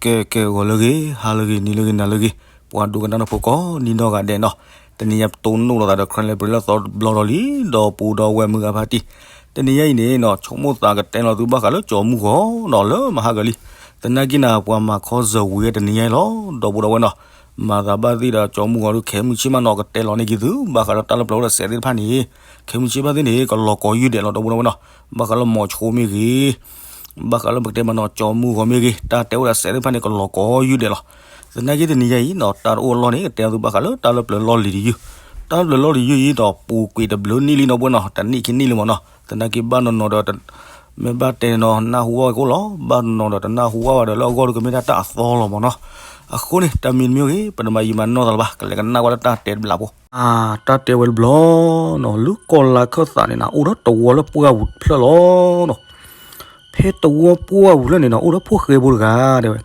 ကဲ ကဲ ဂီၤလၢအဂ့ၤ, ဟါလၢအဂ့ၤ, နံၤလၢအဂ့ၤ, နၤလၢအဂ့ၤ, ပှၤဒိကနၣ်တၢ်ဖိကိးဒံနီၢ်ဂၤဒဲးနီၤ, တနံၤညါပတိၢ်နီၣ်လိာ်သးဒီး Karen Library လၢအသီတဘျီဒီးလံ, ဒီးပူၤဒီးဝဲမုၢ်ဂၤဖါတံၢ်, တနံၤညါအံၤန့ၣ်နီၤ ဆိကမိၣ်သးကတဲလီၤသုဘၣ်ဃးလၢကၠီမုၢ်ဂီၤနီၤ လၢမဟါကလံ, သနာ်က့နၤ ပှၤမၤခီစၢၤဝံၤတနံၤညါအံၤလီၤ, ဒီပုၢ်ဒီဝဲၢ်နီၤ, မၤသးဘၣ်သ့ၣ်ဒီးကၠီမုၢ်ဂီၤဒုး ခဲမုၢ်ဆ့ၣ်မးနီၤ ကတဲလီၤန့ၢ်က့ၤသု ဘၣ်ဃးလၢတၢ်လၢပျၢၤအိၣ်ဒီးစဲးသ့ၣ်တဖၣ်န့ၣ်, ခဲမုၢ်ဆ့ၣ်ဘၣ်သ့ၣ်န့ၣ် ကလီၤကိးယုၢ်ဒဲးလီၤ ဒီပုၢ်ဒီဝဲၢ်နီၤ, ဘၣ်ဃးလၢမိၤဆိမ့ၢ်ဂ့ၤ ဘၣ်ဃးလၢပကတဲမးနီၤ ကၠီမုၢ်ဂီၤမ့ၢ်ဂ့ၤ တၢ်တဲအိၣ်ဒီးစဲးသ့ၣ်တဖၣ်န့ၣ် ကလီၤကိးယုၢ်ဒဲးလီၤ. သနာ်က့တနံၤညါအံၤနီၤ တၢ်တအိၣ်အလီၢ်န့ၣ် ကတဲသုဘၣ်ဃးလၢတၢ်လၢပျၢၤလီၢ်လံၤတယုၢ်, တၢ်လၢပျၢၤလီၢ်လံၤယုၢ်အံၤဒီး ပူၤကွံာ်တဘျုးနံၣ်လံနီၤ ပုၢ်ဝဲၢ်နီၤ, တနံၣ်ခံနံၣ်လံမးနီၤ, သနာ်က့ဘၣ်နီၤနီၤဒီး မ့ၢ်ဘၣ်တဲနီၤ နၢ်ဟူဘၣ်ဝဲကအိၣ်လီၤ, ဘၣ်နီၤနီၤဒီးတနၢ်ဟူဘၣ်ဘၣ်ဒီး လၢအဂီၢ်ဒုးကမ့ၢ်ဒၣ်တၢ်အသီလီၤမးနီၤ. အဃိန့ၣ် တၢ်မံၤတမံၤဂ့ၤ ပတမၤယံာ်မၤနီၢ်သးလၢၤဘၣ်, ကလဲၤကနၣ်ကွၢ်လၢတၢ်တဲတဘျီဖိ. အတၢ်တဲဝဲတဘျီနီၤ လၢကီၢ်လါခၢၣ်သးန့ၣ်နၤ အိၣ်ဒီးတဝီလၢပှၢ်ပူၤတဖျၢၣ်လီၤနီၤ. ဖဲတဝီပှၢ်ပူၤတဖျၢၣ်န့ၣ်နီၤ အိၣ်ဒီးဖိၣ်ဃဲဖိတဂၤတဲဝဲ,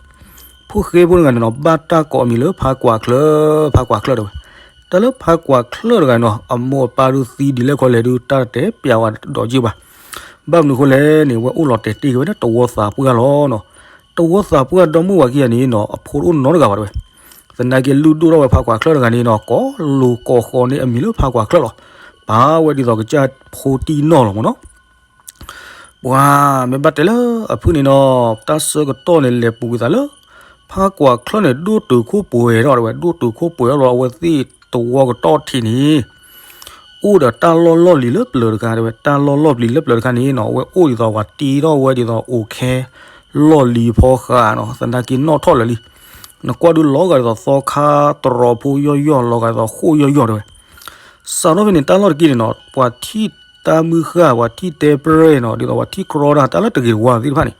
ဖိၣ်ဃဲဖိတဂၤန့ၣ်နီၤ ဘၣ်တၢ်ကိးအမံၤလၢဖါကွၢ်ချၢ, ဖါကွၢ်ချၢတဲဝဲ. တၢ်လၢဖါကွၢ်ချၢတဂၤန့ၣ်နီၤ အမိၢ်အပၢ်ဒုးသံဒ်လဲၣ်ခီလဲၣ်ဒုး တၢ်တတဲပျးဝဲဒီးက့ဘၣ်. ဘၣ်မနုၤအဃိလဲၣ်န့ၣ် အဝဲအိၣ်လီၤတဲာ်တ့ၢ်က့ၤဝဲဒၣ်တဝီသးပှၢ်လီၤနီၤ. တဝီသးပှၢ်ဒီမုၢ်ဝၤခံဂၤန့ၣ်နီၤ အဖိတအိၣ်နီတဂၤဘၣ်တဲဝဲ. သနာ်က့လုၢ်ဒိၣ်ထီၣ်ဝဲဖါကွၢ်ချၢတဂၤန့ၣ်နီၤ ကိးလိာ်ကိးဃီန့ၢ်အမံၤလၢဖါကွၢ်ချၢလီၤ. ပာ်ဝဲဒ်သိးကစၢ်ဖိတံၢ်နီၢ်လီၤမးနီၤ. ပှၤမ့ၢ်ဘၣ်တဲလၢအဖုၣ်န့ၣ်နီၤ တၢ်ဆၢကတီၢ်န့ၣ်လဲၤပူၤကွံာ်သးလၢ ဖါကွၢ်ချၢန့ၣ် ဒိၣ်တုာ်ခိၣ်ပှဲၤထီၣ်တဲဝဲ, ဒိၣ်တုာ်ခိၣ်ပှဲၤထီၣ်လီၤ အဝဲသ့ၣ်တဝီကတီၢ်ထံးန့ၣ် အိၣ်ဒီးတၢ်လီၢ်လီၢ်လံၤလၢပျၢၤတခါတဲဝဲ, တၢ်လီၢ်လီၢ်လံၤလၢပျၢၤတခါန့ၣ်နီၤ အဝဲအိၣ်ဒ်သိးပှၤတ့ထီၣ်ဝဲဒ်သိးအိၣ်ခဲ လီၢ်လံၤဖီဃာ်နီၤ, သနာ်က့နီၣ်ထီၣ်လၢာ်လံ. နကွၢ်ဒုးလီၤဂာ်ဒ်သိးသီခါတရီဖိယီၢ်ယီၢ် လီၤဂာ်ဒ်သိးဃိၣ်ယီၢ်ယီၢ်တဲဝဲ. စးထီၣ်ဖဲန့ၣ် တၢ်လီၢ်တက့ၢ်န့ၣ်နီၤ ပှၤထံၣ်တၢ်မုၢ်ဃၢ် ပှၤထံၣ်တဲပြဲၢ်နီၤ ဒ်သိးပှၤထံၣ်ကြီတၢ် တၢ်လၢတဂ့ၤတဝါသ့ၣ်တဖၣ်န့ၣ်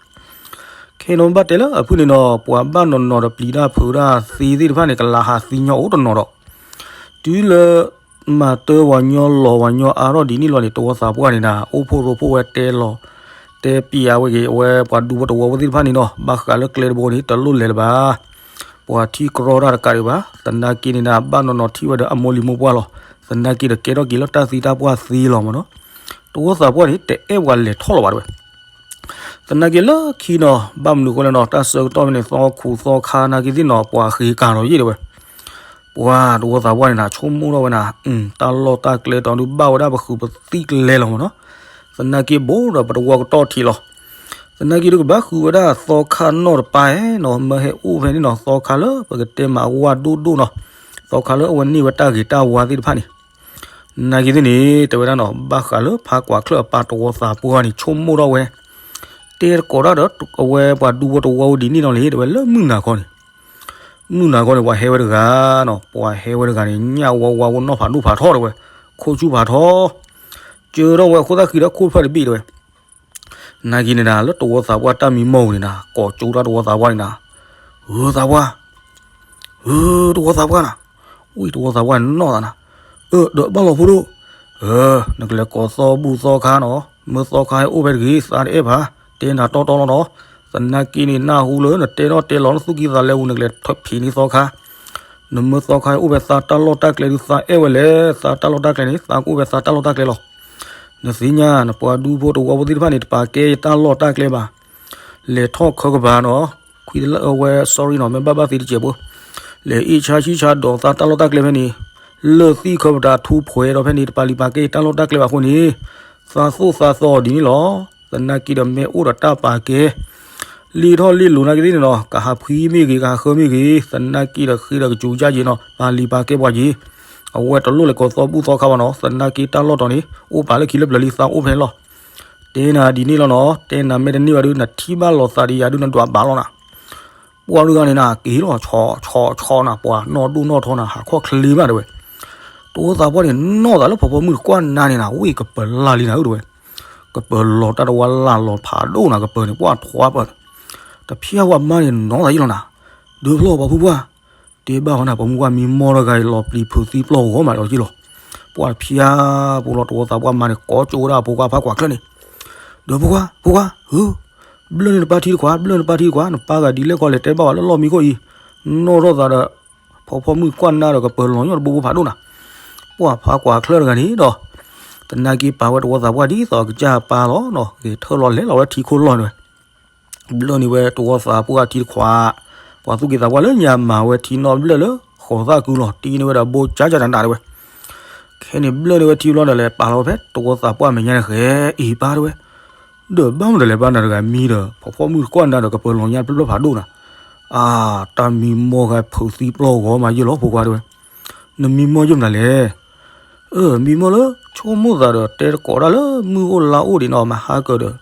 ခဲနီၤဘၣ်တဲလၢအဖုၣ်န့ၣ်နီၤ ပှၤဘၣ်နီၢ်နီၢ်ဒီးပျံၤတၢ်ဖုးတၢ်သ့သ့ၣ်တဖၣ်န့ၣ် ကလၤဟးသံညီအိၣ်တနီၤဒီး တုၤလၢ မၤတၢ်ဝၤညီလီၤဝၤညီအါထီၣ်ဒ်န့ၣ်လီၤန့ၣ် တဝီသးပှၢ်န့ၣ်နၤ အိၣ်ဖှိၣ်ရိဖှိၣ်ဝဲတဲလီၤ တဲပျးဝဲက့ၤ အဝဲပှၤဒူဖိတဝီဖိသ့ၣ်တဖၣ်န့ၣ်နီၤ ဘၣ်ဃးလၢကျဲတဘိန့ၣ် တလိၣ်လဲၤလၢၤဘၣ်. ပှၤထံၣ်ကြီတၢ်တကးဒံးဘၣ် သနာ်က့န့ၣ်နၤ ဘၣ်နီၢ်နီၢ်ထံၣ်ဝဲဒီးအမိၢ်လံၤမိၢ်ပှၢ်လီၤ. သနာ်က့ဒီးကဲထီၣ်က့ၤလၢတၢ်သံတၢ်ပှၢ်သ့လီၤမးနီၤ. တဝီသးပှၢ်န့ၣ် တအဲၣ်ပှၤလဲၤထီၣ်လီၤဘၣ်တဲဝဲ သနာ်က့လၢခံနီၤ ဘၣ်မနုၤအဃိလဲၣ်နီၤ တၢ်ဆၢကတီၢ်ဖဲန့ၣ် သီခူသီခါနာ်က့သ့ၣ်နီၤ ပှၤဃ့ကၤလီၤယံာ်တဲဝဲ. ပှၤတဝီသးပှၢ်န့ၣ်နၤ ဆိကမိၣ်ထီၣ်ဝဲနၤ တၢ်လီၢ်တၢ်ကျဲတီၤဒုးဘၣ်ဝဲဒၣ်ပဃုာ်ပသံၣ်ကျဲလီၤမးနီၤ. သနာ်က့ဘိဒီးပတဝီကတီၢ်ထံးလီၤ. သနာ်က့ဒုးကဘၣ်ဃုာ်ဝဲဒၣ်သီခါနီၢ်တပၤနီၤ မၢဟဲအိၣ်ဖဲန့ၣ်နီၤ သီခါလၢပကတဲမးဝါဒိၣ်ဒိၣ်နီၤ သီခါလၢအဝဲန့ၢ်ဝဲတၢ်ဂ့ၤတၢ်ဝါသ့ၣ်တဖၣ်န့ၣ် နာ်က့သ့ၣ်န့ၣ် တဲဝဲဒၣ်နီၤ ဘၣ်ဃးလၢဖါကွၢ်ချၢအပၢ်တဝီသးပှၢ်န့ၣ် ဆိကမိၣ်ထီၣ်ဝဲ တဲတကိးတၢ်ဒီးအဝဲပှၤဒူဖိတဝီဖိဒ်န့ၣ်လီၤန့ၣ် တဲဝဲလၢမုၢ်နၤခီန့ၣ် မုၢ်နၤခီန့ၣ် ပှၤဟဲဝဲတဂၤနီၤ ပှၤဟဲဝဲတဂၤန့ၣ် ညၣ်ဝါဝါဖိနီၢ်ဖးဒိၣ်ဖးထီတဲဝဲ ခိၣ်ဆူၣ်ဖးထီ ကၢထီၣ်ဝဲအခိၣ်သၣ်ဃံဒီးခိၣ်ဖၢၣ်တဘ့ၣ်တဲဝဲ နာ်က့န့ၣ်နၤ လၢတဝီသးပှၢ်တၢ်မံမီၢ်ပူၤန့ၣ်နၤ ကိးကၠိတၢ်တဝီသးပှၢ်န့ၣ်နၤ ဧၢ သးပှၢ် ဧၢ တဝီသးပှၢ်နၤ ဝံၣ်တဝီသးပှၢ်န့ၣ်နီၢ်သးနၤ အၢ ဒီးဘၣ်လီၤဖိဒိၣ် ဧၢ နကလဲၤကိးသီဘူၣ်သီခါနီၤ မၢသီခါဟဲအိၣ်ဖဲတဂ့ၤ သးတအဲၣ်ဘၣ် တဲနၤတီတီလီၤနီၤ သနာ်က့န့ၣ် နၢ်ဟူလၢနတဲထီၣ်တဲလီၤနသူၣ်ကံၢ်သးလဲပူၤ နကလဲၤထီၣ်ဖံးန့ၢ်သီခါ နမၢသီခါဟဲအိၣ်ဖဲသးတၢ်လီၢ်တၢ်ကျဲဒုး သးအဲၣ်ဝဲလဲၣ် သးတၢ်လီၢ်တၢ်ကျဲန့ၣ် သးကအိၣ်ဖဲသးတၢ်လီၢ်တၢ်ကျဲလီၤ နသ့ၣ်ညါ နပှၤဒူဖိတဝီဖိသ့ၣ်တဖၣ်န့ၣ် တပာ်ကဲယတၢ်လီၢ်တၢ်ကျဲဘၣ် လဲၤထီၣ်ခၢကပၤနီၤ ခွံလၢအဝဲ sorry နီၤ မ့ၢ်ဘၣ်ဘၣ်သ့တစဲးဖိ လဲၤအ့ၣ်ဆါဆံဆါဒိးသးတၢ်လီၢ်တၢ်ကျဲဖဲန့ၣ် လၢၢ်သံၣ်ခၢပတၤထူဖှဲးဒီးဖဲန့ၣ် တပာ်လံၤပာ်ကဲယတၢ်လီၢ်တၢ်ကျဲဘၣ်အဃိန့ၣ် သးသိၣ်သးသီဒ်န့ၣ်လီၤ သနာ်က့ဒီးမ့ၢ်အိၣ်ဒီးတၢ်ပာ်ကဲ လံထီၣ်လံလိၤနာ်က့သ့ၣ်န့ၣ်နီၤ ကဟးဖှံမ့ၢ်ဂ့ၤ ကဟးဃၢမ့ၢ်ဂ့ၤ သနာ်က့ဒီးဃ့ဒီးကစူၤယါက့ၤနီၤ ပာ်လံၤပာ်ကဲပှၤက့ၤ အဝဲတလိၣ်လဲၤကိးသီဘူၣ်သီခါဘၣ်နီၤ သနာ်က့တၢ်လီၢ်တီၤန့ၣ် အိၣ်ပာ်လၢခံလၢပျၢၤလံ သးအိၣ်ဖဲန့ၣ်လီၤ တဲနၤဒ်န့ၣ်လီၤနီၤ တဲနၤမ့ၢ်တန့ၢ်ဘၣ်ဒုး နထံၣ်ဘၣ်လိာ်သးဒ်ယၤဒုး နဒွးဘၣ်လီၤနၤ ပှၤတဂၤန့ၣ်နၤ က့ၤလီၤဆီဆီဆီနၤ ပှၤနီၢ်ဒိၣ်နီၢ်ထီနၤ ဟးခီၣ်ချ့မးတဲဝဲ တဝီသးပှၢ်န့ၣ် နီၢ်သးလၢဖီဖီမုၢ်တကွၢ်နါန့ၣ်နၤ ဝံၣ်ကပၢၤလၢ်လံနၤဧၢတဲဝဲ ကပၢၤလီၤတၢ်တဝါလၢ်လီၤဖးဒိၣ်နၤ ကပၢၤန့ၣ် ပှၤထွါပၢၤ တဖျါဝဲမါန့ၣ်နီၢ်သးယံလီၤနၤ ဒုးဖျီပှၤဖိပှၢ် တဲဘၣ်ဝဲနၤ ပှၤမုၢ်ပှၢ်မံမီၢ်တဂၤအံၤ လီၤပျံၤဖုးသံပျီၢ်ဂီၤမးလီၤက့လီၤ ပှၤတဖျါဖိလီၤ တဝီသးပှၢ်မါန့ၣ် ကိးကၠိဝဲဒၣ်အဖိခွါဖါကွၢ်ချၢန့ၣ် ဒီးဖိခွါ ဖိခွါ ဧၢ ဘျၢၣ်န့ၢ်နပၢ်ထံတခွး ဘျၢၣ်နပၢ်ထံတခွး နပၢ်ဂၤဒ်လဲၣ်ခီလဲၣ် တဲဘၣ်ဝဲလၢလီၢ်မံခိၣ်အံၤ နီၢ်ထီၣ်သးဒီး ဖီဖီမုၢ်ကွၢ်နါဒီးကပၢၤလီၤညီတဘိဘိဖးဒိၣ်နၤ ပှၤဖါကွၢ်ချၢတဂၤန့ၣ်ဒီး သနာ်က့ပာ်ဝဲတဝီသးပှၢ်ဒ်သိးကစၢ်ပၢ်လီၤနီၤ ဂဲၤထၢၣ်လီၤလဲၤလီၤဝဲထံခိၣ်လီၢ်န့ၣ်ဝဲ ဘျၢၣ်န့ၢ်ဝဲတဝီသးပှၢ်ထံတခွး ပှၤသူၣ်က့သးပှၢ်လၢညါမၤဝဲထံနီၣ်ဘျၢၣ်လၢဃိးသၣ်ကုလီၤ တံၢ်န့ၢ်ဝဲဒီးဘိကၠးကၠးနးနးတဲဝဲ. ခဲန့ၣ်ဘျၢၣ်န့ၢ်ဝဲထံဘျီဒီး လဲၤပာ်လီၤဝဲဖဲတဝီသးပှၢ်မဲာ်ညါန့ၣ် ဃဲအံၤပၢ်တဲဝဲ. ဒီးဘၣ်မနုၤလဲၣ် ပၢ်နၤတဂၤမံဒီး ဖီဖီမုၢ်တကွၢ်နၤဒီး ကပၢၤလီၤညါတဖျၢၣ်ဖးဒိၣ်နၤ. အါ, တၢ်မံမီၢ်ဂၤဖုးသံပျီၢ်ဂီၤမးယဲၢ်လီၤ ဖိခွါတဲဝဲ. နမံမီၢ်ယဲၢ်မနုၤလဲၣ်. အၢ မံမီၢ်လၢဆိကမိၣ်သးဒီး တဲတကိးတၢ်လၢမုၢ်အိၣ်လါအိၣ်ဒံးနီၤ မၤဟါကၢၤဒီး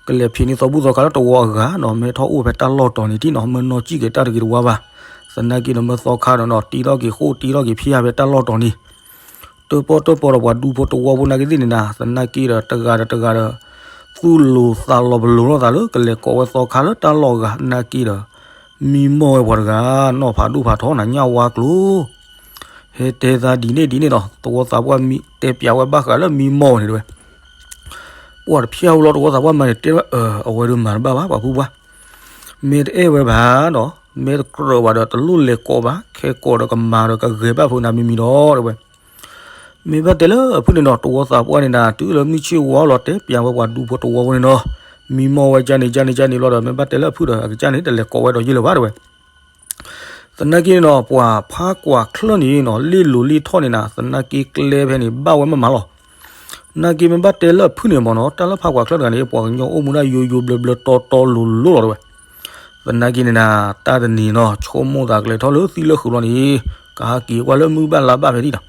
ကလဲၤဖံးန့ၢ်သီဘူၣ်သီခါလၢတဝီအဂၤနီၤ မ့ၢ်ထီၣ်အိၣ်ဖဲတၢ်လီၢ်တီၤန့ၣ်ထံၣ်နီၤ မ့ၢ်နီၢ်စံၣ်က့ၤတၢ်တဂ့ၤတဝါဘၣ်. သနာ်က့ဒီးမ့ၢ်သီခါဒီးနီၤ တံထီၣ်က့ၤဃိၣ်တံထီၣ်က့ၤဖျါဖဲတၢ်လီၢ်တီၤန့ၣ် တၢၣ်ပီၣ်တၢၣ်ပီဒီးပှၤဒူဖိတဝီဖိနာ်က့သ့ၣ်န့ၣ်နၤ သနာ်က့ဒီးတဂၤဒီးတဂၤဒီး သူၣ်လိၤသးလီၤပလိၤလိာ်သးလၢကလဲၤကိးဝဲသီခါလၢတၢ်လီၢ်ဂၤနာ်က့ဒီး မံမီၢ်ဝဲပှၤတဂၤ နီၢ်ဖးဒိၣ်ဖးထီနၤညၣ်ဝါကျိၤ ဟဲတဲသးဒ်န့ၣ်ဒ်န့ၣ်ဒီး တဝီသးပှၢ်တဲပၠးဝဲဘၣ်ဃးလၢမံမီၢ်န့ၣ်တဲဝဲ. ပှၤတဖျါဝဲလီၤ တဝီသးပှၢ်မၤန့ၣ်တဲဝဲ အၢ အဝဲဒၣ်မၤတဘၣ်ဘၣ် ပှၤဖိခွါ မ့ၢ်တအဲၣ်ဝဲဘၣ်ဒီး မ့ၢ်တကြၢးဘၣ်ဒီး တလိၣ်လဲၤကိးဘၣ် ခဲကိးဒီးကမၤဒီးကဂဲၤဘၣ်ဖိနၤမံၤမံၤဒီးတဲဝဲ. မ့ၢ်ဘၣ်တဲလၢအဖုၣ်န့ၣ်ဒီး တဝီသးပှၢ်န့ၣ်နၤ တုၤလၢမုၢ်ဆ့ၣ်ဝါလီၤတဲပၠးဝဲပှၤဒူဖိတဝီဖိန့ၣ်ဒီး မံမီၢ်ဝဲကၠါန့ၣ်ကၠါန့ၣ်ကၠါန့ၣ်လီၤဒီး မ့ၢ်ဘၣ်တဲလၢအဖုၣ်ဒီး အကစၢ်န့ၣ် တလဲၤကိးဝဲဒီးယဲၢ်လၢၤဘၣ်တဲဝဲ. သနာ်က့န့ၣ်ဒီး ပှၤဖးကွၢ်ချၢၣ်န့ၣ်နီၤ လ့ၣ်လိၤလ့ၣ်ထီၣ်န့ၣ်နၤ သနာ်က့ကျဲဖဲန့ၣ် ဘၣ်ဝဲမးမးလီၤ. နာ်က့မ့ၢ်ဘၣ်တဲလၢအဖုၣ်န့ၣ်မ့ၢ်နီၤ တၢ်လၢဖးကွၢ်ချၢၣ်တဂၤန့ၣ် ပှၤကညီအိၣ်မူဒၣ်ယိယိဘျၢဘျၢတီတီလိၤလိၤလီၤတဲဝဲ. သနာ်က့န့ၣ်နၤ တၢ်တနံၤနီၤ ဆိကမိၣ်သးကလဲၤထီၣ်လၢသံလၢဃုာ်လီၤန့ၣ် ကဟးက့ၤကွၢ်လၢမုၢ်ဘၣ်လါဘၣ်ဖဲဒၣ်နီၤ ဒ်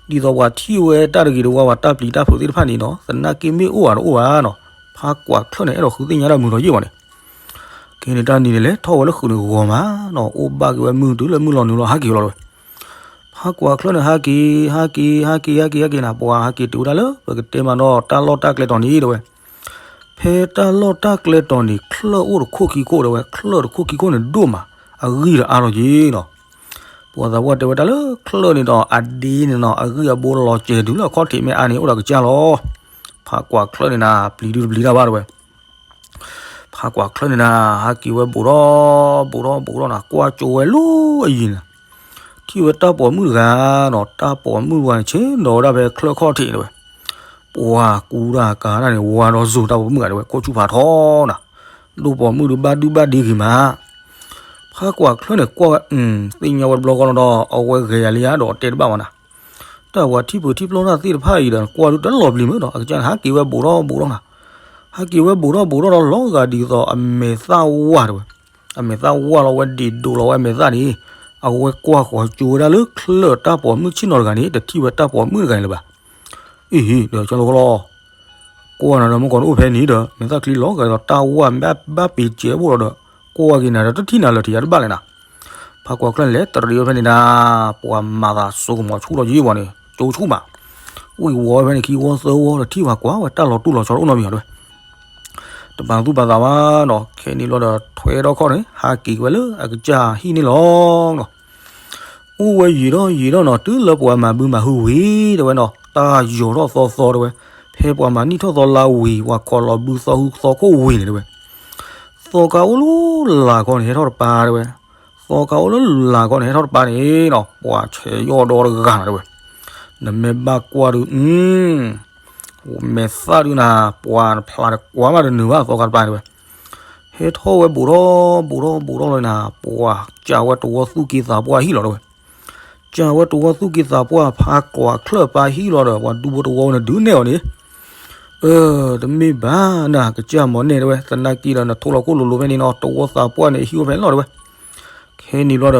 သိးပှၤထံၣ်ဝဲတၢ်တဂ့ၤတဝါဝဲ တၢ်ပျံၤတၢ်ဖုးသ့ၣ်တဖၣ်န့ၣ်နီၤ သနာ်က့မ့ၢ်အိၣ်ဧါတအိၣ်ဧါနီၤ ဖးကွၢ်ချၢၣ်န့ၣ် အဲၣ်ဒိးဃုသ့ၣ်ညါတၢ်မုာ်ထီၣ်ယ့ၢ်ဘၣ်န့ၣ် ခဲန့ၣ်တၢ်နံၤန့ၣ် လဲၤထီၣ်ဝဲလၢဃုာ်န့ၣ်ဂီၤမးနီၤ အိၣ်ဘၣ်က့ၤဝဲမုၢ်တုၤလၢမုၢ်လီၤနုာ်လီၤ ဟးက့ၤလီၤတဲဝဲ. ဖးကွၢ်ချၢၣ်န့ၣ် ဟးက့ၤ ဟးက့ၤ ဟးက့ၤ ဟးက့ၤ ဟးက့ၤနၤ ပှၤဟးက့ၤတုၤဝဲဒၣ်လၢ ပကတဲမးနီၤ တၢ်လီၢ်တၢ်ကျဲတီၤန့ၣ်တဲဝဲ. ဖဲတၢ်လီၢ်တၢ်ကျဲတီၤန့ၣ် ချၢၣ်အိၣ်တခိၣ်ခံခိၣ်တဲဝဲ ချၢၣ်တခိၣ်ခံခိၣ်န့ၣ်ဒိၣ်မး အဂံၢ်ဒီးအါထီၣ်က့ၤနီၤ. ပှၤသးပှၢ်တဲဝဲတၢ်လၢချၢၣ်န့ၣ်ဒီး အဒ့န့ၣ်နီၤ အဂံၢ်အဘိလီၤစဲၤတုၤလၢအခီၣ်ထံးမ့ၢ်အါန့ၣ် အိၣ်ဒီးကစၢ်လီၤ. ဖးကွၢ်ချၢၣ်န့ၣ်နၤ ပျံၤဒုတပျံၤတၢ်ဘၣ်တဲဝဲ. ဖးကွၢ်ချၢၣ်န့ၣ်နၤ ဟးက့ၤဝဲဘူးထီၣ်ဘူးထီၣ်ဘူးထီၣ်နၤ ကွၢ်ကၠိဝဲလီၤအယံၤန့ၣ် ထံၣ်ဝဲတၢ်ပိာ်မုၣ်တဂၤနီၤ တၢ်ပိာ်မုၣ်တဂၤန့ၣ် ဆ့ၣ်နီၤဝဲဒၣ်ဖဲချၢၣ်ခီၣ်ထံးတဲဝဲ. ပှၤကူတၢ်ကၤတၢ်န့ၣ် ဝါဒီးစိၤတၢ်ပိာ်မုၣ်ဂၤတဲဝဲ ခိၣ်ဆူၣ်ဖးထီနၤ ဒိၣ်ပိာ်မုၣ်ဒုးဘၣ်ဒုဘၣ်ဒ့ဂ့ၤမး ဖးကွၢ်ချၢၣ်န့ၣ် ကွၢ်ဝဲ သ့ၣ်ညါဝဲတဘျီဃီလီၤဒီး အဝဲဂဲၤယၤလံဧါဒီးတဲတဘၣ်ဝဲနၤ တၢ်ပှၤထံၣ်ပၢၤထံၣ်ပျီၢ်တၢ်သ့ၣ်တဖၣ်အံၤဒီး ကွၢ်ဒုတလီၤပျံၤမးဒီး အကစၢ်န့ၣ်ဟးက့ၤဝဲဘူးထီၣ်ဘူးထီၣ်နၤ ဟးက့ၤဝဲဘူးထီၣ်ဘူးထီၣ်ဒီးလီၤဂာ်ဒ်သိးအမဲာ်သၣ်ဝါတဲဝဲ. အမဲာ်သၣ်ဝါလီၤဝဲဒံးဒိးလီၤဝဲအမဲာ်သၣ်န့ၣ် အဝဲကွၢ်ဃီၤကၠိဝဲဒၣ်လၢချၢၣ်တၢ်ပိာ်မုၣ်ဆ့ၣ်နီၤတဂၤန့ၣ် တထံၣ်ဝဲတၢ်ပိာ်မုၣ်တဂၤန့ၣ်လၢၤဘၣ်. အ့ဟ့ ဒီးကၠီလီၤဃီလီၤ ကွၢ်နၤဒီးမ့ၢ်ကီးနအိၣ်ဖဲန့ၣ်ဒီး မဲာ်သၣ်ချံလီၤဂာ်ဒီးတၢ်ဝါဘၣ်ပ့ၤစဲးဘိၣ်လီၤဒီး ကွၢ်က့ၤနၤဒီးတထံၣ်နၤလၢၤထံးယၤတဘၣ်လဲၣ်နၤ. ဖးကွၢ်ချၢၣ်န့ၣ်လဲၤတရံးဝဲဖဲန့ၣ်နၤ ပှၤမၤသးစိကမီၤဆူၣ်လီၤယံၤဝဲန့ၣ် ကၠိဆူၣ်မး ဝံၢ်ဝီဝဲဖဲန့ၣ်ခံဝီသၢဝီဒီးထံၣ်ပှၤကွၢ်ဝဲ တၢ်လီၤတူၢ်လီၤဆီတအိၣ်နီတမံၤဘၣ်တဲဝဲ. တပာ်သူၣ်ပာ်သးဘၣ်နီၤ ခဲန့ၣ်လီၤဒီးထွဲထီၣ်ခီၣ်န့ၣ် ဟးက့ၤဝဲလၢအကစၢ်ဟံၣ်န့ၣ်လီၤနီၤ. အိၣ်ဝဲယံာ်ထီၣ်ယံာ်ထီၣ်နီၤ တုၤလၢပှၤမၤဘုမၤဟုဝံၤတဲဝဲနီၤ တၢ်ယီၤထီၣ်သီသီတဲဝဲ. ဖဲပှၤမၤနံၣ်ထီၣ်သီလါဝံၤ ပှၤခိးလီၤဘုသီဟုသီခိၣ်ဝံၤန့ၣ်တဲဝဲ သီခါအိၣ်လၢလာ်ခီန့ၣ် ဟဲထီၣ်တပၤတဲဝဲ. သီခါအိၣ်လၢလာ်ခီန့ၣ် ဟဲထီၣ်တပၤန့ၣ်နီၤ ပှၤဆဲးယီၣ်ဒီတဂၤနၤတဲဝဲ. နမ့ၢ်ဘၣ်ကွၢ်ဒုး အ မဲာ်သၣ်ဒုးနၤ ပှၤနဖျါတကွၢ်မးတနုာ်ဘၣ်သီခါတပၤတဲဝဲ. ဟဲထီၣ်ဝဲဘူးထီၣ်ဘူးထီၣ်ဘူးထီၣ်လီၤနၤ ပှၤကးဝဲတဝီသူၣ်က့သးပှၢ်ဟံၣ်လီၤတဲဝဲ. ကးဝဲတဝီသူၣ်က့သးပှၢ်ဖးကွၢ်ချၢၣ်ပၢ်ဟံၣ်လီၤဒီး ပှၤဒူဖိတဝီန့ၣ်ဒုးနဲၣ်အီၤန့ၣ် အၢ တမ့ၢ်ဘၣ်နၤ ကစၢ်မီၤနဲၣ်တဲဝဲ သနာ်က့ဒီးနထိၣ်လီၤခိၣ်လိၤလိၤဖဲန့ၣ်နီၤ တဝီသးပှၢ်န့ၣ်ဟံၣ်အိၣ်ဖဲန့ၣ်လီၤတဲဝဲ. ခဲန့ၣ်ဘျီဒီး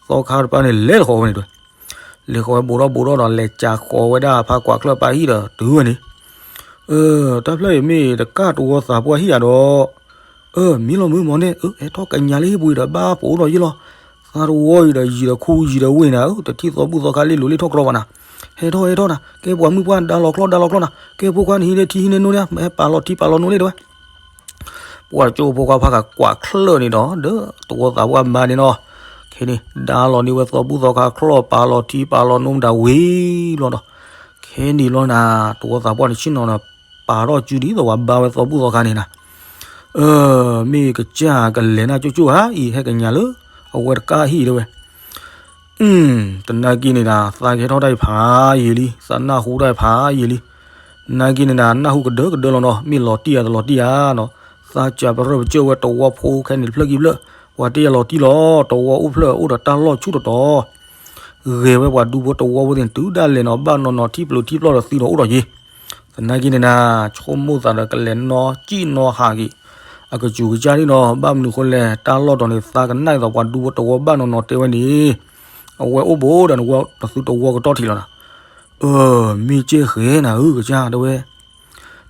သီခါတပၤန့ၣ်လဲၤတဃီၤဝဲန့ၣ်တဲဝဲ. လဲၤဃီၤဝဲဘူးထီၣ်ဘူးထီၣ်ဒီး လဲၤကးဃီၤဝဲဒၣ်ဖးကွၢ်ချၢၣ်ပၢ်ဟံၣ်ဒီးတုၤဝဲန့ၣ် အၢ တၢ်ဖျၢၣ်အံၤမ့ၢ်တကးတဝီသးပှၢ်ဟံၣ်ဧါဒီး အၢ မံလီၤမုၢ်မီၤန့ၣ် အၢ ဟဲထီၣ်ကညးလၢဟံၣ်ပူၤဒီး ဘၣ်ပအိၣ်ဒီးယ့ၢ်လီၤ. သးတဝီအံၤဒီးယံာ်ဒီးခူယံာ်ဒီးဝ့ၢ်နၤ အၢ တထံၣ်သီဘူၣ်သီခါလ့လိၤလ့ထီၣ်ကြီဘၣ်နၤ. ဟဲထီၣ်ဟဲထီၣ်နၤ ကဲပှၤမုၣ်ပှၢ်ဒါလီၤချီၣ်ဒါလီၤချီၣ်နၤ ကဲဖိခွါနဟံးန့ၢ်ထံဟံးန့ၢ်နိန့ၣ် ဟဲပာ်လီၤထံပာ်လီၤနိန့ၣ်တဲဝဲ. ပှၤကၠိဖိခွါဖးကွၢ်ချၢၣ်န့ၣ်ဒီး တဝီသးပှၢ်မၤန့ၣ်နီၤ ခဲန့ၣ် ဒါလီၤန့ၢ်ဝဲသီဘူၣ်သီခါချီၣ် ပာ်လီၤထံပာ်လီၤနိမတၤဝံၤလီၤဒီး ခဲန့ၣ်လီၤနၤ တဝီသးပှၢ်န့ၣ်ဆ့ၣ်နီၤဒီး ပာ်ထီၣ်စုဒ်သိးပှၤဘါဝဲသီဘူၣ်သီခါန့ၣ်နၤ အၢ မ့ၢ်ကစၢ်ကလဲၤနၢ်ကၠိကၠိဧါအံၤ ဟဲကညးလၢ အဝဲတကးဟံၣ်တဲဝဲ. တနာ်က့န့ၣ်နၤ သးကဟဲထီၣ်တၢ်အံၤဖးယံာ်လံ သးနၢ်ဟူတၢ်အံၤဖးယံာ်လံ. နာ်က့န့ၣ်နၤ နၢ်ဟူကဒၢကဒၢလီၤနီၤ မ့ၢ်လီၤတံၢ်ဧါတလီၤတံၢ်ဧါနီၤ သးစၢ်ပရၢၢ်ပစၢၢ်ဝဲတဝီဖိခဲန့ၣ်တဖျၢၣ်ခံဖျၢၣ် ပှၤတ့ယၤလီၤတံၢ်လီၤ တဝီအိၣ်ဖျၢၣ်အိၣ်ဒီးတၢ်လီၢ်ဆူၣ်တတီၤ, ဂဲၤဝဲပှၤဒူဖိတဝီဖိသ့ၣ်န့ၣ် တုၤဒၣ်လဲာ်နီၤ ဘၣ်နီၤနီၤထံၣ်ပျုၤထံၣ်ပျီၢ်ဒီးသံဒီးအိၣ်ဒီးယ့ၤ, သနာ်က့န့ၣ်နၤ ဆိကမိၣ်သးဒီးကလဲၤနီၢ်စံၣ်နီၢ်ဟးက့ၤ, အကစူၤကစၢ်န့ၣ်နီၤ ဘၣ်မနုၤဃိလဲၣ် တၢ်လီၢ်တီၤန့ၣ် သးကနၣ်ဒ်သိးပှၤဒူဖိတဝီဘၣ်နီၤနီၤတဲဝဲန့ၣ်, အဝဲအိၣ်ဘူးဒီးနဝဲတသုတဝီကတီၢ်ထံးလီၤနၤ, အၢ မ့ၢ်ကဲဃဲနၤဧၢကစၢ်တဲဝဲ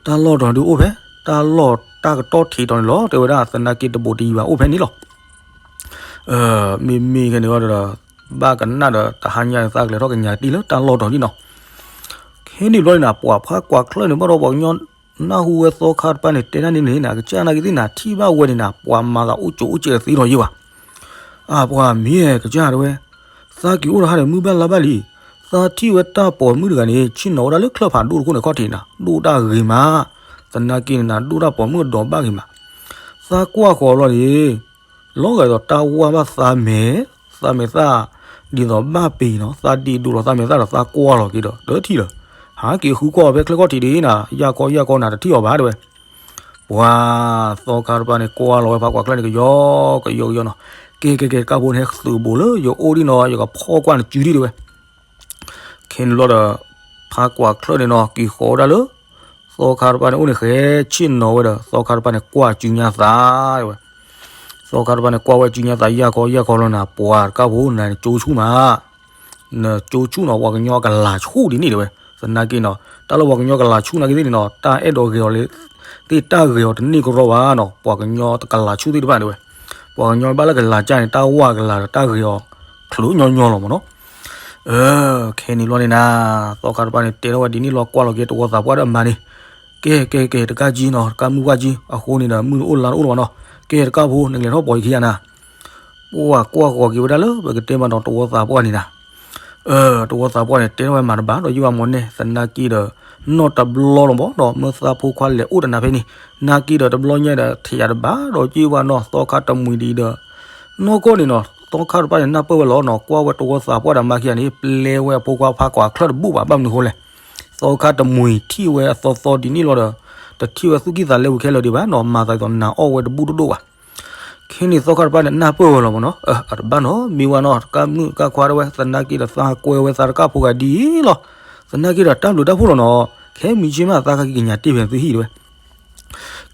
တၢ်လီၢ်တီၤဒုးအိၣ်ဖဲ တၢ်လီၢ်တၢ်ကတီၢ်ထံးတီၤန့ၣ်လီၤ တဲဝဲဒၣ် သနာ်က့တဘူးတယံၤဘၣ်အိၣ်ဖဲန့ၣ်လီၤ. မ့မ့ၢ်ခဲန့ၣ်ဒီး ဘၣ်ကနၣ်ဒီးတဟါညါန့ၣ် သးကလဲၤထီၣ်ကညးတံၢ်လၢတၢ်လီၢ်တီၤန့ၣ်နီၤ. ခဲန့ၣ်ဘျီန့ၣ်နၤ ပှၤဖးကွၢ်ချၢၣ်န့ၣ် ဘၣ်ဒီးပှၤကညီနၢ်ဟူဝဲသီခါတပၤန့ၣ် တဲဒၣ်န့ၣ်န့ၣ်နၤ ကစၢ်နာ်က့သ့ၣ်နၤ ထံၣ်ဘၣ်ဝဲန့ၣ်နၤ ပှၤမၤသးအိၣ်ကၠိအိၣ်ကဲးသ့ဒီးယ့ၤဘၣ် အၢ ပှၤမ့ၢ်ကစၢ်တဲဝဲ, သးက့ၤအိၣ်တဟါဒီးမုၢ်ဘၣ်လါဘၣ်လံ, သးထံၣ်ဝဲတၢ်ပိာ်မုၣ်တဂၤန့ၣ် ဆ့ၣ်နီၤဝဲဒၣ်လၢချၢၣ်ဖးဒိၣ်တခိၣ်န့ၣ်ခီၣ်ထံးနၤ ဒိၣ်တၢ်ဂ့ၤမး, သနာ်က့န့ၣ်နၤ ဒိၣ်တၢ်ပိာ်မုၣ်အဒီးဘၣ်ဂ့ၤမး, သးကွၢ်ဃီၤဘျီန့ၣ် လီၤဂာ်ဒ်သိးတၢ်ဝၢ်ဘၣ်သးမဲာ်, သးမဲာ်သၣ် ဒ်သိးဘၣ်ပ့ၤနီၤ သးဒ့ဒိးလီၤသးမဲာ်သၣ်ဒီးသးကွၢ်လီၤက့ၤဒီး တထံၣ်လၢၤ, ဟးက့ၤဃုကွၢ်အီၤဖဲချၢၣ်ခီၣ်ထံးဒ်နၤ ယၢ်ခီယၢ်ခီနၤတထံၣ်အီၤဘၣ်တဲဝဲ ပှၤသီခါတပၤန့ၣ် ကွၢ်လီၤဝဲဖးကွၢ်ချၢၣ်န့ၣ် ကယီကယီကယီနီၤ, ကဲကဲကဲ တကးဖိန့ၣ် ဟဲသုးဘူးလၢယအိၣ်ဒံးနီၤ ယကဖီၣ်ကွၢ်နစုဒံးတဲဝဲ. ခဲန့ၣ်ဘျီဒီး ဖးကွၢ်ချၢၣ်န့ၣ်နီၤ က့ၤဃီၤဝဲဒၣ်လၢ သီခါတပၤန့ၣ်အိၣ်န့ၣ် ဃဲဆ့ၣ်နီၤဝဲဒီး သီခါတပၤန့ၣ် ကွၢ်စုညါသးတဲဝဲ. သီခါတပၤန့ၣ် ကွၢ်ဝဲစုညါသး ယၢ်ခီယၢ်ခီလီၤနၤ ပှၤတကးဖိ နၤနကၠိဆူၣ်မး နကၠိဆူၣ်နီၤ ပှၤကညီကလၤဆူၣ်ဒ်န့ၣ်တဲဝဲ. သနာ်က့နီၤ တၢ်လၢပှၤကညီကလၤဆူၣ်နာ်က့သ့ၣ်န့ၣ်နီၤ တၢ်အဲၣ်ဒိးဂဲၤအီၤလၢ သ့ၣ်တၢ်ဂဲၤအီၤတန့ၢ်ကရီဘၣ်နီၤ ပှၤကညီကလၤဆူၣ်သ့ၣ်တဖၣ်တဲဝဲ. ပှၤကညီဘၣ်လၢကလၤကၢ်န့ၣ် တၢ်ဝၢ်ကလၤဒီးတၢ်ဂဲၤအီၤ ချုးညီညီလီၤမးနီၤ. အၢ ခဲန့ၣ်ဘျီန့ၣ်နၤ သီခါတပၤန့ၣ် တဲထီၣ်ဝဲဒ်န့ၣ်လီၤ ကွၢ်လီၤက့ၤတဝီသးပှၢ်ဒီးမၤန့ၣ် ကဲကဲကဲ တကးကံနီၤ တကးမုၢ်ကွၢ်ကံ အဃိန့ၣ်ဒီး မုၢ်အိၣ်လါတအိၣ်လၢၤဘၣ်နီၤ. ကဲတကးဖိ နကလဲၤထီၣ်ပိာ်ယခံဂၤနၤ ပှၤကွၢ်ဃီၤက့ၤဝဲဒၣ်လၢ ပကတဲမးနီၤ တဝီသးပှၢ်န့ၣ်နၤ. အၢ တဝီသးပှၢ်န့ၣ် တဲထီၣ်ဝဲမၤတဘၣ်ဒီးယဘၣ်မၤန့ၢ် သနာ်က့ဒီး နီၢ်တဘျီလီၤမးဒီး မ့ၢ်သးဖိခွါလဲၤအိၣ်တနၤဖဲန့ၣ် နာ်က့ဒီးတဘျီညါဒီး ထဲယၤတဘၣ်ဒီးက့ၤဝဲနီၤ သီခါတမှံၤဒ်ဒီး နီၢ်ကီၢ်န့ၣ်နီၤ သီခါတပၤန့ၣ် နၢ်ပၢၢ်ဝဲလီၤနီၤ ကွၢ်ဝဲတဝီသးပှၢ်ဒီးမၤခံဂၤန့ၣ် ပျဲဝဲအဖိခွါဖးကွၢ်ချၢၣ်တဘူၣ်ဘၣ် ဘၣ်မနုၤဃိလဲၣ် သီခါတမှံၤထံၣ်ဝဲအသီသီဒ်န့ၣ်လီၤဒီး တထံၣ်ဝဲသူၣ်ကံၢ်သးလဲပူၤခဲလၢာ်ဒံးဘၣ်နီၤ မၤသးဒ်သိးနၤအီၣ်ဝဲတဘူၣ်ဒိၣ်ဒိၣ်ဘၣ်. ခဲန့ၣ်သီခါတပၤန့ၣ် နၢ်ပၢၢ်ဝဲလီၤမးနီၤ အတဘၣ်နီၤ မ့ၢ်ဝဲနီၤ တကးမုၣ်တကးခွါတဲဝဲ သနာ်က့ဒီးသးကွဲဝဲသးတကးဖိဂၤဒ်အံၤလီၤ. သနာ်က့ဒီးတၢ်ဘျုးတၢ်ဖှိၣ်လီၤနီၤ ခဲမုၢ်ဆ့ၣ်မးသးခါက့ၤကညးတ့ၢ်ဖဲသုဟံၣ်တဲဝဲ.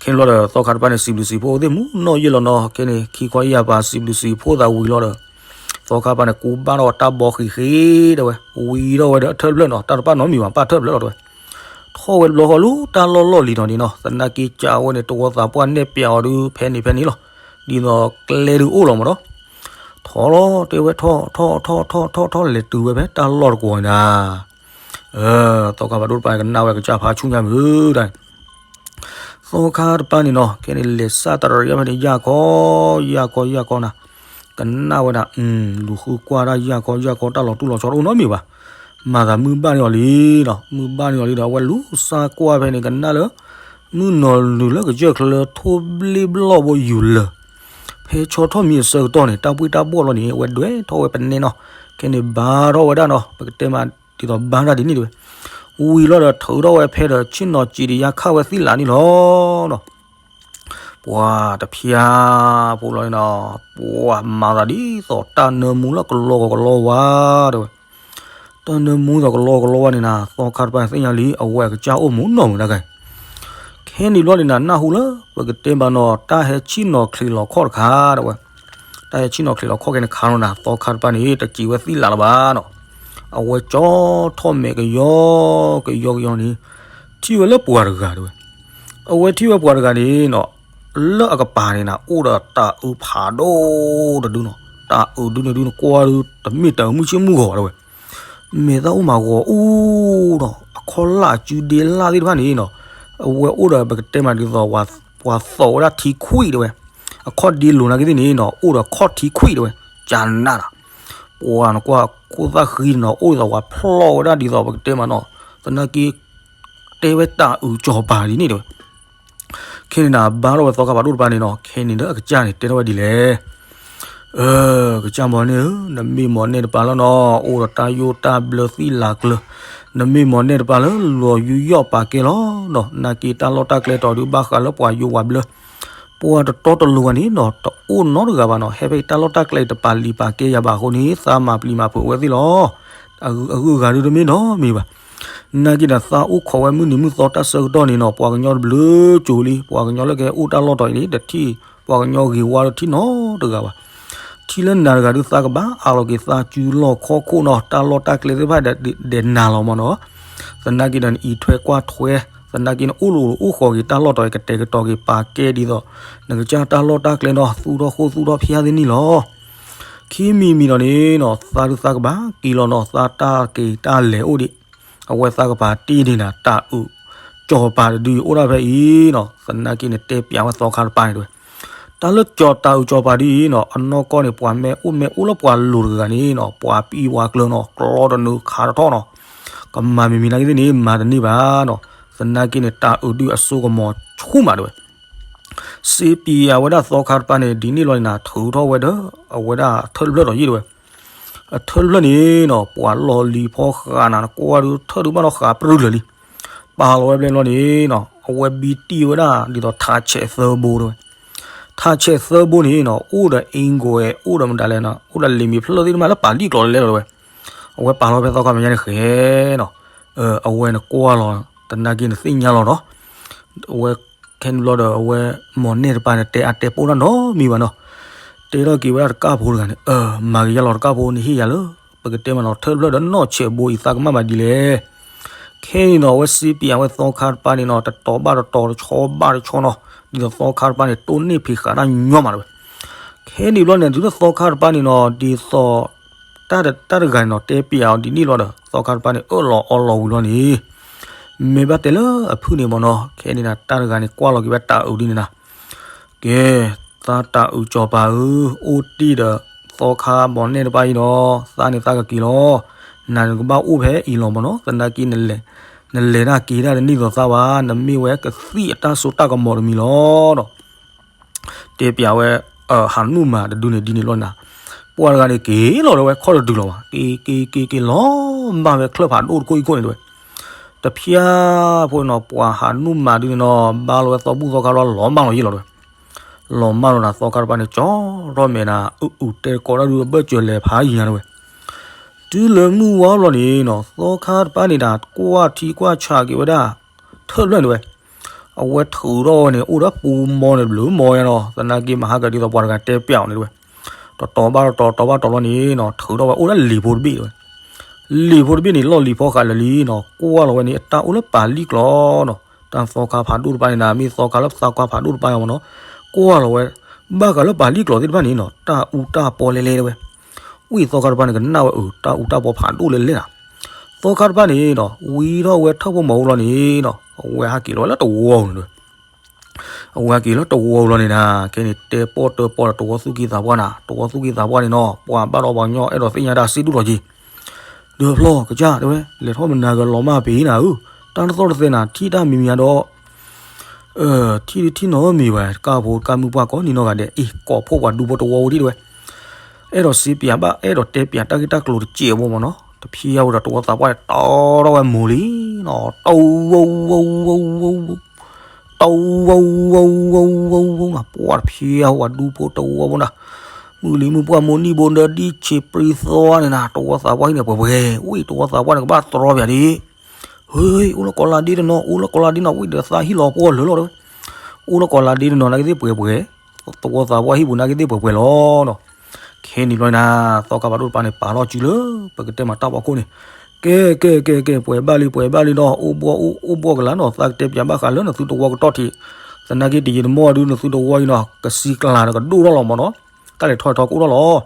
ခဲန့ၣ်ဘျီဒီး သီခါတပၤန့ၣ် စံးဘျုးစံးဖှိၣ်သ့ၣ်မူနီၢ်ယဲၢ်လီၤနီၤ ခဲန့ၣ် ခံခီယၢ်ပၤ စံးဘျုးစံးဖှိၣ်သးဝံၤလီၤဒီး သီခါတပၤန့ၣ် ကူဘၣ်ထီၣ်တၢ်ဘီဃံးဃ့တဲဝဲ ဝံၤထီၣ်ဝဲဒီးအထၢၣ်တဖျၢၣ်နီၤ တၢ်တပၣ်နီတမံၤဘၣ် ပၣ်ထၢၣ်တဖျၢၣ်လီၤတဲဝဲ. ထီၣ်ဝဲတဘျီဃီလၢတၢ်လီၢ်လီၢ်လံၤနီၤန့ၣ်နီၤ သနာ်က့ကးဝဲန့ၣ် တဝီသးပှၢ်နဲၣ်ပျးအီၤဒုး ဖဲန့ၣ်ဖဲန့ၣ်လီၤ. ဒ်သိးကျဲဒုးအိၣ်လီၤမးနီၤ ထီၣ်လီၤတဲဝဲ ထီၣ်ထီၣ်ထီၣ်ထီၣ်ထီၣ်ထီၣ်လဲၤတုၤဝဲဖဲတၢ်လီၢ်တကွီၤန့ၣ် အၢ သီခါဖးဒိၣ်တပၤန့ၣ် ကနၣ်ဝဲကစၢ်ဖးဆူၣ်ညါမုာ်တၢ်န့ၣ် သီခါတပၤန့ၣ်နီၤ ခဲန့ၣ်လဲၤစၢ်တရံးဖဲန့ၣ် ယၢ်ခီ ယၢ်ခီ ယၢ်ခီနၤ ကနၣ်ဝဲဒၣ် လူၤဃုကွၢ်တၢ်ယၢ်ခီ ယၢ်ခီ တၢ်လီၤတူၢ်လီၤဆီတအိၣ်နီတမံၤဘၣ်. မၤသးမုၢ်ဘၣ်န့ၢ်အီၤလံနီၤ မုၢ်ဘၣ်န့ၢ်အီၤလံဒီး အဝဲလူၤစၢ်ကွၢ်ဖဲန့ၣ် ကနၣ်လၢ မုၢ်နီၤလုာ်လၢကစၢၢ်ချၢလၢထိၣ်ဘျ့ဘျီၣ်ဘိယူၤလၢာ် ဖဲဆီထီၣ်မံၤအဆၢကတီၢ်န့ၣ် တၢ်ပှ့ၢ်တၢ်ဘီၣ်လီၤန့ၣ် အဝဲဒွဲၣ်ထီၣ်ဝဲပနဲနီၤ ခဲန့ၣ်ဘါထီၣ်ဝဲဒၣ်နီၤ ပကတဲမးဒ်သိးဘါတၢ်ဒ်န့ၣ်တဲဝဲ ဝံၤလီၤဒီးထုးထီၣ်ဝဲဖဲဒီး ဆ့ၣ်နီၤစံးဒီးယါခၣ်ဝဲသံလးန့ၣ်လီၤနီၤ ပှၤတဖျါ ဖိလီၤန့ၣ်နီၤ ပှၤမၤသးဒ်သိးတၢ်နၢမူလၢကလီကလီဝါတဲဝဲ တၢ်နၢမူသိးကလီကလီဝါန့ၣ်နၤ သီခါတပၤသ့ၣ်ညါလံ အဝဲအကစၢ်အိၣ်မူနီၢ်မုာ်တၢ်ဂၤ ခဲန့ၣ်ဘျီန့ၣ်နၤ နၢ်ဟူလၢ ပကတဲမးနီၤ တၢ်ဟဲဆ့ၣ်နီၤချံးလီၤခီၣ်တခါတဲဝဲ တၢ်ဟဲဆ့ၣ်နီၤချံးလီၤခီၣ်ခဲန့ၣ်ခါနီၤနၤ သီခါတပၤန့ၣ် တစံးဝဲသံလးလၢၤဘၣ်နီၤ အဝဲကၠီထီၣ်မဲာ်ကယီကယီကယီန့ၣ် ထံၣ်ဝဲလၢပှၤတဂၤတဲဝဲ အဝဲထံၣ်ဝဲပှၤတဂၤန့ၣ်နီၤ လၢအကပၤန့ၣ်နၤ အိၣ်ဒီးတၢ်အုးဖးဒိၣ်တဒုနီၤ တၢ်အုးဒုန့ၣ်ဒုန့ၣ် ကွၢ်ဒု တမ့ၢ်တၢ်အုးမုၢ်ဆ့ၣ်မုၢ်ဂီၤတဲဝဲ မဲာ်သၣ်အိၣ်မးဂီၤအူဒီး အခီၣ်လၢ်အစုဒ့လၢ်သ့ၣ်တဖၣ်န့ၣ်နီၤ အဝဲအိၣ်ဒီးပကတဲမးဒ်သိး ပှၤသိးဝဲဒၣ်ထံခွံၣ်တဲဝဲ အခီၣ်ဒ့လိၤနာ်က့သ့ၣ်န့ၣ်နီၤ အိၣ်ဒီးခီၣ်ထံခွံၣ်တဲဝဲ ကနၣ်နီၤ ပှၤနကွၢ်ခိၣ်သၣ်ဃံနီၤ အိၣ်ဒ်သိးပှၤဖျီၣ်ဝဲဒၣ်ဒ်သိးပကတဲမးနီၤ သနာ်က့ တဲဝဲတၢ်အုးကၠီၤပၤဒ်န့ၣ်တဲဝဲ ခဲန့ၣ်နၤ ဘါထီၣ်ဝဲသီခါဖးဒိၣ်တပၤန့ၣ်နီၤ ခဲန့ၣ်ဒီးအကစၢ်န့ၣ် တဲထီၣ်ဝဲဒ်လဲၣ် အၢ ကစၢ်မီၤန့ၣ်ဧၢ နမ့ၢ်မီၤနဲၣ်တပၤလီၤနီၤ အိၣ်ဒီးတၢ်ယိၣ်တၢ်ဘျၢသံလးကျၢၤ နမ့ၢ်မီၤနဲၣ်တပၤလၢ လီၤယူးယီၣ်ပာ်ကဲလီၤနီၤ နာ်က့တၢ်လီၢ်တၢ်ကျဲတီၤဒုးဘၣ်ဃးလၢပှၤယိၤဝၤဘျၢ ပှၤတတီတလိၤဂၤန့ၣ်နီၤ တအိၣ်နီတဂၤဘၣ်နီၤ, ဟဲဖဲအံၤတၢ်လီၢ်တၢ်ကျဲအံၤတပာ်လံာ်ပာ်ကဲယၤဘၣ်အဃိန့ၣ် သးမၤပျံၤမၤဖုးဝဲသ့ၣ်လီၤ. အဂုၤအဂၤဒုတမ့ၢ်နီတမံၤဘၣ်. နာ်က့ဒီးသးအိၣ်ခိးဝဲမုၢ်နံၤမုၢ်သီတၢ်ဆၢကတီၢ်န့ၣ်နီၤ ပှၤကညီတဘျုးကၠိၤလံ, ပှၤကညီလၢကဟဲအိၣ်တၢ်လီၢ်တီၤအံၤန့ၣ် တထံၣ်ပှၤကညီဂ့ၤဝါတထံၣ်နီတဂၤဘၣ်. ထံၣ်လၢနၤတဂၤဒုသးကဘၣ်အးလီၤက့ၤသးစုလီၢ်ခီၣ်ခိၣ်နီၤ, တၢ်လီၢ်တၢ်ကျဲသ့ၣ်တဖၣ်ဒီးနၤလီၤမ့ၢ်နီၤ. သနာ်က့ဒီးနအံးထွဲကွၢ်ထွဲ, သနာ်က့နအိၣ်လၢအိၣ်ဃီၤက့ၤတၢ်လီၢ်တီၤအံၤ ကတဲာ်ကတီၤက့ၤပာ်ကဲဒ်သိး နကစၢ်တၢ်လီၢ်တၢ်ကျဲနီၤ သူၣ်ထီၣ်ဃိၣ်သူၣ်ထီၣ်ဖၠါသ့ၣ်န့ၣ်လီၤ. ခံမံၤမံၤဒီးန့ၣ်နီၤ သးဒုသးကဘၣ်က့ၤလီၤနီၤ, သးတၢ်က့ၤတၢ်လဲၤအိၣ်ဒံး, အဝဲသးကပၤတ့ၢ်ဒံးနၤ တၢ်အုးကၠီၤပၤတဒုအံၤအိၣ်ဒၣ်ဖဲအံၤနီၤ, သနာ်က့န့ၣ်တဲပျးဝဲသီခါတပၤန့ၣ်တဝဲ တၢ်လၢကၠီၤတၢ်အုးကၠီၤပၤဒ်အံၤနီၤ အနီၢ်ကီၢ်န့ၣ် ပှၤမ့ၢ်အိၣ်မ့ၢ်အိၣ်လၢပှၤလိၤတဂၤန့ၣ်နီၤ ပှၤပံၤပှၤကျၢၤနီၤ ကျီတနုၤခးတထီၣ်နီၤ, ကမၤမံၤမံၤနာ်က့သ့ၣ်န့ၣ် မၤတန့ၢ်ဘၣ်နီၤ, သနာ်က့န့ၣ် တၢ်အုးဒုအစိကမီၤဆူၣ်မးတဝဲ စ့ပံၤအဝဲဒၣ်သီခါတပၤန့ၣ် ဒ်န့ၣ်လီၤန့ၣ်နၤ ထုးထီၣ်ဝဲဒီး အဝဲဒၣ်ထၢၣ်တဖျၢၣ်ဒီးယံာ်တဝဲ, အထၢၣ်တဖျၢၣ်န့ၣ်နီၤ ပှၤလီၢ်လံၤဖီဃာ်နၤ နကွၢ်ဒုထၢၣ်ဒုဘၣ်နီၤဃာ်ပြူၢ်လၢာ်လံ, ပာ်လီၤဝဲဘျဲၣ်လီၤန့ၣ်နီၤ အဝဲဘံတံၢ်ဝဲဒၣ်ဒ်သိးထးဆဲးသၢဘိတဝဲ, ထးဆဲးသၢဘိန့ၣ်နီၤ အိၣ်ဒီးအ့ၣ်ကွဲး အိၣ်ဒီးမတၤလဲၣ်နီၤ အိၣ်ဒီးလံာ်မ့ၢ်ဖျၢၣ်သ့ၣ်တဖၣ်လၢပာ်လံာ်ကျိာ်လဲလဲလီၤတဝဲ, အဝဲပာ်လီၤဖဲသီခါမဲာ်ညါန့ၣ်ဃဲနီၤ, အဝဲနကွၢ်လီၤ သနာ်က့နသ့ၣ်ညါလီၤနီၤ, အဝဲ ခဲန့ၣ်ဘျီဒီး အဝဲမိၢ်နဲၣ်တပၤန့ၣ် တဲအါတဲပိၢ်တၢ်နီတမံၤဘၣ်နီၤ, တဲထီၣ်က့ၤဝဲဒၣ်တကၢ်ဖိတဂၤန့ၣ် မၤက့ၤယါလီၤတကၢ်ဖိန့ၣ်ဟ့ၣ်ယၤလၢ ပကတဲမးနီၤ ထၢၣ်တဖျၢၣ်ဒီးနီၢ်ဆဲးဘိအံၤသးကမၣ်မးဒ်လဲၣ်. ခဲန့ၣ်နီၤ အဝဲစ့ပံၤအဝဲသီခါတပၤန့ၣ်နီၤ တတီၤဘၣ်တတီၤ တဆီဘၣ်တဆီနီၤ, ဒ်သိးသီခါတပၤန့ၣ် တိၢ်နီၣ်ဖံးဃာ်တၢ်ညီမးတဝဲ. ခဲန့ၣ်ဘျီန့ၣ် တုၤလၢသီခါတပၤန့ၣ်နီၤ ဒ်သိး တၢ်တဂၤန့ၣ်နီၤ တဲပျးအီၤဒ်န့ၣ်လီၤဒီး သီခါတပၤန့ၣ် အၢၣ်လီၤအီလီၤဝံၤလီၤန့ၣ် မ့ၢ်ဘၣ်တဲလၢအဖုၣ်န့ၣ်မ့ၢ်နီၤ, ခဲန့ၣ်နၤ တၢ်တဂၤန့ၣ် ကွၢ်လီၤက့ၤဝဲတၢ်အုးဒ်န့ၣ်နၤ, ကဲ, သးတၢ်အုးကၠီၤပၤဧၢ, အိၣ်တ့ၢ်ဒီးသီခါမိၢ်နဲၣ်တပၤအံၤဒီး သးန့ၣ်သးကက့ၤလီၤ, နၤန့ၣ်ကဘၣ်အိၣ်ဖဲအံၤလီၤမ့ၢ်နီၤ, သနာ်က့ နလဲၤတၢ်က့ၤတၢ်တန့ၢ်သိးသးဘၣ်, နမ့ၢ်ဝဲကသံၣ်အတၢ်စိတၢ်ကမီၤတမံၤလီၤဒီး တဲပျးဝဲ ဟးနူၣ်မၤတဒုန့ၣ်ဒ်န့ၣ်လီၤနၤ, ပှၤတဂၤန့ၣ်က့ၤလီၤဒီးဝဲခီၣ်တဒုလီၤဘၣ်, က့ၤက့ၤက့ၤက့ၤလီၤဘၣ်ဝဲချၢၣ်ဖးဒိၣ်တခိၣ်အံၤခိၣ်န့ၣ်တဝဲ, တဖျါဖိနီၤ ပှၤဟးနူၣ်မၤဒုန့ၣ်နီၤ ဘါလီၤဝဲသီဘူၣ်သီခါလီၤ လီၤမၢ်လီၤယံာ်လီၤတဝဲ, လီၤမၢ်လီၤနၤ သီခါတပၤန့ၣ် ကၠီထီၣ်မဲာ်နၤ အုၣ်အုၣ်တဲကီးတၢ်ဒုအဘၢၣ်စၢၤလဲၤဖးယံၤညါတဝဲ တုၤလၢမုၢ်ဝါလီၤန့ၣ်နီၤ သီခါတပၤန့ၣ်ဒၣ် ကွၢ်ထံကွၢ်ဆးက့ၤဝဲဒၣ် ထၢၣ်တဖျၢၣ်န့ၣ်ဝဲ, အဝဲထုးထီၣ်ဝဲန့ၣ် အိၣ်ဒီးပူမီန့ၣ် ဘျုးမီယါနီၤ သနာ်က့မဟါကဒ်သိးပှၤတဂၤတဲပျးအီၤန့ၣ်တဝဲ, တတီၤဘၣ်တတီၤ တီၤဘၣ်တီၤလီၤန့ၣ်နီၤ ထုးထီၣ်ဝဲအိၣ်ဒီးလံာ်ဖိတဘ့ၣ်တဝဲ, လံာ်ဖိတဘ့ၣ်န့ၣ် လီၢ်လံၤဖီဃာ်လၢာ်လံနီၤ ကွၢ်လီၤဝဲန့ၣ် အတၢ်အိၣ်လၢပာ်လံာ်ကျိာ်နီၤ တၢ်သီခါဖးဒိၣ်တပၤန့ၣ်နၤ မ့ၢ်သီခါလၢသီခါဖးဒိၣ်တပၤယါမ့ၢ်နီၤ ကွၢ်လီၤဝဲ ဘၣ်ဃးလၢပာ်လံာ်ကျိာ်သ့ၣ်တဖၣ်န့ၣ်နီၤ တၢ်အူတၢ်ပီလဲလဲတဝဲ, ဝံသီခါတပၤန့ၣ် ကနၣ်ဝဲအၢ တၢ်အူတၢ်ပီဖးဒိၣ်လဲလဲနီၤ, သီခါတပၤန့ၣ်နီၤ ဝံထီၣ်ဝဲထၢၣ်ဖိမီၤအူလီၤန့ၣ်နီၤ အဝဲဟးက့ၤလီၤဝဲလၢတဝီပူၤန့ၣ်တဝဲ, အဝဲဟဲက့ၤလၢတဝီပူၤလီၤန့ၣ်နၤ ခဲန့ၣ် တဲပီၣ်တၢပီၣ်ဒီးတဝီသူၣ်က့သးပှၢ်နၤ တဝီသူၣ်က့သးပှၢ်န့ၣ်နီၤ ပှၤဘၣ်ဒီးပှၤကညီအဲၣ်ဒိးသ့ၣ်ညါတၢ်စ့ဒူၣ်လီၤက့ၤ ဒီးဖျီၣ်ကစၢ်တဲဝဲ လဲၤထီၣ်မနၤကလီၤမၢ်ပ့ၤနၤဧၢ, တၢ်နသီၣ်တသဲနၤ ထံၣ်တၢ်မံၤမံၤညါဒီး ထံၣ်ဒုထံၣ်နီတမံၤဘၣ် တကၢ်ဖိတကၢ်မုၢ်ပှၢ်ကိးနံၤနီၢ်ဂၤဒဲး အ့ၣ် ကိးဖှိၣ်ပှၤဒူဖိတဝီဝဲဒၣ်တဲဝဲ, အဲၣ်ဒိးစ့ပျးဘၣ် အဲၣ်ဒိးတဲပျးတၢ်ဂ့ၢ်တၢ်ကျိၤတစဲးဖိမ့ၢ်နီၤ တဖျါဝဲဒီးတဝီသးပှၢ်န့ၣ် တီထီၣ်ဝဲမိၤလံနီၤ တီဝီဝီဝီဝီဝီ တီဝီဝီဝီဝီဝီနီၤ ပှၤတဖျါဝဲဒူဖိတဝီဖိနၤ မုၢ်လံၤမုၢ်ပှၢ်မိၢ်နံၤဘိဒီး ဒ်ဆံးပြံသီန့ၣ်နၤ တဝီသးပှၢ်ဟံၣ်န့ၣ်ပှဲၤပှဲၤ ဝံၣ်တဝီသးပှၢ်န့ၣ် ကဘၣ်တြီပျးဒ် ဟ့ အိၣ်လၢကီးလါဒ့တနီၤ အိၣ်လၢကီးလါဒ့နီၤ ဝံၣ်ဒီးသးဟံၣ်လီၤပှီၢ်လၢာ်လီၤတဲဝဲ အိၣ်လၢကီးလါဒ့တနီၤ နာ်က့သ့ၣ်ပှဲၤပှဲၤ တဝီသးပှၢ်ဟံၣ်ပူၤနာ်က့သ့ၣ်ပှဲၤပှဲၤလီၤနီၤ ခဲန့ၣ်ဘျီနၤ သီခါဖးဒိၣ်တပၤန့ၣ် ပာ်ထီၣ်စုလၢ ပကတဲမးတၢ်ဖီခိၣ်န့ၣ် ကဲ ကဲ ကဲ ကဲ ပှဲၤဘၣ်လံ ပှဲၤဘၣ်လံနီၤ အိၣ်ဘှီၣ်အိၣ်ဘှီၣ်ကလာ်နီၤ သးကတဲပျးဘၣ်ဃးလၢနသုတဝီကတီၢ်ထံး သနာ်က့တယံာ်တမီၢ်ဒု နသုတဝီအံၤနီၤ ကစံကျၢ်ဒီးကဒိၣ်ထီၣ်လီၤမ့ၢ်နီၤ တၢ်လဲၤထီၣ်ထီကအိၣ်ထီၣ်လီၤ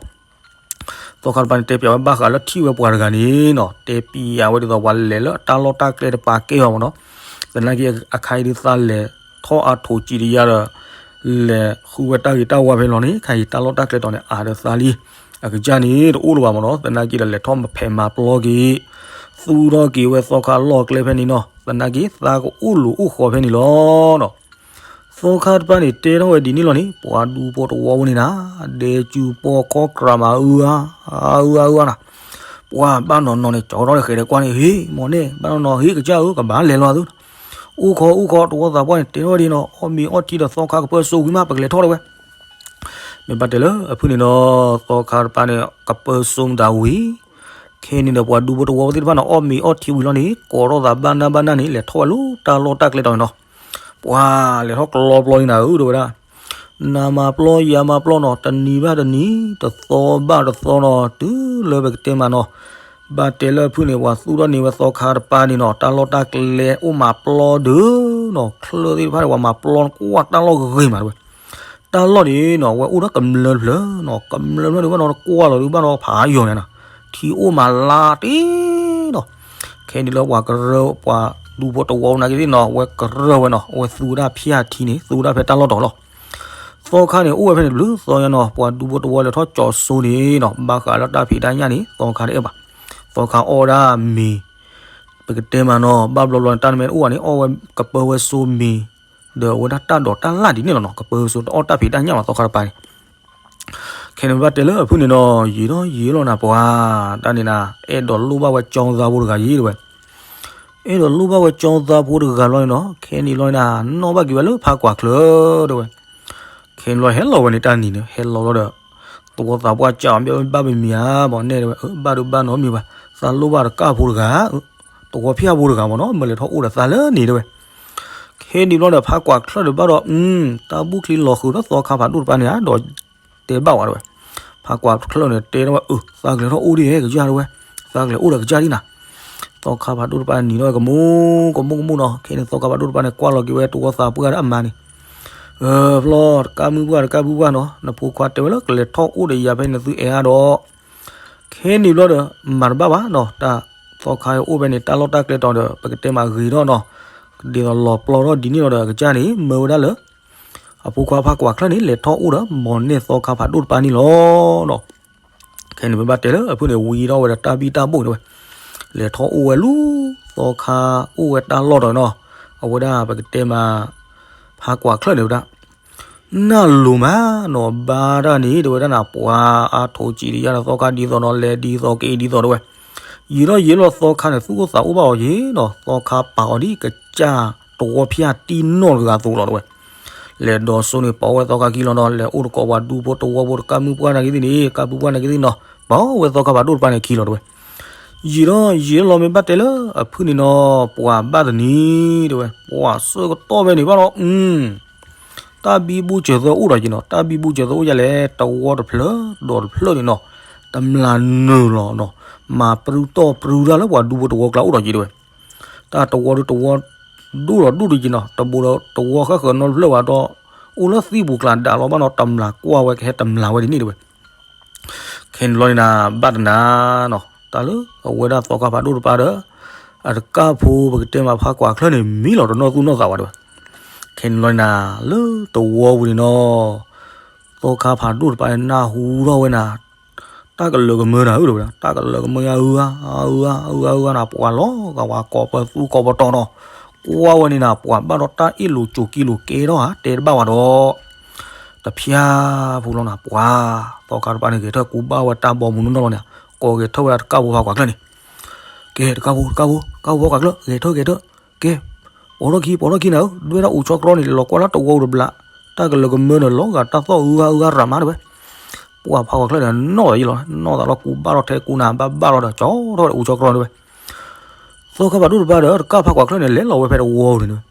သီခါတပၤန့ၣ် တဲပျးဝဲဘၣ်ဃးလၢထံၣ်ဝဲပှၤတဂၤန့ၣ်နီၤ တဲပျးဝဲဒ်သိးပှၤလဲၤလၢအတၢ်လီၢ်တၢ်ကျဲတပၤကဲအီၤမ့ၢ်နီၤ သနာ်က့အခါအံၤဒုးသးလဲၤထီၣ်အါထိးစံးတယါဒီး လဲၤဃုဝဲတၢ်ဂ့ၤတၢ်ဝါဖဲန့ၣ်လီၤန့ၣ် ခါအံၤတၢ်လီၢ်တၢ်ကျဲတီၤန့ၣ် အါဒီးသးလံ အကစၢ်န့ၣ် တအိၣ်လၢၤဘၣ်မ့ၢ်နီၤ သနာ်က့ဒီးလဲၤထီၣ်မဖဲးမၤပျီက့ၤ သူၣ်ထီၣ်က့ၤဝဲသီခါလီၢ်ကျဲဖဲန့ၣ်နီၤ သနာ်က့သးကအိၣ်လိၤအိၣ်ဃီဖဲန့ၣ်လီၤနီၤ သီခါတပၤန့ၣ် တဲထီၣ်ဝဲဒ်န့ၣ်လီၤန့ၣ် ပှၤဒူဖိတဝီဖိန့ၣ်နၤ ဒဲကၠူပီခီကြၤမး အုအါ အုအါ အုအါနၤ ပှၤဘၣ်နီၢ်နီၢ်န့ၣ် ကၠီထီၣ်လၢဃဲၤဒီးကွၢ်န့ၣ် ဟ့ၣ် မ့ၢ်န့ၣ် ဘၣ်နီၢ်နီၢ် ဟ့ၣ်ကစၢ်ဧၢ ကဘၣ်လဲၤလီၤသု အူခီအူခီ တဝီသးပှၢ်န့ၣ် တဲထီၣ်ဝဲဒ်နီၤ, အီၣ်မ့ၤအီထံဒီးသီခါကပၢစိဝံၤမး ပကလဲၤထီၣ်တဲဝဲ. မ့ၢ်ဘၣ်တဲလၢအဖုၣ်န့ၣ်ဒီး သီခါတပၤန့ၣ် ကပၢစိမတၤဝံၤ, ခဲန့ၣ်ဒီးပှၤဒူဖိတဝီသ့ၣ်တဖၣ်န့ၣ် အီၣ်မ့ၤအီထံဝံၤလီၤန့ၣ် ကိးထီၣ်သးဘၣ်နၢ်ဘၣ်နၢ်န့ၣ် လဲၤထီၣ်ဝဲလၢတၢ်လီၢ်တၢ်ကျဲတီၤန့ၣ်နီၤ. ပှၤလဲၤထီၣ်ကျီပျီန့ၣ်နၤဧၢ တဲဝဲဒၣ်, နၤမၤပျီယၤမၤပျီနီၤ, တနံၤဘၣ်တနံၤ တသီဘၣ်တသီနီၤ, တုၤလၢပကတဲမးနီၤ, ဘၣ်တဲလၢအဖုၣ်န့ၣ် ပှၤသူၣ်ထီၣ်န့ၢ်ဝဲသီခါတပၤန့ၣ်နီၤ, တၢ်လီၢ်တၢ်ကျဲအိၣ်မးပျီဒုးနီၤ, ချၢသ့ၣ်တဖၣ်န့ၣ် ပှၤမၤပျီကွၢ်တၢ်လီၢ်ဂ့ၤမးတဲဝဲ. တၢ်လီၢ်န့ၣ်နီၤ အဝဲအိၣ်ဒီးကမျၢၢ်တဖျၢၣ်နီၤ, ကမျၢၢ်တဖျၢၣ်န့ၣ်ဘၣ်နီၤ ကွၢ်လီၤဒုးဘၣ်နီၤ ဖးယိာ်န့ၣ်နီၤ, ထံအိၣ်မးလါတ့ၢ်နီၤ. ခဲန့ၣ်လၢပှၤကရၢ ပှၤဒူဖိတဝီနာ်က့သ့ၣ်နီၤ အဝဲကရၢဝဲနီၤ, အဝဲသူဝဲဒၣ်ဖၠၣ်ထံန့ၣ် သူဝဲဒၣ်ဖဲတၢ်လီၢ်တီၤလီၤ. သီခါန့ၣ် အိၣ်ဝဲဖဲန့ၣ်တဘျုးသီညါနီၤ, ပှၤဒူဖိတဝီလဲၤထီၣ်ကၠီၤစိန့ၣ်နီၤ, ဘၣ်ဃးလၢတၢ်ဖံးတၢ်ညၣ်န့ၣ် သီခါတအဲၣ်ဘၣ်. သီခါအီၣ်ဝဲဒၣ်မ့ၤ, ပကတဲမးနီၤ ဘၣ်ဘျီဘျီန့ၣ် တၢ်နမ့ၢ်အိၣ်ဘၣ်န့ၣ် အီၣ်ဝဲကပၢဝဲစိမ့ၤ ဒီးအဝဲဒၣ်တၢ်ဒိးတၢ်လၣ်ဒ်န့ၣ်လီၤနီၤ, ကပၢဝဲစိတအီၣ်တၢ်ဖံးတၢ်ညၣ်ဘၣ်သီခါတပၤန့ၣ်. ခဲန့ၣ်ဘၣ်တဲလၢအဖုၣ်န့ၣ်နီၤ, ယံာ်ထီၣ်ယံာ်လီၤနၤပှၤ, တၢ်န့ၣ်နၤ အဲၣ်ဒိးလိၣ်ဘၣ်ဝဲကၠီသးဖိတဂၤယံၤတဲဝဲ. အဲၣ်ဒိးလိၣ်ဘၣ်ဝဲကၠီသးဖိတဂၤလီၤန့ၣ်နီၤ, ခဲန့ၣ်လီၤနၤ နီၣ်ဘၣ်က့ၤဝဲလၢဖးကွၢ်ချၢတဲဝဲ. ခဲန့ၣ်လီၤဟဲလီၤဝဲန့ၣ် တၢ်နံၤန့ၣ် ဟဲလီၤလီၤဒီး သဝီသးပှၢ်ကၢ်အီၤ မ့ၢ်ဘၣ်မမံၤဧါ, ဘၣ်နဲၣ်တဲဝဲ, ဘၣ်ဒုးဘၣ်နီတမံၤဘၣ်, သးလိၣ်ဘၣ်တကၣ်ဖိတဂၤ, သဝီဖၠၣ်ဖိတဂၤမ့ၢ်နီၤ, မ့ၢ်လဲၤထီၣ်အိၣ်ဒီးသးလၢန့ၣ်တဲဝဲ. ခဲန့ၣ်ဘျီဒီး ဖးကွၢ်ချၢၣ်ဒီးဘၣ်ဒီး တၢ်ဘူၣ်ချံလီၤဃုာ်ဒီးသီခါဖးဒိၣ်တပၤန့ၣ်ဧါ, ဒီးတဲဘၣ်ဝဲတဲဝဲ. ဖးကွၢ်ချၢၣ်န့ၣ် တဲထီၣ်ဝဲ, သးကလဲၤထီၣ်အိၣ်ဒ်ဟဲကစၢ်တဲဝဲ, သးကလဲၤအိၣ်ဒီးကစၢ်ဒ်နၤ. သီခါဖးဒိၣ်တပၤန့ၣ် နံၤထီၣ်ဝဲကမူကမူၣ်ကမူၣ်နီၤ, ခဲန့ၣ်သီခါဖးဒိၣ်တပၤန့ၣ် ကွၢ်လီၤက့ၤဝဲတဝီသးပှၢ်ဒီးအမါန့ၣ် အၢ ဖျီ တကါမုၢ်ပှၢ်တကါမုၢ်ပှၢ်နီၤ, နဖိခွါတဲဝဲလၢကလဲၤထီၣ်အိၣ်ဒီးယၤဖဲနသုအဲၣ်အါဒီး, ခဲန့ၣ်ဘျီဒီး မၤတဘၣ်ဘၣ်နီၤ, တၢ်သီခါအိၣ်ဖဲန့ၣ် တၢ်လီၢ်တၢ်ကျဲတီၤဒီး ပကတဲမးဂ့ၤထီၣ်နီၤ, ဒ်သိးလီၤပျီထီၣ်ဒ်န့ၣ်လီၤဒီး အကစၢ်န့ၣ် မၢဝဲဒၣ်လၢ အဖိခွါဖးကွၢ်ချၢၣ်န့ၣ် လဲၤထီၣ်အိၣ်ဒီး မီၢ်နဲၣ်သီခါဖးဒိၣ်တပၤန့ၣ်လီၤနီၤ. ခဲန့ၣ်မ့ၢ်ဘၣ်တဲလၢအဖုၣ်န့ၣ် ဝံထီၣ်ဝဲဒီးတၢ်ဘံၣ်တၢ်ဘိၣ်န့ၣ်ဝဲ, လဲၤထီၣ်အိၣ်ဝဲလၢ သီခါအိၣ်ဝဲတၢ်လီၢ်တီၤနီၤ, အဝဲဒၣ်ပကတဲမး ဖးကွၢ်ချၢၣ်န့ၣ်ဝဲဒၣ် နၢ်လိၤမးနီၤ, ဘါတၢ်န့ၣ် တဲဝဲဒၣ်နၤ ပှၤအါထိးစံးဒံးယါဒီးသီခါဒ်သိးနီၤ, လဲၤဒ်သိးက့ၤဒ်သိးတဲဝဲ. ယံာ်ထီၣ်ယံာ်လီၤသီခါန့ၣ် သူၣ်အိၣ်သးအိၣ်ဘၣ်အီၤယံၤနီၤ, သီခါပာ်အီၤဒ်ကစၢ်တဝီဖၠၣ်တံၢ်နီၢ်တဂၤအသိးလီၤတဲဝဲ. လဲၤဒီးစိန့ၣ် ပာ်ဝဲသီခါခံလီၤနီၤ, လဲၤအိၣ်တကိးပှၤဒူဖိတဝီဖိတကါမုၢ်ပှၢ်နာ်က့သ့ၣ်န့ၣ် ကါမုၢ်ပှၢ်နာ်က့သ့ၣ်နီၤ, ပာ်ဝဲသီခါဖးဒိၣ်တပၤန့ၣ်ခံလီၤတဲဝဲ. ယံာ်ထီၣ်ယံာ်လီၤမ့ၢ်ဘၣ်တဲလၢအဖုၣ်န့ၣ်နီၤ, ပှၤဘၣ်တနံၤတဲဝဲ, ပှၤဆၢကတီၢ်ဖဲန့ၣ်ဘၣ်ဒီး တၢ်ဘံဘူစၢၤသၢအိၣ်ဒီးက့ၤနီၤ, တၢ်ဘံဘူစၢၤသၢအိၣ်ဒ်လဲၣ်, တဝီတဖျၢၣ်ဒီးတဖျၢၣ်န့ၣ်နီၤ, တမျၢ်နုာ်လီၤနီၤ, မၤပြူတီၢ်ပြူတၢ်လၢပှၤဒူဖိတဝီကျါအိၣ်ဒီးက့ၤတဲဝဲ. တၢ်တဝီဒုးတဝီ ဒိၣ်ဒီးဒိၣ်ဒီးက့ၤနီၤ, တဘိဒီးတဝီဃၣ်ဃၢၤနီတဖျၢၣ်ဘၣ်ဒီး အိၣ်လၢသံပူၤကျါဒၣ်လီၤဘၣ်နီၤ, တမျၢ်ကွၢ်ဝဲကဟဲတမျၢ်ဝဲဒ်န့ၣ်တဲဝဲ. ခဲန့ၣ်လီၤန့ၣ်နၤ ဘၣ်တနၤနီၤ, တၢ်လၢအဝဲဒၣ်သီခါဖးဒိၣ်တပၤဒီး အတကၣ်ဖိပကတဲမးဖးကွၢ်ချၢၣ်န့ၣ် မံလီၤတနီၢ်သူၣ်နီၢ်သးဝဲတဲဝဲ. ခဲန့ၣ်လီၤန့ၣ်နၤ လၢတဝီပူၤန့ၣ်နီၤ, သီခါဖးဒိၣ်တပၤန့ၣ် နၢ်ဟူထီၣ်ဝဲနၤ တၢ်ကလၢၤကမၢနၤဧၢတဲဝဲ, တၢ်ကလၢၤကမၢယါဧၢဧါ ဧါဧါဧါဧါနၤ, ပှၤလီၤဂာ်ဝဲကိးပသူကိးပတီၤနီၤ, ကွၢ်ဝဲန့ၣ်နၤ ပှၤဘၣ်ဒီးတၢ်အ့ၣ်လိာ်ကိၤကံလိာ်ကဲထီၣ်ဧါ တဲတဘၣ်ဝဲဒီး တဖၠၣ်ဖိလီၤနၤ, ပှၤသီခါတပၤန့ၣ် ဂဲၤထၢၣ်ကူဘၣ်ဝဲတၢ်ဘီမုၢ်နီၢ်နီၢ်လီၤန့ၣ်, ကိးဂဲၤထၢၣ်ဝဲဒၣ်တကၣ်ဖိဖးကွၢ်ချၢၣ်န့ၣ်, ကဲတကၣ်ဖိ တကၣ်ဖိ တကၣ်ဖိဖးကွၢ်ချၢၣ် ဂဲၤထၢၣ်ဂဲၤထၢၣ်, ကဲ ပိာ်ထီၣ်ခံ ပိာ်ထီၣ်ခံနၤဧၢ, ဒွဲၣ်တၢ်အူးဆီတြီန့ၣ် လီၤကွၢ်လၢတဝီပူၤတဘျီ, တၢ်ကလၢၤကမၢန့ၣ် လီၤဂာ်တၢ်သီၣ်အုးဂၤအုးဂၤရၤမးတဲဝဲ. ပှၤဖးကွၢ်ချၢၣ်န့ၣ် နီၣ်သးယံလီၤ, နီၣ်သးလီၤကူဘၣ်ထီၣ်ထဲကူနၤ ဘၣ်ဘၣ်လီၤဒီး ကၠီထီၣ်ဝဲဒၣ်အူးဆီတြီတဲဝဲ. သီခါဖးဒိၣ်တပၤဒီး တကၣ်ဖးကွၢ်ချၢၣ်န့ၣ် လဲၤလီၤဝဲဖဲတဝီပူၤန့ၣ်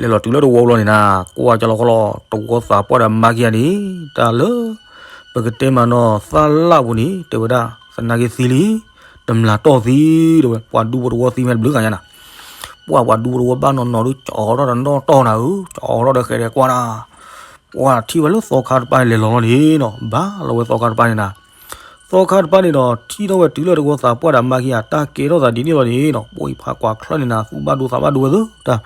လဲၤလီၤတုၤလၢတဝီလီၤန့ၣ်နၤ, ကွၢ်ကလီၤခီလီၤ တဝီသးပှၢ်ဒီးမါခံဂၤန့ၣ် တၢ်လၢ ပကတဲမးနီၤ သၣ်လၣ်ပူၤန့ၣ် တဲဝဲဒၣ် သနာ်က့သံလံ, တမျၢ်တီၢ်သံ တဲဝဲ, ပှၤဒူဖိတဝီသံမ့ၢ်တဘျုးဂၤညါနၤ, ပှၤပှၤဒူဖိတဝီဘၣ်နီၢ်နီၢ်ဒုး ကၠီထီၣ်ဒီးနီၣ်တီၢ်နၤဧၢ, ကၠီထီၣ်ဒီးဃဲၤဒီးကွၢ်နၤ, ပှၤထံၣ်ဝဲလၢသီခါတပၤန့ၣ် လဲၤလီၤလီၤန့ၣ်နီၤ, ဘၣ်လီၤဝဲသီခါတပၤန့ၣ်နၤ သီခါတပၤန့ၣ်ဒီး ထံၣ်ထီၣ်ဝဲတုၤလၢတဝီသးပှၢ်ဒီးမါခံဂၤ တၢ်ကဲထီၣ်သးဒ်န့ၣ်လီၤန့ၣ်နီၤ, ပှၤဖးကွၢ်ချၢၣ်န့ၣ်နၤ သူၣ်ဘၣ်ဒိသးဘၣ်ဒိဝဲသု, တၢ်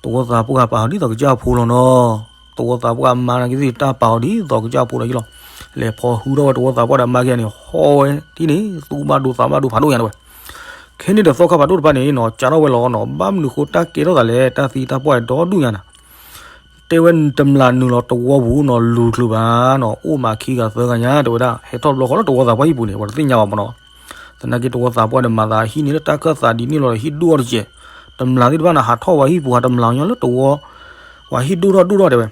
တဝီသးပှၢ်ပာ်အီၤဒ်သိးကစၢ်ဖိလီၤနီၤ, တဝီသးပှၢ်မါနာ်က့သ့ၣ်တၢ်ပာ်အီၤဒ်သိးကစၢ်ဖိဒီးယံလီၤ, လဲၤဖီၣ်ဟုထီၣ်ဝဲတဝီသးပှၢ်ဒီးမါခံဂၤန့ၣ် ဟီၣ်ဝဲဒ်န့ၣ် သူၣ်ဘၣ်ဒိသးဘၣ်ဒိဖးဒိၣ်ညါတဲဝဲ. ခဲန့ၣ်ဒီးသီခါဖးဒိၣ်တပၤန့ၣ်နီၤ ကးထီၣ်ဝဲလီၤနီၤ, ဘၣ်မနုၤဃိတၢ်ကဲထီၣ်သးလဲၣ်, တၢ်သံတၢ်ပှၢ်ဒီဒူၣ်ညါနၤ တဲဝဲတမျၢ်နုာ်လီၤတဝီပူၤနီၤ လူၤချုးဘၣ်နီၤ, အိၣ်မးခံဂၤသၢဂၤညါ တဲဝဲဒၣ်, ဟဲထီၣ်တဘျီဃီလၢတဝီသးပှၢ်ဟံၣ်ပူၤန့ၣ် ပှၤတသ့ၣ်ညါဘၣ်မးနီၤ, သနာ်က့တဝီသးပှၢ်န့ၣ် မၤသးဟံၣ်န့ၣ်လၢတၢ်ခၢၣ်သးဒ်န့ၣ်လီၤဒီး ဟံၣ်ဒိၣ်အီၤတစဲး, တ တမျၢ်သ့ၣ်တဖၣ်န့ၣ် ဟးထီၣ်ဝဲဟံၣ်ပူၤ ဟးတမျၢ်ညီလၢတဝီ ပှၤဟံၣ်ဒိၣ်ထီၣ်ဒိၣ်ထီၣ်တဲဝဲ,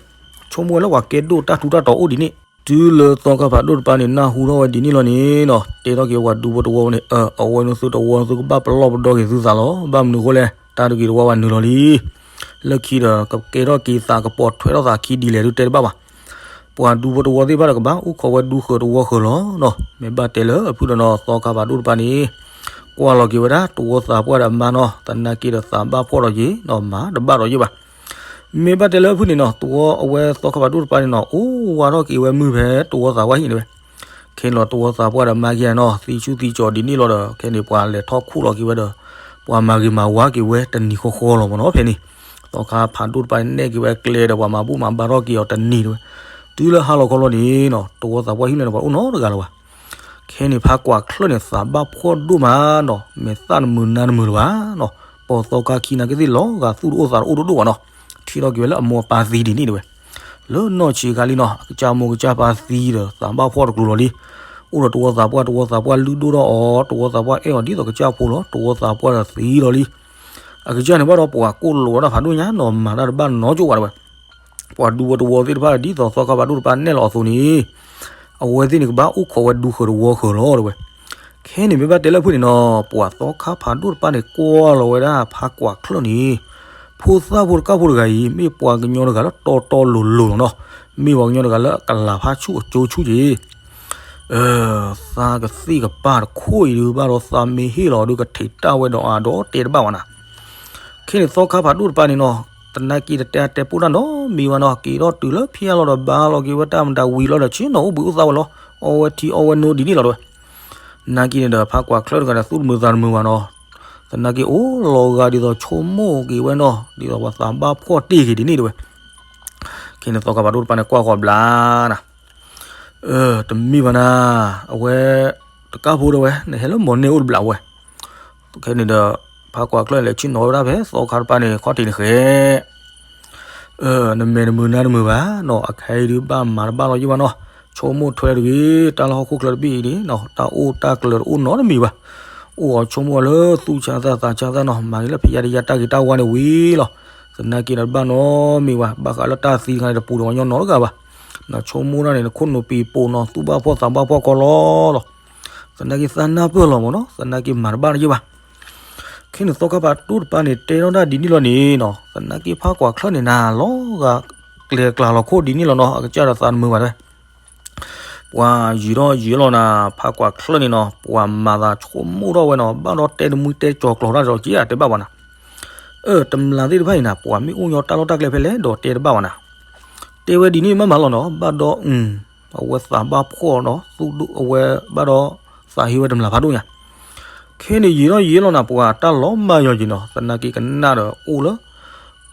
ဆိကမိၣ်ဝဲလၢပှၤကဲဒိၣ်တၢ်ထူးတၢ်တီၤအိၣ်ဒ်န့ၣ်, တုၤလၢသီခါဖးဒိၣ်တပၤန့ၣ် နၢ်ဟူထီၣ်ဝဲဒ်န့ၣ်လီၤန့ၣ်နီၤ, တဲထီၣ်က့ၤပှၤဒူဖိတဝီန့ၣ်, အဝဲနသုတဝီနသုကဘၣ်ပလီၢ်ပဒီက့ၤသုသးလီၤ, ဘၣ်မနုၤအဃိလဲၣ်, တၢ်တဂ့ၤတဝါဘၣ်နုာ်လီၤလံ. လၢခံဒီး ကကဲထီၣ်က့ၤသး ကပိာ်ထွဲထီၣ်သးခံဒ်လဲၣ်ဒုးတဲတဘၣ်ဘၣ်. ပှၤဒူဖိတဝီသ့ၣ်တဖၣ်ဒီးကဘၣ်အိၣ်ခိးဝဲဒူဃၢၤတဝီဃၢၤလီၤနီၤ. မ့ၢ်ဘၣ်တဲလၢအဖုၣ်ဒီးနီၤ သီခါဖးဒိၣ်တပၤန့ၣ် ကွၢ်လီၤက့ၤဝဲဒၣ် တဝီသးပှၢ်ဒီးအမါနီၤ, သနာ်က့ဒီးသးဘၣ်ဖှီၣ်ဒီးယ့ၤနီၤ, မၤတဘၣ်ဒီးယ့ၤဘၣ်. မ့ၢ်ဘၣ်တဲလၢအဖုၣ်န့ၣ်နီၤ တဝီအဝဲသီခါဖးဒိၣ်တပၤန့ၣ်နီၤ အိၣ်ဝးထီၣ်က့ၤဝဲမုၢ်ဖဲတဝီသးပှၢ်ဟံၣ်န့ၣ်ဝဲ. ခဲန့ၣ်လီၤတဝီသးပှၢ်ဒီးမါက့နီၤ သံဆူၣ်သံကၠီၤဒ်န့ၣ်လီၤဒီး ခဲန့ၣ်ပှၤလဲၤထီၣ်ခူၣ်လီၤက့ၤဝဲဒီး ပှၤမၤဂ့ၤမၤဝါက့ၤဝဲတနံၤဃီဃီလီၤမ့ၢ်နီၤ ဖဲန့ၣ်. သီခါဖးဒိၣ်တပၤန့ၣ် နဲၣ်က့ၤဝဲကျဲဒီး ပှၤမၤဘူၣ်မၤဘါထီၣ်က့ၤအီၤတနံၤတဲဝဲ. တုၤလၢဟါလီၤခီလီၤန့ၣ်နီၤ တဝီသးပှၢ်ဟံၣ်န့ၣ် ပှၤအိၣ်နီတဂၤလၢၤဘၣ်. ခဲန့ၣ်ဖးကွၢ်ချၢၣ်န့ၣ် သးဘၣ်ဖှီၣ်ဒိၣ်မးနီၤ, မဲာ်သၣ်တမုာ်နါတမုာ်လၢၤဘၣ်နီၤ, ပိာ်သီခါခံနာ်က့သ့ၣ်လီၤဂာ်သူၣ်တအိၣ်သးတအိၣ်ဒိၣ်ဒိၣ်ဘၣ်နီၤ, ထံၣ်ထီၣ်က့ၤဝဲလၢအမိၢ်အပၢ်သံဒ်န့ၣ်တဲဝဲ. လၢနီၢ်ဆံးခါလံနီၤ အကစၢ်မိၢ်ကစၢ်ပၢ်သံဒီး သးဘၣ်ဖှီၣ်တကျိၤလီၤလံ. အိၣ်ဒီးတဝီသးပှၢ် တဝီသးပှၢ်လုၢ်ဒိၣ်ထီၣ်အီၤ, တဝီသးပှၢ်အဲၣ်အီၤဒ်သိးကစၢ်ဖိလီၤ, တဝီသးပှၢ်ဒီးသံလီၤလံ. အကစၢ်န့ၣ်ဘၣ်ဒီးပှၤကိၣ်လိာ်ဝဲဒၣ်ဖးဒိၣ်ညါနီၤ, မၤတၢ်တဘၣ်နီကၠိဘၣ်တဲဝဲ. ပှၤဒူဖိတဝီသ့ၣ်တဖၣ်ဒ်သိးသီခါဖးဒိၣ်တပၤနဲၣ်လီၤအသိးန့ၣ် အဝဲသ့ၣ်န့ၣ်ကဘၣ်အိၣ်ခိးဝဲဒူဃၢၤတဝီဃၢၤလီၤတဲဝဲ. ခဲန့ၣ်မ့ၢ်ဘၣ်တဲလၢအဖုၣ်န့ၣ်နီၤ ပှၤသီခါဖးဒိၣ်တပၤန့ၣ် ကွၢ်လီၤဝဲဒၣ်ဖးကွၢ်ချၢၣ်န့ၣ် ဖိသၣ်ဖိတကၢ်ဖိတဂၤအံၤ မ့ၢ်ပှၤကညီတဂၤလၢတီတီလိၤလိၤလီၤနီၤ, မ့ၢ်ပှၤကညီတဂၤလၢအကလၤဖးဆူၣ်အကၠိဆူၣ်က့ၤ သးကသ့ၣ်ကပၢ်တခိၣ်အံၤဒုး ဘၣ်ဒီးသးမ့ၢ်ဟ့ၣ်လီၤဒုး ကထံးတၢ်ဝဲဒီးအါဒီးတဲတဘၣ်ဝဲနၤ. ခဲန့ၣ်သီခါဖးဒိၣ်တပၤန့ၣ်နီၤ သနာ်က့တတဲအတဲပိၢ်တၢ်နီတမံၤဘၣ်နီၤ, က့ၤထီၣ်တုၤလၢဖဲအလီၤဒီး ဘါလီၤက့ၤဝဲတၢ်မတၤဝံၤလီၤဒီး ဆ့ၣ်နီၤအိၣ်ဘှံးအိၣ်သါဝဲလီၤ, အီဝဲထံအီဝဲနိဒ်န့ၣ်လီၤတဲဝဲ. နာ်က့န့ၣ်ဒီး ဖးကွၢ်ချၢၣ်တဂၤဒီး သူၣ်တမုာ်သးတမုာ်ဘၣ်နီၤ, သနာ်က့အိၣ်လီၤဂာ်ဒ်သိးဆိကမိၣ်က့ၤဝဲနီၤ, ဒ်သိးပှၤသးဘၣ်ဖှီၣ်တ့ၢ်က့ၤဒ်န့ၣ်တဲဝဲ. ခဲန့ၣ်သီခါဖးဒိၣ်တပၤန့ၣ် ကွၢ်ဃီၤဘျါနၤ တမ့ၢ်ဘၣ်နၤ, အဝဲ တကၢ်ဖိတဲဝဲ နဟဲလၢမီၢ်န့ၢ်အိၣ်တဘျီဝဲ. ခဲန့ၣ်ဒီး ဖးကွၢ်ချၢၣ်လဲၤဆ့ၣ်နီၤဝဲဒၣ်ဖဲသီခါတပၤန့ၣ် ခီၣ်ထံးန့ၣ်ဃဲ နမဲာ်တမုာ်နါတမုာ်ဘၣ်နီၤ, အခဲအံၤဒုးဘၣ်မၤတဘၣ်လီၤယံၣ်ဘၣ်နီၤ, ဆိကမိၣ်ထွဲတဂ့ၤ, တၢ်လၢဟီၣ်ခိၣ်ချၢတဘ့ၣ်အံၤန့ၣ်နီၤ တၢ်အိၣ်တၢ်ကျၢၤတအိၣ်နီတမံၤဘၣ်. အိၣ်အီၤဆိကမိၣ်အီၤလၢသူၣ်ဆါသးသးဆါသးနီၤ, မၤဂ့ၤလၢဖဲယါတယါတၢ်ဂ့ၤတၢ်ဝါန့ၣ်ဝံၤလီၤ. သနာ်က့ဒီးတဘၣ်နီတမံၤဘၣ်, ဘၣ်ဃးလၢတၢ်သံတခါန့ၣ် တပူၤဒီးပှၤကညီနီတဂၤဘၣ်. နဆိကမိၣ်ဒၣ်န့ၣ် နခိၣ်နူာ်ပံၤပိာ်နီၤ, သူၣ်ဘၣ်ဖှီၣ်သးဘၣ်ဖှီၣ်ကီလီလီၤ. သနာ်က့သးနၢ်ပၢၢ်လီၤမ့ၢ်နီၤ, သနာ်က့မၤတဘၣ်တယံာ်ဘၣ်. ခဲန့ၣ်သီခါဖးဒိၣ်တပၤန့ၣ် တဲထီၣ်ဒၣ်ဒ်န့ၣ်လီၤန့ၣ်နီၤ, သနာ်က့ဖးကွၢ်ချၢၣ်န့ၣ်နၤ လီၤဂာ်ကျဲၤကျါလီၤခိၣ်ဒ်န့ၣ်လီၤနီၤ, အကစၢ်ဒီးသးတမုာ်ဘၣ်တဲဝဲ. ပှၤယံာ်ထီၣ်ယံာ်လီၤနၤ, ဖးကွၢ်ချၢၣ်န့ၣ်နီၤ ပှၤမၤသးဆိကမိၣ်ထီၣ်ဝဲနီၤ, ဘၣ်ဒီးတဲတမှံတဲကၠီၤကျီၤတၢ်ဒီးက့ၤဧါ တဲဘၣ်ပှၤနၤ. အၢ တမျၢ်သ့ၣ်တဖၣ်အံၤနၤ ပှၤမ့ၢ်အိၣ်ညီတၢ်လီၢ်တၢ်ကျဲဖဲလဲၣ်ဒီးတဲတဘၣ်ပှၤနၤ. တဲဝဲဒ်န့ၣ်မးမးလီၤနီၤ, ဘၣ်ဒီး အဝဲသးဘၣ်ဖှီၣ်ဒီး သူၣ်ဒိၣ်အဝဲ ဘၣ်ဒီးသးဟ့ဝဲတမျၢ်ဖးဒိၣ်ညါ. ခဲန့ၣ်ယံာ်ထီၣ်ယံာ်လီၤနၤ ပှၤတၢ်လီၤမၢ်ယီၤက့ၤနီၤ, သနာ်က့ကနၣ်ဒီးအိၣ်လၢ ဒ်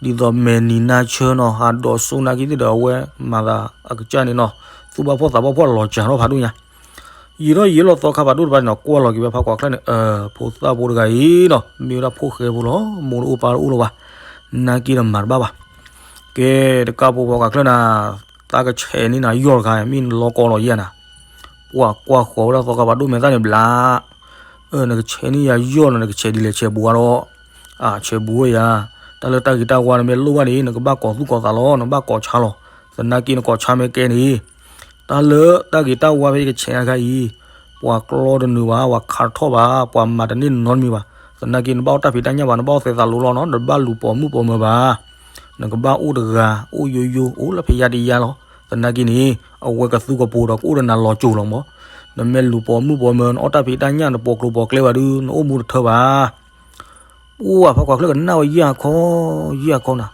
သိးမဲာ်နံၤနါဆၢနီၤ, ဟးဒိးစိနာ်က့သ့ၣ်ဒီး အဝဲမၤသးအကစၢ်န့ၣ်နီၤ, သူၣ်ဘၣ်ဖှီၣ်သးဘၣ်ဖှီၣ်လီၤစှၤထီၣ်ဖးဒိၣ်ညါ. ယံာ်ထီၣ်ယံာ်လီၤသီခါဖးဒိၣ်တပၤန့ၣ်နီၤ, ကွၢ်လီၤက့ၤဝဲဖးကွၢ်ချၢၣ်န့ၣ်, အၢ ဖိသၣ်ဖိတဂၤအံၤနီၤ, မ့ၢ်ဝဲဒၣ်ဖိၣ်ဃဲဖိလီၤ, မိၢ်တအိၣ်ပၢ်တအိၣ်လၢၤဘၣ်, နာ်က့ဒီးမၤတဘၣ်ဘၣ်. ကဲ တကၢ်ဖိဖးကွၢ်ချၢၣ်နၤ, သးကဆဲးန့ၢ်နၤယီၢ်တခါ မ့ၢ်နလီၤကီလီၤယဲၢ်နၤ. ပှၤကွၢ်ဃီၤဝဲဒၣ်သီခါဖးဒိၣ်မဲာ်သၣ်န့ၣ်ဘျါ အၢ နကဆဲးန့ၢ်ယၤယီၢ်လီၤ, နကဆဲးဒ်လဲၣ်ဆဲးဘူးဝဲလီၤ. အၢ ဆဲးဘူးဝဲယၤ, တၢ်လၢတၢ်ဂ့ၤတၢ်ဝါန့ၣ်မ့ၢ်လိၣ်ဘၣ်န့ၣ် နကဘၣ်ကိးသူၣ်ကိးသးလီၤ, နဘၣ်ကိးဆါလီၤ. သနာ်က့နကိးဆါမ့ၢ်ကဲန့ၣ်, တၢ်လၢတၢ်ဂ့ၤတၢ်ဝါဖဲယကဆဲးအခါအံၤ, ပှၤကျီတနုာ်ဘၣ်, ပှၤခးထီၣ်ဘၣ်, ပှၤမၤတန့ၢ်နီတမံၤဘၣ်. သနာ်က့နဘၣ်အိၣ်တၢ်ဖံးတၢ်ညၣ်ဘၣ်, နဘၣ်အိၣ်သဲးသးလိၤလီၤနီၤ, နတဘၣ်လူၤပိာ်မုၣ်ပိာ်မၢၤဘၣ်. နကဘၣ်အိၣ်တဂၤ, အိၣ်ယိယိ, အိၣ်လၢဖဲယါတယါလီၤ. သနာ်က့န့ၣ်, အဝဲကသူကပိာ်ဒီးကအိၣ်ဒီးနၤလီၤစိၤလီၤမး. နမ့ၢ်လူၤပိာ်မုၣ်ပိာ်မၢၤ, နအီၣ်တၢ်ဖံးတၢ်ညၣ်, နပိာ်ကျိၤပိာ်ကျဲဘၣ်ဒုး, နအိၣ်မူတထၢဘၣ်. ပှၤဖးကွၢ်ချၢၣ်ကနၣ်ဝဲယဲၢ်ခီ, ယဲၢ်ခီနၤ.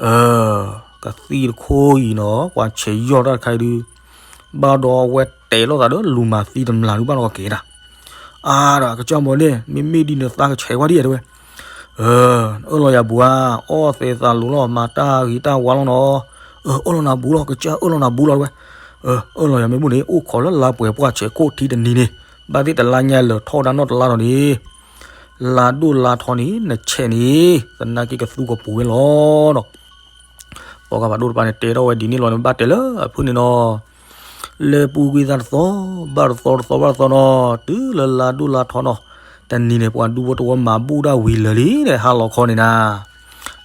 အၢ, ကသံၣ်တခိၣ်အံၤနီၤ, ပှၤဆဲးယီၢ်တၢ်တခါအံၤဒုး, ဘၣ်ဒီးအဝဲတဲလိာ်သးဒီးလူၤမၤသံတမျၢ်ဒုးဘၣ်လီၤက့ၤတၢ်. အါဒီးကစၢ်မီၤန့ၣ်, မ့မ့ၢ်ဒ်န့ၣ်သးကဆဲးဝဲဒ်ယဲတဲဝဲ. အၢ, အၢၣ်လီၤယၤဘူးဧါ, အီၣ်သဲးသးလိၤလီၤ, မၤတၢ်ဂ့ၤတၢ်ဝါလီၤနီၤ. အၢၣ်လီၤနၤဘူးလီၤ, ကစၢ်အၢၣ်လီၤနၤဘူးလီၤတဲဝဲ. အၢၣ်လီၤယၤမ့ၢ်ဘူၣ်န့ၣ်, အိၣ်ခိးလၢလါပှဲၤပှၢ်ဆဲးခိၣ်ထံတနံၤန့ၣ်, ဘၣ်သ့ၣ်တလါညါလၢာ်ထီၣ်ဝဲဒၣ်နီၢ်တလါလီၤန့ၣ်, လါဒိၣ်လါထီန့ၣ် နဆဲးန့ၣ်, သနာ်က့ကသူကပိာ်ဝဲလီၤနီၤ. သီခါဖးဒိၣ်တပၤန့ၣ် တဲထီၣ်ဝဲဒ်န့ၣ်လီၤန့ၣ် ဘၣ်တဲလၢအဖုၣ်န့ၣ်နီၤ. လဲၤပူၤကွံာ်သးတသီ, ဘၣ်တသီတသီဘၣ်တသီနီၤ, တုၤလၢလါဒိၣ်လါထီနီၤ, တနံၤန့ၣ် ပှၤဒူဖိတဝီမၤဘူၣ်ဒၣ်ဝံၤလၢာ်လံဒီး ဟါလီၤခီန့ၣ်နၤ,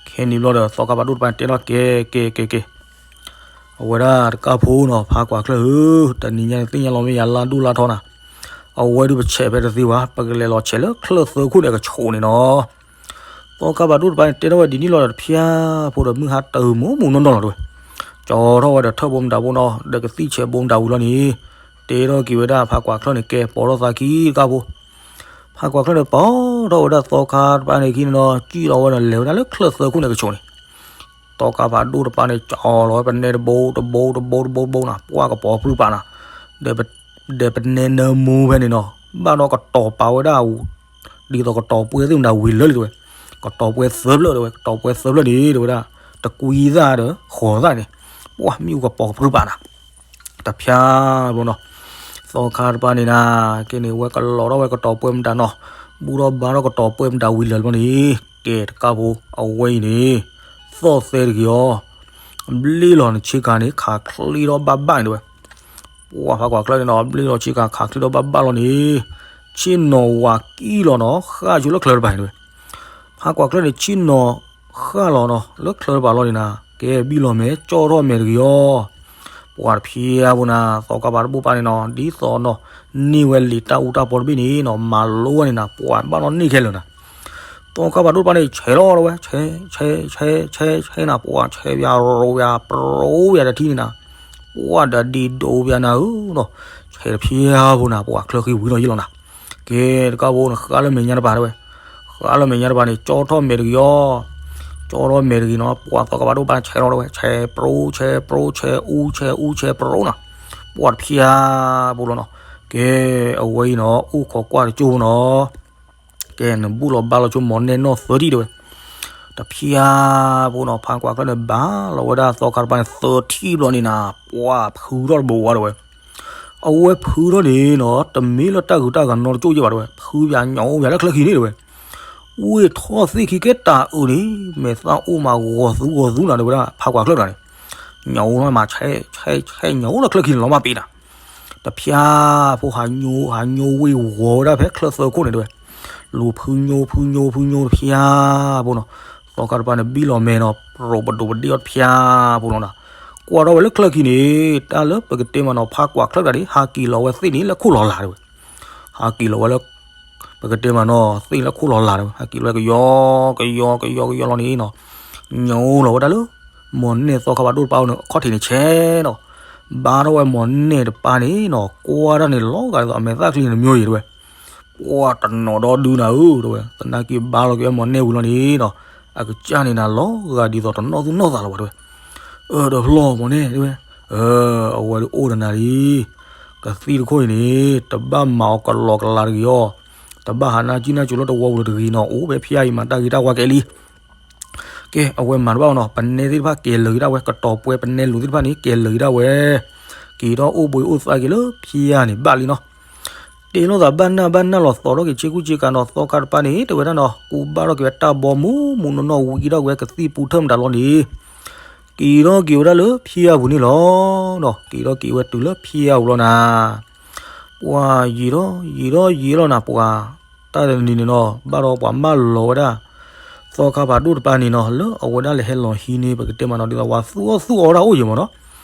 ခဲန့ၣ်ဘျီဒီး သီခါဖးဒိၣ်တပၤန့ၣ်တဲထီၣ်ကဲ ကဲ ကဲ ကဲ, အဝဲဒၣ်တကၢ်ဖိနီၤ ဖးကွၢ်ချၢၣ်ဧၢ, တနံၤညါန့ၣ်သ့ၣ်ညါလီၤမ့ၢ်ယၤလါဒိၣ်လါထီနၤ, အဝဲဒုးပဆဲးဖဲတသ့ဘၣ်, ပကလဲၤလီၤဆဲးလၢချၢၣ်သၢခိၣ်န့ၣ်အကဆိးန့ၣ်နီၤ. သီခါဖးဒိၣ်တပၤန့ၣ်တဲထီၣ်ဝဲဒ်န့ၣ်လီၤဒီး တဖျါဖိဒီးမုၢ်ဟါတၢ်မူးမူးနီၢ်နီၢ်လီၤတဲဝဲ, ကၠီထီၣ်ဝဲဒီးထၢၣ်ဘိမတၤဘိနီၤ ဒီးကသံၣ်ဆဲးဘိမတၤဝံၤလီၤန့ၣ်, တဲထီၣ်က့ၤဝဲဒၣ်ဖးကွၢ်ချၢၣ်န့ၣ် ကဲပိာ်ထီၣ်သးခံတကၢ်ဖိ ဖးကွၢ်ချၢၣ်န့ၣ် ပိာ်ထီၣ်ဝဲဒၣ်သီခါတပၤန့ၣ်ခံန့ၣ်နီၤ, စံၣ်လီၤဝဲဒီးလဲၤဝဲဒၣ်လၢချၢၣ်သၢခိၣ်န့ၣ်ကဆိးန့ၣ်, သီခါဖးဒိၣ်တပၤန့ၣ် ကၠီလီၤဝဲပနဲတဘိတဘိတဘိတဘိတဘိနၤ, ပှၢ်ကပီၤဖုပာ်နၤ, ဒီးပနဲနၢမူဖဲန့ၣ်နီၤ, ဘၣ်ဒီးကတီၤပာ်ဝဲဒၣ် ဒ်သိးကတီၤပှဲၤသ့ၣ်မတၤဝံၤလၢာ်လံတဲဝဲ, ကတီၤပှဲၤသၢဖျၢၣ်တဲဝဲ, ကတီၤပှဲၤသၢဖျၢၣ်န့ၣ်တဲဝဲဒၣ်, တကွံသၣ်ဒီးဃိးသၣ်န့ၣ်, ပှၢ်မ့ၣ်အူကပီၤဖုပာ်နၤ တဖျါဘိနီၤ, သီခါတပၤန့ၣ်နၤ, ကဲန့ၣ်ဝဲကလီၤထီၣ်ဝဲကတီၤပှဲၤမတၤနီၤ, ဘူၣ်ထီၣ်ဘါထီၣ်ကတီၤပှဲၤမတၤဝံၤလၢာ်လံန့ၣ်, ကဲတကၢ်ဖိအဝဲအံၤန့ၣ်, သီၣ်သဲတဂ့ၤအီၤ, ဘျ့လီၤနဆ့ကၤန့ၣ် ခးချ့ထီၣ်ဘၣ်ဘၣ်န့ၣ်တဲဝဲ, ပှၢ်ဖးကွၢ်ချၢၣ်န့ၣ်နီၤ ဘျ့လီၤဆ့ကၤခးချ့ထီၣ်ဘၣ်ဘၣ်လီၤန့ၣ်, ဆ့ၣ်နီၤဝးကံၣ်လီၤနီၤ ဃၣ်ဆိလၢချၢတပၤန့ၣ်တဲဝဲ ဖးကွၢ်ချၢၣ်န့ၣ် ဆ့ၣ်နီၤဃၣ်လီၤနီၤ လၢချၢတပၤလီၤန့ၣ်နၤ, ကဲဘံၣ်လီၤမဲာ် ကၠီၣ်ထီၣ်မဲာ်တဂ့ၤအီၤ, ပှၤတဖျါဘိနၤ, သီခါဖးဒိၣ်တပၤန့ၣ်နီၤ ဒ်သိးနီၤ, န့ၢ်ဝဲလံာ်တၢ်အူတၢ်ပီတဘ့ၣ်န့ၣ်နီၤ မၤလိဝဲန့ၣ်နၤ ပှၤဘၣ်နီၣ်န့ၢ်ခဲလၢာ်နၤ, သီခါဖးဒိၣ်တပၤန့ၣ် ဆဲးလီၤဝဲ ဆဲး ဆဲး ဆဲး ဆဲး ဆဲးနၤ ပှၤဆဲးပၠးရိဝဲ ပြိဝဲတထံၣ်န့ၣ်နၤ, ပှၤဒီးဒံးဒိးပၠးနၤဧၢနီၤ, ဆဲးတဖျါဘိနၤ ပှၤချၢဃံဝံၤနီၤယံလီၤနၤ ကဲတကၢ်ဖိန့ၣ် ဃၣ်လၢမဲာ်ညါတပၤတဲဝဲ, ဃၣ်လၢမဲာ်ညါတပၤန့ၣ် ကၠီၣ်ထီၣ်မဲာ်တဂ့ၤအီၤ, ကၠီၣ်ထီၣ်မဲာ်တဂ့ၤနီၤ ပှၤသီခါဖးဒိၣ်တပၤန့ၣ် ဆဲးလီၤတဲဝဲ ဆဲးပြိ ဆဲးပြိ ဆဲးအူ ဆဲးအူ ဆဲးပြိနၤ, ပှၤတဖျါဘိလီၤနီၤ, ကဲအဝဲအံၤနီၤ အိၣ်ခိးကွၢ်တကၠိၢ်ဖိနီၤ ကဲနဘူၣ်လီၤဘါလီၤဆိမိၢ်နဲၣ်နီၢ်သၢထံၣ်တဲဝဲ, တဖျါဘိနီၤ ဖးကွၢ်ချၢၣ်န့ၣ် ဘါလီၤဝဲဒၣ်သီခါတပၤန့ၣ် သၢထံၣ်ဘျီန့ၣ်နၤ, ပှၤဖုထီၣ်တဘိဝါတဲဝဲ, အဝဲဖုထီၣ်န့ၣ်နီၤ တမ့ၢ်လၢတၢ်ဂုၤတၢ်ဂၤနီတကၠိၢ်ယဲၢ်ဘၣ်တဲဝဲ, ဖုပၠးညၣ်အိၣ်ပၠးလၢချၢခံန့ၣ်တဲဝဲ, ဝ့ၢ်ထီၣ်သ့ၣ်ခံကဲတၢ်အုးန့ၣ် မဲာ်သၣ်အိၣ်မးဂီၤသူဂီၤသူနၤတဲဝဲဒၣ် ဖးကွၢ်ချၢၣ်တဂၤန့ၣ်, ညၣ်အိၣ်မးဆဲး ဆဲး ဆဲး ညၣ်အိၣ်လၢချၢခံန့ၣ်လီၤမးပ့ၤနၤ တဖျါဖိဟးညိ ဟးညိဝ့ၢ်ဝီၤဝဲဒၣ်ဖဲချၢသၢခိၣ်န့ၣ်တဲဝဲ, လူၤဖုညိဖုညိဖုညိတဖျါဖိနီၤ, သီခါတပၤန့ၣ် ဘံၣ်လီၤမဲာ်နီၤ ပြိးပဒိးပဒ့အီၤတဖျါဖိလီၤနၤ, ကွၢ်ထီၣ်ဝဲလၢချၢခံန့ၣ် တၢ်လၢပကတဲမးနီၤ ဖးကွၢ်ချၢၣ်တဂၤန့ၣ် ဟးက့ၤလီၤဝဲသ့ၣ်န့ၣ်လၢခိၣ်လီၤလာ်တဲဝဲ, ဟးက့ၤလီၤဝဲလၢ ပကတဲမးနီၤ သ့ၣ်လၢခိၣ်လီၤလာ်တဲဝဲ ဟးက့ၤလီၤဝဲကယီကယီကယီလီၤန့ၣ်နီၤ, ညိလီၤဝဲဒၣ်လၢ မိၢ်နဲၣ်သီခါဖးဒိၣ်တပၤန့ၣ် အခီၣ်ထံးန့ၣ်ဆဲးနီၤ, ဘါထီၣ်ဝဲမိၢ်နဲၣ်တပၤန့ၣ်နီၤ ကွၢ်တၢ်န့ၣ်လီၤဂာ်ဒ်သိးအမဲာ်သၣ်ချံန့ၣ်တမံၤအံၤတဲဝဲ, ပှၤတနီၤဒီဒုနၤဧၢတဲဝဲ, သနာ်က့ဘါလီၤက့ၤဝဲမိၢ်နဲၣ်ဝံၤလီၤန့ၣ်နီၤ, အကစၢ်န့ၣ်နၤလီၤဂာ်ဒ်သိးတနီၣ်သူၣ်နီၣ်သးလီၤဝဲတဲဝဲ, အၢ တလီၢ်မိၢ်နဲၣ်တဲဝဲ, အဝဲဒုးအိၣ်ဒီးနၤလံ ကသံၣ်တခိၣ်အံၤန့ၣ် တဘၣ်မၤအီၤကလီကလၤတဂ့ၤအီၤ, တဘၣ်ဟးနၢ်ကံၣ်နၢ်ကၠိလၢတဝီပူၤလၢၤတဂ့ၤနီၤ, အိၣ်ဖဲဖျါအံၤမၤတၢ်ဂ့ၤတၢ်ဝါကဲလံ. ကဲ အဝဲမၤတဘၣ်အီၤနီၤ, ပနဲသ့ၣ်တဖၣ်ကဲၤလၢာ်ဂ့ၤဒၣ်ဝဲ, ကတီၤပှဲၤပနဲလူၤသ့ၣ်တဖၣ်န့ၣ် ကဲၤလၢာ်ဂ့ၤဒၣ်ဝဲ, က့ၤထီၣ်အိၣ်ဘှံးအိၣ်သါက့ၤလၢဖျါန့ၣ်ဘၣ်လံနီၤ. တဲလိာ်သးဘၣ်နၢ်ဘၣ်နၢ်လီၤ သိးထီၣ်က့ၤဆ့ကူဆ့ကၤနီၤ, သီခါတပၤန့ၣ် တဲဝဲဒၣ်နီၤ, ကူဘၣ်ထီၣ်က့ၤဝဲတၢ်ဘီမူးမူးနီၢ်နီၢ် ဝံၤက့ၤထီၣ်က့ၤဝဲကသံၣ်ပူထၢၣ်မတၤလီၤန့ၣ် က့ၤထီၣ်က့ၤဝဲဒၣ်လၢဖျါပူၤန့ၣ်လီၤ. က့ၤထီၣ်က့ၤဝဲတုၤလၢဖျါပူၤလီၤနၤ. ပှၤယံာ်ထီၣ်ယံာ်ထီၣ်ယံာ်လီၤနၤ, ပှၤတၢ်တနံၤန့ၣ်နီၤ ဘၣ်ဒီးပှၤမၢလီၤဝဲဒၣ် သီခါဖးဒိၣ်တပၤန့ၣ်နီၤ, လၢအဝဲဒၣ်လဲၤဟဲလီၤဟံးန့ၢ် ပကတဲမးနီၤ ဒ်သိးပှၤသူၣ်အီၣ်သူၣ်အီတၢ်အိၣ်ယံၤမးနီၤ,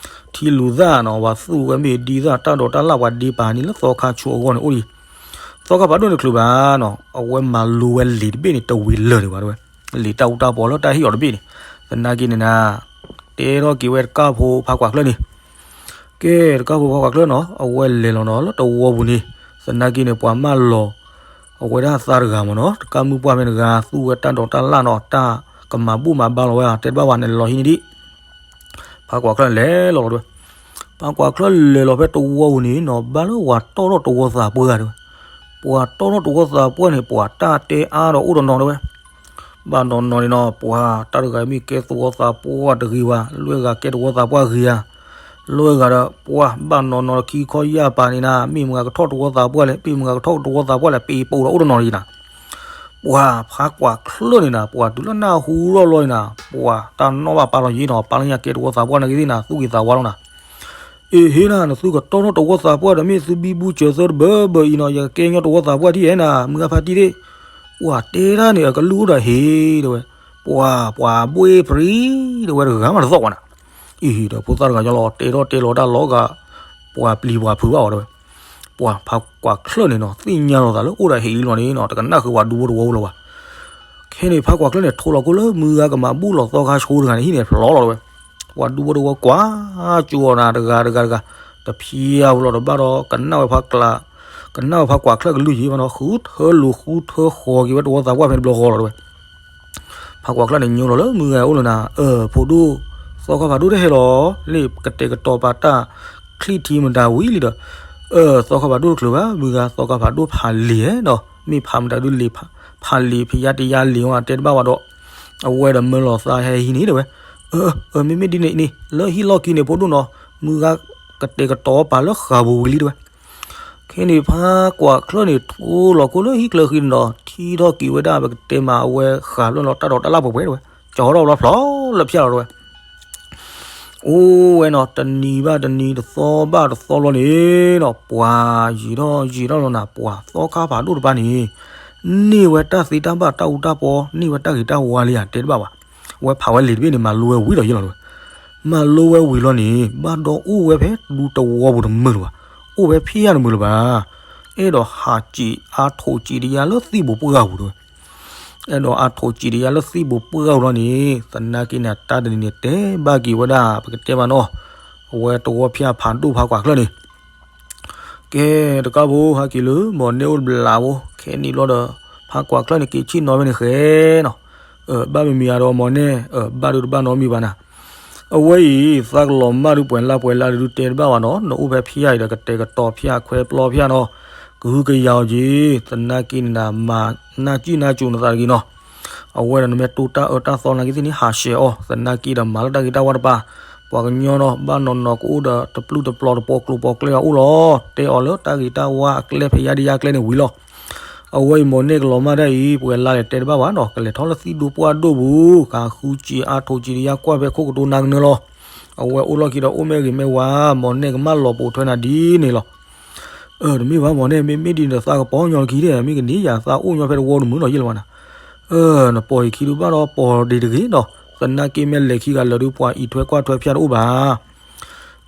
ထံလူၤသၣ်နီၤ, ပှၤသူၣ်ဝဲမ့ၢ်ဒ်သၣ် တၢ်ဒိးတၢ်လၣ်ပှၤဒ့ပာ်န့ၣ်လၢသီခါဆိအဂီၢ်န့ၣ်အိၣ်ဒံး. သီခါဖးဒိၣ်န့ၣ်ချုးဘၣ်နီၤ, အဝဲမၤလိဝဲလံာ်တဘ့ၣ်န့ၣ် တဝံၤလၢာ်ဒံးဘၣ်တဲဝဲ, လံာ်တၢ်အူတၢ်ပီးလၢတၢ်ဟ့ၣ်အီၤတဘ့ၣ်န့ၣ်, သနာ်က့န့ၣ်နၤ တဲထီၣ်က့ၤဝဲတကၢ်ဖိဖးကွၢ်ချၢၣ်န့ၣ် ကဲ တကၢ်ဖိဖးကွၢ်ချၢၣ်နီၤ အဝဲလဲၤလီၤနီၤ လၢတဝီပူၤန့ၣ်, သနာ်က့န့ၣ် ပှၤမၢလီၤ အဝဲဒၣ်သးတဂၤမးနီၤ, တကၢ်မုၢ်ပှၢ်ဖဲန့ၣ်တဂၤ သူၣ်ဝဲတၢ်ဒိးတၢ်လၣ်နီၤ, တၢ်ကမၤဘူၣ်မၤဘါလီၤဝဲ တဲတဘၣ်ဝဲန့ၣ် လီၤဟံးန့ၢ်ဒံး ဖးကွၢ်ချၢၣ်လဲၤလီၤလီၤတဲဝဲ, ဖးကွၢ်ချၢၣ်လဲၤလီၤဖဲတဝီပူၤန့ၣ်နီၤ, ဘၣ်လၢပှၤတီၣ်ထီၣ်တဝီသးပှၢ်တဲဝဲ, ပှၤတီၣ်ထီၣ်တဝီသးပှၢ်န့ၣ် ပှၤတၢ်တဲအါဒီးအိၣ်တနီၤတဲဝဲ ဘၣ်နီၢ်နီၢ်န့ၣ်နီၤ ပှၤတၢ်တဂၤမ့ၢ်ကဲသဝီသးပှၢ်တဂ့ၤဘၣ်, လွဲၢ်ဂၤကဲသဝီသးပှၢ်ဂ့ၤဧါ, လွဲၢ်ဂၤဒီး ပှၤဘၣ်နီၢ်နီၢ်ဒီးခံခီယၢ်ပၤန့ၣ်နၤ, မ့ၢ်မတၤကထီၣ်တဝီသးပှၢ်လဲၣ်, မ့ၢ်မတၤကထီၣ်တဝီသးပှၢ်လဲၣ်, ပ့ၤပိာ်ဒီးအိၣ်တနီၤန့ၣ်နၤ, ပှၤဖးကွၢ်ချၢၣ်န့ၣ်နၤ ပှၤတုၤလၢနၢ်ဟူလီၤလီၤန့ၣ်နၤ ပှၤတၢ်နီၣ်ဘၣ်ပာ်လီၤယံၤနီၤ, ပာ်လၢညါကဲသဝီသးပှၢ်န့ၣ်ဂ့ၤသ့ၣ်နၤ သူၣ်ဂ့ၤသးဝါလီၤနၤ. အ့ဟ့နၤ နသုကတီၢ်နီၣ်တဝီသးပှၢ်ဒီး မ့ၢ်သုဘံဘူစၢၤသၢတဘၢဘၢအံၤနီၤ ယကကဲညီတဝီသးပှၢ်ထံၣ်ဧဲနၤ မုၢ်ဂၤဖါတံၢ်သ့ၣ်, ပှၤတဲဒၣ်န့ၣ် အကလုၢ်အိၣ်ဒီးဟ့ တဲဝဲ, ပှၤ ပှၤဘှ့ၣ်ပြံ တဲဝဲတဂၤမးတသီၣ်ဝဲနၤ, အံၤဒီးဖိသၣ်တဂၤညီလီၤ တဲထီၣ်တဲလီၤတၢ်လီၤဂာ်, ပှၤပျံၤပှၤဖုးဘၣ်အီၤတဲဝဲ, ပှၤဖးကွၢ်ချၢၣ်န့ၣ်နီၤ သ့ၣ်ညါလီၤသးလၢအိၣ်ဒီးဟ့အံၤလီၤန့ၣ်နီၤ တကနၣ်ဃုာ်ပှၤဒူဖိတဝီလီၤဘၣ် ခဲန့ၣ်ဖးကွၢ်ချၢၣ်န့ၣ် ထိးလီၤကိၢ်လၢမုၢ်ဂၤကမၤဘူၣ်လီၤသီခါဆိတဂၤန့ၣ် ဟံၣ်န့ၣ်ဖျိလီၤတဲဝဲ, ပှၤဒူဖိတဝီကွၢ်, ကၠိအီၤနၤတဂၤတဂၤတဂၤ, တဖျါဝဲလီၤတဘၣ်ဒီး ကနၣ်ဝဲဖးကျး, ကနၣ်ဝဲဖးကွၢ်ချၢၣ်ကလုၢ်ယံၤဘၣ်နီၤ ဃုထၢလိာ်ဃုထၢဃီၤက့ၤဝဲတဝီသးပှၢ်ဖဲတဘျီဃီလီၤတဲဝဲ ဖးကွၢ်ချၢၣ်န့ၣ်ညိလီၤလၢမုၢ်ဂၤအိၣ်လၢနၤ, အၢ ဖိဒိၣ်, သီခါဖးဒိၣ်တဟဲလီၤ, လၢကတဲာ်ကတီၤပာ်တၢ်ချံၣ်ထံမတၤဝံၤလံဒီး, အၢ သီခါဖးဒိၣ်တချုးဘၣ်, မုၢ်ဂၤသီခါဖးဒိၣ်ဖးလံာ်ဧဲဒီး, မ့ၢ်ဖးမတၤဒုလံာ်, ဖးလံာ်ဖယါတယါလံာ်ဝဲတဲတဘၣ်ဝဲဒီး, အဝဲဒီးမၢလီၤသးဟဲဟံးန့ၣ်တဲဝဲ, အၢ အၢ မ့မ့ၢ်ဒ်န့ၣ်န့ၣ် လၢဟံၣ်လီၢ်ခံန့ၣ်ဖိဒိၣ်နီၤ, မုၢ်ဂၤကတဲာ်ကတီၤပာ်လၢဃာ်ပူၤဝံၤလံတဲဝဲ ခဲန့ၣ်ဖးကွၢ်ချၢၣ်န့ၣ် ထိးလီၤခိၣ်လၢဟံၣ်ချၢဃံန့ၣ်ဒီး ထံထီၣ်က့ၤဝဲဒၣ် ပကတဲမးအဝဲဃာ်ဖျၢၣ်လီၤတၢ်ဒိးတၢ်လၢ်ပှဲၤပှဲၤတဲဝဲ, ကၠီထီၣ်ဘျီဖျီလၢဖၠၣ်လီၤတဲဝဲ, အိၣ်ဝဲနီၤ တနံၤဘၣ်တနံၤ တသီဘၣ်တသီလီၤန့ၣ်နီၤ ပှၤယံာ်ထီၣ်ယံာ်ထီၣ်လီၤနၤ ပှၤသီခါဖးဒိၣ်တပၤန့ၣ် န့ၢ်ဝဲတၢ်သ့တၢ်ဘၣ်တၢ်အူတၢ်ပီ န့ၢ်ဝဲတၢ်ဂ့ၤတၢ်ဝါလံဧါတဲတဘၣ်ဘၣ်, အဝဲဖးဝဲလံာ်တဘ့ၣ်န့ၣ် မၤလိဝဲဝံၤဒီးယဲလီၤတဲဝဲ မၤလိဝဲဝံၤလီၤန့ၣ် ဘၣ်ဒီးအိၣ်ဝဲဖဲဒူတဝီပူၤတမုာ်လၢၤဘၣ်, အိၣ်ဖဲဖံးယါတမုာ်လၢၤဘၣ်, အဲၣ်ဒိးဟးစံးအါထိးစံးတယါလၢသံၣ်ဘိးပှၢ်ပူၤတဲဝဲ, အဲၣ်ဒိးအါထိးစံးတယါလၢသံၣ်ဘိးပှၢ်ပူၤလီၤန့ၣ် သနာ်က့န့ၣ် တၢ်တနံၤန့ၣ် တဲဘၣ်က့ၤဝဲဒၣ် ပကတဲမးနီၤ, အဝဲတဝီဖၠၣ်ဖးဒိၣ်ဖးကွၢ်ချၢၣ်န့ၣ် ကဲ တကးဖိ ဟဲက့ၤလၢ မီၤနဲၣ်အိၣ်တဘျးဖိ ခဲနံၣ်ဘျီဒီး ဖးကွၢ်ချၢၣ်န့ၣ် က့ၤဆ့ၣ်နီၤဝဲန့ၣ်ဃဲနီၤ, ဘၣ်မမံၤအါဒီးမီၤနဲၣ် ဘၣ်ဒုးတဘၣ်နီတမံၤဘၣ်နၤ, အဝဲအံၤ သးကလီၤမၢ်ဒုးပှဲၤလၢပှဲၤလၢဒုးတဲတဘၣ်ဘၣ်နီၤ, နအိၣ်ဖဲဖံးယါအံၤဒီး ကတဲာ်ကတီၤဖၠၣ်ခွဲပျီဖၠၣ်နီၤ, ကဟုကယာ်အီၤက့ၤ, သနာ်က့န့ၣ်ဒၣ် မၤနၢ်ကံၣ်နၢ်ကၠိနသးတဂ့ၤနီၤ အဝဲဒီးနမ့ၢ်တိၢ်တၢ်အၢတၢ်သီနာ်က့သ့ၣ်န့ၣ် ဟးဆှဲးအီၤ, သနာ်က့ဒီးမၤလၢတၢ်ဂ့ၤတၢ်ဝါတပၤ, ပှၤကညီနီၤ ဘၣ်နီၢ်နီၢ်ကအိၣ်ဒီးတပျုာ်တပျီၤတပီၤကျိၤပီၤကျဲအအိၣ်လီၤ, တဲအီၤလၢတၢ်ဂ့ၤတၢ်ဝါအကျဲဖဲယါဒယါကျဲန့ၣ်ဝံၤလီၤ. အဝဲအံၤမီၤနဲၣ်ကလီၤမၢ်ဒၣ်အံၤ ပှဲၤလါလဲၣ်တဲတဘၣ်ဘၣ်နီၤ, ကလဲၤထီၣ်လၢသံၣ်ဒိၣ်ပှၢ်ဒိၣ်ပူၤ, ကဃုစံးအါထိးစံးတယါကွၢ်ဖဲခိၣ်ကတိၤနၤကနၢလီၤ. အဝဲအိၣ်လီၢ်ခံဒီးအိၣ်မ့ၢ်ဂ့ၤမ့ၢ်ဝါ, မီၤနဲၣ်ကမၣ်လီၤပိာ်ထွဲနၤဒ်န့ၣ်လီၤ. အၢ တမ့ၢ်ဘၣ်မီၤနဲၣ် မ့မ့ၢ်ဒ်န့ၣ်ဒီးသးကပီၤညီလၢခံဒၣ် မ့ၢ်ကန့ၢ်ယၤသးအိၣ်ညီဖဲတဝီတမုာ်နီၤယဲလၢၤဘၣ်နၤ. အၢ နပီၤယခံဒုးဘၣ်ဒီးပီၤဒံးတဂ့ၤဒီး သနာ်က့မ့ၢ်လဲၤခံဂၤလၢာ်ဒုး ပှၤအံးထွဲကွၢ်ထွဲဖၠၣ်တအိၣ်ဘၣ်.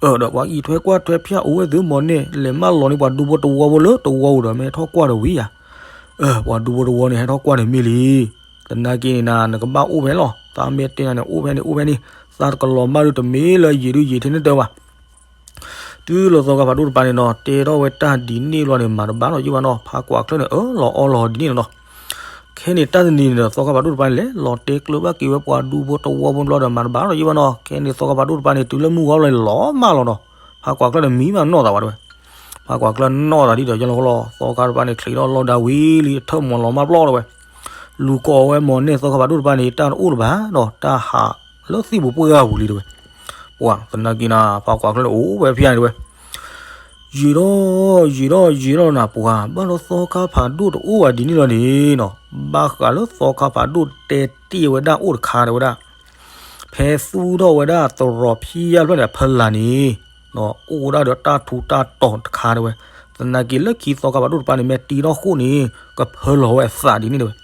အၢ ဒီးပှၤအံးထွဲကွၢ်ထွဲဖၠၣ်အိၣ်ဝဲသုမီၤနဲၣ် လဲၤမၢလီၤန့ၢ်ပှၤဒူဖိတဝီဖိလၢတဝီဧိၤဒီး မ့ၢ်ဟဲထီၣ်ကွၢ်ဒီးဝံၤယၤ. အၢ ပှၤဒူဖိတဝီန့ၣ် ဟဲထီၣ်ကွၢ်န့ၣ်မ့ၢ်လံ. သနာ်က့န့ၣ်နၤ နကဘၣ်အိၣ်ဖဲလီၤ. သးမ့ၢ်တဲနၤန့ၣ် အိၣ်ဖဲန့ၣ် အိၣ်ဖဲန့ၣ်, သးတကလီၤမၢ်ဒုးတမ့ၢ်လၢယံာ်ဒုးယံာ်ထဲန့ၣ်တၢ်ဘၣ်. တုၤလီၤသီခါဖးဒိၣ်တပၤန့ၣ်နီၤ တဲထီၣ်ဝဲတၢ်ဒ်န့ၣ်လီၤန့ၣ် မၤတဘၣ်နီၤယုၢ်ဘၣ်နီၤ ဖးကွၢ်ချၢၣ်န့ၣ် အၢၣ်လီၤအီလီၤဒ်န့ၣ်လီၤနီၤ. ခဲန့ၣ်တၢ်တနံၤန့ၣ်ဒီး သီခါဖးဒိၣ်တပၤန့ၣ်လဲၤ လီၤတဲကျၢၤဘၣ်က့ၤဝဲပှၤဒူဖိတဝီဖိဘျီဒီး မၤတဘၣ်နီၤယုၢ်ဘၣ်နီၤ. ခဲန့ၣ်သီခါဖးဒိၣ်တပၤန့ၣ် တုၤလၢမုၢ်ဂီၤလီၤန့ၣ် လီၤမၢ်လီၤနီၤ. ဖးကွၢ်ချၢၣ်န့ၣ်မံဘၣ်နီၢ်သးဝဲတဲဝဲ. ဖးကွၢ်ချၢၣ်နီၢ်သးဒ်ဒီးယလီၤဃီလီၤ သီခါတပၤန့ၣ် ချံးထီၣ်လီၢ်ဒါဝံၤလံ အထၢၣ်မီၤလီၤမၢ်ပျီတဲဝဲ. လူၤကိးဝဲမီၤနဲၣ်သီခါဖးဒိၣ်တပၤန့ၣ် တၢ်တအိၣ်လၢၤဘၣ်နီၤ တၢ်ဟးလၢသံၣ်ပူၤပှၢ်ပူၤလံတဲဝဲ. ပှၤသနာ်က့နၤ ဖးကွၢ်ချၢၣ်န့ၣ် အိၣ်ဝဲဖဲန့ၣ်တဲဝဲ. ယံာ်ထီၣ်ယံာ်ထီၣ်ယံာ်ထီၣ်နၤ ပှၤဘၣ်ဒီးသီခါဖးဒိၣ်တအိၣ်ဘၣ်ဒ်န့ၣ်လီၤန့ၣ်နီၤ. ဘၣ်ဃးလၢသီခါဖးဒိၣ်တဲတ့ၢ်ဝဲဒၣ်အိၣ်တခါတဲဝဲဒၣ် ဖဲသူၣ်ထီၣ်ဝဲဒၣ်သရိာ်ဖံးယါဖျၢၣ်န့ၣ် အဖီလာ်န့ၣ် အိၣ်ဝဲဒၣ်ဒီးတၢ်ထူးတၢ်တီၤတခါတဲဝဲ. သနာ်က့လၢခံသီခါဖးဒိၣ်တပၤန့ၣ် မ့ၢ်တ့ထီၣ်ဃိၣ်န့ၣ် ကဖၢလီၤဝဲအသးဒ်န့ၣ်တဲဝဲ.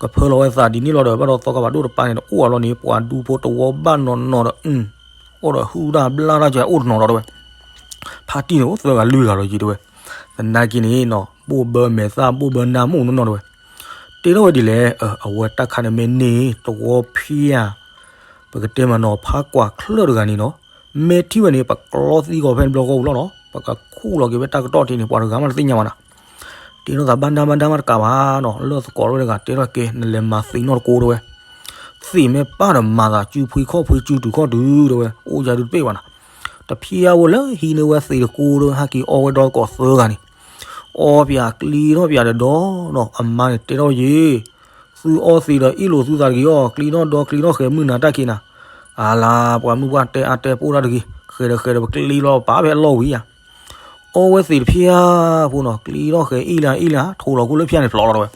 ကဖၢလီၤဝဲအသးဒ်န့ၣ်လီၤဒီး ဘၣ်ဒီးသီခါဖးဒိၣ်တပၤန့ၣ် တအိၣ်အလီၢ်န့ၣ် ပှၤဒူဖိတဝီဘၣ်နီၢ်နီၢ်ဒီး အိၣ်ဒီးဟုၣ်တၢ်ဘျၣ်တၢ်ကဲအိၣ်တနီၤဒီးတဲဝဲ. ဖါတံၢ်န့ၣ်အိၣ်သၢဂၤလွံၢ်ဂၤလီၤယံၤတဲဝဲ. သနာ်က့န့ၣ်နီၤ ဘိၣ်ဘၢမဲာ်သၣ်ဘိၣ်ဘၢနါမုၣ်နီၢ်နီၢ်တဲဝဲ. တဲထီၣ်ဝဲဒ်လဲၣ် အဝဲတၢ်ခါန့ၣ်မ့ၢ်န့ၢ် တဝီဖံးယါ ပကတဲမးနီၤ ဖးကွၢ်ချၢၣ်တဂၤန့ၣ်နီၤ မ့ၢ်ထံၣ်ဝဲန့ၣ် ပကျီသံဂီၤဖဲန့ၣ်ဘျီဃီဝံၤလီၤနီၤ ပကခူၣ်လီၤက့ၤဝဲတၢ်ကတီၢ်ထံးန့ၣ် ပှၤတဂၤမးတသ့ၣ်ညါဘၣ်နၤ. တဲထီၣ်သးဘၣ်ဒါဘၣ်ဒါမးတကးဘၣ်နီၤ လၢသကိးဝဲတဂၤတဲထီၣ်ကဲ နလဲၤမၤသံးနီၢ်တကိးတဲဝဲ. သံးမ့ၢ်ပၢ်ဒီးမၤသးစုဖှံခီၣ်ဖှံစုတုၤခီၣ်တုၤတဲဝဲ အိၣ်ယၤဒုးတပ့ၢ်ဘၣ်နၤ. တဖျါဝဲလၢဟံးန့ၢ်ဝဲသံးတကိးဒီး ဟဲက့ၤအီဝဲဒီသကိးသၢဂၤန့ၣ် အီပၠးကျံထီၣ်ပၠးဒီးဒီနီၤ အမါန့ၣ်တဲထီၣ်ယ့ၣ် သုအီသံးဒီးအ့ၣ်လိာ်သုသးတဂ့ၤအီၤ ကျံထီၣ်ဒီကျံထီၣ်ဃဲၤမုၢ်နၤတၢ်ခံနၤ. အလါ ပှၤမုၢ်ပှၢ်တဲအါတဲပိၢ်တၢ်တဂ့ၤ ဃဲၤဒီးဃဲၤဒီးပကျံလီၤပာ်ဖဲအလီၢ်ဝံၤယၤ အီဝဲသံးတဖျါဖိနီၤ ကျံထီၣ်ဃဲၤအ့ၣ်လၢအ့ၣ်လၢ ထိးလီၤခိၣ်လၢဖၠါန့ၣ်ဖျိးလီၤတဲဝဲ.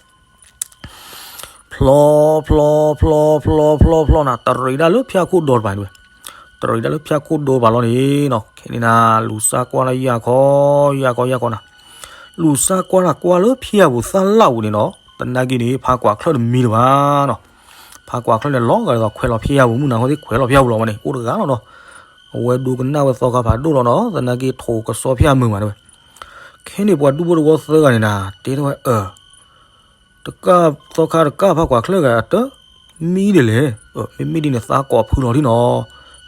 ဖျိးဖျိးဖျိးဖျိးဖျိးဖျိးနၤ တရံးဒၣ်လၢဖၠါခိၣ်ဒီတပၤတဲဝဲ. တြီၤဒၣ်လၢဖၠၣ်ခိၣ်ဒိဘၣ်လီၤန့ၣ်နီၤ. ခဲန့ၣ်နၤ လူၤစၢ်ကွၢ်လၢယၢ်ခီ ယၢ်ခီ ယၢ်ခီနၤ, လူၤစၢ်ကွၢ်လၢကွၢ်လၢဖၠၣ်ပူၤသၣ်လၣ်ပူၤန့ၣ်နီၤ, သနာ်က့န့ၣ် ဖါကွၢ်ချၢၣ်တမံလၢၤဘၣ်နီၤ. ဖါကွၢ်ချၢၣ်န့ၣ် လီၤဂာ်ဒ်သိးခွဲးလီၤဖၠၣ်ပူၤ မုၢ်နၤဃီသ့ၣ်ခွဲးလီၤဖၠၣ်ပူၤလီၤဝဲန့ၣ် အိၣ်တဂၤလီၤနီၤ. အဝဲဒိကနၣ်ဝဲသီခါဖးဒိၣ်လီၤနီၤ, သနာ်က့ထိးကစီၣ်ဖၠၣ်မုာ်မးတဲဝဲ. ခဲန့ၣ်ပှၤဒူဖိတဝီသၢဂၤန့ၣ်နၤ တဲထီၣ်ဝဲအၢ တကၣ်သီခါတကၣ်ဖါကွၢ်ချၢၣ်ဂၤအတၢ်မံဒ်လဲၣ်, မ့မ့ၢ်ဒ်န့ၣ် သးကိးဖုလီၤဒ်နီၤ,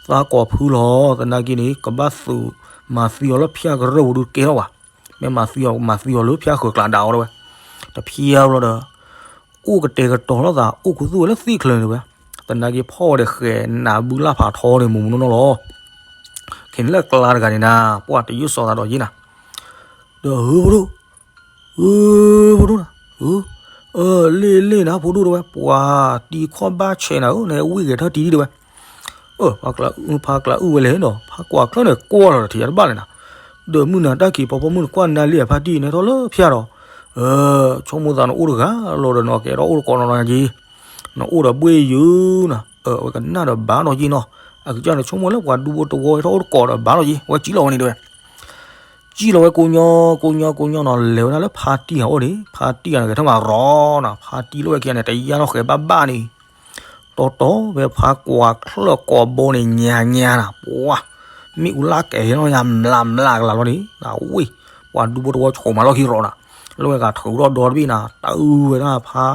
သးကိးဖုလီၤ, သနာ်က့န့ၣ် ကဘၣ်သုးမၤသံအီၤလၢဖၠၣ်ကရၢၢ်ပူၤဒုးတကဲထီၣ်ဘၣ်, မ့ၢ်မၤသံအီၤ မၤသံအီၤလၢဖၠၣ်ဃၢၤကျးဒၣ်အီၤတဲဝဲ, တဖျါဘျီဒီး အိၣ်ကတဲာ်ကတီၤလိာ်သး အိၣ်ခူသူၣ်ဝဲလၢသ့ၣ်ချၢန့ၣ်တဲဝဲ, သနာ်က့ဖီၣ်ဝဲဒီးဃဲၤနးဘုလၢ်ဖးထီန့ၣ် မုၢ်မုၢ်နီၢ်နီၢ်လီၤ. ခဲန့ၣ်လၢကျါတဂၤန့ၣ်နၤ ပှၤတယုၢ်စီၤသးဒီးယ့ၢ်နၤ, ဒီးဧၢဖိဒိၣ် ဧၢဖိဒိၣ်နၤ, လ့ၣ်လ့ၣ်နၤဖိဒိၣ်တဲဝဲ, ပှၤတံၤခီၣ်ဘၣ်ဆဲးနၤဧၢ, နဝံၣ်ဂဲၤထၢၣ်တံၤဒံးတဲဝဲ, ဖါကျးအုၣ်ဝဲလဲၣ်နီၤ, ဖါကွၢ်ချၢၣ်န့ၣ်ကွၢ်လီၤတထံၣ်ယၤတဘၣ်လဲၣ်နၤ, ဒီးမုၢ်နၤတၢ်ခံးဖီဖိမုၣ်နကွၢ်နၤလံအဖါတံၢ်နဟဲထီၣ်လၢဖၠၣ်ဒီး, ဆိကမိၣ်သးနအိၣ်တဂၤလီၤဒီး နကအဲၣ်ဒိးအိၣ်တကိးနီၤနီၤယ့ၢ် နအိၣ်ဒီးဘှ့ၣ်ယုာ်နၤ, အဝဲကနၣ်ဒီးဘၣ်နီၤယ့ၢ်နီၤ, အကစၢ်န့ၣ်ဆိကမိၣ်လၢပှၤဒူဖိတဝီဟဲထီၣ်အိၣ်တကိးဒီးဘၣ်နီၤယ့ၢ်, ဝဲကံၣ်လီၤဝဲန့ၣ်တဲဝဲ, ကံၣ်လီၤဝဲကိးညီ ကိးညီ ကိးညီနီၤ, လဲၤဝဲဒၣ်လၢဖါတံၢ်အအိၣ်န့ၣ်, ဖါတံၢ်အန့ၣ်ဂဲၤထၢၣ်မးရီနီၤ, ဖါတံၢ်လၢဝဲခံဂၤန့ၣ် တယါထီၣ်ဃဲၤဘၣ်ဘၣ်န့ၣ်, တီတီဖဲဖါကွၢ်ချၢၣ်ကိာ်ဘိန့ၣ် ညါညါနၤ, ပှၤ မ့ၣ်အူလၢကဲၤနီၤ ညါမျးမျးကလၤလီၤန့ၣ်, ဝ့ၢ် ပှၤဒူဖိတဝီဆိးမးလီၢ်ခံရီနၤ, လၢဝဲဂၤထုးထီၣ်ဒီတဘ့ၣ်နၤ, တၢ်အုၣ်ဝဲဒၣ်ဖါ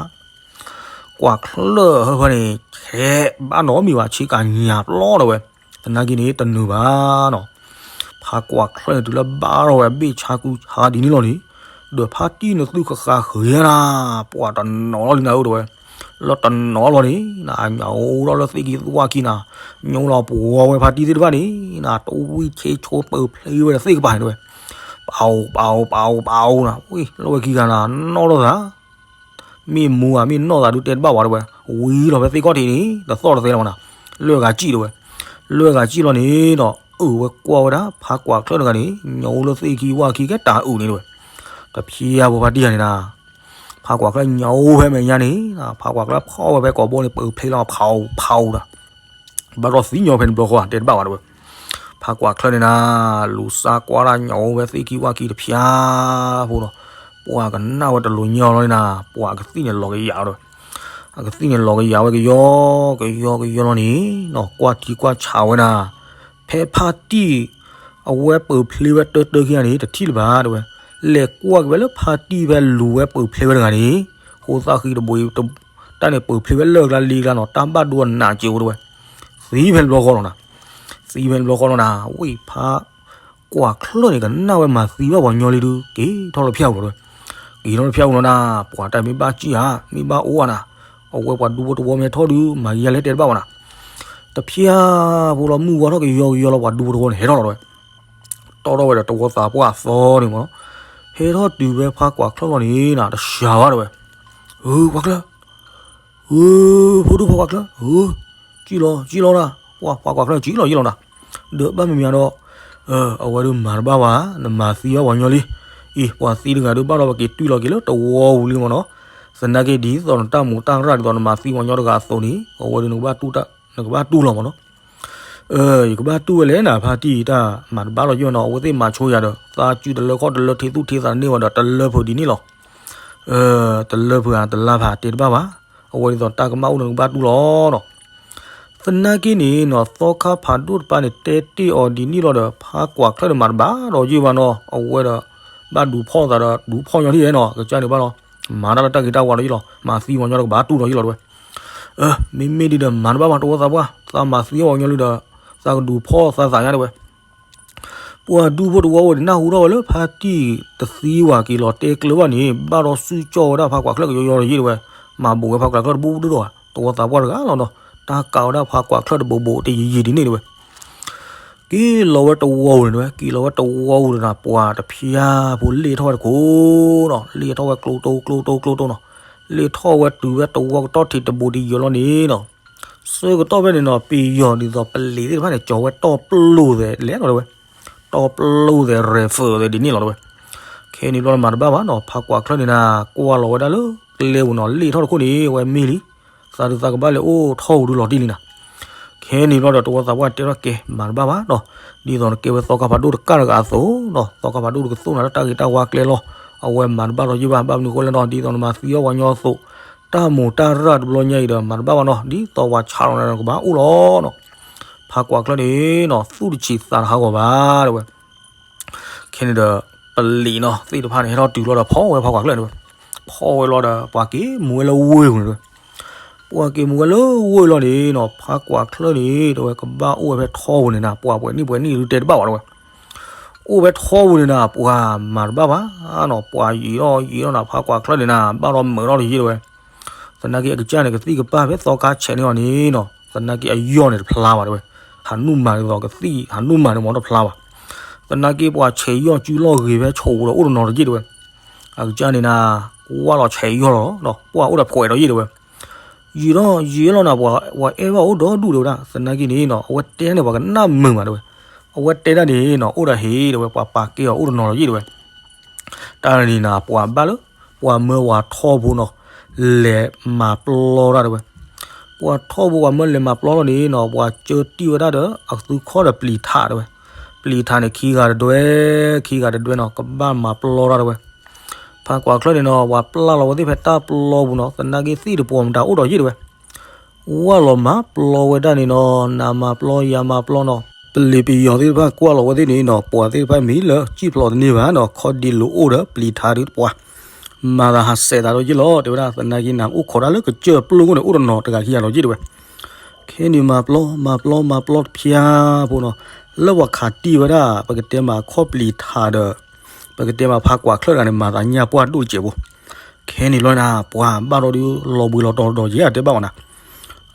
ကွၢ်ချၢၣ်ဟၢဖၢန့ၣ် ဆဲးဘၣ်နီတမံၤဘၣ် ဆ့ကၤညါပျီဒီးဝဲ, သနာ်က့န့ၣ် တနုာ်ဘၣ်နီၤ, ဖါကွၢ်ချၢၣ်န့ၣ် တုၤလၢဘၣ်ထီၣ်ဝဲဘ့ၣ်ဆါကူဆါဒ်န့ၣ်လီၤန့ၣ်, ဒီးဖါတံၢ်န့ၣ်သူၣ်ဃဃၢၤဃၢၤယါနၤ, ပှၤတနီၤလီၤလံနၤဧၢတဲဝဲ, လၢတနီၤလီၤန့ၣ် နညၣ်အိၣ်ထီၣ်လၢသ့ၣ်ခံသဝၣ်ခံနၤ, ညိလီၤပှီၤဝဲဖါတံၢ်သ့ၣ်တဖၣ်န့ၣ်, နတဝံၣ်ဆ့ဆိပၢၤဖျ့ဝဲဒီးသ့ၣ်ကပၤန့ၣ်တဲဝဲ, ပအီပအီပအီပအီနၤ, ဝ့ၢ် လၢဝဲခံဂၤနၤ နီၣ်လိာ်သး မ့ၢ်မူဧါမ့ၢ်နီၢ်သးဒုးတဲတဘၣ်ဝဲတဲဝဲ, ဝံၤလီၤဖဲသ့ၣ်ခီၣ်ထံးန့ၣ် တသီၣ်တသဲလီၤမးနၤ, လၢဂၤကံၣ်တဲဝဲ, လၢဂၤကံၣ်လီၤန့ၣ်ဒီး အၢၣ်ဝဲကွၢ်ဝဲဒၣ် ဖါကွၢ်ချၢၣ်တဂၤန့ၣ် ညၣ်အိၣ်လၢသ့ၣ်ခံဝၣ်ခံကဲတၢ်အုၣ်န့ၣ်တဲဝဲ, တဖျါဖိဖါတံၢ်ဂၤန့ၣ်နၤ, ဖါကွၢ်ချၢၣ်ညၣ်အိၣ်ဖဲမဲာ်ညါန့ၣ်, ဖါကွၢ်ချၢၣ်ဖီၣ်ဝဲဖဲကိာ်ဘိန့ၣ် ပၢၤဖျ့လီၤဖးဖးနၤ ဘၣ်ဒီးသံညီဖဲန့ၣ်ဘျီဃီဧါ တဲတဘၣ်ဝဲတဲဝဲ, ဖါကွၢ်ချၢၣ်န့ၣ်နၤ, လူၤစၢ်ကွၢ်ဒၣ်ညၣ်အိၣ်ဖဲသ့ၣ်ခံဝၣ်ခံတဖျါဖိဒီး, ပှၤကနၣ်ဝဲတလိၤညီလီၤန့ၣ်နၤ, ပှၤကသံၣ်န့ၣ်လီၤကယၤတဲဝဲ, အကသံၣ်န့ၣ်လီၤကယၤဝဲကယီ, ကယီကယီလီၤန့ၣ်နီၤ, ကွၢ်ထံကွၢ်ဆးဝဲနၤ, ဖဲဖါတံၢ် အဝဲပၢၤဖျ့ဝဲတၢတၢခံဂၤန့ၣ် တထံၣ်လၢၤဘၣ်တဲဝဲ, လဲၤကွၢ်က့ၤဝဲလၢဖါတံၢ်ဖဲလူၤဝဲပၢၤဖျ့ဝဲတဂၤန့ၣ်, ဃိသၣ်ဃံတဘိ, တၢ်န့ၣ်ပၢၤဖျ့ဝဲလၢာ်ကျါလံကျါနီၤ, တၢ်ဘၣ်ဒိအနးစဲးအိၣ်တဲဝဲ, သံဖဲန့ၣ်ဘျီဃီလီၤနၤ, သံဖဲန့ၣ်ဘျီဃီလီၤနၤ, ဝ့ၢ်ဖါ ကွၢ်ချၢၣ်န့ၣ် ကနၣ်ဝဲမၤသံဘၣ်ပှၤညီလံဒုး က့ၤထီၣ်လၢဖၠၣ်ပူၤလီၤတဲဝဲ, က့ၤထီၣ်လၢဖၠၣ်ပူၤလီၤနၤ, ပှၤတၢ်မ့ၢ်ဘၣ်စံၣ်ဧါ, မ့ၢ်ဘၣ်အိၣ်ဧါနၤ, အဝဲပှၤဒူဖိတဝီမ့ၢ်ဟဲထီၣ်ဒုး မၤယါလဲၣ်တဲတဘၣ်ဘၣ်နၤ, တဖၠၣ်ဖိလီၤမုၢ်ဝါထီၣ်ကယီကယီလီၤ ပှၤဒူဖိတဝီန့ၣ် ဟဲထီၣ်လီၤတဲဝဲ, တီၣ်ထီၣ်ဝဲဒီးတဝီသးပှၢ်အသီန့ၣ်မး, ဟဲထီၣ်တုၤဖဲဖါကွၢ်ချၢၣ်လီၤန့ၣ်နၤ တစှၤဘၣ်တဲဝဲ, ဧၢ ကွၢ်ချၢၣ် ဧၢ ဖိဒိၣ်ဖါကွၢ်ချၢၣ် ဧၢ ကံၣ်လီၤ ကံၣ်လီၤနၤ, ပှၤ ပှၤကွၢ်ချၢၣ်ကံၣ်လီၤကံၣ်လီၤနၤ, ဒီးဘၣ်မ့မ့ၢ်ဒီး, အဝဲဒုးမၤတဘၣ်ဘၣ်, နမၤသံဘၣ်ပှၤညီလံ, အံၤ ပှၤသံတဂၤဒုးဘၣ်ဒီးပက့ၤတွံၢ်လီၤက့ၤလၢတဝီပူၤလံမ့ၢ်နီၤ, သနာ်က့ဒ်သိးနတၢ်မူးတၢ်ရၣ်ဒ်သိးနမၤသံပှၤညီတဂၤအသိးန့ၣ် အဝဲဒုးနကဘၣ်တူၢ်လီၤမ့ၢ်နီၤ. ယကဘၣ်တူၢ်ဝဲလဲၣ်နၤ ဖါတံၢ်တၢ်မၤတဘၣ်လီၤယိၣ်နီၤ, အဝဲသ့ၣ်မၤဆိယၤဒီး သးစုတလၢခီၣ်တလၢထံသူၣ်ထံသးတန့ၢ်ဝဲဒီး တလၢဖုးဒ်န့ၣ်လီၤ. တလၢဖုးဧါ တလါဖးတဲတဘၣ်ဘၣ်, အဝဲဒ်သိးတၢ်ကမၣ်အိၣ်န့ၣ် နကဘၣ်တူၢ်လီၤနီၤ. သနာ်က့န့ၣ်နီၤ သီခါဖးဒိၣ်တပၤန့ၣ် တဲတ့ၢ်အီၤဒ်န့ၣ်လီၤဒီး ဖါကွၢ်ချၢၣ်န့ၣ်မၤတဘၣ်ဒီးယိၣ်ဘၣ်နီၤ, အဝဲဒီး ဘၣ်ဒုးဖီၣ်သးဒီး ဒုးဖီၣ်ညီထံၣ်နီၤ, ကစၢ်န့ၣ်ဘၣ်လီၤ, မၤတၢ်လၢတၢ်ဂ့ၤတၢ်ဝါဒီးယိၣ်လီၤ, မၤသံပှၤညီတကဘၣ်တူၢ်ဒီးယိၣ်လီၤတဲဝဲ. မ့မ့ၢ်ဒ်ဒီးမၤတဘၣ်ဘၣ် တဝီသးပှၢ်, သးမၤသံပှၤညီလံဒီး သးကဒုးဖီၣ်သးသးညါတဲဝဲ. ပှၤဒူဖိတဝီဝဲန့ၣ် နၢ်ဟူထီၣ်ဝဲလၢဖါတံၢ်တသံဝဲ က့ၤလီၤတဲကျၢၤဘၣ်န့ၣ် ဘၣ်ဒီးစုကၠီၣ်ဝဲဒၣ်ဖါကွၢ်ချၢၣ်ကယီယီဒီးယိၣ်တဲဝဲ, မၤဘူးဝဲဖါကွၢ်ချၢၣ်တဘူၣ်ဒိၣ်ဒီး တဝီသးပှၢ်တဂၤလီၤနီၤ, တၢ်ကးဝဲဒၣ်ဖါကွၢ်ချၢၣ်တဘူးဘူးတယံာ်ယံာ်ဒ်န့ၣ်တဲဝဲ. က့ၤလီၤဝဲတဝီပူၤန့ၣ်တဲဝဲ, က့ၤလီၤဝဲတဝီပူၤဒီးနၤ ပှၤတဖၠၣ်ဖိလ့ၣ်ထီၣ်ဝဲတခိၣ်နီၤ, လ့ၣ်ထီၣ်ဝဲကျိတိကျိတိကျိတိနီၤ, လ့ၣ်ထီၣ်ဝဲတုၤဝဲတဝီကတီၢ်ထံးတဘူးတယံာ်လီၤန့ၣ်နီၤ. ဆၢကတီၢ်ဖဲန့ၣ်နီၤ ပယီၤဒ်သိးပလံၤသ့ၣ်တဖၣ်န့ၣ် ကၠီၤဝဲတီၢ်ပလိာ်သဲးလဲၣ်နီၤတဲဝဲ, တီၢ်ပလိာ်သဲး rifle သဲးဒ်န့ၣ်လီၤတဲဝဲ. ခဲန့ၣ်ဘျီမၤတဘၣ်ဘၣ်နီၤ, ဖါကွၢ်ချၢၣ်န့ၣ်နၤ ကွၢ်လီၤဝဲဒၣ်လၢကျဲပူၤနီၤ, လ့ၣ်ထီၣ်တခိၣ်န့ၣ် အဝဲမ့ၢ်လံ, သးဒုးသးကဘၣ်လဲၤအိၣ်ထီၣ်ပူၤဒုးလီၤတံၢ်လံနၤ. ခဲန့ၣ်ဘျီဒီး တဝီသးပှၢ်တဲထီၣ်ကဲ မၤတဘၣ်ဘၣ်နီၤ, ဒ်သိးနကဲဝဲသီခါဖးဒိၣ်တကၢ်တဂၤအသိးနီၤ, သီခါဖးဒိၣ်တကသိးနၤလၢတၢ်ဂ့ၤတၢ်ဝါကျဲလီၤ, အဝဲမၤတဘၣ်ဒီးယ့ၢ်ဘၣ်, ဘၣ်မနုၤဃိလဲၣ်နီၤ, ဒ်သိးနမၤသံအီၣ်ပှၤညီအသိး, တၢ်မိၢ်တၢ်ရၢတဘျီညါအံၤဒီး မၤတဘၣ်ဘၣ်နီၤ, ဒ်သိးပှၤဆါလီၤနၤဒီးကဘၣ်အိၣ်လီၤနီၤ. ဖးကွၢ်ချၢၣ်န့ၣ်နီၤ သူၣ်တဆံးသးတဟးဂီၤဘၣ်တဲဝဲ. ခဲန့ၣ်ဒီး ပလံာ်နီၤသ့ၣ်တဖၣ်န့ၣ် ဟဲထီၣ်တုၤလီၤဒီး ဖီၣ်ဝဲဖးကွၢ်ချၢၣ်တဲဝဲ, ဖီၣ်ဝဲလီၤဒီး ပှၤက့ၤမူၤဝဲလၢဝ့ၢ်ပူၤန့ၣ်တဲဝဲ. ပှၤက့ၤမူၤဝဲလၢဝ့ၢ်လီၤန့ၣ်နီၤ ဖးကွၢ်ချၢၣ်န့ၣ်တဲဝဲ ကဘၣ်အိၣ်ဝဲဖဲထီပူၤန့ၣ်နၤ, ပှၤပှဲၤနံၣ်ပှဲၤနံၣ်ဒုးတဲတဘၣ်ဘၣ်တဲဝဲ. အိၣ်ဖဲထီပူၤန့ၣ်နၤ ပှၤမၤတဘၣ်ဘၣ်နီၤ, ပှၤယံာ်ထီၣ်ယံာ်ထီၣ်နၤ ဖးကွၢ်ချၢၣ်န့ၣ်နၤ ဘၣ်ဒီးမုာ်ထီၣ်တယ့ၢ်တဲဝဲ. သနာ်က့အကစၢ်န့ၣ် ကသံၣ်ကပၢ်ဖဲသီခါဆဲးန့ၢ်အီၤန့ၣ်နီၤ, သနာ်က့အယီၢ်န့ၣ်တဖျါဘၣ်တဲဝဲ. ဟးနုၢ်မၤဒ်သိးကသံၣ် ဟးနုၢ်မၤန့ၣ်မ့ၢ်တဖျါဘၣ်. သနာ်က့ပှၤဆဲးယီၢ်စုလီၢ်ဂ့ၤဖဲဆိးပူၤဒီးအိၣ်တနီၤတယ့ၢ်တဲဝဲ. အကစၢ်န့ၣ်နၤ ကွၢ်လီၤဆဲးယီၢ်လီၤနီၤ, ပှၢ်အိၣ်ဒီးဖှဲးဒီးယ့ၢ်တဲဝဲ. ယံာ်ထီၣ်ယံာ်လီၤနၤ ပှၤအဲၣ်ဘၣ်အိၣ်ဒီဒူၣ်တဲဝဲဒၣ်. သနာ်က့န့ၣ်နီၤ အဝဲတဲန့ၣ် ပှၤကနၣ်မုာ်မးတဲဝဲ. အဝဲတဲဒၣ်န့ၣ်နီၤ အိၣ်ဒီးဟ့ၣ်တဲဝဲ ပှၤပာ်ကဲအီၤအိၣ်တနီၤလီၤယ့ၢ်တဲဝဲ. တၢ်န့ၣ်နၤ ပှၤဘၣ်လၢ ပှၤမၢပှၤထီဘိနီၤ လဲၤမၤပျီတၢ်တဲဝဲ. ပှၤထီဘိပှၤမၢလဲၤမၤပျီလီၤန့ၣ်နီၤ ပှၤကၢတံၢ်ဝဲဒၣ်ဒီး အသုခီၣ်ဒီးပျံၤထးတဲဝဲ. ပျံၤထးန့ၣ်ခံဂၤတဒွဲ, ခံဂၤတဒွဲနီၤ ကဘၣ်မၤပျီတၢ်တဲဝဲ. ဖးကွၢ်ချၢၣ်န့ၣ်နီၤ ပှၤပျၢ်လီၤဝဲသ့ၣ်ဖဲတၢ်ပျီပူၤနီၤ သနာ်က့သ့ၣ်တပှီၤမတၤအိၣ်ဒီးယ့ၢ်တဲဝဲ. ဝၢ်လီၤမၤပျီဝဲဒၣ်န့ၣ်နီၤ နၤမၤပျီယၤမၤပျီနီၤ ပလံၤပယီၤသ့ၣ်တဖၣ်ကွၢ်လီၤဝဲသ့ၣ်န့ၣ်နီၤ ပှၤသ့ၣ်တဖၣ်မံၤလၢစံၣ်ဖျိးတန့ၢ်ဘၣ်နီၤ ခီၣ်ဒံလိၤအိၣ်ဒီးပျံၤထးဒုးတပှၢ် မၤသးဟးစဲးသးဒီးယ့ၢ်လီၤတဲဝဲဒၣ်. သနာ်က့နၤအိၣ်ခိးတၢ်လၢကစၢၢ်ပျိၢ်ခိၣ်န့ၣ် အိၣ်တနီၤတဂၤခံဂၤလီၤယ့ၢ်တဲဝဲ. ခဲန့ၣ်မၤပျီ မၤပျီ မၤပျီတဖျါဖိနီၤ လၢပှၤခးတံၢ်ဝဲဒၣ် ပကတဲမးခီၣ်ပျံၤထးဒီး ပကတဲမးဖးကွၢ်ချၢၣ်တဂၤန့ၣ် မၤသးညၣ်ပှၢ်ဒိၣ်တစဲးဖိ. ခဲန့ၣ်လီၤနၤ ပှၤဘၣ်ဒီးဒုးလီၤဘှံးလီၤတီၤဒီးယ့ၢ်အတဲဘၣ်ဝဲနၤ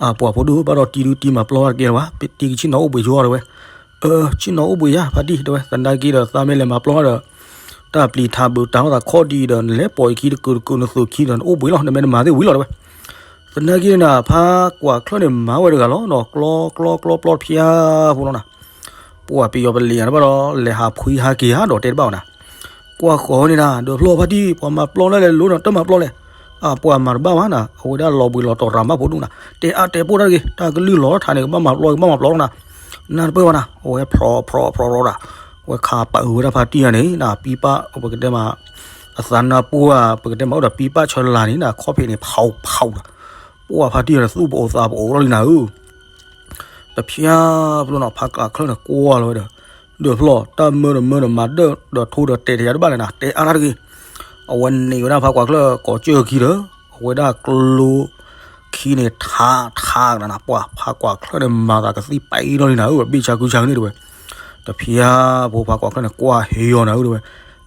အပှၤဖိဒိၣ်ဘၣ်ဒီးတံၤဒုးတံၤမၤပျီတကဲလၢၤဘၣ် တံၤကဆ့ၣ်နီၤအိၣ်ဘှံးဆိဒီးဝဲ ဆ့ၣ်နီၤအိၣ်ဘှံးယါ ဖါတံၢ်တဲဝဲ သနာ်က့ဒီးသးမ့ၢ်လဲၤမၤပျီဒီး တၢ်ပျံၤထးဘုးတၢ်ထီၣ်သးခီၣ်ဒံဒီး နလဲၤပိာ်ယခံတကုာ်တကုာ် နသူၣ်ခံဒီးနအိၣ်ဘှံးလီၤ နမ့ၢ်တမၤသ့ၣ်ဝံၤလီၤတဲဝဲ. သနာ်က့န့ၣ်နၤ ဖးကွၢ်ချၢၣ်န့ၣ် မၤဝဲတဂၤလီၤနီၤ ကျီကျီကျီပျီတဖျါဖိလီၤနၤ ပှၤပယီၤပလံၤယါတဘၣ်ဒီး လဲၤဟးဖှံဟးက့ၤဟးဒီးတဲတဘၣ်ဝဲနၤ ကွၢ်ဃီၤဝဲန့ၣ်နၤ ဒုးဖျီဖါတံၢ် ပှၤမၤပျီလၢလဲၤလိၤနီၤ တမၤပျီလဲၣ်. အပှၤမၤတဘၣ်ဘၣ်နၤ အဝဲဒၣ်လီၤဘှံးလီၤတီၤရၤမးဖိဒူၣ်နၤ တဲအါတဲပိၢ်တၢ်တဂ့ၤ တၢ်ကလုၢ်လီၤထးန့ၣ် ကဘၣ်မၤပျီ ကဘၣ်မၤပျီလီၤနၤ နၢ်တပၢၢ်ဘၣ်နၤ အဝဲဖျီဖျီဖျီဖျီဒၣ် အဝဲခးပာ်အုးဝဲဒၣ်ဖါတံၢ်ယါန့ၣ်နၤ ပံပၣ် ပကတဲမး အသးနါပှၢ် ပကတဲမးအိၣ်ဒီးပံပၣ်ဆၢလာ်န့ၣ်နၤ ခီၣ်ဖံးန့ၣ် ဖးဖးဒီး ပှၢ်ဖါတံၢ်ယါန့ၣ် သူၣ်ပအိးသးပအိးလီၤလံနၤဧၢ တဖျါဖျိနီၤ ဖးကွၢ်ချၢၣ်န့ၣ် ကွၢ်လီၤဝဲဒီး ဒုးဖျီ တၢ်မၢဒီးမၢဒီးမၤဒၢၣ်ဒီးထိဒီးတဲာ်တယါတဘၣ်လဲၣ်နၤ တဲအါတၢ်တဂ့ၤ. အဝဲန့ၢ်ဝဲဒၣ်ဖးကွၢ်ချၢၣ်ကိးကၠၢၢ်ခံဒီး အဝဲဒၣ်ကျိခံန့ၣ်ထးထးကနၤ ပှၢ်ဖးကွၢ်ချၢၣ်န့ၣ် မၤသးကသံၣ်ပဲအံၤလီၤလံနၤဧၢ ဘ့ၣ်ဆါခုဆါကန့ၣ်တဲဝဲ. တဖျါဖျိဖးကွၢ်ချၢၣ်န့ၣ် ကွၢ်ဟ့အီၤနၤဧၢတဲဝဲ.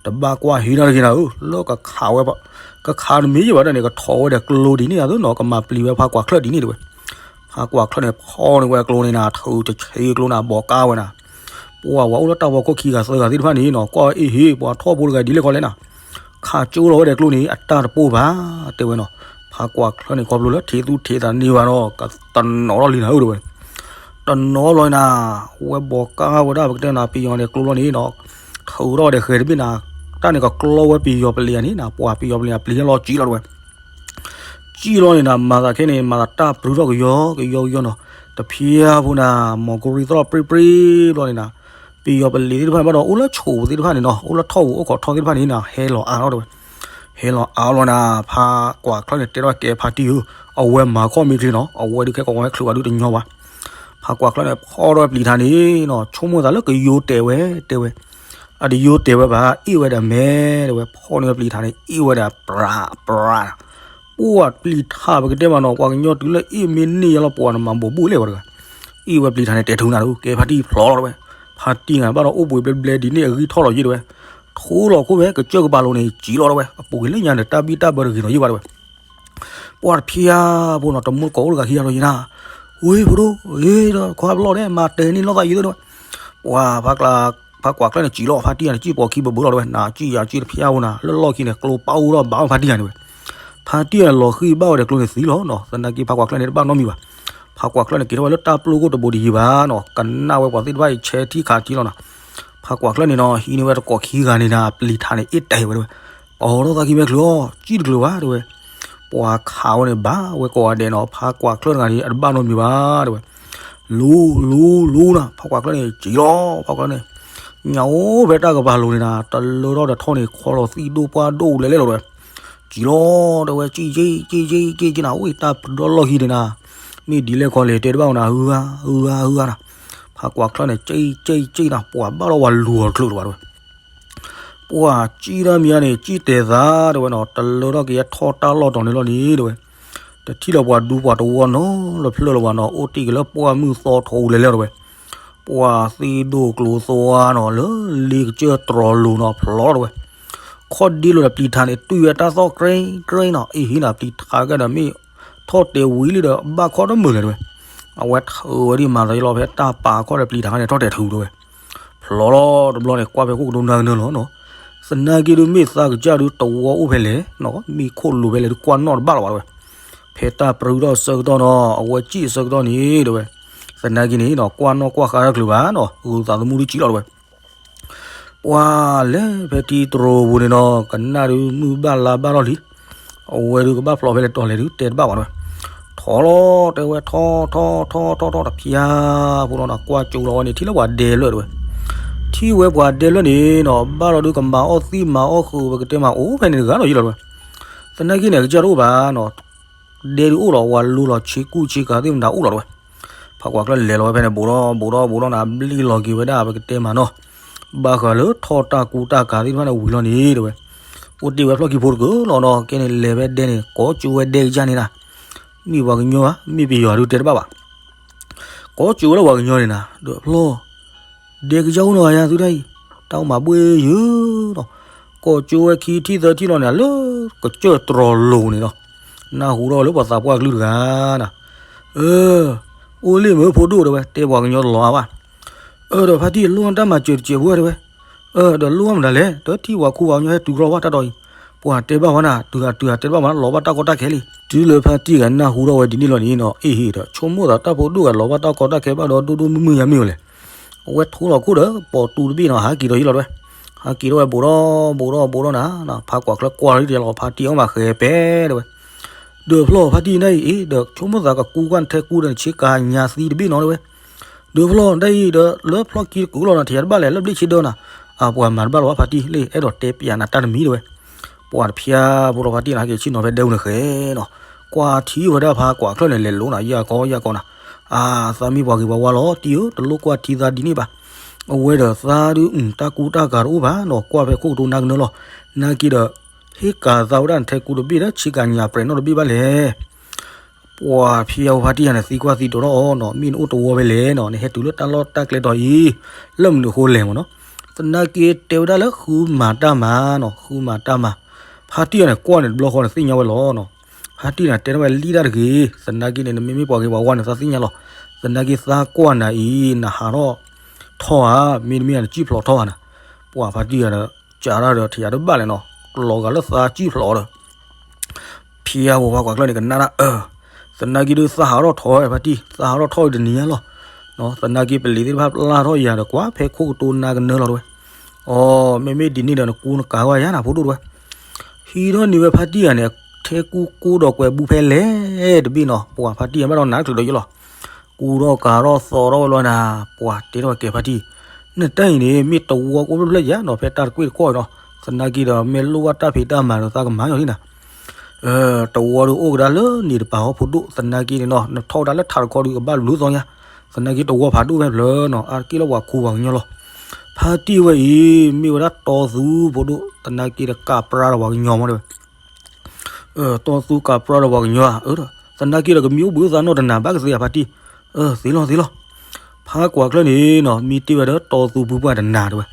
တဘၣ်ကွၢ်ဟ့တၢ်တဂ့ၤနၤဧၢ လၢကခးဝဲ ကခးတမံၤယံၤဘၣ်ဒီးန့ၣ် ကထီၣ်ဝဲဒီးကျိဒ်န့ၣ်အသိးနီၤ ကမၤပျံၤဝဲဖးကွၢ်ချၢၣ်ဒ်န့ၣ်တဲဝဲ. ဖးကွၢ်ချၢၣ်န့ၣ် ဖီၣ်န့ၢ်ဝဲကျိန့ၣ်နၤ ထုးတဆံကျိနၤ ဘီးကါဝဲနၤ ပှၤဝဲအိၣ်လၢတၢ်ဝီခိၣ်ခံဂၤသၢဂၤသ့ၣ်တဖၣ်န့ၣ်နီၤ ကွၢ်အ့ၣ်ဟ့ၣ် ပှၤထီၣ်ဖိတဂၤဒ်လဲၣ်ခီလဲၣ်နၤ ခးကၠိလီၤဝဲဒီးကျိန့ၣ် အတၢ်တပိၢ်ဘၣ် တဲဝဲနီၤ. ဖးကွၢ်ချၢၣ်န့ၣ် ခီဖျိလၢထံးသူၣ်ထံးသးန့ၢ်ဘၣ်ဒီး ကတနီၤထီၣ်လံနၤဧၢတဲဝဲ. တနီၤလီၤနၤ ဝဲဘီးကါဝဲဒၣ် ပကတဲနၤ ပယီၤန့ၣ်ကျိလီၤန့ၣ်နီၤ ထုးထီၣ်ဒီးဃဲၤတဘ့ၣ်နၤ တၢ်န့ၣ်ကကျီဝဲပယီၤပလံၤယါန့ၣ်နၤ ပှၤပယီၤပလံၤယါပျံၤလီၤကၠံလီၤတဲဝဲ. ကၠံလီၤန့ၣ်နၤ မၤသးခဲန့ၣ် မၤသးတၢ်ပြုၢ်ထီၣ်ကယီကယီကယီနီၤ. တဖျါဖျိနၤ မီၤကရံသီၣ်ပြံပြံဘျီန့ၣ်နၤ ပယီၤပလံၤသ့ၣ်တဖၣ်ဘၣ်ဒီးအိၣ်လၢဆိးပူၤသ့ၣ်တဖၣ်န့ၣ်နီၤ အိၣ်လၢထီၣ်ပူၤအိၣ်ခိးထီၣ်သ့ၣ်တဖၣ်န့ၣ်နၤ ဟဲလီၤအါထီၣ်တဲဝဲ. ဟဲလီၤအါလီၤနၤ ဖးကွၢ်ချၢၣ်န့ၣ် တဲထီၣ်ကဲဖါတံၢ်ဧၢ, အဝဲမၤခီၣ်မ့ၢ်ချ့နီၤ အဝဲဒုးခဲကိးဝဲချုးဘၣ်ဒုးတညီဘၣ်. ဖးကွၢ်ချၢၣ်န့ၣ် ဖီၣ်ထီၣ်ဝဲပျံၤထးန့ၣ်နီၤ ဆိကမိၣ်သးလၢကယိၤတဲာ်ဝဲ တဲဝဲ အတယိၤတဲာ်ဝဲဘၣ် အ့ၣ်ဝဲဒီးမဲ တဲဝဲ ဖီၣ်န့ၢ်ဝဲပျံၤထးန့ၣ် အ့ၣ်ဝဲဒီးပြးပြး ပှၢ်ပျံၤထး ပကတဲမးနီၤ ပှၤကညီတုၤလၢအ့ၣ်မ့ၢ်န့ၢ်ယါလီၤ ပှၤနမၤဘိးဘုၣ်လဲၣ်ဝဲတဂၤ အ့ၣ်ဝဲပျံၤထးန့ၣ် တဲထူနၤဒုး ကဲဖါတံၢ်ဖျိလီၤတဲဝဲ. ဖါတံၢ်ဂၤဘၣ်ဒီးအိၣ်ဘှံးဘျဲဘျဲဒ်န့ၣ် အဂံၢ်ထီၣ်လီၤယံၣ်တဲဝဲ. ထူလီၤခိၣ်ဝဲ ကစၢၢ်ကပၤလိၤန့ၣ် ကၠံလီၤတဲဝဲ. အပူၤကွံာ်လၢညါန့ၣ် တၢ်ဘံၣ်တၢ်ဘၢတဂ့ၤနီၤယံၣ်ဘၣ်တဲဝဲ. ပှၢ်တဖျါဖျိနီၤ တမူတကိးအိၣ်တဂၤခံဂၤဒီးယံၤနၤ ဝ့ၢ်ဖိဒိၣ် အ့ၣ်ဒီးခွါဘျီၣ်ဒဲး မၤတဲာ်န့ၢ်လိာ်သးယံၤသ့ၣ်တဲဝဲ. ပှၢ်ဖးကွၢ်ချၢၣ်န့ၣ် ကၠံလီၤ ဖါတံၢ်ဂၤန့ၣ် ကၠံပိာ်ခံဘၢဘၢလီၤတဲဝဲ နၤကၠံယၤကၠံတဖျါဖျိနၤ လၢလီၢ်ခံန့ၣ် ကျိပာ်အိၣ်ထီၣ်ဘၣ်အီၣ်ဖါတံၢ်ဂၤန့ၣ်ဝဲ. ဖါတံၢ်ဂၤန့ၣ် လီၤဃံၤဘၣ်ဝဲဒီးကျိန့ၣ်သံလီၤနီၤ သနာ်က့ဖးကွၢ်ချၢၣ်န့ၣ် တဘၣ်နီတမံၤဘၣ်. ဖးကွၢ်ချၢၣ်န့ၣ် က့ၤထီၣ်ဝဲလၢတၢ်ပျိခိၣ်တဘိးတယံၤဘၣ်နီၤ ကနၣ်ဝဲပှၤသ့ၣ်တဖၣ်အံၤဆဲးထံခးထံလီၤနီၤ. ဖးကွၢ်ချၢၣ်န့ၣ်နီၤ ဟံးန့ၢ်ဝဲတကိးခံဂၤန့ၣ်နၤ ပျံၤထးန့ၣ် အ့ၣ်တဲာ်ဝဲတဲဝဲ. အိးထီၣ်သးခံမဲာ်ချၢအီၤ ကၠံတချုးဘၣ်တဲဝဲ. ပှၤခးဝဲန့ၣ်ဘၣ်ဝဲကိးဂၤဒဲးနီၤ ဖးကွၢ်ချၢၣ်တဂၤန့ၣ် အတဘၣ်နီတမံၤဘၣ်တဲဝဲ. လူၤ လူၤ လူၤနၤ, ဖးကွၢ်ချၢန့ၣ် စံၣ်လီၤ ဖးကွၢ်ချၢန့ၣ်, ညၣ်အိၣ်ဖဲတၢ်ကပၤလိၤန့ၣ်နၤ, တလၢထီၣ်ဒီးထီၣ်န့ၣ် ခီလီၤသံၣ်ဒိၣ်ပှၢ်ဒိၣ်လဲၤလဲၤလီၤတဲဝဲ, စံၣ်လီၤ တဲဝဲ, စံၣ် စံၣ် စံၣ် စံၣ် စံၣ်နၤ, အိၣ်တၢ်ပဒီလီၢ်ခံန့ၣ်နၤ, မ့ၢ်ဒ်လဲၣ်ခီလဲၣ်တဲတဘၣ်နၤ, ဟုၣ် ဟုၣ် ဟုၣ်နၤ, ဖးကွၢ်ချၢန့ၣ် စံၣ် စံၣ် စံၣ်နၤ, ပှၤဘၣ်လီၤဝၤလူၤအီၤတချုးလၢၤဘၣ်တဲဝဲ ပှၤစံၣ်တၢ်မံၤန့ၣ် စံၣ်တဲာ်သးတဲဝဲနီၤ, တလၢထီၣ်က့ၤထီၣ်တၢ်လီၢ်တီၤန့ၣ်လီၤန့ၣ်တဲဝဲ, တထံၣ်လၢၤပှၤဒူပှၤတဝီနီတဖျၢၣ်လၢၤဘၣ်နီၤ, အိၣ်တ့ၢ်က့ၤလၢပှၢ်မုၢ်သီထိးလဲၤလဲၤလီၤတဲဝဲ, ပှၤသ့ၣ်ဒိၣ်ကျိၤသွါနီၤ လၢလ့ကစၢၢ်တြီၤလိၤနီၤ ဖျီတဲဝဲ, ခီၣ်ဒ့လိာ်ဒီးပျံၤထးန့ၣ် တွံၢ်ဝဲတၢ်သီၣ်ကြဲကြဲနီၤ, အ့ဟ့နီၤ ပျံၤထးကဒီးမ့ၢ်ထီၣ်တဲာ်ဝံၤလံဒီး ဘၣ်ခီတမုာ်လဲၣ်တဲဝဲ, အဝဲထုးဝဲဒ်မၤသးယလီၤဖဲတၢ်ပာ်ခီၣ်ဒီးပျံၤထးန့ၣ် ထီၣ်တဲာ်ထုးတဲဝဲ ဖျီလီၤတဘျီန့ၣ် ကွၢ်ဖဲခိၣ်ကတိၤနၢ်ကနၢလီၤနီၤ, သနာ်က့ဒုးမ့ၢ်သးကစၢ်ဒုးတဝီအိၣ်ဖဲလဲၣ်နီၤ, မ့ၢ်ခိၣ်လိၤဖဲလဲၣ်ဒုးကွၢ်နီၣ်တဘၣ်လၢၤဘၣ်တဲဝဲ, ဖဲတၢ်ပြၢထီၣ်ဆၢကတီၢ်နီၤ အဝဲစံၣ်ဆၢကတီၢ်န့ၣ်တဲဝဲ, သနာ်က့န့ၣ်နီၤ ကွၢ်နီၣ်ကွၢ်ဃါတချုးဘၣ်နီၤ ဂုာ်သးသမူဒုးစံၣ်လီၤတဲဝဲ ပှၤလဲၤဖဲထံတရိၤပူၤန့ၣ်နီၤ ကနၣ်ဒုးမုၢ်ဘၣ်လါဘၣ်ထီၣ်လံ, အဝဲဒုးကဘၣ်ဖျိးဖဲလဲၣ်တီၤလဲၣ်ဒုးတဲတဘၣ်ဘၣ်တဲဝဲ, ထီၣ်လီၤတဲဝဲ ထီၣ်ထီၣ်ထီၣ်ထီၣ်ထီၣ်တဖျါဖိလီၤနီၤ ကွၢ်ကၠိလီၤဝဲန့ၣ် ထံၣ်လၢပှၤဒဲဖျၢၣ်တဲဝဲ, ထံၣ်ဝဲပှၤဒဲဖျၢၣ်န့ၣ်နီၤ ဘၣ်လီၤဒုးကမၤအီၣ်သံၣ်မၤအီၣ်ဃုာ် ပကတဲမၤအိၣ်ဖဲန့ၣ်တဂၤလီၤယံလီၤတဲဝဲ, သနာ်က့န့ၣ် အကစၢ်တအိၣ်ဘၣ်နီၤ ဒဲဒုးအိၣ်လီၤ ဝၤလိလီၤ ဆ့ကူဆ့ကၤသ့ၣ်မတၤအိၣ်လီၤတဲဝဲ, ဖးကွၢ်ချၢလဲၤလီၤဝဲဖဲန့ၣ် ဘူးဒီးဘူးဒီးဘူးဒီးနၤ ဘျ့လီၤက့ၤဝဲဒၣ် ပကတဲမးနီၤ, ဘၣ်ဃးလၢထီၣ်တၢ်ကူတၢ်ကၤသ့ၣ်တဖၣ်န့ၣ်ဝံၤလီၤန့ၣ်တဲဝဲ, အိၣ်တ့ၢ်ဝဲဖျီၣ်ခံဖိတကၢလီၤနီၤ ကဲန့ၣ်လဲၤဖဲဒဲန့ၣ် ကိးကၠိဝဲဒဲကစၢ်န့ၣ်နၤ, မ့ၢ်ပှၤကညီဧါ မ့ၢ်ပယီၤဒုးတဲတဘၣ်ဘၣ် ကိးကၠိဝဲလၢပှၤကညီန့ၣ်နၤ ဒီးဖျီၣ် ဒဲကစၢ်အိၣ်နီၤယၤသုတၢ်အံၤ, တၢ်အိၣ်မးဘှ့ၣ်ယုၢ်နီၤ, ကိးကၠိဝဲခံထံၣ်သၢထံၣ်လီၤန့ၣ် လၢကစၢၢ်တြီၤလိၤန့ၣ်လီၤ, နၢ်ဟူထီၣ်ဝဲလၢပှၤသးပှၢ်ကလုၢ်တဂၤနၤ, အၢ အိၣ်လံမ့ၢ်ဖိဒိၣ်တဲဝဲ တဲပှၤကညီတလီၤအါဘၣ်, အၢ ဒီးဖါတံၢ်လိၣ်တၢ်မၤစၢၤတစဲးဖိတဲဝဲ, အၢ ဒီးလိၣ်မတၤလဲၣ် တထံၣ်ပှၤခူပှၤကညီဟဲတုၤထီၣ်ဝဲတၢ်ဒီးအံၤ, ပှၤတဲဘၣ်ဝဲနၤ တုၤဟးတုၤဟးတဲတဘၣ်မး လီၤဘၣ်တၢ်ကီတၢ်ခဲလံ, တုၤလၢဖါတံၢ်ဂၤနၢ်ဟူထီၣ်ဝဲဒ်န့ၣ်လီၤန့ၣ်နီၤ အ့ဟ့ၣ်ဒီး ဆိကမိၣ်သးတၢ်ဖိဒိၣ်ဂၤလီၤဘၣ်တၢ်ကီတၢ်ခဲဘၣ်ဒီးဒိၣ်ဒိၣ်မုၢ်မုၢ်ယါမ့ၢ်ဝဲလဲၣ်, အဝဲထိလီၤခိၣ်ဒီးပိာ်တူတဘ့ၣ်နီၤ ဟးက့ၤဒီးယံလီၤတဲဝဲ, ဟးက့ၤထီၣ်ဝဲဘူးဒီးဘူးဒီးဘူးဒီးနၤ, ဖးကွၢ်ချၢကွၢ်လီၤတယံလီၤ ဖါတံၢ်အီၣ်မးဃဲၤပဲတဲဝဲ ဒီးဖျီၣ်ဖါတံၢ်နၤအံၤ ဒီးဆိကမိၣ်သးကကူကွၢ်နထဲကူဒီး နဆ့ကၤညါသံတဘ့ၣ်နီၤတဲဝဲ, ဒီးဖျီၣ်နၤအံၤဒီး လၢဖျီၣ်ခံတကူလီၤနၤ ထံၣ်တဘၣ်လဲၣ် လၢဘျ့ၣ်ဆ့ဒၢနၤ, အပှၤမၤတဘၣ်လီၤဘၣ်ဖါတံၢ်လံ အဲၣ်ဒိးတဲပျးနၤတၢ်တမံၤတဲဝဲ, ပှၤတဖျါဖိလီၤဖါတံၢ်နၤ ဟဲက့ၤဆ့ၣ်နီၤဖဲဒဲပူၤန့ၣ်ဃဲၤနီၤ, ကွၢ်ထံဝဲဒၣ်ဖးကွၢ်ချၢန့ၣ် လဲၤလိၤနၤ ယၢ်ကီယၢ်ကီနၤ, အသးမ့ၢ်ပှၤဂ့ၤပှၤဝါလီၤတံၢ်ဧၢ တလိၣ်ကွၢ်ထံသးဒ်န့ၣ်ဘၣ်, အဝဲဒီးသးဒုး တၢ်ကူတၢ်ကၤတအိၣ်ဘၣ်နီၤ ကွၢ်ဖဲခိၣ်ကတိၤနၤကနၢလီၤ, နာ်က့ဒီး ဟ့ၣ်ကၤသးဝဲဒၣ်နထဲကူတဘ့ၣ်ဒီး ဆ့ကၤညါပြဲးနီတဘ့ၣ်ဘၣ်လဲၣ် ပှၤဖံးအဝဲဖါတံၢ်ယၤန့ၣ် သံကွၢ်သံဒိးထီၣ်အီၤနီၤ မ့ၢ်နအိၣ်တဝီဖဲလဲၣ်နီၤ နဟဲတုၤလၢတၢ်လီၢ်တၢ်ကျဲတီၤအံၤ လၢမနုၤအဃိလဲၣ်မ့ၢ်နီၤ, သနာ်က့တဲဝဲဒၣ်လၢဃုမၤတၢ်မၤနီၤ ဃုမၤတၢ်မၤ, ဖါတံၢ်ယၤန့ၣ် ကွၢ်န့ၣ်တဘျီဃီန့ၣ် သ့ၣ်ညါဝဲလီၤနီၤ, ဖါတံၢ်န့ၣ် တဲထီၣ်ဝဲလံတၢ်တဂ့ၤ, သနာ်က့န့ၣ် နမ့မ့ၢ်ပှၤဂ့ၤပှၤဝါန့ၣ် သးသ့ၣ်ညါလီၤ, သနာ်က့သးကွၢ်နၤအံၤ နဟးထီၣ်ထီၣ်ဧါ, မ့တမ့ၢ်နစံၣ်ဖျိးထီၣ်ဧါနၤ, ပှၤဖါတံၢ်ယၤဒီး ကးတၢ်ဒီးထံၣ်ယၤတဘၣ်လဲၣ်နီၤ, လီၤဂာ်လၢသးစံၣ်ဖျိးဒီး ဖံးအဝဲဖးကွၢ်ချၢန့ၣ် ကနၣ်ဒၣ်အၢ, သနာ်က့ဒုးသးဟးထီၣ်ထီၣ်ဝဲဖါတံၢ် သးဟးထီၣ်ထီၣ်အံၤတနံၤညါလီၤ, သနာ်က့ပလံၤသ့ၣ်တဖၣ်ပျၢ်ထီၣ်ယၤဒီးကွၢ်ဖဲခိၣ်ကတိၤနၤကနၢလီၤတဲဝဲ, အီ မ့မ့ၢ်ဒ်န့ၣ်ဒီးနကူနကၤဝဲယၤနၤဖိဒိၣ်တဲဝဲ, ဟံးထီၣ်န့ၢ်ဝဲဖါတံၢ်ယၤန့ၣ် ထဲကူကူဒီးကွဲးဘူးဖဲလဲၣ်တဘ့ၣ်နီၤ, ပှၤဖါတံၢ်ယၤဘၣ်ဒီးနၤတချုးဒီးယလီၤ ကူထီၣ်ကၤထီၣ်သီထီၣ်ဝဲလီၤနၤ, ပှၤတဲထီၣ်ဝဲကဲဖါတံၢ်, နတၢ်အံၤန့ၣ်မ့ၢ်တဝီကိးဖျၢၣ်ဖျၢၣ်ယၤနီၤ ဖဲတၢ်တကွ့ၢ်တကွီၢ်အံၤနီၤ, သနာ်က့ဒီးမ့ၢ်လိၣ်ဘၣ်တၢ်ဖံးတၢ်မၤဒီးသးကမၤညီလံနၤ, တဝီဒုးအိၣ်ကဒါလၢန့ၣ်တပၤဟီဖိဒိၣ်, သနာ်က့န့ၣ်နီၤ နထီၣ်ဝဲဒၣ်လၢထးတခီဒုးကဘၣ်လူၤသီညါ, သနာ်က့တဝီဖးဒိၣ်ဖဲဖျၢၣ်နီၤ အါတက့ၢ်လၢပှၤခူပှၤကညီလီၤ, ဖါတံၢ်ဝဲအံၤ မ့ၢ်ဝဲဒၣ်တီသူဖိဒိၣ်, သနာ်က့ဒီးကးပြါဒီးပှၤကညီမ့ၢ်တဲဝဲ တီသူကးပြါဒီးပှၤကညီဧါ, အၢ သနာ်က့ဒီးကမံအိၣ်ဘှံးအိၣ်သါနီၢ်တနၤဘၣ်ကသ့ဧါဖါတံၢ်, အၢ သ့လီၤသ့လီၤ, ဖးကွၢ်ချၢန့ၣ်နီၤ မံတ့ၢ်ဝဲဒီးတီသူဖုပှၢ်တနၤတဲဝဲ,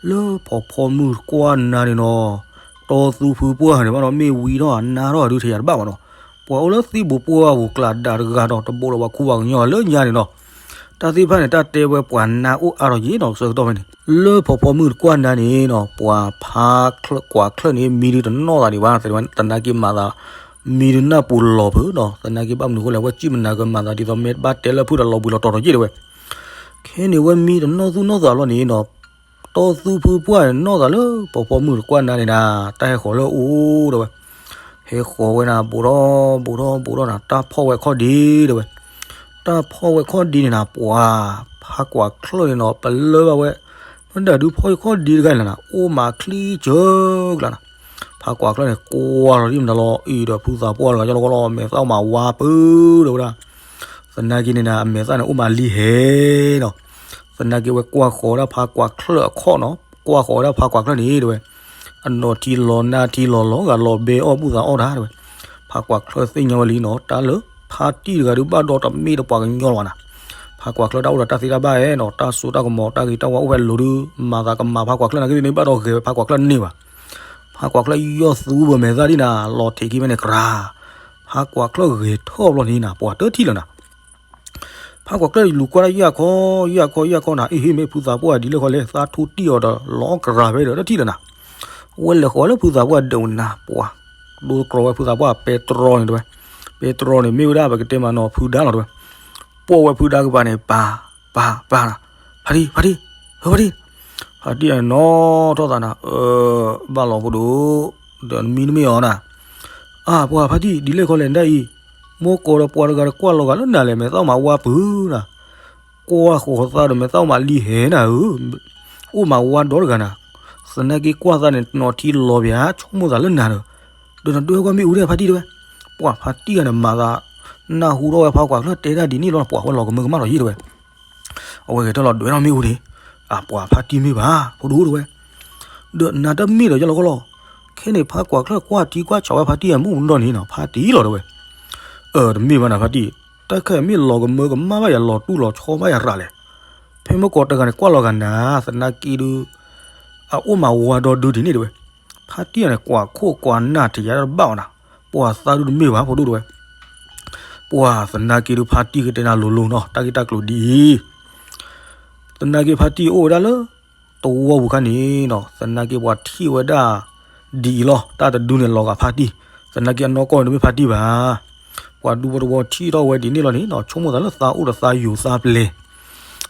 လၢဖီဖီမုၢ်တကွၢ်နၤန့ၣ်နီၤ, တီသူဖုပှၢ်န့ၣ်ဘၣ်နီၤ မ့ၢ်ဝံထီၣ်နါထီၣ်ဒုးထံၣ်ယၤတဘၣ်ဘၣ်နီၤ, ပှၤအိၣ်လၢသံၣ်ဘိးပှၢ်ပူၤကျးဒၣ်တဂၤဒီး တဘိးလီၤပှၤခူပှၤကညီလၢညါန့ၣ်နီၤ တၢ်သ့ၣ်တဖၣ်န့ၣ် တၢ်တဲဝဲပှၤနါအိၣ်အါထီၣ်ယံၤနီၤ ဆၢကတီၢ်ဖဲန့ၣ် လၢဖီဖီမုၢ်တကွၢ်နၤန့ၣ်နီၤ ပှၤဖးကွၢ်ချၢန့ၣ် မံဒုးတနီၣ်သးဒံးဘၣ် သနာ်က့မၤသး မံဒုးနၢ်ပူၤလီၤဖုးနီၤ သနာ်က့ဘၣ်မနုၤအဃိလဲၣ် ဝဲစံၣ်မနၤကမၤသးဒ်သိးမ့ၢ်ဘၣ်တဲလၢဖုၣ်ဒီးလီၤဘှံးလီၤတီၤထီၣ်ယံၤတဲဝဲ ခဲန့ၣ်ဝဲမံတနီၣ်သူၣ်နီၣ်သးလီၤန့ၣ်နီၤ တီသူဖုပှၢ်နီၣ်သးလၢဖီဖီမုၢ်တကွၢ်နၤန့ၣ်နၤ တၢ်ဟဲဃီၤလၢအအိၣ်တဲဝဲ ဟဲဃီၤဝဲနၤ ဘူးထီၣ်ဘူးထီၣ်ဘူးထီၣ်နၤ တၢ်ဖီၣ်ဝဲခီၣ်ဒ့တဲဝဲ တၢ်ဖီၣ်ဝဲခီၣ်ဒ့န့ၣ်နၤ ပှၤ ဖးကွၢ်ချၢၣ်န့ၣ်နီၤ ပလၢဘၣ်ဝဲ, မ့ၢ်ဒၣ်ဒုးဖီၣ်ယခီၣ်ဒ့တဂၤန့ၣ်နၤ အိၣ်မးချံကၢကျါနၤ, ဖးကွၢ်ချၢၣ်န့ၣ် ကွၢ်ထီၣ်ဒ်မနုၤလီၤ အံၤဒီးဖုသးပှၢ်တဂၤကလီကလီ အမဲာ်သၣ်အိၣ်မးဝါပူၤဒီးဝဲဒၣ်, သနာ်က့န့ၣ်နၤ အမဲာ်သၣ်န့ၣ်အိၣ်မးလံဟဲနီၤ, သနာ်က့ဝဲကွၢ်ဃီၤဒၣ်ဖးကွၢ်ချၢၣ်အခီၣ်နီၤ ကွၢ်ဃီၤဝဲဒၣ်ဖးကွၢ်ချၢၣ်န့ၣ်တဲဝဲ အနီၢ်ထံလီၤနၢ်ထံလီၤလီၤဂာ်လီၤဘဲအီၣ်ဘူၣ်သးအီၣ်တၢ်တဲဝဲ, ဖးကွၢ်ချၢၣ်သ့ၣ်ညါဝဲလံနီၤ တၢ်လၢဖါတံၢ်တဂၤဒုးဘၣ်ဒီတမ့ၢ်တပှၤကညီလီၤဘၣ်နၤ, ဖးကွၢ်ချၢၣ်တၢ်အိၣ်ဒီးတၢ်သ့တၢ်ဘၣ်အဲၣ်နီၤ တၢ်စိတၢ်ကမီၤတၢ်ဂ့ၤတၢ်ဝါအိၣ်ဖဲအလိၤဒုး မၤသးကမၤဖးကွၢ်ချၢၣ်နာ်က့န့ၣ် ဘၣ်ဒီးဂဲၤဝဲဖးကွၢ်ချၢၣ်န့ၢ်ဘၣ်, ဖးကွၢ်ချၢၣ်ယီၢ်သူဘၢမဲာ်သၣ်ဒ်နၤ လီၤထံးခံဖဲန့ၣ်ကြၤ, ဖးကွၢ်ချၢၣ်ဂဲၤထီၣ်ဘျီန့ၣ်နၤ ပှၤတထံၣ်လၢၤနၤ ဖးကွၢ်ချၢၣ်လူၤကွၢ်ဒၣ်ယၢ်ခီ ယၢ်ခီ ယၢ်ခီနၤ အ့ၣ်ဟ့ၣ်မ့ၢ်ဖုသးပှၢ်ဒ်လဲၣ်ခီလဲၣ် သးထူတံၢ်အီၤဒီးလီၤအီၣ်ကြၤဖဲဒီးတထံၣ်လၢၤနၤ, ဝဲလဲၤဃီၤလၢဖုသးပှၢ်ဒၢးနၤ ပှၤ ဒိတြီဝဲဖုသးပှၢ်ပဲတြီန့ၣ်တဲဝဲ, ပဲတြီန့ၣ် မ့ၢ်ဝဲဒၣ်ပကတဲမးနီၤဖုဒါလီၤတဲဝဲ, ပိာ်ဝဲဖုဒါကပၤန့ၣ် ပၤ ပၤ ပၤနၤ, ဖါတံၢ် ဖါတံၢ် ဟၢဖါတံၢ်, ဖါတံၢ်အနီၣ်ထီၣ်သးနၤ အၢ ဘၣ်လီၤဖိဒိၣ်, ဒီးနမံနမ့ၢ်အီၤနၤ အၢ ပှၤဖါတံၢ် ဒ်လဲၣ်ခီလဲၣ်ဒ်အံၤ, မိၢ်ကိးဒီးပှၤတဂၤတကွၢ်လီၤဂာ်လၢနၤလဲၣ် မဲာ်သၣ်မးဝါပူၤနၤ, ကွၢ်ဃီၤသးဒီးမဲာ်သၣ်မးလံဟဲနၤဧၢ, အိၣ်မးဝါဒီတဂၤနၤ, သနာ်က့ကွၢ်သးန့ၣ် နီၢ်ထံလီၤပၠး ဆိကမိၣ်သးလၢနၤဒီး, ဒီးနဒွဲၣ်ကွၢ်မ့ၣ်အူဒၣ်ဖါတံၢ်တဲဝဲ, ပှၤဖါတံၢ်ဂၤန့ၣ်မၤသး, နၢ်ဟူထီၣ်ဝဲဖးကွၢ်ချၢၣ်တဲတၢ်ဒ်န့ၣ်လီၤ ပှၤဝဲလီၤကမၢကမၣ်လီၤယံၤတဲဝဲ အဝဲဂဲၤထီၣ်လီၤဒွဲၣ်ထီၣ်မ့ၣ်အူန့ၣ်, အပှၤဖါတံၢ်မ့ၢ်ဘၣ် ဖိဒိၣ်တဲဝဲ, ဒီးနၤတမ့ၢ်ဒီးယလီၤကီလီၤ, ခဲန့ၣ်ဖးကွၢ်ချၢၣ်ကွၢ်ထံကွၢ်ဆးဝဲဖါတံၢ်အမုၢ်မနီၢ်န့ၣ်နီၤ ဖါတံၢ်လီၤတဲဝဲ, အၢ တမ့ၢ်ဘၣ်နၤဖါတံၢ်, တၢ်ခဲမ့ၢ်လီၤကမၢကမၣ်ဘၣ်ယၤလီၤတူၢ်လီၤဆီဘၣ်ယၤရၤလဲၣ်, ဖဲမ့ၢ်ကိးတဂၤန့ၣ်ကွၢ်လီၤဂာ်နၤ သနာ်က့ဒုး အအိၣ်မးဝါဒီဒုဒ်န့ၣ်တဲဝဲ, ဖါတံၢ်န့ၣ် ကွၢ်ခိၣ်ကွၢ်နၢ်ထံးယၤတဘၣ်အီၤနၤ, ပှၤသးဒုတမ့ၢ်ဘၣ်ဖိဒိၣ်တဲဝဲ, ပှၤသနာ်က့ဒုးဖါတံၢ်ကတဲနၤလိၤလိၤနီၤ တၢ်ဂ့ၢ်တၢ်ကျိၤဒ်အံၤ, သနာ်က့ဖါတံၢ်အိၣ်ဝဲဒၣ်လၢ တဝီပူၤခါန့ၣ်နီၤ သနာ်က့ပှၤထံၣ်ဝဲဒၣ် ဒ်အံၤလီၤ တၢ်တဒုန့ၣ်လီၤဂာ်ဖါတံၢ်, သနာ်က့အနီၢ်ကီၢ်န့ၣ်တမ့ၢ်ဖါတံၢ်ဘၣ် ပှၤဒူဖိတဝီထံၣ်ထီၣ်ဝဲဒ်န့ၣ်လီၤန့ၣ်နီၤ ဆိကမိၣ်သးလၢသးအိၣ်ဒီးသးယိၤသးပျဲ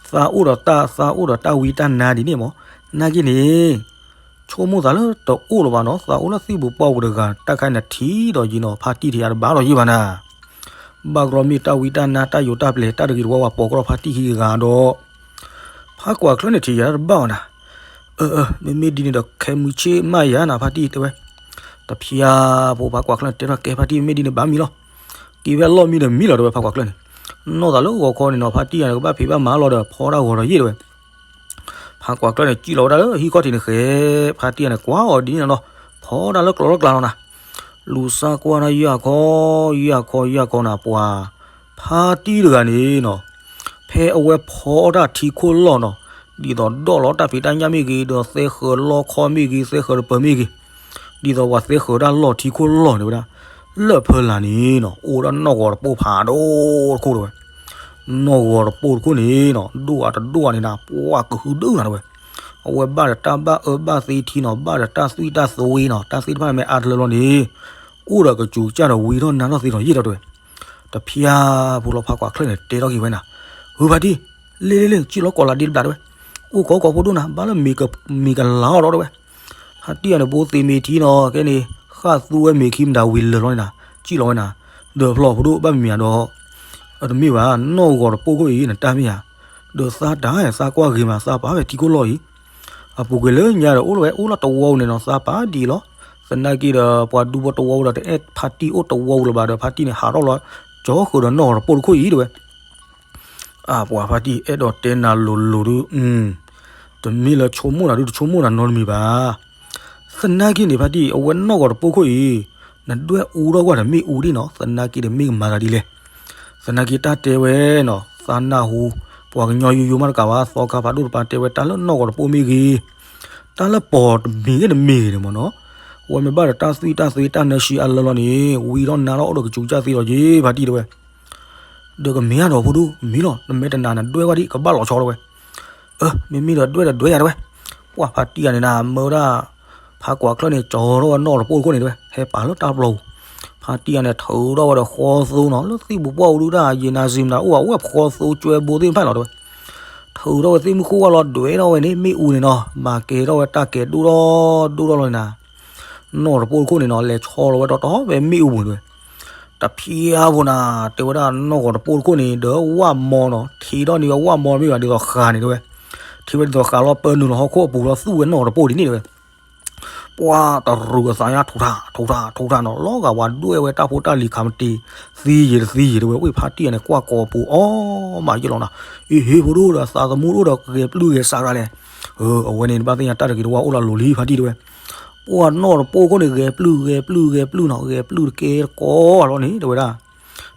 ၤ, သးအိၣ်ဒီးတၢ် သးအိၣ်ဒီးတၢ်ဝံတၢ်နါဒ်န့ၣ်မး, နာ်က့န့ၣ် ဆိကမိၣ်သးလၢတအိၣ်လၢၤဘၣ်နီၤ သးအိၣ်လၢသံၣ်ပူၤပှၢ်ပူၤတဂၤ တၢ်ခါန့ၣ်ထံၣ်ဒီးယံၤနီၤ ဖါတံၢ်ထံၣ်ယၤတဘၣ်ဒီးယံၤဘၣ်နၤ, ဘၣ်ကရီမ့ၢ်တၢ်ဝံတၢ်နါတၢ်ယိၤတၢ်ပျဲၤ တၢ်တဂ့ၤတဝါဝဲပိာ်ကရီဖါတံၢ်ခံဂၤဒီး ဖးကွၢ်ချၢၣ်န့ၣ်ထံၣ်ယၤတဘၣ်အီၤနၤ, အၢ အၢ မ့မ့ၢ်ဒ်န့ၣ်ဒီးခဲမုၢ်ဆ့ၣ်မးယၤနၤ ဖါတံၢ်တဲဝဲ, တဖျါဖိဖးကွၢ်ချၢၣ်န့ၣ်တဲထီၣ်ကဲဖါတံၢ်မ့ၢ်ဒ်န့ၣ်ဘၣ်မံၤလီၤ, က့ၤဝဲအလီၢ်မံၤဒီးမံၤလီၤတဲဝဲဖးကွၢ်ချၢၣ်န့ၣ်, နီၢ်သးလၢဂီၤခီန့ၣ်နီၤ ဖါတံၢ်ယၤန့ၣ် ကဘၣ်ဖံးဘၣ်မၤလီၤဒီးဖီတၢ်ဂီၤဒီးယံၤတဲဝဲ ဖးကွၢ်ကျၢၢ်န့ၣ် စံၣ်လီၤဝဲဒၣ်လၢဟံၣ်ခီၣ်ထံးန့ၣ်ဃဲ, ဖါတံၢ်န့ၣ် ကွၢ်အီၤဒ်န့ၣ်နီၤ, ဖီတၢ်လၢကျီလၢကျါလီၤနၤ, လူၤစၢ်ကွၢ်တၢ်ယၢ်ခီ, ယၢ်ခီ ယၢ်ခီနၤ ပှၤ, ဖါတံၢ်တဂၤန့ၣ်နီၤ, ဖဲအဝဲဖီအီၣ်တၢ်ထံခိၣ်လီၢ်နီၤ, ဒ်သိးဒိးလီၤတၢ်ဖံးတၢ်ညၣ်မ့ၢ်ဂ့ၤ, ဒီးသဲဃၢၤလီၢ်ခီမ့ၢ်ဂ့ၤ, သဲဃၢၤတပၢၤမ့ၢ်ဂ့ၤ, ဒ်သိးပှၤသဲဃၢၤတၢ်လီၢ်ထံခိၣ်လီၢ်န့ၣ်ဝဲဒၣ်, လၢၢ်ဖၢလာ်န့ၣ်နီၤ အိၣ်ဝဲဒၣ်နီၢ်ဂီၤတပိၢ်ဖးဒိၣ်တခိၣ်တဲဝဲ နီၢ်ဂီၤတပိၢ်တခိၣ်န့ၣ်နီၤ ဒိၣ်အတဒိၣ်န့ၣ်နၤ ပှၢ်ကဟုဒုနၤတဲဝဲ, အဝဲဘၣ်ဒီးတၢ်ဘၣ်အၢဘၣ်သီထံနီၤ ဘၣ်ဒီးတၢ်သွံၣ်တၢ်သွ့နီၤ တၢ်သ့ၣ်တဖၣ်မ့ၢ်အါတလၢလီၤန့ၣ်, အိၣ်ဒီးကစူၤကစၢ်ဒီးဝံထီၣ်နါထီၣ်သ့ဒီးယံာ်ဒီးတဲဝဲ, တဖျါဖိလီၤဖးကွၢ်ချၢၣ်န့ၣ် တဲထီၣ်က့ၤဝဲနၤ, ဟုဖါတံၢ်, လ့လ့လ့ စံၣ်လီၤကိးလးဒ့တဘျီတဲဝဲ, အိၣ်ကီကီဖိဒိၣ်နၤ ဘၣ်လၢမ့ၤကလၤအီၤဒီးတဲဝဲ ဖါတံၢ်ယၤန့ၣ် ဘိသ့မ့ၤထံနီၤ ကဲန့ၣ် ဃၣ်သူဝဲမ့ၤခံမတၤဝံၤလၢာ်လီၤန့ၣ်နၤ စံၣ်လီၤဝဲနၤ, ဒီးဖျီၣ်ဖိဒိၣ်ဘၣ်မံၤမံၤဒီး, တမ့ၢ်ဘၣ် နီၢ်ဂီၤတပိၢ်ခိၣ်အံၤ နတၢ်မ့ၢ်ဧါ, ဒီးသးတၢ်သးကွၢ်ဂ့ၤမး သးပာ်ဖဲထံခိၣ်လီၢ်အံၤ, အပူၤကွံာ်လၢညါဒီးအိၣ်လၢဝဲအိၣ်လၢတဝီပူၤန့ၣ်နီၤ သးပာ်ဒ်အံၤလီၤ, သနာ်က့ဒီး ပှၤဒူဖိတဝီပူၤဒီးတအဲၣ်ဖါတံၢ်အိၣ်တဝီပူၤလၢၤဘၣ်ဒီး ဖါတံၢ်န့ၣ် ဟးထီၣ်လီၤ ကၠီဃုာ်ဒီးနီၢ်ဂီၤတပိၢ်တခိၣ်အံၤတဲဝဲ အၢ ပှၤဖါတံၢ် အဲၣ်ဒိးတဲနၤလိၤလိၤဒုး, တမ့ၢ်လၢဆိကမိၣ်နၤဒုး တဆိကမိၣ်နၤနီတမံၤဘၣ်. သနာ်က့န့ၣ် ဖါတံၢ် အဝဲနီၢ်ဂီၤတပိၢ်ခိၣ်အံၤ, နဒွဲၣ်အူထီၣ်ကွၢ်ဒီးမ့ၣ်အူဒံးနီၤ, သနာ်က့ဒီးမ့ၢ်ကမၤသးဒ်လဲၣ်. သနာ်က့တၢ်တဲဝဲနီၤ, သးနၢ်ဟူ, ပှၤကညီယိယိမးတကးဘၣ် သီခါဖးဒိၣ်တပၤတဲဝဲတၢ်လၢနီၢ်ဂီၤတပိၢ်မ့ၢ်ဂ့ၤ, တၢ်လၢပိာ်တမံၤဂ့ၤတမံၤဂ့ၤန့ၣ်မ့ၢ်နီၤ, အဝဲမ့ၢ်ဘၣ်ဒီးတၢ်သွံၣ်တၢ်သွ့တၢ်နၢဆံးအလၢလီၤန့ၣ် ဝံထီၣ်နါထီၣ်အိၣ်ဒီးကစူၤကစၢ်သ့လီၤက့ၤ ဖါတံၢ်တဲဝဲ ဒီးကမ့ၢ်အါဒီးဖိဒိၣ် မ့ၢ်လီၤ နမ့ၢ်တနာ်နဒွဲၣ်ဝဲဒံး ကဘၣ်လီၤဆီတဲဝဲ. အၢ မ့မ့ၢ်ဒီးဒွဲၣ်ဒီးဒွဲၣ်ယၤတဲဝဲ. ပှၤဖါတံၢ်ယၤန့ၣ်နၤ မၢဝဲဒၣ် ဖးကွၢ်ချၢၣ်န့ၣ် ကၠီထီၣ်ဝဲနီၢ်တပိၢ်တခိၣ်န့ၣ်တဲဝဲ ဟဲပာ်လၢတၢ်ပျီပူၤ. ဖါတံၢ်ယၤန့ၣ် ထုးထီၣ်ဝဲဒီးဃီသိနီၤ လၢသံၣ်ပူၤပှၢ်ပူၤဒုးတၢ် ယံာ်နၤစံးမတၤအိၣ်ဘၣ် အိၣ်ဝဲဃီသိကၠွဲဘိသ့ၣ်တဖၣ်လီၤတဲဝဲ. ထုးထီၣ်ဝဲသ့ၣ်မုၢ်ဃိၣ်ဝါလီၤ ဒွဲၣ်ထီၣ်ဝဲန့ၣ် မ့ၣ်အူန့ၣ်နီၤ မၤကဲထီၣ်ဝဲတၢ်ကဲဒိၣ်ထီၣ်ဒိၣ်ထီၣ်လီၤန့ၣ်နၤ နီၢ်တပိၢ်တခိၣ်န့ၣ်နီၤ လဲၤဆီလီၤဝဲတီတီဖဲမ့ၣ်အူပူၤန့ၣ်တဲဝဲ. တ တဖျါဖိနၤ, တဲဝဲဒၣ်နီၢ်ဂီၤတပိၢ်တခိၣ်န့ၣ် ဒီးဝၣ်မီနီၤ, ထံထီၣ်န့ၢ်ဝဲဝၣ်မီမ့ၢ်ဘၣ်ဒ်သိးဃာ်န့ၣ်တဲဝဲ, ထံဝဲဒ်သိးဃာ်လီၤ ပၢနုာ်လီၤဟီၣ်ခိၣ်အပူၤလီၤ သူၣ်ဝဲနီၢ်ဂီၤတပိၢ်ဒ်န့ၣ်တဲဝဲ. ပှၤတရူးအသးညါ ထူးထၣ် ထူးထၣ် ထူးထၣ်နီၤ, လီၤဂာ်ပှၤဒွဲၣ်ဝဲတၢ်ဖိတၢ်လံၤခးမတံၤ သံယံာ်တသံယံာ်တဲဝဲ, ဝ့ၢ်ဖါတံၢ်အန့ၣ် ကွၢ်ကိာ်ပူၤအီၣ်မးယဲၢ်လီၤနၤ, အ့ဟ့ ဖိဒိၣ်ဒီးသးသမူတအိၣ်ဒီးဂဲၤပျုၢ်ဂဲၤစးရၤလဲၣ်. အဝဲန့ၣ် နဘၣ်သ့ၣ်ညါတၢ်တဂ့ၤတဝါအိၣ်လီၤလိၤလံဖါတံၢ်တဲဝဲ. ပှၤနီၢ်တပိၢ်ခိၣ်န့ၣ် ဂဲၤပျုၢ်ဂဲၤပျုၢ်ဂဲၤပျုၢ်နီၤ, ဂဲၤပျုၢ်တကဲတကီလီၤန့ၣ်တဲဝဲဒၣ်.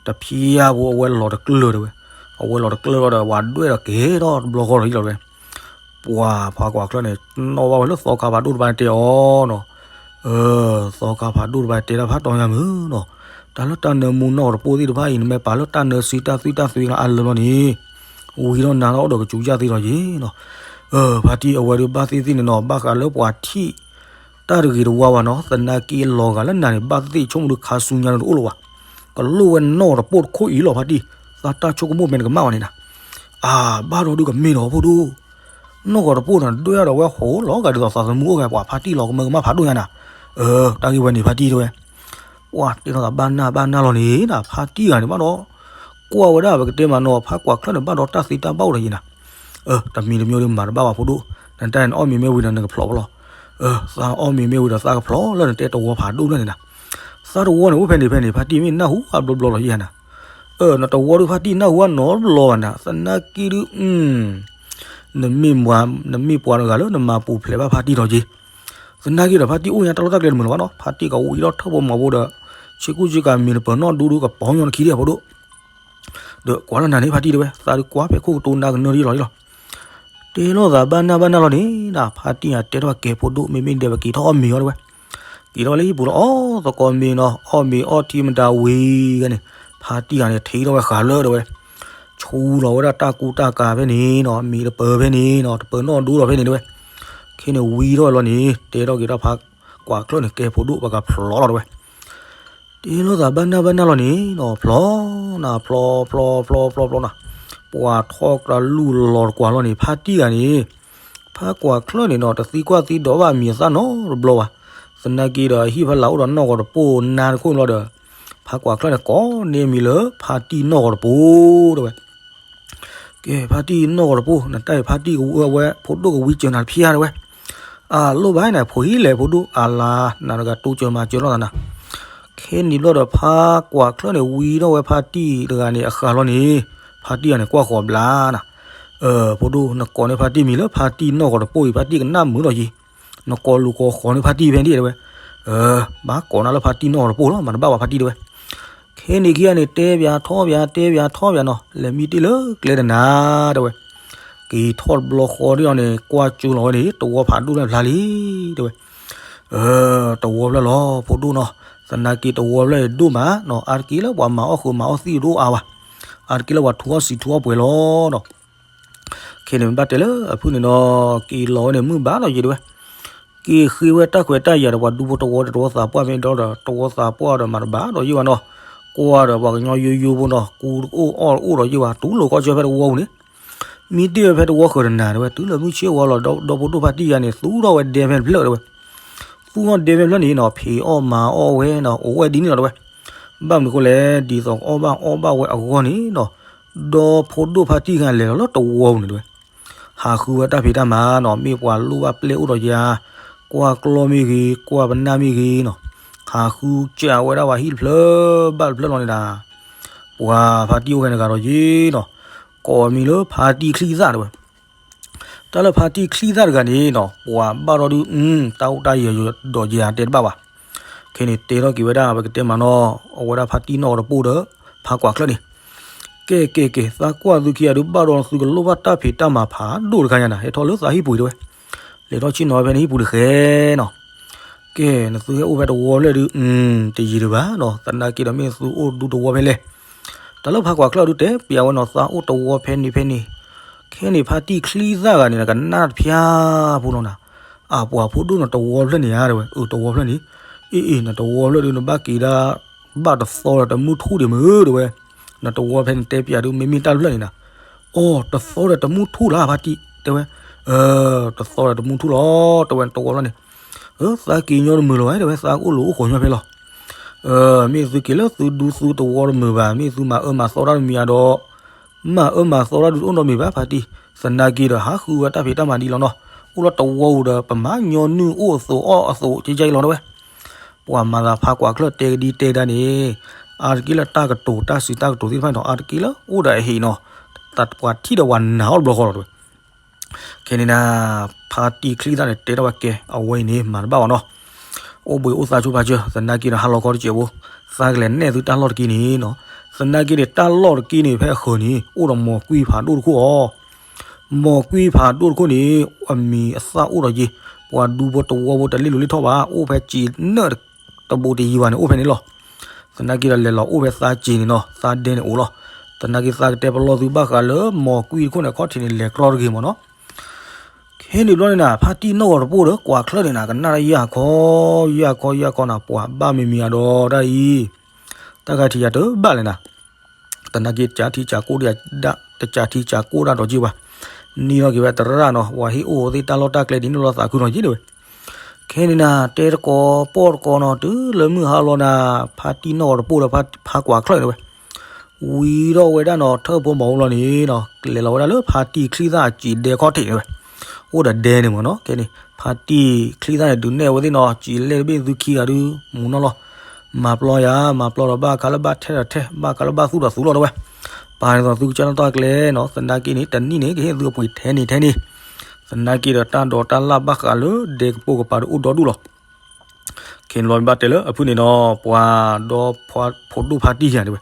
တဖျါဖိအဝဲလီၤတကျၢၢ်တဲဝဲ, အဝဲလီၤတကျၢၢ်လီၤဒီး ပှၤဒွဲၣ်ဒီးကဲထီၣ်တဘျီဃီလီၤယဲၢ်လီၤတဲဝဲ. ပှၤဖါကွၢ်ချၢၣ်န့ၣ် နီၣ်ဘၣ်ဝဲလၢသီခါဖးဒိၣ်တဘၣ်န့ၣ်တဲအီၤနီၤ, သီခါဖးဒိၣ်တဘၣ်တဲဒၣ်ဖးတီညါမုၢ်နီၤ, တၢ်လၢတၢ်နၢမူနီၢ်တပိၢ်သ့ၣ်တဖၣ်အံၤ နမ့ၢ်ပာ်လၢတၢ်နၢစံတၢ်သွံၣ်တၢ်သွံၣ်လၢအလၢလီၤန့ၣ် ဝံၤဒီးနၤလီၤဒီးကစူၤယၢ်သ့လီၤယဲၢ်နီၤ. ဖါတံၢ်အဝဲဒုးဘၣ်သ့ၣ်သ့ၣ်န့ၣ်နီၤ ဘၣ်ဃးလၢပှၤထံၣ် တၢ်တဂ့ၤတဝါဘၣ်နီၤ, သနာ်က့လီၤဂာ်လၢနၤန့ၣ် ဘၣ်သ့ၣ်သ့ၣ်ဆိကမိၣ်ဒုးခါဆူညါတအိၣ်လၢၤဘၣ်, ကလိၣ်ဝဲနီၢ်တပိၢ်တခိၣ်အံၤလီၤဖါတံၢ်, သးတၢ်ဆိကမိၣ်မ့ၢ်နကမၣ်ဘၣ်န့ၣ်နၤ. အၢ ဘၣ်ဒီးဒုးကမ့ၢ်လီၤဖိဒိၣ်, နီၢ်ဂီၤတပိၢ်န့ၣ် ဒွဲၣ်ဒီးဝဲဟိးလီၤဂာ်ဒ်သိးသးသမူအိၣ်ဂဲၤ ပှၤဖါတံၢ်လီၤကမၢကမၣ်ဖးဒိၣ်ညါနၤ. အၢ တၢ်ဂ့ၢ်ဝဲန့ၣ်ဖါတံၢ်တဲဝဲ ပှၤတဲထီၣ်သးဘၣ်နၢ်ဘၣ်နၢ်လီၤန့ၣ်နၤ, ဖါတံၢ်ဂၤန့ၣ်ဘၣ်ဒီး ကွၢ်ဝဲဒၣ်ပကတဲမးနီၤ ဖါကွၢ်ချၢၣ်န့ၣ် ဘၣ်ဒီးတၢ်သ့တၢ်ဘၣ်အိၣ်ဒီးယဲၢ်နၤ. တမံၤတမံၤဒုးမၤတဘၣ်ဘၣ်ဖိဒိၣ်, နတၢ်န့ၣ်အီၣ်မ့ၤမ့ၢ်ဝံၤဒီးနကဖျိးဖျိးလီၤ. သးအီၣ်မ့ၤမ့ၢ်ဝံၤဒီးသးကဖျိးလၢနတဲတဝီဖးဒိၣ်လၢန့ၣ်နၤ. သးတဝီန့ၣ်အိၣ်ဖဲန့ၣ်ဖဲန့ၣ် ဖါတံၢ်မ့ၢ်နၢ်ဟူအါဘျီဘျီလီၤယဲၢ်နၤ. နတဝီဒုးဖါတံၢ်နၢ်ဟူအါနီတဘျီဘၣ်နၤ, သနာ်က့ဒုး နမ့ၢ်ပှၤတဂၤလၢနမၤပူၤဖျဲးဘၣ်ဖါတံၢ်ဒီးက့ၤ, သနာ်က့ဒီးဖါတံၢ်အိၣ်ညါတၢ်လီၢ်တၢ်ကျဲတမုာ်လၢၤဘၣ်နီၤ, ဖါတံၢ်ကဝံၤထီၣ်ထၢၣ်ဖိမၤဖိဒီး ဆ့ကူဆ့ကၤမ့ၤတပၢၤနီၣ်ဒူဒူကပီၤညီနခံဒံးဖိဒိၣ်. ဒီးကွၢ်လၢနၤန့ၣ်ဖါတံၢ်တဲဝဲ, သးဒုးကွၢ်ဖဲခိၣ်ကတိၤနၤကနၢဒ်လီၤဒ်လီၤ. တဲလိာ်သးဘၣ်နၢ်ဘၣ်နၢ်လီၤန့ၣ်နၤ, ဖါတံၢ်အတဲထီၣ်ကဲဖိဒိၣ် မ့မ့ၢ်ဒဲးပက့ၤထီၣ်အီၣ်မ့ၤအီၤတဲဝဲ. က့ၤထီၣ်လၢဟံၣ်ပူၤလီၤအီၣ်သကိးမ့ၤနီၤ, အီၣ်မ့ၤအီၣ်ထံမတၤဝံၤဂၤန့ၣ်, ဖါတံၢ်ဂၤန့ၣ် ထံထီၣ်ဝဲဃာ်လၢတဲဝဲ, ဆူလီၤဝဲဒၣ်တၢ်ကူတၢ်ကၤဖဲန့ၣ်နီၤ, မ့ၤတပၢၤဖဲန့ၣ်နီၤ, တပၢၤနီၣ်ဒူဒီးဖဲန့ၣ်တဲဝဲ. ခဲန့ၣ်ဝံထီၣ်ဝဲလီၤန့ၣ် တဲထီၣ်က့ၤဒီးဖါကွၢ်ချၢၣ်န့ၣ် ကဲဖိဒိၣ် ပကဖျိးလီၤတဲဝဲ. တဲလိာ်သးဘၣ်နၢ်ဘၣ်နၢ်လီၤန့ၣ်နီၤ, ဖျိးနၤ ဖျိးဖျိးဖျိးဖျိးဖျိးနၤ, ပှၤထီၣ်ကြၢးလူၢ်လီၤတကွၢ်လီၤန့ၣ် ဖါတံၢ်ဂၤန့ၣ်, ဖါကွၢ်ချၢၣ်န့ၣ်နီၤ တသံကွၢ်သံဒိးဘၣ်အမံၤအသၣ်နီတဘျီဘၣ်. သနာ်က့ဒီးအဟံၣ်ဖီလာ်အိၣ်ဒီးနီၢ်ဂီၤတပိၢ်နါတခိၣ်န့ၣ်လီၤဒီး, ဖါကွၢ်ချၢၣ်န့ၣ် ကိးန့ၢ်အမံၤလၢဖါတံၢ်နီၢ်ဂီၤတပိၢ်တဲဝဲ. ကဲ ဖါတံၢ်နီၢ်ဂီၤတပိၢ် နတၢ်အံၤဖါတံၢ်ကဝဲ ဖိဒိၣ်ကဝံစၢၤနၤတဖျါတဲဝဲ. အလိၣ်ဘၣ်နၤ ဖိဟံၣ်လဲၣ်ဖိဒိၣ် အလါ နၤတဂၤတိစၢၤမၤစၢၤလိာ်သးနၤ. ခဲန့ၣ်ဘျီဒီး ဖါကွၢ်ချၢၣ်န့ၣ် ဝံထီၣ်ဝဲဖါတံၢ်တဂၤန့ၣ်အဃာ်လီၤန့ၣ်, ဖါတံၢ်ဂၤန့ၣ် ကွၢ်ဃီၤဘျါနၤ. ဖိဒိၣ် နကိးန့ၢ်ဖါတံၢ်မံၤလၢဖါတံၢ်နီၢ်ဂီၤတပိၢ်အံၤ ဖါတံၢ်ကနၣ်မုာ်လီၤယံၤ, နကိးလူၤကိးဃီၤန့ၢ်ဖါတံၢ်ဖဲန့ၣ်တဲဝဲ. ဘၣ်ကိးနၤလၢဖါတံၢ်နီၢ်ဂီၤတပိၢ်လီၤ မၤတဘၣ်ဘၣ်ဖါတံၢ်တဲဝဲ. ခဲန့ၣ်ခံဂၤန့ၣ် တဲပၠးထီၣ်ပၠး တဲပၠးထီၣ်ပၠးနီၤ လဲၤမံတ့ၢ်လၢကျဲတနၤတဲဝဲ. က့ၤထီၣ်တဘျီဃီဒ်အံၤန့ၣ် ကွၢ်ကၠိလီၤဝဲန့ၣ် တဝီဖးဒိၣ်ဖျၢၣ်ဖျါလံတဲဝဲ. တဝီဖျၢၣ်လီၤ ဖိဒိၣ်နီၤ, သနာ်က့တဝီဖျၢၣ်န့ၣ်ဒိၣ်မးနီၤ, အါတက့ၢ်လၢပှၤမၤအီၣ်ဃုာ်မၤအီၣ်သံၣ်တအိၣ်အါဘၣ်, အါတက့ၢ်လၢပှၤထူအီၣ်စံးထူအီၣ်ပှဲၤလီၤနီၤ. ခဲန့ၣ်မ့ၢ်ဘၣ်တဲလၢအဖုၣ်န့ၣ်နီၤ, က့ၤလီၤဝဲန့ၣ်မုၢ်ဘၣ်လီၤယံၤတဲဝဲ. က့ၤဃ့ဝဲတၢ်ခွဲးတၢ်ယာ်ဒီးပှၤဒူဖိတဝီဒီးတဝီသးပှၢ်မ့ၢ်ဒီး တဝီသးပှၢ်ဒီးမၤတဘၣ်ဒီးယံၤဘၣ်နီၤ, ကွၢ်ဒီးပှၤကညီယိယိဖိနီၤ ကူတအိၣ်အီၣ်တအိၣ်ဒီးယံၤဘၣ် တူၢ်လိာ်ကီၢ်ဆၢဖဲတဝီပူၤန့ၣ်, မံတ့ၢ်ဝဲဖဲတဝီဃၢၤတနၤတဲဝဲ, တုၤလၢမုၢ်ဆ့ၣ်ဝါလီၤ ဒီဖိဒိၣ်ဖါတံၢ်ယၤန့ၣ် သူၣ်ထီၣ်ဝဲဒဲဖဲတဖျၢၣ်တဲဝဲ, သူၣ်ထီၣ်ဒဲဖဲတဖျၢၣ်န့ၣ်နီၤ ဖံးအီၣ်မၤအီၣ်ဝဲနီၤ အိၣ်ဝဲဒ်န့ၣ်လီၤတဲဝဲ. ဘၣ်မနုၤဃိလဲၣ် ဒ်သိးကအီၣ်ဘၣ်အီၣ်ဘၣ်ဝဲအဂီၢ်န့ၣ်နီၤ, ဒီဖိဒိၣ်ဖါတံၢ်ဂၤလဲၤလီၤလၢတဝီပူၤန့ၣ်တဲဝဲ, ဟးဃုဝဲတၢ်ဖံးတၢ်မၤနီၤ မ့ၢ်ပှၤလိၣ်ဘၣ်ပျဲၢ်အိၣ်ဒီးယၤ, ကွၢ်ကျီၢ်မ့ၢ်ဂ့ၤ ကွၢ်ပနၢ်မ့ၢ်ဂ့ၤနီၤ, ဟးဃုစၢ်ဝဲဒၣ်ပှၤဟံၣ်တဖျၢၣ်ဘၣ်တဖျၢၣ်လီၤန့ၣ်ဒၣ်, ပှၤဖါတံၢ်အိၣ်ဂဲၤတဂၤဒီးယံၤနီၤ, ကိးမံၤလၢဖါတံၢ်ချံသၣ်တဲဝဲ. တၢ်လၢဖါတံၢ်ချံသၣ်တဂၤန့ၣ်နီၤ ပှၤဘၣ်ဒီးဒုး တၢ်အိၣ်တၢ်ယၢၤဒီးယၤတဲတဘၣ်ဘၣ်. ခဲန့ၣ်တဲထီၣ်က့ၤဝဲဒၣ် ပကတဲမးနီၤ အဝဲဒၣ်ဖါတံၢ်နီၢ်ဂီၤတပိၢ်ဒီး ဖါကွၢ်ချၢၣ်န့ၣ်, ကဲကဲကဲ သးကွၢ်သုခံဂၤဒုး ဘၣ်ဒီးသုကလိၣ်ဘၣ်တၢ်ဖံးတၢ်မၤဖးဒိၣ်တခါညါနၤ ဟဲထီၣ်လၢသးဟံၣ်ပူၤတဲဝဲ, လဲၤထီၣ်ဆ့ၣ်နီၤဖဲန့ၣ်ဟံၣ်ပူၤတဃဲနီၤ. ကဲ နသုဟဲအိၣ်ဖဲတဝီဖျၢၣ်ဒုး တယံာ်ဒံးဘၣ်နီၤ သနာ်က့ဒီးမ့ၢ်သုအိၣ်ဒူတဝီဖဲလဲၣ်. တၢ်လၢဖါကွၢ်ချၢၣ်ဒုးတဲပျးဝဲနီၤ သးအိၣ်တဝီဖဲန့ၣ်ဖဲန့ၣ်, ခဲန့ၣ်ဖါတံၢ်ချံသၣ်ဂၤန့ၣ် နကနၣ်တဖျါဖိလီၤနၤ, အပှၤဖိဒိၣ်နတဝီဖျၢၣ်န့ၣ်ဧါတဲဝဲ, အတဝီဖျၢၣ်န့ၣ်, အ့ၣ်အ့ၣ် နတဝီဖျၢၣ်ဒုး နဘၣ်က့ၤဒၣ် ဘၣ်တသီဒီးတမုၢ်ထူၣ်ဒံးမ့ၢ်တဲဝဲ, နတဝီဖဲန့ၣ်တဲပျးဒုး မ့မ့ၢ်တၢ်တဖျၢၣ်န့ၣ်နၤ, အိ တသီဒီးတမုၢ်ထူၣ်လၢဖါတံၢ်တဲဝဲ, တသီဒီးတမုၢ်ထူၣ်လီၤ တဲဝဲ နတဝီဖျၢၣ်န့ၣ်, သးက့ၤညီတမုာ်လီၤဝဲတဲဝဲ သးအိၣ်လိၤအိၣ်ဃိးညီဖဲလီၤ. မ့ၢ်သုက့ၤလၢသုဒူသုသဝီတမုာ်ဘၣ်, မ့ၢ်သုမၤအၢမၤသီတၢ်တမံၤဧါဒီး, မၤအၢမၤသီတၢ်ဒုးတအိၣ်နီတမံၤဘၣ် ဖါတံၢ်. သနာ်က့ဒီး ဟးဃုဝဲတၢ်ဖံးတၢ်မၤဒ်လီၤနီၤ. အိၣ်လၢတဝီပူၤဒီး ပမၤညီနုၢ်အိၣ်အသိးအီၣ်အသိး ကဲကဲအံၤလီၤတဲဝဲ. ပှၤမၤသးဖါကွၢ်ချၢၣ်တဲကဒံတဲကဒါန့ၣ်, အါတက့ၢ်လၢတၢ်ကတိၤတၢ်စံးတၢ်ကတိၤသ့ၣ်တဖၣ်န့ၣ်နီၤ, အါတက့ၢ်လၢအိၣ်ဒီးအဟံၣ်နီၤ, ပှၤထံၣ်ဒီးပှၤနာ်အီၤတဘျီဃီလီၤတဲဝဲ. ခဲန့ၣ်နၤ, ဖါတံၢ်ချံသၣ်န့ၣ် တဲထီၣ်ဝဲကဲ, အဝဲအံၤန့ၣ် မၤတဘၣ်ဘၣ်နီၤ. အိၣ်ဘှံးအိၣ်သါဆိဖါစၢၤ, သနာ်က့ဒီးဟါလီၤခီတစဲးဖိ, သးကလဲၤနဲၣ်သုတၢ်လီၢ်တက့ၢ်န့ၣ်နီၤ. သနာ်က့န့ၣ် တၢ်လီၢ်တက့ၢ်န့ၣ် ဖဲအဃၢၤန့ၣ် အိၣ်ဒီးမိၢ်ကွံဖးဒိၣ်တခိၣ်အီၤ. မိၢ်ကွံဖးဒိၣ်တခိၣ်န့ၣ် အမံၤအသၣ်အိၣ်ဒီးယ့ၤ, ပှၤဒူဖိတဝီဖိတလ့ၣ်လိၤလ့ၣ်ထီၣ်ဘၣ်, အိၣ်ဖဲစံးနၢၣ်တဘူးတယံၤဘၣ်န့ၣ် အိၣ်ဖဲန့ၣ်လီၤ. သနာ်က့ဒီးလဲၤလီၤအိၣ်ဖဲသးစ့ၤန့ၣ်နီၤ, သးဒဲန့ၣ်အိၣ်လီၤ. သနာ်က့သးကတဲပလီၢ်သုဘၣ်ဃးလၢမိၢ်ကွံတခိၣ်န့ၣ် အခီၣ်ထံးန့ၣ် လဲၤကြီတဂ့ၤမ့ၢ်နီၤ. ခဲန့ၣ်ဘျီန့ၣ်နၤ, ဖါတံၢ်နီၣ်ဂီၤတပိၢ်ဒီးကွၢ်ချၢၣ်န့ၣ်နၤ, ကနၣ်တၢ်ယၢ်ခီ, ယၢ်ခီယၢ်ခီနၤ, ပှၤဘၣ်မံၤမံၤအဒီးတၢ်အံၤ, တၢ်ဂၤထံးယၤတဘၣ်လဲၣ်နၤ. သနာ်က့ ကးထံကးကိၣ်ဒၣ်, တကးထံကးကိၣ်ဒၣ်ဒီးက့ၤဘၣ်, နံၤထီၣ်က့ၤဝဲတရၣ်နီၤ, ပှၤဟ့ၣ်အိၣ်သ့ၣ်တၢ်လီၢ်တၢ်ကျဲဒ်န့ၣ်လီၤသးခုနီၤယ့ၣ်တဲဝဲ. ခဲန့ၣ်နၤ, တဲတကိးပိာ်တကိးနီၤ, တုၤလၢမုၢ်ဟါလီၤနၤ, ဖါတံၢ်နီၣ်ဂီၤတပိၢ်ဒီးဖါကွၢ်ချၢၣ်န့ၣ်ဝဲ ဝံၤထီၣ်ဝဲဒၣ်နီၤ, ထၢၣ်ဖိမီၤဖိလီၤန့ၣ်နီၤ, လဲၤလီၤဝဲဒၣ်လၢဖါတံၢ်ချံသၣ်စံးဒဲခီၣ်ထံးန့ၣ်ဝဲ, အိၣ်ဒီးဒဲန့ၣ်မ့ၢ်နီၤ. ခဲန့ၣ် ဖါတံၢ်ချံသၣ်န့ၣ် ဒုးနဲၣ်ဝဲသ့ၣ်နီၤ, စံးလဲၣ်တဘ့ၣ်သုခံဂၤဒုး မူၤနီၣ်လီၤ. မၤပျီယၤ, မၤပျီဒီးဘၣ်ခါလၢဘၣ်ထဲဒီးထဲ, ဘၣ်ခါလၢဘၣ်သူၣ်ဒီးသူလီၤတဲဝဲ. ပာ်န့ၣ်သိးသုကစၢ်နီၣ်တၢ်ကျဲနီၤ, သနာ်က့န့ၣ် တနံၣ်န့ၣ် ကဟ့ၣ်သုအပှ့ၤထဲန့ၣ်ထဲန့ၣ်, သနာ်က့ဒီးတၢ်ဒိးတၢ်လၣ်ဘၣ်ဃးလၢဒဲကပိာ်ကပၤဒီးအိၣ်ဒီဒူၣ်လီၤ. ခဲန့ၣ်လီၤဘၣ်တဲလၢအဖုၣ်န့ၣ်နီၤ, ပှၤဒီးဖိဒိၣ်ဖါတံၢ်ယၤတဲဝဲ.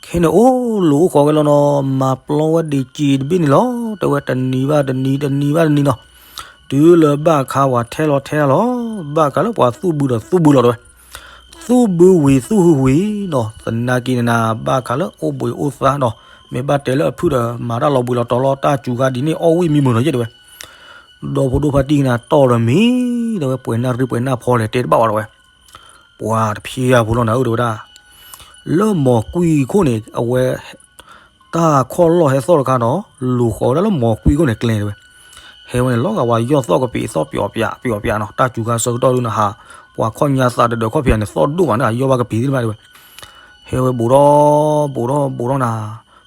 ခဲန့ၣ်အိၣ်လိာ်အိၣ်ဃီဝဲလီၤနီၤ, မၤပျီဝဲဒံးစံးတဘ့ၣ်န့ၣ်လီၤတဲဝဲ, တနံၤဘၣ်တနံၤ, တနံၤဘၣ်တနံၤနီၤ, တုၤလၢဘၣ်ခါပှၤထဲလီၤထဲလီၤ, ဘၣ်ခါလၢပှၤသူၣ်ဘုဒီးသူၣ်ဘုလီၤတဲဝဲ. သူၣ်ဘုဝံၤသူၣ်ဟုဝံၤနီၤ, သနာ်က့န့ၣ်နၤ, ဘၣ်ခါလၢအိၣ်ဘှံးအိၣ်သါနီၤ, မ့ၢ်ဘၣ်တဲလၢအဖုၣ်ဒီး မၤတၢ်လီၤဘှံးလီၤတီၤလီၤ, တၢ်စူၤခါဒ်န့ၣ် အီၣ်ဝံၣ်မံမုာ်နီၤယ့ၣ်တဲဝဲ. ဒီးဖိဒိၣ်ဖါတံၢ်နၤတီၢ်ဒီးမံၤ, တဲဝဲပှဲၤနၢ်ရ့ပှဲၤနၢ်ဖီလဲၣ် တဲတဘၣ်ဝဲဒီးဝဲ, ပှၤတဖျါဖိလီၤနၤဧၢ တဲဝဲဒၣ်, လၢမိၢ်ကွံခိၣ်န့ၣ် အဝဲ တၢ်ခီၣ်လီၢ်ဟဲသီၣ်တခါနီၤ, လူၤဃီၤဝဲဒၣ်လၢမိၢ်ကွံခိၣ်န့ၣ်ကျဲတဲဝဲ, ဟဲဝဲန့ၣ် လီၤဂာ်ဝဲယီၢ်သီၣ်ကပံာ်သီၣ်ပျီၤပျးပျီၤပျးနီၤ, တၢ်စူၤခါဆၢကတီၢ်ဒုးနဟး, ပှၤခီၣ်ညါသးတဒၢးခီၣ်ဖံးန့ၣ် သီၣ်ဒိၣ်မးန့ၣ် အယီၢ်ဘၣ်ကပံာ်သ့ၣ်တဖၣ်တဲဝဲ, ဟဲဝဲဘူးဒီး, ဘူးဒီးဘူးဒီးနၤ,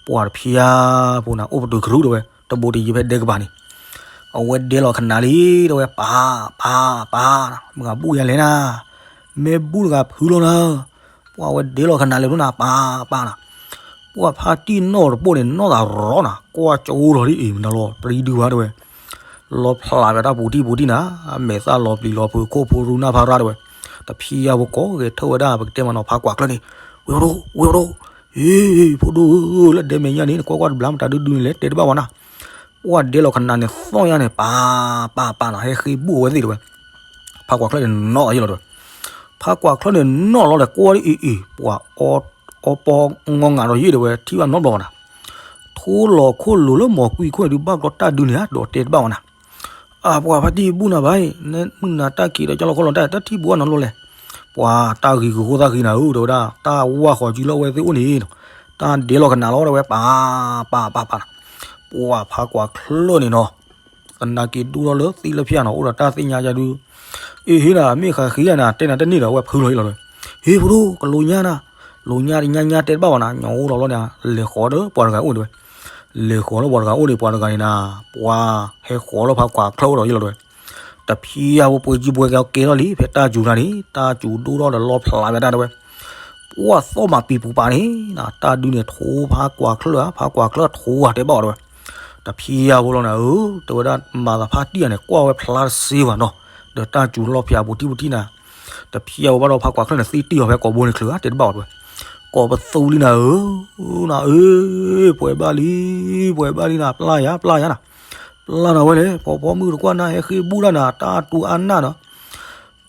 ပှၤတဖျါဖိနၤ အိၣ်ပတုာ်ကရူၢ်တဲဝဲ, တဘူးတယံၤဖဲဒဲကပၤန့ၣ်, အဝဲဒဲလီၤခနၣ်လံတဲဝဲ, ပၢ်, ပၢ်, ပၢ်, မ့ၢ်ဂၤဘူၣ်ယၤလဲၣ်နၤ, မ့ၢ်ဘူၣ်တဂၤဖုလီၤနၤ, ပှၤဝဲဒဲလီၤခနၣ်လံဖဲနၤ ပၢ်, ပၢ်နၤ, ပှၤဖါတံၢ်နီၣ်တပိၢ်န့ၣ် နီၢ်သးရီနၤ, ကွၢ်ကၠိလီၤဒ်အံၤမနုၤလီၤ ပြံဒုဘၣ်တဲဝဲ လီဖျးဝဲတၢ်ပူၤတံၢ်ပူၤတံၢ်နၤ, အမဲာ်သၣ်လီၤပျံၤလီၤဖုးခိၣ်ဖိရူနၢ်ဖးရၣ်တဲဝဲ, တဖျါဖိကိးဂဲၤထၢၣ်ဝဲဒၣ် ပကတဲမးနီၤ ဖါကွၢ်ချၢၣ်န့ၣ်, ဝ့ၢ်ဖိဒိၣ်, ဝ့ၢ်ဖိဒိၣ်, ဧ့, ဖိဒိၣ်ဧၢ, လၢဒဲမဲာ်ညါန့ၣ် နကွၢ်ကွၢ်တဘျီမတၤဒုဒုန့ၣ်လဲၣ် တဲတဘၣ်ဝဲနၤ, ပှၤဒဲလီၤခနၣ်န့ၣ် သီၣ်ညါန့ၣ် ပၢ်, ပၢ်, ပၢ်နၤ, ဟဲဃ့ဘူၣ်အဝဲသ့ၣ်တဲဝဲ, ဖါကွၢ်ချၢၣ်န့ၣ်နီၣ်ယ့ၣ်လီၤတဲဝဲ, ဖါကွၢ်ချၢၣ်န့ၣ်နီၣ်လီၤဒီး ကွၢ်ဒ်အံၤအံၤ ပှၤအီပီငီငးဒီးယ့ၣ်တဲဝဲ ထံၣ်ဘၣ်နီတဘျီဘၣ်နၤ ထိလီၤခိၣ်လိၤလၢမိၢ်ကွံခိၣ်န့ၣ်ဒုး ဘၣ်ကျီတၢ်ဒုးန့ၣ်ဧါ ဒီးတဲတဘၣ်ဝဲနၤ, အပှၤဖါတံၢ်ဘူၣ်နၤဘၣ်အံၤ, မုၢ်နၤတၢ်က့ၤဒီးကၠီလီၤခီလီၤတၢ် တၢ်ထံၣ်ဘူးအနီတဘျီလဲၣ်, ပှၤတၢ်ဂ့ၤဂုၤဃိသးဂ့ၤနၤဧၢ တဲဝဲဒၣ်, တၢ်ဝၢ်ဃီၤစုလၢအဝဲသ့ၣ်အိၣ်န့ၣ်, တၢ်ဒဲလီၤခနၣ်လီၤတဲဝဲ ပၢ်, ပၢ်, ပၢ်, ပၢ်နၤ, ပှၤဖါကွၢ်ချၢၣ်န့ၣ်နီၤ သနာ်က့ဒိၣ်ထီၣ်လၢသံလၢဖၠၣ်နီၤ အိၣ်ဒီးတၢ်သ့ၣ်ညါယါဒုး, အ့ဟ့နၤ မ့ၢ်ဃးဃ့ယၤနၤ တဲနၤတန့ၢ်ဒီး အဝဲဖုလီၤယ့ၣ်လီၤတဲဝဲ, ဟ့ဖိဒိၣ် ကလိညါနၤ, လိညါတညါညါတဲတဘၣ်ဘၣ်နၤ ညီအိၣ်လီၤလီၤန့ၣ် လဲၤဃီၤဒီးပှၤတဂၤအိၣ်တဲဝဲ, လဲၤဃီၤလၢပှၤတဂၤအိၣ်န့ၣ် ပှၤတဂၤန့ၣ်နၤ, ပှၤဟဲဃီၤလၢဖါကွၢ်ချၢၣ်အိၣ်ဒီးယ့ၣ်လီၤတဲဝဲ, တဖျါဖိပှဲၤကံပှဲၤကဲကဲထီၣ်လံ ဖဲတၢ်စူၤတၢ်န့ၣ် တၢ်စူၤဒိၣ်ထီၣ်ဒီးလီဖျးဝဲဒၣ်တဲဝဲ ပှၤသီၣ်မးပံၤပူၤပာ်န့ၣ်, တၢ်ဒုးန့ၣ်ထိဖါကွၢ်ချၢၣ်ဧါ ဖါကွၢ်ချၢၣ်ထိဧါ တဲဘၣ်အီၤတဲဝဲ, တဖျါဖိလီၤနၤဧၢ, တဲဝဲဒၣ်မၤသးဖါတံၢ်ဧါန့ၣ် ကွၢ်ဝဲဖျါတစ့ဘၣ်နီၤ, ဒီးတၢ်စူၤလီဖျးပူၤတံၢ်ပူၤတံၢ်နၤ, တဖျါဖိဘၣ်ဒီးဖါကွၢ်ချၢၣ်န့ၣ် သံတံၢ်အီၤဖဲကိာ်ဘိန့ၣ်ချုးဧါ တဲတဘၣ်အီၤတဲဝဲ, ကိးပသူလံနၤဧၢ, နၤဧၢ, ပှဲၤဘၣ်လံ, ပှဲၤဘၣ်လံနၤ ပျၢ်ယၤ ပျၢ်ယၤနၤ, ပျၢ်နၤဝဲလဲၣ် ဖီဖီမုၢ်တကွၢ်နၤ ဟဲဃ့ဘူၣ်တၢ်နၤ တၢ်တူၢ်အါနၢ်ဒီး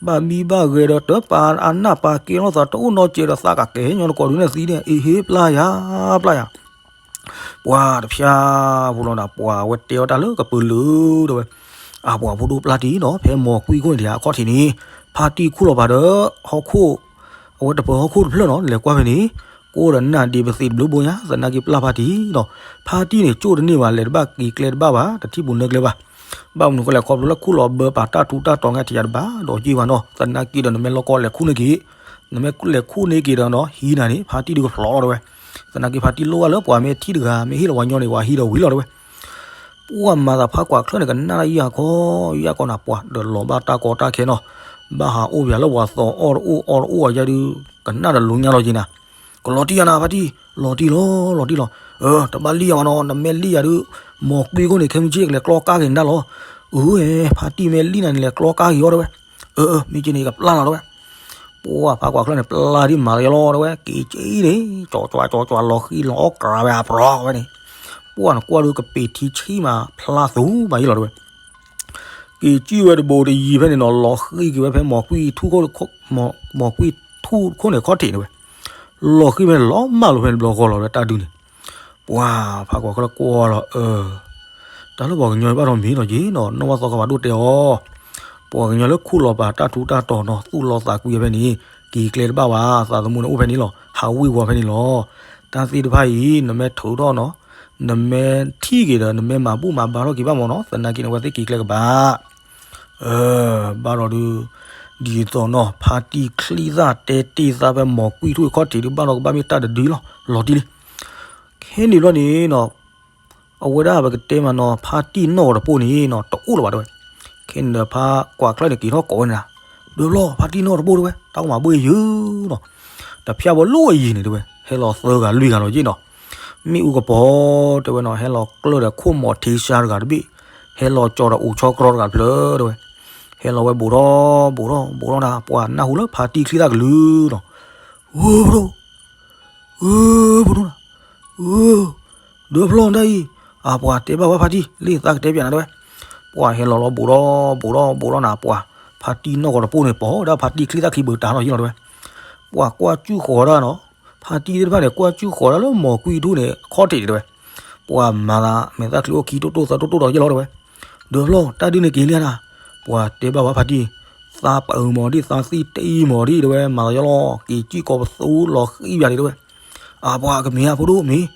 ဘၣ်မံဘၣ်ဂဲၤဒီးတပာ်အနၢ်ပာ်ကဲလိာ်သး တအိၣ်နီတစဲးဒီးသးကကဲညီနကီၢ်ဒုးနဲၣ်သံန့ၣ် အ့ဟ့ ပျၢ်ယၤ ပျၢ်ယၤ, ပှၤတဖျါဖိလီၤနၤ ပှၤဝဲတဲအီၤတၢ်လၢကပၢၤလုာ်တဲဝဲ, အပှၤဖိဒိၣ်ပျၢ်တံၢ်နီၤ ဖဲမိၢ်ကွံခိၣ်န့ၣ်တယၤအခီၣ်ထံးန့ၣ်, ဖါတံၢ်ခူၣ်လီၤပာ်ဒီး ဟီၣ်ခိၣ်, အဝဲတပၢၤဟီၣ်ခိၣ်တဖျၢၣ်နီၤ လဲၤကွၢ်ဖဲန့ၣ်, ကိၣ်ဒီးနၢ်ဒ့ပသံးတဘျုးဘိညါ သနာ်က့ပျၢ်ဖါတံၢ်နီၤ, ဖါတံၢ်န့ၣ် ကၠိၣ်တန့ၢ်ဘၣ် လဲၤတဘၣ်က့ၤကျဲတဘၣ်ဘၣ် တထံၣ်ပူၤနၢကျဲဘၣ် ဘၣ်မနုၤဃိလဲၣ် ခီဖျိလၢခူၣ်လီၤဘၢပာ်တၢ်ထူးတၢ်တီၤ ငါထံၣ်ယၤတဘၣ်ဒီးယ့ၢ်ဘၣ်နီၤ သနာ်က့ဒီးနမ့ၢ်လီၢ်ကီလဲၤခူၣ်န့ၢ်က့ၤ, နမ့ၢ်လဲၤခူၣ်န့ၢ်က့ၤဒီးနီၤ ဟံးနၤန့ၣ် ဖါတံၢ်ဒုးကဖျိးလီၤတဲဝဲ. သနာ်က့ဖါတံၢ်လိၣ်ဘၣ်လၢပှၤမ့ၢ်ထံၣ်တဂၤ မ့ၢ်ဟ့ၣ်လီၤပှၤညီန့ၣ် ပှၤဟံးဒီးဝံၤလီၤတဲဝဲ. ပှၢ်မၤသးဖါကွၢ်ချၢၣ်န့ၣ် ကနၣ်တၢ်ယၢ်ခီ ယၢ်ခီနၤပှၤ ဒီးလီၤဘၣ်တၢ်ကီတၢ်ခဲနီၤ, ဘၣ်ဟးအိၣ်ပှၤလၢပှၤသီအီၣ်တအိၣ်အီတအိၣ်အယါဒုး ကနၣ်ဒီးလူညါလီၤက့ၤနၤ. ကလီၤတံၢ်ယၤနၤဖါတံၢ်, လီၤတံၢ်လီၤ လီၤတံၢ်လီၤ. အၢ တဘၣ်လံၣ်ယၤဘၣ်နီၤ, နမ့ၢ်လံၣ်ယၤဒုး မိၢ်ကွံခိၣ်န့ၣ် ခဲမုၢ်ဆ့ၣ်ကလဲၤကျီကါက့ၤနၤလီၤ. အၢ ဖါတံၢ်မ့ၢ်လံၣ်နၤန့ၣ် လဲၤကျီကါက့ၤအီၤတဲဝဲ. အၢ အၢ မ့ၢ်က့န့ၣ် ကပျၢ်နၤတဲဝဲ. ပှၢ်ဖါကွၢ်ချၢၣ်န့ၣ် ပျၢ်ဒ်မၤလီၤတဲဝဲ, က့ၤက့ၤန့ၣ် ကၠီၤကွၢ်ကၠီၤကွၢ်လီၤဃံလီၤအီၣ်ကြၤဝဲအဖျီဝဲန့ၣ်, ပှၢ်နကွၢ်ဒုးကပ့ၤထံဆံၣ်မးဖျါသူဘၣ်ယံလီၤတဲဝဲ. က့ၤကံၣ်ဝဲတဘိတယံၤဖဲန့ၣ်နီၤ လီၤဃံက့ၤဝဲဖဲမိၢ်ကွံထူၣ်ခိၣ်, မိၢ်ကွံထူၣ်ခိၣ်န့ၣ်ခီၣ်ထံးန့ၣ်ဝဲ, လီၤဃံဖဲန့ၣ်လီၤမၢ်လီၤဖဲန့ၣ်ဘျီဃီလီၤဝဲတၢ်ဒုးန့ၣ်. ပှၢ်ဖါကွၢ်ချၢၣ်ကွၢ်လီၤအၢ တၢ်လၢပှၤကညီဘၣ်ဒီးမ့ၢ်နီၤက့နီၤ နီၢ်ဝါသီခါဘၣ်ဒိၣ်တဲအီၤ, ပှၤကညီလၢခူၣ်လီၤပာ်တၢ်ထူးတၢ်တီၤနီၤ သူၣ်လီၤသးကွံဝဲဖဲန့ၣ် က့ၤကျဲတဘၣ်ဘၣ် သးသမူန့ၣ်အိၣ်ဖဲန့ၣ်လီၤ ဟးဝ့ၤဝီၤဖဲန့ၣ်လီၤ. တၢ်သ့ၣ်တဖၣ်အံၤ နမ့ၢ်ထုးထီၣ်နီၤ နမ့ၢ်ထံၣ်က့ၤဒီး နမ့ၢ်မၤဘူၣ်မၤဘါထီၣ်က့ၤဘၣ်မ့ၢ်နီၤ သနာ်က့န့ၣ်ဝဲသ့ၣ်က့ၤကျဲကဘၣ်. အၢ ဘၣ်ဒီးဒုး ဒ်သိးနီၤ ဖါတံၢ်ချံသၣ်တဲတ့ၢ်သးဖဲမိၢ်ကွံထူၣ်ခီၣ်ထံးဒုး ဘၣ်ဒီးကဘၣ်မ့ၢ်တၢ်တဒုလီၤ လီၤတံၢ်လံ. ခဲန့ၣ်ဘျီန့ၣ်နီၤ အဝဲဒၣ်ပကတဲမးနီၤ ဖါတံၢ်နီၢ်ကီၢ်တပိၢ်န့ၣ်နီၤ တအိၣ်လၢၤဘၣ်တဲဝဲ. ခဲန့ၣ်ဒီးဖါကွၢ်ချၢၣ်န့ၣ်က့ၤထီၣ်ကိးဝဲန့ၣ်, ဒၢဖျီၣ် ဖါတံၢ်နီၢ်ကီၢ်တပိၢ်တဲဝဲ တၢ်ကမၤဘှ့ၣ်ယုာ်နီၤ, တဖၠၣ်ဘီလိၣ်အယံၤန့ၣ်တဲဝဲ ဟဲလီၤသၢဂၤလွံၢ်ဂၤလီၤယ့ၣ်နီၤ, မ့ၣ်အူကပီၤတဲဝဲနီၤ ဟဲလီၤကျၢၢ်ဒီးခိၣ်မီၤထံဆါတဂၤတဘ့ၣ်, ဟဲလီၤကၠီၤဒီးအိၣ်ဆီကြီတဂၤတဖျၢၣ်တဲဝဲ, ဟဲလီၤဝဲဘူးထီၣ်ဘူးထီၣ်ဘူးထီၣ်နၤ ပှၤနၢ်ဟူလၢဖါတံၢ်ချံသၣ်ကလုၢ်နီၤ, ဝၢ ပဒိၣ် ဧၢ ဖိဒိၣ်နၤ, ဧၢ ဒၢဖျီၣ်တၢ်အံၤ, အပှၤတဲဘၣ်ဝဲဖါတံၢ် လံသးကတဲပၠးနၤတဲဝဲ, ပှၤဟဲလီၤလီၤဘူးထီၣ်ဘူးထီၣ်ဘူးထီၣ်နၤ ပှၤဖါတံၢ်နီၢ်ကီၢ်တပိၢ်န့ၣ် ပိာ်ဝဲဒၣ်ဖါတံၢ်ချံသၣ်ခံဘုးတၢ်ထီၣ်ယံလီၤတဲဝဲ, ပှၤကွၢ်ကၠူၣ်ဃီၤတၢ်နီၤ, ဖါတံၢ်သ့ၣ်တဖၣ်န့ၣ် ကွၢ်ကၠူၣ်ဃီၤတၢ်လၢမိၢ်ကွံထူၣ်န့ၣ် အခီၣ်ထံးတဲဝဲ, ပှၤမၤသးမဲာ်သၣ်ချံအိၣ်ခံတိၢ်တိၢ်သၢတိၢ်တိၢ်ဒီးယ့ၣ်လီၤတဲဝဲ, ဒၢဖျီၣ် တၢ်ဒုးန့ၣ်က့ၤလံနၤ, ပှၤတဲဘၣ်ဝဲဖါတံၢ်, သးပၢမီၤဒံး သးသံတအံၤမီၤဒံးတဲဝဲ မၤသးယီလီၤ က့ၤကံၣ်ကီၤပသူလီၤဃံယၤဒံးတဲဝဲ, အပှၤကမ့ၢ်ဧါဖိဒိၣ်မ့ၢ်,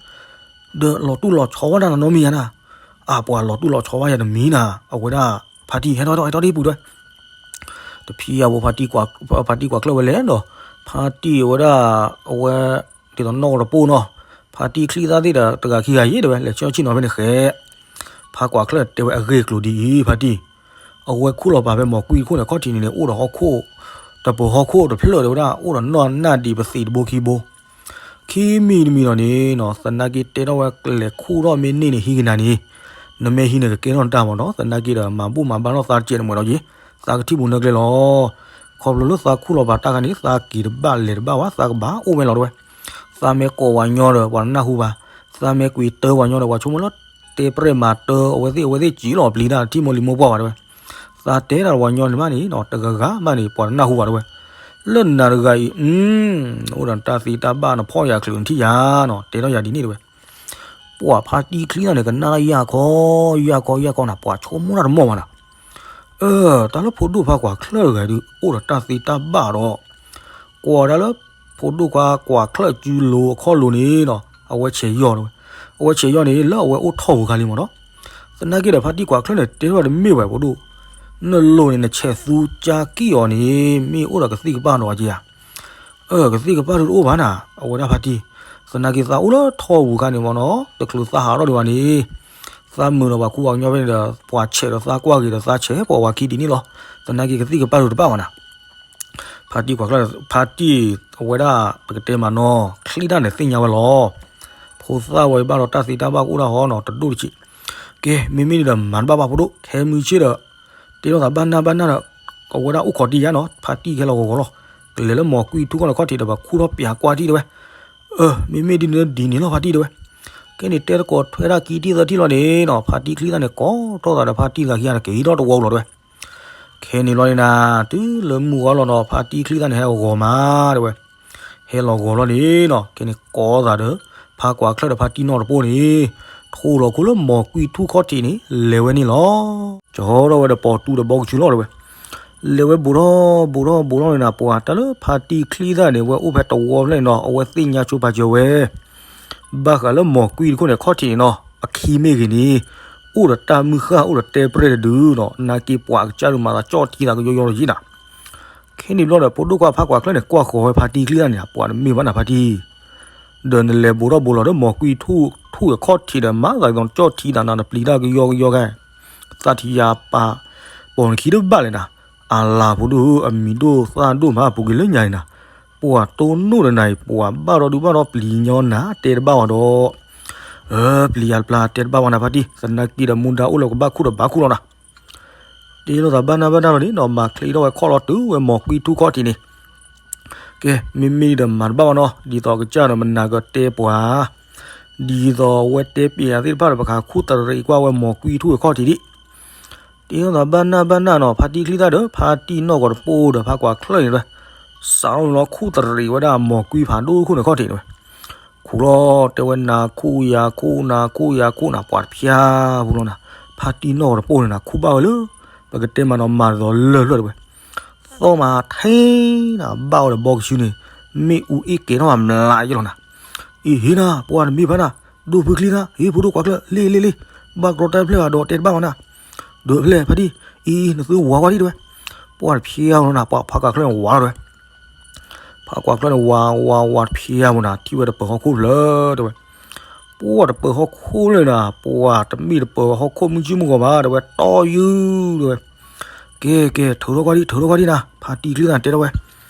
ဒီးလီၤတူၢ်လီၤဆီဝဲဒၣ်နနီတမံၤယၤနၤ, အပှၤလီၤတူၢ်လီၤဆီဝဲယၤတမံၤနၤ အဝဲဒၣ်ဖါတံၢ် ဟဲထီၣ်ဟဲထီၣ်ဒ်ပူၤတဲဝဲ, တဖံးအဝဲ ဖါတံၢ်ကွၢ်ချၢၣ်ဝဲလဲၤဒီး ဖါတံၢ်အဝဲဒၣ် အဝဲ ဒ်သိးနီၢ်ကီၢ်တပိၢ်နီၤ, ဖါတံၢ်ချံသၣ်သ့ၣ်ဒီးတဂၤခံဂၤယ့ၣ်တဲဝဲ လဲၤဆှၢဆ့ၣ်နီၤဖဲန့ၣ်ဃဲ, ဖါကွၢ်ချၢၣ်တဲဝဲအဂ့ၢ်အကျိၤဒ်အံၤ ဖါတံၢ်, အဝဲခူၣ်လီၤပာ်ဖဲမိၢ်ကွံခိၣ်န့ၣ် ခီၣ်ထံးန့ၣ်န့ၣ် အိၣ်ဒီးဟီၣ်ခိၣ် တပၢၤဟီၣ်ခိၣ်တဖျၢၣ်တဲဝဲဒၣ် အိၣ်ဒီးနီၢ်နၢ်ဒံးပသံးတဘိခံဘိ ခံမံၤတမံၤဒီးန့ၣ်နီၤ သနာ်က့တဲထီၣ်ဝဲကလဲၤခူၣ်ထီၣ်မ့ၢ်န့ၢ်န့ၣ်ဟံးကနၤန့ၣ်, နမ့ၢ်ဟံးန့ၣ်ကကဲထီၣ်နတၢ်မးနီၤ သနာ်က့ဒီးမၤဘူၣ်မၤဘါထီၣ်သးတကဲးတမှဲၤဒီးက့ၤ, သးကထံၣ်ပူၤနၢကျဲလီၤ. ခီဖျိလၢသးခူၣ်လီၤပာ်တၢ်ခါန့ၣ် သးက့ၤတဘၣ်လဲၤတဘၣ်ဘၣ် သးကဘၣ်အိၣ်ဝဲလီၤတဲဝဲ, သးမ့ၢ်ကိးပှၤညီဒီးပှၤတနၢ်ဟူဘၣ်, သးမ့ၢ်ကွံာ်တၢပှၤညီဒီးပှၤဆိကမိၣ်လၢ တဲပြဲၢ်မၤတၢအဝဲသ့ၣ် အဝဲသ့ၣ်စံၣ်လီၤပျံၤတၢ်ထံၣ်မိၢ်လံၤမိၢ်ပှၢ်ဘၣ်တဲဝဲ, သးတဲတၢ်ဒီးပှၤညီန့ၣ်မးန့ၣ်နီၤ တဂၤဂၤမးန့ၣ် ပှၤတနၢ်ဟူဘၣ်တဲဝဲ, လၢနၤတဂၤအံၤ အိၣ်ဒီးတၢ်သံတၢ်ဘၣ်နဖီၣ်ယၤချုးနထံၣ်ယၤနီၤ တဲထီၣ်ယၤဒ်န့ၣ်တဲဝဲ, ပှၤဖါတံၢ်ချံသၣ်န့ၣ် ကနၣ်တၢ်ယၢ်ခီ ယၢ်ခီယၢ်ခီနၤ ပှၤဆိကမိၣ်တၢ်တမီၢ်ဘၣ်နၤ, အၢ တၢ်လၢဖိဒိၣ်ဖါကွၢ်ချၢၣ်တဂၤဒုး အိၣ်ဒီးတၢ်သံတၢ်ဘၣ်ဒီး ကွၢ်ဒၣ်လၢ ဖိဒိၣ်ခွါကွၢ်ချၢၣ်စုလိၤအခီၣ်လိၤန့ၣ်နီၤ အဝဲဆဲးယီၢ်တဲဝဲ, အဝဲဆဲးယီၢ်န့ၣ် လၢအဝဲအိၣ်ထီၣ်ပူၤခါလံမးနီၤ, သနာ်က့ဒီးဖါတံၢ်ကွၢ်ချၢၣ်န့ၣ် တဲထီၣ်တမ့ၢ်ဝဲဖိဒိၣ်, နလိၤန့ၣ် နဆဲးသူကၠါကံၣ်အီၤန့ၣ် မ့ၢ်အိၣ်ဒီးကသံၣ်ကပၢ်ဒီးက့ဧါ အၢ ကသံၣ်ကပၢ်ဒုးတအိၣ်ဘၣ်နၤ အဝဲဒၣ်ဖါတံၢ်, သနာ်က့သးအိၣ်လၢထီၣ်ပူၤခါန့ၣ်မးနီၤ တချုးသးဟးထီၣ်ဒံးဘၣ်န့ၣ်, သးမုာ်ဒီးပှၤခူပှၤကညီဖဲန့ၣ်ဒီး ပှၤဆဲးဒီးသးကွၢ်က့ၤဒီးသးဆဲး ပှၤဝၤခံဒ်န့ၣ်လီၤ, သနာ်က့ကသံၣ်ကပၢ်ဒုးတဘၣ်ဘၣ်နၤ ဖါတံၢ်ကွၢ်ချၢၣ် ဖါတံၢ်အဝဲဒၣ် ပကတဲမးနီၤ ချံတၢ်န့ၣ်သ့ၣ်ညါဝဲလီၤ, ဖိသၣ်ဝဲဘၣ်ဒီးတၢ်သံတၢ်ဘၣ်ကအိၣ်ဒၣ်ဟီနီၤ တဒိၣ်တဆံး, ကဲ မ့မ့ၢ်ဒ်ဒီးမၤတဘၣ်ဘၣ်ဖိဒိၣ် ခဲမုၢ်ဆ့ၣ်ဒီး တဲထီၣ်သးဘၣ်နၢ်ဘၣ်နၢ်ဒီး အဝဲဒၣ်အိၣ်ခိးတံၢ်ယါနီၤ ဖါတံၢ်ကဟဲလီၤဂီၤဂီၤလီၤ, ကလဲၤလၢမိၢ်ကွံထူၣ်ခီၣ်န့ၣ်ခီၣ်ထံးဒီးပှၤခူၣ်ထီၣ်ပၠးကွၢ်တံၢ်တဲဝဲ, အၢ မ့မ့ၢ်ဒ်န့ၣ်ဒ်န့ၣ်လီၤဖါတံၢ်တဲဝဲ, ခဲန့ၣ်တဲသကိးထွဲဒၣ်ခံထံၣ်သၢထံၣ်လီၤန့ၣ်နီၤ ဖါတံၢ်ချံသၣ်န့ၣ် ကိးထီၣ်သးဒီးဖါတံၢ်သးခံဂၤန့ၣ် က့ၤထီၣ်တဝီလီၤတဲဝဲ, ခဲန့ၣ်လီၤန့ၣ်နၤ တုၤလၢမုၢ်ဂီၤလီၤဒီး ဖါတံၢ်ချံသၣ်န့ၣ်ဟဲဂီၤမးတဲဝဲ, ဟဲလီၤဂီၤလီၤန့ၣ်နီၤ ခဲန့ၣ်ကိးသးဒီး ဖါကွၢ်ချၢၣ်ဒီးဖါတံၢ်နီၢ်တပိၢ်န့ၣ် ထိၣ်လီၤခိၣ်လၢမိၢ်ကွံထူၣ်ခီၣ်ထံးန့ၣ် လဲၤဝဲန့ၣ်လီၤ. ကၠီထီၣ်ဝဲဒီးပိာ်တူဒီးဘီကဆူလီၤတဲဝဲ, လဲၤဝဲဘူးထီၣ်ဘူးထီၣ်ဘူးထီၣ်န့ၣ်နၤ ပှၤတၢ်လၢဖါတံၢ်ချံသၣ်န့ၣ် ဝဲအိၣ်ဖဲတဝီဖျၢၣ်န့ၣ်နီၤ အဝဲသ့ၣ်ညါဆိပာ်စၢၤဝဲ ဘၣ်ဃးလၢမိၢ်ကွံတခိၣ်န့ၣ်ခီၣ်ထံးန့ၣ်နီၤ အခံမ့ၢ်ဂ့ၤန့ၣ် အိၣ်ဒီးတၢ်မုၢ်ဃၢ်အိၣ်ဒီးတဲပြဲၢ်တဒုနီၤ နာ်က့ပှၤကစၢ်ဒုးမၤသးကၠီၣ်ထံသးကယီယီလီၤယံၤနၤ, က ခဲန့ၣ်ဘျီဒီး ဖိဒိၣ်ခွါဖးကွၢ်ချၢၣ်န့ၣ် ကွၢ်ဃီၤဝဲဖါတံၢ်ချံသၣ်န့ၣ် ပှၤတမ့ၢ်ဘၣ်နၤဖါတံၢ်, ဒီးနလဲၤဘူးထီၣ်ဘူးလီၤဒီး မီၤကွံထူၣ်အခီၣ်ထံးဒီး မၤသးဒ်သိးနကၠီၣ်ထံနၤ နပျံၤတၢ်ကယီကယီခဲ, သးထံၣ်ယၤပာ် ပိာ်နခံတဘၣ်လဲၣ်နၤ, အလၤဖိဒိၣ်ဧၢ အမံၤဒိၣ်သၣ်ဒိၣ်မး အပူၤကွံာ်လၢညါအံၤနၤ, ပှၤတိၢ်နီၣ်ဒီးနၤအံၤ ပှၤဘၣ်ဒီးဒုးဘၣ်ဒီးပျံၤညီနၤ တဲတဘၣ်ဝဲဒီး, အၢ ပျံၤယၤတပျၢ် တဲတဘၣ်ဝဲနၤဖါတံၢ်, သနာ်က့ဒီးမူဒါအိၣ်လၢကဘၣ်ခူၣ်ဒီးဘၣ်ခူၣ်လီၤနၤ တ့လိာ်သးဘၣ်နၢ်ဘၣ်နၢ်လီၤန့ၣ်နီၤ မၤချ့ထီၣ်ဝဲခီၣ်လီၤတုၤဝဲမီၤကွံထူၣ်ခီၣ်ထံးန့ၣ်, ကဲ မ့မ့ၢ်ဒ်ဒီးမၤတဘၣ်ဘၣ်နီၤ ဒ်သိးကစၢ်ဒီးမနၤကတဲပှၤ, ဒ်သိးအဝဲတဲပျဲယၤသ့ၣ်တဖၣ်ဒီး ပကခူၣ်တရံးကွၢ်ဝဲမီၤကွံထူၣ်ဝဲခီၣ်ထံးဒံး, တ့လိာ်သးဘၣ်နၢ်ဘၣ်နၢ်နီၤ ဖါတံၢ်ချံသၣ်ဒီး ဖါတံၢ်နီၢ်ကီၢ်တပိၢ်ဒီး ဖးကွၢ်ချၢၣ်န့ၣ်ဝဲ, စးထီၣ်လီၤခူၣ်တရံးဝဲဒၣ်မီၤကွံဖးဒိၣ်ခိၣ်န့ၣ်ခီၣ်ထံးန့ၣ်ဝဲ ခူၣ်လီၤ တဲဝဲနၤခူၣ်ယၤခူၣ် နၤခူၣ်ယၤခူၣ်နၤ ပှၤတဖျါပူၤလီၤနၤ, ဖါတံၢ်နီၢ်ကီၢ်တပိၢ်န့ၣ်နၤ ခူၣ်ဘၣ်ဝဲလၢ ပကတဲမးနီၤ မၤတသီလၢၢ်ဖျၢၣ်တဲဝဲ, သီၣ်မးထဲနၤ ဘၣ်ဝဲဒီးဘီကဆူန့ၣ် မ့ၣ်အူအ့ၣ်ကဲထီၣ်မးမျးယဲလီၤနၤ, အ့ၣ်ဟ့နၤ ပှၤတမ့ၢ်ဘၣ်နၤ, ဒိၣ်ဖုချံသၣ် ဟ့ၣ်ဖိဒိၣ်ကွၢ်ချၢၣ် လ့ၣ်လ့ၣ်လ့ၣ်, ဘၣ်ကြီတၢ်ဖျၢၣ်ဘၣ်ဒီးတဲတဘၣ်ဝဲနၤ, ဒီးဖဲလဲၣ်ဖါတံၢ် အံၤ နသုဝၤဝဲဒံးတဲဝဲ, ပှၤတဖျါလီၤနၤ ပှၤဖးကွၢ်ချၢၣ်န့ၣ်ဝၤလီၤတဲဝဲ ဖးကွၢ်ချၢၣ်န့ၣ် ဝၤဝၤဝၤတဖျါဝဲနၤ ထံၣ်ဝဲတပၢၤဟီၣ်ခိၣ်ဖျၢၣ်တဲဝဲ, ပှၤတပၢၤဟီၣ်ခိၣ်လၢနၤ ပှၤတမ့ၢ်တပၢၤဟီၣ်ခိၣ်မုၢ်ကၠံမုၢ်ဂီၤဘၣ်တဲဝဲ တီယုၢ်တဲဝဲ, ကဲကဲ ထုးထီၣ်ကွၢ်ဒံး ထုးထီၣ်ကွၢ်ဒံးနၤ ဖါတံၢ်ချံသၣ်တဲထီၣ်ဝဲ,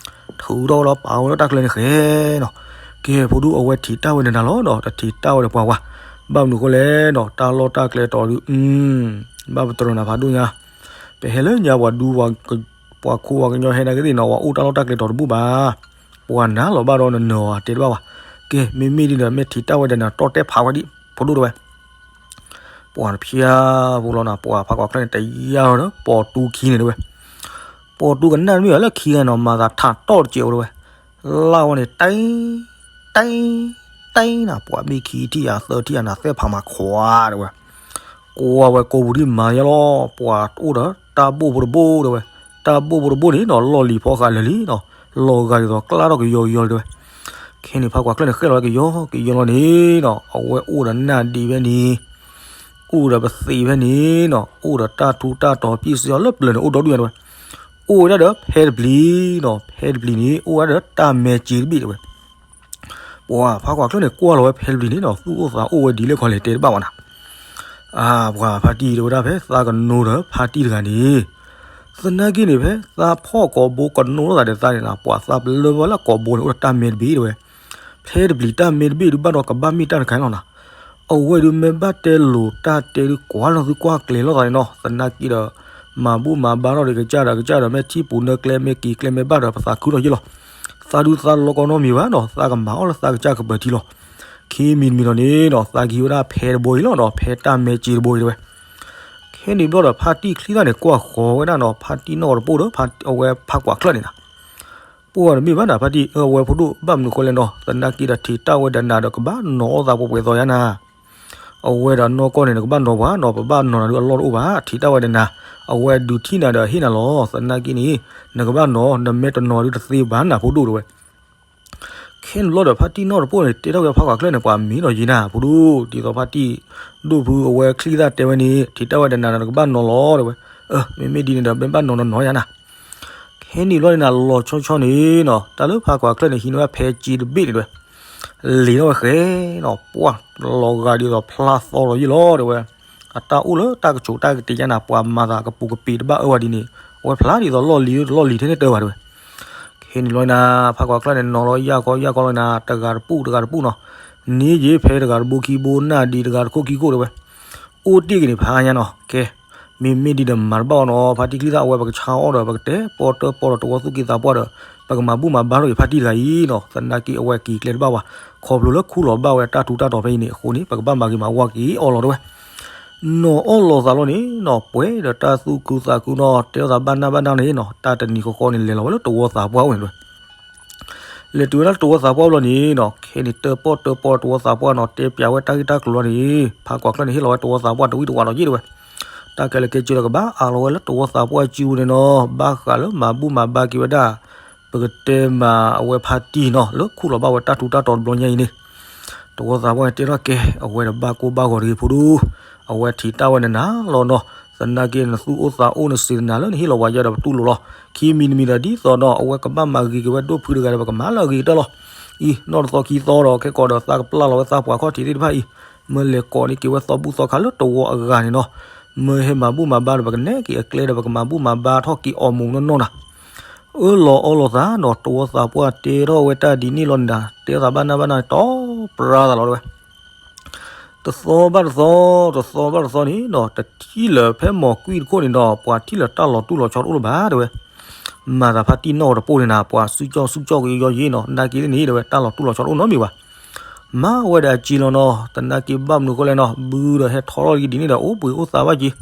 ထုးထီၣ်ဝဲလီၤ ပာ်ဝဲလၢတၢ်ကျဲန့ၣ်ဃဲနီၤ, ကဲ ဖိဒိၣ်အဝဲထံၣ်တၢ်ဝဲဒီးနၤလီၤဒီး တထံၣ်တၢ်ဝဲဒီးပှၤဝဲ, ဘၣ်မနုၤဃိလဲၣ်နီၤ တၢ်လီၢ်တၢ်ကျဲတီၤဒုး ဘၣ်ပတြၢၤနၤဖးဒိၣ်ညါ ပဟဲလၢညါပှၤဒူ ပှၤခိၣ်ပှၤကညီဟဲနာ်က့သ့ၣ်နီၤ ပှၤအိၣ်တၢ်လီၢ်တၢ်ကျဲတီၤတဘူၣ်ဘၣ်, ပှၤနၤလီၤဘၣ်ဒီးနနၢၤအီၤတဲတဘၣ်ဘၣ်, ကဲ မ့မ့ၢ်ဒ်ဒီး မ့ၢ်ထံၣ်တၢ်ဝဲဒီးနၤ တီၢ်တဲဖးဝဲဒံး ဖိဒိၣ်တဲဝဲ, ပှၤတဖျါဖိလီၤနၤ ပှၤဖးကွၢ်ချၢၣ်န့ၣ် တယါလီၤဒီး ပိာ်တူခံန့ၣ်တဲဝဲ, ပိာ်တူကနၣ်တမ့ၢ်ဘၣ်လၢခံဂၤနီၤ မၤသးထးတီၢ်တစဲးအိၣ်တဲဝဲ, လၢဝဲန့ၣ် တဲ တဲ တဲနၤ ပှၤမ့ၢ်ခံထံၣ်ယၤသၢထံၣ်ယၤနၤ သဲဖးမၤခွါတဲဝဲ, ကွၢ်ဝဲကိးပူၤဒံးမၤယါလီၤ ပှၤအိၣ်ဒီးတၢ်ဘိၣ်ဖိတဘိၣ်တဲဝဲ, တၢ်ဘိၣ်ဖိတဘိၣ်န့ၣ်နီၤ လီၢ်လံၤဖီဃာ်လၢာ်လံနီၤ, လီၤဂာ်ဒ်သိးကျါထီၣ်ကယီကယီတဲဝဲ, ခဲန့ၣ် ဖးကွၢ်ချၢၣ်န့ၣ်ဃဲလီၤဝဲကယီကယီလီၤန့ၣ်နီၤ အဝဲအိၣ်ဒီးနၢ်ဒံးဖဲန့ၣ်, အိၣ်ဒီးပသံးဖဲန့ၣ်နီၤ အိၣ်ဒီးတၢ်ထူးတၢ်တီၤပစံးအီၤလၢပျၢၤန့ၣ် အိၣ်ဒီဒူၣ်ညါတဲဝဲ, အိၣ်ဝဲဒၣ်ဒီးဖဲတပျံၤနီၤ ဖဲတပျံၤန့ၣ် အိၣ်ဝဲဒၣ်ဒီးတၢ်မဲာ်စ့တဘ့ၣ်တဲဝဲ ပှၤဖးကွၢ်ချၢၣ်န့ၣ် ကွၢ်လီၤဝဲဖဲတပျံၤန့ၣ်နီၤ သူၣ်အိၣ်သးအိၣ်ဝဲဒ်လဲၣ်ခီလဲၣ်တဲတဘၣ်ဝဲနၤ, အါ ပှၤဖါတံၢ်တဲဝဲဒၣ်ဖဲသးကနိဒီးဖါတံၢ်တဂၤန့ၣ်, သနာ်က့န့ၣ် ဖဲသးဖီၣ်ကိာ်ဘိကနိထီၣ်သးဒီးသးန့ၣ်နီၤ ပှၤသးပလၢဝဲလၢကိာ်ဘိန့ၣ် အိၣ်ဒီးတၢ်မဲာ်တဘ့ၣ်တဲဝဲ, ဖဲတပျံၤတၢ်မဲာ်တဘ့ၣ်ဒုးဘၣ်ဒီးကဘၣ်မ့ၢ်တၢ်တခါလီၤနၤ, အဝဲဒုးမ့ၢ်ဘၣ်တဲလိာ်တၢ်တဲဒုးကွၢ်လီၤသုကွၢ်ကျဲၤလိာ်သးန့ၣ်နီၤ သနာ်က့ဒီး မၤဘူၣ်မၤဘါထီၣ်ဒီးကစၢ်ဒီးကစၢ်ဒီး မ့ၢ်ထံၣ်ပူၤနၢကျဲမ့ၢ်က့ၤကျဲမ့ၢ်ဘၣ်ဒီး ပသးခုထီၣ်ယ့ၣ်လီၤ, သးဒုးသးလီၤကီနီတမံၤဘၣ်နီၤ သးကမၤအီၣ်လၢသးကစၢ်ကပၢၤထံလီၤ, ခံမံၤတမံၤလီၤန့ၣ်နီၤ သးကဟံးဝဲဒၣ်ဖဲတဘိအံၤလီၤနီၤ ဖဲတၢ်မဲာ်စ့တဘိအံၤတဲဝဲ ခဲန့ၣ်ဘျီဒီး ဖါတံၢ်ချံသၣ်န့ၣ် ကွၢ်ဃီၤဝဲဒၣ်နီၤ ဖါတံၢ်နီၢ်ကီၢ်တပိၢ်ဒီး အဝဲဖးကွၢ်ချၢၣ်န့ၣ်နီၤ, ပှၤတမ့ၢ်ဘၣ်နၤ ဖါတံၢ် အဝဲဖိဒိၣ် ဘၣ်မနုၤဃိလဲၣ်နီၤ သနာ်က့ဒီးထံၣ်တၢ်ဝဲဒီးနၤဒီး ကဘၣ်နီၤအီၣ်သးပှဲၤပှဲၤသိးယါနၤ, အဝဲဒီးနီၢ်ကီၢ်န့ၣ် နကဘၣ်နီၤပှၤနီၤ ပဘၣ်နီၤနၤဒုးအလီၢ်တအိၣ်ဘၣ် ထံၣ်တၢ်ဝဲဒီးနၤ, အဝဲဒုးထံၣ်နၤဒီးဟ့ၣ်နၤလီၤ သနာ်က့န့ၣ် နကဘၣ်နီၤ နမ့ၢ်တနီၤဒုးတသ့ဘၣ်နၤဖိဒိၣ်တဲဝဲ ခဲန့ၣ်ဘျီဒီး ဖါတံၢ်နီၢ်တပိၢ်န့ၣ် တဲထီၣ်က့ၤဖးကွၢ်ချၢၣ်န့ၣ် ပှၤမံၤဒီးယံၤနၤ ဖိဒိၣ် ဒ်သိးဖါတံၢ်ဒိၣ်ဖုအဝဲချံသၣ်တဲဝဲန့ၣ် ထံၣ်တၢ်ဝဲဒီးနၤဒီး နကဘၣ်နီၤလီၤတဲဝဲ, အၢ မ့မ့ၢ်ဒ်န့ၣ်ဒီး မ့ၢ်ဘၣ်နီၤနီၤနီၤယါနၤ, ခဲန့ၣ်ဘျီန့ၣ်နၤ လီၤဆီဆီန့ၣ်နီၤ တၢ်လၢဖးကွၢ်ချၢၣ်န့ၣ် ဟံးန့ၢ်ဝဲဖဲစ့တဘ့ၣ်န့ၣ်တဲဝဲ, လ့ၤထီၣ်ဝဲဃဲနီၤ ပှၤလီၤဂာ်ဒ်သိးဖျါသီလီၤယံၣ်လီၤတဲဝဲ, အတၢ်အိၣ်လၢတၢ်ကဆိးတၢ်ကတ့ၤယါနၤ ပှၤမၤသးကပူၤကပ့ၤတဘၣ်အၢဝဲဒ်န့ၣ် အဝဲဖျါဒ်သိးလီၢ်လံၤလီၢ်လံၤထဲန့ၣ်တဲဝဲတဲဝဲ ခဲန့ၣ်လီၤနၤ ဖးကွၢ်ချၢၣ်န့ၣ် နီၤလီၤယၢ်ကီယၢ်ကီလီၤနၤ တဂၤတပူၢ်တဂၤတပူၢ်နီၤ, န့ၣ်ယ့ဖဲတဂၤတဘိခံဘိ နၢ်ဒံးတဂၤတခိၣ်ခံခိၣ်တဲဝဲ, အိၣ်တ့ၢ်က့ၤန့ၣ်ဖးညါနီၤ ကဲ, မ့မ့ၢ်ဒ်ဒီးမၤတဘၣ်အီၤနီၤ ဖါတံၢ်ချံသၣ် အဝဲပကဆါအီၣ်ဒီး ပကတဲပီၢ်တၢၢ်ပီၢ်ဒီးတဝီသူၣ်က့သးပှၢ်ဒီး ပကမၤဘူၣ်မၤဘါထီၣ်က့ၤဖါတံၢ်တဂၤအံၤနီၤ သနာ်က့အဝဲက့ၤကျဲတဘၣ်ဘၣ်, ခီဖျိလၢခူၣ်လီၤဘၣ်ဝဲတၢ်ထူးတၢ်တီၤဖဲအံၤန့ၣ် အဃိန့ၣ် ပကဘၣ်မၤဂ့ၤမၤဝါက့ၤအီၤလီၤတဲဝဲ နီၤအီၣ်လီၤသးလီၤန့ၣ်နီၤ ပှဲၤဒီးတၢ်သူၣ်ခုသးခုနီၤ တဲလိာ်သးဘၣ်နၢ်ဘၣ်နၢ်န့ၣ်နီၤ တၢ်တနံၤဃီဃီန့ၣ် လဲၤလီၤဝဲလၢတဝီသးပှၢ်အိၣ်န့ၣ်တဲဝဲ, လဲၤတုၤဝဲဒၣ်လၢတဝီသးပှၢ်ဘျီန့ၣ်နီၤ ခဲန့ၣ်တၢၢ်ပီၢ်တၢၢ်ပီၢ်တဝီသးပှၢ်နီၤ တဲပျးဝဲတၢ်ဂ့ၢ်တၢ်ကျိၤလီၤန့ၣ် ဖးကွၢ်ချၢၣ်န့ၣ် ဟ့ၣ်လီၤဝဲတဝီသးပှၢ်တဝံၣ်တဝးဒီးယ့ၣ်တဲဝဲ, တၢ်ခဲလၢာ်ခဲဆ့ဒီးကဘၣ်အးလီၤဝဲလၢတဝီသးပှၢ်စုပူၤန့ၣ်နီၤ ဘၣ်ဃးလၢမၤဘူၣ်မၤဘါက့ၤဝဲဒၣ် ပကတဲမးအဝဲဖါတံၢ်နီၤ လၢခူၣ်လီၤဘၣ်ဝဲတၢ်ထူးတၢ်တီၤတဘျီညါအံၤန့ၣ် တဝီသးပှၢ်န့ၣ်တဲထီၣ်ကဲ အဝဲဒီးဘၣ်ကိၢ်ဘၣ်ဂီၤတဂ့ၤဖိဒိၣ်, အဝဲထံၣ်တၢ်ဝဲနၤနၤလီၤနီၤ, သ သနာ်က့နသူၣ်အိၣ်သးအိၣ်နစံးတနၤလၢနဟ့ၣ်လီၤပှၤယဲဒီးပတူၢ်လိာ်လီၤ. ခံမံၤတမံၤဒီးဒ်သိးဒီး အဝဲကဘၣ်မၤဂ့ၤက့ၤဝဲဒိၣ်ဖုတဂၤဒီး ပကမၤလၢအဂ့ၤကတၢၢ်လီၤ. အံၤ နီၢ်တသီခံသီဒီး ခဲကိးဒီးသးကပျၢ်လီၤဝဲသးပှၤခီၣ်ထံးသ့ၣ်တဖၣ်အံၤ, မ့ၢ်လဲၤကိးန့ၢ်က့ၤဝဲသီဘူၣ်သီခါလၢတဝီအဂၤန့ၣ်နီၤ, မ့ၢ်ဟဲမၤဘူၣ်မၤဘါဒီး ပကနဲၣ်က့ၤအကျဲဒီး ပကမၤဘူၣ်မၤဘါထီၣ်က့ၤအီၤမူးနီၢ်နီၢ်နၤ. အၢၣ်လီၤအီလီၤသးနီၤ, တဝီသးပှၢ်တဲထီၣ်ဝဲတၢ်ဒ်န့ၣ်လီၤန့ၣ်ဒီး တဲသးဘၣ်နၢ်ဘၣ်နၢ်န့ၣ် တီပြါသးလီၤတဲဝဲ. တသီဘၣ်တသီ, တသီဘၣ်တသီန့ၣ်နီၤ, တထံၣ်လၢၤဖဲမိၢ်ကွံတခိၣ်န့ၣ်ဒီး ပှၤထံၣ်လၢၤတၢ်လီၤတူၢ်လီၤဆီတအိၣ်လၢၤဘၣ်တဲဝဲ. မၤသးဖါတံၢ်နီၢ်ကီၢ်တပိၢ်န့ၣ်နၤ, ပှၤစုကၠီၣ်စုကၠီၣ်ကယီယံၤနီၤ, နာ်က့န့ၣ်တဲဝဲ တၢ်လီၤတူၢ်လီၤဆီတအိၣ်နီတမံၤဘၣ်. မၤဝဲဒီးအစ့လီၤနီၤ, သနာ်က့ဘၣ်မနုၤဃိလဲၣ်နီၤ, ဘုဒီးဟဲထီထီၣ်က့ၤဒ်န့ၣ်ဒီး အိၣ်ဘှံးအိၣ်သါဘၣ်က့ၤ,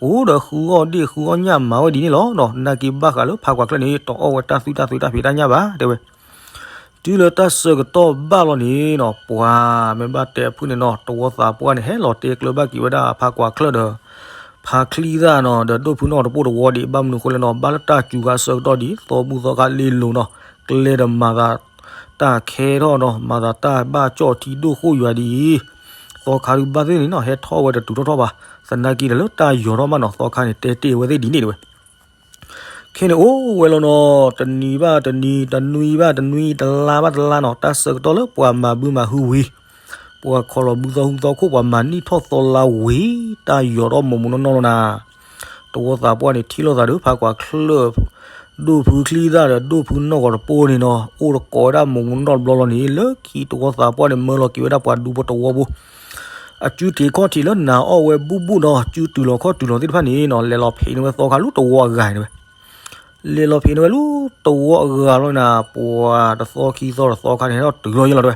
အိၣ်ဒီးဃုအီၣ်ဒ့ၣ်ဃုအီၣ်ညၣ်မၤဝဲဒ်န့ၣ်လီၤနီၤ. နာ်က့ဘၣ်ဃးလၢဖါကွၢ်ချၢၣ်န့ၣ် တအီၣ်ဝဲတၢ်သွံၣ်တၢ်သ့တၢ်ဖံးတၢ်ညၣ်ဘၣ်တဲဝဲ. တုၤလၢတၢ်ဆၢကတီၢ်ဘၣ်လီၤန့ၣ်နီၤ, ပှၤမ့ၢ်ဘၣ်တဲအဖုၣ်န့ၣ်နီၤ, တဝီသးပှၢ်န့ၣ် ဟဲလီၤတဲကျၢၤဘၣ်က့ၤဝဲဒၣ်ဖါကွၢ်ချၢၣ်ဒီး ဖါချံသၣ်နီၤ, ဒီးဒိၣ်ဖုနီၢ်တပိၢ်တဝီဒံး. ဘၣ်မနုၤဃိလဲၣ်နီၤ, ဘၣ်လၢတၢ်စူၤခါဆၢကတီၢ်ဒံး သီဘူၣ်သီခါလ့လိၤနီၤ, ကျဲဒီးမၤသးတၢ်ခဲထီၣ်နီၤ, မၤသးတၢ်ဘၣ်ကၠီၣ်ထံဒိၣ်ဃိၣ်ယွၤဒ်အံၤ, သီခါဒုးဘၣ်သ့ၣ်န့ၣ်နီၤ, ဟဲထီၣ်ဝဲတတုၤထီၣ်ထီၣ်ဘၣ်. သနာ်က့ဒီးလၢတၢ်ယီၤထီၣ်မးနီၤ, သီခါန့ၣ် တဲတ့ၢ်ဝဲသ့ၣ်ဒ်န့ၣ်တဲဝဲ. ခဲန့ၣ်အိၣ်ဝဲလီၤနီၤ, တနံၤဘၣ်တနံၤ, တနွံဘၣ်တနွံ, တလါဘၣ်တလါနီၤ, တၢ်ဆၢကတီၢ်လၢပှၤမၤဘုမၤဟုဝံၤ, ပှၤခီလီၤဘုသီဟူသီခိၣ်, ပှၤမၤနံၣ်ထီၣ်သီလါဝံၤ, တၢ်ယီၤထီၣ်မိၢ်မူနီၢ်နီၢ်လီၤနၤ. တဝီသးပှၢ်န့ၣ် ထံၣ်လိာ်သးဒီးဖါကွၢ်ချၢၣ်, ဒိၣ်ဖုချံသၣ်ဒီး ဒိၣ်ဖုနီၢ်ကီၢ်တပိၢ်န့ၣ်နီၤ, အိၣ်တကိးဝဲဒၣ်မိၢ်မူနီၢ်တဘျီလီၤန့ၣ်, လၢခံတဝီသးပှၢ်န့ၣ် မၢလီၤက့ၤဝဲဒၣ်ပှၤဒူဖိတဝီဖိ အစုထံးခီၣ်ထံးလၢနၤအီၣ်ဝဲဘူၣ်ဘူၣ်နီၤ, စုတုၤလီၤခီၣ်တုၤလီၤသ့ၣ်တဖၣ်န့ၣ်နီၤ, လဲၤလီၤဖံးန့ၢ်ဝဲသီခါလၢတဝီအဂၤန့ၣ်ဝဲ. လဲၤလီၤဖံးန့ၢ်ဝဲလၢတဝီအဂၤလီၤနၤ, ပှၤတသီခံသီဒီးသီခါန့ၣ် ဟဲထီၣ်တုၤလီၤယဲလီၤတဲဝဲ.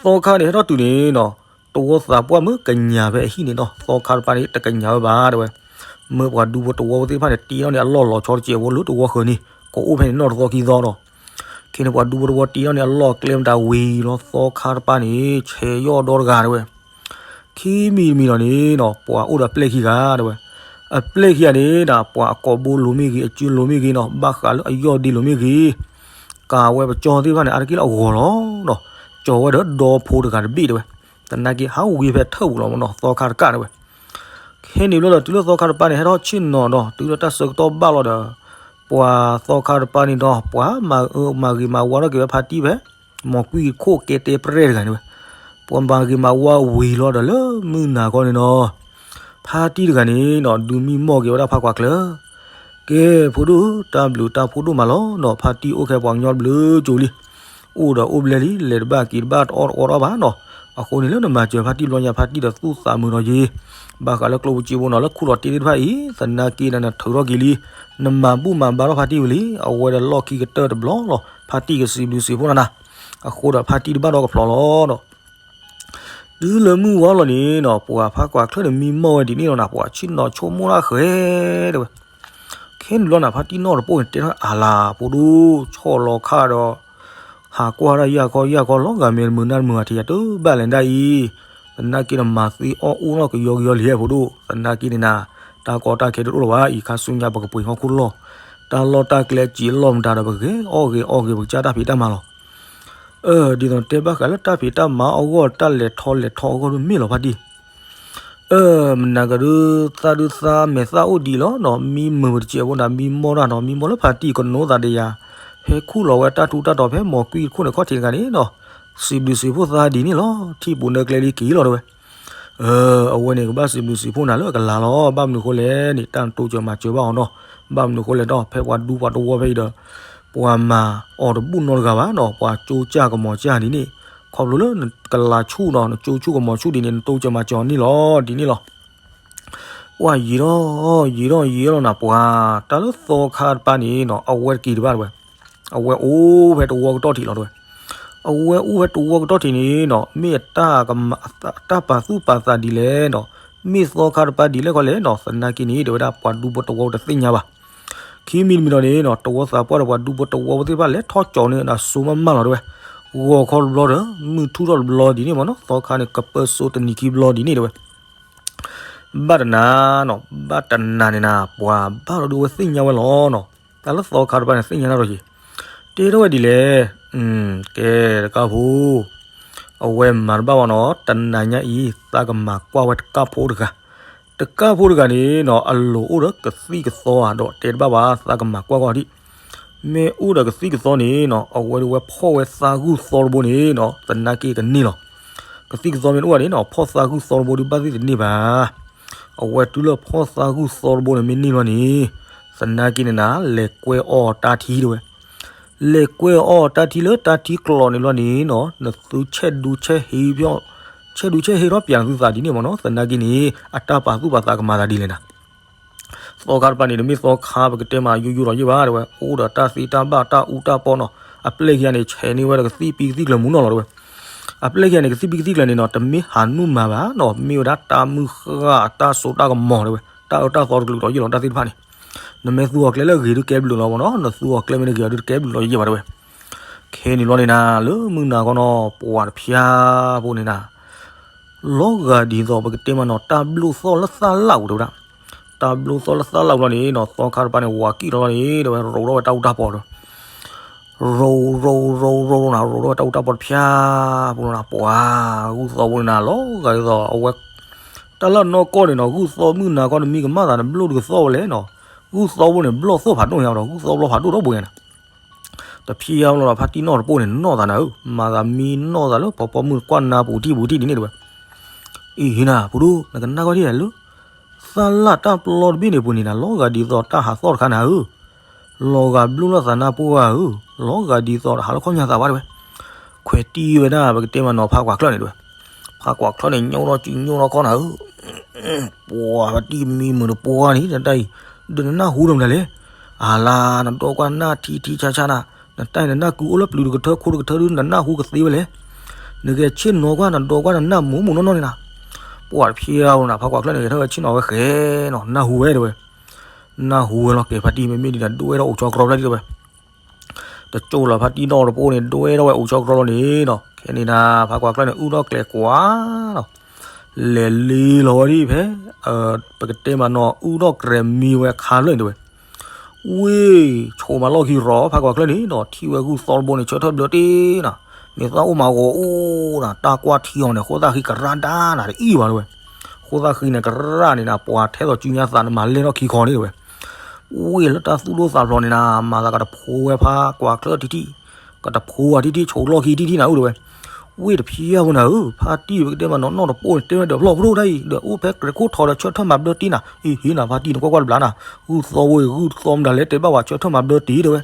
သီခါန့ၣ် ဟဲထီၣ်တုၤန့ၣ်နီၤ, တဝီသးပှၢ်မ့ၢ်ကညးဖဲအဟံၣ်န့ၣ်နီၤ, သီခါတပၤန့ၣ် တကညးဝဲဘၣ်တဲဝဲ. မ့ၢ်ပှၤဒူဖိတဝီဖိသ့ၣ်တဖၣ်န့ၣ် တ့ထီၣ်န့ၣ်အလီၢ်လီၤဆီတစဲးဖိလၢတဝီဃၢၤန့ၣ်, ကအိၣ်ဖဲန့ၣ်နီၢ်တသီခံသီနီၤ. ခဲန့ၣ်ပှၤဒူဖိတဝီတ့ထီၣ်န့ၣ်အလီၢ်ကျဲမတၤဝံၤလီၤ, သီခါတပၤန့ၣ် ဆဲးယီၣ်ဒီတဂၤတဲဝဲ. ခံမံၤတမံၤလီၤန့ၣ်နီၤ, ပှၤအိၣ်ဒီးအပျဲၢ်ခံဂၤတဲဝဲ. အပျဲၢ်ခံဂၤန့ၣ်ဒီး ပှၤအကိာ်ဘိလိၤမ့ၢ်ဂ့ၤ, အစုလိၤမ့ၢ်ဂ့ၤနီၤ, ဘၣ်ဃးလၢအယီၣ်ဒ့လိၤမ့ၢ်ဂ့ၤ, ကၤဝဲပကၠီသ့ၣ်တဖၣ်န့ၣ် အါတက့ၢ်လၢအဂီၤလီၤနီၤ. ကၠီဝဲဒီးဒီဖိတဂၤတဘ့ၣ်တဲဝဲ. သနာ်က့ဟးဝံၤဖဲထၢၣ်ပူၤလီၤမ့ၢ်နီၤ, သီခါတကးတဲဝဲ. ခဲန့ၣ်ဘျီဒီး တုၤလၢသီခါတပၤန့ၣ် ဟဲထီၣ်ဆ့ၣ်နီၤဒီး တုၤလၢတၢ်ဆၢကတီၢ်ဘၣ်လီၤဒီး ပှၤသီခါတပၤန့ၣ်ဒီး ပှၤမၤဂ့ၤမၤဝါထီၣ်က့ၤဝဲဖါတံၢ်ဖဲ မိၢ်ကွံခိၣ်ကဲတဲပြဲၢ်တဂၤန့ၣ်ဝဲ. ပှၤမၤဂ့ၤမၤဝါဝံၤလီၤဒီး လၢမုၢ်နၤခီန့ၣ်နီၤ, ဖါတံၢ်တဂၤန့ၣ်နီၤ ဒုးမံမီၢ်က့ၤဝဲဒၣ်ဖါကွၢ်ချၢၣ်. ကဲ ဖိဒိၣ်ဧၢ, တၢ်ဘျုးတၢ်ဖှိၣ်ဒိၣ်မးလီၤနီၤ, ဖါတံၢ်အိၣ်ခဲပှၤကညီတဘျုးကၠိလံ. အိၣ်ဒီးအိၣ်ဘျဲၣ်လံ, လဲၤတဘၣ်က့ၤတဘၣ် တအီၣ်တအီတအီၣ်ဘၣ်နီၤ. အဃိန့ၣ် လၢနမၤစၢၤဖါတံၢ်ဘျီညါ ဖါတံၢ်ဒီးသူၣ်သးမုာ်နီၤယ့ၤ. ဘၣ်ဃးလၢကျိၣ်ဖိစ့ဖိနီၤ လၢခူၣ်လီၤတ့သ့ၣ်တဖၣ်အံၤ သနာ်က့ဒီးနထုးထီၣ်က့ၤလံ. နမၤဘူၣ်မၤဘါထီၣ်ဖါတံၢ်ဝံၤလံ, အဝဲဒီးလီၢ်ခံကတၢၢ်တဘျီလီၤ. ဖါတံၢ်ကစံးဘျုးစံးဖှိၣ်နၤနၤ, အဃိဒီးဖါတံၢ်တဘၣ်ဒီးကဖျိးလီၤနီၤ. တုၤလၢမုၢ်ဝါလီၤန့ၣ်နီၤ, ပှၤဖါကွၢ်ချၢၣ်န့ၣ် မံမီၢ်ဝဲဒ်န့ၣ်လီၤနၤ, ပှၤဆ့ၣ်နီၤဆိကမိၣ်တၢ်ဃဲၤတဲဝဲ. ခဲန့ၣ်ဘျီနၤ ဖါတံၢ်နီၢ်တပိၢ်န့ၣ် တဲထီၣ်အလၤ, ဖိဒိၣ်, ဆီၣ်လီၤခါဒီး ဟးကွၢ်တၢ်ယၢ်ခီယၢ်ခီ လီၤဂာ်မဲာ်တမုာ်နၢ်တမုာ်ဂၤထံးယၤတဘၣ်လဲၣ်ဒၣ်အံၤ, သနာ်က့နမၤသ့အီၣ်အူနီၢ်ကယီကယီလံဧါ ဖိဒိၣ်သနာ်က့န့ၣ်နၤ, တၢ်ကီတၢ်ခဲတအိၣ်လၢၤဘၣ်အံၤ, ခါဆူညါပကပှ့ၤဟီၣ်ခိၣ်လီၢ်, တၢ်လီၢ်တၢ်ကျဲစံးလီၢ်မတၤဒီး ပကဂဲၤအီၣ်ဂဲၤအီၣ်ဂ့ၤ ပကစၢ်တၢ်ဖံးတၢ်မၤလီၤ. အၢ ဒ်သိးတဲဘၣ်ဃးလၢတၢ်ဖံးတၢ်မၤအဂီၢ် တၢ်လဲၤထီၣ်လဲၤထီအဂီၢ်ဒုးမ့ၢ်လီၤဖါတံၢ်. အၢ မနၤကဒုး သးဒုးသးမဲာ်သၣ်အိၣ်ဒံးလီၤနီၤ, မံမုာ်ပတစဲးဖိနၤ မံမီၢ်တၢ်နီၤ, မံမီၢ်လၢဖါတံၢ်ကနိသးဒီးယၤ, ဖဲခူၣ်လီၤဝဲတၢ်ထူးတၢ်တီၤဖဲမိၢ်ကွံခိၣ်န့ၣ်ခီၣ်ထံးတဂၤန့ၣ်နီၤ, စံးဘျုးစံးဖှိၣ်သးဒ်န့ၣ်လီၤ, ထံၣ်ပူၤနၢကျဲလံက့ၤလီၤတဲဝဲ. အၢ အဝဲန့ၣ် ကဘၣ်စံးဘျုးစံးဖှိၣ်နၤလၢအကလၤလီၤ, ဘၣ်မနုၤဃိလဲၣ်န့ၣ် တၢ်နတိစၢၤမၤစၢၤဘၣ်အီၤနီၤ, ဘၣ်မနုၤဃိလဲၣ်ဒီး ဖဲပှၤဒူပှၤတဝီဖဲအံၤဒီး ပှၤမၤအီၤတဘူၣ်နီတဂၤဘၣ်နီၤ, ပှၤကၠိကၢ်ကမီၤကၢ်ဒ်န့ၣ်, ခီဖျိလၢနကလၤဆူၣ်နီၤ, နကၠိဆူၣ်ကမီၤဆူၣ်ဒ်န့ၣ် နတိစၢၤမၤစၢၤအီၤန့ၣ်လီၤ, ဒ်န့ၣ်လီၤ. ပှၤယံာ်ထီၣ် ယံာ်ထီၣ်ယံာ်ထီၣ်လီၤနၤ, ပှၤတၢ်လၢသီခါတပၤန့ၣ်နီၤ အဝဲတက့ၤတဘၣ်တဲဝဲ, အဝဲအိၣ်ဖဲတဝီကတီၢ်ထံးလီၤတဲဝဲ. အဝဲအိၣ်ဖဲတဝီကတီၢ်ထံးန့ၣ်နီၤ မ့ၢ်အတၢ်ပာ်သူၣ်ပာ်သးဒ်လဲၣ်နီၤ, မ့ၢ်သီခါတပၤဒ်လဲၣ်ခီလဲၣ်နီၤ, သနာ်က့န့ၣ် တဲဝဲဒၣ်ပှၤဒူဖိတဝီတသ့ၣ်ညါဘၣ်. ခံမံၤတမံၤဒီးန့ၣ်နီၤ တဝီသးပှၢ်ဒီးပှၤဒူဖိတဝီဖိသ့ၣ်တဖၣ်လဲၤထီၣ်ကၠီၤန့ၢ်ဒီးစိမးမးလီၤတဲဝဲ, ဂီၤခီတဘျီဒီး မုၢ်ထူၣ်ထီၣ်တဘျီဒ်န့ၣ်မ့ၢ်နီၤ, သီခါန့ၣ် ကပၢၢ်စိတနံၤခံဘျီဒ်န့ၣ်တဲဝဲ. ဘၣ်တနၤနီၤ ဘၣ်တနၤန့ၣ်နၤ ပှၤဘၣ်လီၤဒုးဝဲသ့ၣ်ညါဝဲလီၤနီၤ, တၢ်လၢသီခါတပၤန့ၣ် သ့ၣ်ညါတၢ်ဒီးယံၤ, တဲထီၣ်ဝဲဒ်လဲၣ်, ကဲတကၢ်ဖိ, အဝဲမၤတဘၣ်ဘၣ်နီၤ, တနၤညါအံၤ သးကမၤကွၢ်ဝဲတကၢ်ဖိတဂၤ, တ တကၣ်ဖိတဂၤန့ၣ်နီၤ အလိၤအိၣ်ဒီးကသံၣ်ကသီဧါ ဒီးတဲတဘၣ်ဘၣ် သးကမၤကွၢ်ကွၢ်ဒံး. မ့ၢ်အိၣ်ဒီးကသံၣ်ကသီန့ၣ်နီၤ အဝဲဒၣ်ဝဲဖီၣ်ဝဲသးဂုၢ်သီတဘိန့ၣ်နီၤ သနာ်က့ကန့ၢ်လီၤ. ကသံၣ်ကသီမ့ၢ်တအိၣ်ဘၣ်န့ၣ်နီၤ ဖီၣ်သးဂုၢ်သီတဘိဒုးဘၣ်သ့ၣ်တန့ၢ်ဘၣ်. အဝဲတုၤလၢဖီၣ်သးဂုၢ်သီတဘိန့ၣ်မ့ၢ်န့ၢ်လီၤန့ၣ် သနာ်က့န့ၣ်နၤ လဲၤကွဲအီၣ်တၢ်ထံတဲဝဲ. လဲၤကွဲအီၣ်တၢ်ထံလၢတၢ်ထံကျိၤန့ၣ်လီၤန့ၣ်နီၤ နသုဆဲးဒူဆဲးဟ့ ဆဲးဒူဆဲးဟ့ထီၣ်ပၠးနသုသးဒ်န့ၣ်မ့ၢ်နီၤ သနာ်က့န့ၣ် အတၢ်ပာ်သူၣ်ပာ်သးကမၤသးဒ်လဲၣ်နၤ. သီခါတဖၣ်န့ၣ် တမ့ၢ်သီခါပကတဲမးယိယိဒီးယ့ၢ်ဘၣ်တဲဝဲ အိၣ်ဒီးတၢ်သ့တၢ်ဘၣ်တၢ်အူတၢ်ပီနီၤ အပျဲၢ်ခံဂၤန့ၣ် ဆဲးန့ၢ်ဝဲဒီးကသံၣ်ပံကသံၣ်ကျၢၤမူနီၢ်လီၤတဲဝဲ. အပျဲၢ်ခံဂၤန့ၣ် ကသံၣ်ပံကသံၣ်ကျၢၤန့ၣ်နီၤ တမ့ၢ်ဟးနုာ်မၤဘၣ်နီၤ မ့ၢ်ဝဲဒၣ်တၢ်မုၢ်ဃၢ်အတၢ်စိတၢ်ကမီၤတဲဝဲ တၢ်အၢတၢ်သီတကလုာ်ဒီးယ့ၢ်လီၤတၢ်သ့ၣ်တဖၣ်န့ၣ် နမ့ၢ်သူအီၤကျဲလၢအဂ့ၤဒုးကဲဘျုးလီၤမ့ၢ်နီၤ နသူအီၤကျဲမ့ၢ်တဂ့ၤဒုးတကဲဘျုးလီၤယ့ၢ်ဘၣ်တဲဝဲ. ခဲန့ၣ်လီၤန့ၣ်နၤ လၢမုၢ်နၤခီနီၤ ပှၤတဖျါဖိန့ၣ်နၤ လီၤဂာ်ဒ်သိးပကတဲမးနီၤ တၢ်ဘျိၣ်သီၣ်လၢသၣ်လၣ်ပူၤတဲဝဲဒၣ်. တၢ်ဘျိၣ်သီၣ်လၢသၣ်လၣ်ပူၤလီၤန့ၣ်နီၤ သီခါတဖၣ်န့ၣ် ဝၤကံၣ်ထီၣ်လီၤန့ၣ်တဲဝဲ ရိးထီၣ်ဝဲတၢ်အူတၢ်ပီၤတဲဝဲ ရိးရိးရိးရိးနၤ ရိးထီၣ်ဝဲတၢ်အူတၢ်ပီၤတဖျါဖိလီၤနၤ ပှၤဂုၢ်သီဖိန့ၣ်နၤ လီၤဂာ်ဒ်သိးအဝဲ တၢ်လၢနီၢ်ကီၢ်န့ၣ်နီၤ ဂုၢ်သီမုၢ်နၤခီနမံၤကမၣ်သးနဘျိၣ်တကသီၣ်ဝဲလဲၣ်နီၤ. ဂုၢ်သီဖိန့ၣ် ဘျီၣ်သိၣ်ဖးဒိၣ်ညါဒီး ဂုၢ်သီဘျီၣ်ဖးဒိၣ်ထီၣ်ဘိညါနၤ. တဖျါဖိလီၤဒီး ဖါတံၢ်နီၢ်တပိၢ်န့ၣ် နီၢ်သးနၤဧၢ, မၤသးမံနီၢ်သးလၢ ပှၤပိာ်မုၣ်ကွၢ်နါပူၤထံၣ်ပူၤထံၣ်ဒ်န့ၣ်တဲဝဲ. အံၤဟ့နၤ ဖိဒိၣ် နကနၣ်ကွၢ်ဒ်လဲၣ်လၢ သၣ်လၣ်တၢ်ပျီတဘ့ၣ်န့ၣ်ပူၤန့ၣ်နၤ လီၤဂာ်ဒ်သိးတၢ်ဟးသီၣ်တခါနၤဧၢ, လီၤဂာ်ဘျိၣ်လၢသးနါပှၢ်ဧၢ, လီၤဂာ်ဒ်သိးတဟးလၢခီၣ်ညါသးဘၣ်တဲဝဲ. ခွဲးတံၢ်ဝဲဒၣ် ပကတဲမးနီၤ ဖးကွၢ်ချၢၣ်န့ၣ်တဲဝဲ. ဖးကွၢ်ချၢၣ်န့ၣ် ညိၣ်ထီၣ်စုညိၣ်ထီၣ်ခီနၤဧၢ ပှၤဖါတံၢ်မံမုာ်တပှၢ်န့ၣ် တၢ်အံၤ ဒီးနနၢ်ဟူဒီးမနုၤလဲၣ်. အလါ နဒိကွၢ်နၢ်ထံထံဆါဆါနၤ, နတၢ်အံၤနနၢ်ကုအိၣ်လၢပျုၤတကထၢခိတကထၢဒုး နနၢ်ဟူကသ့ဝဲလဲၣ်. နဂဲၤဆ့ၣ်နီၤကွၢ် နဒိကွၢ်နနၢ်မူးမူးနီၢ်နီၢ်န့ၣ်နၤ. ပှၤတဖျါဖိနၤ ဖးကွၢ်ချၢၣ်န့ၣ် ဂဲၤထီၣ်ဝဲဆ့ၣ်နီၤဝဲဃဲနီၤ နၢ်ဟူဝဲတဲဝဲ. နၢ်ဟူဝဲလီၤ ကဲဖါတံၢ်မ့မ့ၢ်ဒ်နၤ ဒိၣ်ဝဲထီၣ်အိၣ်ဆီကြီလၢဒ်တဲဝဲ တကၠိလီၤ ဖါတံၢ်နီၢ်တပိၢ်န့ၣ် ဒိၣ်ဝဲထီၣ်ဝဲအိၣ်ဆီကြီလီၤန့ၣ်နီၤ. ခဲန့ၣ်နၤ ဖးကွၢ်ချၢၣ်န့ၣ် အုၣ်ထီၣ်ကျဲၤကွၢ်နီၤ, လဲၤလ့လီၤဝဲဒ်ဖဲ ပကတဲမးနီၤ အုၣ်ထီၣ်ကျဲၤမံဝဲအခါလၢန့ၣ်တဲဝဲ. ဝ့ၢ် ဆိးမးလီၢ်ခံရီၤ ဖးကွၢ်ချၢၣ်န့ၣ်နီၤ ထံၣ်ဝဲဂုၢ်သီတဘိန့ၣ် ဆၢထၢၣ်ဘျၢတ့ၢ်နၤ, မ့ၢ်သၣ်အိၣ်မးဂီၤအိၣ်နၤ တၢ်ကွၢ်ထံအီၤန့ၣ် ဃိသၣ်ဃံကရၣ်ဒါနၤ တအံၣ်ဘၣ်တဲဝဲ. ဃိသၣ်ဃံန့ၣ် ကရၣ်န့ၣ်နၤ ပှၤထဲသိးစုညါသးနမၤလဲၢ်ထီၣ်ခံခီန့ၣ်တဲဝဲ. ဝ့ၢ်လၢတၢ်သူၣ်ဒိၣ်သးဖျိးန့ၣ်နၤ မၤသးကတဖိဝဲဖးကွၢ်ချၢၣ်ထံထံၣ်, ကတဖိဝဲထံထံၣ် ဆိးလီၢ်ခံထံထံၣ်နၤဧၢတဲဝဲ. ဝ့ၢ်တဖျါဖိနၤဧၢ, ဖါတံၢ်ပကတဲမးနီၤ နီၢ်တပိၢ်န့ၣ် တဲဝဲဒီးဖျီၣ်ဖိဒိၣ်တၢ်အံၤ ဒီးအိၣ်ဖဲကြဲးခိၣ်ထီဒီးဆၢထၢၣ်မၤဘျၢတ့ၢ်နၤ, အံၤဟ့နၤ ဖါတံၢ်နကွၢ်ကွၢ်တဘျီနၤ, ဂုၢ်သီဝဲ ဂုၢ်သီမတၤလဲၣ် တဲဘၣ်ဝဲဆၢထၢၣ်မၤဘျၢတ့ၢ်တဲဝဲ.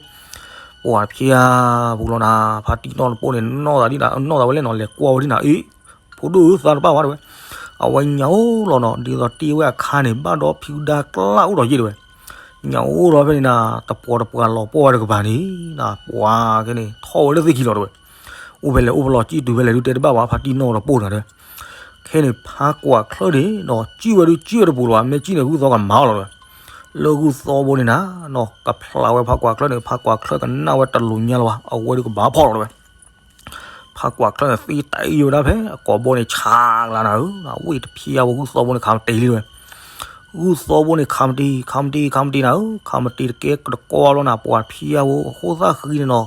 ပှၤတဖျါဖိလီၤနၤ ဖါတံၢ်နီၢ်တပိၢ်န့ၣ် နီၢ်သးဒ်နၤ နီၢ်သးဝဲလဲၣ်နီၤ လဲၤကွၢ်ဝဲဒ်နၤ အံၤ ဖိဒိၣ်ဧၢ သးတဘၣ်ဝဲတဲဝဲ. အဝဲညါအိၣ်လီၤနီၤ ဒ်သိးတ့ၢ်ဝဲအခါန့ၣ် ဘၣ်ဒီးဖံးဒါကျၢ်အိၣ်ဒီးယ့ၢ်တဲဝဲ. ညါအိၣ်လီၤဖဲန့ၣ်နၤ တပှီၤတပှီၤလီၤပှီၢ်ဝဲတကပၤန့ၣ်နၤ ပှၤခဲန့ၣ် ထီၣ်ဝဲလၢသ့ၣ်ခံလီၤတဲဝဲ. အိၣ်ဖဲလဲၣ်အိၣ်ဖဲလဲၣ် ကံၣ်တုၤဖဲလဲၣ်ဒုးတဲတဘၣ်ဝဲ ဖါတံၢ်နီၢ်တပိၢ်နၤတဲဝဲ. ခဲန့ၣ် ဖးကွၢ်ချၢၣ်န့ၣ်နီၤ ကံၣ်ဝဲဒုးကံၣ်ဝဲတပူၤလီၤ မ့ၢ်ကံၣ်န့ၣ် ဂုၢ်သီကမၤအီၤလီၤတဲဝဲ. လၢဂုၢ်သီဘိန့ၣ်နၤနီၤ ကဖျါဝဲဖးကွၢ်ချၢၣ်န့ၣ် ဖးကွၢ်ချၢၣ်ကနၣ်ဝဲတလိၤညါလၢၤဘၣ် အဝဲဒုးကဘၣ်ဖီၣ်လီၤတဲဝဲ. ဖးကွၢ်ချၢၣ်န့ၣ် သံတၢ်အံၤဝဲဒၣ်ဖဲ အကိာ်ဘိန့ၣ် ဆးကလါနၤဧၢ, ဝ့ၢ်တဖျါဖိဂုၢ်သီဘိန့ၣ် ခးမတ့ၤလံတဲဝဲ. ဂုၢ်သီဘိန့ၣ် ခးမတ့ၤ ခးမတ့ၤ ခးမတ့ၤနၤဧၢ, ခးမတ့ၤတကဲတကီလီၤနၤ ပှၤတဖျါဖိ ဃိသၣ်ဃံန့ၣ်နီၤ,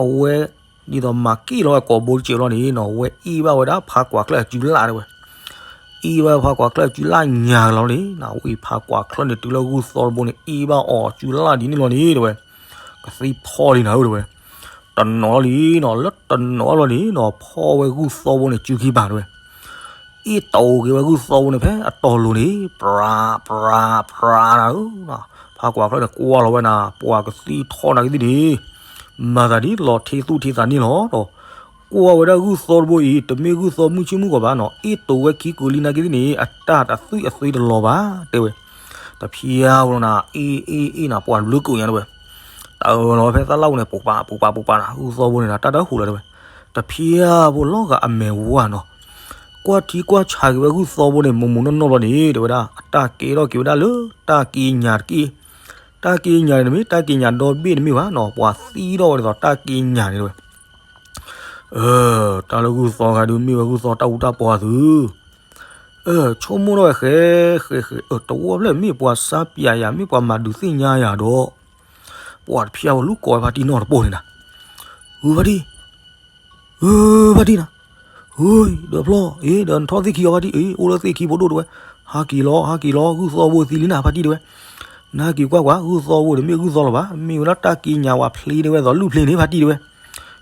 အဝဲ ဒ်သိးမၤက့ၣ်လီၤဝဲကိာ်ဘိတစဲးလီၤန့ၣ်နီၤ ဝဲအ့ၣ်ဘၣ်ဝဲဒၣ်ဖးကွၢ်ချၢၣ်အစုလၢ်တဲဝဲ. အ့ၣ်ဘၣ်ဖးကွၢ်ချၢၣ်အစုလၢ်ညါကလီၤန့ၣ်နၤ ဝ့ၢ်ဖးကွၢ်ချၢၣ်န့ၣ် တုၤလၢဂုၢ်သီတဘိန့ၣ် အ့ၣ်ဘၣ်အီၤအစုလၢ်ဒ်န့ၣ်လီၤန့ၣ်တဲဝဲ. ကသံၣ်ဖီၣ်လံနၤဧၢတဲဝဲ. တနီၤလီၤလံနီၤ လၢတနီၤလီၤန့ၣ်နီၤ ဖီၣ်ဝဲဂုၢ်သီဘိန့ၣ် စုခံပၤတဲဝဲ. အ့ၣ်တိာ်က့ၤဝဲဂုၢ်သီဘိန့ၣ် ဖဲအတီၤလိၤန့ၣ် ပြၤ ပြၤ ပြၤနၤဧၢ, ဖးကွၢ်ချၢၣ်န့ၣ် ကွၢ်လီၤဝဲနၤ ပှၤကသံၣ်ထီၣ်နၤကသံၣ်န့ၣ် မၤသးဒ်လီၤထံသူၣ်ထံသးန့ၣ်လီၤဒီး ကွၢ်ဝဲဒၣ်ဂုၢ်သီတဘိအံၤ တမ့ၢ်ဂုၢ်သီမုၢ်ဆ့ၣ်မုၢ်ဂီၤဘၣ်နီၤ အ့ၣ်တိာ်ဝဲခံကုာ်လံနၤကသံၣ်န့ၣ် အတၢ်တသွံၣ်အသွံၣ်တလီၤဘၣ်တဲဝဲ. တဖျါဖိလီၤနၤ အ့ၣ် အ့ၣ် အ့ၣ်နၤ ပှၤဘျုးကုာ်ညါတဲဝဲ. တၢ်အၢၣ်လီၤဝဲဖဲသၣ်လၣ်ပူၤန့ၣ် ပူၤပာ် ပူၤပာ် ပူၤပာ်နၤ ဂုၢ်သီဘိန့ၣ်နၤ တၢ်တဟူးလီၤတဲဝဲ. တဖျါဖိလီၤဂာ်အမဲာ်ဝါနီၤ ကွၢ်ထံကွၢ်ဆးက့ၤဝဲဂုၢ်သီဘိန့ၣ် မိၢ်မိၢ်နီၢ်နီၢ်လီၤန့ၣ် တဲဝဲဒၣ် အတၢ်ကဲထီၣ်က့ၤဝဲဒၣ်လၢ တၢ်က့ညါတက့ၢ်. တၢ်က့ညါန့ၣ်တမ့ၢ် တၢ်က့ညါဒီဘ့ၣ်တမ့ၢ်ဘၣ်နီၤ ပှၤသံထီၣ်ဝဲဒ်သိးတၢ်က့ညါန့ၣ်တဲဝဲ. အၢ တၢ်လၢဂုၢ်သီခါဒုး မ့ၢ်ဝဲဂုၢ်သီတၢ်အူတၢ်ပီသု အၢ ဆိကမိၣ်ထီၣ်ဝဲဃဲ ဃဲ ဃဲ အၢ တဝီဖျၢၣ်မ့ၢ်ပှၤစါပၠးယၤ မ့ၢ်ပှၤမၤဒုးသ့ၣ်ညါယၤဒီး ပှၤတဖျါဖိလူၤကိးဝဲဖါတံၢ်နီၢ်တပိၢ်န့ၣ်နၤ ဂုၢ်ဖါတံၢ် ဂုၢ်ဖါတံၢ်နၤ ဂုၢ် ဒီးဖျီ အ့ ဒီးနထီၣ်သ့ၣ်ခံအီၤဖါတံၢ် အ့ အိၣ်လၢသ့ၣ်ခံဖိဒိၣ်တဲဝဲ. ဟးက့ၤလီၤ ဟးက့ၤလီၤ ဂုၢ်သီဘိသံလံနၤ ဖါတံၢ်တဲဝဲ. နာ်က့ၤကွၢ်ကွၢ် ဂုၢ်သီဘိန့ၣ် မ့ၢ်ဂုၢ်သီလီၤဘၣ်, မ့ၢ်ဝဲဒၣ်တၢ်က့ၤညါဝဲဖျ့ဒၣ်ဝဲသိးလူၢ်ဖျ့န့ၣ် ဖါတံၢ်တဲဝဲ.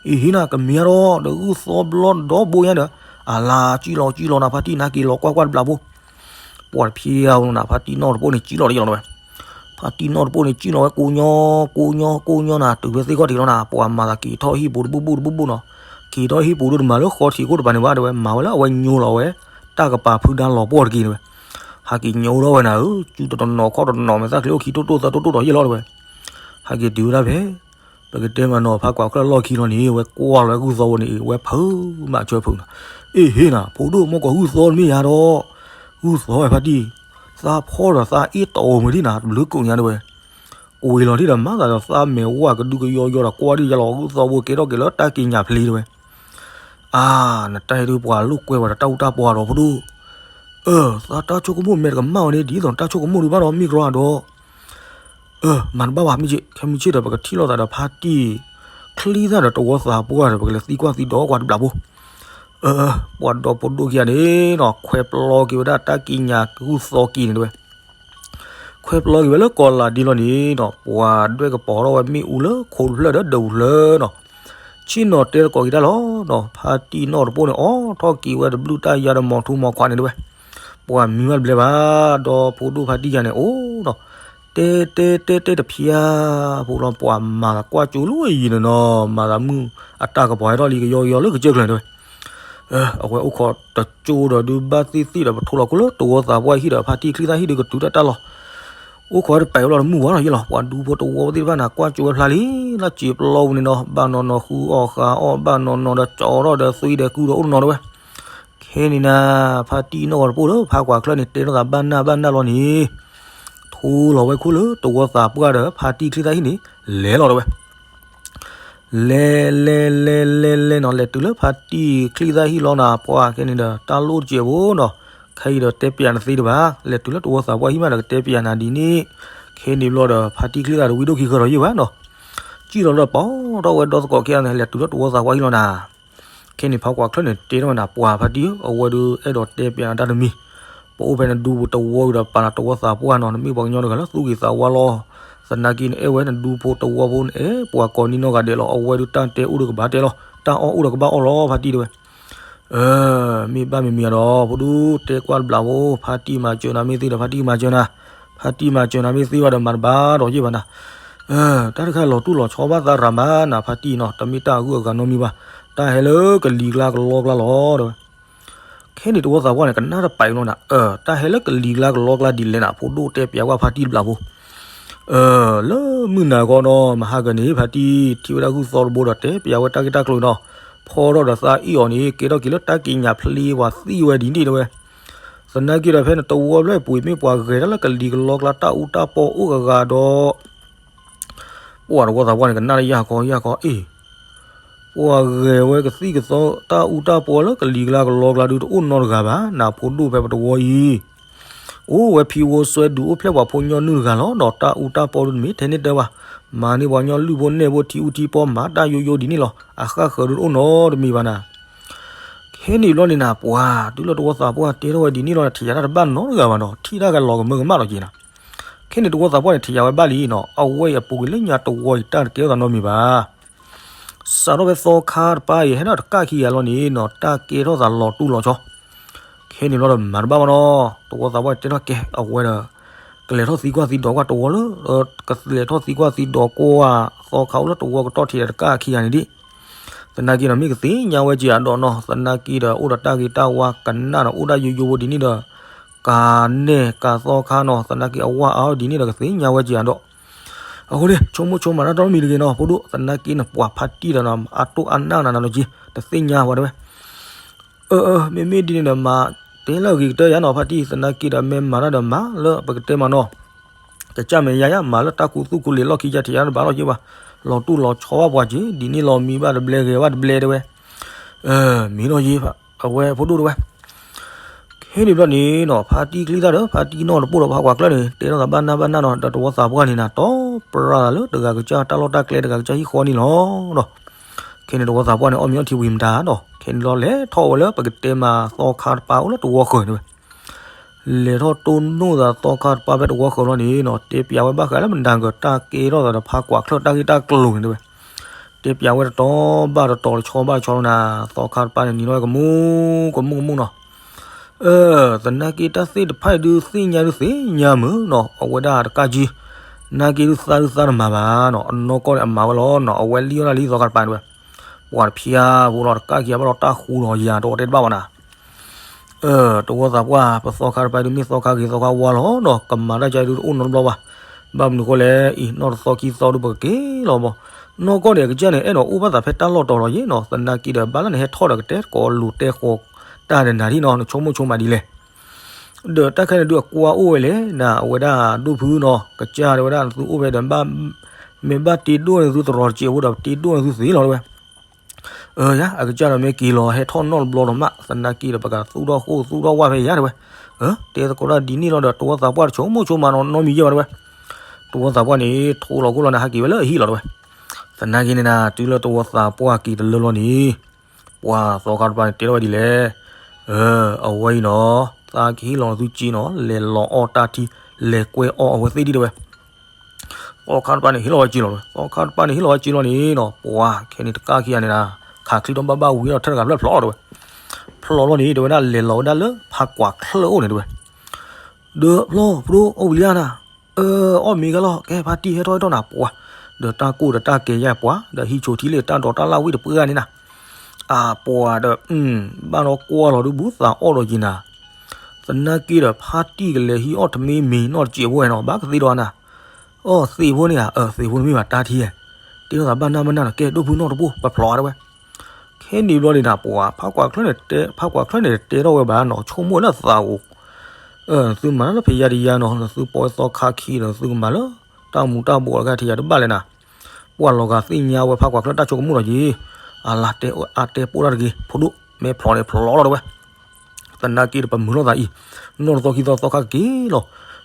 အ့ဟ့နၤ ကမ့ၢ်ဧါဒီး ဒီးဂုၢ်သီဘျီဒီဘိညါဒီး, အလါ ကံၣ်လီၤကံၣ်လီၤနၤ ဖါတံၢ် နာ်က့ၤလီၤကွၢ်ကွၢ်တဘျီဖိ. ပှၤတဖျ့ဧါနၤ ဖါတံၢ်နီၢ်တပိၢ်န့ၣ် ကံၣ်လီၤတယီၤလီၤဝဲ. ဖါတံၢ်နီၢ်တပိၢ်န့ၣ် ကံၣ်လီၤဝဲ ကိးညီ ကိးညီ ကိးညီနၤ တုၤဖဲသ့ၣ်ခီၣ်ထံးလီၤနၤ ပှၤမၤသးက့ၤထီၣ်ဟံၣ်ပူၤတဘူၣ်ဘူၣ်တဘူၣ်ဘူၣ်နီၤ. က့ၤထီၣ်ဟံၣ်ပူၤဒုတမၤလၢဃီထံးခိၣ်တပၤန့ၣ်ဘၣ်တဲဝဲ မၤဝဲလၢအဝဲညိလီၤဝဲ တၢ်ကပၤဖုဒါလီၤပှီၢ်တက့ၢ်တဲဝဲ. ဟးက့ၤညိထီၣ်ဝဲနၤဧၢ, စုတနီၤခီၣ်တနီၤ မဲာ်သၣ်ချ့အိၣ်ခံတိၢ်တိၢ်သၢတိၢ်တိၢ်ဒီးယဲၢ်လီၤတဲဝဲ. ဟဲက့ၤတုၤဝဲဒၣ်ဖဲ ပကတဲမးနီၤ ဖးကွၢ်ချၢၣ်လီၢ်ခံလီၤန့ၣ် ဝဲကွၢ်လီၤဝဲဂုၢ်သီဝဲန့ၣ် ဝဲဖုးမးဆၢဖုးနၤ. အ့ဟ့နၤ ဖိဒိၣ် မ့ၢ်ကီးဂုၢ်သီတမ့ၢ်ယါဒီး, ဂုၢ်သီဝဲဖါတံၢ်, သးဖီဒီးသးအ့ၣ်တီအီၤမုၢ်ဒံနၤ တဘျုးကိးညါတဲဝဲ. ကွံာ်လီၤဒံးဒီး မၤသးဒီးသးမဲာ်ဝါကဒုကယီယီဒီး ကွၢ်ဒံးယလီၤ ဂုၢ်သီဘိကဲထီၣ်က့ၤလၢတၢ်က့ၤညါဖျ့တဲဝဲ. အါ, နတၢ်ဟဲဒုးပှၤလိာ်ကွဲဝဲဒီးတၢ်အူတၢ်ပီဒီးဖိဒိၣ်. အၢ, သးတၢ်ဆိကမိၣ်မဲာ်တကမၣ်ဝဲန့ၣ် ဒ်သိးနတၢ်ဆိကမိၣ်ဒုးဘၣ်ဒီး မ့ၢ်ကရီဒီး. အၢ, မၤတဘၣ်ဘၣ် မ့ၢ်က့, ခဲမုၢ်ဆ့ၣ်ဒီး ပကထံၣ်လိာ်သးဒီးဖါတံၢ်ချံသၣ်ဒီးတဝီသးပှၢ်ဒီး ပကလဲၤသံကွၢ်သံဒိးကွၢ်တဘျီဖိ. အၢ, ပှၤဒီဖိဒိၣ်ခံဂၤန့ၣ်နီၤ ခွဲပျီက့ၤဝဲဒၣ်တၢ်က့ၤညါဂုၢ်သီက့ၤန့ၣ်တဲဝဲ. ခွဲပျီက့ၤဝဲလၢကီးလးဒ့လီၤန့ၣ်နီၤ ပှၤဒွဲၣ်ကပီၤထီၣ်ဝဲမ့ၣ်အူလၢခိတဖျၢၣ်ဒီးဒူးတဖျၢၣ်နီၤ. ဆ့ၣ်နီၤတဲသကိးက့ၤတၢ်လီၤနီၤ ဖါတံၢ်နီၢ်တပိၢ်န့ၣ် အိးထီၣ်က့ၤဝဲတဘျုးတၢ်ယါဒီးမီၤထူမီၤခွးန့ၣ်တဲဝဲ. ပှၤမံဘၣ်တဘျဲဘၣ် ဒီဖိဒိၣ်ဖါတံၢ်ယါန့ၣ် အိၣ်နီၤ တဲတဲတဲတဲတဖျါ ဖိလီၤ ပှၤမၤသးကွၢ်ကၠိလၢယံၤန့ၣ်နီၤ မၤသးမုၢ်အတၢ်ကပီၤဟဲထီၣ်လံကယီကယီလၢကစၢၢ်ကျၢၤတဲဝဲ. အဝဲအိၣ်ခိးတကၠိဒီးဒုးဘၣ်သ့ၣ်သ့ၣ်ဒီး ပထိလီၤခိၣ်လၢတဝီသးပှၢ်ဟံၣ်ဒီး ဖါတံၢ်ချံသၣ်ဟံၣ်ဒုးကတုၤတၢ်တၢ်လီၤ. အိၣ်ခိးတပာ်ဝဲလီၤတမုၢ်ဝါလီၤယဲလီၤ ပှၤဒူဖိတဝီသ့ၣ်တဖၣ်န့ၣ် ကွၢ်ကၠိဝဲဖျါလံ လၢစံာ်ပျီပူၤန့ၣ်နီၤ ဘၣ်နီၤနီၤဃုအီၣ်ဃုအီၣ် ဘၣ်နီၤနီၤဒီးကၠီထီၣ်ဒီးသွံဒီးကုၢ်ဒီးအိၣ်နီၤတဲဝဲ. ခဲန့ၣ်နၤ ဖါတံၢ်နီၢ်တပိၢ်လၢ ဖးကွၢ်ချၢၣ်န့ၣ် တဲထီၣ်သးဘၣ်နၢ်ဘၣ်နၢ်လီၤန့ၣ် ထိလီၤဝဲခိၣ်လၢတဝီသးပှၢ်ဒီး ဖါတံၢ်ချံသၣ်ဟံၣ်န့ၣ် လဲၤလီၤတဲဝဲ. လဲၤလဲၤလဲၤလဲၤလဲၤနီၤ လဲၤတုၤလၢဖါတံၢ်ချံသၣ်ဟံၣ်လီၤနၤ ပှၤခဲန့ၣ်ဒီး တၢ်လိၣ်တစဲးဖိနီၤ ခဲအံၤဒီးတဲပျးနသ့တဘၣ် လဲၤတုၤလၢတဝီသးပှၢ်ဟံၣ်မးဒီးကတဲပျးနၤဒ်န့ၣ်. ခဲန့ၣ်ဘျီဒီး ဖါတံၢ်ချံသၣ်တဝံဒိၣ်ခံဃၢၤဒီးယဲၢ်ဘၣ်နီၤ စံၣ်လီၤဒီးပိာ်ထီၣ်ဝဲဒီသကိးခံဂၤန့ၣ် လဲၤတုၤလၢတဝီသးပှၢ်ဟံၣ်လီၤနၤ. ခဲန့ၣ်ဖးကွၢ်ချၢၣ်န့ၣ် တဲထီၣ်ဝဲနၤ ပှၤဖါတံၢ်ဧၢ အဝဲဒုးအဲၣ်ဒိးတဲပျးနၤတၢ်တမံၤ ပအိၣ်ဖဲနဒူဖိတဝီဒီးပာ်နၤတဝီသးပှၢ်နီၤ နမ့ၢ်ပှၤကညီတဂၤလၢသူၣ်ဂ့ၤသးဝါလီၤ. သနာ်က့နအဲၣ်ဝဲနဒူဖိတဝီဖိန့ၣ် အဲၣ်ပှၤကိးနံၤနီၢ်ဂၤဒဲးလီၤ အဝဲဒုးတၢ်တဲအိၣ်ဒီးကဘၣ်တဲလီၤ တၢ်အီၣ်အိၣ်ဒီးကဘၣ်အီၣ်လီၤ ဖါတံၢ်တဲဝဲ. မ့ၢ်ဘၣ်မံၤမံၤဒီး ဖိဒိၣ်တဲကွၢ်တဘျီဖိ ဖါတံၢ်မၤစၢၤနၤမ့ၢ်သ့ဒီး ဖါတံၢ်မၤစၢၤနၤ ဖါတံၢ်မၤစၢၤနၤမ့ၢ်သ့ဘၣ်ဒီး မၤတဘၣ်ဒီးယဲၢ်ဘၣ်နၤ. တၢ်တခါလီၤတူၢ်လီၤဆီဘၣ်သးရၤမးနၤ ဖါတံၢ်နီၤ တမ့ၢ်တၢ်အဂုၤအဂၤနီတမံၤဘၣ် တၢ်ဟဲလၢကလံၤကျါကလီကျါလီၤတဲဝဲ. ခဲန့ၣ်တဝီသးပှၢ်န့ၣ် ကနၣ်တပာ်အံၤလီၤနၤ အၢ တၢ်ဟဲလၢကလံၤကျါကလီကျါဒ်လဲၣ်နၤ ဖိဒိၣ်တဲပျးကွၢ်ဖါတံၢ်တဘျီဖိ. အၢ လၢမုၢ်နၤခီနီၤ မဟါကန့ၣ် ဖါတံၢ်ထံၣ်ဝဲဒၣ်ဂုၢ်သီတဘိဒီး တဲပျးဝဲတၢ်ဂ့ၢ်တၢ်ကျိၤနီၤ ဖီထီၣ်ဒီးသးအ့ၣ်အီၤန့ၣ် ကဲထီၣ်က့ၤလၢတၢ်က့ၤညါဖျ့ပှၤသံဝဲဒ်န့ၣ်တဲဝဲ. သနာ်က့ဒီး ဖဲနတဝီဘျီပူၤမ့ၢ်ပှၤဂဲၤတၢ်လၢကလံၤကလီကျါတၢ်အူတၢ်ပီအိၣ်ဂၤဂၤဒီး ပှၤတဝီသးပှၢ်န့ၣ် ကနၣ်လၢယၢ်ခီယၢ်ခီ အ့ၣ် ပှၤဂဲၤဝဲကသံၣ်ကသီတၢ်အူတၢ်ပီလၢကလံၤကျါကလီကျါဒုးတအိၣ်နီတဂၤဘၣ် နဖိဒိၣ်ဖဲပတဝီအံၤ အိၣ်ဝဲဖံဝီစွဲဒုးအိၣ်ဖျဲၣ်ပှၤဖိညီနုၢ်တဂၤလီၤ ဒီးတၢ်အူတၢ်ပီဒုးတမ့ၢ်ထဲန့ၣ်တဲဘၣ် မၤန့ၢ်ပှၤကညီလုၢ်ဖိနဲၣ်ဖိထံအူထံပီမၤတၢ်ယိယိဒ်န့ၣ်လီၤ အဃၣ်ဃၢၤဒုးတအိၣ်နီတမံၤဘၣ်နၤ. ခဲန့ၣ်ဘျီန့ၣ်နၤ ပှၤတုၤလၢတဝီသးပှၢ်တဲထီၣ်ဝဲဒ်န့ၣ်လီၤ ထံၣ်ယၤတၢ်တဘၣ်နီတဂၤဘၣ်နီၤ ထံၣ်တၢ်ကလီၤကမၢကမၣ်လီၤက့ၤနၤ. ခဲန့ၣ်တဝီသးပှၢ်န့ၣ် ထံၣ်ယၤဝဲဘၣ်လံနီၤ အဝဲအံၤအပူၤကွံာ်လၢညါတဝီအံၤတၢ်တကဲထီၣ်သးနီတမံၤဘၣ် စးထီၣ်ဖဲသီခါတပၤအံၤ ဟဲထီၣ်တကၣ်ခံဂၤလီၤန့ၣ်နီၤ တၢ်ကဲထီၣ်သးလီၤတူၢ်လီၤဆီ. ခဲန့ၣ်ဘျီဒီးမၤတဘၣ်ဘၣ်နီၤ တဝီသးပှၢ်တဲထီၣ်ကဲ အဝဲဒီး ကလဲၤထီၣ်သံကွၢ်သံဒိးကွၢ်တဝီလၢ ကလဲၤထီၣ်သံကွၢ်သံဒိးကွၢ် သီခါအိၣ်လၢတဝီကတီၢ်ထံးတကၣ်ခံဂၤန့ၣ်ဒံး သနာ်က့ဒီး မ့ၢ်ကသ့ၣ်ညါဝဲက့ၤအဒိးနီၤ သနာ်က့ဒီး အိၣ်ဒီးတၢ်ဂ့ၤတၢ်ဝါကနၣ်ဒီး အိၣ်ဒၣ်ယိယိဖိဒ်န့ၣ်ဒီး ကၤနဲၣ်ကၤသီခါနီၤ သနာ်က့အဝၣ်အါဒ်န့ၣ်ဒီး ကသ့ၣ်ညါဝဲက့ၤအဒိး အဃိန့ၣ် ဆိကမိၣ်ဆိကမးတၢ်တမံၤတဂ့ၤနီၤ ဖိဒိၣ် သနာ်က့နပှၤဖါတံၢ်ဒီးနီၤ အတိၢ်အနၢ်နၤနီၤက့ၤ တသ့ၣ်ညါဝဲတဲဝဲ အၢ အၢ မ့မ့ၢ်ဒ်န့ၣ်ဒီး မၤတဲလၢအဂ့ၤကတၢၢ်ယါနီၤ ဖါတံၢ် သနာ်က့ဒီး မ့ၢ်မၤတၢ်ဒီးမၤလၢပကတဲမးနီၤ ကစၢ်မဲာ်ယါယါ မၤလၢတၢ်ခူသူၣ်ခူလံၤလီၢ်ခံယါ ထံၣ်ယါတဘၣ်လီၤက့ၤဘၣ် လီၤတူၢ်လီၤဆီဘၣ်ပှၤက့ၤ ဒ်န့ၣ်လီၤမံဘၣ်တဘျဲဂဲၤဘၣ်တဘျဲတဲဝဲ မ့ၢ်လီၤယ့ အဝဲဖိဒိၣ်တဲဝဲ ခဲန့ၣ်ဘျီန့ၣ်နီၤ ဖါတံၢ်ချံသၣ်ဒီး ဖါတံၢ်နီၢ်တပိၢ်ဒီး ဖးကွၢ်ချၢၣ်န့ၣ် တဲထီၣ်သးဘၣ်နၢ်ဘၣ်နၢ်နီၤ ဒီးတဝီသးပှၢ်န့ၣ်နၤ တီပြၢလၢတဂၤကစၢ်တၢ်လီၢ်တၢ်ကျဲ တဂၤကစၢ်ဟံၣ်ဃီန့ၣ်လီၤနီၤ ခဲန့ၣ်တဝီသးပှၢ်န့ၣ် အီၣ်မ့ၤအီထံဝံၤမတၤဒီး ခဲန့ၣ်လီၤလဲၤထီၣ်ဝဲလၢပကတဲမးသီခါတပၤအိၣ်လၢတဝီဃၢၤန့ၣ်ဝဲ လဲၤထီၣ်တိၢ်နီၣ်သးသီခါတပၢ်ဖဲတဝီဃၢၤလီၤန့ၣ်နီၤ, တဲပျးဝဲဘၣ်ဃးလၢမနၤကတၢ်ကဲထီၣ်သးဒီးဖးကွၢ်ချၢၣ်တၢ်ဂ့ၢ်တၢ်ကျိၤန့ၣ်တဲဝဲ. တဲပျးဝဲတတီၤဘၣ်တတီၤတဆီဘၣ်တဆီလီၤနၤ, သီခါတပၢ်န့ၣ်နံၤလီၤဝဲကမူၣ်ကမူၣ်ကမူၣ်နီၤ. သနာ်က့တၢ်သ့ၣ်တဖၣ်အံၤဒုးသ့ၣ်ညါဒုးသ့ၣ်ညါမုာ်နီၤ, အဝဲဒၣ်တကးကံ, နာ်က့ဒုးသးဒုးသးတမၤဘၣ်နီၤ, အနီၢ်ကီၢ်န့ၣ်အမၤဝဲလီၤနီၤ, အဝဲလံၣ်အီၣ်ဒၣ်လံသီခါတပၢ်န့ၣ်ဝဲ. ပှၤတဖျါဖိလီၤတကးကံအဘၣ်ဒီးတၢ်ဃူလီၤယၤတအိၣ်တဲတဘၣ်ဘၣ်နၤ. တဝီသးပှၢ် ပသီခါတပၢ်ဒုးမ့ၢ်သီခါဂ့ၤသီခါဝါလီၤနီၤ, ကမၤတၢ်ကါဒုးတအိၣ်နီတဘျီဘၣ်. ဘၣ်မနုၤဃိလဲၣ်အံၤ နီၢ်တသီခံသီဒုးပကက့ၤလီၤဘၣ်. နီၢ်ကီၢ်န့ၣ် အကစၢ်န့ၣ် အဲၣ်ဒိးအိၣ်ဘၣ်သးဖဲတၢ်လီၢ်တီၤလီၤယ့ၣ်နီၤ, သနာ်က့ဒီး ဘၣ်လၢနဟဲထီၣ်ဒီးကတဲကိးလိာ်တဲဃီၤတၢ်ဒီးနၤဒ်နီၤ, နဆိကမိၣ်ဆိကမးဒ်လဲၣ်. ဒီးတၢ်ခဲန့ၣ်ဒုးအကွၢ်အိၣ်ဝဲလဲၣ်နၤ, အဝဲဒၣ်ဒိၣ်ဖုနီၤ, ကစၢ်တဲဝဲဒၣ်နသုအိၣ်ဖဲဒီး မ့ၢ်ဘၣ်တ့ဒိၣ်န့ၢ်သုတရီတစဲးဖိဒီး တ့ဒိၣ်န့ၢ်သုသ့လီၤတဲဝဲ. အၢ ယၤ အကစၢ်ဒီးမ့ၢ်က့ၤလီၤဟဲထီၣ်နီၢ်တဘျီဒီးမး သနာ်က့ဒီး ပကသူၣ်ထီၣ်ဃိၣ်သူၣ်ထီၣ်ဝၣ်ဖဲယၤတဲဝဲ. အၢ တဲသကိးတၢ်ဒ်န့ၣ်လီၤဒီး တဝီသးပှၢ်တဆိကမိၣ်ဆိကမးနီတမံၤယဲၢ်ဘၣ်တဲဝဲ. တဝီသးပှၢ်န့ၣ် ထိလီၤခိၣ်လီၤန့ၣ် ဟးက့ၤဝဲလၢအဟံၣ်လီၤတဲဝဲ. သနာ်က့န့ၣ်နၤ တုၤလၢတဝီသးပှၢ်က့ၤတလၢလီၤန့ၣ် ပှၤသီခါတပၢ်န့ၣ် တဲထီၣ်ဝဲဒ်လဲၣ်. အၢ အဝဲအံၤနီၤ သးကဟ့ၣ်လီၤသုစ့နီၤ, လဲၤလီၤအီၣ်တၢ်ထံ လဲၤကွဲအီၣ်အဝဲသ့ၣ်ဒံးတဲဝဲ. သီခါတပၢ်န့ၣ်ဟ့ၣ်လီၤဝဲစ့လီၤတဲဝဲ, သီခါတပၢ်န့ၣ်ဟ့ၣ်လီၤဝဲစ့လီၤန့ၣ်နီၤ, ပှၤခဲန့ၣ်တကးခံဂၤန့ၣ်နၤ ခးချံထီၣ်ဘၣ်ဘၣ်ဝံၤဒီး ထဲတဂၤဖျၢၣ်ဖျိးတဲဝဲ. ဖျိးလီၤန့ၣ် တဲဝဲဒၣ်လဲၤလီၤဝဲဒၣ်လၢဖးကွၢ်ချၢၣ်အိၣ်န့ၣ်တဲဝဲ. ဒီးဖျီၣ်ဖဒိၣ်အိၣ်ဝံၤလံဧါနၤ, အၢ အီၣ်မ့ၤဂၤလီၤ ကဲဖါတံၢ်ဟဲထီၣ်ဟဲထီၣ်နၤပှၤ, ဒီးတၢ်ကိၢ်ဒီးတၢ်ကဲယါပှၤ ဒီးဟံးဆိးထံလၢတၢ်ဒိးတၢ်လၢ်ဝံၣ်တပှဲၤဂၤန့ၣ်နၤ, အပှၤဒီး ဘၣ်ဒီးကွၢ်လီၤဒုးဘူးသးအီၣ်ဒီးက့ၤနၤ, သနာ်က့ဒီးဖါတံၢ်ကလဲၤဟံးအီၣ်တမ့ၢ်မ့ၤနီၢ်တစဲးဖိနီၤ ဘၣ်ကသ့ဒီးနၤ, အီၣ်သ့ၣ်ဖိန့ၣ်ဧါ, အၢ သ့ၣ်ဖိတမ့ၢ်ဘၣ်တၢ်ထံဧါ, တဲထီၣ်သးဘၣ်နၢ်ဘၣ်နၢ်ဒီး ကဲဒိၣ်ဖုနီၢ်တပိၢ် ပဖျိးတဲဝဲ. ခဲန့ၣ်ဘျီန့ၣ်နၤ ပှၤဖးကွၢ်ချၢၣ်န့ၣ်တဲ ဖးကွၢ်ချၢၣ်န့ၣ်တဲထီၣ်ဝဲဘၣ်နီၤ ဆိကမိၣ်လၢသးအိၣ်, သုမၤလၢဖဲယါတယါနီၤ သုပိာ်ဝဲသီခါခံဒီး သုကမၤလၢတၢ်မူၤတၢ်ဘှီးတဂၤထံးယါတဘၣ်လဲၣ်နၤ, ပှၤလီၤဂာ်သ့ၣ်ညါဝဲဖးကွၢ်ချၢၣ်တၢ်ဆိကမိၣ်လီၤက့ၤ, အလါတဲအါတဲပိၢ်တၢ်တဂ့ၤ ဖဒိၣ် မ့ၢ်ဖျိးန့ၣ်ဖျိးလီၤတဲဝဲ. သနာ်က့ဒီးပမုာ်လိာ်သးအံၤ, နီၢ်တသီခံသီသီခါကက့ၤလီၤ,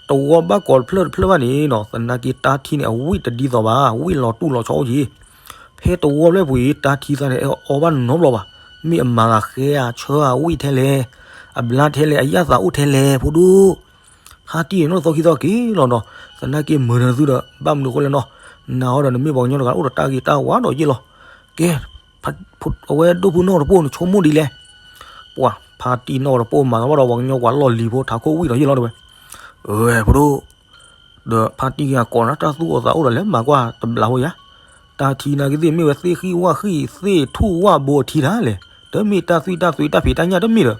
တဝီဘၣ်ကိးတဖျၢၣ်တဖျၢၣ်ဘၣ်န့ၣ်နီၤ သနာ်က့တၢ်ထံန့ၣ်အဝံၣ်တဒ်သိးဘၣ်, ဝံၣ်လီၤတူၢ်လီၤဆီအိၣ်က့ၤ, ဖဲတဝီဖျၢၣ်ပူၤအံၤ တၢ်ထံသးန့ၣ် အအီဘၣ်နီတဘျီဘၣ်, မ့ၢ်အမၤသးဃဲဧါ ဆၢဧါ ဝံၣ်ထဲလဲၣ်, အဘျါထဲလဲၣ် အယၣ်သးအိၣ်ထဲလဲၣ် ဖိဒိၣ် ဖါတံၢ်နီၢ်တသီခံသီက့ၤလီၤနီၤ, သနာ်က့မုာ်နၤသုဒီး ဘၣ်မနုၤအဃိလဲၣ်နီၤ, နၤအီၤဒီးနမ့ၢ်ပှၤကညီတဂၤအိၣ်ဒီးတၢ်ဂ့ၤတၢ်ဝါဒီးယ့ၢ်လီၤ, ကဲ အဝဲဒိၣ်ဖုနီၢ်တပိၢ်နဆိကမိၣ်ဒ်လဲၣ်, ပှၤဖါတံၢ်နီၢ်တပိၢ်မၤသးဘၣ်ဒီးပှၤကညီပှၤလီၢ်လံၤဖိထးခိၣ်ဝံၣ်ဒီးယ့ၢ်လီၤတဲဝဲ, အၢ ဖိဒိၣ် ဒီးဖါတံၢ်က့ၤအကိးနၤ တၢ်သူၣ်အိၣ်သးအိၣ်ဒီးလဲၤမၤကွၢ်တဘျီဖိယါ, တၢ်ထံနာ်က့သ့ၣ်မ့ၢ်ဝဲသ့ၣ်ဃံၣ်ဝၣ်ဃံၣ်သ့ၣ်ထူၣ်ဝၣ်ဘိအထံတၢ်လဲၣ်, တမ့ၢ်တၢ်သွံၣ်တၢ်သွံၣ်တၢ်ဖံးတၢ်ညၣ်တမ့ၢ်ဒီး,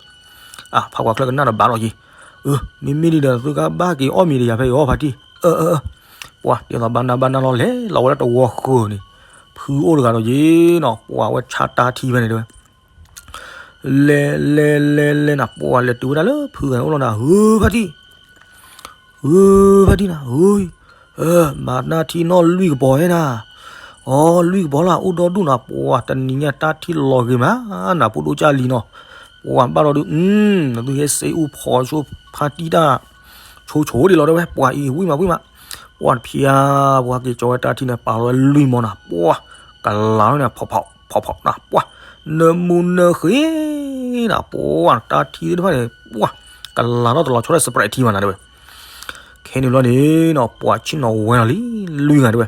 အၢ ဖးကွၢ်ချၢၣ်ကနၣ်ဒီးဘၣ်လီၤက့ၤ, အၢ မ့မ့ၢ်ဒ်ဒီးသုကဘၣ်က့ၤအီၣ်မ့ၤဒီးယၤဖဲအံၤအီဖါတံၢ်, အၢ အၢ အၢ ပှၤတဲသးဘၣ်နၢ်ဘၣ်နၢ်လီၤ လဲၤလီၤဝဲလၢတဝီဃၢၤန့ၣ်, ဖုအိၣ်တဂၤဒီးယ့ၢ်နီၤ ပှၤဝဲဆါတၢ်ထံဖဲန့ၣ်တဲဝဲ လဲၤလဲၤလဲၤလဲၤနၤ ပှၤလဲၤတုၤဝဲဒၣ်လၢဖုဂၤန့ၣ်အိၣ်လီၤနၤ ဧၢ ဖါတံၢ်, ဧၢ ဖါတံၢ်နၤ ဧၢ, မၤတၢ်ထံနီၢ်လွံၢ်ကပီၤဧဲနၤ, အီ လွံၢ်ကပီၤလၢအအိၣ်ဒီဒူၣ်နၤ ပှၤတနံၤညါတၢ်ထံလီၤဂ့ၤမးနၤ ဖိဒိၣ်ကၢ်လံနီၤ, ပှၤဘၣ်ဒီးဒုး နသုဟဲစ့အူဖီဆိဖါတံၢ်တၢ် ဆိဆိဒ်လီၤတဲဝဲ ပှၤအံၤဝံၣ်မးဝံၣ်မး, ပှၤတဖျါ ပှၤက့ၤကၠီဝဲတၢ်ထံန့ၣ် ပာ်လီၤဝဲလွံၢ်မီနၤ ပှၤ ကလၤလီၤန့ၣ် ဖီၣ်ဖီၣ်ဖီၣ်ဖီၣ်နၤ ပှၤ နၢမူနၢဃ့နၤ ပှၤတၢ်ထံသ့ၣ်တဖၣ်န့ၣ် ပှၤ ကလၤထီၣ်တလီၤဆီဒီး Sprite ထံမးနၤတဲဝဲ, ခဲန့ၣ်ဘျီန့ၣ်နီၤ ပှၤဆ့ၣ်နီၤဝဲလီၤလံ လွံၢ်ဂၤတဲဝဲ,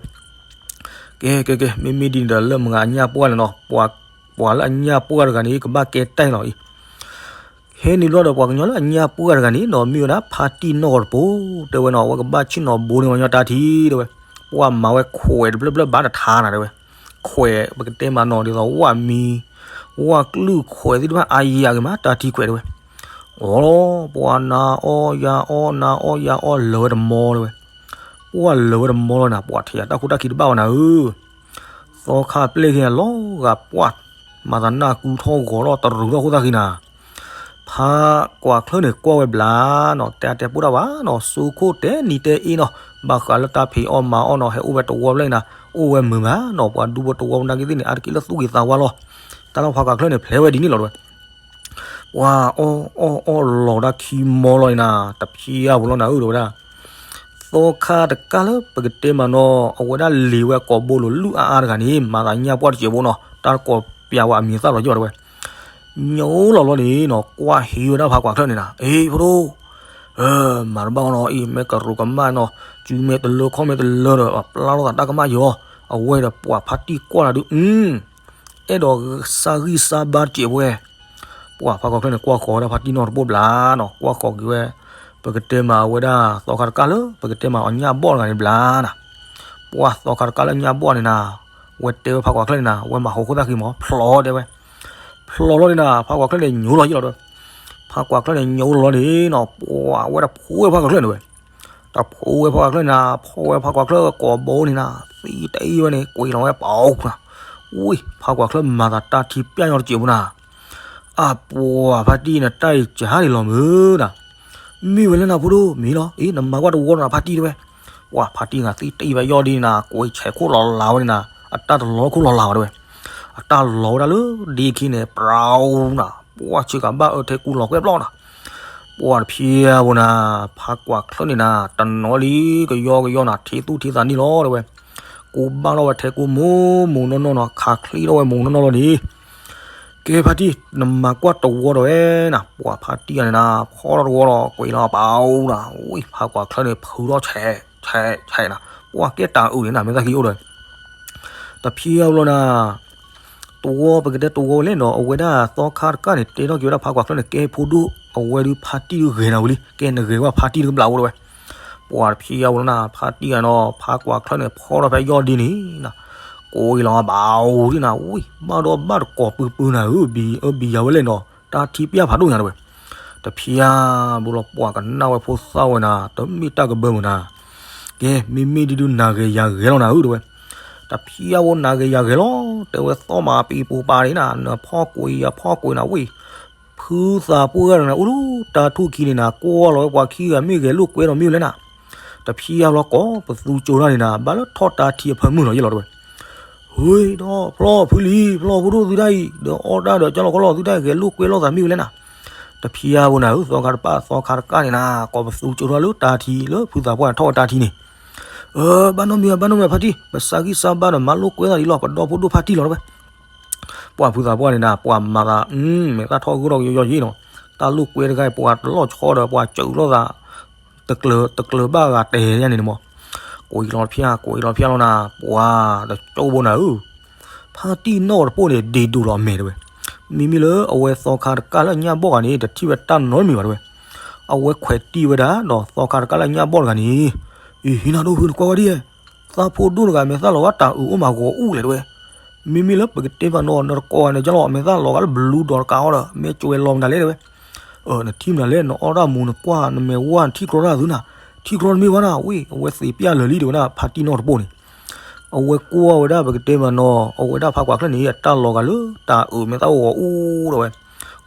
ကဲကဲကဲ မ့မ့ၢ်ဒ်န့ၣ်ဒီး လၢမုၢ်ဂၤအညၣ်ပှၢ်လဲၣ်နီၤ, ပှၤလၢအညၣ်ပှၢ်တဂၤန့ၣ် ကဘၣ်ကဲတၢ်လီၤအံၤ ခဲန့ၣ်ဘျီဒီးပှၤကညီလၢအညၣ်ပှၢ်တဂၤန့ၣ်နီၤ မ့ၢ်ဝဲဒၣ်ဖါတံၢ်နီၢ်ကီၢ်တပိၢ် တဲဝဲနီၤ အဝဲကဘၣ်ဆ့ၣ်နီၤဘိန့ၢ်ပှၤကညီတၢ်ထံတဲဝဲ, ပှၤမၤဝဲခွဲးတဖျၢၣ်ဖျၢၣ်ဘၣ်တထါနၤတဲဝဲ, ခွဲးပကတဲမးနီၤ ဒ်သိးဝၣ်မံ ဝၣ်ကလုၢ်ခွဲးသ့ၣ်တဖၣ်အါယၤဂ့ၤမး တၢ်ထံခွဲးတဲဝဲ, အီလီၤ ပှၤနၤအီယၤအီနၤအီယၤအီလၢာ်ဝဲတမီတဲဝဲ, ပှၤလၢာ်ဝဲတမီလီၤနၤ ပှၤထံၣ်ယၤတၢ်ခိၣ်တၢ်ခံတဘၣ်ဘၣ်နၤဧၢ သီခါပျဲၢ်က့ၤအလီၤဂာ်ပှၢ် မၤသးနၢ်ကူထီၣ်ဂီၤထီၣ်တရူးထီၣ်ဃိသတးဃံနၤ, ဖးကွၢ်ချၢၣ်န့ၣ်ကွၢ်ဝဲဘျါနီၤ တဲအတဲပိၢ်တၢ်ဘၣ်နီၤ စိခိၣ်တဲနံၤတဲအ့နီၤ ဘၣ်ဃးလၢတၢ်ဖံးအီၣ်မၤအီၣ်နီၤ ဟဲအိၣ်ဝဲတဝီဖျၢၣ်အံၤနၤ အိၣ်ဝဲမုာ်မးနီၤ ပှၤဒူဖိတဝီနာ်က့သ့ၣ်န့ၣ် အါတက့ၢ်လၢသူၣ်ဂ့ၤသးဝါလီၤ, တၢ်လၢဖးကွၢ်ချၢၣ်န့ၣ် ဖျဲးဝဲဒ်န့ၣ်လီၤတဲဝဲ ပှၤအီၣ်အီၣ်အီၣ်လီၤဒၣ်ခံမီလီၤနၤ တဖျါဖိလီၤနၤဧၢ တဲဝဲဒၣ်, သီခါတကးလၢပကတဲမးနီၤ အဝဲဒၣ်လံၤဝဲကိာ်ဘိလိာ်လုၢ်အါအါတဂၤန့ၣ် မၤသးညၣ်ပှၢ်တစဲးဖိနီၤ တၢ်ကိးပျးဝဲအမံၤသၣ်လီၤယီၢ်တဲဝဲ, ညိလီၤဘျီန့ၣ်နီၤ ကွၢ်ဟံးဝဲဒၣ်ဖးကွၢ်ချၢၣ်န့ၣ်နၤ အ့ ဖိဒိၣ်, မၤတဘၣ်အီၤနီၤအံၤ မ့ၢ်ကရူးကမၣ်နီၤ, စုမဲာ်တလၢခီၣ်မဲာ်တလၢဒီး ပျၢ်လိာ်သးတၢ်ကမၣ်ယီၤ, အဝဲဒီးပှၤဖါတံၢ်ကွၢ်နၤဒုး အဲၣ်ဒိးစၢ်ဂံၢ်စၢ်ဘါတစဲးပဝဲ, ပှၤဖါကွၢ်ချၢၣ်န့ၣ် ကွၢ်ဃီၤဝဲဒၣ်ဖါတံၢ်နီၢ်တပိၢ်ဘျါနီၤ, ကွၢ်ဃီၤက့ၤဝဲ, ပကတဲမးဝဲဒၣ်သီခါတကၢ်လၢ ပကတဲမးအညၣ်ဘီၣ်တဂၤန့ၣ်ဘျါနၤ, ပှၤသီခါတကၢ်လၢအညၣ်ဘီၣ်န့ၣ်နၤ, ဝဲတဲဝဲဖါကွၢ်ချၢၣ်န့ၣ်နၤ ဝဲမၤဟိခိၣ်သၣ်ဃံမး ဖျီတဲဝဲ, ဖျီလီၤန့ၣ်နၤ ဖါကွၢ်ချၢၣ်န့ၣ်ညိလီၤယံလီၤဒီး, ဖါကွၢ်ချၢၣ်န့ၣ်ညိလီၤန့ၣ်နီၤ ပှၤဝဲတဖှိဝဲဖါကွၢ်ချၢၣ်န့ၣ်ဝဲ တဖှိဝဲဖါကွၢ်ချၢၣ်န့ၣ်နၤ ဖှိဝဲဖါကွၢ်ချၢၣ်ကိာ်ဘိန့ၣ်နၤ သံတအံၣ်ဝဲန့ၣ် ကွံာ်လီၤဝဲပှၤအိၣ်နၤ, ဝံၤ ဖါကွၢ်ချၢၣ်မၤသးတၢ်ထံပျၢ်ညီတစဲးဖိနၤ, အပှၤဖါတံၢ်န့ၣ် တၢ်အံၤကဟါန့ၣ်လီၤမုၢ်နၤ, မ့ၢ်ဝဲလဲၣ်နၤဖိဒိၣ် မ့ၢ်လီၤ အ့ နမၤကွၢ်တဝီဒီးနၤဖါတံၢ်တဲဝဲ, ပှၤဖါတံၢ်နၤသံတအံၣ်ဝဲယီၢ်ဒ်နၤ ကွံာ်ဆဲးခိၣ်လီၤလးဝဲန့ၣ်နၤ အတၢ်တလီၤခိၣ်လီၤလးဝဲတဲဝဲ, အတၢ်လီၤဝဲဒၣ်လၢဒ့ခံန့ၣ် ပှၤအိၣ်နၤ ပှၤဆ့ကၤဘၣ်အၢထဲကူလီၤကွဲပျီနၤ ပှၤတဖျဲအဝဲနၤ, ဖါကွၢ်ချၢၣ်န့ၣ်နၤ တနီၤလံကယီကယီနၤ ထံသူၣ်ထံသးနံၣ်လီၤတဲဝဲ, ကူဘၣ်ထီၣ်ဝဲထဲကူမူမူနီၢ်နီၢ်နီၤ ခးချ့ထီၣ်ဝဲမူနီၢ်နီၢ်လီၤန့ၣ်, ကဲဖါတံၢ် နမၤကွၢ်တဝီဒီးဝဲနၤ ပှၤဖါတံၢ်ဂၤန့ၣ်နၤ ဖီၣ်ထီၣ်တဝီဒီး ကွံာ်လီၤပှၤအိၣ်နၤ ဝံၤ ဖါကွၢ်ချၢၣ်န့ၣ် ဖုထီၣ်ဆဲး ဆဲး ဆဲးနၤ, ပှၤကဲတၢ်အုးန့ၣ်နၤ မ့ၢ်သးက့ၤအိၣ်ဒီး တဖျဲအဝဲလီၤနၤ တဝီ ပကတဲတဝီဝဲလဲၣ်နီၤ အဝဲဒၣ်သီခါတကၢ်န့ၣ် တဲထီၣ်က့ၤဝဲဒၣ်ဖါကွၢ်ချၢၣ်န့ၣ် ကဲဖိဒိၣ် အဝဲဒုးဖါတံၢ်ဒုးဂဲၤနၤဝံၤလံ ကဲနဂဲၤဝဲဖါတံၢ်ဒုးကဘျးအိၣ်တဲဝဲ, ပှၤတဖျဲအဝဲလီၤနၤ ဖါတံၢ်ဂၤနီၤ ဖါကွၢ်ချၢၣ်န့ၣ် ဖီၣ်ထီၣ်ဖဲယီၢ်ဒ်န့ၣ်နၤ, ကိးအံၤလီၤဘၣ်အိၣ်ဒ်နၤ ဝံၤ ဘၣ်ဒီးဘၣ်တကိးပုၢ်ပုၢ်နၤဧၢ ဘံၣ်အၢဘံၣ်ယၤဝဲလဲၣ်နီၤ တၢ်ထံပျၢ်ဖးဒိၣ်ညါတဲဝဲ, တဖျဲဘိလီၤ ပှၤကနၣ်ဝဲဖိသၣ်ဝဲနၤ တမ့ၢ်တၢ်ကဘၢမုၢ်နၤ ကဲ မ့မ့ၢ်ဒ်ဒုးနၤဂဲၤယၤဂဲၤလီၤနၤဧၢတဲဝဲ, တဖျဲအဝဲနၤဂဲၤယၤဂဲၤလီၤ တဲဝဲသီၣ်မၤပံၤပူၤပၤန့ၣ်နၤ နဖီၣ်ကွံာ်ယဖီၣ်ကွံာ်နၤဝံၤ, ဖုသးပှၢ်ဂၤန့ၣ် အိၣ်လၢတၢ်ထူၣ်ခံန့ၣ်နၤ ကွၢ်လီၤဝဲပှၤခံဂၤမ့ၢ်ဂဲၤလိာ်ကွဲဒီးမ့ၢ်ဝဲလဲၣ်နၤ, တဖျဲအဝဲလီၤကိးပသူကၠိတၢ်န့ၣ်နၤ ဘၣ်လၢထီၣ်တၢ်ထံအဖၢမုၢ်လီၤယဲလီၤတဲဝဲ ဟ့ဒီးဖျီၣ်ဖုလံ ဖျီၣ်ဖိဒိၣ်သုတၢ်အံၤ ဒီးအီၣ်တၢ်ဒီးကၢ်လီၤကီလီၤသုတၢ်ဂဲၤလိာ်ကွဲလိာ်သးမ့ၢ်ဝဲလဲၣ်နၤ, တဖျဲအဝဲနၤဧၢ သီခါတပၢ်သီခါတကၢ်န့ၣ်နၤ ကိးပသူကၠိထီၣ်လၢတၢ်ထံလၢဖုသးပှၢ်န့ၣ်ထီၣ်ဝဲတၢ်ထံန့ၣ်, ဘၣ်နီၢ်မံၤ ဘၣ်နီၢ်မံၤဖါတံၢ် ပစၢ်ဂံၢ်စၢ်ဘါဒီးမၤလိာ်ကွဲသးဒ်လီၤ ပဒီဖိဒိၣ်ဖါတံၢ်လီၤတဲဝဲ, ပှၤဖုသးပှၢ်န့ၣ်နၤ ပှၤမၤသး မဲာ်သၣ်ထီၣ်ဂိၢ်ထီၣ်ကယီယီယံနီၤ, တၢ်လိာ်ကွဲတခါအံၤ ပှၤတလီၢ်ဆီဒီး ပှၤစၢၤလိာ်သး တကျၢၤဘၣ်ဂၤတဲယါန့ၣ်န့ၣ်မး, ကိးအံၤလီၤဖျါ ကိးအံၤလီၤဖျါလီၤနၤ ပှၤတကၠိဘိနၤဧၢ, ဖါတံၢ်နီၢ်တပိၢ်န့ၣ် ဒ့ဒိၣ်လီၤအမဲာ်တဲဝဲ, မ့မ့ၢ်လၢအဝဲသီခါတကၢ်လၢအညၣ်ဘီၣ်ဂၤန့ၣ် တထံၣ်ဝဲတၢ်နီတမံၤဘၣ်တဲဝဲ, အဝဲခွဲးတံၢ်ဝဲဒၣ်ဒီးသီခါတကၢ်လၢအညၣ်ဘီၣ်တဂၤန့ၣ်, အံၤ ဟံးနၤဒိၣ်ဖု နကွၢ်ဝဲဒ်လဲၣ်, သးဖိဒိၣ်တဂၤ မဲာ်သၣ်လီၤဂာ်တၢ်အုးအိၣ်မးဂီၤအူၣ်လဲၣ်တဲဝဲ, မ့မ့ၢ်လၢပကတဲမးနီၤ နတကိးဂၤန့ၣ် ကၠီလီၤ မဲာ်သၣ်လီၤဂာ်လၢဘလူဒီးတကးအီၤဒီး မ့ၢ်ကၠွဲလီၤမတၤလဲၣ်တဲဝဲ, နထံၣ်မတၤလဲၣ် နအီၣ်တၢ်မူ နကွၢ် နမဲာ်ဝါ နထံၣ်ကြီတၢ်သုနၤ, ထံၣ်ကြီတမ့ၢ်ဘၣ်နၤ ဝံၤ အဝဲသ့ၣ်ပျၢ်လၢာ်လံတဲဝဲဒၣ် ဖါတံၢ်နီၢ်တပိၢ်န့ၣ်, အဝဲကွၢ်ဝဲဒၣ်ပကတဲမးနီၤ အဝဲဒၣ်ဖါကွၢ်ချၢၣ်န့ၣ် အတၢ်လီၤဂာ်လၢတၢ်အုး မဲာ်သၣ်အိၣ်ဂီၤအူၣ်တဲဝဲ,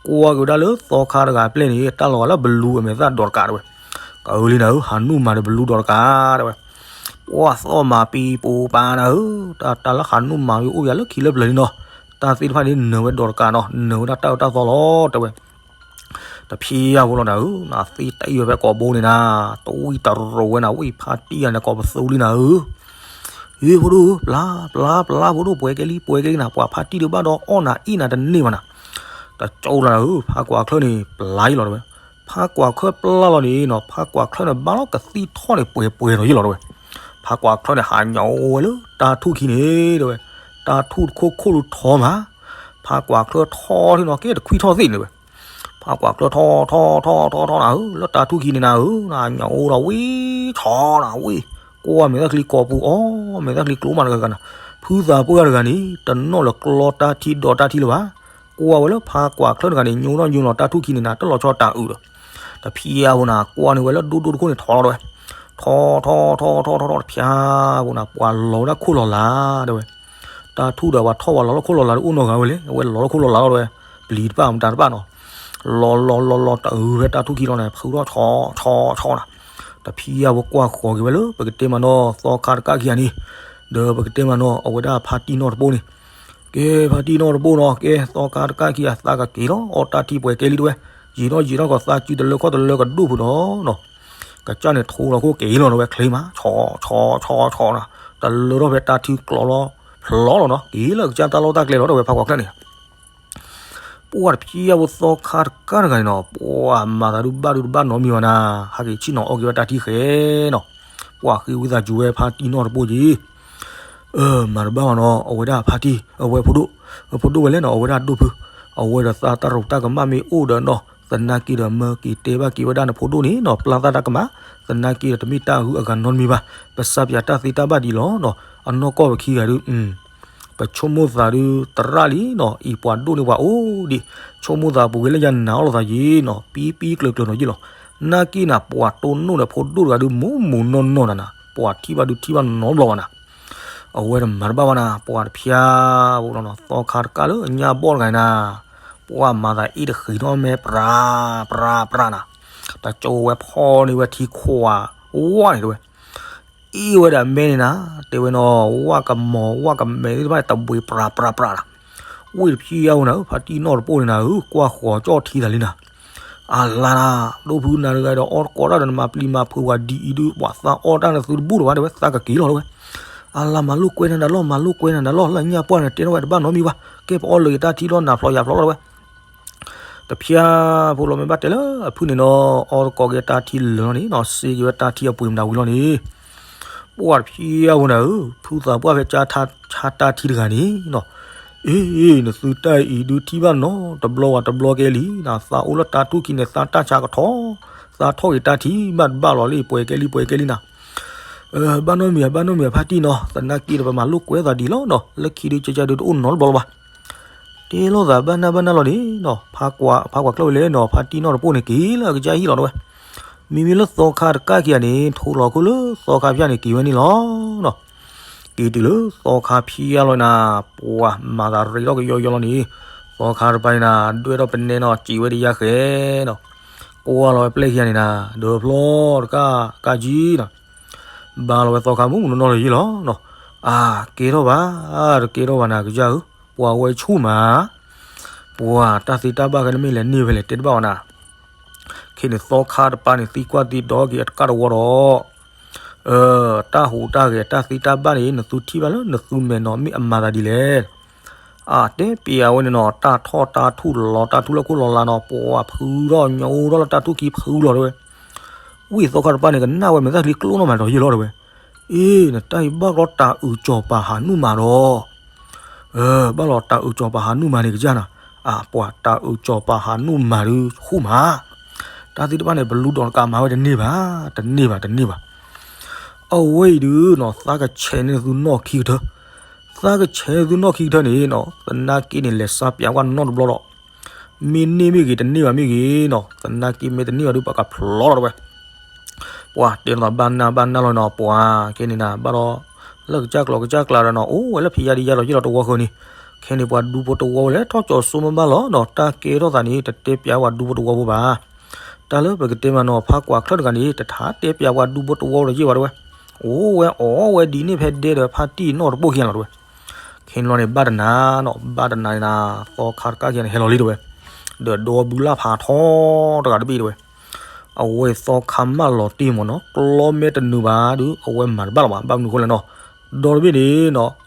ကွၢ်က့ၤဝဲဒၣ်လၢသီခါတဂၤအပျဲၢ်န့ၣ် အတၢ်လီၤဂာ်လၢဘလူအမဲာ်သၣ်ဒီးတကးတဲဝဲ, ကလံၤနၤဧၢ ဟးနူၣ်မၤဒီးဘလူဒီးတကးတဲဝဲ, ပှၤသီၣ်မၤပံၤပူၤပၤနၤဧၢ, တၢ်တၢ်လၢဟးနူၣ်မၤဝံၤအိၣ်ယၤလၢခံလၢပျၢၤလံနီၤ, တၢ်သ့ၣ်တဖၣ်န့ၣ် နၢၤဝဲဒီးတကးနီၤ နၢၤဝဲဒၣ်တၢ်အၢတၢ်သီလီၤတဲဝဲ တဖျါဝဲလီၤနၤဧၢ, နသ့တၢ်အံၣ်ဝဲဖဲကိာ်ဘိန့ၣ်နၤ, တဝံၣ်တရိးဝဲနၤ ဝံၣ်ဖါတံၢ်ယၤန့ၣ် ကိးပသူလံနၤဧၢ, ဟ့ၣ်ဖိဒိၣ်ဧၢ, ပျၢ် ပျၢ် ပျၢ်ဖိဒိၣ် ပှဲၤကဲလံ ပှဲၤကဲလံနၤ, ပှၤဖါတံၢ်ဒုးဘၣ်ဒီးအီၣ်နၤအ့ၣ်နၤတန့ၢ်ဘၣ်နၤ, တကၠိလီၤနၤဧၢ, ဖါကွၢ်ချၢၣ်န့ၣ် ပျၢ်ယံလီၤတဲဝဲ, ဖါကွၢ်ချၢၣ်ပျၢ်လီၤန့ၣ်နီၤ ဖါကွၢ်ချၢၣ်န့ၣ် ဘၣ်လီၤကသံၣ်ထီၣ်န့ၣ် ပှဲၤပှဲၤဒီးယံလီၤတဲဝဲ, ဖါကွၢ်ချၢၣ်န့ၣ် ဟးညီအိၣ်ဝဲလၢတၢ်ထူၣ်ခံန့ၣ်တဲဝဲ, တၢ်ထူၣ်တခိၣ်ခိၣ်လူၤထီမး, ဖါကွၢ်ချၢၣ်ထီထံနီၤ ကဲတခွံၣ်ထီၣ်သ့ၣ်န့ၣ်တဲဝဲ ဖါကွၢ်ချၢၣ်ထီထီထီထီထီနၤဧၢ, လၢတၢ်ထူၣ်ခံန့ၣ်နၤဧၢ, နညီအိၣ်ဒီးဝံၤဆီနၤဝံၤ, ကွၢ်မဲာ်သၣ်ချံကိာ်ပူၤအီၤ, မဲာ်သၣ်ချံကျိမးတဂၤဂၤနၤ, ဖုသးပှၢ်တဂၤန့ၣ် တနီၣ်လၢကျီတၢ်ထံဒီးတၢ်ထံလၢၤဘၣ်, ကွၢ်ဝဲလၢဖါကွၢ်ချၢၣ်တဂၤန့ၣ် ညိထီၣ်ညိလီၤတၢ်ထူၣ်ခံန့ၣ်နၤ တလီၤဆီတၢ်အုးဒီး, တဖျါဖိနၤ ကွၢ်န့ၢ်ဝဲလၢဒိၣ်ဒိၣ်တခိၣ်န့ၣ်ထီလီၤတဲဝဲ, ထီထီထီထီထီထီ တဖျါဖိနၤ ပှၤလီၤဝဲဒၣ်ခိၣ်လီၤလးတဲဝဲ တၢ်ထူၣ်ဒီးပှၤထီၣ်ပှၤလီၤလၢခိၣ်လီၤလးတအိၣ်နီတဂၤဝဲလဲၣ်, အဝဲလီၤလၢခိၣ်လီၤလးလီၤတဲဝဲ, ပျံၤတပၣ်မတၤတပၣ်နီၤ, လီၤလီၤလီၤလီၤတအုးဖဲတၢ်ထူၣ်ခံလီၤန့ၣ် ဖုထီၣ်ဆီဆီဆီနၤ, တဖျါဖိကွၢ်ဃီၤက့ၤဝဲလၢ ပကတဲမးနီၤ သီခါတကၢ်ခံဂၤန့ၣ်, ဒီးပကတဲမးနီၤ အဝဲဒၣ်ဖါတံၢ်နီၢ်တပိၢ်န့ၣ်, ကဲဖါတံၢ်နီၢ်တပိၢ်နီၤ ကဲ သီခါတကၢ်ခံဂၤသးကက့ၤလီၤ အီၣ်တၢ်ထံပှဲၤကဲလံတဲဝဲ, ယံာ်ထီၣ်ယံာ်ထီၣ်ကီးသးစုတလၢခီၣ်တလၢကဒိၣ်ဖိဒီးနီၤ ကစၢ်န့ၣ်ထိလီၤခိၣ်က့ၤလီၤတဲဝဲ ချ့မး ဆီဆီဆီဆီနၤ, တလၢထီၣ်ဖဲတၢ်ထံကျီလီၤ ဖျီလီၤနီၤ က့ၤလၢကစၢ်တၢ်လီၢ်တၢ်ကျဲလီၤတဲဝဲ ဖါကွၢ်ချၢၣ်န့ၣ်, ပ ပှၢ်တဖျၢၣ်ဖိသီခါတကးတဂၤန့ၣ်နီၤ, ပှၢ်မၤသးဒုးဘၣ်ဒုးတဘၣ်နီတမံၤဘၣ်နၤ, ဟဲက့ၤဆ့ၣ်နီၤအီၣ်က့ၤဝဲတၢ်ထံၣ်ဃဲနီၤ, ပှၢ်ဃ့ဝံသးစူၤဝဲဖါတံၢ်နီၢ်တပိၢ်က့ၤ မၤတဘၣ်ဘၣ်နီၤ, အဝဲဒၣ်ဖါတံၢ် အဝဲဖိဒိၣ်, ဖိဒိၣ်ဝဲလဲၣ်နီၤ, အဝဲဒၣ်ဒိၣ်ဖု, အဝဲဒီးသးတၢ်ရူးတၢ်ကမၣ်မ့ၢ်အိၣ်ဒီးနီၤ, သနာ်က့ဒီးမၢက့ၤတဲဘၣ်က့ၤဝဲဒၣ်နဖိဒိၣ်န့ၣ်နီၤ, ပျၢ်သၣ်တၢ်ကမၣ်, သနာ်က့ဒီးတမ့ၢ်တၢ်ဂုၤအဂၤနီတမံၤဘၣ်, ပစးပၠးတၢ်သ့တၢ်ဘၣ်ဒံးလီၤနီၤ, အနီၢ်ကီၢ်ပခံဂၤဒုး ပဆိကမိၣ်သးဒုးတရၣ်လံနီၤ, အံၤပှၤဒိၣ်န့ၢ်ပှၤအိၣ်ဒံး, ဆိကမိၣ်သးပူၤက့ၤလၢယနၤအီၣ်လိာ်သးယံၤနီၤ, ပံပံကျၢၤကျၢၤနီၤယံၤလီၤ, နာ်က့နၤ ပှၤတိၢ်နီၣ်ဒီးဖိဒိၣ်တဂၤဒုး မူးမူးနီၢ်နီၢ်နၤနၤ, ပှၤထံၣ်ဘၣ်ဒုးထံၣ်ဘၣ်နီတဘျီဘၣ်နၤ, အဝဲတမၤတဘၣ်ဘၣ်နၤ, ပှၢ်တဖျၢၣ်ဖိနီၤ, သီခါတကးလၢညၣ်ဘီၣ်တဂၤနၤ, ပှၢ်မၤသးအ့ၣ်တဃံးထီၣ်မဲပြးပြးပြးနၤ, တကၠိဝဲဖီန့ၢ်ဝဲထံခွးဝါန့ၣ်တဲဝဲ အ့ၣ်ဝဲဒၣ်မဲန့ၣ်နၤ, တဲဝဲနီၤ, ဝၣ်ကမီၤဝၣ်ကမဲသ့ၣ်တဖၣ်န့ၣ် တဘှံးပြးပြးပြးနၤ, ဝ့ၢ်တဖျၢၣ်ဖိနၤဧၢ, ဖါတံၢ်နီၢ်တပိၢ်န့ၣ်နၤဧၢ, ကွၢ်ဃီၤကၠီၣ်ထံသးလံနၤ, အလါနၤ, ဒိၣ်ဖုနၤတဂၤဒီးအီၣ်တကိးတၢ်ဒီးနမၤပျံၤမၤဖုးဝဲဒ်အံၤဒုး ပှၤသးအီၣ်တၢ်နသုတဘူၣ်လၢၤဘၣ်တဲဝဲ, သးကက့ၤလီၤတဲဝဲ, အလါမၤလိာ်ကွဲနၤဒၣ်လီၤ မၤလိာ်ကွဲနၤဒၣ်လီၤ, လၢညၣ်ပှၢ်န့ၣ်တဲထီၣ်ဝဲတဘၣ်နီတမံၤဘၣ်, ကဲပအီၣ်လၢာ်က့ၤတၢ်ထံလီၤ နၤဖျိယၤဖျိလီၤတဲဝဲ တဖျၢၣ်ဖိလီၤမ့ၢ်ဘၣ်တဲလၢအဖုၣ်န့ၣ်နီၤ, အီၣ်တကိးက့ၤတၢ်ထံလၢာ်လီၤန့ၣ်နီၤ, စ့က့ၤဝဲတၢ်ထံအပှ့ၤမတၤဝံၤလီၤန့ၣ်, ပှၢ်တဖျၢၣ်ဖိနၤဧၢ, ဖုသးပှၢ်ဖဲကၢ်ဆါတၢ်ထံတဂၤန့ၣ်နီၤ, အ့ နသုတၢ်အံၤဒုးထံၣ်ဘၣ်နီတဘျီဝဲတဘျီကဲလံနၤ, သးအိၣ်လၢတၢ်ထူၣ်ခံန့ၣ် သးတၢ်ဆါကထီ, သးထီၣ်က့ၤတၢ်ထံဘၣ်တဘၣ်လီၤလံ ပှဲၤကဲလံပှဲၤကဲလံနၤ ဘၣ်နီတမံၤဘၣ်နီတမံၤဖါတံၢ်နီၤ, သနာ်က့ဒီးပမၤလိာ်ကွဲသးဒ်လီၤနီၤ, လၢခံဒုးကၢ်ကၢ်ဒုးတအိၣ်နီတဘျီလၢၤဘၣ်, တဲလိာ်သးဘၣ်နၢ်ဘၣ်နၢ်လီၤန့ၣ်နီၤ, ဖါကွၢ်ဖါကွၢ်ချၢၣ်ဝဲလဲၣ်နီၤ, ဖါတံၢ်နီၢ်တပိၢ်န့ၣ်က့ၤလၢအကစၢ်ဟံၣ်လီၤတဲဝဲ, မ့မ့ၢ်လၢသီခါတကးခံဂၤန့ၣ် ထိလီၤခိၣ်လၢသီခါဖျၢၣ်န့ၣ်က့ၤဝဲန့ၣ်လီၤနီၤ, က့ၤတုၤလၢသီခါဖျၢၣ်လီၤနၤ, ပှၤမၤသးရ့ထီၣ်ကယီယီလီၤန့ၣ်, သီခါတပၤန့ၣ်နၤ ဒွဲၣ်ထီၣ်ပနဲနီၤ စံးဝဲဒ်ယါဃဲနီၤ, ကွၢ်လီၤဝဲပျဲၢ်ခံဂၤန့ၣ်နၤ ဒီးဖျီတကးကးကံနီၤ ဘၣ်လီၤဝဲသီခါမုၢ်မုၢ်နီၢ်နီၢ်လၢယံၤလီၤနီၤ, အါ ကဲထီၣ်ဘၣ်, တကဲထီၣ်ဘၣ်နၤကစၢ်ဧၢ, ပှၤဝဲဆူၣ်မး, ပှၤတၢ်သ့တၢ်ဘၣ်ခဲန့ၣ်မ့ၢ်လဲၤန့ၢ်ဝဲလဲၤတဲတဘၣ်ဝဲနၤ, ခဲန့ၣ်သီခါတပၤန့ၣ် သံကွၢ်သံဒိးက့ၤအတကးတဝီဒီး တၢ်ဟူးတၢ်ဂဲၤတၢ်သ့တၢ်ဘၣ်န့ၣ် နသုထံၣ်ဘၣ်လၢနသုမဲာ်နီၤ မ့ၢ်အမၤသးဒ်လဲၣ်, အတဲပျးဝဲန့ၣ်နီၤ တၢ်ထီၣ်တၢ်ထူၣ်လီၤ တၢ်ထူၣ်လီၢ်ခိၣ်လီၤလါနီၤ ပှၤဖုထီၣ်ညိထီၣ်လၢတၢ်ထူၣ်ခံဖုလီၤတဲဝဲ, ဝံသီခါတပၤန့ၣ် ကနၣ်ဝဲမဲာ်သၣ်ချံကျိနီၢ်မးဒီးယံၤလီၤတဲဝဲ, အ့ နတၢ်အံၤဘၣ်လီၤတၢ်အုးကၠီၤပာ်ဟးနုၣ်မးဒီး ဘၣ်လီၤတၢ်အုးကၠီၤပာ်ဟးနုၣ်မးန့ၣ်ကစၢ်နၤ, အပှၤတၢ်အုးကၠီၤပာ်ဟးနုၣ်မးဒုးဃူမး, တၢ်သ့ၣ်တဖၣ်န့ၣ် ပလူဒီးတကးမၤဝဲတန့ၢ်ဘၣ်, တန့ၢ်ဘၣ် တန့ၢ်ဘၣ်, အဝဲအံၤဒုးနီၤ သးကဆဲးန့ၢ်သုနီၢ်ခံကထၢ, သးကဆဲးသုနီၢ်ခံကထၢန့ၣ်နီၤ သနာ်က့န့ၣ် လဲၤစါပျးကွၢ်နီၢ်တဘျီဒီး မ့ၢ်န့ၢ်မ့ၢ်ဂ့ၤ တန့ၢ်ဘၣ်မ့ၢ်ဂ့ၤနီၤ သနာ်က့မ့ၢ်တန့ၢ်ဘၣ်ဒုး ပှၤကဖျီလီၤတဲဝဲ ပှၤတဲလီၤသးဘၣ်နၢ်ဘၣ်နၢ်လီၤနီၤ ပှၤကဲန့ၣ်နၤ ဘၣ်ဒီး လၢကစၢ်ကျိၤကစၢ်ကျါဒီးနီၤ အိၣ်ဝဲလၢဖံးယါဒံးယါလီၤယ့ၣ်လီၤတဝီဃီန့ၣ်, ခဲန့ၣ်ပှၤဒူဖိတဝီဝဲလဲၣ် ထီၣ်ကၠီၤစိမ့ၢ်ဘၣ်လီၤနီၤ တၢ်ကဲထီၣ်သးန့ၣ် တတဲပျးပှၤဒူဖိတဝီဖိဘၣ်. တၢ်လၢပကတဲမးနီၤ ဖးကွၢ်ချၢၣ်တဂၤန့ၣ် တထါတဲပျးပှၤဒူဖိတဝီလီၤယ့ၣ်ဘၣ်တဲဝဲ, အိၣ်ဝဲအီၣ်ဝဲဒ်န့ၣ်ဖဲဒဲဒီးဖါတံၢ်နီၢ်တပိၢ်ခံဂၤလီၤတဲဝဲ ခဲန့ၣ်လီၤန့ၣ် ဘၣ်တနၤနီၤ ဘၣ်တနၤန့ၣ်နၤ သီခါတကးခံဂၤန့ၣ် ဟဲလီၤလံတဲဝဲ, ဒီးဒီဘုလၢ်ဖးထီတဂၤတဘ့ၣ်တဲဝဲ, အဝဲသီခါမၢလီၤတ့ၢ်မးနီၤ ကျီမဲာ်တနုာ်ဘၣ်ဒုး အဝဲမၤတဘၣ်လီၤဘၣ် ဘၣ်မနုၤဃိလဲၣ်နီၤ, ဒီတဘ့ၣ်န့ၣ်နီၤ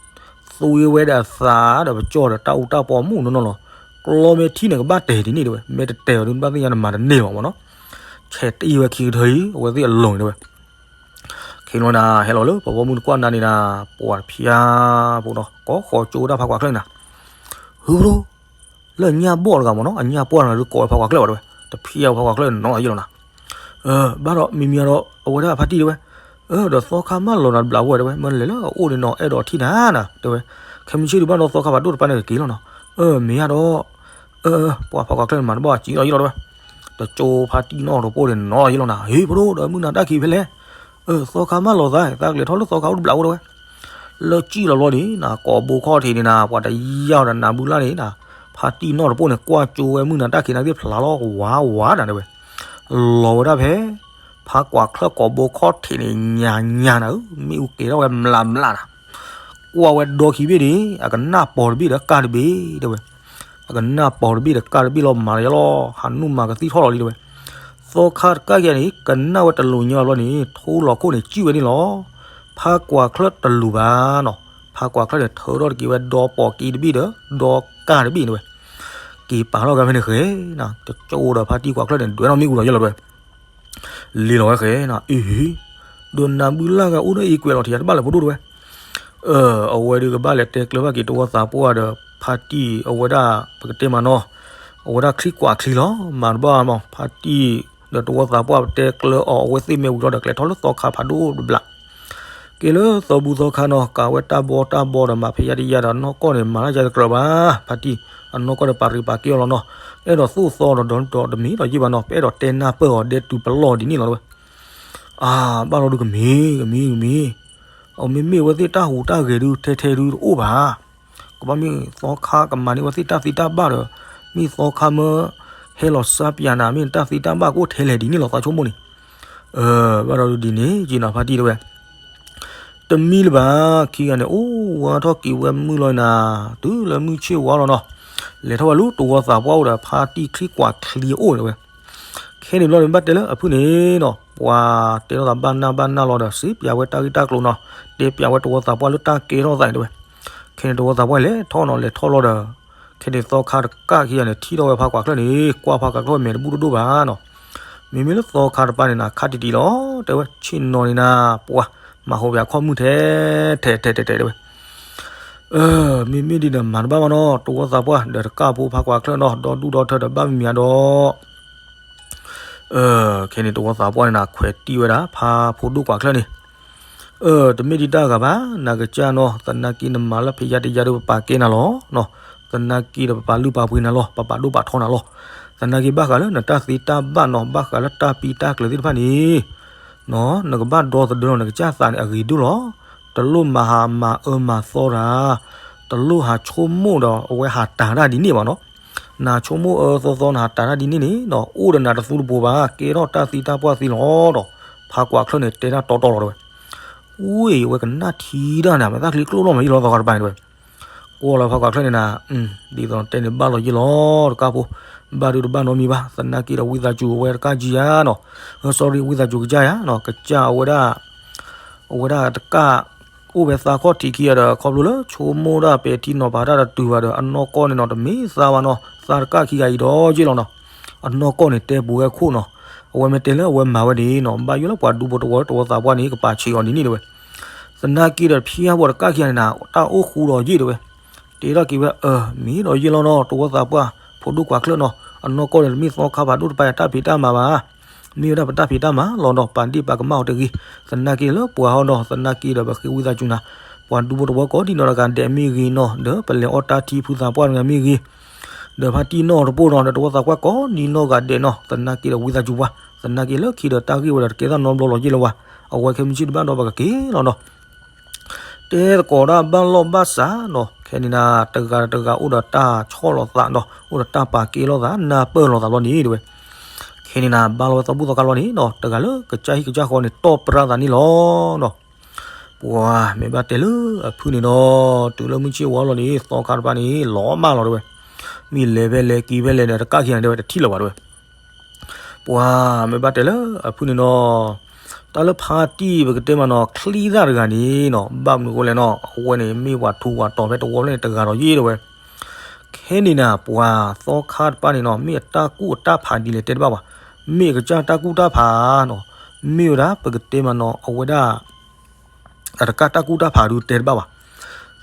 သွံဝဲဒၣ်သးဒီးပကၠီၣ်ဒီးတၢ်အူတၢ်ပီမုၢ်နီၢ်နီၢ်လီၤ, ကျီမဲာ်ထံၣ်န့ၣ်ကဘၣ်တဲာ်ဒ်န့ၣ်တဲဝဲ မ့ၢ်တတဲာ်ဘၣ်ဒုး နဘၣ်သ့ၣ်ညါနမၤတန့ၢ်ဘၣ်မးနီၤ, ဆဲးတအံၤဝဲခံကထၢအံၤ အဝဲသ့ၣ်အလီၢ်န့ၣ်တဲဝဲ ခဲန့ၣ်လီၤနၤ ဟဲလီၤလၢပှၤဘီမုၢ်တကွၢ်နၤန့ၣ်နၤ ပှၤတဖျါဖိနီၤ ကိးဃီၤကၠိဝဲဒၣ်ဖးကွၢ်ချၢၣ်န့ၣ်နၤ, ဟုဘိ လၢညၣ်ဘီၣ်တဂၤမးနီၤ အညၣ်ပှၢ်တဂၤဒုးကိးဝဲဖးကွၢ်ချၢၣ်ဘၣ်တဲဝဲ တဖျါဝဲဖးကွၢ်ချၢၣ်နီၤယ့ၣ်လီၤနၤ, ဘၣ်ဒီးမံၤမံၤဒီး အဝဲဒၣ်ဖါတံၢ်တဲဝဲ, ဒီးသီခါမၢလီၤနၤတဘျီဝဲတဲဝဲ မ့ၢ်လဲၤလၢအအိၣ်န့ၣ်နီၤ အဲၣ်ဒိးထံၣ်နၤနၤတဲဝဲ, ခဲမုၢ်ဆ့ၣ်ဒုးဘၣ်ဒီးသီခါဖးဒိၣ်တပၤန့ၣ်ကက့ၤလီၤနီၤ, မ့ၢ်ယါဒီး ပှၤဖးကွၢ်ချၢၣ်န့ၣ်မၤတဘၣ်စံးလီၤယ့ၣ်လီၤတဲဝဲ, တကၠိဖါတံၢ်နီၢ်တပိၢ်န့ၣ်နီၤယ့ၣ်လီၤနၤ ဟ့ၣ်ဖိဒိၣ်ဒီးမုၢ်နၤတၢ်ခံးဖဲလဲၣ်, သီခါမၢလီၤသး သးကလဲၤထီၣ်လၢသီခါအိၣ်တဘျီဝဲတဲဝဲ, လၢကံၣ်လီၤဘျီန့ၣ်နၤ ကိးဘိခီၣ်ထံးန့ၣ်နၤ ပှၤတယၢ်ဒီးနၤဘုလၢ်န့ၣ်နၤ, ဖါတံၢ်နီၢ်တပိၢ်န့ၣ် ကွၢ်ကၠိဝဲမုၢ်နၤတၢ်ခံးနၤသ့ၣ်ဖျါလီၤဝါဝါနၤတဲဝဲ, လီၤဝဲဒၣ်ဖဲ ဖးကွၢ်ချၢၣ်ကိးဘိခီၣ်ထံးန့ၣ် ညါညါနၤဧၢ မ့ၣ်အူကဲထီၣ်ဝဲမျးမျးနၤ, ကွၢ်ဝဲဒီခံဘ့ၣ်န့ၣ် အကနၣ်ပီၤတဘ့ၣ်ဒီးကၢ်တဘ့ၣ်တဲဝဲ, အကနၣ်ပီၤတဘ့ၣ်ဒီးကၢ်တဘ့ၣ်လီၤမၤလီၤယလီၤ ဟးနုာ်မၤကသံၣ်ထီၣ်လီၤလံတဲဝဲ, သီခါတကးယဲန့ၣ် ကနၣ်ဝဲတလူၤညါဘျီန့ၣ် ထိလီၤခိၣ်န့ၣ် စံၣ်ဝဲန့ၣ်လီၤ, ဖးကွၢ်ချၢၣ်တလူၤဘၣ်နီၤ, ဖးကွၢ်ချၢၣ်န့ၣ် ထၢထီၣ်တက့ၤဝဲဒီပီၤက့တဘ့ၣ်ဒီး ဒီကၢ်တဘ့ၣ်တဲဝဲ, က့ၤပာ်လီၤဂၤဖဲန့ၣ်ဃဲ, တကၠိဒီးဖါတံၢ်ကွၢ်ချၢၣ်န့ၣ် ဒွဲၣ်နီၣ်မ့ၣ်အူလီၤယဲလီၤတဲဝဲ, လ့ၤလီၤဝဲဃဲနီၤ, အ့ဟ့, ဒီးနၤဘုလၢ်ဂၤအိၣ်ဒီးအံၤကွဲးလီၤထံၣ်တဘၣ်လဲၣ်ဖိဒိၣ်တဲဝဲ, အဝဲဒုးကဘၣ်လဲၤတဲကျၢၤဘၣ်က့ၤတဝီသးပှၢ်ဒီးဖါတံၢ်အဝဲဒၣ် ပကတဲမးနီၤ, အဝဲဒၣ်ချံကွၢ်ချံလီၤ, မၤတဘၣ်မး ဖါတံၢ် ဒီးတဝီသးပှၢ်ပတဲကျၢၤအီၤအဝဲသ့ၣ်မ့ၢ်ဝံၤလီၤဒီး ကျဲထီၣ်လၢသီခါဖးဒိၣ်တဘျီ က့ၤလၢသီဘူသီခါနီၤ, ကးဝဲတၢ်ဘီတၢ်ဘီဒီးမၤဖဲယါတယါဒီး နီၢ်ကီၢ်န့ၣ် မၤလၢယါတကြၢးဘၣ်, ဖါတံၢ် အနီၢ်ကီၢ်ဒီးပာ်ရံးပာ်ကဲအီၤလီၤနီၤ, အဲၣ်ဒိးသိၣ်သီဒီးဒီတမံၤဒီးယ့ၢ်ဘၣ်နီၤ, ပအဲၣ်ဒိးတဲနၢ်ပၢၢ်အီၤဒဲတူၤပလီၢ်ဒ်န့ၣ်လီၤတဲဝဲ, အါ ဘၣ်လီၤဒုးကမ့ၢ် ကမ့ၢ် ကမ့ၢ်, အမ့မ့ၢ်အဝဲသ့ၣ်တၢ်ဟူးတၢ်ဂဲၤဒုးထဲထဲဒုးတအိၣ်ဘၣ် ကဘၣ်မ့ၢ်သီခါကမၤန့ၢ်ဝဲသ့ၣ်တၢ်သ့တၢ်ဘၣ်ဒီး, မ့ၢ်သီခါမၢ ဟဲလီၤစါပၠးနၤ မ့ၢ်တၢ်သ့တၢ်ဘၣ်ကအိၣ်ထဲလဲၣ်ဒ်န့ၣ်လီၤ သးဆိကမိၣ်န့ၣ်, ဘၣ်ဒီးဒ်န့ၣ် ယ့ၢ်နီၤဖါတံၢ်တဲဝဲ, တမံၤလၢၤဘၣ် ခံဂၤန့ၣ် အိၣ်ဝဲထီၣ်က့ၤဝဲမုၢ်လီၤနၤ, တုၤလၢမုၢ်ဆ့ၣ်ဝါလီၤနီၤ, လဲၤထီၣ်ဝဲလၢတဝီသးပှၢ်အိၣ်ဒီး ဖါတံၢ်ချံကွၢ်ချံအအိၣ်တဲဝဲ ခဲန့ၣ်ဘျီန့ၣ် ဘၣ်တဲလၢအဖုၣ်န့ၣ်နီၤ, ပှၤတဲထီၣ်သးဘၣ်နၢ်ဘၣ်နၢ်လီၤဒီး စံးပၠးဝဲတၢ်ဂ့ၢ်တၢ်ကျိၤနီၤ, တဲပၠးဝဲတဝီသးပှၢ်လၢတၢ်ကဲထီၣ်သးန့ၣ်တဲဝဲ, ခဲန့ၣ်တဝီသးပှၢ်လဲၤထီၣ်နီၤ လဲၤထီၣ်လီၤဒီး, ခဲန့ၣ်သီခါတကးခံဂၤန့ၣ် ထံၣ်ထီၣ်ဝဲဖါကွၢ်ချၢၣ်န့ၣ် ကွၢ်ဖါကွၢ်ချၢၣ်မဲာ်တဘူၣ်တဒိၣ်ဘၣ်နီၤ, မ့မ့ၢ်လၢသီခါတပၤန့ၣ်နၤ ခါတံၢ်တံၢ်လီၤ တဲဝဲ ဆ့ၣ်နီၤန့ၣ်နၤ ပှၤ မၤဟူးပၠးခီၣ်မုၢ်ထဲ ထဲထဲထဲထဲတဲဝဲ မ့မ့ၢ်ဒ်ဒီးမၤတဘၣ်ဘၣ်နီၤ, တဝီသးပှၢ် ဒီးတကးဖိဖါကွၢ်ချၢၣ်နီၤ, ဒီဒူၣ်ဒီထၢဒီးဘၣ်မံၤမံၤဒီး, ခဲန့ၣ်တဝီသးပှၢ်န့ၣ်နၤ ခွဲးတံၢ်ဝဲဒၣ် ဖါဖိဒိၣ်ကွၢ်ချၢၣ်န့ၣ်, တမ့ၢ်ဒ်တၢ်ဂၤဘၣ်, နကစၢ်နီၤ, သနာ်က့နမၤလၢဖဲယါတယါဒီးပပာ်ကဲနၤလီၤ, သနာ်က့ဒီးပပာ်လုၢ်ပာ်ပှ့ၤနၤလီၤ, ပပာ်ဒိၣ်ပာ်ထီနၤလီၤ, သနာ်က့ဘၣ်ဃးလၢနတၢ်သ့တၢ်ဘၣ်နီၤ, ဘၣ်ဃးလၢတၢ်ပံတၢ်ကျၢၤသ့ၣ်တဖၣ်န့ၣ် နကဘၣ်ဒီသဒၢလီၤ နကစၢ်သးန့ၣ် အဂ့ၤဒိၣ်လီၤ. တလိၣ်မၤဟးမၤအၢမၤသီတၢ်, တလိၣ်ဟးဆိကမိၣ်ဒီးအဝဲဟးတၢ်တၢ်ဒ်န့ၣ်ဘၣ်နီၤ. နဆိကမိၣ်အၢသီသီ နဟးတၢ်တၢ်ဒ်န့ၣ်န့ၣ်ဒီး အိၣ်ဒီးနၤတသူတပူၤဘၣ်, ကဲထီၣ်တၢ်သံတၢ်ပှၢ်သံလီၤဒီး ဖါကွၢ်ချၢၣ်န့ၣ် တဲတၢ်တီတီလီၤတဲဝဲ. အူအံၤ အဝဲကနၣ်ထံတၢ်န့ၣ် မ့ၢ်တၢ်ချံကျိၣ်လီၤမးယလီၤသီခါတပၤန့ၣ်တဲဝဲ. ကွၢ်လီၤဖါကွၢ်ချၢၣ်န့ၣ်နၤ, ဒ်သိးတဲန့ၣ်ဘၣ်လီၤယလီၤတကးဖိ, ဘၣ်ဒုးတဘၣ်နီတမံၤဘၣ်, သနာ်က့ဒီးဝံသးစူၤအဝဲတကးကံယါနီၤ, sorry ဝံသးစူၤကစၢ်ယါနီၤ, ကစၢ်အဝဲဒၣ် အဝဲဒၣ်တကး အိၣ်ဖဲသးခီၣ်ထံးခံဂၤဒီး ခီဖျိလၢဆိကမိၣ်ဒၣ်ပဲာ်ထံနီၤဖးတၢ်တတုၤဘၣ်ဒီး အနီၢ်ကီၢ်န့ၣ်နီၤ တမ့ၢ်သးဘၣ်နီၤ, သးတကးခံဂၤအံၤဒီးယ့ၢ်လီၤနီၤ. အနီၢ်ကီၢ်န့ၣ်တဲပူၤဝဲခိၣ်နီၤ, အဝဲမ့ၢ်တဲလၢအဝဲမၤဝဲဒ်နီၤ, ဘၣ်ယိၣ်လၢပှၤဒူဖိတဝီတဝီသးပှၢ်န့ၣ် ကပာ်ဆံးအီၤဒ်န့ၣ်တဲဝဲ. သနာ်က့ဒီးဖံးအါဘီၣ်တကးခံဂၤန့ၣ်နၤ တၢ်အိၣ်ဃူဒီးယ့ၢ်တဲဝဲ. တဲထီၣ်က့ၤဝဲ အၢ မ့ၢ်ဒီးယ့ၢ်လီၤနီၤ, တဝီသးပှၢ် ဖိဒိၣ်ကွၢ်ချၢၣ်နီၤ, အနီၢ်ကီၢ်န့ၣ် တမ့ၢ်သီခါဖးဒိၣ်တပၤယၤတၢ်ဖံးတၢ်မၤဘၣ် မ့ၢ်ဝဲဒၣ်ပတၢ်ဖံးတၢ်မၤလီၤနီၤ, ပာ်ဒ့ၣ်ပာ်ကမၣ်အီၤတဂ့ၤ. သနာ်က့လၢပှၤဟီဒီး သနာ်က့ဒီးပဃ့ဝံသးစူၤနၤ, ပှၤဒူဖိတဝီကိးဒံနီၢ်တဂၤဒဲးမ့ၢ်ဂ့ၤနီၤ, ဒီးပလဲၤအီၣ်တၢ်ထံဖုသးပှၢ်တဂၤမ့ၢ်ဂ့ၤ, ဒီးဖါတံၢ်နီၢ်တပိၢ်နီၤ, ဒီးတဝီသးပှၢ်ကိးဒံနီၢ်ဂၤဒဲးနီၤ, သနာ်က့ဒီးဝံသးစူၤပှၤ, သနာ်က့လၢခံဒီးတၢ်ဂ့ၢ်ဝဲဒီးတကဲထီၣ်နီတဘျီလီၤယ့ၢ်လၢၤဝဲ, အဝဲခဲမုၢ်ဆ့ၣ်တဘၣ်ဒီးပကက့ၤလီၤနီၤ. တဲသကိးတၢ်ဘၣ်လီၢ်ဘၣ်စးနီၤ, ခဲန့ၣ်နၤ တဂၤတဂၤအိၣ်ဒီးတၢ်ဆီၣ်လီၤသးနီၤ, အိၣ်ဒီးတၢ်ပာ်ကဲလိာ်သး နၢ်ပၢၢ်လိာ်သးဘျီန့ၣ်တဲဝဲ. ခဲန့ၣ်နၤ ဘၣ်လီၤဝဲသီဘူၣ်သီခါလီၤန့ၣ်နီၤ, တဂၤလၢကစၢ်ဟံၣ်ကစၢ်ဃီန့ၣ် တီၢ်ပြၢသးန့ၣ်လီၤနီၤ. ပှၤမ့ၢ်ဘၣ်တဲလၢအဖုၣ်န့ၣ်ဒီး တုၤလၢမုၢ်ဆ့ၣ်ဝါလီၤန့ၣ် သီခါတပၤန့ၣ် လီၤမၢ်လီၤတဲဝဲ. မ့ၢ်လဲၤဖဲလဲၣ်က့ၤဖဲလဲၣ်ဒီး တကးခံဂၤန့ၣ်တဲဝဲ တထံၣ်လၢၤဘၣ်တဲဝဲ. ပှၤမ့ၢ်ဘၣ်တဲလၢအဖုၣ်န့ၣ်နီၤ, တၢ်လၢဖါတံၢ်ပကတဲမးနီၤ ချံသၣ်တဂၤန့ၣ်နီၤ ဘၣ်မနုၤအဃိလဲၣ်နီၤ, အဝဲန့ၣ်မ့ၢ်ပှၤထူးပှၤတီၤဖဲတဝီဖျၢၣ်န့ၣ်တဂၤဒီးယ့ၢ်တဲဝဲ. ခဲန့ၣ်နၤ ပှၤသီခါတပၤန့ၣ်နီၤ မ့ၢ်အတၢ်ကူၣ်အတၢ်ဖးဒ်လဲၣ်တဲတဘၣ်ဘၣ်. မ့ၢ်အကစၢ်တၢ်ကူၣ်တၢ်ဖးနီၤ, မ့ၢ်ဝဲဒၣ်ပကတဲမးနီၤ အဝဲဒၣ် အတကးတၢ်ကူၣ်တၢ်ဖးဒုးတဲတဘၣ်ဘၣ်.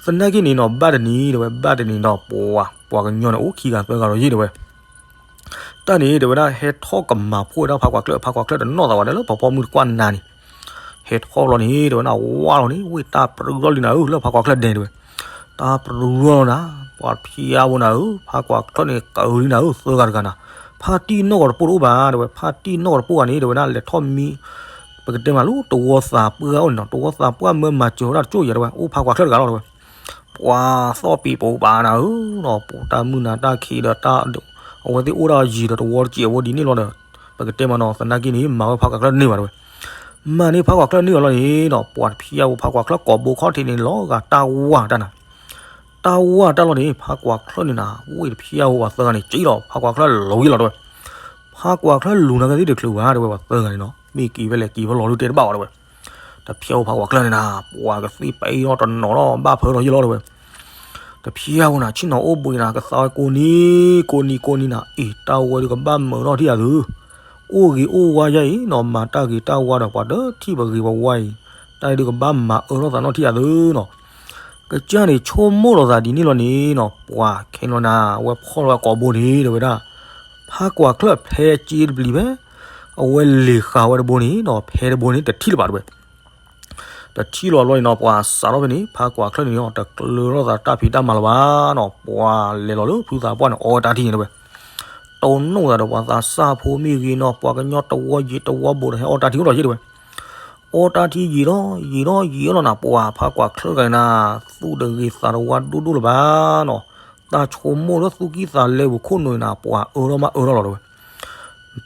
သနာ်က့န့ၣ်နီၤ ဘၣ်တနံၤတဲဝဲ ဘၣ်တနံၤဒီး ပှၤ ပှၤကညီန့ၣ် အိၣ်ခံဂၤသၢဂၤဒီးယ့ၢ်တဲဝဲ. တၢ်န့ၣ်တဲဝဲဒၣ် ဟဲထီၣ်ကမၤဖှိၣ်ဝဲဒၣ်ဖါကွၢ်ချၢၣ်, ဖါကွၢ်ချၢၣ်တနီၣ်သးဝဲဒၣ်လၢပှၤပိာ်မုၣ်တကွၢ်နၤန့ၣ်, ဟဲထီၣ်ဘျီန့ၣ် တဲဝဲဒၣ် ဝါလီၤန့ၣ် ဝ့ၢ်တၢ်ပြူလီၤလံနၤဧၢ လၢဖါကွၢ်ချၢၣ်ဒဲးတဲဝဲ. တၢ်ပြူလီၤနၤ, ပှၤဖံးအါဘိနၤဧၢ, ဖါကွၢ်ချၢၣ်န့ၣ် ကၢလံနၤဧၢ, သၢဂၤတဂၤနၤ, ဖါတံၢ်နီၢ်ကီၢ်တပိၢ်တအိၣ်ဘၣ်တဲဝဲ, ဖါတံၢ်နီၢ်ကီၢ်တပိၢ်ဂၤန့ၣ် တဲဝဲဒၣ် လဲၤထီၣ်မံ ပကတဲမးလၢတဝီသးပှၢ်အိၣ်န့ၣ်နီၤ, တဝီသးပှၢ်မၢမၤစၢၤဝဲဒၣ်တကၠိၢ်ယၤတဲဝဲ, အိၣ်ဖါကွၢ်ချၢၣ်တဂၤလီၤတဲဝဲ. ပှၤသီၣ်ပံးပိာ်ဘၣ်နၤဧၢ, ပတၢ်မုၢ်နၤတၢ်ခံးဒီး အဝဲသ့ၣ်အိၣ်ဒၣ်ယံၤဒီးတဝီတစဲးဝဲဒ်န့ၣ်လီၤဒီး ပကတဲမးနီၤ သနာ်က့န့ၣ် မၤဝဲဖါကွၢ်ချၢၣ်တန့ၢ်ဘၣ်တဲဝဲ. မၤန့ၢ်ဖါကွၢ်ချၢၣ်န့ၢ်ဘၣ်လီၤန့ၣ်နီၤ, ပှၤတဖံးအါဘိဖါကွၢ်ချၢၣ်ကိာ်ဘိခီၣ်ထံးန့ၣ် လီၤဂာ်တၢ်ဝၢ်တၢ်နၤ တၢ်ဝၢ်တၢ်လီၤန့ၣ် ဖါကွၢ်ချၢၣ်န့ၣ်နၤ, ဝ့ၢ်တဖံးအါဘိပှၤသၢဂၤန့ၣ် က့ၤလီၤ ဖါကွၢ်ချၢၣ်လူၤယ့ၢ်လီၤတဲဝဲ. ဖါကွၢ်ချၢၣ်လူၤနၤကသံၣ်တချုးဘၣ်တဲဝဲ ပှၤသၢဂၤန့ၣ်နီၤ, မ့ၢ်က့ၤဖဲလဲၣ်က့ၤဖဲလဲၣ်လီၤဒုးတဲတဘၣ်ဘၣ်တဲဝဲ. တဖံးအါဘိဖါကွၢ်ချၢၣ်န့ၣ်နၤ, ပှၤကသံၣ်ပအ့ၣ်ထီၣ်တနီၤလီၤ ဘၣ်ဖၢလီၤယ့ၢ်လီၤတဲဝဲ. တ တဖျါဝဲနၤ ဆ့ၣ်နီၤအိၣ်ဘှံးနၤ ကသးဝဲကိးနံၤ ကိးနံၤ ကိးနံၤနၤ အ့ၣ် တၢ်ဝဲဒုးကဘၣ်မုာ်ထီၣ်ထံၣ်ယၤသု, အိၣ်ဂ့ၤအိၣ်ဝါယါအံၤနီၤ မၤတၢ်ဂ့ၤတၢ်ဝါဒီး ပှၤတထံၣ်ပဂ့ၤပဝါအံၤ, တၢ်အံၤဒုးကဘၣ်မၤအၢထီၣ်သးနီၣ်ထံၣ်ယၤသုနီၤ. ကစၢ်န့ၣ်ဆိကမိၣ်လီၤသးဒ်န့ၣ်လီၤန့ၣ်နီၤ ပှၤခဲနီၤနၤ ဝဲဖီၣ်လီၤဝဲကိာ်ဘိန့ၣ် တဲဝဲဒၣ်, ဖးကွၢ်ချၢၣ်ဖဲက့တပျံၤဖဲ အဝဲလ့ၤဃာ်ဝဲတဘိန့ၣ်နီၤ ဖဲတဘိန့ၣ် တထံၣ်လၢၤဘၣ်တဲဝဲ တထံၣ်လီၤဘျီန့ၣ်နီၤ ပှၤစးထီၣ်ဖဲန့ၣ် ဖးကွၢ်ချၢၣ်န့ၣ်နီၤ တကျၢၤထီၣ်သးတၢ်ဖံးတၢ်မၤလၢၤဘၣ်နီၤ ပှၤလဲၤလီၤလၢဖုသးပှၢ်န့ၣ် အီဝဲတၢ်ထံၣ်န့ၣ်တဲဝဲ, တိၢ်နီၣ်သးဒီးပှၤသးစၢ်ဖိမ့ၢ်ဂ့ၤနီၤ ပှၤကညီတဝီယံၤတဝီဘူးဒီး ဟဲအီတၢ်ထံၣ်အိၣ်ဒီးယဲတဲဝဲ, အီတၢ်ထံၣ်ယံာ်ထီၣ်ယံာ်ထီၣ်ယံာ်ထီၣ်လီၤနၤ ပှၤဖးကွၢ်ချၢၣ်တဂၤန့ၣ်နၤ သူၣ်တဂ့ၤသးတဝါဒိၣ်ဒိၣ်လၢၤဘၣ်နီၤ, တၢ်ဆိကမိၣ်လၢသူၣ်ကံၢ်သးလဲပူၤခိၣ်နူာ်န့ၣ်နၤ ပှၤအၢထီၣ်မးအၢထီၣ်လီၤတဲဝဲ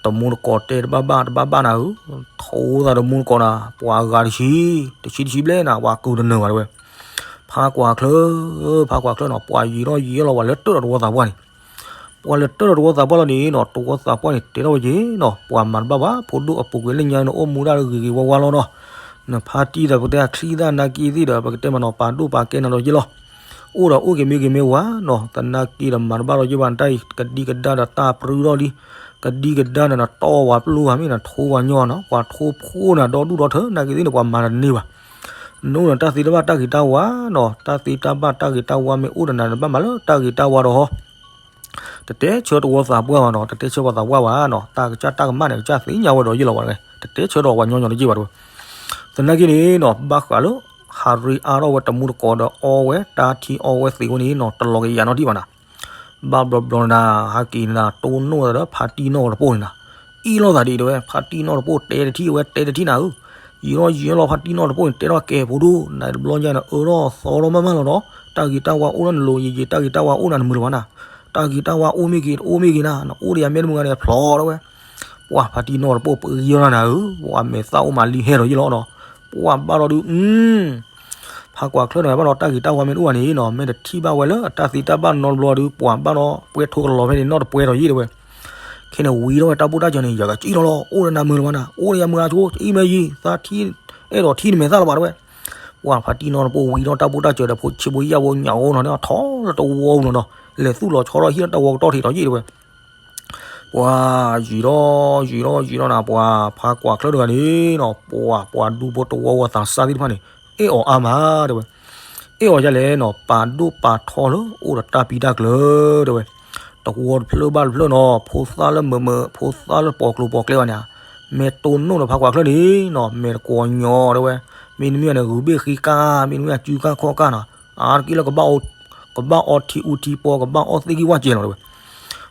တမူတကိးတဲတဘၣ်ဘၣ်တဘၣ်ဘၣ်နၤဧၢ, ထိးသးတမူတကိးနၤ ပှၤဂၤတဆံ, တဆံတဆံဘျဲၣ်နၤ ပှၤကုာ်တနၢၤဘၣ်တဲဝဲ, ဖးကွၢ်ချၢၣ်, ဖးကွၢ်ချၢၣ်နီၤ ပှၤယံာ်ထီၣ်ယံာ်ထီၣ်လီၤ ပှၤလဲၤတၢၣ်ဒီးတဝီသးပှၢ်န့ၣ်, ပှၤလဲၤတၢၣ်ဒီးတဝီသးပှၢ်လီၤန့ၣ်နီၤ တဝီသးပှၢ်န့ၣ် တဲထီၣ်ဝဲက့ၤနီၤ ပှၤမၤတဘၣ်ဘၣ် ဖိဒိၣ်အပူၤကွံာ်လၢညါနအိၣ်မူဒၣ်ဂ့ၤဂ့ၤဝါဝါလီၤနီၤ, နဖါတံၢ်ဒီးပကတဲချံသၣ်နာ်က့သ့ၣ်ဒီး ပကတဲမးနီၤ ပာ်ဒိၣ်ပာ်ကဲနၤဒီးယ့ၢ်လီၤ အိၣ်ဒီးအိၣ်က့ၤမ့ၢ်ဂ့ၤမ့ၢ်ဝါနီၤ သနာ်က့ဒီးမၤတဘၣ်ဒီးယ့ၢ်ဘၣ်နတၢ်အံၤ ကဒံကဒါဒီးတၢ်ပြူဒီၣ်လံ, ကဒံကဒါဒီးနတီဝဲပျိဝဲမ့ၢ်နထိဝဲညီနီၤ ပှၤထိဖိနၤဒီဒူၣ်ဒီထၢ နာ်က့သ့ၣ်န့ၣ် ပှၤမၤတန့ၢ်ဘၣ်, နအိၣ်ဒီးတၢ်သ့တၢ်ဘၣ်တၢ်ဂ့ၤတၢ်ဝါနီၤ တၢ်သ့တၢ်ဘၣ်တၢ်ဂ့ၤတၢ်ဝါမ့ၢ်အိၣ်ဒီးနၤ နဘၣ်မၤလၢတၢ်ဂ့ၤတၢ်ဝါဒီးဟီ တတဲဆၢတဝီသးပှၢ်ဘၣ်နီၤ တတဲဆၢပှၤသးပှၢ်ဘၣ်နီၤ တၢ်ကစၢ်တၢ်ကမၣ်န့ၣ် ကစၢ်သ့ၣ်ညါဝဲဒီးယ့ၢ်လီၤဝဲ, တတဲဆၢဒီးပှၤညီညီတယ့ၢ်ဘၣ်တဲဝဲ, သနာ်က့န့ၣ်နီၤ ဘၣ်ဃးလၢ ဟးရ့အါထီၣ်ဝဲတမူတကိးဒီးအီဝဲ တၢ်ထံအီဝဲသ့ၣ်ဝဲန့ၣ်နီၤ တလီၤကယၤနီတထံၣ်ဘၣ်နၤ, ဘၣ်ဘျီဘျီနၤ ဟဲက့ၤနၤ တိၢ်နီၣ်သးဒီးဖါတံၢ်နီၣ်တပိၢ်န့ၣ်နၤ, အ့ၣ်လိာ်သးဒ်တဲဝဲ ဖါတံၢ်နီၣ်တပိၢ်တဲတထံၣ်ဝဲတဲတထံၣ်နၤဧၢ, ယံာ်ထီၣ်ယံာ်ထီၣ်လီၤ ဖါတံၢ်နီၣ်တပိၢ်န့ၣ် တဲထီၣ်ကဲဖိဒိၣ် နတဘျီညါန့ၣ် အၢထီၣ်သီထီၣ်မးမးလီၤဒီး တၢ်ဂ့ၤတၢ်ဝါအိၣ်လၢနလိၤယံာ်ယံာ် တၢ်ဂ့ၤတၢ်ဝါအိၣ်နၤနမုာ်လၢၤဘၣ်နၤ, တၢ်ဂ့ၤတၢ်ဝါအိၣ်မ့ၢ်ဂ့ၤ တအိၣ်မ့ၢ်ဂ့ၤနၤ နအိၣ်ဒီးယၤမ့ၢ်တမုာ်ဂၤန့ၣ် ဖျီးတဲဝဲ ပှၤဖါတံၢ်နီၣ်တပိၢ်ပှ့ၤယီၤနၤဧၢ, ပှၤမဲာ်သၣ်အိၣ်မးလံဟဲဒီးယ့ၢ်လီၤနီၤ, ပှၤဘၣ်ဒီးဒုး ဖးကွၢ်ချၢၣ်န့ၣ် ဘၣ်ဒီးတၢ်ဂ့ၤတၢ်ဝါမ့ၢ်တအိၣ်ဘၣ်န့ၣ်နီၤ မ့ၢ်တထံၣ်ဘၣ်ဝဲလၢအတၢ်သ့တၢ်ဘၣ်နီတဘျီဒီး ပှၤဘၣ်ဒီးပှဲၤထိကလီၤဖဲန့ၣ် နီၣ်တပှဲၤဒီးယ့ၢ်တဲဝဲ, ခဲန့ၣ်ဝံၤထီၣ်ဝဲတၢ်ဘိၣ်တၢ်စၢၤန့ၣ် ယကစံၣ်ထီၣ်လီၤ အိၣ်ဒီးနၤမုာ်လၢၤဘၣ်နၤ အိၣ်ဒီးယၤမုာ်လၢၤဆိ အံၤမ့ၢ်ယံၤ သးထံ အဲၣ်ဒိးထံၣ်နမဲာ်သၣ်လၢၤဘၣ်တဲဝဲ, ပှၤဖါတံၢ်နီၣ်တပိၢ်ဝံၤထီၣ်တၢ်ဘိၣ်တၢ်စၢၤဒီး ဖိဆံးဖိယာ်ဖိညၣ်အိၣ်နီၤန့ၣ် အထီလၢတဝီပူၤနီၤနီၤ လဲၤသူၣ်လီၤဆီထီၣ်ဟံၣ်လၢတဝီကတီၢ်ထံးဒီးယ့ၢ်တဲဝဲ ပှၤယံာ်ထီၣ်ယံာ်ထီၣ်ယံာ်ထီၣ်နၤ ပှၤဖးကွၢ်ချၢၣ်တဂၤန့ၣ်နီၤ ပှၤပှၤဒူဖိတဝီဝဲသးစၢ်သ့ၣ်တဖၣ်န့ၣ် အဲၣ်အီၤအါမးတဲဝဲ, အဲၣ်အီၤဒ်လဲၣ်နီၤ ပာ်ဒိၣ်ပာ်ထီလၢအိၣ်ဒီးတၢ်ပံးတၢ်ကျၢၤတဲဝဲ, တဝီတဖျၢၣ်ဘၣ်တဖျၢၣ်နီၤ ဖိသၣ်လၢမုာ်မုာ် ဖိသၣ်လၢပိာ်ကျိၤပိာ်ကျဲဘၣ်န့ၣ် မဲာ်တိၢ်နီၣ်ဒီးဖးကွၢ်ချၢၣ်န့ၣ်နီၤ မဲာ်တကွီၤညီတဲဝဲ, မ့တမ့ၢ်န့ၣ် ဂုာ်ဘ့ၣ်ဃ့ကၢ် မ့တမ့ၢ် စုကၢ်ခီၣ်ကၢ်နီၤ အါတက့ၢ်လၢ ကဘၣ်အီထံအူထံပီ ကဘၣ်အီၣ်သ့ၣ်ကံၢ်ဝၣ်စဲၤလီၤတဲဝဲ,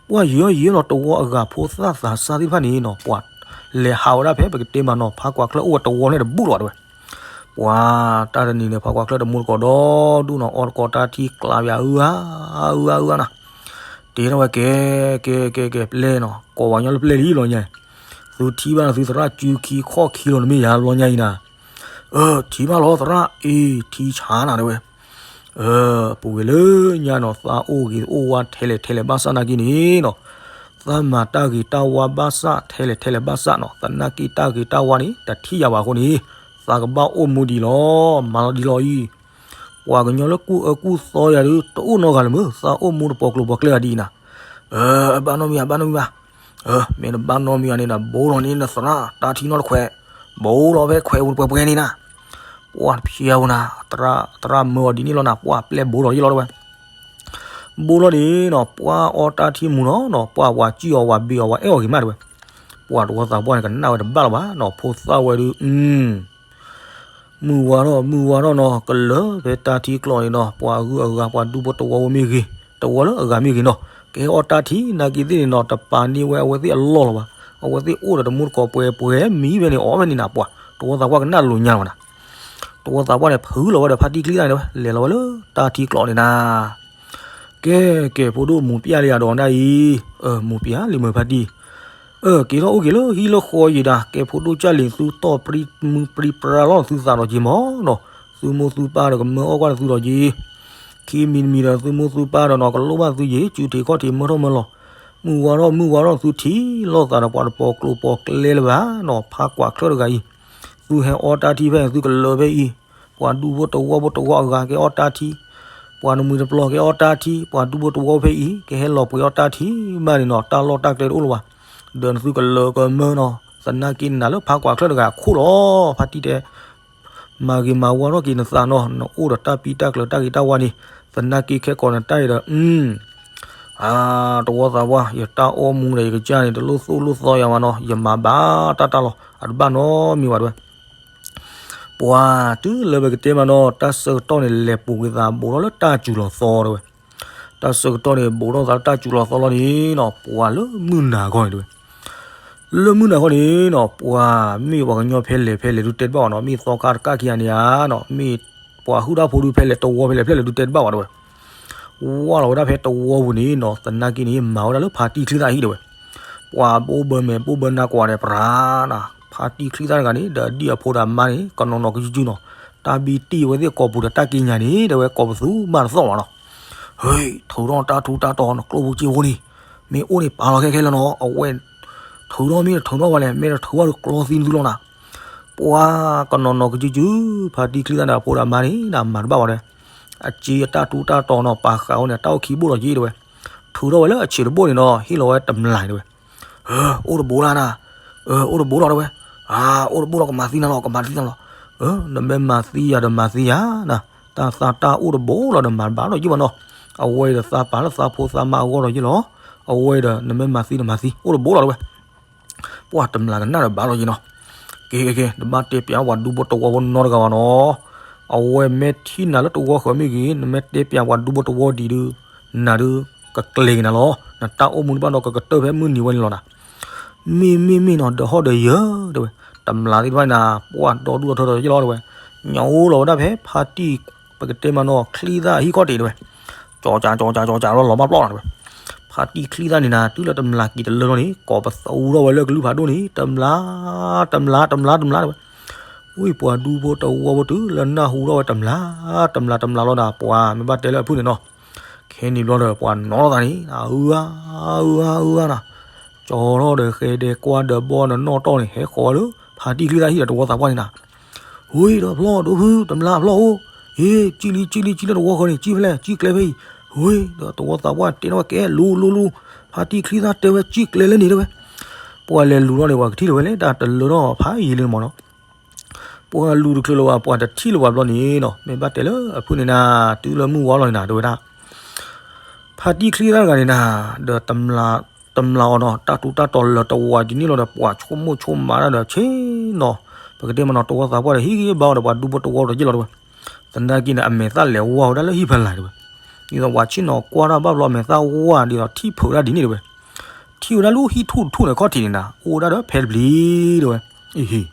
ပှၤယံာ်ထီၣ်ယံာ်ထီၣ်လီၤ တဝီအဂၤဖိသၣ်သးစၢ်သ့ၣ်တဖၣ်န့ၣ်နီၤ ပှၤလဲၤဟးဝဲဒၣ်ဖဲ ပကတဲမးနီၤ ဖးကွၢ်ချၢၣ်အိၣ်ဝဲတဝီန့ၣ်တဘူၣ်လီၤတဲဝဲ, ပှၤတၢ်တနံၤန့ၣ် ဖးကွၢ်ချၢၣ်တမူတကိးဒီဒူၣ်နီၤ အီတကိးတၢ်ထံကျါပၠးအုအါ အုအါအုအါနီၤ, တဲထီၣ်ဝဲကဲ ကဲ ကဲ ကဲ ပျဲနီၤ ကိးဝဲညီလၢပျဲလံဘျီညါ, သုထံၣ်ဘၣ်နၤ သုသရၣ်စုခံခီၣ်ခံလီၤ နမ့ၢ်ယၤဘျီညါအံၤနၤ, အၢ ထံၣ်ဘၣ်လီၤသရၣ် အ့ ထံဆါနၤတဲဝဲ ပူၤကွံာ်လၢညါနီၤ သးအိၣ်ဂ့ၤအိၣ်ဝါထဲလဲၣ်ထဲလဲၣ်ဘၣ်ဆၣ်နာ်က့န့ၣ်နီၤ, သးမၤတၢ်ဂ့ၤတၢ်ဝါဘၣ်ဆၣ်ထဲလဲၣ်ထဲလဲၣ်ဘၣ်ဆၣ်နီၤ သနာ်က့တၢ်ဂ့ၤတၢ်ဝါန့ၣ် တထံၣ်ယၤဘၣ်အဃိန့ၣ် သးကဘၣ်အိၣ်မူဒံးလီၤ မၤလီၤဒံးလီၤအံၤ, ပှၤကညီလၢကူၣ်အၢကူၣ်သီယၤဒုး တအိၣ်နီတဂၤလၢၤမုၢ် သးအိၣ်မူတပိာ်ကျိၤပိာ်ကျဲဂၤဒ်အံၤနၤ, အၢ ဘၣ်နီတမံၤဘၣ် ဘၣ်နီတမံၤဘၣ်, အၢ မ့ၢ်နဘၣ်နီတမံၤဘၣ်န့ၣ်နၤ ဘိလီၤန့ၣ်နသရၣ် တၢ်ထံနီတခွဲး, ဘိလီၤဖဲခွဲးပူၤတပှဲၤပှဲၤန့ၣ်နၤ, ပှၤတဖျါဝဲနၤ သရၣ်မၢအီၤဒ်န့ၣ်လီၤနၤ ပှၤပျဲဘိလီၤယ့ၢ်လီၤတဲဝဲ ဘိလီၤန့ၣ်နီၤ ပှၤအီတၢ်ထံမူနီၤနီၤ ပှၤဝၤစံၣ်အီၤ ဝၤဘ့ၣ်အီၤ ဝၤအဲၣ်အီၤဂ့ၤမးတဲဝဲ, ပှၤတဝီသးပှၢ်န့ၣ် ကနၣ်ဝဲတဘၣ်လၢၤဘၣ်နီၤ ဖိသၣ်ဝဲဒုး မုၢ်ဝါထီၣ် မုၢ်ဝါထီၣ်နီၤ ကလၢာ်ဖဲတၢ်ထံကျိးန့ၣ်နီၤ ပှၤအဂုၤအဂၤ ပှၤဒူဖိတဝီဖိမ့ၢ်ဂ့ၤ တဝီလၢအဂၤမ့ၢ်ဂ့ၤနီၤ ကဟဲအီတၢ်ထံနာ်က့သ့ၣ်န့ၣ်နီၤ တပာ်န့ၢ်ဝဲအဝဲသ့ၣ်အလီၢ်လၢၤဘၣ်, အဝဲသ့ၣ်အိၣ်ဒီးတမူတကိးပှဲၤပှဲၤမံဖဲန့ၣ် အီၣ်ဖဲန့ၣ်နၤ ပှၤတဝီသးပှၢ်ကနၣ်လိာ်ညါလၢၤဘၣ်နၤ တဝီသးပှၢ်န့ၣ် ဖုးလီၤဝဲဒီးဖါတံၢ်ချံသၣ်န့ၣ်ဝဲ လဲၤလီၤဝဲလၢတၢ်ထံကျိးန့ၣ်နၤ ကဲ ကဲ ဖိဒိၣ်မူပျၢ်လံယၤဒီးနဒၣ်အံၤ, အၢ မူပျၢ်လံမုၢ်ဖါတံၢ်, အၢ က့ၤထီၣ်အိၣ်က့ၤလၢဟံၣ်လၢဃီယံၤဒၣ် ကဲဖိဒိၣ်ကၢ်လံၤသုတီၢ်ပြံမုၢ်ပြံပြါလီၤသုသးဒီးက့ၤမီၤနီၤ, သုမိၢ်သုပၢ်ဒီးကမၢအီၣ်ကွၢ်သုဒီးက့ၤ, ခံမံၤတမံၤဒီးသုမိၢ်သုပၢ်ဒီးနီၤ ကလိၣ်ဘၣ်သုယ့ၤ စုထံးခီၣ်ထံးမၢထီၣ်မၢလီၤ, မုၢ်ဝါထီၣ်မုၢ်ဝါထီၣ်သုထံၣ်လိာ်သးဒီးပှၤတပိာ်ကျိၤပိာ်ကျဲလၢၤဘၣ်နီၤ ဖးကွၢ်ချၢၣ်တဂၤအံၤ, သုဟဲအီတၢ်ထံဖဲန့ၣ် သုကလၢာ်ဖဲအံၤ, ပှၤဒူဖိတဝီဖိတဝီအဂၤကဲအီတၢ်ထံ ပှၤနမှံၤတပျီၤကဟဲအီၣ်တၢ်ထံ, ပှၤဒူဖိတဝီဖဲအံၤ ကဟဲလီၤပှ့ၤအီၣ်တၢ်ထံမးန့ၣ်နီၤ, တၢ်လီၢ်တၢ်ကျဲတအိၣ်လၢၤဘၣ်. ဒီးနသုကလၢကမၢနီၤ, သနာ်က့နၤလၢဖးကွၢ်ချၢၣ်တဂၤအခိၣ်လီၤ. ဖါတံၢ်တဲ, မၤဂ့ၤမၤဝါထီၣ်က့ၤနသးနီၤ, နအိၣ်ဒီးတၢ်ပံတၢ်ကျၢၤတၢ်ဂ့ၤတၢ်ဝါန့ၣ်, သနာ်က့ခဲကိာ်နတၢ်အံၤဒီး အ တဝီသးပှၢ်, ယတၢ်အိၣ်မူဒီးယကစၢ်န့ၣ် တလိၣ်သိၣ်လိၣ်သီယၤမးနီၤ, ယမၤဘၣ်တၢ်တၢ်လီၤ, အတဘၣ်နီတမံၤဘၣ်တဲဝဲ. ပှၤတုၤလၢပကတဲမးနီၤ, တၢ်ဆၢကတီၢ်န့ၣ် လဲၤပူၤက့ၤသးဘူးထီၣ်လၢတၢ်စူၤလီၤသီတဲဝဲ. တၢ်ဆၢကတီၢ်န့ၣ် ဘူးထီၣ်သးလၢတၢ်စူၤလီၤသီလီၤန့ၣ်နီၤ, ပှၤလၢမုၢ်နၤခီန့ၣ်တဲဝဲ. လၢမုၢ်နၤခီန့ၣ်နီၤ, ပှၤမ့ၢ်ပှၤကညီဖဲလဲၣ်ဖဲလဲၣ်ဒုးတဲတဘၣ်ဘၣ်နီၤ, မ့ၢ်သီခါတကးခံဂၤန့ၣ်ဧါနီၤ, မ့ၢ်ပှၤဟုၣ်တၢ်ဖိဒုးဖဲလဲၣ်တဝီဖဲလဲၣ်ဖဲလဲၣ်ဒုးတဲတဘၣ်ဘၣ်တဲဝဲ. ဝါလီၤဝဲဒၣ်ဖဲတဝီပူၤန့ၣ်နီၤ, သနာ်က့န့ၣ် မၤဝဲဒၣ်လၢဖါတံၢ်ချံသၣ်အဟံၣ်တဲဝဲ. ပှၤဘိးဘၢမဲာ်ဘိးဘၢနါကွၢ်ဒီးပြးနီၤ, ဖါတံၢ်ချံသၣ်တဂၤန့ၣ် ဒီးဒ်အဖိဒီးအမါန့ၣ် ကနီၤနီၤကစုကစုနီၤ, တၢ်ဘံတံၢ်ဝဲသ့ၣ်ကိာ်ပူၤဒီးတၢ်က့ညါန့ၣ် တဲဝဲကိးပသူဘၣ်တသီၣ်ဘၣ်နီၤ. ဟ့ၣ် ထုးထီၣ်တၢ်ထူးတၢ်တီၤနကျိၣ်ဖိစ့ဖိန့ၣ်, မ့ၢ်အိၣ်န့ၣ်ပာ်လီၤခဲခဲလၢာ်နီၤ, အဝဲ ထုးထီၣ်မ့ၢ်တထုးထီၣ်ဝဲလဲၣ်, မ့ၢ်တထုးထီၣ်ဒီးကျီသံနသုလီၤနၤ. ပှၤကနီၤနီၤကစုကစု, ဖါတံၢ်ချံသၣ်န့ၣ် အဖိဒီးအမါန့ၣ် မၤတဘၣ်ဘၣ်တဲဝဲ. အစ့အတၢ်ထူးတၢ်တီၤနီၤ ပာ်ဃာ်ဝဲန့ၣ် တၢ်အိၣ်ခံဘိၣ်လီၤက့တဲဝဲ. ထုးထီၣ်ဝဲလၢအဆံးတဘိၣ်န့ၣ်နီၤ ဟ့ၣ်လီၤဝဲတမျးတဲဝဲ. အိၣ်တဘိလၢနၤ, အိၣ်တဘိလီၤတဲဝဲ. အိၣ်တဘိလီၤ ကမၤသံနၤလီၤ ကမၤသံနၤလီၤ. နမ့ၢ်မၤသံယၤဒီးမၤသံယၤနၤ, တၢ်သးတၢ်အိၣ်တဘိလီၤဒီးမၤတဘၣ်လီၤယံၢ်ဘၣ်နီၤ. အဝဲဒီးသးပာ်လၢသးဖိသးမါအဂီၢ်လီၤယံၢ်လီၤ. အဝဲဒီးနမ့ၢ်မၤသံဒီးမၤသံ အိၣ်တဘိလီၤတဲဝဲ. ပှၤတမျးကနၣ်ဒီးဘၣ်လီၤယံၢ်နီၤ. ကဲကဲကဲ တဘၣ်တဲပၠးပှၤဒူဖိတဝီဖိနီတဂၤဘၣ်နီၤ. အဝဲမ့ၢ်ထံၣ်နၤလၢတဝီဃၢၤမ့ၢ်ဂ့ၤ, နမ့ၢ်တဲပၠးပှၤဒူဖိတဝီဒံးဒုး, နၤဒုး ကကျဲၤက့ၤနၤလီၤ. နတၢ်အိၣ်မူတဘၣ်ဒီးကကတၢၢ်ဖဲမုၢ်နံၤဝဲန့ၣ်လီၤနၤ. မ့ၢ်မ့ၢ်မ့ၢ်နီၤ ဒီးဟီၣ်ဒီးယၢၤတဲဝဲ. တမျးသ့ၣ်တဖၣ်န့ၣ်နၤ ပှၤဒီဒူၣ်ဒီထၢဒီးယံၢ်လီၤတဲဝဲ. ညိလီၤဝဲဒၣ်ဖဲဖါတံၢ် ပကတဲမးနီၤ ချံသၣ်အဟံၣ်ခီၣ်ထံးတဲဝဲ. ကၠီကၠးကၠီကၠးကၠီကၠးလီၤလီၤဘၣ်ပျီၢ်နၤတဲဝဲ. ဖါတံၢ်ချံသၣ်န့ၣ်နၤ တုၤလၢတမျးက့ၤတလၢလီၤန့ၣ် ကိးပသူထီၣ်ဝဲလၢကလုၢ်ဖးဒိၣ်န့ၣ် တမျး တမျး တမျး တမျးတဲဝဲ. ဝံၤပှၤဒူဖိတဝီဖိတုၤလၢနၢ်ဟူထီၣ်ဝဲတမျး တမျး တမျးလီၤနၤ ပှၤမ့ၢ်ဘၣ်တဲလၢအဖုၣ်န့ၣ်နီၤ. ခဲန့ၣ်ဘျီဒီး ပှၤနီၣ်ထီၣ်သးန့ၣ် အုအါ အုအါ အုအါနၤ. ကၠီထီၣ်ဒီးဃဲၤဒီးကွၢ်ဒီးဘီဒီးနီၣ်တီၢ်န့ၣ် ဟဲဃီၤဝဲလၢ ဖါတံၢ်ချံသၣ်ဟံၣ်ဒီးတဝီသးပှၢ်န့ၣ်နၤ. ဝံၤဒီးဖျီၣ်ဒိဖုၣ် တမျးဖျီၣ်အိၣ်, ဟ့ၣ် ကံၣ်လံ ကံၣ်လံလၢတဝီဃၢၤန့ၣ် ကံၣ်ဖဲလဲၣ် ကံၣ်ကျဲဖဲအံၤ. ဝံၤဒီးတဝီသးပှၢ်တဲထီၣ်ဝဲကဲလူၤလူၤလူၤ, ဖါတံၢ်ချံသၣ်တဲဝဲကံၣ်ကျဲလၢန့ၣ်တဲဝဲ. ပှၤလဲၤလူၤထီၣ်န့ၣ် ပှၤကထံၣ်လီၤဝဲလၢတၢ်တလၢထီၣ်ဖးယံာ်လံမးနီၤ. ပှၤလူၤတချုးလၢၤဘၣ် ပှၤတထံၣ်လၢၤဘၣ်ဘျီန့ၣ်နီၤ မ့ၢ်ဘၣ်တဲလၢအဖုၣ်န့ၣ်နၤ တုၤလၢမုၢ်ဝါလီၤန့ၣ်နၤ တဲဝဲဒၣ် ဖါတံၢ်ချံသၣ်တဂၤန့ၣ်နၤ ဒီး တမျးအီၤနီၤ တၢ်ထူးတၢ်တီၤလၢတဝီကန့ၣ်လီၤဒီး ပှၤဆိကမိၣ်ဆိကမးတၢ်ဒီးဆ့နီၤ. ပကတဲမးနီၤ တဝီသးပှၢ်ဒီးဟံၣ်ဂံၢ်ဘါအီၤဒီး ပှၤဒူဖိတဝီဒီးယံၢ်လီၤတဲဝဲ. သနာ်က့န့ၣ် အမဲာ်သၣ်လဲၤဝါဝဲဒၣ်လၢဟံၣ်ဖဲလၢ်တဲဝဲ. ဒ်သိးပှၤဆ့ၣ်နီၤကွၢ်တၢ်ဘၣ်ဘျီ အမဲာ်သၣ်ဝါဒ်သိးထံၣ်ဖုးဒၣ်ဒ်န့ၣ်တဲဝဲ. ထံၣ်ဝဲဒၣ်လၢဟံၣ်ထူၣ်တထူၣ်န့ၣ် ခီၣ်ထံးန့ၣ်နၤ အိၣ်ဝဲဒၣ်ဒီးဖဲတပျံၤတဲဝဲ. အဟ့ၣ်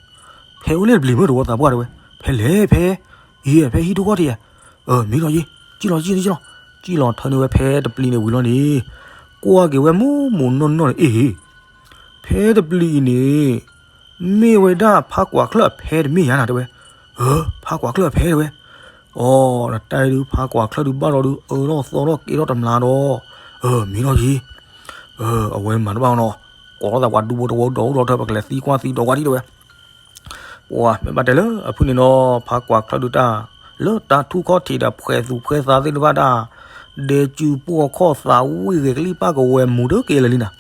ဖဲအိၣ်လၢတပျံၤမ့ၢ်တဝီသးပှၢ်တဲဝဲ. ဖဲလဲၣ်ဖဲ အ့ ဖဲဟံၣ်ထူၣ်ခီၣ်ထံးဧါ. အၢ မ့ၢ်လီၤယံၤ ကံၣ်လီၤကံၣ်လီၤကံၣ်လီၤ. ကံၣ်လီၤထၢန့ၢ်ဝဲဖဲတပျံၤန့ၣ်ဝံၤလီၤန့ၣ် ကွၢ်က့ၤဝဲမူးမူးနီၢ်နီၢ်န့ၣ် အ့ဟ့ၣ် ဖဲတပျံၤအံၤန့ၣ် မ့ၢ်ဝဲဒၣ်ဖးကွၢ်ချၢၣ်အဖဲတမ့ၢ်ဧါနၤတဲဝဲ. အၢ ဖးကွၢ်ချၢၣ်အဖဲတဲဝဲ. အီ နတၢ်အံၤဒုး ဖးကွၢ်ချၢၣ်ဒုးဘၣ်ထီၣ်ဒုး အၢထီၣ်သီထီၣ်ကဲထီၣ်တမျးဒီး အၢ မ့ၢ်လီၤယံၤ အဝဲမၤတဘၣ်နီၤ. ကိးထီၣ်သးပှၤဒူဖိတဝီဒီးအိၣ်ဒီးထၢ ပကလဲၤသံကွၢ်သံဒီးကွၢ်ဒံးတဲဝဲ. ပှၤမ့ၢ်ဘၣ်တဲလၢအဖုၣ်န့ၣ်နီၤ ဖးကွၢ်ချၢၣ်ဒုးတၢ် လၢတၢ်ထူၣ်ခီၣ်ထံးဒီး ဖှဲးသူၣ်ဖှဲးသးသ့ၣ်တဖၣ်တၢ် ဒဲကၠူပှီၢ်ခီၣ်သးဝံၣ်ဂဲၤကလံၣ်ပၣ်ကဝဲၤမူးတကဲလၢာ်လံနၤ.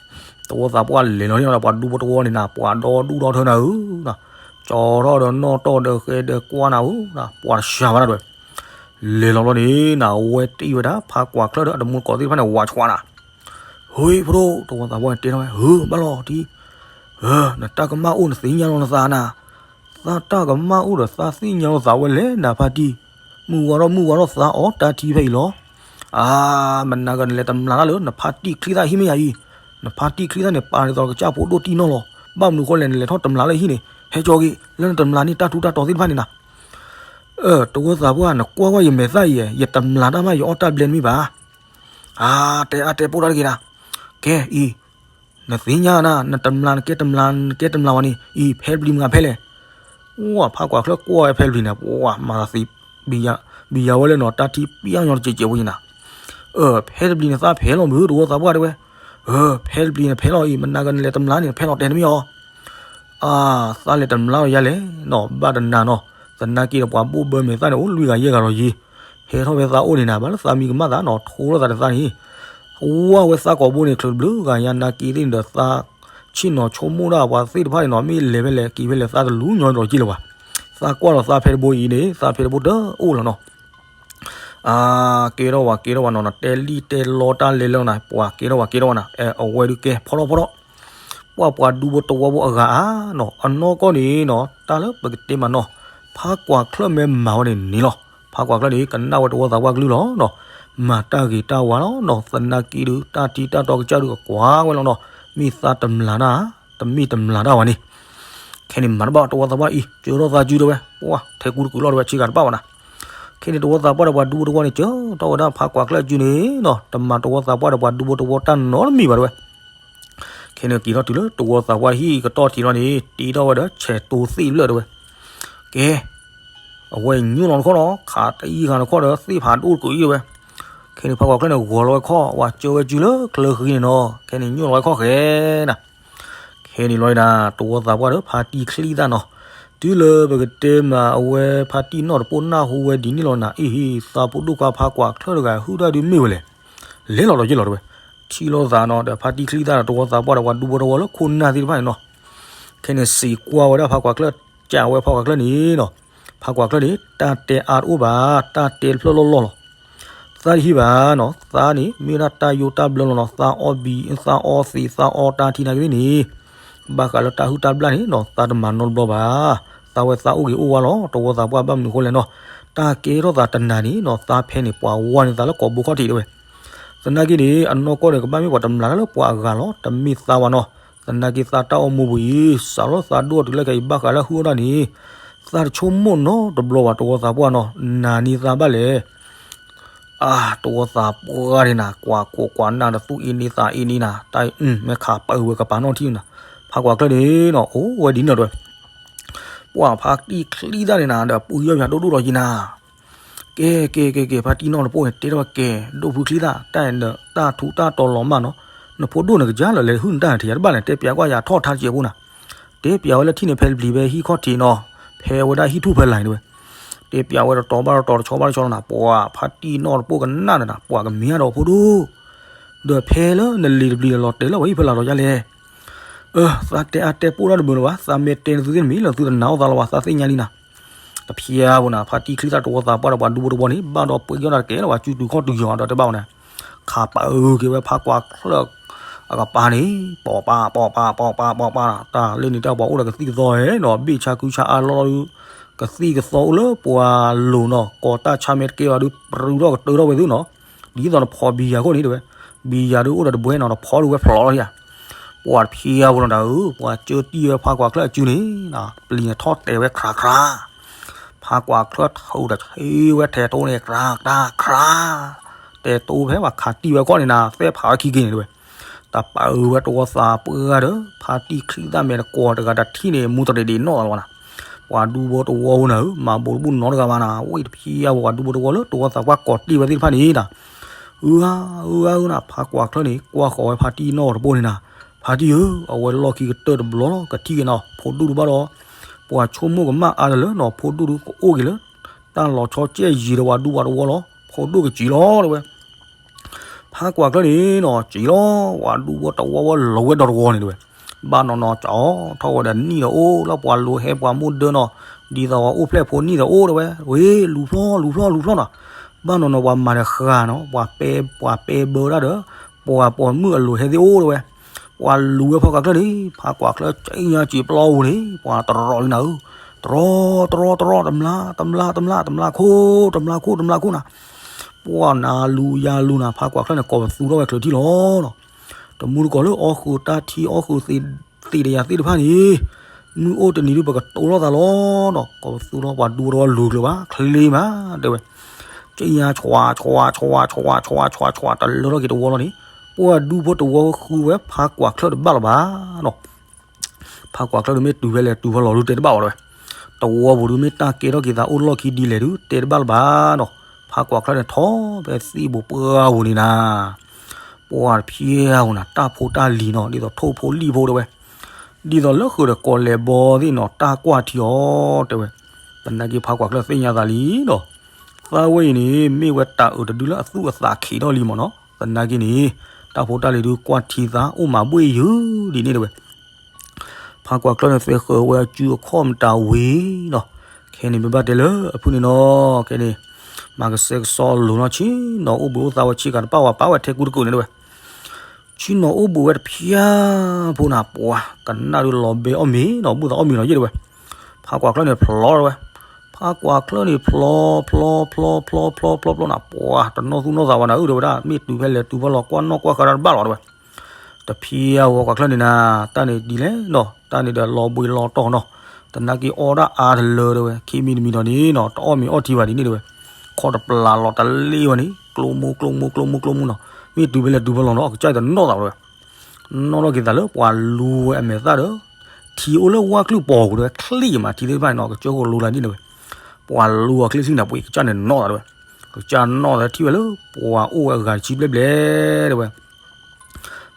တဝီသးပှၢ်လဲၤလီၤန့ၣ်ဒီး ပှၤဒူဖိတဝီန့ၣ်နၤ ပှၤဒီဒူၣ်ဒီထၢနၤဧၢ, ကၠီထီၣ်ဒီးနီၣ်တီၢ်ဒီးဃဲၤဒီးကွၢ်နၤဧၢ, ပှၤတစှၤဘၣ်ဒၣ်တဲဝဲ. လဲၤလီၤဘျီန့ၣ်နၤ အဝဲတံၢ်ဝဲဒၣ် ဖးကွၢ်ချၢၣ်ဒီးအတမူတကိးသ့ၣ်တဖၣ်န့ၣ် ဝးဆှးနၤ. ဟ့ၣ် ဖိဒိၣ် တဝီသးပှၢ်န့ၣ်တဲထီၣ်ဝဲ ဧၢ ဘၣ်လီၤတံၢ်, နတၢ်ကမၣ်အိၣ်နသ့ၣ်ညါလီၤနသးနၤ, သးတၢ်ကမၣ်အိၣ်ဒီးသးသ့ၣ်ညါလီၤသးဝဲလဲၣ်နၤဖါတံၢ်, မုၢ်ဝါထီၣ်မုၢ်ဝါထီၣ်သးအီၣ်တၢ်ထံဖဲအံၤလီၤ. အါ မနၤဂၤနလဲၤတမျးတၢ်လၢ နဖါတံၢ်ချံသၣ်ဟံၣ်မ့ၢ်ယၤအံၤ, နဖါတံၢ်ချံသၣ်န့ၣ် ပာ်ဒ်သိးကစၢ်ဖိဒိၣ်တံၢ်နီၢ်လီၤ. ဘၣ်မနုၤဃိလဲၣ် နလဲၤထီၣ်တမျးလၢဟံၣ်န့ၣ်, ဟဲကၠီက့ၤ လၢနတမျးန့ၢ်တၢ်ထူးတၢ်တီၤသ့ၣ်တဖၣ်န့ၣ်နၤ. အၢ တဝီသးပှၢ် နကွၢ်ကွၢ်ယမဲာ်သၣ်အံၤ, ယတမျးတၢ်မး ယအီၣ်တၢ်ဘျဲၣ်တမ့ၢ်ဘၣ်. အါ တဲအါတဲပိၢ်တၢ်တဂ့ၤနၤ. ကဲအံၤ နသ့ၣ်ညါနၤ, နတမျး နကဲတမျး နကဲတမျးဝဲန့ၣ် အံၤ ဖဲတပျံၤမ့ၢ်ဂ့ၤဖဲလဲၣ်. ဝဲ ဖးကွၢ်ချၢၣ်ကွၢ်ဝဲဖဲတပျံၤန့ၣ် ပှၤမၤသံ ဘံယၤဝဲလၢနီၤ တၢ်ထံပျံၤညီတစဲးစဲးဝဲန့ၣ်နၤ. အၢ ဖဲတပျံၤန့ၣ်သးဖဲလီၤမုၢ် တဝီသးပှၢ်တဲဝဲ. အၢ ဖဲတပျံၤန့ၣ်ဖဲလီၤအံၤ မနၤဂၤနလဲၤတမျးန့ၣ် ဖဲလီၤတဲာ်တမ့ၢ်အီၤ. အါ သးလဲၤတမျးလီၤယၤလဲၣ်နီၤ ဘၣ်တနၤနီၤ, သနာ်က့ဒီးပှၤဘိၣ်ဘၢမဲာ်သၣ်န့ၣ် အိၣ်လွံၢ်ဂၤယဲၢ်ဂၤလီၤယံၤ. ဟဲထီၣ်ဖဲသးအိၣ်န့ၣ်နၤ ဘၣ်လၢသးမံကမၣ်သးနီၤ ထိထီၣ်သးတသးန့ၣ် ဝါဝဲသးကိာ်ဘိန့ၣ် ချုးတဘျုးဂၤညါ နာ်က့သ့ၣ်န့ၣ်ဒီး သးဆ့ၣ်နီၤဆိကမိၣ်ဒၣ်ပှၤသ့ၣ်တဖၣ်န့ၣ်နီၤ မ့ၢ်လဲၤဖဲလဲၣ်က့ၤဖဲလဲၣ် သးတလူညီဒီးက့လၢၤဘၣ်. သးကွၢ်လီၤသးဖဲတဘိအံၤန့ၣ် သးဖဲတဘိတအိၣ်လီၤနီၤ. အါ ကဲထီၣ်ဝဲ ကဲထီၣ်ဝဲနီၤ နတဲလံၣ်တဲလီတၢ်လဲၤလၢနီၤ ပှၤကဲထီၣ်ဝဲ ကဲထီၣ်ဝဲနီၤ အဝဲဒုးကဲ ဖီထီၣ်ဖီထီၣ် ပှၤပှၤဒူဖိတဝီဖိအဂၤဧါနီၤ အနီၢ်ကီၢ်န့ၣ်နီၤ တၢ်လၢပကတဲမးနီၤ ဖးကွၢ်ချၢၣ်မ့ၢ်မၤဝဲန့ၣ်န့ၣ်လီၤ. ဖးကွၢ်ချၢၣ်န့ၣ် ကနၣ်ဝဲတဝီသးပှၢ်ကလုၢ်လီၤနီၤ. မၤတၢ်ဂ့ၤတၢ်ဝါလီၤနီၤ သနာ်က့ဒုး တၢ်ထံတၢ်တီကစၢ်ဒုးကကွၢ်ဝဲလီၤနီၤ မ့ၢ်သးတမျၢ်တၢ် တမ့ၢ်တမျၢ်တၢ်ဝဲန့ၣ် ခဲန့ၣ်မၤတဘၣ်တဝီသးပှၢ်အံၤ ကၢထီၣ်သးစုတဲဝဲ ပှၤထဲကူတကုာ်လီၤတဲဝဲ ဆ့ကၤတဘၣ်ဝဲနၤ. ခဲန့ၣ်တဝီသးပှၢ်ဒီးပှၤဒူဖိတဝီန့ၣ် ကၢထီၣ်ဝဲဒၣ်ဖးကွၢ်ချၢၣ်အစုန့ၣ်နီၤ တမၤတဝီသးပှၢ်ဒီးပှၤဒူဖိတဝီတၢ်နီတမံၤဘၣ်တဲဝဲ. ခဲန့ၣ်က့ၤထီၣ်တုၤလၢတဝီသးပှၢ်ဟံၣ်ကတီၢ်ထံးလီၤန့ၣ် တ့ထီၣ်ဝဲဒီးဆဲးတိသ့ၣ်ဖျၢၣ်တဲဝဲ. ကဲ အဝဲညိၣ်လီၤတခီၣ်နီၤ ခးတအံၣ်ဃာ်တခီၣ်ဒီးသ့ၣ်ဖးဒိၣ်တကုာ်အံၤတဲဝဲ. ခဲန့ၣ်ဖးကွၢ်ချၢၣ်န့ၣ် ဂီၤလီၤဝဲခီၣ် ဝဲကၢဝဲစုလၢချၢဃံန့ၣ်နီၤ ခဲန့ၣ်ညိၣ်လီၤဝဲခီၣ်ဃဲနၤ ခဲန့ၣ်လီၤဒၣ် တဝီသးပှၢ်ဒီးဖါတံၢ်ချံသၣ်နီၤ တုၤလၢပကတဲမးအဝဲဖါတံၢ်နီၢ်တပိၢ်နၢ်ဟူဝဲဒ်န့ၣ်လီၤနၤ အ့ဟ့ သးဖိဒိၣ်ခွါဖါကွၢ်ချၢၣ်တဂၤဟုၣ်တၢ်ဒုးမ့ၢ်ဝဲလဲၣ် လဲၤလီၤဒီးယ့ၢ်လီၤတဲဝဲ. ထံၣ်လိာ်သးနီၤ ဒီးဖါတံၢ်ချံသၣ်ဒီးတဝီသးပှၢ်ဒီးပှၤဒူဖိတဝီလၢခိၣ်နၢ်သ့ၣ်တဖၣ်န့ၣ်နီၤ ခဲန့ၣ်စံးကွၢ်ဝဲဒၣ်ဖါကွၢ်ချၢၣ် ကးဝဲဖါကွၢ်ချၢၣ်န့ၣ်နီၤ ဖါကွၢ်ချၢၣ်န့ၣ် တၢ်တဲအါတအိၣ်ဘၣ် တၢ်တဲတဖျၢၣ်လီၢ်လီၢ်လီၤ. သးတဟံၣ်ဘၣ်နီၤ သးန့ၣ် မ့ၢ်ဝဲဒၣ်တၢ်ယိးတၢ်ဘျၢလီၤနီၤ သးအီဘံ သးအီသံး သးအီတၢ်ထံနာ်က့သ့ၣ်န့ၣ် ဘၣ်ဃးလၢတၢ်ဟုၣ်တၢ်ဘျၣ်န့ၣ်နီၤ သးတမၤနီတဘျီဘၣ်. သးဝဲသးအိၣ်ဂ့ၤအိၣ်ဝါလီၤ တဝီသးပှၢ်ဘၣ်မနုၤအဃိလဲၣ်နီၤ တၢ်ကဲထီၣ်သးတနၤန့ၣ်နီၤ သးဖဲန့ၣ်ပှၤဝါန့ၢ်သးလၢကိာ်ဘိခီၣ်ထံးတဲဝဲ. သနာ်က့န့ၣ် အနီၢ်ကီၢ်န့ၣ် ကဘၣ်မ့ၢ်ပှၤတမျၢ်တၢ်လၢပှၤအဂၤလီၤ တမ့ၢ်သးဘၣ်နီၤ. သနာ်က့သးတၢ်အိၣ်မူပူၤအံၤ စးထီၣ်သးဒိၣ်တုၤလၢခဲအံၤ ဘၣ်ဃးလၢဟုၣ်အီၣ်တၢ်န့ၣ် သးတဆိကမိၣ်နီတဘျီဘၣ် တဝီသးပှၢ်နီၤ နၤန့ၢ်သးဘၣ်လဲၣ် အါ တဝီသးပှၢ်န့ၣ်နၤ ကွၢ်ခိၣ်ကွၢ်နၢ်ဒီးသူၣ်အ့န့သးအ့န့နၤ တၢ်အံၤ မ့ၢ်ခးပာ်ဝဲကပၤနီၣ်ထံၣ်နၤ ဖါကွၢ်ချၢၣ်န့ၣ်နီၤ အိၣ်ဝဲဒ်န့ၣ်တဲဝဲ. ပှၤဖါတံၢ်ချံသၣ်န့ၣ်နၤ ဒီးပှ့ၤယီၢ်ပှၤဒိၣ်ဒိၣ်ဒီးယံၤနၤ ကဲ ကဲ ကဲ ကဲ ဖါတံၢ်နီၢ်တပိၢ်န့ၣ် တဲထီၣ်ဝဲကဲ ဒိၣ်ဖုချံသၣ် တၢ်ဒီးတၢ်ထူးတၢ်တီၤလီၤမၢ်နီၤ နဖိဒိၣ်န့ၣ်ကစၢ်လၢလဲၤဟုၣ်နတၢ်ထံးယၤတဘၣ်လဲၣ် တဲပျးကွၢ်ယၤထီၣ်ထါတစဲးဖိနၤ တဲပျးဝဲလၢထံၣ်န့ၣ်ဖဲတပျံၤဖဲဟံၣ်ခီၣ်ထံးနီၤ ဖဲဝဲဒၣ်ဟံၣ်ထူၣ်ဖဲလၢ်န့ၣ်တဲဝဲ တဲပျးဝဲတတီၤဘၣ်တတီၤတဆီဘၣ်တဆီလီၤနၤ ပှၤဖါတံၢ်နီၢ်တပိၢ်ကနၣ်ဒီးနၤ ပှၤကမ့ၢ်အါဒီးဖိဒိၣ် ဒီးဖဲလၢနလံၤတပျံၤလီၤတဲာ်လၢဝဲဟံၣ်ဖဲလၢ်ဒီးယါလဲၣ် အၢ သးတဲအါတဲပိၢ်တၢ်တမုာ်လၢၤဘၣ် သးမ့ၢ်တဲနသုသ့ၣ်တမံၤလၢသုတနာ်အီၣ်သးလၢၤဘၣ် သးသ့ၣ်ညါလံနၤ တဖျါဘၣ်နၤ ဖါတံၢ်ချံသၣ်တဝီသးပှၢ်ဒီးပှၤဒူဖိတဝီန့ၣ် ဘၣ်ဒီးပှ့ၤယီၢ်တၢ်တကဲလၢၤဘၣ် စုတုၤခီၣ်တုၤယီၤဒီးတဲဘၣ်ဝဲနၤ ခးပာ်အုးက့ၤဝဲဖါကွၢ်ချၢၣ်အကပၤန့ၣ် ပိာ်ပာ်ပိာ်ပာ်ပိာ်ပာ်ပိာ်ပာ်နီၤ တၢ်လၢန့ၣ်တၢ်ပှၤအိၣ်ဒီးကသံၣ်ကသီဟဲနီၤ ဘ့ၣ်ဆါခုဆါအါလီၢ်လီၢ်ဒုး ကသံၣ်ကသီအိၣ်လၢပှၤလိၤနီၤ ကီၤတၢ်ဆါမဲာ်တကဲဘၣ်ဒုး ပြူၤထီၣ်ကတၢၢ်ထီၣ်ဝဲသုနီၤ ဒ်သိးနဖီဘံယၤခိၣ်န့ၣ်တဲဝဲ ဘံယၤဒုးအိၣ်ဒီးတဘှဲနီၤ နဖီဒုးဝဲဖျိးလီၤယၤ ပှၤတဖျါဘၣ်နီၤတၢ်ဧၢ ပှၤကၢတံၢ်ဝဲဖါကွၢ်ချၢၣ်အစုန့ၣ် ပျံၤထီၣ်တဲာ်ဝဲခရၤခရၤ ဖါကွၢ်ချၢၣ်ထုးဒီးဆ့ဝဲထဲတိန့ၣ် ကြၢးကြၢးကြၢး တဲတိဖဲပှၤခးတံၢ်ဝဲခီၣ်န့ၣ်နၤ သဲဖးဝဲခံက့ၤန့ၣ်တဲဝဲ တၢ်ပာ်အုးဝဲတဝီသးပှၢ်ဒီး ဖါတံၢ်ချံသၣ်မဲာ်တကွီၤတဂၤတထံၣ်န့ၣ် မူတရံးဒံးနီၣ်လီၤဝဲနၤ ပှၤဒူဖိတဝီဖိနၤဧၢ မၤဘိးတဘူၣ်နီတဂၤဘၣ်နၤ ဝဲတဖျါဘၣ် ပှၤဒူဖိတဝီလၢတဝီသးပှၢ်ကိးတ့ၢ်ဝဲသ့ၣ်တဖၣ်န့ၣ်နၤ အုအုအုနၤ ဖါကွၢ်ချၢၣ်န့ၣ် ကွၢ်ဃီၤဝဲဖါတံၢ်နီၢ်တပိၢ်န့ၣ်နၤ ဖါတံၢ်ဧၢ အဝဲလီၢ်ခံကတၢၢ်တဘျီလီၤ ကထံၣ်က့ၤနၤ ဖိဒိၣ်တဘၣ်ဒီး ပှၤဆိကမိၣ်ကမၣ်အါတလၢနီၤ ဖိဒိၣ်ဒုးကအိၣ်က့ၤလၢ တၢ်လီၤဆီကဲယံၤဒီးပှၤဒူပှၤတဝီလီၤ ဖိဒိၣ်ကစံးလီၤတဲဝဲ ဖါကွၢ်ချၢၣ်န့ၣ်နီၤ စံးလီၤ ပှၤဒူဖိတဝီဝဲလီၤဝဲဒီတဝီန့ၣ်တဲဝဲ ဘၣ်နီၤနီၤ ကၠီထီၣ်ဝဲဒီးနံၣ်ဒီးအိၣ်လၢပှၤလိၤဟဲပှၤမိၢ်ဒၢနီၤ ဒ်သိးဝဲအိၣ်ဖျဲၣ်ဖိနံၣ်ဒီးအိၣ်တဲဝဲ ဝ့ၢ်လူၤဖျီလူၤဖျီလူၤဖျီနီၤ ဘၣ်နီၤနီၤ ပှၤမၤဒီးဃာ်နီၤ ပှၤပဲ ပှၤပဲဘၢတၢ်ဒီး ပှၤပိာ်မုၣ်အလိၤဟဲသ့ၣ်အိၣ်တဲဝဲ ပှၤလူၤဝဲဖါကွၢ်ချၢၣ်န့ၣ် ဖါကွၢ်ချၢၣ်ကံၣ်ညါစံးပျီပူၤန့ၣ် ပှၤတရီၤလံနၤဧၢ တရီၤ တရီၤ တရီၤ တမျါ တမျါ တမျါ တမျါခိၣ် တမျါခိၣ် တမျါခိၣ်နၤ ပှၤနၤလူၤယၤလူၤနၤ ဖါကွၢ်ချၢၣ်န့ၣ် ကိးပသူထီၣ်ဝဲချုးထံၣ်လီၤနီၤ တမူတကိးလၢအီၣ်ဃုာ်တၢ်ထံအီၣ်ဃုာ်သ့ၣ် သ့ၣ်တယၤသ့ၣ်တဖၣ်န့ၣ် မုၢ်အိၣ်တနံၤဒုးပကတိၤလိာ်သးလီၤနီၤ ကိးပသူထီၣ်ပှၤဒူဖိတဝီလူၤချုးဘၣ် ချ့မး တဲဝဲ ကံၣ်ညါဆွး ဆွး ဆွး ဆွး ဆွး ဆွး တလၢထီၣ်က့ၤတဝီလီၤန့ၣ် ပှၤဒူဖိတဝီဃုဝဲဖါကွၢ်ချၢၣ်တဘၣ်လၢၤဘၣ်နီၤ ဖါကွၢ်ချၢၣ်ဒုးမ့ၢ်တုၤဖဲလဲၣ်တုၤဖဲလီၤဒုးတဲတဘၣ်ဘၣ်တဲဝဲ တဝီပူၤဒုးမ့ၢ်တၢ်ကဲထီၣ်က့ၤသးအိၣ်လီၢ်ခံဒ်လဲၣ်ဒုးတဲတဘၣ်လၢၤဘၣ်နီၤ ဖါကွၢ်ချၢၣ်န့ၣ်ထီၣ်ဖဲသံၣ်ဘိးပှၢ်ပူၤန့ၣ်နၤ ပှၤတဖျါပူၤနၤ တၢ်ဖိတၢ်လံၤနီၤ ဒ်သိးထိၣ်ဖိလံၣ်ဖိတဲဝဲ ဒ်သိးလၢဃုာ်ဒီးကိးလဲၤဘီသ့ၣ်နီၤ တၢ်ကွၢ်ထံအီၤတဲဝဲ သနာ်က့ဖါကွၢ်ချၢၣ်သ့ၣ်ညါသးလံနီၤ သးဝဲအံၤန့ၣ် မ့ၢ်ဝဲတၢ်အုးတဒုလၢအသူၣ်အသးခံးထီၣ်လံမ့ၢ်နီၤ. သနာ်က့န့ၣ် တၢ်ဖိတၢ်လံၤဒုးကွၢ်ထံသးအိၣ်မးဘှ့ၣ်ယုာ်ဒ်န့ၣ်တဲဝဲ. ဖးကွၢ်ချၢၣ်န့ၣ် သဲဃၢၤဝဲအစုအခီၣ်မတၤဝံၤနီၤ. ခဲန့ၣ်မ့ၢ်ဘၣ်တဲလၢအဖုၣ်န့ၣ်နီၤ, ခဲန့ၣ် မၤကဆှဲကဆှီလိၤနီၤ, ဆ့ၣ်နီၤအိၣ်ဘှံးအိၣ်သါဝဲဆ့ကၤတပၣ်ဝဲ ပာ်ဝဲထဲကူတကိးန့ၣ်တဲဝဲ. ဆ့ၣ်နီၤအိၣ်ဘှံးဝဲတဖျၢၣ်ဖိနၤ ပှၤကနၣ်ဒုးလီၤဘဲအီၣ်မ့ၤနီၤ, ဘူၣ်သးအီၣ်မ့ၤနီၤယဲၢ်တဲဝဲ. ဖးကွၢ်ချၢၣ်န့ၣ်ဖျီတဲဝဲ. ဖးကွၢ်ချၢၣ်န့ၣ်ဖျီ ဖျီ ဖျီ ဖျီ ဖျီ ဖျီ ဖျီနၤ ပှၤတနီၣ်သူၣ်နီၣ်သးဝဲနၤ အုၣ်တဲဝဲဒၣ် မ့ၢ်တုၤဖဲလဲၣ်တုၤဖဲလဲၣ် ကွၢ်နီၣ်ကွၢ်ဃါတၢ်တဘၣ်လီၤတဲဝဲ. တဖျၢၣ်ဝဲကွၢ်ချၢၣ်န့ၣ်နၤ, တၢ်န့ၣ်ဒ်လဲၣ်နီၤ, တၢ်န့ၣ်ဒီးလီၤဘှံးလီၤတီၤနီၤ, သနာ်က့အီၣ်ဒၣ်အါတလၢတဲဝဲ, ခံမံၤတမံၤဒီးန့ၣ်နီၤ တအီၣ်မ့ၤအီထံဘၣ်ဒ်န့ၣ်တဲဝဲ. ခီၣ်တပျၢ်လီၤတလ့ဝဲန့ၣ် ကျိမူကျိမူကျိမူကျိမူနီၤ, မ့ၢ်တုၤဖဲလဲၣ်တုၤဖဲလဲၣ်နီၤ အကစၢ်တနီၣ်သးတဲဝဲ. နီၣ်ထီၣ်က့ၤသးလၢပှၤလူၤဝဲအမဲာ်သၣ်ဒီး ထံအိၣ်လၢဝၣ်ကျုၢ်ပီၤပူၤတဲဝဲ, ချံၣ်မးထံသ့ၣ်တဖၣ်န့ၣ်နီၤ ကစၢၢ်ခိၣ်လူၤလၢဒ်န့ၣ်ဝဲ. ပှၤလူၤအချံၣ်ဆံၣ်န့ၣ် ပှၤကစၢ်န့ၣ်နီၣ်သးတဲဝဲ. ကစၢ်နီၣ်သးထံၣ်ဝဲလၢ ပှၤအိၣ်ဝဲအဂၤတဆံဘျဲၣ်ဘျဲၣ်တဲဝဲ.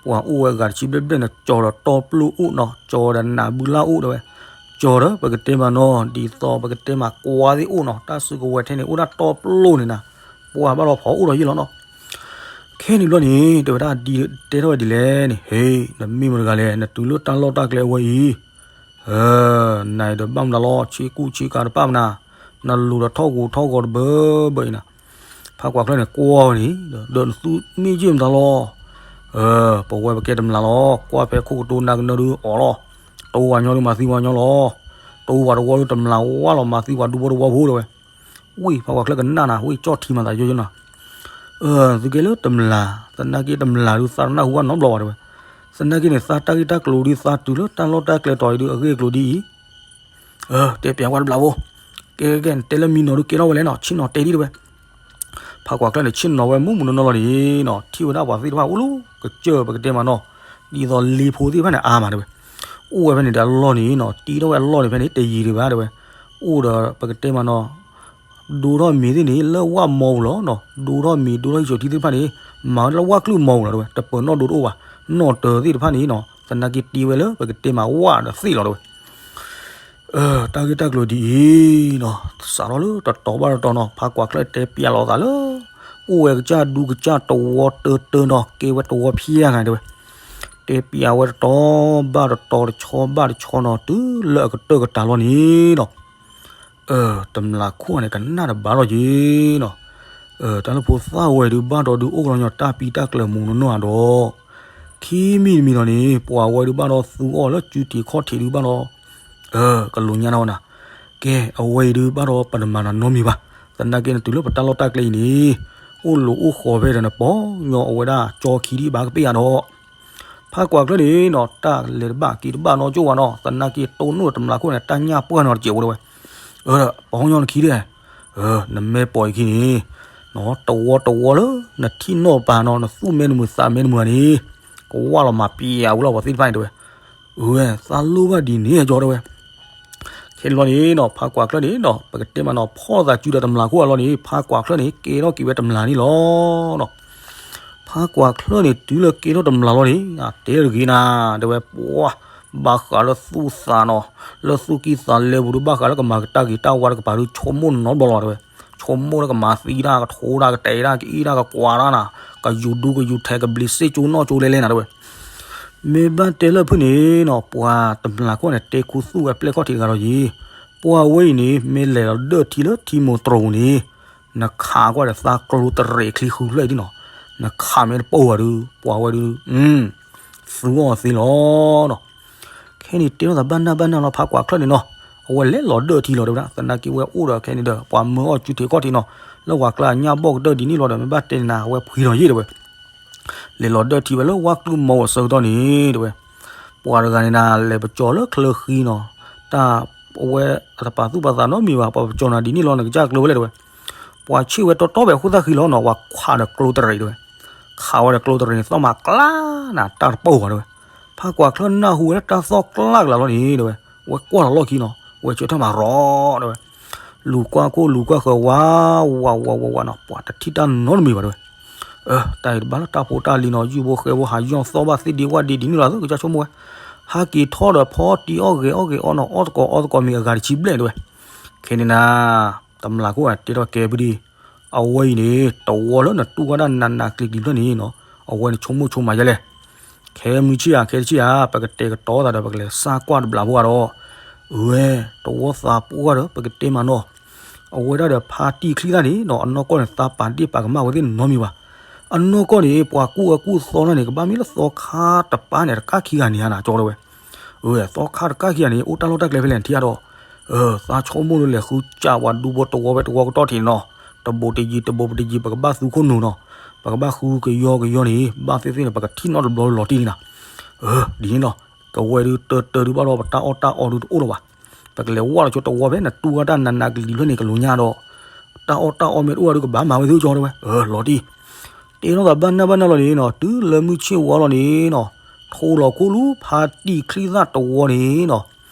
ပှၤအိၣ်ဝဲအဂၤတဆံဘျဲၣ်ဘျဲၣ်န့ၣ် ကၠီၤဒီးတီပျိၣ်အိၣ်နီၤ, ကၠီၤဒီးနးဘုလၢ်အိၣ်တဲဝဲ. ကၠီၤဒီးပကတဲမးနီၤ ဒ်သိးပကတဲမးကွါသ့ၣ်အိၣ်နီၤ, တၢ်စုကဝဲၤထဲန့ၣ် အိၣ်ဒၣ်တီပျိၣ်န့ၣ်နၤ, ပှၤဘၣ်လီၤဖီအိၣ်ဒီးယဲၢ်လီၤနီၤ. ခဲန့ၣ်ဘျီန့ၣ် တဲဝဲဒၣ် ဒ်တဲထီၣ်ဝဲဒ်လဲၣ်န့ၣ်, ဟ့ၣ် နမ့ၢ်မတၤတဂၤလဲၣ်, နတုၤလၢတၢ်လီၢ်တၢ်ကျဲအဝဲအံၤ နၤအံၤဒီးဘၣ်မတၤလီၤ, ဆ့ကူဆ့ကၤတပၣ်မနၤ, နလူၤဒီးထီၣ်ဂိၤထီၣ်ဂီၤတဘၢဘၢအံၤနၤ. ဖးကွၢ်ချၢၣ်န့ၣ်ကွၢ်ဝဲန့ၣ်, ဒီးနသူမ့ၢ်ယ့ၢ်မတၤလီၤ. ပဝဲပကဲတမျးလီၤ, ကွၢ်ဖဲခိၣ်ကတိၤနၢ်ကနၢဒုးအီၤလီၤ. တိဝၤညီဒုးမၤသံဝၤညီလီၤ. တိဝၤတဝီဒုးတမျးဝါလီၤ မၤသံဝၤဒူဖိတဝီဖိတဲဝဲ. ဝံၢ် ဖးကွၢ်ချၢၣ်ကနၣ်နၤ ဝံၢ် ကၠီၣ်ထံမၤသးယိယိနီၤ. သုကဲလၢတမျး, သနာ်က့တမျးဒုးသးတနၢ်ဟူဘၣ်နီတဘျီဘၣ်တဲဝဲ. သနာ်က့န့ၣ် သးတၢ်ဂ့ၢ်တၢ်ကျိၤဒုးသးတုၤလၢတၢ်လီၢ်တၢ်ကျဲတီၤအံၤဒုးအဂ့ၢ်အကျိၤဒ်အံၤ တဲပျးဝဲတဘျီဖိ, ကဲကဲ နတဲလၢမံနီၤဒုးကဲထီၣ်ဝဲလဲၣ်နီၤ, ဆ့ၣ်နီၤတဲဒ်တဲဝဲ. ဖးကွၢ်ချၢၣ်န့ၣ် ဆ့ၣ်နီၤဝဲမုၢ်မုၢ်နီၢ်နီၢ်လီၤန့ၣ်နီၤ, ထံၣ်ဝဲဒၣ်ပှၤသ့ၣ်တဖၣ်အိၣ်လၢကစၢၢ်ပကတဲမးနီၤ, ဒ်သိးလ့ဖိသ့ၣ်တဖၣ်န့ၣ်အါမးတဲဝဲ. အိၣ်ဝဲဖဲန့ၣ်ဒီးအလီၢ်န့ၣ်နီၤ, တ့ထီၣ်ဝဲအလီၢ်န့ၣ်ဖဲန့ၣ် တယံၤဒံးဘၣ်တဲဝဲ. အိၣ်ဒီးပကတဲမးနီၤ ဒိထီၣ်မ့ၤသ့ၣ်န့ၣ် လၢဝၣ်မီပူၤလီၤနီၤ, ဒိထီၣ်မ့ၤဒိထီၣ်ဟံၣ်စိၤထံသ့ၣ်တဖၣ်န့ၣ် မၤဝဲလၢဝၣ်ကျုၢ်မီပူၤလီၤတဲဝဲ, တပၢၤနီၣ်ဒိတအိၣ်ဘၣ်, နီၣ်တၢၤသ့ၣ်တဖၣ်န့ၣ်နီၤ သနာ်က့တ့ဝဲလၢပကတဲမးဝၣ်ဒီးသ့ၣ်လီၤတဲဝဲ. တၢ်ဂ့ၢ်တၢ်ကျိၤဒ်အံၤနီၤ စးထီၣ်လၢတတီၤဘၣ်တတီၤနီၤ ဖးကွၢ်ချၢၣ်တဲပျးလိာ်သးလၢ အိၣ်ဝဲကစၢ်ဒူကစၢ်တဝီတၢတၢနီၤ ကဲဝဲတဝီဖျၢၣ်ဂၤတဲဝဲ. တဲပျးဝဲတတီၤဘၣ်တတီၤ တဆီဘၣ်တဆီနီၤ တုၤလၢအကတၢၢ်ကတၢၢ်လီၤန့ၣ်နီၤ တမျးခိၣ်န့ၣ် ကနၣ်တဘၣ်လီၤက့ၤနီၤ. တၢ်လၢဖိသၣ်ဝဲဒုးဘၣ်ဒီးဒုးအိၣ်ကလီၤညီ တၢ်ပံတၢ်ကျၢၤမူးနီၢ်နီၢ်ဒီး ခံမံၤတမံၤဒီးန့ၣ် ပှၤဝဲဒုးဘၣ်ဒီးသူအီၤလၢစုတံၤခီၣ်ထံးဒုးဘၣ်ဒီး ကလိာ်ညါနီၢ်ဝဲနၤ. ကဲ အဝဲအံၤဒုးဘၣ်ဒီးပတမၤနၤနီတမံၤဘၣ်. သနာ်က့နတုၤလၢပတၢ်လီၢ်တၢ်ကျဲအံၤန့ၣ် အိၣ်လိၤအိၣ်ဃီၤဖဲဒီးနပီၢ်ညီအဝဲဒၣ်ကၠီခံဒံးဘၣ်ကပ့ၢ်ယၤဒီး ဖးကွၢ်ချၢၣ်န့ၣ်နီၤ တၢ်လဲၤတဘၣ်က့ၤတဘၣ်နီကၠိဝဲနီၤ သနာ်က့တိၢ်နီၣ်တမျးခိၣ်န့ၣ် တၢ်ညၣ်ပှၢ်နီၤတစဲးဖိတဲဝဲ. ပီၢ်ညီနခံဒၣ် နမ့ၢ်ပိာ်အံၤခံန့ၣ် တဝီတဝီလၢ နထံၣ်နီၣ်ပၤနီၤ နသူၣ်မဲနမုာ်သးမဲနမုာ်ဧါန့ၣ် ကဝၢ်လီၤမၤပျဲဝဲလီၤပှၤသ့ၣ်တဖၣ်န့ၣ်တဲဝဲ. အဝဲ သးလိၣ်ဘၣ်ဒ်န့ၣ်အကၠီတဲဝဲ. ခဲန့ၣ်ဘျီန့ၣ်နီၤ ဖးကွၢ်ချၢၣ်န့ၣ်နီၤ ပကတဲမးနီၤ ဖီၣ်သးစုဒီးတမျးခိၣ်အလီၢ်န့ၣ် ဖးကွၢ်ချၢၣ်န့ၣ် ကဲထီၣ်က့ၤဝဲတမျးန့ၣ်လီၤနီၤ. ဖးကွၢ်ချၢၣ်န့ၣ် တုၤလၢကဲထီၣ်တမျးလီၤန့ၣ် တဲတဂ့ၤနၤ တဲဝဲ ပှၤ ဘၣ်ဃးလၢသူၣ်သးနီၤ လၢသူၣ်ကံၢ်သးလဲပူၤဒုး ဘၣ်ဃးလၢကမၤကတၢၢ်က့ၤတၢ်ဝါတကပၤဒုး ဆိကမိၣ်နီတဘျီလီၤတဲဝဲ. ဆိကမိၣ်လၢကမၤသံတၢ် ကထိတၢ် ကတဲာ်တၢ် ကအီၣ်တၢ် ကယူၤဒူကယူၤထဲ ကဘျံးစ့ၢ်ကီးနီၢ်ကၠိလဲလဲနၤတဲဝဲ. မ့ၢ်ဘၣ်တဲလၢဖုၣ်န့ၣ်နီၤ ပှၤတမျးခိၣ်န့ၣ် တဲခူသူၣ်ဝဲပျဲၢ်ခီၣ်ထံးတဂၤလီၤယံၤ. ပှၤဝဲအံၤန့ၣ် မ့ၢ်လဲၤလီၤဒၢၣ်ထံလၢထံမိၢ်တြိၤန့ၣ် နခးကွၢ်ဒီးသးကျိတရံးချံဃုဖျၢၣ်အံၤဒ်နီၤ, နခးမ့ၢ်တပိၢ်ဘၣ်ဒုး ပှၤဝဲဒုး သူအီၤသ့လီၤနီၤ. ခဲန့ၣ်တဲထီၣ်သးဘၣ်နၢ်ဘၣ်နၢ်လီၤ ဖးကွၢ်ချၢၣ်န့ၣ်နီၤ, အဝဲလဲၤလီၤဒၢၣ်ထံလီၤတဲဝဲဒၣ် သနာ်က့ဝဲအိၣ်ဒီးခဲန့ၣ်ဒီး ပှၤမၢအီၣ်စုထံးခီၣ်ထံးနီၤ, လၢပှၤကျါညၣ်ဘီၣ်ကတၢၢ်ဒ်န့ၣ်လီၤဒီး မ့ၢ်ဘၣ်တဲနၤ အဝဲဖှံလီၤယံၤတဲဝဲ လဲၤလီၤဒၢၣ်ထံဝဲလၢဝၣ်ကျုၢ်မီၤအဆၢကတီၢ်န့ၣ်တဲဝဲ, ပှၤတဂၤန့ၣ်နၤ လဲၤပကၠီၤလၢချၢဃံနီၤ, တၢ်အဝဲအတပာ်သူၣ်ပာ်သးနီတမံၤဘၣ်, ပှၤပကၠီၤနၤဒ်န့ၣ်လီၤ နကစၢ်ကျၢၤဝဲလဲၣ်တဲဝဲ. ပှၤဆ့ၣ်ဝဲတီတီဖဲအဃိသၣ်ဃံလီၤနီၤ, ပှၤခးဒီးကျိတရံးတဲဝဲ, ခးဝဲဒီးကျိတရံးန့ၣ် သီၣ်မးကျါနၤ တၢ်တပိၢ်ဘၣ်တဲဝဲ. ဖးကွၢ်ချၢၣ်နၢ်ဟူဝဲလၢတၢ်သီၣ်ကျါကလာ်လီၤန့ၣ်တဲဝဲ, ဝဲကွၢ်လီၤလီၢ်ခံနီၤ, ဝဲဆၢထၢၣ်မးရီၤတဲဝဲ လူၤကွၢ်ခိၣ်လူၤကွၢ်ဃၢၤဝး ဝးဝးဝးဝးနီၤ, ပှၤတထံၣ်တၢ်နီတမံၤဘၣ်တဲဝဲ. တၢ်အံၤတဘၣ်လၢတၢ်ဖိတၢ်လံၤနီၤ, ယုၢ်ဖိဃဲဖိဟးယီၢ်သီၣ်ဘၣ်သ့ဒံးဝၣ်ဒံးဒ်န့ၣ်လီၤ, ကစၢ်ဆိကမိၣ်ဝဲ, ဟးက့ၤထီၣ်ဒီးဖီတံၢ်အီၣ်ဂဲၤအီၣ်ဂဲၤအီနီၤ, အီၣ်သကိးအီသကိးမ့ၤအဂၤတဆံဘျဲၣ်တဲဝဲ. ခဲန့ၣ်နၤ တမျးခိၣ်တဲထီၣ်ကဲဖုဒံး အဝဲအံၤန့ၣ် တဝီလၢနတူၢ်ဝဲဒၣ်နးနးကျံၤကျံၤဖျၢၣ်န့ၣ်နီၤ, အဝဲန့ၣ်ဆိကမိၣ်ဆိကမးယဲလဲၣ်. ခဲမုၢ်ဆ့ၣ်ဧါ ခဲတဆ့ၣ်ဧါ ပကတဲာ်ကတီၤသးဒီး ပကလဲၤစၢ်ကွၢ်တဘျီဖိဧါဒီး, အဝဲ တဝီသးပှၢ်ဒီး ပကတဲမးနီၤ. အဝဲဒၣ်ဒီးဖါတံၢ်ချံသၣ်န့ၣ်နီၤ အနီၢ်ကီၢ်န့ၣ် သးပာ်ဒ့ၣ်ပာ်ကမၣ်ဝဲသ့ၣ်နီတမံၤဘၣ်. အနီၢ်ကီၢ်န့ၣ် ပှၤကူၣ်အၢကူၣ်သီန့ၣ် ကဘၣ်မ့ၢ်လၢသီခါတပၤန့ၣ် တကၢ်ခံဂၤန့ၣ်ဧါနၤ ကၠီတဲဝဲ. အဝဲ သီခါတကၢ်ခံဂၤန့ၣ် အိၣ်တၢ်လီၢ်တၢ်ကျဲဖဲလဲၣ်နထံၣ်ဧါဒီး, သးဆိကမိၣ်ဒီးလဲၤဃုစးပှၤဒူဖိတဝီဖဲတဝီကတီၢ်ထံးန့ၣ်နီၤ, တဘိးတယံၤ တဘိးပတယံၤ ပကဘၣ်သူခိၣ်နူာ်နီၤ, ပကဘၣ်ဃုကယီကယီန့ၣ် ဘၣ်သ့ၣ်သ့ၣ်န့ၣ် ပကထံၣ်နီတဘျီလီၤတံၢ်န့ၣ်နၤ. ဒ်န့ၣ်နီၤ, ကဝဲဒုးတၢတၢဒုးဘၣ်ဒီး ပတၢ်အီၣ်တၢ်အီဒုးတအိၣ်လၢၤဘၣ်. ပကလဲၤဝဲလီၤဆိတဝီဖဲ နတူၢ်ဝဲတၢ်နးနးကျံၤကျံၤဖျၢၣ်န့ၣ် ကလိာ်ညါဒီး, တၢ်အီၣ်တၢ်အီမ့ၢ်တအိၣ်ဝဲဒုး ကဘၣ်မၤဝဲသ့ၣ်ကၠီတဲဝဲ. လီၤတံၢ် တဲထီၣ်သးဘၣ်နၢ်ဘၣ်နၢ်လီၤန့ၣ်နီၤ, တုၤလၢမုၢ်ဆ့ၣ်ဝါလီၤန့ၣ်နီၤ, ထိလီၤခိၣ်လူၤဖါတံၢ်ချံသၣ်တဝီန့ၣ်နီၤ,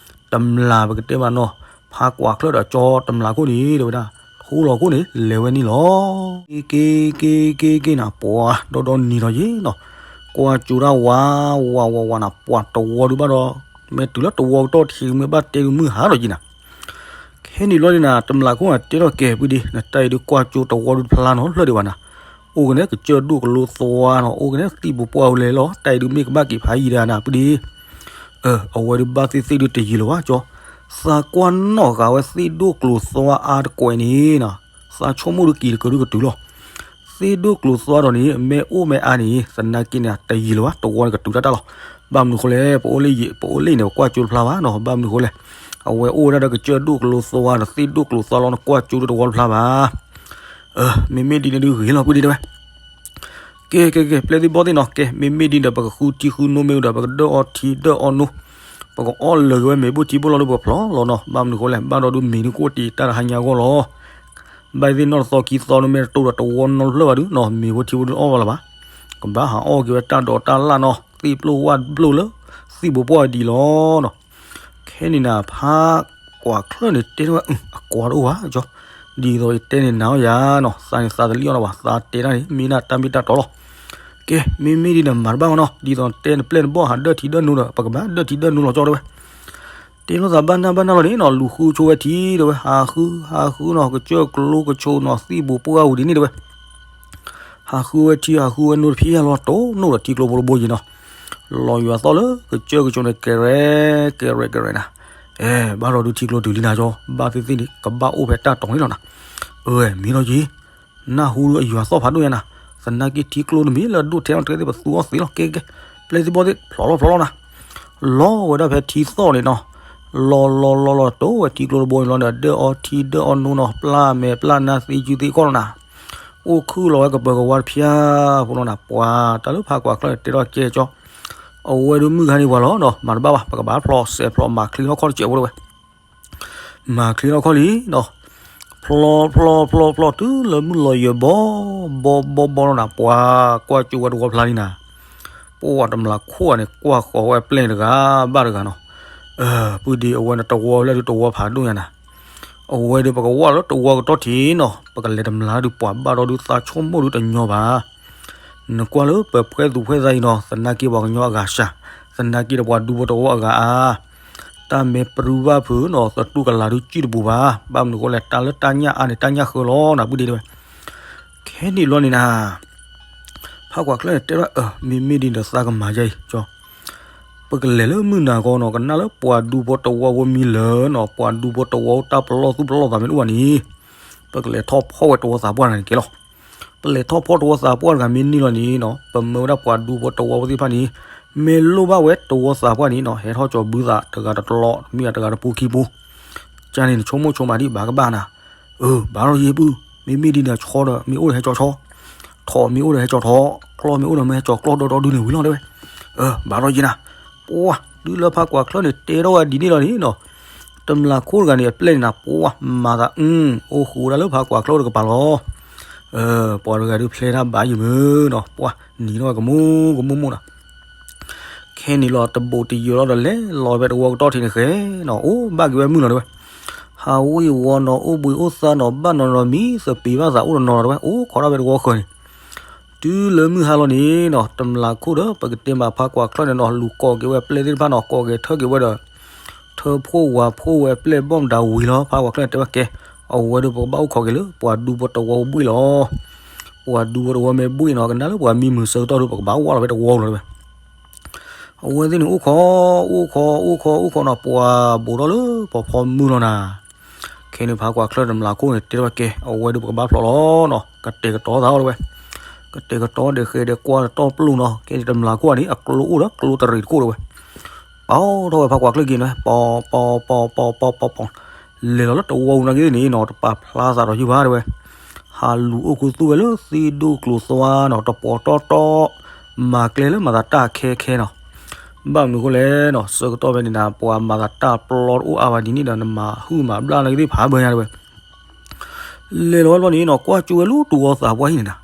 တမျာ်ပကတဲမးနီၤ, ဖါကွၢ်ချၢၣ်ဒီးကၠီတမျာ်ခိၣ်န့ၣ် တဲဝဲဒၣ်, ထိလီၤခိၣ်န့ၣ် လဲၤဝဲန့ၣ်လီၤ. က့ၤက့ၤက့ၤက့ၤနၤ ပှၤဒီဒီနံၤထီၣ်ယ့ၣ်နီၤ, ကွၢ်ကၠိတၢ်ဝး ဝးဝးဝးနၤ ပှၤတဝီဒုးဘၣ်ဒီး, မ့ၢ်တုၤလၢတဝီကတီၢ်ထံးမ့ၢ်ဘၣ်တဲဒုးမုၢ်ဟါထီၣ်ယံၤနၤ. ခဲန့ၣ်လီၤန့ၣ်နၤ တမျာ်ခိၣ်နၤတဲထီၣ်ကဲၤ ပုၢ်ဒ့ နတၢ်အံၤဒုးကွၢ်ကၠိတဝီဒုးတဖျါနီတဖျၢၣ်ဒံးဘၣ်နၤ, အိၣ်ကနဲကစၢၢ်ဒိၣ်ကလိသဝါနီၤ, အိၣ်ကနဲသံၣ်ဘိးပှၢ်ဝဲလဲၣ်လီၤ, တၢ်အံၤဒုးမ့ၢ်ကဘၣ်က့ၤဖးယံၤဒၣ်နၤ ပုၢ်ဒ့. အဝဲဒုးဘၣ်သ့ၣ်သ့ၣ်ဒုးတယံၤလၢၤဘၣ်ကၠီ, သးကွၢ်နီၣ်ဃာ်ဝဲသ့ၣ်ဒိၣ်ကျိၤသဝါအါတကွဲးန့ၣ်နီၤ, သးဆိကမိၣ်ဒုးက့ၤတကၢၤဒုးကတုၤလီၤ. သ့ၣ်ဒိၣ်ကျိၤသဝါဒီးန့ၣ် မ့ၢ်အိၣ်မ့ၢ်အါန့ၣ် သနာ်က့န့ၣ် တယံၤလၢၤဘၣ်, တဝီန့ၣ်ကတုၤတၢ်တၢ်လီၤ. ဘၣ်မနုၤဃိလဲၣ်, ပအိၣ်လၢယံၤ ပအိၣ်လၢန့ၣ် ပကွၢ်ကၠိတဖျါဘၣ်နီၤ, ဘၣ်မနုၤဃိလဲၣ်, အဝဲအိၣ်ဝဲဒၣ်ဒီးကစၢၢ်ဒိၣ်ကျိၤသဝါဒီးသ့ၣ်ဒိၣ်ကျိၤသဝါလီၤ, နကွၢ်ကၠိဒုးတဝီတဖျါဘၣ်. မ့မ့ၢ်ဒ်န့ၣ်ဒုးဂ့ၤလီၤ ပုၢ်ဒ့တဲဝဲ. ကဲကဲကဲ ပျဲသ့ၣ်ဘီၣ်သ့ၣ်နီၤ, ကဲ မ့မ့ၢ်ဒ်န့ၣ်ဒီး ပကဃုထံဃုနိမ့ၢ်ဒီး ပကဒၢၣ်အီထံဒၢၣ်အီနိ, ပကအီၣ်လၢာ်က့ၤဝဲမ့ၤဘိၣ်ထံဘိၣ်လီၤဒုး ပကဖျီလီၤနီၤ, ဘၣ်မနုၤဃိလဲၣ်, ဘၣ်ဒီးဒုးမ့ၤဒုးကအိၣ်တ့ၢ်တၢ်တဟါညါအဂီၢ်လီၤ. ဘၣ်သ့ၣ်နီၣ်တသီခံသီဒုး မ့ၢ်တတိၢ်ဒီးတဝီနီတဖျၢၣ်ဘၣ်ဒုးနီၤ, မ့ၤဘိၣ်ထံဘိၣ်ဒုးအီၣ်ဘၣ်လၢၤဘၣ်. ကဘၣ်ဟးအီၣ်က့ၤဝဲတၢ်ဒိးတၢ်လၣ်နီၤ, သ့ၣ်ပျိၢ်ဝၣ်ပျိၢ်လၢ သံၣ်ဘိးပှၢ်ဒံးလီၤနီၤ. ခဲန့ၣ်နၤ ဖးကွၢ်ချၢၣ်န့ၣ်တဲထီၣ်ဝဲ အကွၢ်တအိၣ်ဘၣ်ကၠီ, ဒ်သိးယတဲန့ၣ်နၤအီၣ်ယၤနီၤ, သးန့ၣ်သးတလံၣ်အီၣ်လီၤဘၣ်, သးတဲတၢ်န့ၣ် မ့ၢ်ဒၣ်တၢ်မ့ၢ်တၢ်တီလီၤ. ကဲ မ့မ့ၢ်ဒ်န့ၣ် မၤတဘၣ်မနီၤ, ဒ်သိးတဲနပျဲၢ်နဘီၣ်ဟးဒၢၣ်ထံဒၢၣ်နိဒီး ပကဘၣ်ဒၢၣ်ထံဒၢၣ်နိလီၤကၠီတဲဝဲ. တဲလိာ်သးဘၣ်နၢ်ဘၣ်နၢ်လီၤန့ၣ်နီၤ, လူၤဃုဆိဝဲထံတဲဝဲ, ဟးဃု ဟးဃုနီၤ, ကစၢၢ်ကျိကဆိးနီၤ, သံၣ်ဘိးပှၢ်ဝံၤဒ်န့ၣ်တဲဝဲ. ဟးဃုဝဲထံ ဟးဃုဝဲနိတဖျၢၣ်လီၤ, တိၢ်နိၣ်ဒီးထံကျိဖိတဘိယံၤနီၤ. လီၤယွၤသီၣ်လၢကစၢၢ်ကဆိးန့ၣ် ကဲရဲ ကဲရဲ ကဲရဲနၤ. အဲ ဘၣ်ဒီးဒုးထံကျိတုၤလံနၤကၠီ, ဘၣ်သ့ၣ်သ့ၣ်န့ၣ် ကဘၣ်အိၣ်ဖဲတၢ်တီၤန့ၣ်လီၤနၤ. အၢ မ့ၢ်လီၤယံၤ, နၢ်ဟူဒုးအယွၤသီၣ်ဖးဒိၣ်ညါနၤ. သနာ်က့ထံကျိတမ့ၢ်လၢအဒိၣ်ထဲအီၤတကဲသ့ၣ် ပသူအီၣ်သ့လီၤ. ကဲကဲ ပျဲသ့ၣ်ဘီၣ်သ့ၣ် ဖျိးလီၤဖျိးလီၤနၤ. လီၤဝဲဒၣ်ဖဲထံသီၣ်န့ၣ်နီၤ. လီၤလီၤလီၤလီၤ တိၢ်ဝဲထံကျိတဘိန့ၣ်လီၤဒီး ဒၢၣ်အီထံဒၢၣ်အီနိနီၤ, ပျၢ်မဲာ်ပျၢ်နါသ့ကုသ့ကီၢ်လီၤနၤ. အိၣ်ခုၣ်လီၤဝဲကပၢၤကဝါတဖၠၣ်ဖိလီၤနၤ. ပှၤတၢ်လၢဖးကွၢ်ချၢၣ်န့ၣ် တဲထီၣ်ကဲကၠီ, အဝဲဒုးမုၢ်ဂၤန့ၣ်ပှၤလီၤနီၤ, မၤတဘၣ်ဘၣ်, ပကဘၣ်ဖျီစဲးဖျီမၤချံထီၣ်ခီၣ်တစဲးဖိတဲဝဲ. မၤချံထီၣ်ခီၣ်လံနီၤ. ဖျီဖျီဖျီဖျီ တုၤလၢမုၢ်လီၤယဲၢ်ဘီဘီဘီဘီလီၤနၤ, ပှၤကွၢ်ကၠိဝဲတဝီဖျါလံနၤ. ပှၤတမျာ်ခိၣ်န့ၣ် ကွၢ်ဃီၤဝဲပျဲၢ်တဂၤဘၣ်တဂၤနီၤ. ပုၢ်ဒ့ အဝဲန့ၣ်တဝီလၢဒုးတဝီဖးဒိၣ်ညါနၤ. အဝဲဒုးပကဝၢ်လၢတဝီကတီၢ်ထံးနီၤ, ပကလဲၤတမျာ်ဒုးပှၤဘၣ်ဒီးဒုးသးဆိကမိၣ်ဒုးတညီဘၣ်. နကွၢ်လၢပဖှဲသူၣ်ဖှဲသးအံၤနီၤ, သနာ်က့ပှၤကညီအဂၤစှၤ, သနာ်က့ဒီးပှၤဒူဖိတဝီအဂၤအါ, တၢ်မဲာ်ပြူဘၣ်ဖုးနီၤ, သတူၢ်ကလာ်ဒုးစံၣ်တပူၤဘၣ်. ဘၣ်မနုၤဃိလဲၣ်, တၢ်လၢတၢ်ညၣ်အါန့ၣ် တၢ်ညၣ်ဃၢလီၤနၤ ပုၢ်ဒ့တဲဝဲ. ခဲန့ၣ်လီၤန့ၣ်နၤ, ဖးကွၢ်ချၢၣ်န့ၣ်တဲဝဲ, မ့မ့ၢ်ဒ်န့ၣ်ဒီးသးကမၤယါအံၤကၠီ, ပကလဲၤလၢမုၢ်နၤဂီၤနီၤ, ကနၣ်လၢပှၤဒူဖိတဝီဖိမံလၢာ်နီၤ, ပှၤဒူဖိတဝီတၢ်ပလီၢ်သူၣ်ပလီၢ်သးမ့ၢ်တအိၣ်ဘၣ်န့ၣ်, ပကလဲၤထီၣ်ဖီၣ်ဝဲတဝီသးပှၢ်တဂၤန့ၣ်ကဲလီၤ. ပလဲၤထီၣ်ဖီၣ်တဝီသးပှၢ်တဂၤမ့ၢ်န့ၢ်လီၤန့ၣ်နီၤ, ပမၢဝဲဒၣ်ပှၤဒူဖိတဝီဖိသ့ၣ်တဖၣ်န့ၣ်, မ့ၢ်လိၣ်ဘၣ်ဝဲတဝီသးပှၢ်န့ၣ်နီၤ, ဟဲထီၣ်ကၠီၤဘုသးတဂၤတတလီး, မ့ၢ်အတဂၤတပူၤခံပူၤ, ကန့ၣ်နဆိကမိၣ်ဆိကမးဒ်ဘၣ်ကဘၣ်နၤ. အၢ ဘၣ်လီၤယ့ၢ်ပုၢ်, မ့မ့ၢ်ဒ်န့ၣ် ဆီဒီးမ့ၢ်အိၣ်ဒီးဟဲကၠီၤဆီ, ထိးမ့ၢ်အိၣ်ဒီးဟဲကၠီၤထိး, ကျီမ့ၢ်အိၣ်ဒီးမ့ၢ်ဟဲကၠီၤကျီ ဒီဒီဒုန့ၣ်ဝံၤလီၤတဲဝဲ. အၢ ဘၣ်လီၤယ့ၢ်နၤ. ပှၤ တုၤလၢဖးကွၢ်ချၢၣ်န့ၣ် တဲထီၣ်ဝဲဒ်န့ၣ်လီၤန့ၣ်နီၤ, တမျာ်ခိၣ်တဂၤန့ၣ် အပျဲၢ်န့ၣ်နၤ ပှၤမၤသးအု, အိၣ်ဃူဝဲဒၣ်လၢဖးကွၢ်ချၢၣ်တကပၤလီၤ. ပှၤတဂၤဒုးဖျဲတၢ်ဘၣ်ယံၤမုၢ်နီၤ, ပှၤနံၤထီၣ်ဝဲကမူကမူမူနီၤ. ခဲန့ၣ်လီၤ တဘိးတယံၤလီၤဒီး လဲၤလီၤဖဲတဝီကတီၢ်ထံးန့ၣ်ဃဲနီၤ, အိၣ်ဘၣ်က့ၤဝဲမုၢ်နီၤတဲဝဲ. ဟးဝ့ၤဝီၤနီၤ, အိၣ်ဘှံးအိၣ်သါနီၤ, ဘၣ်နီၤနီၤမံသပ့ၤဘၣ်သးအိၣ်တနီၤနီၤတဲဝဲ, အိၣ်ခိးထီၣ်ဖဲတဝီဃၢၤန့ၣ်. တုၤလၢမုၢ်ဟါလီၤန့ၣ်နီၤ, တမျာ်ခိၣ်ဒီး ပကတဲမးဖးကွၢ်ချၢၣ်န့ၣ်နီၤ, လူၤကိးက့ၤဝဲပျဲၢ်သ့ၣ်တဖၣ်နီၤ, ကိးက့ၤထၢက့ၤဝဲဒီး ထၢဖှိၣ်ဝၤဖှိၣ်ဝဲပျဲၢ်ဘီၣ်မတၤဝံၤလီၤ. ဖးကွၢ်ချၢၣ်န့ၣ်တဲဝဲကဲ, အဝဲဒၣ်ပကဘၣ်အိၣ်ခိးက့ၤလၢ ပှၤဒူဖိတဝီဘှံးလီၤ. ပှၤဒူဖိတဝီမ့ၢ်ဘှံးနီၤ ကနၣ်လၢပှၤမံမုာ်ဆၢကတီၢ်ဒီး ပကဘၣ်ဝၢ်လီၤဝဲတဝီလီၤတဲဝဲ. အဝဲသ့ၣ်န့ၣ်အိၣ်ခိး, အိၣ်ခိး အိၣ်ခိး အိၣ်ခိးနီၤ ပှၤဘူးထီၣ်လၢပီၤဖီမုၢ်လီၤနၤ. ခဲန့ၣ်ဖးကွၢ်ချၢၣ်တမျးခိၣ်န့ၣ် တဲထီၣ်ဝဲကဲ အဝဲဒၣ်ပကဘၣ်ဖျိးလီၤနီၤ ကတဲာ်ကတီၤသးအိၣ်တဲဝဲ. ကတဲာ်ကတီၤဒီးဃဲၤဒီးကွၢ်ဒီးတီၢ်ပျိၢ်နီၤ ခဲန့ၣ်တမျးခိၣ်န့ၣ် အကျိအိၣ်ဒီးကျိတရံးတကိၣ်တဲဝဲ. ပီထီၣ်ဝဲဖးကွၢ်ချၢၣ်က့ၤန့ၣ် ပီၤ ပီၤ ပီၤ ပီၤ ပီၤ ပီၤ ပီၤ လဲၤလီၤလၢတဝီပူၤနာ်က့န့ၣ်နီၤ တပာ်ဖျါသးဒီးယုၢ်ဘၣ်တဲဝဲ. ဟးလူၤအိၣ်ခူသူၣ်ဝဲလၢသ့ၣ်ဒိၣ်ကျိၤသွါနီၤ တပီၤတီၢ်တီၢ် မၤကျဲလၢမၤသးတၢ်ခဲခဲနီၤ. ဘၣ်မနုၤအဃိလဲၣ်နီၤ ဆၢကတီၢ်ဖဲန့ၣ်နၤ ပှၤမၤသးတၢ်ပျီတအိၣ်အါဘၣ်ဒ်န့ၣ်ဒီး နမၤဟုၣ်မၤဘျၣ်နာ်က့သ့ၣ်ဖးဘၢညါတဲဝဲ. လဲၤလီၤဝဲဘျီန့ၣ်နီၤ ကွၢ်ကၠိဝဲလၢတဝီသးပှၢ်ဟံၣ်န့ၣ်နၤ.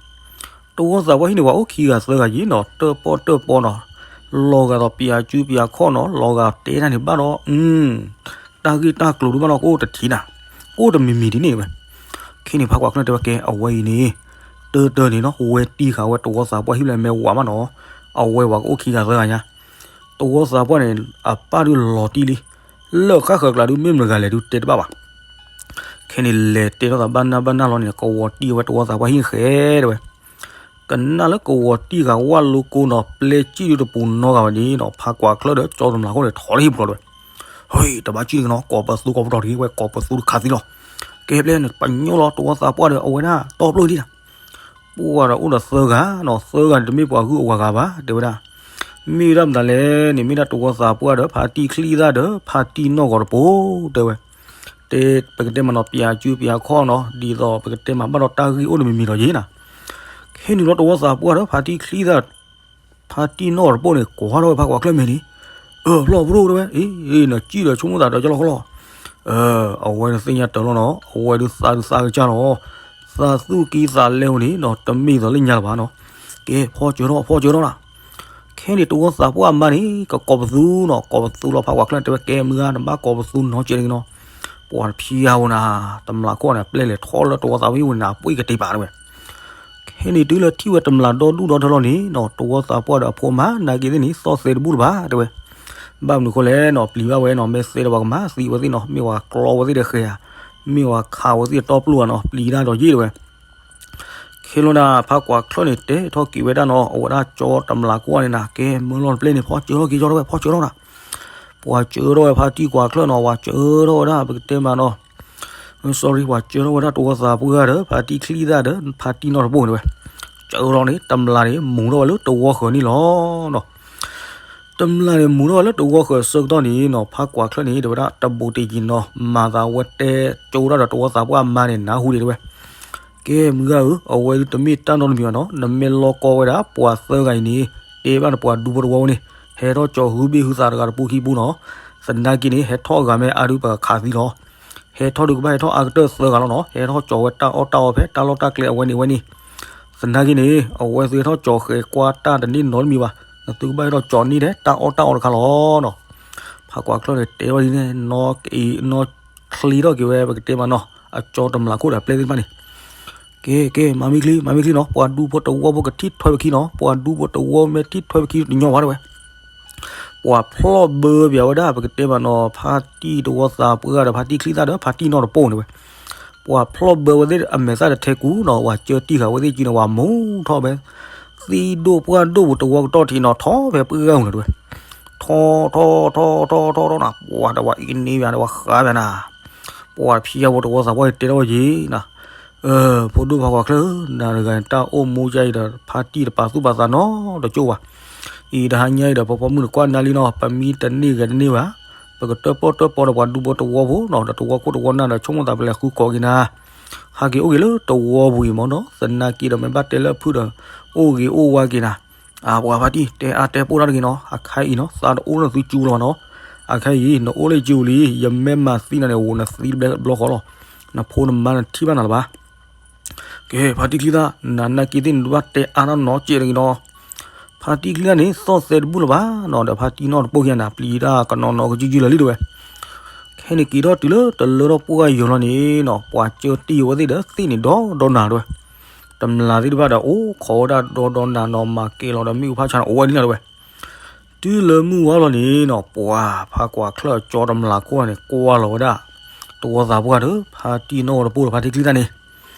တဝီသးပှၢ်ဟံၣ်န့ၣ် ပှၤအိၣ်ခံဂၤသၢဂၤယံၤနီၤ တၢၣ်ပီၣ်တၢၣ်ပီနီၤ. လီၤဂာ်ဒီးပၠးစုပၠးခီၣ်နီၤ လီၤဂာ်တဲတၢ်န့ၣ်ဘၣ်ဒီး တၢ်ဂ့ၢ်တၢ်ကျိၤဒုးဘၣ်နီၤ ကအိၣ်တထံၣ်နၤ, ကအိၣ်တမံၤမံၤဒ်န့ၣ်ဝဲ. ခဲန့ၣ်ဖးကွၢ်ချၢၣ်တဲဝဲကဲ အဝဲအံၤန့ၣ် တၢၢ်တၢၢ်န့ၣ်နီၤ ဝဲတံၢ်ဃာ်ဝဲတဝီသးပှၢ်ဟံၣ်လၢမဲာ်ဝးမးနီၤ. အဝဲပှၤကအိၣ်ခံဂၤသၢဂၤညါ တဝီသးပှၢ်န့ၣ် အပၢ်ဒုးလီၤတံၢ်လံ, လၢၢ်ဃၣ်ဃၢၤကျါဒုး မ့ၢ်မတၤဂၤလဲၣ်ဒုးတဲတဘၣ်ဘၣ်. ခဲန့ၣ်လဲၤတဲထီၣ်သးဘၣ်နၢ်ဘၣ်နၢ်လီၤန့ၣ် ကဝီၤတံၢ်ဝဲတဝီသးပှၢ်ဟံၣ်ဃဲတဲဝဲ. ကနၣ်လၢကဝီၤတံၢ်ဃာ်ဝၣ်လိကိနီၤ ပျဲစံၣ်ဒုးတပူၤနီတဂၤဘၣ်န့ၣ်နီၤ ဖးကွၢ်ချၢၣ်ဒီးကၠီတမျးခိၣ်န့ၣ် ထီၣ်လၢဟံၣ်ပူၤလီၤတဲဝဲ. ဟဲ တဘၣ်စံၣ်တဂ့ၤနီၤ ကိးပသူကိးပတီၢ်တဂ့ၤဝဲ ကိးပသူတခးသံလီၤ. ကဲပျဲန့ၣ် ပညိၣ်လီၤတဝီသးပှၢ်ဒီးအဝဲဒၣ်တီပျိၢ်ဒံးနၤ ပှၢ်ဒီးအိၣ်ဒီးသၢဂၤနီၤ သၢဂၤန့ၣ် တမ့ၢ်ပှၤဂုၢ်အဝၤဂၤဘၣ် တဲဝဲဒၣ်. မ့ၢ်ဒၣ်မတၤလဲၣ်န့ၣ် မ့ၢ်ဒၣ်တဝီသးပှၢ်ဒီး ဖါတံၢ်ချံသၣ်ဒီး ဖါတံၢ်နီၢ်ဂီၤတပိၤ တဲဝဲ. တဲ ပကတဲမးနီၤ ပၠးစုပၠးခီၣ်နီၤ ဒ်သိးပကတဲမးဘၣ်ဒီးတၢ်ဂ့ၢ်အိၣ်တမံၤမံၤဒီးယ့ၣ်နၤ. ခဲန့ၣ်လီၤတဝီသးပှၢ်ဒီး ဖါတံၢ်ချံသၣ် ဖါတံၢ်နီၢ်ဂီၤတပိၤန့ၣ် ကွၢ်ထီၣ်ဝဲဖးကွၢ်ချၢၣ်မဲာ်န့ၣ် အၢ ဖျီၣ်ပရိၣ်တဲဝဲ အ့ နစံၣ်ဒီးဆိကမိၣ်သးဒီးကၠီလီၤခီလီၤ. အဝဲန့ၣ်သ့ၣ်ညါတၢ်လီၤနီၤ အဝဲဒုးသးဒုးသးကစၢ်လီၤ သးသူၣ်ကံၢ်သးလဲအိၣ်န့ၣ်နီၤ တမ့ၢ်သိးလၢညါလၢၤဘၣ်နီၤ. ကဲ ဖီစၢၤထီၣ် ဖီစၢၤထီၣ်နၤ. ခဲန့ၣ်တဝီသးပှၢ်အမါန့ၣ် ကကိးပသူနီၤ ကိးပသူလီၤ ဖးကွၢ်ချၢၣ်တဲဝဲ ကဲမုၢ်ဂၤ နဘၣ်ကိးပသူနီတစဲးတဂ့ၤနီၤ. ပှၤတဖံးယါဧိၤနၤ တမျးခိၣ်န့ၣ် ပျဲလဲၤထီၣ်လၢတဝီသးပှၢ်ဟံၣ်ပူၤန့ၣ် အပှ့ၢ်ကတ့ၤပာ်တဲဝဲ. ခဲန့ၣ်တုၤလၢထံၣ်ဝဲတမျးဒီဒူၣ်ဒီထၢလီၤန့ၣ်နီၤ တဝီသးပှၢ်ဒီးအဖိမါနာ်က့သ့ၣ်န့ၣ် သီၣ်သဲးတဘူၣ်လၢၤဘၣ်တဲဝဲ. ဘၣ်မနုၤအဃိလဲၣ်နီၤ ပျံၤဘၣ်ဝဲနီၤ မ့ၢ်သဲဒီးပှၤကမၤသံဝဲသ့ၣ်နီၤ မ့ၢ်ဝဲကျီဝဲသ့ၣ်ဒီးဃဲၤဧါ မ့ၢ်ဝဲခးဝဲသ့ၣ်တီပျိၢ်ဧါနီၤ ပျံၤတၢ်ဒီးယ့ၣ်တဲဝဲ. ခဲလီၤနၤ ဖးကွၢ်ချၢၣ်န့ၣ် တဲထီၣ်က့ၤဝဲဒၣ်နီၤ အဝဲဒၣ်ကၠီတမျးခိၣ်န့ၣ်နၤ ကဲမၢလီၤတပျဲၢ်န့ၣ် ဖီစၢၤထီၣ်က့ၤကၠီတဲဝဲ ဖီစၢၤထီၣ်နၤ. ပှၤစၢၤထီၣ်ဝဲဖါတံၢ်ကွၢ်ချၢၣ်နီၤ ပှၤစၢၤထီၣ်ဝဲဒၣ် ပကတဲမးနီၤ sorry ပှၤစၢၤထီၣ်ဝဲဒၣ်တဝီသးပှၢ်ဒီး ဖါတံၢ်ချံသၣ်ဒီး ဖါတံၢ်နီၢ်တပိၤန့ၣ်ဝဲ. စၢၤထီၣ်န့ၣ် တမျးန့ၣ် မူၤထီၣ်ဝဲလၢတဝီဃၢၤန့ၣ်လီၤနီၤ. တမျးန့ၣ် မူၤထီၣ်ဝဲလၢတဝီဃၢၤဆၢကတီၢ်န့ၣ်နီၤ ဖးကွၢ်ချၢၣ်န့ၣ် တဲဝဲဒၣ် တဘူးတယံၤနီၤ မၤသးဝဲတဲကၠိဒၣ်ဒီးတဝီသးပှၢ်အမါန့ၣ် နၢ်ဟူဒံးတဲဝဲ. ကဲမုၢ်ဂၤဧၢ အဝဲဒုးတမ့ၢ်တၢ်နီတမံၤဘၣ်နီၤ နမ့ၢ်လီၢ်ကီဝဲဒၣ်ပှၤသၢဂၤအံၤန့ၣ် တဲဘၣ်နပှၤဒူဖိတဝီန့ၣ် ဟဲထီၣ်ကၠီၤဟုဘ့ၣ်ဟုသးတဂၤတပူၤခံပူၤနီၤ. သနာ်က့န့ၣ် ဟဲထီၣ်အဂၤမ့ၢ်အါဒုးပကခးသံလီၤ. ဟဲထီၣ်ဒုးကဘၣ်ဟဲထီၣ်အါကတၢၢ်သၢဂၤလီၤနီၤ ဟဲထီၣ်ကၠီၤဝဲတၢ်အီၣ်တၢ်အီဖဲတၢ်လီၢ်တၢ်ကျဲအဝဲန့ၣ်ဝဲန့ၣ်. သနာ်က့န့ၣ် အဝဲသုဟဲထီၣ်ကၠီၤဃဲၤကွၢ်တၢ်တန့ၢ်နီတမံၤဘၣ် နသုကဘၣ်ဟဲထီၣ်ကၠီၤန့ၢ်ထဲတၢ်အီၣ်တၢ်အီတခါလီၤနီၤ. ဖးကွၢ်ချၢၣ်န့ၣ် တဲဝဲဒ်န့ၣ် နီၣ်ချ့ထီၣ်က့ၤဝဲ ပကတဲမးနီၤ အကၠီတမျးခိၣ်ဒီးအပျဲၢ်သ့ၣ်တဖၣ်န့ၣ် ကဲ ကဲ မၤမ့ၢ်ချံ မၤမ့ၢ်ချံနီၤ ပှၤဒူဖိတဝီဖိကထံၣ်ထွဲပခံနီၤ ပှၤဒူဖိတဝီမ့ၢ်ထံၣ်ထွဲပခံတညီဘၣ်တဲဝဲ. ပှၤဖျီၣ်ဘၢပၠးဝဲဒၣ် ပကတဲမးနီၤ ဖါတံၢ်တဝီသးပှၢ်ဒီးဖါတံၢ်ချံသၣ်ဒီးဖါတံၢ်နီၢ်တပိၤန့ၣ်ဝဲ. ပှၤဖျီၣ်ဘၢဝဲသ့ၣ်အမဲာ်သၣ်တထဲကူနီၤ ပှၤကၢတံၢ်ဃာ်ဝဲသ့ၣ်ကံန့ၣ် ပှၤမူထီၣ်ဝဲ သံၣ်ဒိၣ်ပှၢ်ဒိၣ်ပူၤတဝီကတီၢ်ထံးနီၤ ထီၣ်ဖဲပှၢ်ဂၤမုၢ်လီၤတဲဝဲ. ထီၣ်ထီၣ်ထီၣ်ထီၣ်ထီၣ်ထီၣ်နၤ ပှၤဒီးပှၤအံၤန့ၢ်ဘၣ်ဒီးပှၤဃးဘၣ်နၤ ပှၤဖံးယါဖိတဝီသးပှၢ်န့ၣ်တဲထီၣ်ဝဲယံၤနၤ ဖိဒိၣ်ဖးကွၢ်ချၢၣ် နၤတဂၤန့ၣ် တၢ်အိၣ်မူယါအံၤဒီး ဖါတံၢ်တပာ်သူၣ်ပာ်သးနီတကၠိၢ်ဘၣ်. အံၤတဟါညါအံၤဒီး ဖီဖီမုၢ်တကွၢ်နၤလံနီၤ ပမံတန့ၢ်ဂဲၤတန့ၢ်ဘၣ်. ပကတၢၣ်ပီၣ်တၢၣ်ပီဒီးပှၤဒူဖိတဝီဖိနီၤ ဒီးတဝီခိၣ်တဝီနၢ်ဒီး ဆိကမိၣ်သးပလဲၤဃုကိးက့ၤနၤ ဟးက့ၤအိၣ်ဂ့ၤလၢတဝီပူၤအံၤမ့ၢ်နီၤ သနာ်က့ဒီးမ့ၢ်ဘၣ်တဲလၢအဖုၣ်ဒီး အိၣ်ဂ့ၤအိၣ်ဝါက့ၤနၤ အပှၤဖါတံၢ် တဲအါတဲပိၢ်တၢ်တဂ့ၤနီၤ အခါအံၤနီၤ သးတအိၣ်လၢသုကၠူလီၤနီၤ အခါအံၤ နအိၣ်လၢယကၠူလံ ယမ့ၢ်မၤသံနၤန့ၣ် အိၣ်နသံတဘျီဃီလီၤ နဖိနမါနထံၣ်ဘၣ်နၤလၢၤဘၣ် ကဲ ဖါတံၢ်ချံသၣ် နနာ်က့သ့ၣ်နတဘၣ်တဲအါထီၣ်နီတစဲးတဂ့ၤနီၤ ဖါတံၢ်ချံသၣ်န့ၣ် သီၣ်သဲတဘူၣ်လၢၤဘၣ်နီၤ ဒီးဖါတံၢ်နီၢ်တပိၢ်ခံဂၤန့ၣ် ပျံၤတၢ်ကနီၤနီၤကယုၢ်ယုၢ်လၢာ်လံတဲဝဲ ခဲန့ၣ်က့ၤထီၣ်တုၤလၢတလၢထီၣ်ပှၢ်ယီၤလီၤန့ၣ်နီၤ ပှၤကၢတံၢ်ဝဲသ့ၣ်ဒီးသ့ၣ်န့ၣ်ဒီဒီနၤတဲဝဲ တမျးသ့ၣ်တဖၣ်ဒီး အိၣ်ခိးဝဲဒၣ်ဒီဒီနၤနီၤ မၤကဲၤလီၤဒီးမ့ၣ်အူဖးဆါန့ၣ် အိၣ်ဝဲဒ်န့ၣ်တဲဝဲ တုၤလၢမုၢ်ဝါလီၤန့ၣ်နီၤ ပှၤဖးကွၢ်ချၢၣ်အကၠီတမျးခိၣ်န့ၣ် ကွၢ်လီၤဝဲဒၣ် တဝီသးပှၢ်ဒီး ဖါတံၢ်နီၣ်ဝီတပိၢ်ဒီး ဖါတံၢ်ချံသၣ်န့ၣ်,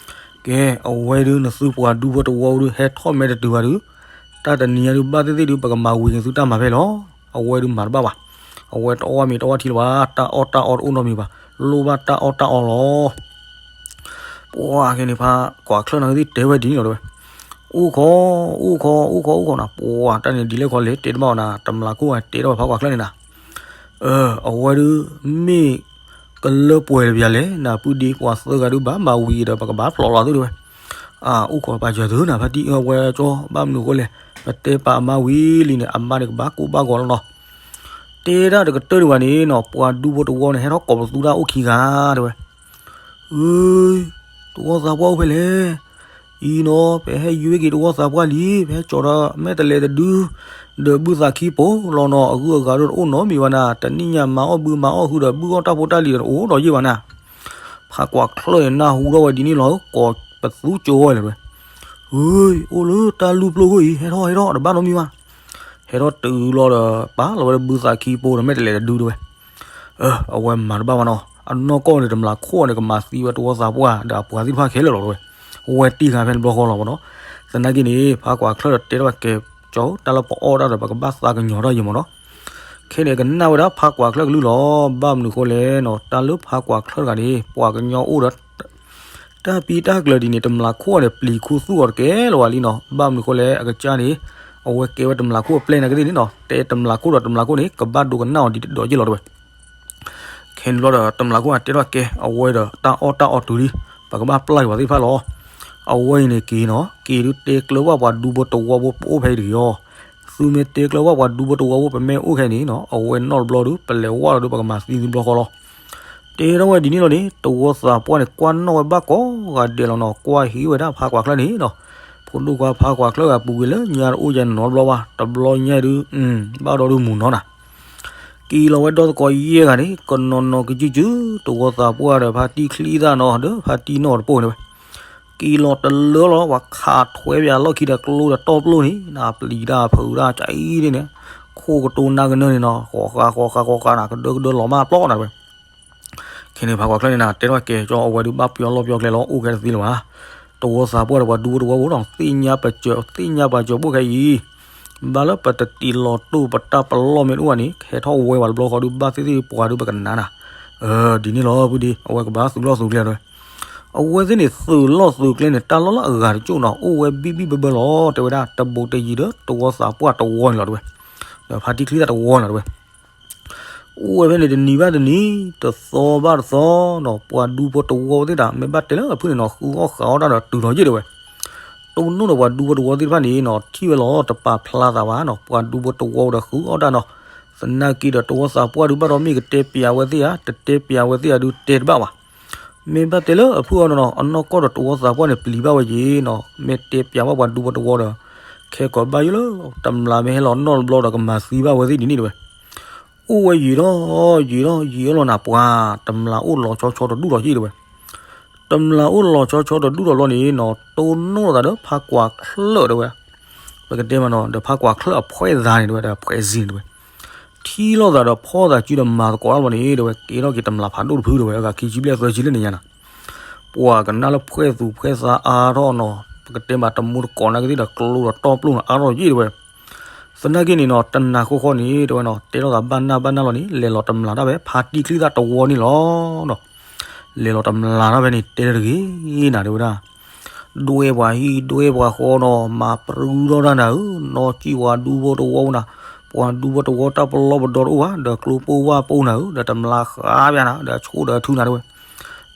ကဲ, အဝဲဒုးနသုပှၤဒူဖိတဝီဒုး ဟဲထီၣ်မဲာ်တတုၤဘၣ်ဒုး, တၢ်တနံၤညါဒုး ဘၣ်သ့ၣ်သ့ၣ်ဒုး ပကမၤဝံၤက့ၤသုတၢ်မၤဖဲလီၤ. အဝဲဒုးမၤတဘၣ်ဘၣ်. အဝဲတအီၣ်မ့ၤတအီၣ်ထံလၢၤဘၣ်, တၢ်အီၣ်တၢ်အီတအိၣ်နီတမံၤဘၣ်, လိၣ်ဘၣ်တၢ်အီၣ်တၢ်အီလီၤ. ပှၤခဲန့ၣ် ဖါကွၢ်ချၢၣ်န့ၣ်သ့ၣ်တဲဝဲဒ်န့ၣ်လီၤတဲဝဲ, အိၣ်ခိး, အိၣ်ခိး, အိၣ်ခိး, အိၣ်ခိးနၤ, ပှၤတၢ်န့ၣ်ဒ်လဲၣ်ခီလဲၣ် တဲတဘၣ်အီၤနၤ, တမျးခိၣ်တဲထီၣ်ဝဲဖါကွၢ်ချၢၣ်န့ၣ်နၤ, အဝဲဒုး မ့ၢ်ကလၢပှဲၤတပျးလဲၣ်, နပုၢ်ဒ့ပှၤသၢဂၤဒုး ဘၣ်မၤဝံၤဒီး ပကဘၣ်ဖျိးလီၤသုတဲဝဲ. အၢ အိၣ်ခိးပာ်စၢၤသုနၤ ဖါတံၢ်အၢ ဝဲကၠီ ဘၣ်မနုၤအဃိလဲၣ်, ပတဲပာ်အမါဝံၤလံန့ၣ် အမါန့ၣ်ကဘၣ်ကိၢ်ဘၣ်ဂီၤလီၤနီၤ. တဲဒၣ်တကတၢၢ်ဒံးဘၣ်န့ၣ်နီၤ ပှၤဒူဖိတဝီန့ၣ် ဟဲထီၣ်ကိးပသူတၢ်အိၣ်ခံဂၤတဲဝဲ. အၢ တဝီသးပှၢ်အိၣ်ဖဲလဲၣ်, အံၤနီၤ ပဟဲယွ့က့ၤတဝီသးပှၢ်လံ, ပဟဲကၠီၤဒီးမဲာ်တလဲးတဒု, ဒီးဘုသးခံပိလီၤနီၤ, အဂုၤအဂၤဒိၣ်တအိၣ်နီတမံၤဘၣ်နၤ, တနံၣ်ညါမၤအီၣ်ဘုမၤအီၣ်ဟုဒီး ဘုအီၣ်တၢ်ဖိတၢ်လံၤဒီးတအိၣ်ဒီးယ့ၢ်ဘၣ်နၤ. ဖါကွၢ်ချၢၣ်န့ၣ် နၢ်ဟူထီၣ်ဝဲဒ်န့ၣ်လီၤ, ကိးပသူကၠိဝဲလဲၣ်တဲဝဲ. အၢ အိၣ်လၢတၢ်လူၢ်ပျိၢ်ခိၣ်အံၤ, ဟဲထီၣ် ဟဲထီၣ် တဘၣ်နီတမံၤဘၣ်. ဟဲထီၣ်တုၤလီၤဒီး ပာ်လီၤဝဲဒၣ်ဘုသးခံပိဒီးမဲာ်တလဲးတဒုတဲဝဲ. အၢ အဝဲမၤတဘၣ်ဘၣ်နီၤ, အနီၢ်ကီၢ်န့ၣ် တမျးခိၣ်န့ၣ် ကမၤသံဝဲတဝီသးပှၢ်ဒီးအပှၤသ့ၣ်တဖၣ်ခဲလၢာ်လီၤတဲဝဲ. ဝဲတ့ၢ်ဃာ်ဖဲန့ၣ်တဘျီဃီလီၤမ့ၢ်နီၤ. သနာ်က့န့ၣ် ဖါကွၢ်ချၢၣ်ဒီးတဲထီၣ်ဝဲကဲ, ကၠီ တၢ်လၢပအီၣ်တၢ်ဒီး ပကဘၣ်သးကညီၤတၢ်ယံၤမ့ၢ်နီၤ. ခဲန့ၣ်ကနၣ်ဝဲဒၣ်ဖါကွၢ်ချၢၣ်ကလုၢ်လီၤ, ဘၣ်မနုၤဃိလဲၣ်နီၤ, တၢ်လၢဖါကွၢ်ချၢၣ်တဂၤန့ၣ် ပှၤကညီအိၣ်ဒီး တၢ်ပံတၢ်ကျၢၤဒ်န့ၣ် တမျးခိၣ်န့ၣ် ပျံၤခူသူၣ်အီၤတကဲလၢၤဘၣ်လံနီၤ. ဘၣ်မနုၤဃိလဲၣ် အကစၢ်န့ၣ် အဝဲကဲဝဲတမျးခိၣ်အပျဲၢ်နာ်က့သ့ၣ်န့ၣ်နီၤ, တဲတမျးခိၣ်ဒီးတမျးခိၣ်န့ၣ် ကဘၣ်ဒိကနၣ်အီၤဒ်တဒီးယ့ၢ်လီၤတဲဝဲ. ခဲန့ၣ်ဘျီဒီး တမျးခိၣ်တဲထီၣ်ကဲ, အဝဲဒီးတၢ်အီၣ်တၢ်အီတုၤလံ, ပကဘၣ်ပျၢ်က့ၤပှၤသ့ၣ်တဖၣ်လီၤ. အဝဲအံၤန့ၣ်က့ၤနီၤ, က့ၤဒုးတဲကျၢၤဘၣ်ပှၤဒူဖိတဝီဖိ ပအိၣ်ဖဲအံၤတဂ့ၤအီၤ. သုမ့ၢ်တဲကျၢၤဘၣ်ပှၤဒူဖိတဝီဖိ ပမ့ၢ်အိၣ်ခဲအံၤန့ၣ်နီၤ, အဝဲနီၢ်တဘျီဒုး ပလဲၤဝဲလီၤဒုး ပကမၤသံသုတဘျီဃီလီၤ. တဲထီၣ်ဝဲဒ်န့ၣ်လီၤန့ၣ် တဝီသးပှၢ်န့ၣ် ကွၢ်နီၣ်ဝဲဘၣ်ကိးဂၤဒဲးလီၤနီၤ, ကွၢ်ဟံးဝဲဒၣ်ဖါကွၢ်ချၢၣ်န့ၣ်နီၤ. ဖိဒိၣ်ခွါဖါကွၢ်ချၢၣ်ဂၤ ပူၤကွံာ်လၢညါတအိၣ်ယဲနီတဘျီဘၣ်, တဘျီညါဒုး ဘၣ်ဒီဒုးမုၢ်နီၤနၤ. က့ၤလီၤဝဲဒီသကိးယဲၢ်ဂၤန့ၣ် ကနီၤနီၤကစုကစု, တဝီသးပှၢ်ဒီးဖါတံၢ်ချံသၣ်နီၤ ဒီးဖါတံၢ်နီၣ်တပိၢ်န့ၣ်ဝဲ. က့ၤလီၤတလၢလီၤ ပှၤခးထွဲပၠးလီၢ်ခံဒီးကျိဒီးတီၢ်ပျိၢ်န့ၣ် နပျံၤတၢ်ဖုးတၢ်ကၠံဒ်န့ၣ်, ခိၣ်ကတိၤနၢ်ကနၢန့ၣ်နီၤ, ဃီဃာ်ဃီဃာ်ဃီဃာ်နၤ ကဒၢကဒၢလီၤမၢ်ပျီနၤတဲဝဲ. ခဲန့ၣ်ဖါကွၢ်ချၢၣ်န့ၣ်နၤ တဲထီၣ်ကဲ ကၠီ အဝဲဒုးဘၣ်ပျီလီၢ်ပျီကျဲလီၤ အိၣ်ခဲတသ့လၢၤဘၣ်. တဝီသးပှၢ်ဒီးပှၤဒူဖိတဝီဖိနီၤ သ့ၣ်ညါပၢၢ်စၢၤ သ့ၣ်ညါပၢၢ်စၢၤပိၢ်ခဲအံၤ, ဘၣ်လၢပတတံးလီၤတိၢ်ပတၢ်ပလီၢ်မ့ၢ်တအိၣ်ဘၣ်န့ၣ် ဟဲထီၣ်ဝဲပှၤတဘျီဃီဒုး ဘၣ်သ့ၣ်သ့ၣ်ပှၤဒုးပကနၣ်နၤ. အၢ ဒ်န့ၣ်လီၤ ဖုဒ့ အဝဲကဘၣ်သုးလီၢ်သုးကျဲတဲဝဲ. အဝဲသ့ၣ်န့ၣ် သုးလီၢ်သုးကျဲန့ၣ် တၢ်လီၢ်လၢအဂၤတကၠိၣ်နီၤ အိၣ်ဝဲဘံၣ်ဘံၣ်ဘၢဘၢလီၤ တဲဝဲဒၣ်. တဘူးတယံၤဒီး တဝီသးပှၢ်တဝီန့ၣ်လီၤတဲဝဲ. ဒီးဖါတံၢ်ချံသၣ်တဝီန့ၣ်လီၤတဲဝဲ. အိၣ်ဝဲဖဲန့ၣ် တနံၤဘၣ်တနံၤ တသီဘၣ်တသီနီၤ ပှၤဒူဖိတဝီသ့ၣ်တဖၣ် မ့ၢ်ဘၣ်တဲလၢအဖုၣ်န့ၣ်နီၤ ဃုအီၣ်ဃုအီတၢ်ဒီးတုၤထီၣ်ယ့ၢ်တဲဝဲ. တိၢ်နီၣ်ဒီးပှၤဒူဖိတဝီသ့ၣ်တဖၣ်န့ၣ်နီၤ ထံၣ်ဝဲလီၤ တပာ်ဖျါသးဘၣ်နီၤ ပှၤဒူဖိတဝီဒီးဃုအီၣ်တၢ်နီၤ. သနာ်က့ဒီးတဝီသးပှၢ်ဒုးဘၣ်ဒီးမ့ၢ်ကတဲပျးဝဲသ့ၣ်ဧါ တတဲပျးဝဲသ့ၣ်ဧါဒုးတဲတဘၣ်ဘၣ်. မ့ၢ်ဘၣ်တဲလၢအဖုၣ်အီၤနီၤနီၤ အနီၢ်ကီၢ်ဒီးတဝီသးပှၢ်န့ၣ် ပျံၤဘၣ်ဝဲယ့ၢ်နီၤ မ့ၢ်တဲပျးဘၣ်ပှၤဒူဖိတဝီဒီး ခဲကိးဘၣ်ယိၣ်လၢ တမျးမ့ၢ်ဟဲလီၤနီၢ်တဘျီဒီးကမၤသံဘၣ်ဝဲသ့ၣ်ဒ်န့ၣ်တဲဝဲ. အိၣ်ဝဲယံာ်ထီၣ်ယံာ်ထီၣ်ယံာ်ထီၣ်လီၤနၤ ပှၤတမျးအိၣ်လီၤဆီဆီတဒူၣ်ထီၣ်ယ့ၢ်တဲဝဲ. တမျးအိၣ်လီၤဆီဆီတဒူၣ်ထီၣ်ဘျီန့ၣ်နီၤ တိၢ်နီၣ်သးဒီးဖါကွၢ်ချၢၣ်တဲဝဲ. ပကတဲမးနီၤ ဒီးဖါကွၢ်ချၢၣ်အဖှဲးသးန့ၣ်တဲဝဲ ဒီးဖှဲးစံန့ၣ်တဲဝဲ. ထံၣ်လိာ်သးဒီးဖီၣ်သးစုဒီးမၤသကိးတၢ်ဘျီန့ၣ်တဲဝဲ ကဲထီၣ်က့ၤတမျးဖးဒိၣ်တဖုတဲဝဲ အဂၤခံဆံဘျဲၣ်သၢဆံလၢန့ၣ်ညါနၤ. ပှၤကနၣ်လၢဖှဲးသူၣ်ဖှဲးသးအါထီၣ်နီၤ ပကတဲမးတမူတကိးနာ်က့သ့ၣ်ဒီးကျိဒီးတီၢ်ပျိၢ်န့ၣ်အါထီၣ်ယ့ၢ်တဲဝဲ. သနာ်က့န့ၣ်နီၤ တနၤဃီဃီန့ၣ်တဲဝဲနီၤ တဲထီၣ်သးဘၣ်နၢ်ဘၣ်နၢ်လီၤန့ၣ် လဲၤလီၤတမျးတၢ်ဖဲဖါတံၢ်ချံသၣ်တဝီန့ၣ်လီၤ. လဲၤလီၤတမျးတၢ်ဖဲန့ၣ် တဲတဂ့ၤနၤတဲဝဲဒၣ် ဒွဲပှၤဟံၣ်ဒွဲပှၤဃီနီၤ မၤပြူထီၣ်တၢ်နၤဧၢ, နီၢ်ကံၣ်ပှၤဒူဖိတဝီပူၤနၤ, ပှၤဒူဖိတဝီတၢ်ပလီၢ်ပဒီတအိၣ်ဘၣ်, ဒီးကျိပိၢ်ဝၣ်ပိၢ်နၤဧၢ, ဒီးတမျးဃာ်ပျးနၤ, ဒီးဆိၣ်ဒီးထုနၤတဲဝဲ.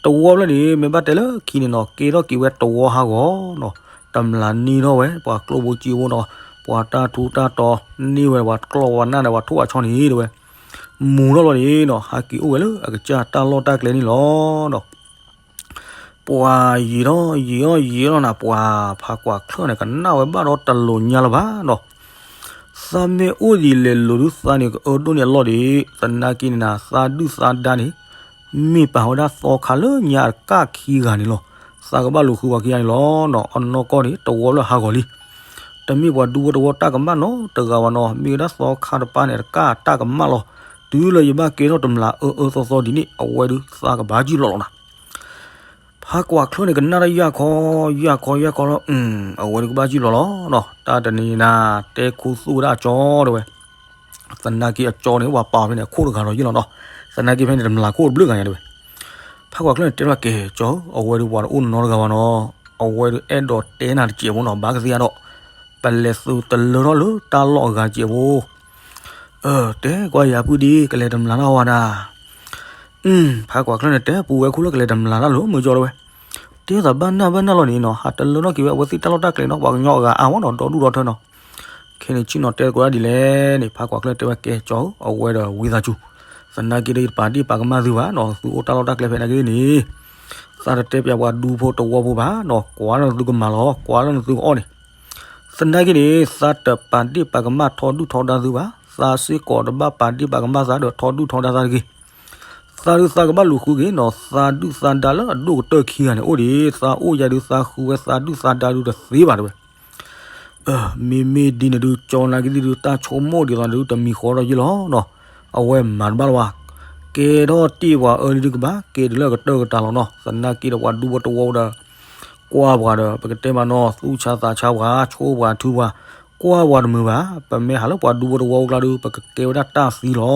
တဝီဖျၢၣ်န့ၣ် မ့ၢ်ဘၣ်တဲလၢခံန့ၣ်နီၤ ကဲထီၣ်က့ၤဝဲတဝီဟးဂီၤနီၤ, တမျးန့ၢ်ထီၣ်ဝဲ ပှၤကျိၣ်ဖိစ့ဖိနီၤ, ပှၤတၢ်ထူးတၢ်တီၤန့ၢ်ဝဲ ပှၤကျီၢ်ပှၤနၢ်န့ၣ် ပှၤထိၣ်ပှၤဆီန့ၣ်တဲဝဲ. မူၤထီၣ်လီၤန့ၣ်နီၤ ဟးက့ၤအိၣ်ဝဲလၢအကစၢ်တၢ်လီၢ်တၢ်ကျဲန့ၣ်လီၤနီၤ. ပှၤယံာ်ထီၣ်ယံာ်ထီၣ်ယံာ်ထီၣ်နၤ ပှၤဖးကွၢ်ချၢၣ်န့ၣ် ကနၣ်ဝဲဘၣ်ဒီးတလိၤညါလၢၤဘၣ်နီၤ. သးမ့ၢ်အိၣ်ဒ်လဲၣ်လိၤဒုးသးန့ၣ် ကအၢဒိၣ်န့ၢ်အလီၢ်ဒံး, သနာ်က့န့ၣ်နၤ သးဒုၣ်သးဒါန့ၣ် မ့ၢ်ပာ်ဝဲဒၣ်သီခါလၢညါတကၢ်ခံဂၤန့ၣ်လီၤ. သးကဘၣ်လူၤဃုပှၤခံဂၤန့ၣ်လီၤနီၤ. အနီၢ်ကီၢ်န့ၣ် တဝီဖျၢၣ်ဟးဂီၤလံ. တမ့ၢ်ပှၤဒူဖိတဝီတၢ်ကမၣ်နီတဂၤဘၣ်နီၤ, မ့ၢ်ဝဲဒၣ်သီခါတပၢ်န့ၣ် တကၢ်တၢ်ကမၣ်လီၤ. တုၤလၢယဘၣ်ကဲထီၣ်တမျာ်အၢအၢသီသီဒ်န့ၣ် အဝဲဒုးသးကဘၣ်ကံၣ်လီၤလီၤနၤ. ဖးကွၢ်ချၢန့ၣ် ကနၣ်တၢ်ယၢ်ခီ ယၢ်ခီ ယၢ်ခီလီၤ, အဝဲဒုးကဘၣ်ကံၣ်လီၤလီၤနီၤ. တၢ်တနံၤနၤ တဲခူသူၣ်ဝဲဒၣ်အကၠီတဲဝဲ, သနာ်က့အကၠီန့ၣ် ပှၤပာ်ဖဲန့ၣ် အခိၣ်တဂၤဒီးယ့ၢ်လီၤနီၤ. သနာ်က့ဖဲန့ၣ် တမျာ်ခိၣ်တဘျုးဂၤညါတဲဝဲ. ဖးကွၢ်ချၢန့ၣ် တဲဝဲကဲကၠီဧၢ, အဝဲဒုးပှၤတအိၣ်နီတဂၤဘၣ်နီၤ, အဝဲဒုးအဲၣ်ဒိးတဲနၤတစဲးဖိနီၤ, ဘၣ်ကသ့ၣ်ညါဒီး ပလဲၤသုတလၢထီၣ်လၢတၢ်လီၢ်အဂၤစဲးဖိ တဲကွၢ်ယၤပုၢ်ဒံး ကလဲၤတမျာ်တၢ်ဝဲဒၣ်. ဖးကွၢ်ချၢန့ၣ် တဲပူၤဝဲခိၣ်လၢကလဲၤတမျာ်တၢ်လၢမုၢ်ကၠီတဲဝဲ. တဲသးဘၣ်နၢ်ဘၣ်နၢ်လီၤန့ၣ်နီၤ, ဟးတလၢထီၣ်က့ၤဝဲ အဝဲသ့ၣ်တၢ်လီၢ်တၢ်ကျဲနီၤ, ပှၤကညီအဂၤအါဝဲနီၤ, ဒီဒူၣ်ဒီထၢနီၤ. ခဲန့ၣ်ဆ့ၣ်နီၤတဲသကိးဒၣ်ဒ်လဲၣ်န့ၣ် ဖးကွၢ်ချၢတဲဝဲကဲကၠီဧၢ, အဝဲဒီးဝံသးစူၤ, သနာ်က့ဒီးယတပာ်ဒ့ၣ်ပာ်ကမၣ်သုဘၣ်နီၤ, သုအိၣ်တၢ်လီၢ်တၢ်ကျဲဖဲနာ်က့န့ၣ် သးတတဲပၠးပှၤဒူဖိတဝီဖိဘၣ်နီၤ, ကွၢ်လၢနသုကမၤလီၤ, ကွၢ်လၢနသုကအီၣ်န့ၣ်. သနာ်က့န့ၣ် သးတပာ်ဒ့ၣ်ပာ်ကမၣ်ထီဒုၣ်ထီဒါသုဘၣ်, သးစ့ၢ်ကီးတဘၣ်ပာ်ဒ့ၣ်ပာ်ကမၣ်သးဒီးထီဒုၣ်ထီဒါသးတဂ့ၤ. သးဒုးသးကဘၣ်လူၤဃုက့ၤနီၤ, သးဒုၣ်သးဒါလၢအဒိၣ်ကတၢၢ်ခံဂၤန့ၣ်အိၣ်ဒံး, သးအိၣ်ယၤဒုးသးဃုဝဲသးဒုၣ်သးဒါဒုးတသ့ဘၣ်တဲဝဲ. မ့မ့ၢ်ဒ်န့ၣ်ဒုး ကၠီနာ်က့သ့ၣ်ဒုး တၢ်ဆိကမိၣ်ဒ်သိးန့ၣ်ဒုး တမံၤဃီဒီးယ့ၢ်လီၤနီၤ, အဝဲမၤတဘၣ်လၢၤဘၣ်. ကဲထီၣ်တ့ၢ်ပှၤအၢလံဒုးကဘၣ်ကဲတုၤလၢအကတၢၢ်ကတၢၢ်လီၤနီၤ, သနာ်က့ဒီးပှၤဒူဖိတဝီဖိဒီး ကွၢ်ပှၤဒီး ပကတဲမးနီၤ သူၣ်ဆါသးဆါပှၤ ဆိပှၤထုပှၤ ကွၢ်ပှၤတမုာ်ဘၣ်. ပမ့ၢ်ဟးလၢပှၤဒူဖိတဝီဖိကျါဒုး ပကကဲဝဲဒၣ်တၢ်သံလီၤ.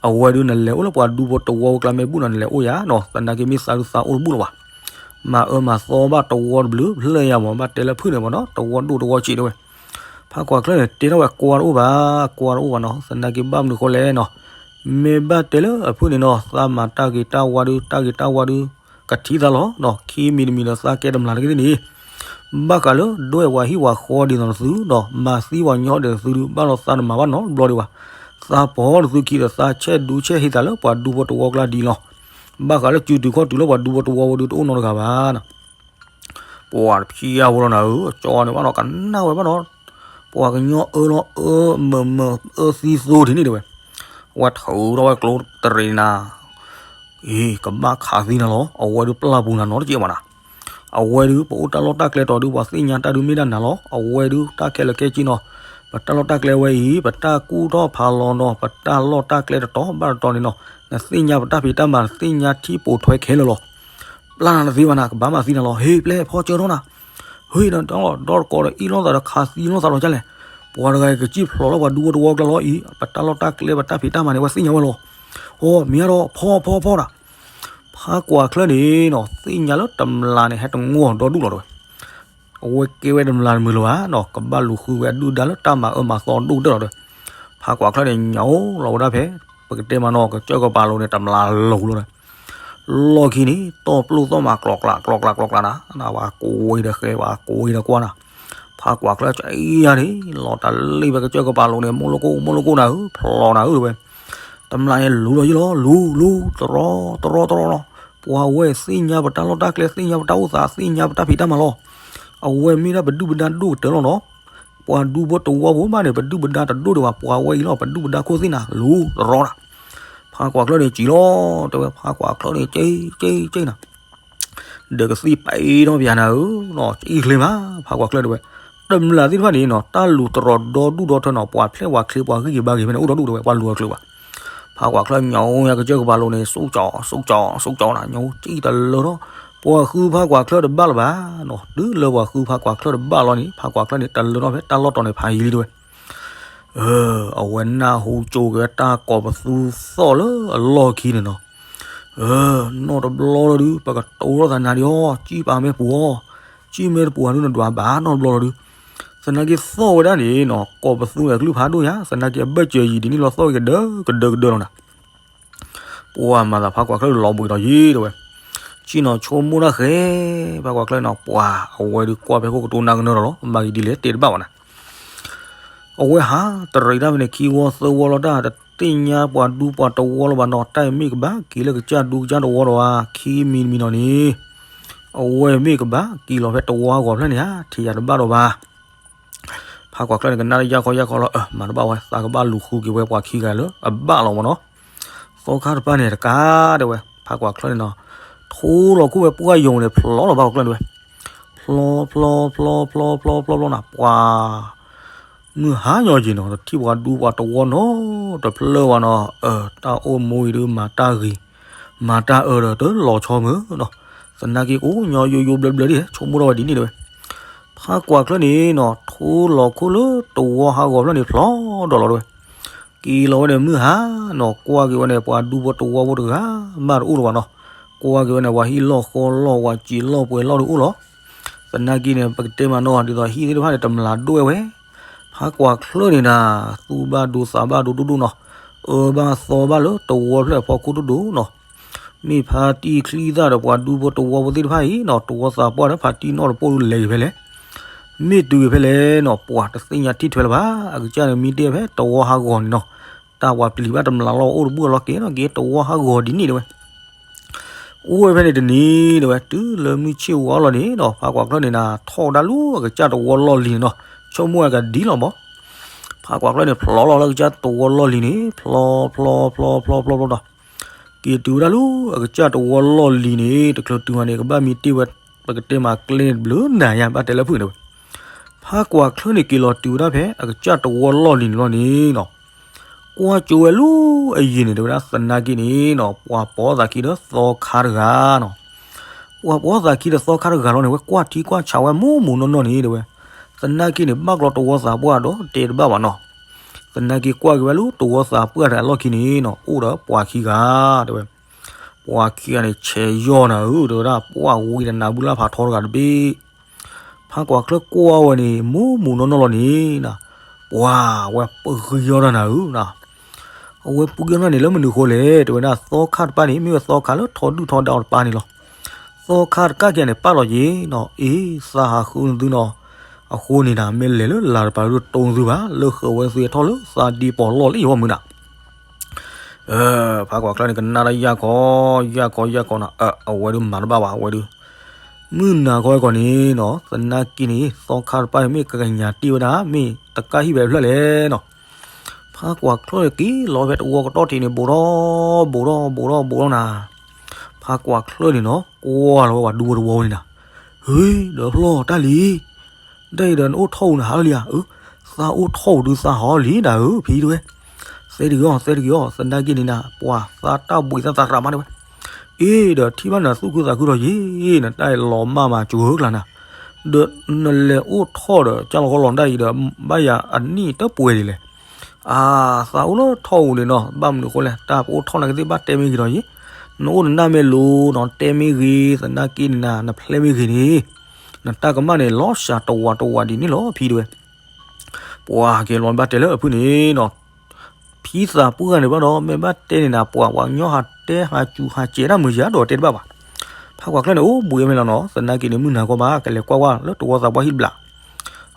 အဝဲဒုးနလဲၤအိၣ်လၢပှၤဒူဖိတဝီဖိကျါမ့ၢ်ဘူၣ်နီၤ နလဲၤအိၣ်ယၤနီၤ, သနာ်က့မ့ၢ်သးဒုးသးအိၣ်တဘူၣ်လၢၤဘၣ်. မၤအၢမၤသီဘၣ်တဝီတဘျုးဖျၢၣ်ယၤမး ဘၣ်တဲလၢဖုၣ်န့ၣ်မးနီၤ တဝီဒိၣ်တဝီဆံးတဲဝဲ. ဖးကွၢ်ချၢန့ၣ် တဲထီၣ်ဝဲကွၢ်တအိၣ်ဘၣ် ကွၢ်တအိၣ်ဘၣ်နီၤ, သနာ်က့ဘၣ်မနုၤဃိလဲၣ်နီၤ, မ့ၢ်ဘၣ်တဲလၢအဖုၣ်န့ၣ်နီၤ သးမၤတၢ်ဂ့ၤတၢ်ဝါဒုး တၢ်ဂ့ၤတၢ်ဝါဒုး ကထံၣ်သးလီၤနီၤ, ခံမံၤတမံၤဒီးသးကဲတမျာ်တဂ့ၤန့ၣ် ဘၣ်ဃးလၢဒွဲၣ်ပှၤဟံၣ်ပှၤဃီဒ်သိးနသုဒီး မၤသံပှၤကညီဒ်သိးသုဒုး ဘၣ်ဒီးသးတမၤဘၣ်နီတဘျီဒံးဘၣ်. သးပိာ်နသုခံဒီးသးဆဲးဒူဆဲးဟ့သးလၢပှၤဒူဖိတဝီကျါဒ်လီၤ. ဘၣ်ဃးလၢစုတုၤခီၣ်တုၤလၢပှၤဒူဖိတဝီဖိဒုးတအိၣ်နီတဂၤဘၣ်နီၤ. ပှၤတဖျံအါဖိလီၤနၤဧၢ, ကၠီန့ၣ်ဘၣ်နီၤ ကနၣ်ဝဲဘၣ်နီၤ, ပှၤကညီအၢလီၤအၢမုာ်မုာ်အၢသံသိဒ်န့ၣ်တဲဝဲ. အဝဲထုးထီၣ်ဝဲကျိတရံးနၤ အံၤ ကဘၣ်ခးသံနၤလီၤ, အဝဲဒုးပျၢ်ပူၤနၤနီတစဲးဘၣ်နၤ. အဝဲဒုးပအိၣ်တၢ်လီၢ်တၢ်ကျဲတီၤဒုး ပှၤသ့ၣ်ညါတၢ်ဒုးမ့ၢ်ဒၣ်နၤလီၤ. အဝဲဒုးတၢ်ခဲလၢာ်ခဲဆ့နီၤ, ပတၢ်လီၢ်တၢ်ကျဲဝဲအံၤ ပတၢ်ကူၣ်ထီၣ်ဖးလီၤနီၤ, ပတၢ်လီၢ်တၢ်ကျဲတတီၤဘၣ်တတီၤန့ၣ်နီၤ, နသ့ၣ်ညါပတၢ်ဖံးတၢ်မၤ နသ့ၣ်ညါထံပိာ်ထွဲခဲလၢာ်လီၤ. ပျၢ်နၤတသ့ဘၣ်နၤ, ကဘၣ်မၤသံနၤလီၤ. ဟ့ၣ်ပျဲၢ်ဖီကၢထီၣ်နၤ, ဟ့ၣ်ဒီးဒီတကိးဒီးအ့ၣ်လိာ်သးဒီးခးသံလိာ်သးလီၤကလဲၣ်. ပှၤတဂၤအံၤကစံၣ်ဖျိးလၢပှၤဒူဖိတဝီကျါလီၤအံၤ, ပတၢ်လီၢ်တၢ်ကျဲပတၢ်ဖံးတၢ်မၤန့ၣ် အဝဲသ့ၣ်ညါဝဲလီၤ. အိ မ့ၢ်အါဒီး ဖီဖီဖီဒၣ် ဖးကွၢ်ချၢန့ၣ်နီၤ သ့ၣ်ညါလၢတမျာ်န့ၣ် ဟဲတငီၢ်ဒီဒူၣ်လီၤတဲဝဲ. အဝဲကဲဝဲတမျာ်တမုာ်လၢၤဘၣ်နီၤ, ကဘၣ်လူၤဃုဝဲအဒုၣ်ဒါလၢတၢ်မၤအၢမၤသီဒိၣ်ကတၢၢ်လီၤတဲဝဲ. ဖးကွၢ်ချၢန့ၣ် ညၣ်အိၣ်လီၤဝဲဒၣ်ဖဲ ပကတဲမးနီၤ ကစၢၢ်ကပၤလိၤန့ၣ် တမျာ်လီၤဃုာ်လီၤတဲဝဲ. လီၢ်ခံန့ၣ် တီၢ်ပျိၢ်သီၣ်မး ကျီကျီကျီကျီကျီကျီနၤ, ပှၤကိးဝဲဒီးဃဲ ပှၤကိးဝဲဒီးကွၢ်နၤ. ဖးကွၢ်ချၢကယၤန့ၣ် လီၤတၢ်လံၣ်ဖဲကစၢၢ်ကပၤလိၤန့ၣ် မိၢ်လိၣ်ကိၢ် မိၢ်လိၣ်ကိၢ်နၤဧၢ ဖျိးနၤဧၢတဲဝဲ. တမျာ်န့ၣ်လူၤလီၤယံလီၤ လူၤလူၤ တရီတရီတရီနီၤ. ပှၤဝဲသ့ၣ်ညါပတၢ်လီၢ်တၢ်ကျဲ သ့ၣ်ညါပတၢ်အိၣ်သး သ့ၣ်ညါပတၢ်ဖံးတၢ်မၤလီၤ. အဝဲမ့ၢ်ဒၣ်ပဒုၣ်ပဒါဒိၣ်ကတၢၢ်လီၤနီၤ. ပှၤဒူဖိတဝီဖိဘၣ်န့ၣ် ပဒုၣ်ပဒါတဒိၣ်ဒံးဘၣ် ပှၤဝဲအံၤလီၤ ပဒုၣ်ပဒါခိၣ်သ့ၣ်နၤ လူၤတရီနၤ. ဖးကွၢ်ချၢန့ၣ်စံးလီၤတဲဝဲ ဖးကွၢ်ချၢန့ၣ် ကၠ့ကၠ့ကၠ့နၤ ဒီးကသံၣ်ပံးထီၣ်ပယၤနၤဧၢနီၤ အံၣ်ချ့မး ဖးကွၢ်ချၢတဲဝဲ. တမျာ်သ့ၣ်တဖၣ်န့ၣ်နီၤ တၢ်လူၤတရီၤဒီဒူၣ်ဒီထၢနီၤ ပှၤဖျဲၣ်ပှၤချ့ပှၤဂံၢ်က့ၤဘါက့ၤဖဲန့ၣ် အိၣ်ဒီဒူၣ်တဲဝဲ ပှၤလူၤအီၤချုးဘၣ်. ဖးကွၢ်ချၢညၣ်အိၣ်ညါကစၢၢ်ကပၤလိၤန့ၣ် စိကၠီစိကၠီစိကၠီနၤ ညၣ်အိၣ်ကၠံၣ်တလၢထီၣ် ပှၤဃုဖးကွၢ်ချၢတဘၣ်လၢၤဘၣ်နီၤ တုၤလၢပှၤဃုဖးကွၢ်ချၢတဘၣ်လီၤန့ၣ် ဖးကွၢ်ချၢန့ၣ် တလၢထီၣ်ဖဲတၢ်လီၢ်တီၤန့ၣ်ဖးယံၤလံတဲဝဲ. အဝဲနၢ်ဟူကၠိက့ၤဝဲတၢ်ကိးပသူသီၣ်လၢအလီၢ်ခံန့ၣ်နီၤ. နီၢ်တဘျီလီၤဒုး ပကတိၤထီၣ်သးနၤဒံးအီၤ ကၠံၣ်ပာ်မ့ၢ်ပူၤအီၤ ကၠံၣ်မ့ၢ်တပူၤအီၤဒုးနဒွးဘၣ်နီတဘျီလီၤဒုး. သနာ်က့သီၣ်ဝဲဒၣ်န့ၣ်နီၤ ကိးပသူန့ၣ်အကလုၢ်ဖးဒိၣ်ညါ သနာ်က့အဘၢၣ်စၢၤယံၤဒ်န့ၣ်လီၤသီၣ်က့ၤကဒၢကဒၢကဒၢလီၤနၤ. ပှၤမၤသးဖးကွၢ်ချၢလီၤဘှံးဒီးယံၤတဲဝဲ. ဆ့ၣ်နီၤဆိကမိၣ်တၢ်ဃဲ ဖးကွၢ်ချၢနီၤ ပှၤအဝဲဒုးကွၢ်ဖဲခိၣ်ကတိၤနၢ်ကနၢလီၤလီၤ မၤက့ၤဒ်လဲၣ်တဲတဘၣ်ဘၣ်နၤ. အဝဲဟးတရံးတၢ်ဖဲန့ၣ် ခံဝီသၢဝီလီၤတၢ် တသ့ၣ်ညါပှၤဒူပှၤတဝီလၢၤဘၣ်နီၤ တၢ်အံၤမ့ၢ်ကဘၣ်က့ၤလၢကစၢ်ဒူကစၢ်တဝီဒီးဧါ ခံမံၤတမံၤနီၤန့ၣ် အဝဲမ့ၢ်ကဘၣ်က့ၤလီၤဖဲတဝီအဂီၢ်ဖျၢၣ်န့ၣ်ဧါ ထံၣ်ယၤတဘၣ်ဒီးဘၣ်. ဖးကွၢ်ချၢန့ၣ် ကနၣ်တယၢ်ခီယၢ်ခီလီၤ အၢ မၤတဘၣ်ဝဲ သးကဘၣ်လူၤဃုက့ၤဝဲပှၤခံဂၤလၢအဘၣ်လီၤမးနီၤ. သီခါတဖၣ်န့ၣ်တကးတဲဝဲ ဖးကွၢ်ချၢန့ၣ်နီၤ ထိလီၤခိၣ်ဝဲပှၢ်ယိာ်န့ၣ် ဖျိလီၤဖးကွၢ်ချၢန့ၣ်ဝဲ ဖျီဖျီဖျီဖျီဖျီဖျီဖျီနၤ ပှၤ မုၢ်ဟါညီယံာ်နီၤ တထံၣ်ပှၤဒူပှၤတဝီနီတဖျၢၣ်ဘၣ်နီၤ, အတၢ်အိၣ်မူအံၤဒုးမၤတၢ်ဂ့ၤ မၤတၢ်အၢဒီးတလီၤဆီမုၢ်နီၤ, သနာ်က့ကိးညီယိယိဘျၢဘျၢဒ် ဆိကမိၣ်ထီၣ်ဝဲဒ်န့ၣ်တဲဝဲ, ဖးကွၢ်ချၢၣ်န့ၣ်နီၤ ထိလီၤခိၣ်လၢတဝီဟးဂီၤဖျၢၣ်န့ၣ်ဖျိဒီးလီၤတဲဝဲ, က့ၤလီၤဝဲန့ၣ်မုၢ်ဟါနီၤ ကွၢ်က့ၤဝဲန့ၣ် ပှၤဒူဖိတဝီဖိတဂၤမးတအိၣ်လၢၤဘၣ်နီၤ, ကွၢ်က့ၤဝဲန့ၣ် ပှၤဟံၣ်လီၢ်ဃီလီၢ် ပှၤစံာ်လီၢ်ပှဲၤလီၢ်ဒုးအိၣ်လီၤ, သနာ်က့န့ၣ် ပကတဲမးနီၤ ဒ်သိးဟံၣ်သ့ၣ်တဖၣ်န့ၣ် တမျၢ်ဒိၣ်ဝဲဝဲ, ဖးကွၢ်ချၢၣ်န့ၣ်နၤ သူၣ်ဘၣ်ဒိသးဘၣ်ဒိဒိၣ်ဒိၣ်နီၤ, အၢဘၣ်သီဘၣ်လၢတဝီဖျၢၣ်အဖီခိၣ်ဒိၣ်ဒိၣ်နီၤ, မ့ၢ်ဖါတံၢ်ချံသၣ်ဒီးပှၤဒူဖိတဝီဖိသ့ၣ်တဖၣ်အံၤနီၤ တဝီသးပှၢ်ဒီးဖါတံၢ်နီၣ်တပိၢ်ဒုးလဲၤက့ၤဖဲလဲၣ်, မ့ၢ်တုၤက့ၤဖဲလဲၣ်နီၤ ပှၤတသ့ၣ်ညါထံၣ်ထွဲလၢၤဘၣ်, အကစၢ်န့ၣ်မံတ့ၢ်ဖဲတဝီဟးဂီၤန့ၣ်နီၤ, တၢ်ပှၤပျံၤဘၣ်တမျၢ်လီၤအိၣ်တဘူၣ်အလီၢ်က့ၤနီၤ က့ၤတဝီဟးဂီၤဒ်န့ၣ်တဲဝဲ အိၣ်ဝဲဖဲန့ၣ်တနံၤတဲဝဲ တုၤလၢမုၢ်ဆ့ၣ်ဝါလီၤန့ၣ်နီၤ ဖးကွၢ်ချၢၣ်န့ၣ်နၤ ထီၣ်ဝဲဒၣ်လၢအကစၢ်တဝီလီၢ်လံၤန့ၣ်နီၤ, ဆိကမိၣ်ဝဲကဒ်လီၤဘၣ်, ဖးကွၢ်ချၢၣ်န့ၣ် ဖျိလီၤလၢအကစၢ်တဝီလီၢ်လံၤန့ၣ် ဖျိဖျိဖျိဖျိဖျိဖျိဒီး က့ၤတုၤဝဲဒၣ်လၢအကစၢ်တဝီလီၢ်လံၤန့ၣ် တချုးတုၤမးန့ၣ် ကဘၣ်မံတ့ၢ်ဝဲ ပကတဲမးကျဲန့ၣ်တဘျုးနၤယါ ဘၣ်တဲလၢဖုၣ်န့ၣ်တဲဝဲ, ဖးကွၢ်ချၢၣ်န့ၣ်က့ၤလီၤတုၤဝဲဒၣ်ဖဲအကစၢ်တဝီလီၢ်လံၤန့ၣ်လီၤန့ၣ်နီၤ ကွၢ်ကၠိဝဲလၢအယံၤန့ၣ် တဲဝဲဒၣ်သနာ်က့န့ၣ်နီၤ ပှၤပိာ်သးခံဒီးသီခါတဂၤနီၤ, ပှၤပိာ်သးခံဒီးသီခါတဂၤလီၤန့ၣ် ဝဲကွၢ်ထံကွၢ်ဆးဝဲမူးမူးနီၢ်နီၢ်န့ၣ် တဲဝဲ, သနာ်က့န့ၣ် ဘၣ်ကျီတဝီသးပှၢ်ဒီးတဲတဘၣ်ဘၣ်နီၤ, သနာ်က့ကွၢ်က့ၤဝဲလၢတဝီသးပှၢ်တဂၤအလီၢ်ခံန့ၣ်နီၤ အိၣ်ဒီးပှၤခံဂၤ တဲဝဲ ပှၤခံဂၤန့ၣ် ဆဲးယီၢ်နၤဧၢ တဲဝဲဒၣ် ပှၢ်ဝံၤဒီးနးဘုလၢ်ဖးထီတဂၤတဘ့ၣ် ဖးကွၢ်ချၢၣ်ကွၢ်ဝဲန့ၣ် မူးမူးနီၢ်နီၢ်လီၤန့ၣ်နီၤ, ပှၤဝဲပှ့ၤယီၢ်တၢ်နၤဧၢနီၤ, အဝဲပှ့ၤယီၢ်တၢ်န့ၣ်လၢမနုၤအဃိလဲၣ် တဲဝဲဒၣ်သီခါတပၢ်န့ၣ် မ့ၢ်ဝဲသီခါလၢထီဒုၣ်ထီဒါအီၤတပၢ်န့ၣ်လီၤ, သီခါတကးက့ၤန့ၣ် ပာ်လီၤက့ၤနီၤ အ့ သးဟးဃုနသုနီၤ, အဃိန့ၣ်နၤ မ့ၢ်လဲၤလၢလၤတပၤဒုးတတိသုဘၣ် လၢဃုာ်ဝဲသုထီၣ်လၢသးဒံပီၤလီၢ်လၢယဝီမုၢ်နၤ ဖးကွၢ်ချၢၣ်န့ၣ် ကနၣ်တၢ်ယၢ်ကီ ယၢ်ကီ ယၢ်ကီနၤ အဝဲဒုးမၤတဘၣ်ဘၣ် အဝဲဒုး မုၢ်နၤခီဝဲကီၢ်န့ၣ်နီၤ သနာ်က့န့ၣ် သီခါတပၢ်မ့ၢ်ကကညးတ့ၢ်ဝဲဒၣ် မ့ၢ်တကးဟံၣ်ဝဲဖျၢၣ်လဲၣ်နီၤ, ဖးကွၢ်ချၢၣ်က့ၤလီၤဖဲတဝီကတီၢ်ထံးန့ၣ် ဘူးထီၣ်ဘူးထီၣ်ဘူးထီၣ်ဘူးထီၣ်နၤ, ဖးကွၢ်ချၢၣ်န့ၣ်နီၤ ကွၢ်လီၤဝဲပှၤဒူဖိတဝီန့ၣ်နၤ, ဟ့ ဒီးဖျီၣ်တၢ်လံ တၢ်အံၤဒီးနအိၣ်ထီၣ်အူနဟးလၢလံဧါ, အၢ သးအိၣ်ထီၣ်အူဒုးသးဟးလံနၤဧၢ ဖံတဲဝဲ, သဲတဂ့ၤအီၤ သဲတဂ့ၤအီၤ သနာ်က့န့ၣ်နၤ ပှၤသးတၢ်ဘှံးသးသးရးမးတဲဝဲ, အ့ ဒီးထံၣ်ဘၣ်နၤသူၣ်ခုသးခုဒီးယ့ၢ် နတၢ်အံၤလီၤမၢ်မးစှၤဧၢကျါနၤ, ဒီးနလဲၤအိၣ်ထီၣ်ဒီး ကၢ်လီၤဃီလီၤနတၢ်အံၤဒီး ဘၣ်ယၤအနံၣ်တပှဲၤဒ်လဲၣ် အါ သးအိၣ်လၢထီၣ်အူန့ၣ်နီၤ ဘၣ်မနုၤအဃိလဲၣ် တၢ်ပအိၣ်ထီၣ်နၤကသ့ၣ်ဘၣ်တဲမ့ၢ်ဂ့ၤဒီးယ့ၢ်, နအိၣ်နနၢ်မ့ၢ်လိၤနီၤ တဲမ့ၢ်ဂ့ၤ သနာ်က့န့ၣ်နၤ နဖျဲမ့ၢ်ဂ့ၤန့ၣ်, နတၢ်ကမၣ်န့ၣ် လီၤစှၤတဝးတဝးဒ်န့ၣ်လီၤ ဖံတဲဝဲ, ပှၤက့ၤလီၤဘၣ်တဲလၢအဖုၣ်န့ၣ်နီၤ ဖံသးပှၢ်န့ၣ်ဘၣ်ဒီး မ့ၢ်ဘၣ်တဲန့ၣ်နၤ ပှၤပှၤကညီဟးတဲဟးစူၤဟးစဲးတၢ်မုာ်ယၤဒီးတဲတဘၣ်ဘၣ်, ဖးကွၢ်ချၢၣ်န့ၣ် အိၣ်ဘှံးအမဲာ်လီၤနီၤ သနာ်က့န့ၣ် မုၢ်နၤခီဘၣ် ကလဲၤကွၢ်ကွၢ်လၢတဝီသးပှၢ်ဟံၣ်တဘျီ,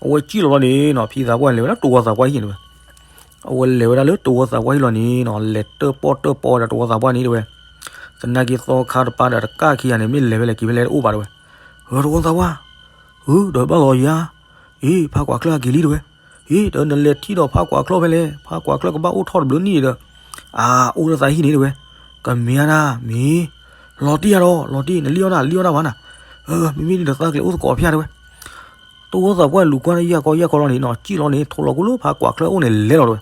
အဝဲစံၣ်လီၤလီၤန့ၣ်နီၤ ဖံသးပှၢ်န့ၣ် လဲၤဝဲဒၣ်တဝီသးပှၢ်ဟံၣ်န့ၣ်ဝဲ, အဝဲလဲၤဝဲဒၣ်လၢတဝီသးပှၢ်ဟံၣ်လီၤန့ၣ်နီၤ လဲၤတၢၣ်ပီၣ်တၢၣ်ပီဝဲဒၣ်တဝီသးပှၢ်န့ၣ်တဲဝဲ, သနာ်က့သီခါတပၢ်ဒီးတကးခံဂၤန့ၣ် မ့ၢ်လဲၤဖဲလဲၣ်က့ၤဖဲလဲၣ်တအိၣ်ဘၣ်တဲဝဲ, တဝီသးပှၢ် ဧၢ ဒီးဘၣ်လီၤယၤ, အ့ ဖးကွၢ်ချၢၣ်အက့ၤလံတဲဝဲ, အ့ ဒီးနလဲၤထံၣ်ဒီးဖးကွၢ်ချၢၣ်ဖဲလဲၣ် ဖးကွၢ်ချၢၣ်ကဘၣ်အိၣ်ထီၣ်တဘျုးနံၣ်ဒီး, အါ အိၣ်လၢသးဟံၣ်န့ၣ်တဲဝဲ, ကမ့ၢ်ဧါနၤ မ့ၢ်, လီၤတံၢ်ယၤဒီး လီၤတံၢ် နလံၣ်အီၣ်တၢ် လံၣ်အီၣ်တၢ်ဝဲနၤ, အၢ မ့မ့ၢ်ဒ်ဒီးသးကလဲၤအိၣ်သကိးဖဲတဲဝဲ တဝီသးပှၢ်လူၤကွၢ်ယၢ်ကီယၢ်ကီလီၤန့ၣ်နီၤ စံၣ်လီၤန့ၣ် ထိလီၤကိၢ်လၢဖးကွၢ်ချၢၣ်အိၣ်န့ၣ်လဲၤလီၤတဲဝဲ,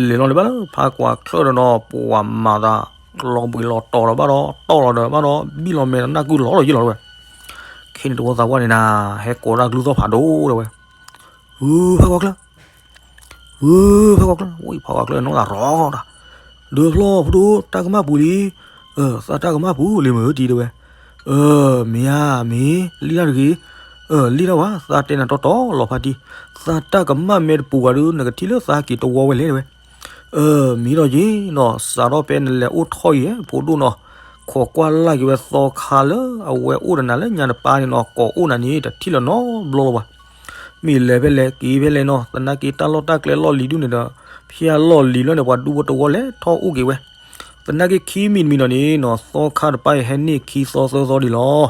လဲၤလီၤန့ၣ်ဘၣ်လၢဖးကွၢ်ချၢၣ်ဒီးနီၤ ပှၤမၤသး လီၤဘှံးလီၤတီၤဒီးဘၣ်ဒီး တီၢ်လီၤဒီးဘၣ်ဒီး ဘံၣ်လီၤမဲာ်ဒီးနၢ်ကုလီၤဒီးယ့ၢ်လီၤတဲဝဲ, ခဲန့ၣ်တဝီသးပှၢ်န့ၣ်နၤ ဟဲကိးတၢ်ကလုၢ်သီၣ်ဖးဒိၣ်တဲဝဲ, ဧၢ ဖးကွၢ်ချၢၣ် ဧၢ ဖးကွၢ်ချၢၣ် ဝံ ဖးကွၢ်ချၢၣ်နီၢ်သးရီကီးတၢ်, ဒီးဖျီၣ်ဖုဒိၣ် တၢ်ကမၣ်ပူၤလံ, အၢ သးတၢ်ကမၣ်ပူၤလံမ့ၢ်ဧၢတံၤတဲဝဲ, အၢ မ့ၢ်ဧါ မ့ၢ် လံၣ်တၢ်တဂ့ၤ, အၢ လံၣ်တၢ်ဝဲ သးတဲနၤတီတီလီၤဖးတံၢ်, သးတၢ်ကမၣ်မဲတပူၤဘၣ်ဒီး နကထံၣ်လၢသးက့ၤတဝီဝဲလဲၣ်တဲဝဲ, အၢ မ့ၢ်ဒီးယ့ၢ်နီၤ စးထီၣ်ဖဲနလဲၤအိၣ်ထီၣ်အံၤ ဖိဒိၣ်နီၤ, ခိးကွၢ်လၢ်က့ၤဝဲသီခါလၢအဝဲအိၣ်ဒီးနၤလၢညါတပၤန့ၣ်နီၤ ကိးအိၣ်နၤန့ၣ် တထံၣ်လၢၤနီတဘျီလၢၤဘၣ် မ့ၢ်လဲၤဖဲလဲၣ်က့ၤဖဲလဲၣ်နီၤ သနာ်က့တၢ်လီၢ်တၢ်ကျဲလီၢ်လံၤဒုးန့ၣ်ဒီး ဖၠၣ်လီၢ်လံၤလီၤန့ၣ် ပှၤဒူဖိတဝီလဲၤထီၣ်အိၣ်က့ၤဝဲ, သနာ်က့ခံမံၤတမံၤနီၤန့ၣ်နီၤ သီခါတပၤအံၤဟဲန့ၢ်ခံသီသၢသီဒံးလီၤ.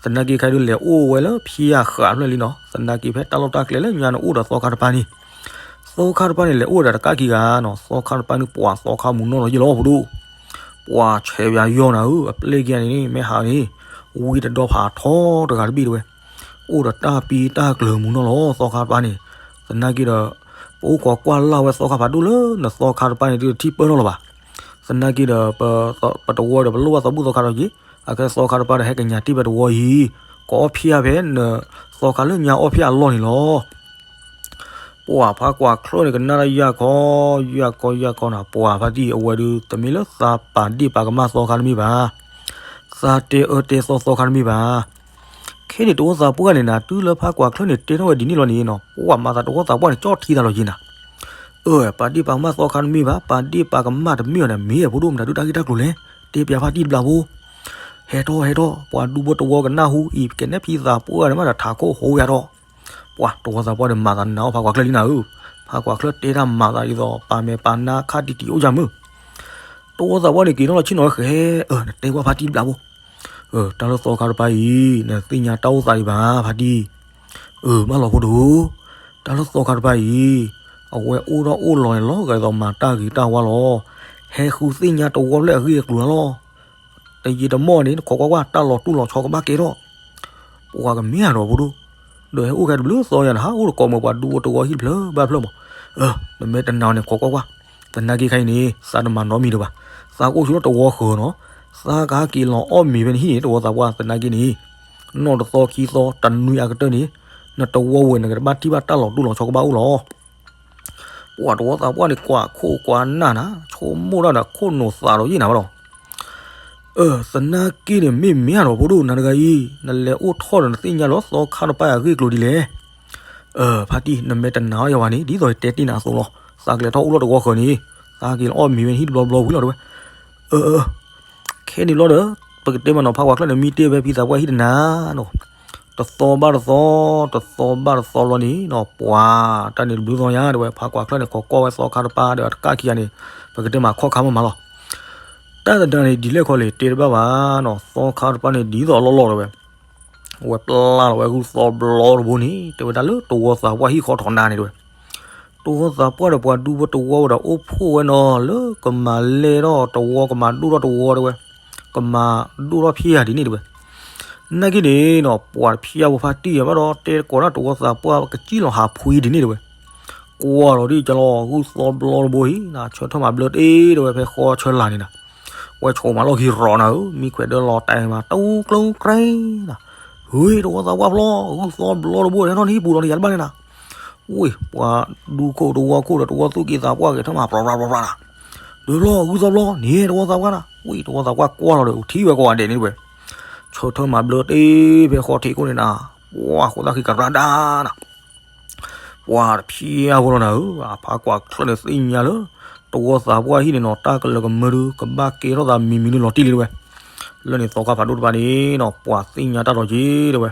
သနာ်က့ခါဒုးလဲၤအိၣ်ဝဲလၢဖၠၣ်ဃးဖျၢၣ်လံနီၤ သနာ်က့ဖဲတၢ်လီၢ်တၢ်ကျဲလၢညါန့ၣ်အိၣ်ဒီးသီခါတပၤန့ၣ် သီခါတပၤန့ၣ် လဲၤအိၣ်ဒီးတကးခံဂၤနီၤ သီခါတပၤန့ၣ်ပှၤသီခါမုၢ်နီၢ်လီၤယ့ၢ်လီၤဖိဒိၣ်, ပှၤဆဲးပၠးယီၢ်နၤဧၢ အပျဲၢ်က့ၤန့ၣ် မ့ၢ်ဟးန့ၣ် ဝံတဒီဖးထီတဂၤတဘ့ၣ်တဲဝဲ, အိၣ်ဒီးတၢ်ပံတၢ်ကျၢၤမုၢ်နီၢ်လီၤ သီခါတပၤန့ၣ်, သနာ်က့ဒီး ပအိၣ်ခိးကွၢ်လၢ်ဝဲသီခါဖးဒိၣ်လၢနသီခါတပၤန့ၣ် ဒုးတထံၣ်ပၢၢ်ထီၣ်လၢၤဘၣ်. သနာ်က့ဒီး ပတဝီဒီး ပလိၣ်ဘၣ်သီဘူၣ်သီခါဒီးက့ၤ အကဲသီခါတပၤဒီးဟဲကညးတ့ၢ်ဖဲတဝီအံၤ ကအီၣ်ဖျဲၣ်ဖဲနသီခါလၢညါအီၣ်ဖျဲၣ်အလီၢ်န့ၣ်လီၤ. ပှၤဖးကွၢ်ချၢၣ်န့ၣ် ကနၣ်တၢ်ယၢ်ခီ ယၢ်ခီ ယၢ်ခီနၤ ပှၤဖါတံၢ် အဝဲဒုး တမ့ၢ်လၢသးပာ်ဒ့ၣ်ပာ်ကမၣ်သီခါတမ့ၢ်ဘၣ်. သးတဲအၢတဲသီသီခါတမ့ၢ်ဘၣ်. ခဲန့ၣ်တအိၣ်သးပှၢ်န့ၣ်နၤ တုၤလၢဖးကွၢ်ချၢၣ်န့ၣ် တဲထီၣ်ဝဲဒ်န့ၣ်လီၤန့ၣ်နီၤ ပှၤမၤသးတအိၣ်သးပှၢ်န့ၣ် ကၠီၣ်ထံသးလီၤက့ၤနၤ. အၢ ပာ်ဒ့ၣ်ပာ်ကမၣ်သီခါတမ့ၢ်ဘၣ်, ပာ်ဒ့ၣ်ပာ်ကမၣ်တမ့ၢ်အီၤန့ၣ် မ့ၢ်အဖိဒိၣ်မတၤဒုးတၢ်ဂ့ၢ်တၢ်ကျိၤလဲၣ်, တဲပၠးဖါတံၢ်တဘျီဖိ. ဟဲထီၣ်ဟဲထီၣ် ပှၤဒူဖိတဝီကနၣ်ဟူအံၤ ကနဲဖံသးပှၢ်န့ၣ်မးဒီးထးခိၣ်ဟိဝဲထီၣ်. ပှၤတဝီသးပှၢ်ဒီးမၤသးနၤအီၣ်ဖးကွၢ်ချၢၣ်လံနၤဧၢ, ဖးကွၢ်ချၢၣ်တဲတၢ်မၤသးဒ်သိး ပာ်မဲာ်ပာ်နါခါတံၢ်တံၢ်အိၣ်ယၤမုၢ်. တဝီသးပှၢ်န့ၣ်က့ၤထီၣ်လီၤဆ့ၣ်နီၤဝဲဃဲ, အၢ နတဲကွၢ်ဖါတံၢ်တဘျီဖိ. အၢ တၢ်လၢသီခါတပၤအံၤ နသ့ၣ်ညါတၢ်အိၣ်သးဒံးဘၣ်ဖါတံၢ်. အၢ ဘၣ်လီၤဖိဒိၣ်, တၢ်လၢသီခါတပၤအံၤ အဝဲအိၣ်ထီၣ်အိၣ်လီၤန့ၣ်လီၤဂာ်ဒ်သိးမၤတၢ်ဂ့ၤတၢ်ဝါလီၤ. ဟဲဃုသ့ၣ်ညါတဝီဖျၢၣ်အဂ့ၢ်အကျိၤလီၤ. တယံာ်တမီၢ်န့ၣ် နခိးကွၢ်ကွၢ် တၢ်လီၤတူၢ်လီၤဆီကဘၣ်ကဲထီၣ်. ပှၤကမ့ၢ်ဧါဒီးဖိဒိၣ်, ဒီးဟဲအိၣ်ခဲတဘျုးသီယၤန့ၣ် ဟးအိၣ်တကိးမၢၤပှၤဒူဖိတဝီဟံၣ်တဖျၢၣ်ဘၣ်ဖျၢၣ်မး. အၢ နမ့ၢ်တနာ်အီၤန့ၣ် ခိးကွၢ်ကွၢ်, သနာ်က့ခဲအံၤန့ၣ် သးတမၤနီတမံၤဒံးဘၣ်. သးကအိၣ်ဆိလၢတဝီဃၢၤနီၤ, သးကဟဲက့ၤလီၤအီၣ်မ့ၤဖဲနဟံၣ်န့ၣ် တဝီသးပှၢ် သနာ်က့န့ၣ် နီၢ်တသီခံသီ တနွံအကတၢၢ်န့ၣ် နတဝီဝဲၢ်န့ၣ် ကတဘၣ်ထံၣ်ဘၣ်တၢ်လီၤတူၢ်လီၤဆီကဘၣ်အိၣ်လီၤ. ပှၤတဝီသးပှၢ်န့ၣ် ကွၢ်ခိၣ်ကွၢ်နၢ်နၤ, ဆိကမိၣ်တၢ်ဒီးခိၣ်နူာ်သးဒီးယံာ်နၤဘၣ်ဒီး. အၢ သနာ်က့န့ၣ် မ့ၢ်မ့ၢ်ဧါဒီးဖိဒိၣ် နၤတဂၤအံၤ နလဲၤအိၣ်ထီၣ်ဒီးနသ့ၣ်ညါလီၤသီခါတပၤအဂ့ၢ်အကျိၤဒ်လဲၣ်. အၢ ဖါတံၢ် နမ့ၢ်တနာ်အီၤယၤဘၣ်န့ၣ် ဒ်သိးယတဲတ့ၢ်နၤအသိးလီၤ. သးကလဲၤထီၣ်အိၣ်လီၤတဝီဃၢၤန့ၣ် သးက့ၤလီၤအီၣ်မ့ၤဝဲနဟံၣ်တဘျီဘျီဝံၤလီၤတဲဝဲ. အၢ အၢ ခဲန့ၣ်ဘျီဒီး ပကတဲမးနီၤ ဖးကွၢ်ချၢၣ်န့ၣ် မံတ့ၢ်ဖဲဖံသးပှၢ်ဟံၣ်တနၤနီၤ, တသီဘၣ်တသီ တသီဘၣ်တသီလီၤန့ၣ်နီၤ ပှၤတၢ်န့ၣ်တဘျုးသီညါတဲဝဲ ဖးကွၢ်ချၢၣ်န့ၣ် ခိးကွၢ်ဝဲသီခါတပၤဒီးအတကၢ်ခံဂၤန့ၣ် ပကတဲမးခီၣ်ခါမးမးလီၤ. တၢ်သဒါန့ၣ် ဒ်လဲၣ်ခီလဲၣ် တဲတဘၣ်ဘၣ်နီၤ, သီခါတပၤန့ၣ်ဒ်သိးအလီၢ်လီၢ်တဲဝဲ အဝဲပျၢ်လီၤဝဲဂုၢ်သီဘျီတဘိန့ၣ် တဲဝဲဒၣ်လၢတဝီသးပှၢ်ဟံၣ်ဃီထီၣ်နၤန့ၣ်တဲဝဲ. တဝီသးပှၢ်ဒီးပှၤဒူဖိတဝီဝဲဒီးအိၣ်ဖှိၣ်ဝဲနီၤ လၢကမၤလဲၢ်ထီၣ်တဝီ ကမၤဒိၣ်ထီၣ်တဝီတဲဝဲ, ကမၤဒိၣ်ထီၣ်ဖျဲၣ်ယၤဒ်န့ၣ်တဲဝဲ. နာ်က့န့ၣ်နီၤ ပှၤတဖျဲၣ်ဖိဖါတံၢ်ယၤဘၣ်ဒီး တဲတကိးဒၣ်တဝီသးပှၢ်ကစံၣ်လီၤဟးဖှံဒ်န့ၣ်တဲဝဲ. ကွၢ်လီၤဒ်ကလီၤ ဂုၢ်သီဘျီတဘိအံၤ နဆၢထၢၣ်မၤဘျၢတ့ၢ်တဲဝဲ ဖဲဃီဆၢလာ်န့ၣ်နၤ ဝဲဆိးမးလီၢ်ခံရီၤနၤဧၢ, မံခွဲးဒၢလီၤတဲာ်မးတူၢ်ကျူကျဲနၤ. ဝ့ၢ် တဝီသးပှၢ်ဖျီ ဂုၢ်သီဘျီတဘိ ဟဲထီၣ်နဟံၣ်ပူၤလီၤနယၤတဘၣ်န့ၣ်နၤ. ဝ့ၢ် ပှၤဒူခိၣ်တဝီခိၣ်ဒီးတဝီသူၣ်က့သးပှၢ်ဂဲၤထၢၣ်မး ပြီပြီပြီနၤ. ဒုးဖျီ ဂုၢ်သီဘျီ န့ၣ်တဝီသးပှၢ်နၤ. ဝ့ၢ် တဝီသးပှၢ်ကွၢ်လီၤဒီး ထံၣ်ဝဲကိးဂၤဒဲးန့ၣ်ဝဲ ဆၢထၢၣ်မၤဘျၢတ့ၢ်ဖဲဃီထံးခိၣ်န့ၣ်နၤ. ပှၤဃိးသၣ်ဃံကရၢဒၣ်နၤ ပှၤတဖျဲၣ်ဖိလီၤနၤဧၢ, အဖးကွၢ်ချၢၣ်န့ၣ်သ့ၣ်ညါလၢ တဝီသးပှၢ်ဟံၣ်န့ၣ်နီၤ တၢ်ကလၢၤကမၢဒုး ကဘၣ်ကဲထီၣ်သးမံၤမံၤန့ၣ်လီၤတံၢ်လံတဲဝဲ. လၢန့ၣ်သီခါဖးဒိၣ်တဖၣ်န့ၣ်နီၤ ပှၤသ့ၣ်ညါတၢ်လီၤက့ၤတဲဝဲ.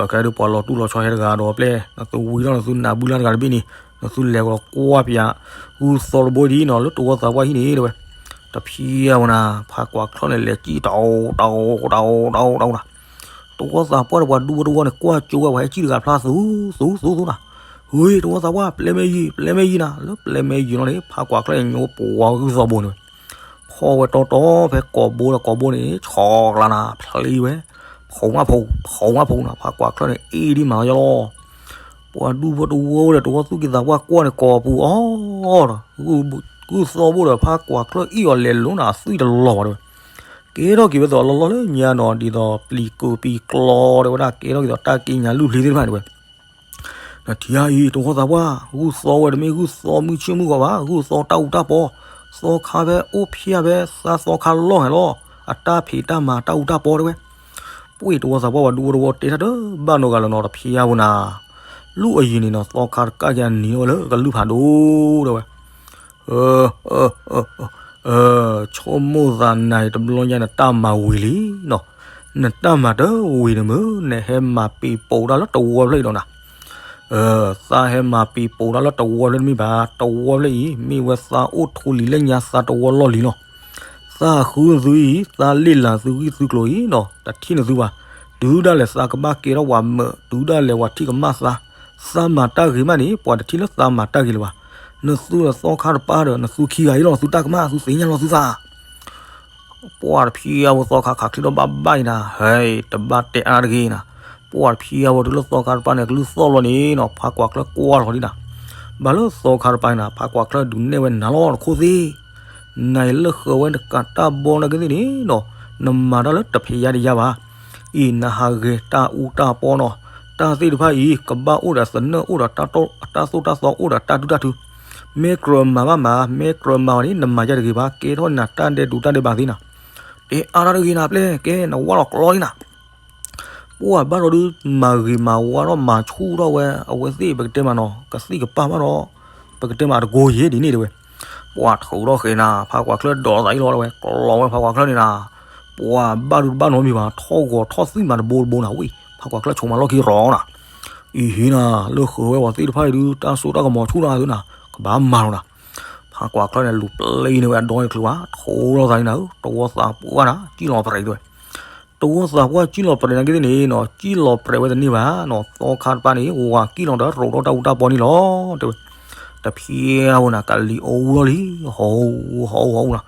အကဲဒုးပှၤလီၤတူၢ်လီၤဆီဟဲတဂၤဒီးပျဲၢ် နသုဝံၤထီၣ်နသုနၢ်ဘုလၢ်တဂၤတဘ့ၣ်န့ၣ် နသုလဲၤကလီၤကွၢ်ပၠး ဂုၢ်သီတဘိဒ်နီၤ လၢတဝီသးပှၢ်ဟံၣ်န့ၣ်တဲဝဲ. တဖျဲၣ်ဖိနၤ ဖးကွၢ်ချၢၣ်န့ၣ် လဲၤကံၣ်တအိၣ်တအိၣ်တအိၣ်တအိၣ်တအိၣ်နၤ. တဝီသးပှၢ်ဒီးပှၤဒူဖိတဝီန့ၣ် ကွၢ်ကၠိဝဲ ပှၤဟဲကံၣ်တဂၤဖျါသူ သူ သူ သူနၤ. ဝ့ၢ် တဝီသးပှၢ် ပျဲၢ်မဲယံၤ ပျဲၢ်မဲယံၤနၤ. လၢပျဲၢ်မဲယံၤလီၤန့ၣ် ဖးကွၢ်ချၢၣ်န့ၣ် ညိပှၤဂုၢ်သီဘိန့ၣ်ဝဲ ဖီၣ်ဝဲတီတီဖဲကိာ်ဘိဒီးကိာ်ဘိန့ၣ် ဆီကျါနၤ ဖျံဝဲ ဖီမးဖီ ဖီမးဖီနၤ. ဖးကွၢ်ချၢၣ်န့ၣ် အ့ၣ်ဒ်မးလီၤယလီၤ. ပှၤဒူဖိတဝီဒီးတဝီသူၣ်က့သးပှၢ်ကွၢ်န့ၣ်ကိာ်ပူၤအီၤဒီး ဂုၢ်သီဘိဒီးဖးကွၢ်ချၢၣ်အ့ၣ်အီၤလဲၤလိၤနၤ အသွံၣ်တလီၤဘၣ်တဲဝဲ. ကဲထီၣ်က့ၤဝဲသိးလီၤလီၤလၢညါနီၤ ဒ်သိးပျံၤကိာ်ပျံၤကျီတဲဝဲဒၣ် ကဲထီၣ်က့ၤသိးတၢ်က့ညါလုၢ်ဖျံသ့ၣ်တဖၣ်န့ၣ်တဲဝဲ. နထံၣ်အံၤ တဝီသးပှၢ် ဂုၢ်သီဝဲတမ့ၢ်ဂုၢ်သီမုၢ်ဆ့ၣ်မုၢ်ဂီၤဘၣ် ဂုၢ်သီတၢ်အူတၢ်ပီ, သီခါဖဲအိၣ်ဖျဲၣ်ဖဲသးသီခါလီၢ်ဟဲလီၤ အတၢ်ဖံးတၢ်မၤတၢ်အူတၢ်ပီတဲဝဲ. ပှ့ၤတဝီသးပှၢ်ပှၤဒူဖိတဝီတဲတၢ်တဘၣ်နီတဂၤလၢၤနီၤ တဖျဲၣ်ဖိနၤ. လူၢ်အယံၤန့ၣ်နီၤ သီခါတကးက့ၤအနံၤဝဲလၢကလုၢ်ဖးဒိၣ်တဲဝဲ. ဆိကမိၣ်သးနၤအံၤတဘျီညါနတၢ်မၤဝံၤလံနီၤ, နတၢ်မၤတဝံၤန့ၣ်မုၢ် နဟဲမၤပံၤပိာ်တၢ်လၢတဝီဖျၢၣ်အံၤဒီးနၤ. သးဟဲမၤပံၤပိာ်တၢ်လၢတဝီဖျၢၣ်တမ့ၢ်ဘၣ်, တဝီဖျၢၣ်အံၤ မ့ၢ်ဝဲသးအိၣ်ထူလံၤလၢညါသးတဝီလီၢ်လံၤလီၤ. သးဃုသုအံၤ သးလ့ၣ်လၤသုဂံၢ်သုကျိၤအံၤနီၤ တထံၣ်နသုဘၣ်. တုၤဒၣ်လဲာ်သးကဘၣ်ကဲထီၣ်ပှၤမၢး တုၤဒၣ်လဲာ်ပှၤထံၣ်ကမၣ်သး, သးမၤတၢ်ဂ့ၤမးန့ၣ် ပှၤတထံၣ်လၢသးမၤတၢ်ဂ့ၤလၢၤဘၣ်. နသုဒီးသီခါတပၤဒီး နသုခံဂၤအံၤလီၤ သုတၢ်ကမၣ် သုသ့ၣ်ညါလီၤသုသး ပှၤတဖျၢၣ်ဖိသီခါခးချံထီၣ်ဘၣ်ဘၣ်အံၤနၤ ဟဲ တဘၣ်တဲအါတဂ့ၤနၤ, ပှၢ်တဖံးအဝဲတုၤလၢသီခါတပၤန့ၣ် ကလုၢ်သီၣ်လီၤန့ၣ်နီၤ ဖးကွၢ်ချၢကွၢ်လီၤဒံးနၤ. ဘၣ်လၢသီခါတပၤန့ၣ်နၤ ဖးကွၢ်ချၢဒုးနဲၣ်ဝဲနၤလီၤတခိၣ်သ့ၣ်, နၤအံၤလၢဃၢၤဝဲနကးတၢ်ဘီနာ်က့သ့ၣ်န့ၣ်နီၤ, နမၤတၢ်လၢတဖံးယါတယါဘၣ်. အံၤနဟးဂဲၤတၢ်အူတၢ်ပီနီၤ, တၢ်သ့ၣ်တဖၣ်အံၤ ကဘၣ်အိၣ်ဒီးသနၢၣ်အိၣ်ဒီးတၢ်သိၣ်တၢ်သီ အိၣ်ဒီးတၢ်ဒုၣ်တၢ်ထု, မ့ၢ်ကြၢးမၤဘၣ်မၤ မ့ၢ်ကြၢးမၤဘၣ်န့ၣ် နမၤယါတဂ့ၤဘၣ် ကဲထီၣ်နၤတၢ်ဒဲးဒူးတၢ်ဒဲးဘးသ့ၣ်နၤ. တဲအါတၢ်တဂ့ၤနၤပျဲၢ် ကဲနဝၢ်လီၤကျီလံနၤ. ပှၢ်ဘၣ်ဒီးဒုး မၤဂ့ၤမၤဝါထီၣ်မၤဆူၣ်ထီၣ်ဝဲ အဝဲသ့ၣ်ပကတဲမးနီၤ ကသံၣ်ကပၢ်ဘၣ်ဒီး ပကတဲမးတကိးယ့ၣ်ဒ်န့ၣ်တဲဝဲ. ပှၢ်ထုးထီၣ်ဃဲၤနၤ ဖးကွၢ်ချၢဒီးသးအံၤလီၤတဲဝဲ ကျီဝဲဖးကွၢ်ချၢန့ၣ်နၤ. ပှၢ်ဘၣ်ဒုးတဘၣ်နီတမံၤဘၣ် ထီၣ်ဂီၤထီၣ်သွံၣ်မးတဘိတဘိနၤဝံၤ ဖးကွၢ်ချၢဆိးမးလီၢ်ခံရီၤနၤ. အံၤဟ့နၤ လၢဃၢၤဝဲပှၤသ့ၣ်တဖၣ်အံၤဒုး တၢ်စိတၢ်ကမီၤဆူၣ်နၤသ့နၤ ကဘၣ်မၤလီၤနၤ. ဖးကွၢ်ချၢန့ၣ် လူၤပျဲန့ၢ်ဝဲအဒီန့ၣ်ချုးဘၣ် ထိးလီၤသးန့ၣ်နၤဧၢ တဝီသးပှၢ်နၤ ကံၣ်လီၤပရဲးတဲဝဲ. တဝီသးပှၢ်ကံၣ်လီၤပရဲးနာ်က့သ့ၣ်န့ၣ်နီၤ ကံၣ်လီၤပရဲးဝဲတန့ၢ်ဘၣ်နီၤ သီခါတပၤန့ၣ် ဝၤကံၣ်လီၤဒီးရိးထီၣ်တၢ်အူတၢ်ပီန့ၣ်လီၤ တဲဝဲ. တဖံးအဝဲနၤ ကလံၤအူလီၤလံ ဟီၣ်ဟီၣ်ဟီၣ်နၤ.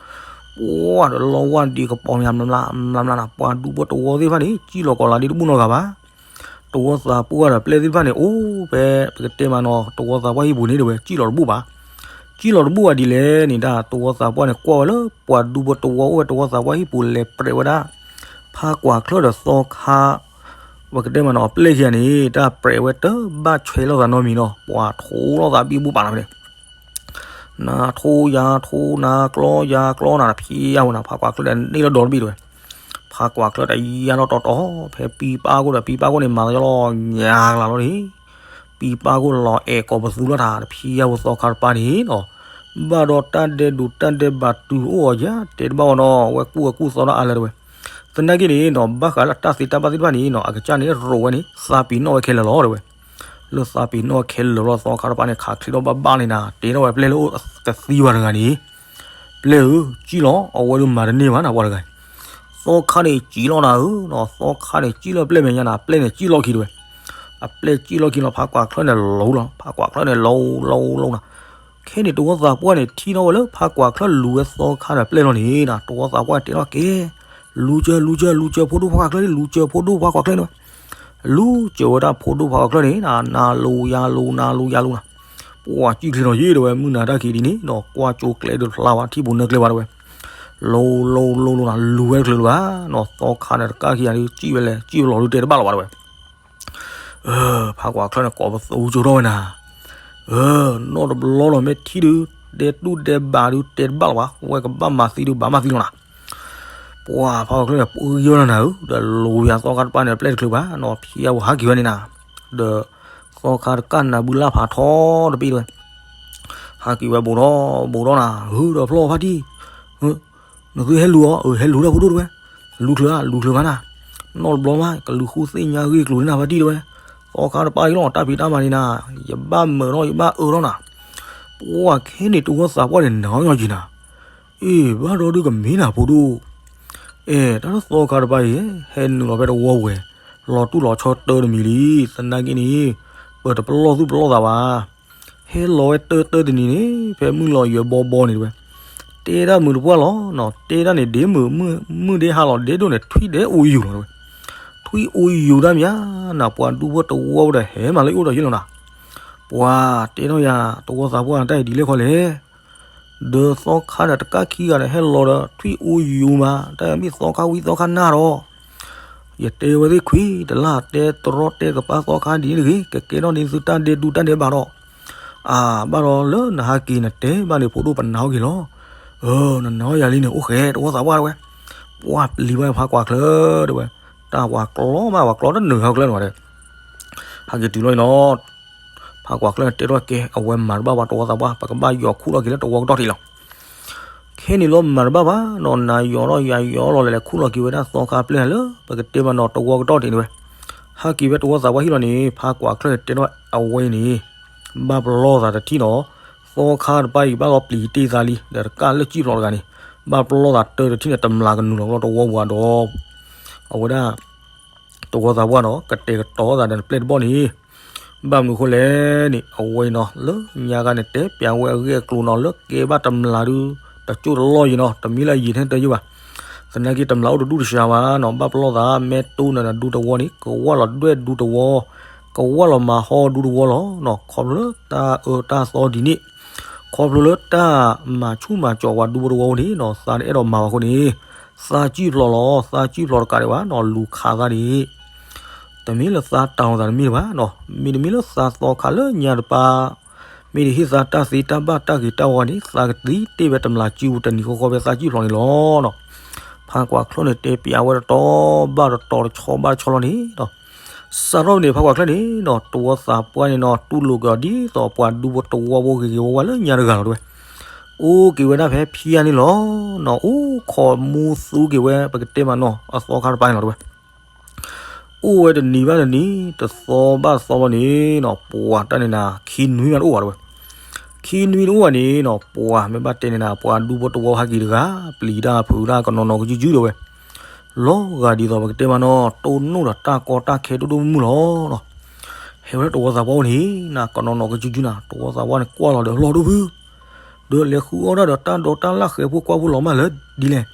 ပှၢ်ဒီးလီဝၢ်ဒံးကပီၤမး မျးမျးမျးမျးနၤ ပှၤဒူဖိတဝီသ့ၣ်တဖၣ်န့ၣ် ကံၣ်လီၤကီၤလၤဒ်တဘူၣ်နီတဂၤဘၣ်. တဝီသးပှၢ်ဒီးပျဲၢ်သ့ၣ်တဖၣ်န့ၣ် အိၣ်ဖဲ ပကတဲမးနီၤ တဝီသးပှၢ်ဟံၣ်ပူၤန့ၣ်တဲဝဲ ကံၣ်လီၤတဘူၣ်ဘၣ်. ကံၣ်လီၤတဘူၣ်ဘၣ်ဒ်လဲၣ်န့ၣ် တၢ်တဝီသးပှၢ်န့ၣ် ကွၢ်ဝဲလၢပှၤဒူဖိတဝီအိၣ်ဝဲတဝီသးပှၢ်ဟံၣ်ပူၤ လဲၤပရဲးဝဲဒၣ် ဖးကွၢ်ချၢဒီးသီခါ ပကတဲမးနီၤ ပျဲၢ်ခံဂၤန့ၣ် တၢ်ပရဲးဝဲတဘၣ်ဆွဲလိာ်သးနီတမံၤနီၤ ပှၤထိးလိာ်သးဘံဘူပာ်လီၤဖဲန့ၣ် နၤထိးယၤထိး နၤကျီယၤကျီနၤ တဖံးယါဝဲနၤ ဖးကွၢ်ချၢဒီးန့ၢ်လၢဒီတဘ့ၣ်တဲဝဲ. ဖးကွၢ်ချၢတယါထီၣ်တီတီ ဖဲပံပၢ်ခိၣ်ဒီး ပံပၢ်ခိၣ်န့ၣ် မၤသးယီလီၤ ညါကလၤလီၤန့ၣ် ပံပၢ်ခိၣ်လီၤအဲၣ်ကိးပသူလီၤတၢ် တဖံးယါဝဲသီခါတပၤန့ၣ်နီၤ ဘၣ်ဒီးတၢ်ဒဲးဒူးတၢ်ဒဲးဘးတုၤအိၣ်အီၤယါ တဲတဘၣ်ဝဲနီၤ ဝဲကူၣ်ဝဲကူၣ်သီထီၣ်အါလၢတဲဝဲ. သနာ်က့န့ၣ်နီၤ ဘၣ်ဃးလၢတၢ်သ့တၢ်ဘၣ်သ့ၣ်တဖၣ်န့ၣ်နီၤ အကစၢ်န့ၣ်ရိးဝဲန့ၣ် သးပ့ၤနီၣ်ဝဲခဲလၢာ်လီၤတဲဝဲ. လၢသးပ့ၤနီၣ်ဝဲခဲလၢာ်လီၤ သီခါတပၤန့ၣ် ခးချ့ထီၣ်ဘၣ်ဘၣ်န့ၣ်နၤ တဲထီၣ်ဝဲပျဲၢ်လၢအိၣ်တသံဘၣ်တဂၤန့ၣ် ပျဲၢ်ဧၢ ကံၣ်လီၤ အဝဲဒုးမၤတန့ၢ်ဘၣ်နၤ ပှၤတဂၤန့ၣ် သီခါန့ၣ်ကံၣ်လီၤနၤဧၢနီၤ သီခါန့ၣ်ကံၣ်လီၤပျဲၢ်မဲာ်ညါနၤ ပျဲၢ်န့ၣ်ကံၣ်လီၤခံတဲဝဲ. အပျဲၢ်ကံၣ်လီၤခံလီၤ ဖးကွၢ်ချၢန့ၣ်လီၤလီၤ ဖးကွၢ်ချၢန့ၣ်လီၤလီၤလီၤနၤ. ခဲန့ၣ်တဝီသးပှၢ်န့ၣ် ထံၣ်ထီၣ်ဝဲလၢဖးကွၢ်ချၢလူၤဝဲသီခါဒီးပျဲၢ်လီၤန့ၣ်နၤ တဝီသးပှၢ်တဲထီၣ်ကဲ လူၤစၢၤလူၤစၢၤလူၤစၢၤဖိဒိၣ်ဖးကွၢ်ချၢ လူၤစၢၤဖိဒိၣ်ဖးကွၢ်ချၢန့ၣ်ဝဲ လူၤစၢၤဝဲဒၣ်ဖိဒိၣ်ဖးကွၢ်ချၢန့ၣ်နၤ နၤလူၤယၤလူၤ နၤလူၤယၤလူၤနၤ. ပှၤကံၣ်ချ့လီၤယ့ၣ်တဲဝဲ မုၢ်နၤတၢ်ခံးဒ်န့ၣ်နီၤ ကွၢ်ကၠိကျဲဒုးဖျါဝဲ ထံၣ်ပူၤနၢကျဲဝဲတဲဝဲ လူၤလူၤလူၤလူၤနၤ လူၤဝဲတချုးလၢၤဘၣ်နီၤ သီခါန့ၣ်တကးခံဂၤဒုး ကံၣ်ဝဲလဲၣ် ကံၣ်ဝဲလီၤဒုးတဲတဘၣ်လၢၤဘၣ်တဲဝဲ. ဖးကွၢ်ချၢန့ၣ် ကိးပသူကၠိထီၣ်ဝဲနၤ နီၢ်တဘျီလီၤ မ့ၢ်ထံၣ်ဒုး ဒဲးတူၢ်ဒဲးဘးဒုး တဲတဘၣ်လၢၤဘၣ် ဝဲကဘၣ်မၤသံဒုး ဘၣ်မၤသံလီၤနၤ. ပှၤဖးကွၢ်ချၢန့ၣ် ပှ့ၤယီၤနၤဧၢ ဒီးလူၤယၤသီခါတပၤန့ၣ် ပျဲၢ်တချုးဘၣ်နီၤ ဖံအဝဲဟးက့ၤဝဲန့ၣ်နၤ ဒီးသီခါတကးနၤဘုလၢ်ဖးထီတပ့ၢ်တဲဝဲ ဟးက့ၤဝဲဘူးထီၣ်ဘူးထီၣ်နၤ ဟုဒီးဖျီၣ်ဖါတံၢ် နသုဟဲလူၤအီၤ အဟဲလူၤတၢ်ဖိဒိၣ်တဲဝဲ လူၤချုးဧါ လူၤချုးမးနၤ နီၢ်တဘျီမး ကလူၤဃုသ့ၣ်ညါဂ့ၢ်ကျိၤန့ၣ်နၤ ဖါတံၢ်တဲဝဲ သီခါတပၤအံၤလီၤ တၢ်ဖံးတၢ်မၤန့ၣ်နၤ ယဘၣ်မုာ်ထီၣ် ယဘၣ်အၢထီၣ်နၤ ပှၤခဲန့ၣ်တဝီသးပှၢ်န့ၣ် နၤညီက့ၤနၤ အ့ ဘၣ်ဒီဒုကမ့ၢ်နၤဖိဒိၣ် အဲ တၢ်လၢသီခါတပၤအံၤ ဟဲနုာ်လီၤဖဲတဝီဝဲၤ လီၤတူၢ်လီၤဆီတၢတမံၤလံ သနာ်က့န့ၣ် ပတပလီၢ်သူၣ်ပလီၢ်သးဘၣ် ဟဲလီၤဝဲတၢတၢတနံၤန့ၣ် ဖဲမုၢ်လီၤယွဲဘီဘီန့ၣ်တဲဝဲ တဲဒၣ်မုာ်တပှၢ်လီၤနီၤ တဲဒၣ်န့ၣ်ဒ့မုာ် မုၢ်ဒ့ဟါလီၤဒ့ဒိၣ်န့ၣ် ထွံၣ်ဒ့အိၣ်ယူၤလီၤတဲဝဲ ထွံၣ်အိၣ်ယူၤတၢ်မးနၤ ပှၤဒူဖိတဝီဝဲဒီးဟဲမးလၢအိၣ်ဒီးယ့ၣ်လီၤနၤ ပှၤတဲထီၣ်ယၤ တဝီသးပှၢ်တၢ်အံၤဒ်လဲၣ်ခီလဲၣ် ဒီးသီခါဒီးတကးခံဂၤဒီးဟဲလီၤဒီး ထွံၣ်အိၣ်ယူၤမး တၢ်မ့ၢ်သီခါဝံသီခါနၢ်ဒီး ယတဲဝဲသ့ၣ်ခွံ တလၢ်တဲတရီတဲကပၤသီခါဒ်န့ၣ်တဂ့ၤ ကကဲထီၣ်န့ၢ်သုတၢ်ဒဲးဒူတၢ်ဒဲးဘးဒီး အၢ ဘၣ်ဒီးလၢနဟးက့ၤနတဲဘၣ်န့ၣ် ဖိဒိၣ်ပနာ်အီၤက့ၤလီၤ နနာ်အီၤယၤလံန့ၣ် အိၣ်ဃဲ တဝီသးပှၢ်တဲဝဲ ပှၤပျံၤဘၣ်ဖးကွၢ်ချၢတဲဝဲ တၢ်ပှၤကျီမး ပှၤကျီတနုာ်ဟီကျၢန့ၣ်ဝဲ ဟဲက့ၤတုၤလီၤအံၤနီၤ ဖးကွၢ်ချၢန့ၣ်တဲထီၣ်ကဲ အဝဲမၤတဘၣ်ပှၤတဝီသးပှၢ် ပကဘၣ်ယီၤခူၣ်လီၤက့ၤလၢတဝီကတီၢ်ထံးလီၤ ခဲန့ၣ်လီၤမၤတဘၣ်ဘၣ်နီၤ နၤယီၤထီၣ်ယၤယီၤလီၤလဲၤလဲၤခူၣ်လီၤက့ၤဝဲဒၣ်သီခါပျဲၢ်လၢ ပကတဲမးနီၤ တဝီကတီၢ်ထံးန့ၣ်ဝဲ ဟဲက့ၤဝဲတဝီသးပှၢ်ဟံၣ်လီၤန့ၣ် ဖးကွၢ်ချၢန့ၣ်တဲထီၣ်အဝဲအံၤန့ၣ် ဘၣ်ပလီၢ်သးတထံၣ်နီၤ သီခါတပၤအံၤဘၣ်လီၤပျံၤတ့ၢ်သးလံ ဒီးတကးလၢကံၣ်ဖျိးတဂၤန့ၣ် ဘၣ်ပလီၢ်သးတၢတထံၣ်န့ၣ် တမျးကနုာ်လီၤလီၤတဝီပူၤဒီး အဝဲဒၣ် တဝီသးပှၢ်နီၤ ကတဲာ်ကတီၤသးဒီးနပျဲၢ်တဘီၣ်န့ၣ် ဘၣ်မနုၤအဃိလဲၣ်န့ၣ် အဝဲအံၤနီၤ လၢညါခါန့ၣ် တဲပျးဝဲအဂ့ၢ်အကျိၤနီၤ လၢကဲဘၣ်တမျးဒု တကၠိၢ်တလီၢ်ယံၤနီၤ တမ့ၢ်လၢအယံၤထဲတယုၢ်ဘၣ်. သနာ်က့တမျၢ်အိၣ်တဒူၣ်တစှၤဘၣ်နီၤ, ဘၣ်ပလီၢ်သး မ့ၢ်တိၢ်နၤဒူတဝီန့ၣ် ကဝၢ်လီၤဒွဲၣ်ဒူတဝီ, ကဝၢ်လီၤမၤဟီဒူတဝီလီၤနီၤ. ခီဖျိလၢတၢ်အၢတၢ်သီဒ်န့ၣ်, ခီဖျိလၢတၢ်မၤဆူၣ်မၤစီးပှၤဒူဖိတဝီန့ၣ်နီၤ, သးတအဲၣ်ဒိးမၤဘၣ်အဃိန့ၣ်, သးစံၣ်ဖျိးလီၤ, သးစံၣ်ဖျိးတကးဒံးဘၣ်နီၤ, လူၤခးသးန့ၣ် တမ့ၢ်လၢသးတၢ်လီၤသးတမ့ၢ်ဘၣ်နီၤ, မ့တမ့ၢ်လၢသးသီခးလၢညါတပၤ, မ့ၢ်တဟ့ၣ်သးတၢ်သ့တၢ်ဘၣ်တၢ်ဂ့ၤတၢ်ဝါန့ၣ် သးကသံတ့ၢ်ဝဲတမျၢ်စုပူၤတနံၤဃီဃီဖဲသးစံၣ်ဖျိးန့ၣ်လီၤနီၤ. ဖးကွၢ်ချၢၣ်န့ၣ် တဲပျးဝဲတတီၤဘၣ်တတီၤ တဆီဘၣ်တဆီလီၤန့ၣ်နီၤ. စးထီၣ်န့ၣ် ဖးကွၢ်ချၢၣ်န့ၣ်နီၤ တဝီသးပှၢ်န့ၣ်နီၤ တူၢ်လိာ်က့ၤအီၤဒ်သိးပှၤဒူဖိတဝီဖိဂ့ၤဂ့ၤဝါဝါလၢညါတဂၤလီၤတဲဝဲ. အိၣ်က့ၤဝဲဒၣ်ဖဲဖံယါန့ၣ်လီၤနီၤ, အိၣ်ခိးမူသူက့ၤဝဲ ပကတဲမးနီၤ အသီခါတပၤန့ၣ်လီၤတဲဝဲ. အိၣ်ဝဲတနံၤဘၣ်တနံၤ တသီဘၣ်တသီလီၤန့ၣ်နီၤ, ပှၤတၢ်န့ၣ်နၤ ခံနွံမးတအိၣ်ဘၣ်တဲဝဲ. ခံနွံတအိၣ်ဘၣ်န့ၣ်နီၤ ပှၤမ့ၢ်ဘၣ်တဲန့ၣ်နၤ ပှၤဒူဖိတဝီဟဲက့ၤတဂၤ ပျံၤတၢ်ဖုးတၢ် ကနီၤနီၤကစုကစုတဲဝဲ. လီၤဂာ်ဒ်သိးပကတဲမးနီၤ တိၢ်နီၣ်ဒီးတၢ်ကီတၢ်ခဲဒိၣ်ဒိၣ်မုၢ်မုၢ်လီၤနီၤ. ဟဲဝဲလၢတဝီသးပှၢ်အိၣ်န့ၣ်နၤ ကနီၤနီၤကစုကစုနၤ တဝီသးပှၢ်န့ၣ် ကွၢ်လီၤဒီးအလီၢ်ဒိၣ်ဖု ဒီးလဲၤဃုအီၣ်တၢ်ဒီးတၢ်ဒီတၢ်လၣ်ဃဲၤဖိကွၢ်ဖိလီၤမးလၢဒ်လဲၣ်.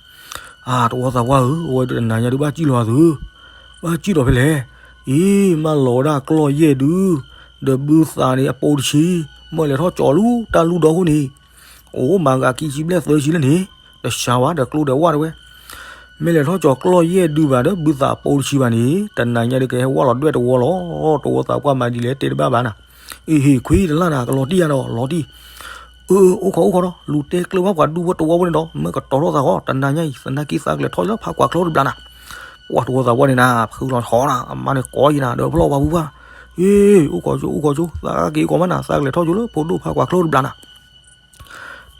အၢ တဝီသးပှၢ်ဧၢ, အဝဲဒၣ်တနၤညါဒုးဘၣ်စံၣ်လီၤအသု, ဘၣ်စံၣ်လီၤဖဲလဲၣ်. အံၤ မၢလီၤဝဲဒၣ်ကျီၢ်ယဲၢ်ဒု, ဒီးဘုသးန့ၣ်အပိတဆံ, မၢလဲၤထီၣ်ကၠီၤလူၤတၢ်လူၢ်ဒီခိၣ်န့ၣ်, အိၣ်မၤဂၤခံဆံဘျဲၣ်သၢဆံလၢန့ၣ်, တစှၤဝဲဒီးကျိဒီးဝၣ်တဲဝဲ. မ့ၢ်လဲၤထီၣ်ကၠီၤကျီၢ်ယဲၢ်ဒုဘၣ်ဒီးဘုသးအပိတဆံဘၣ်န့ၣ် တနၤညါဒုးကဟဲဝၣ်လီၤဒွဲၣ်တဝီလီၤ. တဝီသးပှၢ်မၤဒ်လဲၣ်တဲတဘၣ်ဘၣ်နၤ. အ့ဟ့ၣ်ခွံတလၢ်နၤ ကလီၤတံၢ်ယါဒီးလီၤတံၢ် အၢ အိၣ်ခိးအိၣ်ခိးဒီး လူၤတဲကျၢၤဘၣ်ပှၤဒူဖိတဝီဖိန့ၣ်ဒီး မ့ၢ်ကတီၤထီၣ်သးဃီ တနၤညါအံၤ သနာ်က့သးကလဲၤထီၣ်လၢဖးကွၢ်ချၢၣ်တဘျီနၤ. ပှၤတဝီသးပှၢ်န့ၣ်နၤ ဖုလီၤထီနၤ အမါန့ၣ်ကိးယံၤနၤ ဒီးဖျီၣ်ပှၤဖုပှၢ်, အ့ အိၣ်ခိးကၠိ အိၣ်ခိးကၠိ သးက့ၤကိးမးနၤ သးကလဲၤထီၣ်ကၠိလၢဖိဒိၣ်ဖးကွၢ်ချၢၣ်တဘျီနၤ.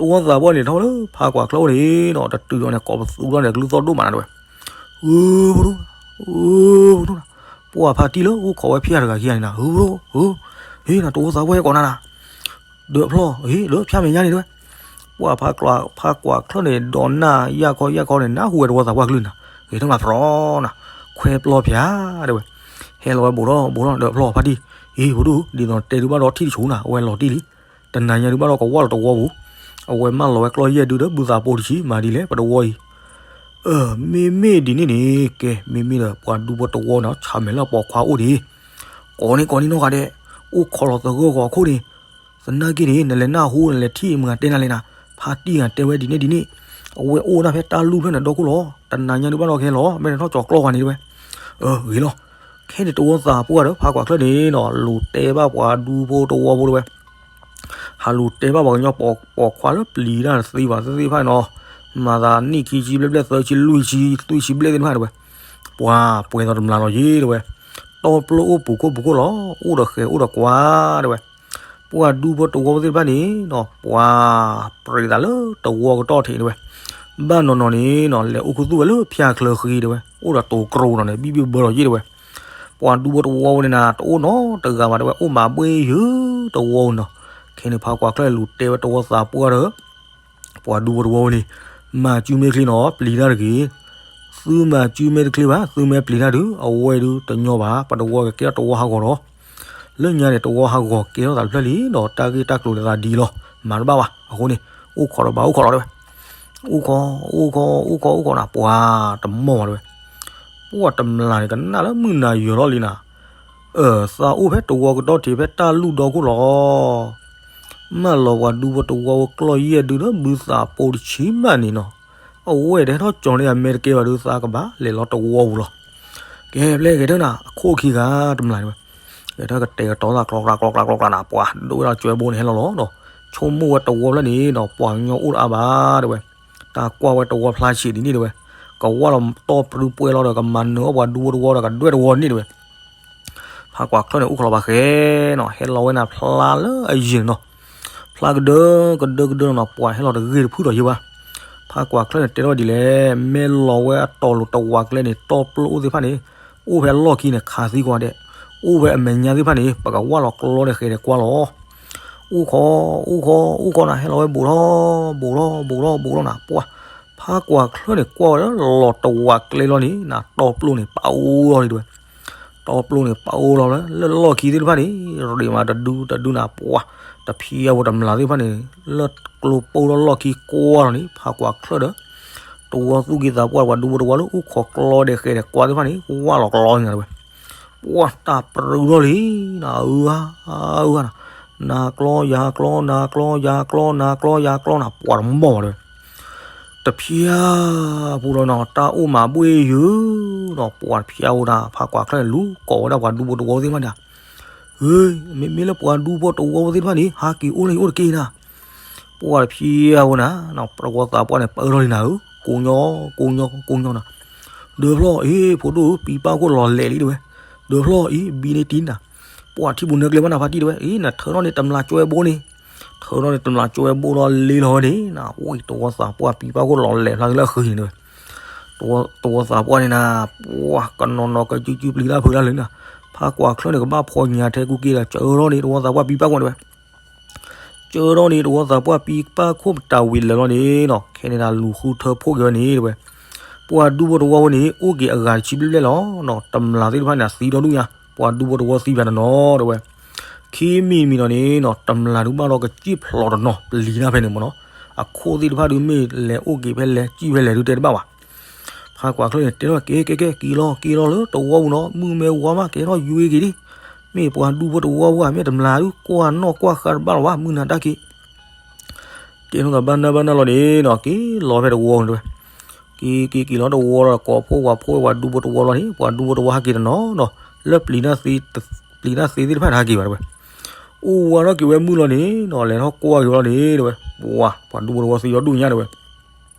တဝီသးပှၢ်န့ၣ်ထီၣ်လၢဖးကွၢ်ချၢၣ်အိၣ်န့ၣ်ဒီး တတုၤဒီးန့ၣ် ကိးပသူထီၣ်န့ၣ် ကလုၢ်သီၣ်ဒိၣ်မးနၤတဲဝဲ. ဧၢ ဖိဒိၣ်, ဧၢ ဖိဒိၣ်နၤ, ပှၤဖးတံၢ်လၢအိၣ်ခိးဝဲဖၠၣ်တဂၤခံဂၤန့ၣ်နၤ ဧၢ ဖိဒိၣ်, ဧၢ ဟ့ၣ်နၤ တဝီသးပှၢ်ဟဲကိးနၤနၤ ဒီးဖျီၣ် ဟ့ၣ် ဒီးဖၠၣ်မဲာ်ညါန့ၣ်တဲဝဲ. ပှၤဖးကွၢ်ချၢၣ်န့ၣ် ဒိးနၢ်ယၢ်ခီယၢ်ခီန့ၣ် နၢ်ဟူဝဲတဝီသးပှၢ်ကလုၢ်နၤ, ဂ့ၤထီၣ်မးဖြီနၤ, ခွဲပျီဖၠၣ်တဲဝဲ. ဟဲလီၤဝဲဘူးထီၣ်ဘူးထီၣ်ဒီးဖျီၣ်ဖးတံၢ်, အ့ ဖိဒိၣ် ဒ်သိးတဲဒုးဘၣ်ဒီးထံၣ်တဆူနၤ အဝဲလီၤတံၢ်လံ. တနၤညါဒုးဘၣ်ဒီးကဝၢ်လီၤတဝီပူၤ, အဝဲမၢလီၤဝဲကျီၢ်ယဲၢ်ဒုဒီးဘုသးပိတဆံ မၤဒ်လဲၣ် ပတဝီအံၤ အၢ မ့မ့ၢ်ဒ်န့ၣ်န့ၣ် ကဲ မ့မ့ၢ်ဒီးပှၤဒူဖိတဝီန့ၣ် ဆၣ်မဲာ်လၢပိာ်ခွါအိၣ်ဒံး, ကိးန့ၣ်ကိးန့ၣ်နီၢ်ဂၤဒဲး, အိၣ်ခိးလီၤသဂၢၢ်ဂီၤအခိၣ်န့ၣ်, သနာ်က့န့ၣ် နလဲၤနၢ်ဟူနလဲၤထံၣ်မုၢ်ဂၤတဲနၤလဲၣ်နၤ, ဖါတံၢ်ဂၤတဲဝဲဒ်န့ၣ်ဒ်န့ၣ်, အဝဲအိၣ်ဒၣ်ဖဲတၢ်လူၢ်ဖျၢၣ်န့ၣ်ဒီခိၣ်လီၤ, တနၤညါဒုးဘၣ်ဒီးကဟဲလီၤ မ့ၢ်လဲၤထီၣ်ကၠီၤကျီၢ်ဝဲန့ၣ်တဲဝဲ, အၢ ဂ့ၤလီၤ, ခဲန့ၣ်တဝီသးပှၢ်ဒီးဖးကွၢ်ချၢၣ်န့ၣ်နီၤ လူၤတဲဘၣ်ပှၤဒူဖိတဝီဖိတဲဝဲ ဟးလူၤတဲဘၣ်ပှၤကညီပိာ်ခွါလၢပျံၤတၢ်တသ့ဘၣ်သ့ၣ်သ့ၣ်တဖၣ်န့ၣ်နီၤ, မၤသးနံၣ်ခံဆံဘျဲၣ်ဘျဲၣ်သၢဆံလွံၢ်ဆံ သွံၣ်ဆံဘျဲၣ်သ့ၣ်တဖၣ်တဲဝဲ, ပှၤပှဲၤသိးတမျၢ်လီၤယ့တဲဝဲ, တီပျိအိၣ်ပူၤခိၣ်ပူၤခိၣ်လီၤ, အိၣ်ဒီးဃဲၤအိၣ်ဒီးကွၢ်တဲဝဲ, ပှၤဒူဖိတဝီဖိသ့ၣ်တဖၣ်န့ၣ်နီၤ ပှၤပြံးသးလၢတဝီကတီၢ်ထံးတဲဝဲ, ဘၣ်နီၢ်နီၢ်န့ၣ်နီၤ လဲၤအိၣ်ခူသူၣ်ဝဲလၢဖၠၣ်ချၢဃံတဲဝဲ, အိၣ်ဒီးတိၤကြိၤနီၤန့ၣ် ဘံၣ်ဘံၣ်ဘၢလီၤယ့တဲဝဲ ပှၤဒူဖိတဝီဖိန့ၣ်နၤ တအိၣ်နီတဂၤဘၣ်တဲဝဲ အိၣ်မၤဘှ့ၣ်ယုာ်တဝီနီၤ, ခဲန့ၣ်ဖးကွၢ်ချၢၣ်လူၤတဲဝဲတဝီသးပှၢ်ဒီး ပှၤဒူဖိတဝီဖိန့ၣ်, မၤစုမ့ၢ်ချ့နီၤ ပျံၤတၢ်တဂ့ၤ, သုမၤစုမ့ၢ်တချ့ဘၣ် သုမ့ၢ်ပျံၤတၢ်ဒုး အဝဲဒုးတညီဘၣ် ပတဝီကကဲထီၣ်တဝီဟးဂီၤဒီး, လၢညါန့ၣ် တဝီဟးဂီၤကဲထီၣ်သးတဖျၢၣ်လံဒီး တၢ်ဂ့ၢ်တၢ်ကျိၤန့ၣ်သးဒ်လီၤ, မၤတဘၣ်ဘၣ် အဃိန့ၣ်, အိၣ်ခိးဒီးဘၣ်အိၣ်ခိးလီၤတဲဝဲ, အိၣ်ခိး, အိၣ်ခိး, အိၣ်ခိး, အိၣ်ခိးနၤ ပှၤတမီၢ်ဘၣ်တဲဝဲ, ပှၤတမျၢ်န့ၣ် ကနၣ်လၢမုၢ်နၤယွၤလီၤလံနၤ, အၢ သးအိၣ်ဖဲတဝီကတီၢ်ထံးဖဲတၢ်လူၢ်ဒီခိၣ်လီၤ မၢလီၤပှၤဒူဖိတဝီဖိကျီၢ်ယဲၢ်ဒုဒီးဘုသးပိတဆံမးန့ၣ်နီၤ, အဝဲတဟဲထီၣ်ကၠီၤန့ၢ်အမဲာ်တကဲဘၣ်ဒုးသးကဘၣ်လဲၤလီၤတဝီပူၤလီၤ, ကဲ ပျဲကဲထၢၣ်နၤ အခိၣ်ခံဂၤတမျၢ်တဲဝဲ, ကဲထၢၣ်ကတဲာ်ကတီၤသးကျီကျီကျီကျီကျီနၤ ပှၤဒိၣ်ဝဲဒၣ်ကၠွဲဘိန့ၣ်ဟဲလီၤလီၤဒီး, ဆိကမိၣ်ဝဲတဝီဖျၢၣ်န့ၣ်ဒီး ပှၤကညီအိၣ်တအါဘၣ်တဲဝဲ, တၢ်ကွၢ်ဝဲတဝီဖျါဆံးဒ်န့ၣ်တဲဝဲ, ကဝၢ်လီၤတီၢ်ပြူပွဲလီၤဒီးကမၤနၢၤအီၣ်ပှၤဒူဖိတဝီဒီးကဒွဲၣ်တဝီန့ၣ်တဲဝဲ ဖးကွၢ်ချၢၣ်န့ၣ် အိၣ်ခိးလီၤဘၣ်ဃဲနီၤ ဟဲလီၤဝဲနၤဖျါလၢအယံၤန့ၣ်နီၤ, ဖျါကဒၢကဒၢကဒၢနီၤ ပှၤဟဲလီၤတဂ့ၢ်တဖုဒီးယဲဘၣ်, ဖးကွၢ်ချၢၣ်န့ၣ် တဲထီၣ်ဒ်လဲၣ် မ့ၢ်လီၤဝဲအတီၤလိၤတဝီကျဲန့ၣ် တီပျိအိၣ်သ့ၣ်တဖၣ်န့ၣ်, အိၣ်ဖဲလီၢ်ခံန့ၣ် ခးသံကွၢ်ဒဲး, အိၣ်ဖဲအမဲာ်ညါသ့ၣ်တဖၣ်န့ၣ် ပကဝၢ်လီၤကျီဒီးဃဲၤဒီးကွၢ်လီၤ အိၣ်ခိး, အိၣ်ခိး, အိၣ်ခိးနၤ ဟဲလီၤဝဲဘူးထီၣ်, ဘူးထီၣ်, ဘူးထီၣ်, ဘူးထီၣ်နၤ ပှၤ, ဖးကွၢ်ချၢၣ်န့ၣ် ကွၢ်ဝဲလီၤတဝီကျဲလီၤန့ၣ် နၤတီပျိန့ၣ် ပအိၣ်လီၤန့ၣ်တဲဝဲ, တီပျိန့ၣ် ပအိၣ်လီၤလၢလီၢ်ခံသ့ၣ်တဖၣ်န့ၣ်, ရ့မးတဒုတဒုနၤ ပှၤ, တဖံးအဝဲတမျၢ်သ့ၣ်တဖၣ်န့ၣ်, လၢကျိပိၢ်ထီၣ်လီၢ်ခံကွၢ်လီၤန့ၣ် ဖးကွၢ်ချၢၣ်ဒီး တဝီသူၣ်က့သးပှၢ် ပှၤဒူဖိတဝီလၢအိၣ်ခိးကျီဒဲးဃဲဒဲးကွၢ်သ့ၣ်တဖၣ်န့ၣ် ဝၢ်လီၤကျီန့ၣ်တဝဲ, ပှၢ်တၢ်ပြူထီၣ်လံနၤ, အၢဧါ, အၢဧါနၤ, နၤကျီယၤကျီ နၤကျီယၤကျီ နၤကျီယၤကျီနၤ, ပှၢ်တမီၢ်ဘၣ်တဝဲ. တဖျၢၣ်ဖိလီၤနီၤ တၢ်အိၣ်မးဘှ့ၣ်ယုာ်နီၤ, ပှၢ်တဖျၢၣ်ဖိဒၣ် ဖးကွၢ်ချၢၣ်န့ၣ် လူၤကိးဝဲဒၣ်ပှၤဒူဖိတဝီသ့ၣ်တဖၣ်န့ၣ်, ဧၢ, မ့မ့ၢ်လၢပှၤဒူဖိတဝီဖိသ့ၣ်တဖၣ်န့ၣ် ဟးက့ၤအိၣ်လၢယအိၣ်တက့ၢ်နၤ. ပှၢ်တဖျၢၣ်ဖိနၤ, တဝီသးပှၢ်န့ၣ် ပၢထီၣ်လံနၤဧၢ, ကိညီ ကိညီ ကိညီနၤ, ဒၢဖျီၣ်အံၤ ဖိဒိၣ်ဧၢ ပံပၢ်ခိၣ်လီၤလဲာ်လံတဝဲ, ဒၢဖျီၣ်အံၤ ဘံန့ၢ်တံၢ်နၤ, ပှၢ်ထံၣ်ပူၤနၢကျဲဘၣ်နၤဖါတံၢ်တဝဲ, အံၤ နထၢထီၣ်န့ၢ်တမျးကၠွဲဘိန့ၣ်, ထၢထီၣ်န့ၢ်တမျးကၠွဲဘိလီၤလ့လီၤဝဲန့ၣ်နၤ, အိၣ်အံၤ တဝီသးပှၢ်ပံပၢ်ခိၣ်လီၤလဲာ်ဖျါလၢအဃုန့ၣ်တဝဲ. တဝီသးပှၢ်န့ၣ်နၤ, ပှၢ်ကနီၤနီၤကစုကစုပျံၤတၢ်ဖုးတၢ်လၢနၤ, ဖးကွၢ်ချၢၣ်န့ၣ် ကဘၣ်ဖီညါထဲကူက့ဒီး ကၢထီၣ်န့ၢ်တဝီသးပှၢ်ပံပၢ်ခိၣ်တဝဲ ကၢထီၣ်န့ၢ်တဝီသးပှၢ်ပံပၢ်ခိၣ်မတၤဝံၤလၢာ်လီၤန့ၣ်နီၤ, ခဲန့ၣ်နၤ လူၤဃုထၢဖှိၣ်က့ၤဝဲန့ၣ်တဝဲ. ပှၤဒူဖိတဝီဖိန့ၣ် အိၣ်က့ၤအဂၤတဆံဘျဲၣ်ဘျဲၣ်လီၤနီၤ, တမျးသ့ၣ်တဖၣ်န့ၣ် သံဒီဒူၣ်ညါ, ပှၤဒူဖိတဝီသံပှၤတနီၤတဝဲ. ခံမံၤတမံၤဒီးန့ၣ်နီၤ တမျးဒုးဘၣ်ဒီးကစံၣ်ဖျိးတနီၤ ပျံၤတၢ်ဖဲန့ၣ်မ့ၢ်နီၤ, အခိၣ်သ့ၣ်တဖၣ်ဒုးမ့ၢ်လဲၤအိၣ်က့ၤဖဲလဲၣ် စံၣ်ဖဲလဲၣ်ဒုးတဲတဘၣ်ဘၣ်. ဖးကွၢ်ချၢၣ်န့ၣ် တဲထီၣ်ကဲကဲကဲ က့ၤလီၤက့ၤလီၤလၢတဝီပူၤနီၤ, မုၢ်မ့ၢ်ဝါမး ကဲထီၣ်ယွ့က့ၤဒံး, မ့ၢ်ပှၤဒူဖိတဝီဖိဧါ မ့ၢ်တမျးဒုးကွၢ်နီၣ်ကွၢ်ဃါတဘၣ်လီၤဘၣ် မုၢ်နၤတၢ်က့ၤ ကဲထီၣ်သးဘၣ်နၢ်ဘၣ်နၢ်လီၤန့ၣ်နီၤ, က့ၤလီၤဖဲတဝီပူၤတဝဲ. က့ၤက့ၤက့ၤလီၤတဝီလီၤ ကိးဖှိၣ်ဝၤဖှိၣ်ဝဲပှၤဒူဖိတဝီလီၤန့ၣ်, ပှၤဒူဖိတဝီဟဲက့ၤတနီၤနီၤ, လၢပျံၤတၢ်သ့ ပျံၤတၢ်သ့သ့ၣ်တဖၣ်န့ၣ် ဟဲက့ၤဘၣ်တဝဲ. အိၣ်ဝါထီၣ်က့ၤဝဲမုၢ်လီၤန့ၣ်နီၤ, လဲၤထီၣ်ကွၢ်က့ၤဝဲလီၤန့ၣ်တဝဲ, ပှၤ ပှၤဒူဖိတဝီသံဒီဒူၣ်ညါတဝဲ.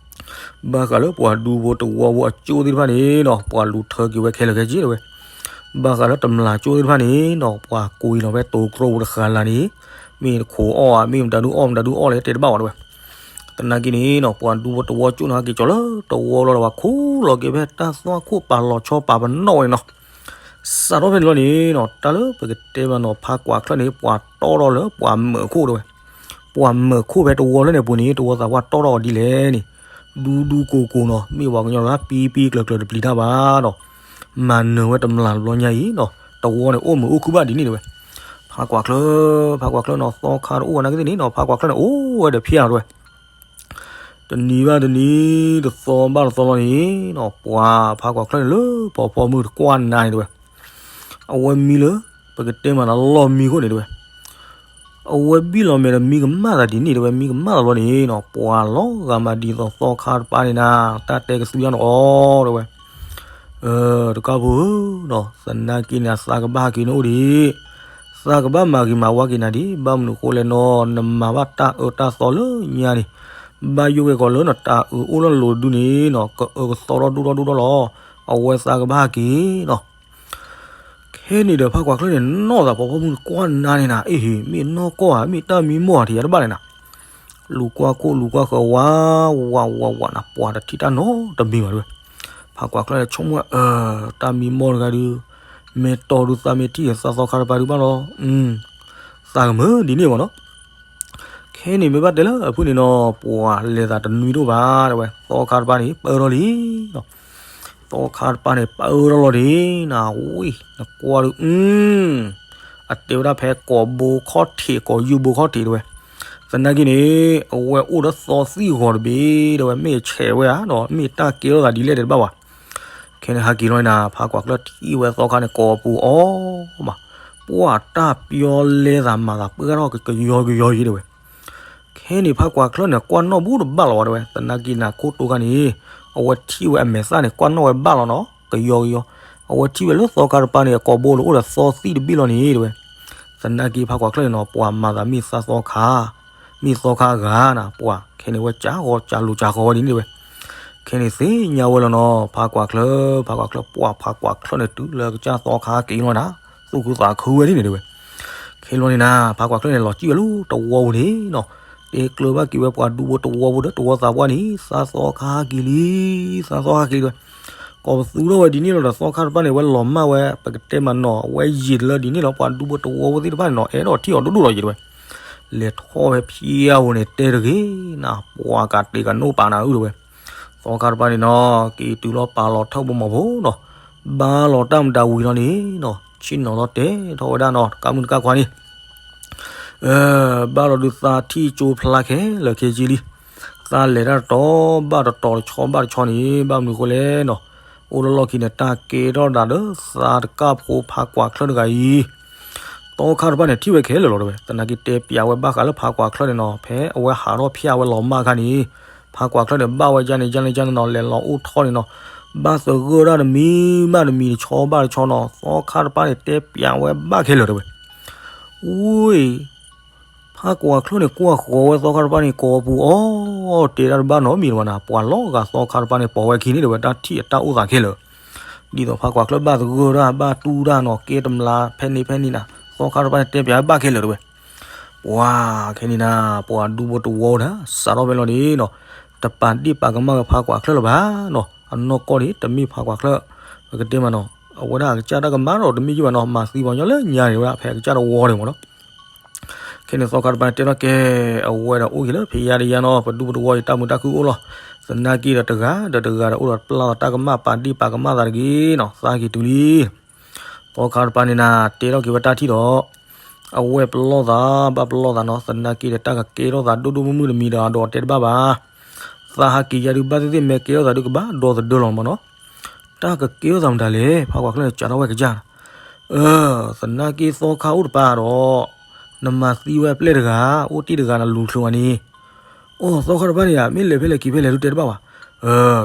ဘၣ်ဃးလၢပှၤဒူဖိတဝီဖိအကၠိသ့ၣ်တဖၣ်န့ၣ်နီၤ, ပှၤလူၤထၢက့ၤဝဲခဲလၢာ်ခဲဆ့တဝဲ. ဘၣ်ဃးလၢတမျးကၠိသ့ၣ်တဖၣ်န့ၣ်နီၤ, ပှၤကိးအံၤလီၤဖဲတိၤတြိပူၤတဃာ်လၢ်န့ၣ်, မ့ၢ်တခိးအီၣ်ဧါ မ့ၢ်မတၤဒုးအီၣ် မတၤဒုးအီၣ်လဲၣ် တဲတဘၣ်ဝဲတဝဲ. သနာ်က့န့ၣ်နီၤ, ပှၤဒူဖိတဝီကၠိန့ၣ်ဟဲက့ၤကၠီၤလၢတဝီလီၤဒီး ပှၤခိးလီၤက့ၤဖဲတၢ်သွၣ်ခိၣ်ပာ်လီၤဆီပာ်ပနီၣ်ဝဲန့ၣ်နီၤ. စးထီၣ်ဖဲန့ၣ်လီၤန့ၣ်နီၤ, တၢ်လၢပကတဲဘၣ်နီၤ ဖးကွၢ်ချၢၣ်န့ၣ် ပှၤတီၣ်ထီၣ်လၢပှၤမၢာ်ခိၣ်တဝဲ. ပှၤမၢာ်ခိၣ်ဖဲတဝီလၢန့ၣ်အပူၤန့ၣ် တဝီသးပှၢ်တီၣ်ထီၣ်အီၤဒ်လဲၣ်န့ၣ်, ဒူဒူကိၤကိၤနီၤ, မ့ၢ်ပှၤကညီလၢပံပံကျၢၤကျၢၤတပျံၤတၢ်ဘၣ်ဒီး မၤနၢၤဝဲတမျးတဘျီညါအံၤနီၤ, တဝီန့ၣ်အိၣ်မုာ်အိၣ်ခုၣ်ဘၣ်ဒ်န့ၣ်တဝဲ. ဖးကွၢ်ချၢၣ်, ဖးကွၢ်ချၢၣ်နီၤ, သီခါတအိၣ်နာ်က့သ့ၣ်န့ၣ်နီၤ, ဖးကွၢ်ချၢၣ်န့ၣ် အိၣ်ဝဲဒီးဖျါလီၤတဝဲ. တနံၤဘၣ်တနံၤ, တသီဘၣ်တသီလီၤန့ၣ်နီၤ, ပှၤဖးကွၢ်ချၢၣ်န့ၣ်လၢပီၤဖီမုၢ်တကွၢ်နၤန့ၣ်တဝဲ. အဝဲမံလၢ ပကတဲမးလၢလီၢ်မံခိၣ်န့ၣ်တဝဲ. အဝဲဘံၣ်လီၤမဲာ်ဒီးမံကမၣ်သးဒ်န့ၣ်တဝဲ, မံကမၣ်သးလီၤန့ၣ်နီၤ, ပှၤလီၤဂာ်မးဒ်သိးသီခါတပၤန့ၣ်နၤ, တၢ်တဲကသူယါန့ၣ်အီၤတဝဲ. တကၢ်ဖိဧၢနီၤ, သနာ်က့န့ၣ် သးကဘၣ်ဟးက့ၤနအိၣ်ဒံး, သးကဘၣ်မၤဂ့ၤမၤဝါက့ၤနၤဒံး, ဘၣ်မနုၤဃိလဲၣ်နီၤ, နမၤဘၣ်တၢ်အၢတၢ်သီလၢညါန့ၣ်, ဘၣ်ယိၣ်ဝဲကီးလၢနတၢ်အၢအိၣ်လၢနလိၤတဒုန့ၣ်နီၤ, ကအၢကသီထီၣ်ဒိၣ်ထီၣ်ဒိၣ်ထီၣ်လီၤ. အဝဲသးကဘၣ်ဟးက့ၤနီၤ. ခဲန့ၣ်ဒီးဖးကွၢ်ချၢၣ်န့ၣ် နီၢ်သးပီၤဖီမုၢ်တကွၢ်နၤန့ၣ်နၤ, အ့ဟ့ၣ် မ့ၢ်နီၢ်ကီၢ်ဧါ, မ့ၢ်တၢ်မံမီၢ်ဧါ ထံၣ်ယၤတဘၣ်န့ၣ်နၤ. လူၤကွၢ်ခိၣ်လူၤကွၢ်ဃၢၤဝး, ဝး ဝး ဝးနၤ, ပှၤတထံၣ်တၢ်နီတမံၤဘၣ်တဝဲ. ဖးကွၢ်ချၢၣ်န့ၣ် ဆိကမိၣ်ဝဲ အၢ, တၢ်မံမီၢ်တဂၤဒုး, မ့ၢ်တီဒုးသးမ့ၢ်ထံၣ်သးသီခါတပၤဒုးဘၣ်လီၤ. သးကမၢဒ်န့ၣ်မ့ၢ်နီၤ. ခဲန့ၣ်မ့ၢ်ဘၣ်တဲလၢအဖုၣ်န့ၣ်နီၤ, ပှၤလဲၤသးတနွံဒိၣ်ဘၣ်တဝဲ, သီခါတပၤန့ၣ် ပၢထီၣ်လံနီၤ. သီခါတပၤန့ၣ် ပၢထီၣ်လီၤဒံးနၤ, ဝံၤ နကွၢ်ဒုး အ အတဲဝဲဒၣ်ဖဲကိာ်ဘိခီၣ်ထံးကိာ်ယူၢ်ဘိခီၣ်ထံးတဝဲ. သနာ်က့န့ၣ် အဝဲအိၣ်ဒီးသီသံၣ်ဂီၤတဘ့ၣ်တဝဲ, မ့ၢ်ဆဲးဝဲဧါဒီး မ့ၢ်တၢ်ကဲထီၣ်သးဒ်လဲၣ်တဲတဘၣ်ဘၣ်. ခဲန့ၣ်ဟဲက့ၤလီၤန့ၣ်နၤ, ဖးကွၢ်ကျၢၢ်ထံၣ်ဝဲသီခါန့ၣ် ကိာ်ပူၤအီၤမး, ပှၢ်တၢ်ပျီလဲသးမၤသးပှဲၤထီၣ်ကယီကယီယံၤတဝဲ. ခဲန့ၣ်ဖးကွၢ်ချၢၣ်န့ၣ် ကွၢ်နီၣ်ဘူးတဘၣ်လီၤဝဲတဝဲ, သနာ်က့န့ၣ် ခိၣ်တိခါန့ၣ် အဝဲထံၣ်ဝဲအမဲာ်သၣ်န့ၣ် ကွၢ်နီၣ်ဝဲဘၣ်လီၤနီၤ, ကယီကယီ. အဝဲထံၣ်ဝဲလၢသီခါတပၤန့ၣ် အကိာ်ဘိလၢအိၣ်ဒီးသီသံၣ်တဘ့ၣ်လီၤန့ၣ်တဝဲ. သနာ်က့ဖးကွၢ်ချၢၣ်န့ၣ်နီၤ, ပှၤမၤသးမ့ၢ်သးသီခါ, မ့ၢ်သီခါဂၤနၤ, ပှၤခဲန့ၣ်ဝဲကးဂီၤကးလိၤကးဂီၤဝဲဒ်န့ၣ်တဝဲ. ခဲန့ၣ်သ့ၣ်ညါဝဲလီၤနီၤ, ဖးကွၢ်ချၢၣ်, ဖးကွၢ်ချၢၣ်, ပှၤဖးကွၢ်ချၢၣ်န့ၣ် တုၤလၢကစၢ်သီခါက့ၤလီၤနၤ, သူၣ်ခုသးခုဝဲဒ်န့ၣ်တဝဲ. ခဲလီၤန့ၣ်နၤ, ဖးကွၢ်ချၢၣ်န့ၣ် လီၤစံၣ်ဝဲလၢတဝီပူၤန့ၣ်နီၤ, တဲကျၢၤဘၣ်က့ၤဝဲပှၤဒူဖိတဝီဖိဒီးတဝီသးပှၢ်န့ၣ်, သးသီခါဟဲက့ၤလံ, သးသီခါဟဲက့ၤလံတဝဲ. ကိးပသူထီၣ်ဝဲဒ်န့ၣ်လီၤဒီး သီခါတပၤန့ၣ် အဝဲလီၤမၢ်ဝဲ, ပကတဲမးနီၤ, အဝဲယံာ်လၢဒ်န့ၣ်လီၤ, ပှၤဒူဖိတဝီဖိသ့ၣ်တဖၣ်န့ၣ်နီၤ, အဲၣ်ဒိးထံၣ်အီၤဒိၣ်ဒိၣ်လီၤယံာ်တဝဲ. လဲၤထီၣ်ဝဲဖျါဝဲန့ၣ် တဲတဂ့ၤနၤ, ပှၤကးတ့ၢ်ကနိးပာ်နၤအုၣ်တဝဲ. သီခါတပၤန့ၣ်နီၤ, က့ၤတုၤလီၤပာ်လီၤထၢၣ်ဘိမီၤဖိနီၤ, ဘါလီၤတၢ်မတၤဝံၤလီၤန့ၣ်နီၤ, ဆ့ၣ်နီၤလီၤတဲာ်ထီၣ်ဝဲဒၣ်နီၤ, တကးမုၢ်တကးခွါန့ၣ် ဘၣ်လီၤဒုးသးထံၣ်ကၠိဖျါခဲလၢာ်ခဲဆ့လံ. သးလဲၤတၢ်တတီၤဘၣ်တတီၤ တဆီဘၣ်တဆီန့ၣ် ဘၣ်မနုၤဃိလဲၣ်နီၤ, အိၣ်လီၢ်လီၢ်ခံန့ၣ် တၢ်ကဲထီၣ်သးဒီးသးတကၢ်ဖိဖးကွၢ်ချၢၣ်တဂၤအံၤ သီခါတဖၣ်န့ၣ် ထံၣ်ဝဲခဲလၢာ်လီၤတဲဝဲ, သနာ်က့တဲပျးဝဲဘၣ်ဃးလၢဖးကွၢ်ချၢၣ်န့ၣ်နီၤ, ဖဲအဝဲဟးထီၣ်ဖျဲၣ်ဝဲလီၤမၢ်အခါန့ၣ် ဖးကွၢ်ချၢၣ်န့ၣ် ဘၣ်ဝဲယါန့ၣ်ယါန့ၣ်ယါန့ၣ်နီၤ, လဲၤလီၤအိၣ်ထီၣ်န့ၣ်နီၤ, ဘၣ်သဂၢၢ်ဒၣ်တမံၤဘၣ်တမံၤ တဆီဘၣ်တဆီနီၤ, သီခါတဖၣ်န့ၣ် တဲပျးဝဲဘၣ်ခဲလၢာ်တဲဝဲ. ဝ့ၢ် ဖးကွၢ်ချၢၣ်န့ၣ် ကွၢ်ဃီၤဝဲသီခါတဖၣ်န့ၣ် ကိးပူၤအီၤ, တဲတၢ်တဘၣ်နီတမံၤတဝဲနၤ, ပှၤလီၤဂာ်သီခါတဖၣ်န့ၣ် ပိာ်ဝဲခံန့ၣ်တဲဝဲ တၢ်ထံၣ်အတၢ်အိၣ်သးခဲလၢာ်, ဒ်သိးဖးကွၢ်ချၢၣ်ဘၣ်သဂၢၢ်တၢ် ဘၣ်တူၢ်တၢ်နီၤ, ကဲတမျးဖဲန့ၣ်ဖဲန့ၣ်နၤ, သီခါတဖၣ်န့ၣ် တဲပျးဝဲဘၣ်ခဲလၢာ်တဲဝဲ. ပှၤခဲန့ၣ်နၤ, ပှၤဒူဖိတဝီနၤ စးထီၣ်ဖဲလီၤန့ၣ်နီၤ, တပာ်ဒ့ၣ်ပာ်ကမၣ်ဝဲဖးကွၢ်ချၢၣ်လၢၤဘၣ်နီၤ, အနီၢ်ကီၢ်န့ၣ် တမ့ၢ်ဖးကွၢ်ချၢၣ် ပကတဲမးနီၤ, အဝဲဒၣ်အကစၢ်တၢ်ကမၣ်ဒီးတမ့ၢ်ယုၢ်ဘၣ်နီၤ, မၤသံပှၤကညီလၢညါန့ၣ်ဝဲဒၣ် ဖဲအကစၢ်တဝီန့ၣ်မးနီၤ. ခဲန့ၣ်သီခါတဖၣ်န့ၣ် တဲထီၣ်ကဲ, အဝဲဒီးအိၣ်က့ၤလၢဖံးယါတယါနီၤ, ပဒူပတဝီအံၤ တၢ်မုာ်တၢ်ခုအိၣ်လီၤ, သနာ်က့ဒီးတဂၤဒီးတဂၤဒီး အိၣ်ဒီးပျၢ်သးတၢ်ကမၣ် ပာ်ဒ့ၣ်ပာ်ကမၣ်သးတဂ့ၤနီၤ, သးက့ၤတုၤလံ. သီခါတဖၣ်န့ၣ်နၤ တဲထီၣ်က့ၤဝဲတၢ်ထံၣ်ဒီး အဝဲပလီၢ်သး ဘၣ်ပလီၢ်သးနီၤ, သနာ်က့ဒီးတၢ်ကကဲထီၣ်သးဒိၣ်ဒိၣ်မုၢ်မုၢ်တမံၤဒီး အဒိးတဲတဘၣ်ဘၣ်. သးဟးက့ၤယါဒုး ဘၣ်သ့ၣ်သ့ၣ် မ့ၢ်ကဲထီၣ်သးဒုး ကဘၣ်ဒီသဒၢလီၤမးနီၤ. တၢ်ကကဲထီၣ်သးမတၤလဲၣ်, ဖးကွၢ်ချၢၣ်န့ၣ် စးထီၣ်ဝဲကစၢ်, သနာ်က့သီခါအိၣ်တပၤဒီး နမၤသံဝဲအပျဲၢ်တဂၤ အိၣ်တ့ၢ်တဂၤ နလူၤချုးဝဲန့ၣ်, အိၣ် သီခါတဖၣ်န့ၣ်ဧါ, မ့ၢ်လဲၤဖဲလဲၣ်က့ၤဖဲလဲၣ်ဒုး တဲတဘၣ်ဘၣ်.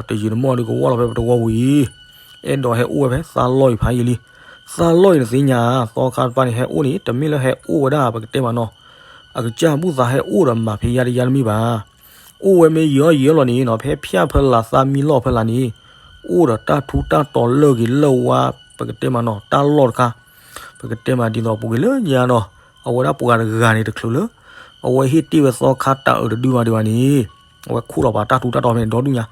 တယံာ်တမီၢ်ဒုး ကဝီၢ်လီၤဖဲပတဝီပူၤအံၤ, အဲၣ်ဒိးဟဲအိၣ်ဝဲဖဲသးလီၢ်အံၤဖးယံာ်လံ. သးလီၢ်အံၤနသ့ၣ်ညါ, သီခါတဖၣ်န့ၣ် ဟဲအိၣ်န့ၣ် တမ့ၢ်လၢဟဲအိၣ်ဝဲဒၣ် ပကတဲမးနီၤ, အကစၢ်ဘူၣ်သးဟဲအိၣ်ဒီးမၤဖံးယါတယါတမ့ၢ်ဘၣ်. အိၣ်ဝဲမ့ၢ်ယံာ်အီၣ်ယံာ်အီလီၤန့ၣ်နီၤ, ဖဲဖၠၣ်ဖဲလၢ်သးမံလီၢ်ဖဲလၢ်န့ၣ်, အိၣ်ဒီးတၢ်ထူတၢ်တီၤလၢၢ်ဂ့ၤလၢၢ်ဝါ, ပကတဲမးနီၤ, တၢ်လီၢ်တခါ, ပကတဲမးဒ်သိးပူၤကွံာ်လၢညါနီၤ, အဝဲဒၣ်ပှၤတဂၤန့ၣ်တချုးလၢ အဝဲဟ့ၣ်တ့ၢ်ဝဲသီခါတၢ်အၢတဒုဘၣ်ဒံးဘၣ်န့ၣ်, အဝဲခူၣ်လီၤပာ်တၢ်ထူတၢ်တီၤဖဲန့ၣ်ဒီဒူၣ်ညါ,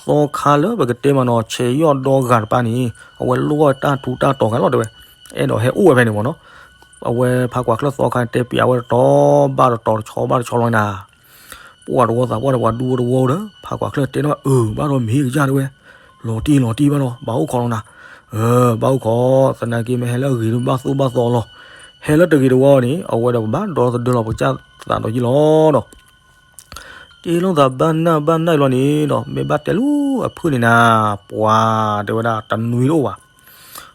သီခါလၢပကတဲမးနီၤ ဆဲးယီၢ်ဒီဂၤတပၤန့ၣ် အဝဲလိၣ်ဘၣ်တၢ်ထူတၢ်တီၤဂၤလီၤတဲဝဲ, အဲၣ်ဒိးဟဲအိၣ်ဝဲဖဲန့ၣ်မးနီၤ. အဝဲဖးကွၢ်ချၢၣ်သီခါန့ၣ် တဲပျးဝဲတတီၤဘၣ်တတီၤ တဆီဘၣ်တဆီလီၤနၤ ပှၤတဝီသးပှၢ်ဒီးပှၤဒူဖိတဝီဒီး ဖးကွၢ်ချၢၣ်တဲထီၣ် အၢ ဘၣ်ဒီးမ့ၢ်ကစၢ်တဲဝဲ, လီၤတံၢ်လီၤတံၢ်ဘၣ်ဒီး ဘၣ်အိၣ်ခိးလီၤနၤ, ဘၣ်အိၣ်ခိး, သနာ်က့မ့ၢ်ဟဲလၢအဂ့ၤဒုး ဘၣ်သိၣ်ဘၣ်သီလီၤ, ဟဲလၢတဂ့ၤတဝီန့ၣ် အဝဲဒီးကဘၣ်ဒီသဒၢလီၤပကစၢ်သးဒီးယံာ်လီၤနီၤ. တဲလိာ်သးဘၣ်နၢ်ဘၣ်နၢ်အံၤလီၤန့ၣ်ဒီး မ့ၢ်ဘၣ်တဲလူၤအဖုၣ်န့ၣ်နၤ, ပှၤတဲဝဲဒၣ်တနွံတအိၣ်ဘၣ်,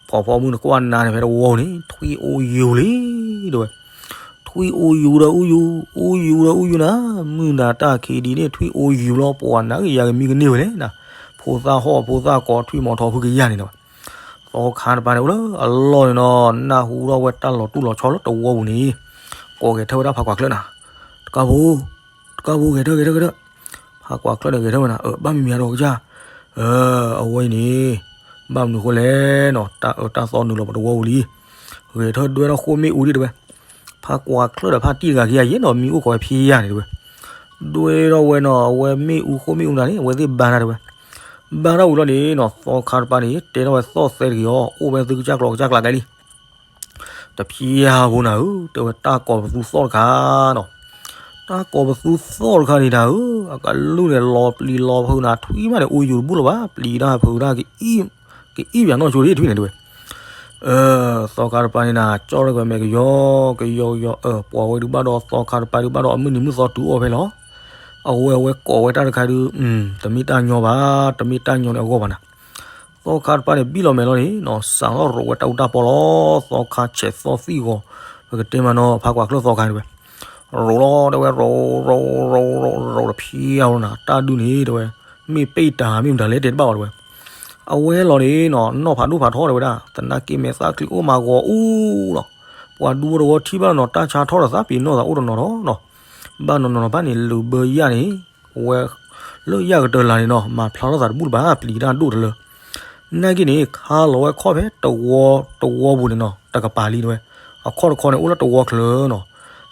ဖီဖီမုၢ်နကွၢ်နၤန့ၣ် ဖဲတဝီန့ၣ် ထွံၣ်အိၣ်ယူၤလံ တဲဝဲ, ထွံၣ်အိၣ်ယူၤဒီးအိၣ်ယူၤ, အိၣ်ယူၤဒီးအိၣ်ယူၤနၤ, မုၢ်နၤတၢ်ခံဒံးန့ၣ် ထွံၣ်အိၣ်ယူၤလီၤ ပှၤနၤကယၤကမံကန့ၢ်ဝဲလဲၣ်နၤ, ဖိသၣ်ဟီၣ်ဖိသၣ်ကီး ထွံၣ်မီၤထီၣ်ဖုကယၤန့ၣ်နၤ, သီခါတပၤန့ၣ်အိၣ်လၢအလီၢ်န့ၣ်နီၤ, နၢ်ဟူထီၣ်ဝဲတၢ်လီၤတူၢ်လီၤဆီလၢတဝီပူၤန့ၣ်, ကိးဂဲၤထၢၣ်ဝဲဒၣ်ဖးကွၢ်ချၢၣ်နၤ, တကးဖိ တကးဖိ ဂဲၤထၢၣ် ဂဲၤထၢၣ် ဂဲၤထၢၣ်, ဖးကွၢ်ချၢၣ်န့ၣ်ဂဲၤထၢၣ်ဝဲနၤ, အၢ ဘၣ်မံၤမံၤဒီးကစၢ်, အဝဲအံၤန့ၣ် ဘၣ်မနုၤဃိလဲၣ်နီၤ, တၢ်အၢတၢ်သီနုာ်လီၤပတဝီပူၤလံ, ဂဲၤထၢၣ်ဒွဲၣ်ထီၣ်ဃိမ့ၣ်အူဒံးတဲဝဲ, ဖးကွၢ်ချၢၣ်ဒီးဖါတံၢ်တဂၤခံဂၤယဲၢ်နီၤ မံအိၣ်ခိးဝဲဖံးယါန့ၣ်တဲဝဲ, ဒွဲၣ်ထီၣ်ဝဲနီၤ အဝဲမ့ၣ်အူဃိမ့ၣ်အူနၤန့ၣ် အဝဲသ့ၣ်ဘါတၢ်တဲဝဲ, ဘါထီၣ်ဝံၤလီၤန့ၣ်နီၤ သီခါတပၤန့ၣ် တဲထီၣ်ဝဲသီၣ်သဲတဂ့ၤအီၤ အိၣ်ဝဲသုကစၢ်ကျီကစၢ်ကျါကဲလံ တဖျါဖိနၤဧၢ, တဲဝဲတၢ်ကိးပသူသီၣ်တခါနီၤ, တၢ်ကိးပသူသီၣ်တခါန့ၣ်နၤဧၢ, အကလုၢ်န့ၣ်လီၤပျံၤလီၤဖုးနၤ ထွံၣ်မးန့ၣ် အိၣ်ယူၤတဘူၣ်လၢၤဘၣ်, ပျံၤတၢ်ဖုးတၢ် ကအံၣ်ပၠးနီၢ်ဆိဒံးထွံၣ်န့ၣ်တဲဝဲ, အၢ သီခါတပၤန့ၣ်နၤ ကၠီၣ်ရဲၣ်ကွဲမဲာ်ကယီ ကယီကယီ အၢ ပှၤဝဲဒုးဘၣ်ဒီးသီခါတပၤဒုးဘၣ်ဒီးအမုၢ်နံၤမုၢ်သီတုၤအီၤဖဲလီၤ, အဝဲအဝဲကိးဝဲတၢ်တခါဒုး, တမ့ၢ်တၢ်ညီဘၣ်, တမ့ၢ်တၢ်ညီန့ၣ်အဂီၢ်ဘၣ်နၤ သီခါတပၤန့ၣ် ဘံၣ်လီၤမဲာ်လီၤန့ၣ်နီၤ စးထီၣ်ရိးဝဲတၢ်အူတၢ်ပီလီၤ, သီခါဆဲးသီၣ်သံၣ်ဂီၤ, ပကတဲမးနီၤ ဖးကွၢ်ချၢၣ်သီခါန့ၣ်ဝဲ, ရိးလီၤတဲဝဲ ရိး ရိး ရိး ရိးတဖျါဖိနၤ တၢ်ဒုးန့ၣ်တဲဝဲ, မ့ၢ်ပ့ၢ်တၢ်မ့ၢ်မတၤလဲၣ်တဲတဘၣ်ဘၣ်တဲဝဲ, အဝဲလီၤန့ၣ်နီၤ နီၢ်ဖးဒိၣ်ဖးထီတဲဝဲဒၣ် သနာ်က့မဲာ်သၣ်ချံအိၣ်မးဂီၤအူလီၤ, ပှၤဒူဖိတဝီထံၣ်ဘၣ်နီၤ တၢ်ဆါထီၣ်ဒီးသးပ့ၤနီၣ်သးအိၣ်တနီၤဒီးနီၤ, ဘၣ်နီၤနီၤနီၤဘၣ်န့ၣ် လုာ်ဘၢယၣ်န့ၣ် ဝဲ လၢယၣ်ကတၢၢ်လၢ်န့ၣ်နီၤ မၤဖျါထီၣ်သးတဘူၣ်လၢၤဘၣ် ပျံၤတၢ်ဒိၣ်တလၢ, နာ်က့န့ၣ် ခါလီၤဝဲခီၣ်ဖဲတဝီ တဝီပူၤန့ၣ်နီၤ တကပၤလံတဲဝဲ, အခီၣ်တခီန့ၣ် အိၣ်လၢတဝီချၢနီၤ,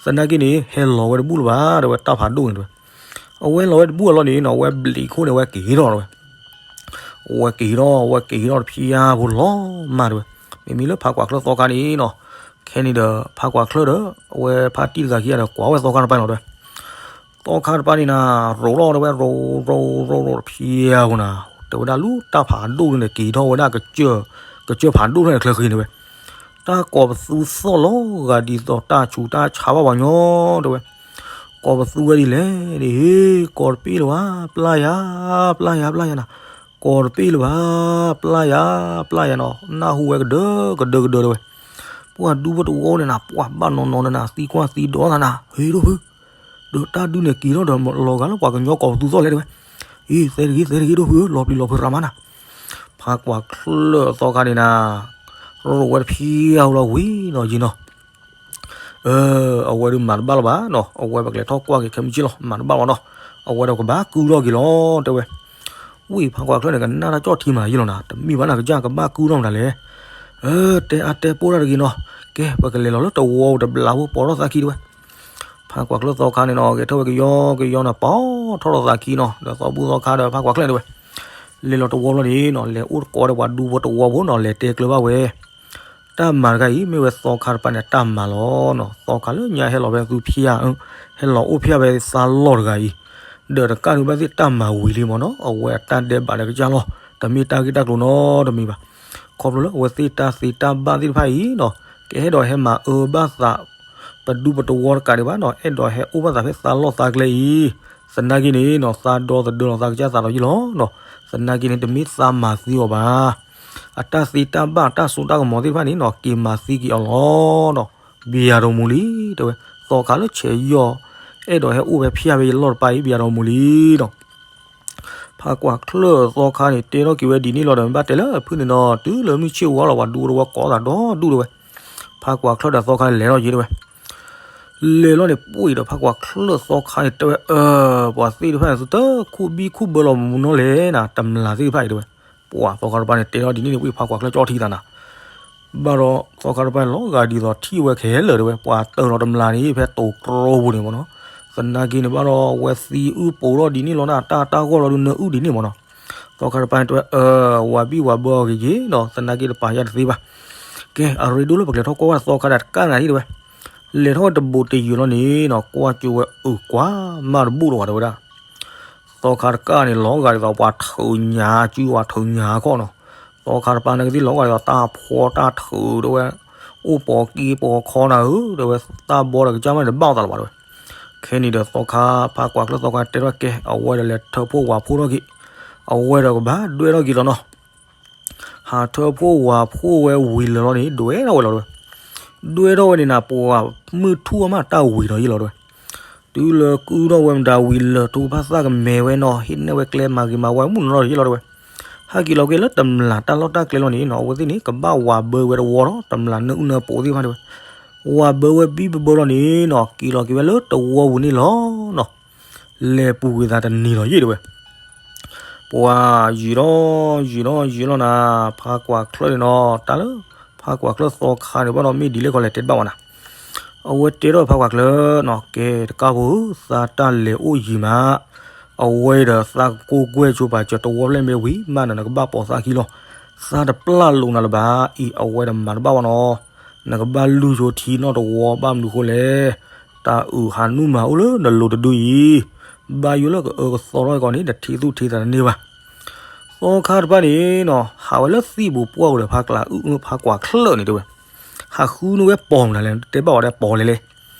သနာ်က့န့ၣ် ဟဲလီၤဝဲတဘူၣ်လၢၤဘၣ်တဲဝဲ တၢ်ဖးဒိၣ်န့ၣ်တဲဝဲ, အဝဲလီၤဝဲတဘူၣ်အလီၢ်န့ၣ်နီၤ အဝဲဘျံးခိၣ်န့ၣ် အဝဲက့ၤထီၣ်တဲဝဲ အဝဲက့ၤထီၣ် အဝဲက့ၤထီၣ်တဖျါဖိလီၤမးတဲဝဲ, မ့မ့ၢ်လၢဖးကွၢ်ချၢၣ်သီခါန့ၣ်နီၤ, ခဲန့ၣ်ဒီး ဖးကွၢ်ချၢၣ်ဒီး အဝဲဖါတံၢ်တဂၤခံဂၤဒီး ကွၢ်ဝဲသီခါတပၤန့ၣ်လီၤတဲဝဲ, သီခါတပၤန့ၣ်နၤ ရိးလီၤတဲဝဲ ရိး ရိး ရိး ရိးတဖျါဖိနၤ, တဲဝဲဒၣ်လူၤတၢ်ဖးဒိၣ်န့ၣ် က့ၤထီၣ်ဝဲဒၣ်ကစၢၢ်, ကစၢၢ်ဖးဒိၣ်န့ၣ်ချၢဃ့န့ၣ်ဝဲ, တၢ်ကိးပသူသီၣ်လီၤဂာ်ဒ်သိးတၢ်ဆူးတၢ်ဆါဘၣ်ပှၤညီတဲဝဲ, ခိ ကိးပသူဝဲဒ်လဲၣ်ဒ်ဟ့ၣ် ကိးတပ့ၢ်လၢၤဘၣ် ပျၢ်ယၤ ပျၢ်ယၤ ပျၢ်ယၤနၤ, ကိးတပ့ၢ်လၢၤဘၣ် ပျၢ်ယၤ ပျၢ်ယၤနီၤ, နၢ်ဟူဝဲကဒၢကဒၢကဒၢတဲဝဲ, ပှၤဒူဖိတဝီန့ၣ်နၤ ပှၤဘၣ်နီၤနီၤန့ၣ်နၤ သံကွၢ်သံဒိးသးနၤ ဟ့ၣ်ဒိၣ်ဖု ဒီးတၢ်ဒုးန့ၣ်က့ၤထီၣ်ဒီးလီၤဂာ်လၢပှၤကညီကိးပသူသီလဲၣ်တဲဝဲ, အ့ သဲတဂ့ၤ သဲတဂ့ၤဒိၣ်ဖုဧၢ လီၤပျံၤလီၤဖုးရၤမးနၤ, ဖးကွၢ်ချၢၣ်သီခါန့ၣ်နၤ, ရိၣ်ဝဲတဖျါဟူလီၤဝံၤနီၤယံၤနီၤ အဝဲဒုးမၤတဘၣ်လၢၤဘၣ်နီၤ, အဝဲပကလဲၤထီၣ်ကွၢ်က့ၤခဲမုၢ်ဆ့ၣ်လီၤ မၤတဘၣ်ဘၣ်နီၤ, အဝဲဒီးကဘၣ်ကုၢ်ထီၣ်က့ၤလီၤတဲဝဲ, ဝံၤဖးကွၢ်ချၢၣ်န့ၣ် ကနၣ်တၢ်ကၠီၣ်ထံမးယံၤလီၤနၤ, တမ့ၢ်ဘၣ်နၤကစၢ်ကဘၣ်ကုၢ်ထီၣ်မတၤလဲၣ်, တဲအါတဲပိၢ်တၢ်တဂ့ၤနီၤ, ကဲ ပကလဲၤလီၤလၢတဝီပူၤတဘျီဖိပိာ်ထီၣ်သးခံတဲဝဲ, ဖးကွၢ်ချၢၣ်သီခါန့ၣ်နီၤ ဂဲၤထၢၣ်ဝဲကယီကယီနၤ ပိာ်ထီၣ်ထီၣ်သးခံနီၤ, ဒီးသီဘူၣ်သီခါဒီးဖးကွၢ်ချၢၣ်တဲဝဲ လဲၤလီၤတဝီလီၤန့ၣ်နီၤ လဲၤအိၣ်တကိးဒီးပှၤဒူဖိတဝီဖိနီၤ လဲၤတဲကျၢၤဘၣ်ဝဲ, တၢ်မၤတခါအံၤ မ့ၢ်ဝဲသီခါတပၤန့ၣ် တၢ်မၤလီၤနီၤ, သီခါလၢညါဟဲလီၤဖဲသူဖၠါ, ဟဲလီၤအိၣ်ဖၠါဖဲသးလီၢ်တဂၤအံၤ, ဒီးတကးဒံးဘၣ်သ့ၣ်တၢ်မၤဝံၤလံမ့ၢ်နီၤ, အဝဲအတၢ်ဒဲးဘးဒီးကစၢ်လီၤ, တမ့ၢ်တၢ်ဂ့ၢ်တၢ်ကျိၤနီတမံၤဘၣ်, ခီဖျိလၢအဝဲသ့ၣ်တၢ်သ့တၢ်ဘၣ်သ့ၣ်တဖၣ်အံၤနီၤ, ကအဲၣ်ဒိးဟဲမၤအၢဘၣ်သး ပဒူပတဝီတကးဒံးဘၣ်နီၤ, အဲၣ်ဒိးဟဲအိၣ်ဘၣ်သးဖဲသးလီၢ်သးကျဲအံၤ, သနာ်က့န့ၣ်နီၤ သးဒီသဒၢလီၤသးကစၢ်သးဒီးယံၤလီၤနီၤ, သနာ်က့န့ၣ် တမ့ၢ်သးမၤသံအီၤဘၣ်, အတၢ်သ့တၢ်ဘၣ်တၢ်စိတၢ်ကမီၤသ့ၣ်တဖၣ်န့ၣ်နီၤ က့ၤမၤသံက့ၤအီၤလီၤနီၤ, ဘံယၤဒီးမူလံ တဲဝဲ, သီခါလၢဆဲးယီၢ်အဲၣ်ဒိးဟဲအိၣ်ဖဲဖၠါဖဲယလီၢ်တပၤအံၤ ဘံယၤဒီးမူလံနီၤ ဖးကွၢ်ချၢၣ်သီခါန့ၣ် တဲထီၣ်က့ၤဝဲဒ်န့ၣ်လီၤဒီး ဘၣ်တဲလၢဖုန့ၣ်နီၤ တုၤလၢမုၢ်ဆ့ၣ်ဝါလီၤ ပှၤဒူတဝီကိးသးဒီဒူၣ်တဲဝဲ, ဖးကွၢ်ချၢၣ်ဒီးသီခါန့ၣ်လဲၤထီၣ်ယံၤတဲဝဲ, လဲၤလီၤန့ၣ် ပှ့ၤဒီးဖးကွၢ်ချၢၣ်သီခါန့ၣ်တဲဝဲ အၢ ပှၤသ့ၣ်တဖၣ်န့ၣ် သုတခူၣ်ဘံၣ်ခူၣ်ဘၢလီၤမူနီၤလဲၣ်နၤ တမျၢ်သ့ၣ်တဖၣ်အံၤတဲဝဲ, ပှၤသီခါတပၤန့ၣ် တဲထီၣ်ဒ်န့ၣ်န့ၣ် ပှ့ၤဖးကွၢ်ချၢၣ်ကၠီထံသးနၤ ဘၣ်ဒီးသီခါတပၤန့ၣ် လီၤဂာ်ဒ်သိးထံၣ်ဝဲခဲလၢာ်တဲဝဲ ပှၤတၢၢ်လီၤတမျၢ်န့ၣ် ဖဲတိၤတြီပူၤန့ၣ်မ့ၢ်နီၤ, သနာ်က့န့ၣ်ဘၣ်ဒီး ဝဲသံအုၣ်ပိာ်ထီၣ်ဒ်န့ၣ်လီၤနၤ တၢ်တၢ်ဂီၢ်လီၤဒုးနၢအုၣ်ဒ်န့ၣ်မ့ၢ်နီၤ, သီခါတပၤန့ၣ်တဲဝဲ အၢ ဝၤဘံၣ်ဝၤဘၢအီၤက့ၤက့ၤဒီး သနာ်က့တပာ်ယၤတသ့ဘၣ်, ကဲ အရ့ဒိၣ်လၢပကလဲၤထီၣ်ကွၢ်ဝဲသီခါဒီးတကးနၤဟံၣ်တဲဝဲ, လဲၤထီၣ်ဝဲတဘူးတယုာ်လီၤန့ၣ်နီၤ ကွၢ်ကၠိဝဲအုၣ်ကွၢ်မးတဘူးလီၤဝဲတဲဝဲဒၣ် သီခါတကးန့ၣ် လီၤဂာ်ဒ်သိးပှၤထုးညၣ်စုပှၤထုးညၣ်ခီနီၤ, သီခါတပၤန့ၣ်ကသံၣ်လီၤဂာ်ဒ်သိးတၢ်ဖှီတၢ်ထုးတဲဝဲ, အိၣ်ပိာ်က့ပိာ်ခီနၤဧၢ တဲဝဲ, တၢ်ဘီဒီးကစၢ်မးန့ၣ်တဘၣ်အသးလၢၤဘၣ်တဲဝဲ, ခဲန့ၣ်ဒီးသီခါ ဖးကွၢ်ချၢၣ်သီခါတဲထီၣ်ကဲ အဝဲဒီးလဲၤထၢဖှိၣ်ဝၤဖှိၣ်ထီၣ်က့ၤ, အဝဲဒီးကဘၣ်ဒွဲၣ်ထီၣ်က့ၤလီၤနီၤ ဟးထၢဖှိၣ်ဝၤဖှိၣ်ဝဲဝံၤလၢာ်လီၤန့ၣ် ဒွဲၣ်ထီၣ်ဝဲလီၤတဲဝဲ, ဒွဲၣ်ထီၣ်ဝဲန့ၣ်နၤ ပှၤမုၢ်ထူၣ်အမးတၢ်ဝံၤဒီးယ့ၢ်လီၤတဲဝဲ, တုၤလၢကုၢ်ထီၣ်ဝဲမတၤဝံၤလၢာ် ထိၣ်ဖးသၣ်ကမဲာ်ဝဲနီၤ ဟံးန့ၢ်ဝဲကျဲမၤဂ့ၤမၤဝါမုၢ်နီၤနီၤယ့ၢ်လီၤတဲဝဲ, ဟးက့ၤလီၤက့ၤလၢတမျၢ်တၢ်လီၢ်တၢ်ကျဲလီၤန့ၣ်နီၤ အဝဲသ့ၣ်န့ၣ် ကဘၣ်ဝၤဘၢဝဲတဝီဒီး တမျၢ်နၢအုၣ်နၢပာ်သ့ၣ်တဖၣ်တဲဝဲ, ဝၤဘၢဝဲဘံၣ်ဘၢဘၢလီၤန့ၣ်နီၤ က့ၤလီၤက့ၤဝဲလၢတဝီပူၤန့ၣ်လီၤနီၤ လဲၤပူၤကွံာ်သးတနံၤလီၤယ့ၢ်တဲဝဲ, ပှၤယံာ်ထီၣ်ယံာ်ထီၣ်ယံာ်လီၤနၤ ဖးကွၢ်ချၢၣ်န့ၣ်နီၤ တၢ်လၢ ဖးကွၢ်ချၢၣ်သီခါန့ၣ်ဘၣ်ဒီး မ့ၢ်ဒ်လဲၣ်ခီလဲၣ်တဲတဘၣ်ဝဲနၤ, အဝဲတဲထီၣ်ဖးကွၢ်ချၢၣ်နီၤ ကဲတကးဖိ သးတၢ်လဲၤအိၣ်ယံၤမး, အဝဲဒီးသးကကိးကွဲၢ်ဆိပာ်စၢၤတဝီဖျၢၣ်မ့ၢ်ဝံၤမးဒီး နကဘၣ်ပိာ်သးခံလီၤ, သးတပျၢ်လိာ်နၤလၢၤဘၣ်အံၤ အဝဲဒီးမၤတဘၣ်ဝဲနီၤ, နကဘၣ်လုၢ်ဆိထံနီၣ်တဝီဘၣ်မနုၤဃိလဲၣ် တၢ်အုၣ်ဟးနုာ်မၤအိၣ်လၢနလိၤတဒုအံၤ, ဘၣ်ယိၣ်လၢကအၢကသီထီၣ်ကီးန့ၣ် နထံသူၣ်ထံသးတန့ၢ်ဘၣ်. သီခါတဖၣ်န့ၣ်နီၤ ဟးဝဲလၢသံၣ်ပူၤပှၢ်ပူၤဒီး ဖးကျးအုၣ်အုၣ်ဖးကွၢ်ချၢၣ်န့ၣ်တဲဝဲ, ဟးဃုန့ၢ်ဝဲပိာ်မနုၤလဲၣ် တဲဘၣ်ဝဲဒၣ်ပိာ်လဲၣ်လဲၣ်,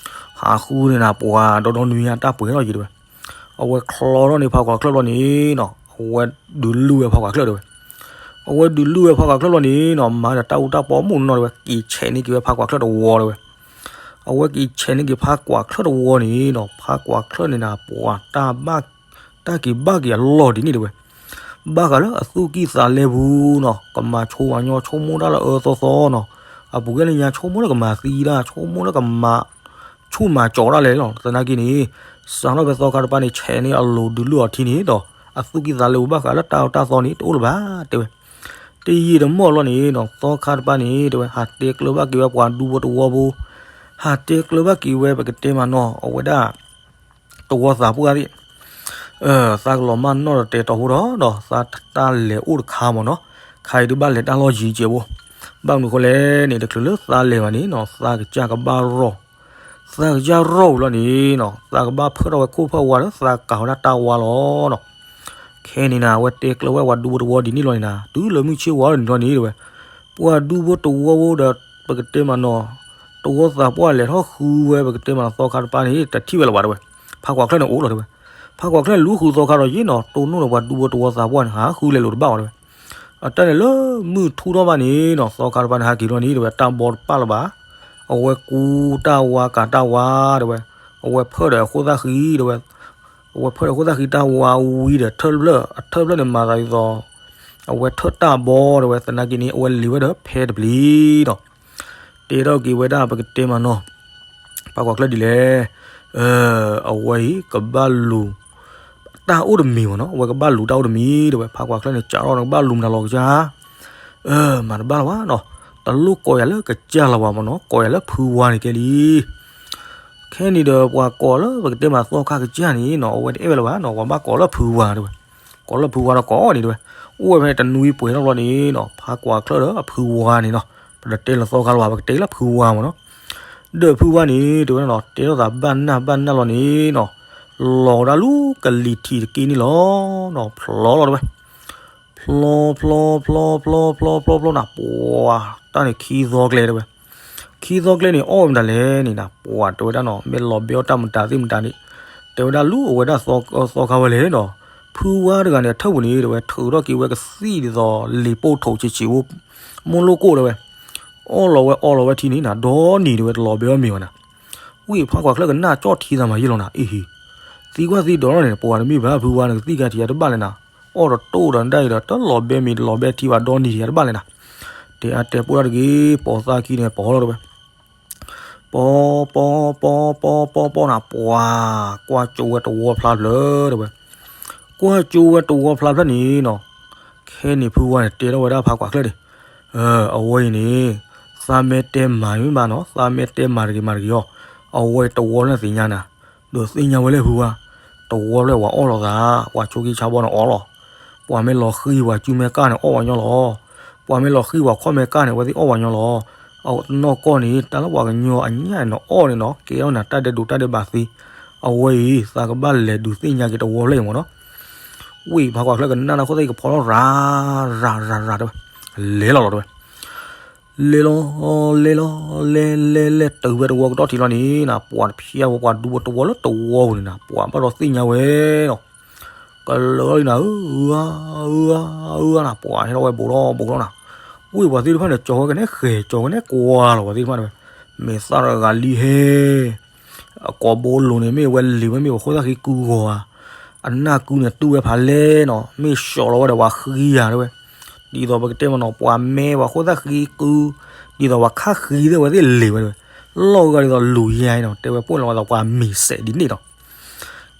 ဟးဃုန့ၢ်နၤပှၤဒီဒီနွံညါတၢ်ပှဲၤထီၣ်ယံၤတဲဝဲ, အဝဲချီထီၣ်န့ၢ်ဖးကွၢ်ချၢၣ်ဘျီန့ၣ်နီၤ အဝဲဒုးလုၢ်ဝဲဖးကွၢ်ချၢၣ်တဲဝဲ, အဝဲဒုးလုၢ်ဝဲဖးကွၢ်ချၢၣ်ဘျီန့ၣ်နီၤ မၤဒီးတၢ်အူတၢ်ပီမုၢ်နီၤတဲဝဲ က့ၤဆဲးန့ၢ်က့ၤဝဲဖးကွၢ်ချၢၣ်တဝီတဲဝဲ အဝဲက့ၤဆဲးန့ၢ်က့ၤဖးကွၢ်ချၢၣ်တဝီန့ၣ်နီၤ ဖးကွၢ်ချၢၣ်န့ၣ်နၤ ပှၤတၢ်ဘၣ် တၢ်က့ၤဘၣ်က့ၤအလီၢ်ဒ်န့ၣ်တဲဝဲ, ဘၣ်ဃးလၢအသူၣ်ကံၢ်သးလဲပူၤနီၤ ကမၤဆိဝၤညီဆိကမိၣ်တၢ်လၢအၢသီသီနီၤ, အပူၤကွံာ်လၢညါဆိကမိၣ်လၢကမၤသံတၢ် ဆိကမိၣ်လၢကမၤ ဆူၣ်မၤကၠီၤတၢ်လဲၣ်လီၤ. သနာ်က့န့ၣ် စးထီၣ်ဖဲသီခါတပၤန့ၣ် ဆဲးန့ၢ်အလိၤဒုးလုၢ်အီၤထံန့ၣ်ဒီး အသူၣ်ကံၢ်သးလဲပူၤဘၣ်ဃးလၢတၢ်အီၣ်တၢ်သီန့ၣ် တအိၣ်လၢၤဘၣ်တဲဝဲ. တယံာ်တမီၢ်လီၤန့ၣ်ဒီး သီခါတပၤန့ၣ်တဲဝဲ ဟးတဲကျၢၤဘၣ်က့ၤဝဲပှၤဒူဖိတဝီဖိ, ဟးတဲကျၢၤဘၣ်က့ၤဝဲပကတဲမးနီၤ အဝဲဒၣ် တဝီသးပှၢ်သ့ၣ် သးကလီၤမၢ်နီၣ်ဒီးတဲတီၤဖိဒီး ဒီးသးတၢ်လဲၤအိၣ်တခါမးနီၤ, ခါအံၤဒုးဘၣ်လဲၤတၢ်လီၢ်ယံၤကဲးဖိ, ဘၣ်မနုၤဃိလဲၣ်န့ၣ် တချုးလၢသးလဲၤဘၣ်န့ၣ်နီၤ သးကစၢ်ကဘၣ်ရီၢ်, သးကစၢ်ရီၢ်ဝံၤလီၤန့ၣ်နီၤ သးကဘၣ်ဖၢထီၣ်ဝဲခိၣ်ဖၢဝါဒီးသးကၤဝဲဒၣ်တၢ်ဝါလီၤနီၤ. ခဲန့ၣ်နၤ အဝဲတဲကျၢၤဝဲပှၤဒူဖိတဝီဒ်န့ၣ်လီၤန့ၣ်နၤ တုၤလၢမုၢ်ဆ့ၣ်ဝါလီၤန့ၣ်လီၤန့ၣ်တဲဝဲ, ပှၤဒူဖိတဝီဖိဒီး ပကတဲမးနီၤ တဝီသးပှၢ်လဲၤထီၣ်ဃုဝဲ ပကတဲမးနီၤ သီခါတပၤန့ၣ် တထံၣ်ဝဲလၢၤဘၣ်တဲဝဲ, ဖ ဖးကွၢ်ချၢၣ်န့ၣ်အိၣ်လီၤတဲဝဲ. ဖးကွၢ်ချၢၣ်န့ၣ်လူဃုသီခါဒီးယ့ၣ်နီၤ တိၢ်နီၣ်ဒီးပှၤဒူဖိတဝီသးပှၢ်န့ၣ် ဟးဃုလဲၤလိာ်တဘၣ်ဝဲတဲဝဲ. အတၢ်န့ၣ်လၢမုၢ်ထူၣ်ထီၣ်ဘၣ်န့ၣ်နီၤ သီခါတပၤန့ၣ် ဟးက့ၤလီၤန့ၣ်တဲဝဲ တၢ်ဘီတပၣ်လၢၤဘၣ်. အဝဲကူတၢ်ဝါကၤတၢ်ဝါတဲဝဲ. အဝဲဖၢၣ်ဒီးအခိၣ်သၣ်ဃံတဲဝဲ. အဝဲဖၢၣ်ဒီးအခိၣ်သၣ်ဃံတၢ်ဝါဝံၤဒီးထၢၣ်ဖျၢၣ် အထၢၣ်ဖျၢၣ်န့ၣ်မၤသးဒ်သိး အဝဲထၢၣ်တၢ်ဘီတဲဝဲ သနာ်က့န့ၣ် အဝဲလ့ၤဝဲဒီးဖဲတပျံၤဒီး တဲထီၣ်က့ၤဝဲဒၣ်ပကတဲမးနီၤ ဖးကွၢ်ချၢၣ်ဒ်လဲၣ်. အဝဲအံၤကဘၣ်လူၤ တၢ်အိၣ်တမံၤမးနီၤ အဝဲကဘၣ်လူၤတၢ်အိၣ်တမံၤတဲဝဲ ဖးကွၢ်ချၢၣ်န့ၣ် ကးထီၣ်နကဘၣ်လူၤမတၤလီၤကစၢ် မၤတဘၣ်လၢၤဘၣ်နီၤ တလိၣ်ကိးယၤလၢကစၢ်လၢၤဘၣ်မးနီၤ ကိးယၤလၢဖုဝါန့ၣ်ကဲလံ ခဲန့ၣ်ဒီးပှၤကိးလၢပကတဲမးသီခါကစၢ်န့ၣ်နီၤ အဝဲတအဲၣ်ဝဲလၢၤဘၣ်နီၤ ပှၤဘၣ်ကိးလၢဖုဝါတဲဝဲ. ကိးလၢဖုဝါဒီးကိးအီၤန့ၣ်တဲဝဲ. အိၣ်ဝဲဖဲတနွံပှဲၤထီၣ်ဘျီန့ၣ်နီၤ ဖးကွၢ်ချၢၣ်ဒီးအဖုဝါန့ၣ်နီၤ ပတတဲလၢသီခါလၢၤဘၣ် ပကတဲလၢဖုဝါမးနီၤ ဒီးဖုဝါန့ၣ်တဲဝဲနီၤ တဲထီၣ်သးဘၣ်နၢ်ဘၣ်နၢ်လီၤန့ၣ်နီၤ လီၤဝဲဒၣ်လူၤကလံၤထံးတက့ၢ်န့ၣ်လီၤနီၤ ဖျီလီၤတဲဝဲ. ဖျီဖျီဖျီဖျီဖျီဖျီဖျီနီၤ ပှၤတၢ်န့ၣ်ခံသီကျဲတဲဝဲ. ခံသီကျဲန့ၣ် အီၣ်ဝဲမတၤလဲၣ်န့ၣ်နီၤ ပှၤတဲဝဲဒၣ်နီၤ မ့ၢ်လီၤဘဲအီၣ်တၢ်မတၤသ့ၣ်မတၤန့ၣ် တဲဝဲဒၣ်လူၤအဝဲဒၣ်သီခါဝဲလဲၣ်နီၤ ဖုဝါတဂၤန့ၣ် အထၢၣ်ပူၤန့ၣ်တဲဝဲ ထုးထီၣ်က့ၤဝဲကသံၣ်ဒ်သိးလံာ်ပိၢ်ထိးဆံးဆံးဖိ မိၢ်လိၣ်ကိၣ်တဲဝဲ အီၣ်လီၤဝဲအီလီၤဝဲထံန့ၣ်နီၤ ဒီနံၤတဲဝဲ တလီၤဘဲအီၣ်မ့ၤဘၣ်နီၤ ဝံၢ်ဖးကွၢ်ချၢၣ်ကနၣ်ကၠီၣ်ထံသးမးယ့ၢ်လီၤနီၤ အ့ဟ့ သံကွၢ်သံဒိးထီၣ်န့ၣ် ပှၤတမ့ၢ်ဘၣ်ဖုဝါန့ၣ် ကသံၣ်ကါထံးယၤတဘၣ်လဲၣ်နီၤ အီၣ်တတိၢ်ဒီးဒၣ်အံၤဒီး တလီၤဘဲမ့ၤတလီၤဘဲထံဘၣ်ဒီနံၤထံယၤတဘၣ်လဲၣ်နီၤ တဲအါတဲပိၢ်တၢ်တဂ့ၤ ပိာ်သၣ်ခံန့ၣ် ပိာ်လီၤတဲဝဲ ပီပီပီပီပီပီနီၤ ပှၤကွၢ်ကၠိဝဲတဝီဖျါဖျၢၣ်တဲဝဲ ကွၢ်ကၠိဝဲတဝီဖျါဖျၢၣ်န့ၣ်နီၤ ခဲန့ၣ်ဖုဝါန့ၣ် တဲထီၣ်ဝဲဒၣ်ဖးကွၢ်ချၢၣ်န့ၣ် အဝဲအံၤန့ၣ် သးမဲာ်တဲမၤမ့ၢ်ဘၣ်နီၤ သးမဲာ်တဲမၤတဂ့ၤမၤတဂ့ၤအီၤ အဝဲတဝီလၢသ့ၣ်ညါနၤ ဒီးသ့ၣ်ညါဝဲလၢဖုဝါ တဝီဖျၢၣ်ပှၤအီၣ်လီၤသး ပှၤဆိက့ဆါဘီန့ၣ်အီၣ်လီၤ ပှၤမ့ၢ်လီၤဃံၤပှၤစုမဲာ်ကၢ်န့ၣ်အီၣ်ဝဲညီလီၤ ပှၤမ့ၢ်လီၤဃံၤပှၤခီၣ်မဲာ်ကၢ်န့ၣ် အဝဲသ့ၣ်အီၣ်ဝဲညီလီၤ အတနီၢ်ကီၢ်န့ၣ် တၢ်လၢပှၤကညီအညၣ်န့ၣ်အီၣ်န့ၣ်နီၤ ကဲထီၣ်နၤတၢ်ဒဲးဒိးတၢ်ဒဲးဘးသ့ အဝဲအံၤ သးကဘၣ်လဲၤဒုးသ့ၣ်ညါက့ၤတဝီဖျၢၣ်အံၤမးနီၤ ဝံၢ်ဖးကွၢ်ချၢၣ်ကနၣ်တၢ်ခိၣ်သ့ၣ်ကဖီထီၣ်ရၤ ရၤရၤရၤတဲဝဲ လဲၤလီၤလီၤတဲဝဲ လဲၤလီၤ လဲၤလီၤ လဲၤလဲၤလဲၤတုၤဝဲတဝီကတီၢ်ထံးလီၤန့ၣ်နီၤ ပှၤတဖျါဝဲပှၤဒူဖိတဝီလၢတဝီပူၤန့ၣ်နီၤ ပှၤဘၣ်ဒီးသ့ၣ်ညါဝဲနီၤ ကလၢာ်လီၤလံနၤ အၢ အၢ အၢ အၢ နၤ ပှၤဟဲထီၣ်ဝဲဘူးထီၣ်ဘူးထီၣ်နၤ ဝံၢ်ပှၤသ့ၣ်တဖၣ်န့ၣ် ကၠီၤဝဲကနဲဃဲၤ ကၠီၤဝဲကနဲကွၢ်လီၤ ပှၤသ့ၣ်တဖၣ်န့ၣ်ဝဲ မ့ၢ်သၣ်တဂၤလံဟဲ အကိာ်ဘိလိၤန့ၣ် မ့ၢ်ဝဲလံၤဝဲ မ့ၢ်ပှၤခိၣ်သၣ်ဃံကုဂီၤဧါ, အနၢ်ကုန့ၣ် တူၢ်ဝဲဖးလဲၢ်နီၤ, မ့ၢ်ဆှီးလီၤဝဲဒီးပှၤဃံဧါ တဲဝဲ, ဒ်သိးပကတဲမ့ၢ်နီၤ ပှၤမဲပှၤခိၣ်သၣ်ဃံကု, ဒ်သိးပှၤခါဃံသ့ၣ်ဝဲသ့ၣ်လံၤဝဲတဲဝဲ, လီၢ်ဂၤဒ်သိးလူၤယါနီၤ, တဲဝဲပှဲၢ်လီၤဝဲဒီးပှၤမံၤစဲးဒ်န့ၣ်နီၤ.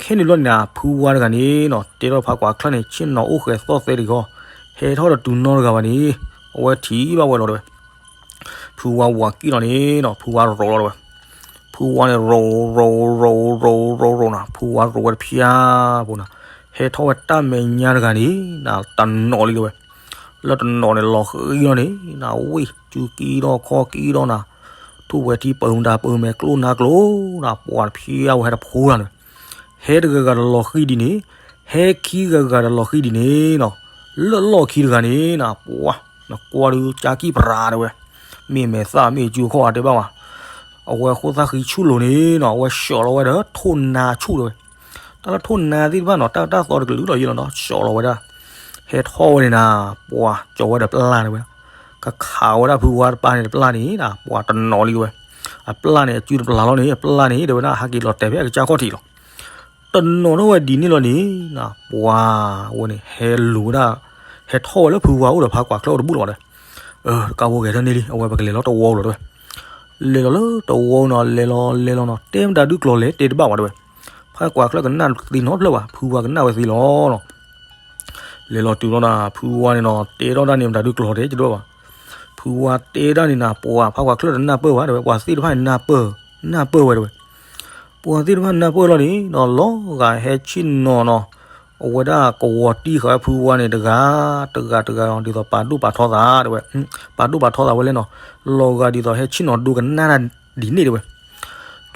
ခဲန့ၣ်ဘျီန့ၣ် ဖုဝါတဂၤန့ၣ်နီၤ တဲထီၣ်ဖးကွၢ်ချၢၣ်န့ၣ် ဆ့ၣ်နီၤအိၣ်ဃဲၤသီၣ်သဲတဂ့ၤ, ဟဲထီၣ်ဒီးတုၤနီတဂၤဘၣ်န့ၣ် အဝဲထံၣ်ဘၣ်ဝဲလီၤတဲဝဲ. ဖုဝါဝၤကံၣ်လီၤန့ၣ်နီၤ ဖုဝါရိၤလီၤတဲဝဲ. ဖုဝါန့ၣ်ရိၤ ရိၤ ရိၤ ရိၤ ရိၤ ရိၤနီၤ, ဖုဝါရိၤဝဲတဖျါဖိနီၤ, ဟဲထီၣ်ဝဲတၢ်မဲာ်ညါတဂၤန့ၣ်နီၤ တနီၤလံတဲဝဲ. လၢတနီၤန့ၣ် လီၤဃံလီၤန့ၣ်နီၤ, ဝ့ၢ်စုကံထီၣ်ခီၣ်ကံထီၣ်နီၤ, ထူၣ်ဝဲထံပၢၤမတၤပၢၤမဲာ်ကျိၣ်နါကျိၤနီၤ, ပှၤတဖျါဝဲဟဲတဖိနီၤ, ဟဲတဂၤဂၤဒီးလီၤဃံဒ်န့ၣ်, ဟဲခံဂၤဂၤဒီးလီၤဃံဒ်န့ၣ်နီၤ, လၢလီၢ်ခံတဂၤန့ၣ်နီၤ ပှၤ နကွၢ်ဒုးကၠါကံၣ်ပြၤတဲဝဲ, မ့ၢ်မဲာ်သၣ်မ့ၢ်စုခီၣ်အတဲဘၣ်ဝဲ, အဝဲဃိၣ်သၣ်ဃံဆူၣ်လိၤန့ၣ်နီၤ အဝဲဆှီးလီၤဝဲဒီးထိၣ်နါဆူၣ်တဲဝဲ. တၢ်လၢထိၣ်နါသ့ၣ်တဖၣ်နီၤ တၢ်တၢ်သီတကလုာ်ဒီးယံာ်လီၤနီၤ ဆှီးလီၤဝဲဒၣ်, ဟဲထီၣ်ဝဲန့ၣ်နီၤ ပှၤကၠီၤဝဲဒီးပျၢ်တဲဝဲ, ကခးဝဲဒၣ်ဖုဝါတပၤန့ၣ်တပျၢ်န့ၣ်နီၤ ပှၤတနီၤလံတဲဝဲ. အပျၢ်န့ၣ် အစုတပျၢ်လီၤန့ၣ် အပျၢ်န့ၣ်တဲဝဲဒၣ် ဟဲက့ၤလီၤတဲာ်ဖဲအကစၢ်ခီၣ်ထံးလီၤ. တနီၤထီၣ်ဝဲဒ်န့ၣ်လီၤန့ၣ်နီၤ ပှၤဝဲန့ၣ် ဟဲလူၤဝဲဒၣ်, ဟဲထီၣ်ဝဲလၢဖုဝါအိၣ်ဒီးဖးကွၢ်ချၢၣ်အိၣ်တဘူၣ်လီၤဝဲဒၣ်. တကးဝဲဂဲၤထၢၣ်န့ၢ်လံ အဝဲပကလဲၤလီၤတဝီလီၤတဲဝဲ. လဲၤလီၤလၢတဝီနီၤ လဲၤလီၤလဲၤလီၤနီၤ တဲမတၤဒုးကျိၤလဲၤတဲတဘၣ်ဝဲတဲဝဲ. ဖးကွၢ်ချၢၣ်ကနၣ်သ့နီတဖျၢၣ်ဘၣ် ဖုဝါကနၣ်ဝဲသ့လီၤနီၤ. လဲၤလီၤတုၤလီၤဒီး ဖုဝါန့ၣ်နီၤ တဲထီၣ်တၢ်န့ၣ်မတၤဒုးကျိၤတဲတဘၣ်ဘၣ်. ဖုဝါတဲတၢ်န့ၣ်နီၤ ပှၤဖးကွၢ်ချၢၣ်တနၢ်ပၢၢ်ဘၣ်တဲဝဲ ပှၤသ့ၣ်တဖၣ်န့ၣ်နၢ်ပၢၢ်, နၢ်ပၢၢ်ဝဲတဲဝဲ. ပှၤသ့ၣ်တဖၣ်နၢ်ပၢၢ်လီၤန့ၣ်နီၤ လီၤဂာ်ဟဲဆ့ၣ်နီၤနီၤ, အဝဲဒၣ်ကဝီၤတံၢ်ဃာ်ဝဲဖုဝါန့ၣ်တဂၤ, တဂၤတဂၤနီၤ ဒ်သိးပာ်ဒိၣ်ပာ်ထီသးတဲဝဲ, ပာ်ဒိၣ်ပာ်ထီသးဝဲလဲၣ်နီၤ, လီၤဂာ်ဒ်သိးဟဲဆ့ၣ်နီၤဒိကနၣ်တၢ်ဒ်န့ၣ်တဲဝဲ.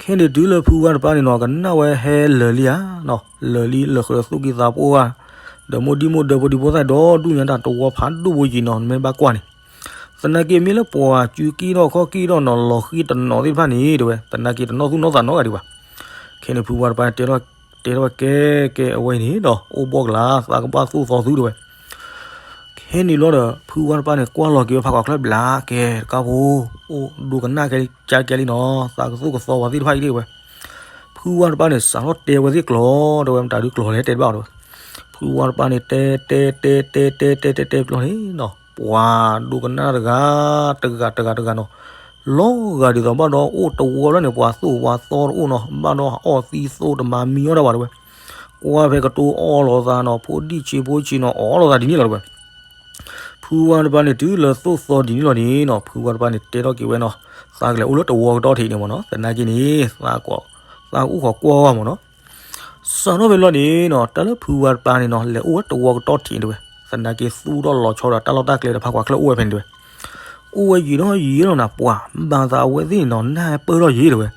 ခဲန့ၣ်တုၤလၢဖုဝါတပၤန့ၣ်နီၤ ကနၣ်ဝဲဟဲလၢာ်လံဧါနီၤ, လၢာ်လံလၢာ်ဃုာ်ဒီးသူၣ်ကံၢ်သးပှၢ်ဧါ, ဒီးမိၢ်ဒံမိၢ်ဒၢဖိဒံဖိသၣ်ဒီဒူၣ်ညါတၢ်တဝီဖးဒိၣ်ဖိယံာ်နီၤ နမ့ၢ်ဘၣ်ကွၢ်န့ၣ်, သနာ်က့မ့ၢ်လၢပှၤစုကံထီၣ်ခီၣ်ကံထီၣ်နီၤ လီၤဃံတနီၤသ့ၣ်တဖၣ်န့ၣ်တဲဝဲ သနာ်က့တနီၣ်သူၣ်နီၣ်သးနီတဂၤဒံးဘၣ်. ခဲန့ၣ်ဖုဝါတပၤတဲထီၣ် တဲထီၣ်ဝဲကဲကဲအဝဲအံၤန့ၣ်ဒီး အိၣ်ဘှီၣ်ကလာ် သးကဘၣ်သိၣ်သီသုတဲဝဲ. ခဲန့ၣ်ဘျီဒီး ဖုဝါတပၢ်န့ၣ် ကွၢ်လီၤက့ၤဝဲဖးကွၢ်ချၢၣ်ဘျးကဲတကးဖိ, အိၣ်ဒိကနၣ်ကဲကဲလံနီၤ, သးကသိၣ်ကသီဝဲသ့ၣ်တဖၣ်အံၤတဲဝဲ. ဖုဝါတပၢ်န့ၣ် စးထီၣ်တဲဝဲသ့ၣ်ကျိာ် တဲဝဲမတၤဒုးကျိာ်လဲၣ်တဲတဘၣ်အီၤတဲဝဲ. ဖုဝါတပၢ်န့ၣ် တဲတဲတဲတဲတဲတဲတဲတဲဘျီန့ၣ်နီၤ ပှၤဒိကနၣ်တဂၤ တဂၤတဂၤတဂၤနီၤ, လီၤဂာ်ဒ်သိးဘၣ်ဒီးအိၣ်တဝီဖျၢၣ်န့ၣ် ပှၤသိၣ်ပှၤသီတအိၣ်နီၤ, ဘၣ်ဒီးအီၣ်သံသိၣ်တမၤမံအီၣ်တၢ်ဘၣ်တဲဝဲ. ကွၢ်ဖဲကတိၤအီၣ်လိာ်သးနီၤ, ဖိဒံၣ်ဆံးဖိဆံးနီၤ အီၣ်လိာ်သးဒ်န့ၣ်လီၤတဲဝဲ. ဖုဝါတပၢ်န့ၣ် တုၤလၢသိၣ်သီဒ်န့ၣ်လီၤန့ၣ်နီၤ ဖုဝါတပၢ်န့ၣ် တဲထီၣ်က့ၤဝဲနီၤ, သးကလဲၤအိၣ်လၢတဝီကတီၢ်ထံးန့ၣ်မ့ၢ်နီၤ, သနာ်က့န့ၣ် သးကအိၣ်ဃီၤကွၢ်ဝဲမ့ၢ်နီၤ. စးထီၣ်ဖဲဘျီန့ၣ်နီၤ တၢ်လၢဖုဝါတပၢ်န့ၣ်နီၤ လဲၤအိၣ်ဝဲတဝီကတီၢ်ထံးတဲဝဲ, သနာ်က့သူၣ်ထီၣ်လီၤဆီဒီးတၢ်လီၢ်တၢ်ကျဲဒီးဖးကွၢ်ချၢၣ်အိၣ်ဝဲဖဲန့ၣ်တဲဝဲ. အိၣ်ဝဲယံာ်ထီၣ်ယံာ်လီၤနၤ ပှၤဘၣ်သးအဝဲသ့ၣ်န့ၣ်နီၤ နၢ်ပၢၢ်ထီၣ်ယံာ်တဲဝဲ.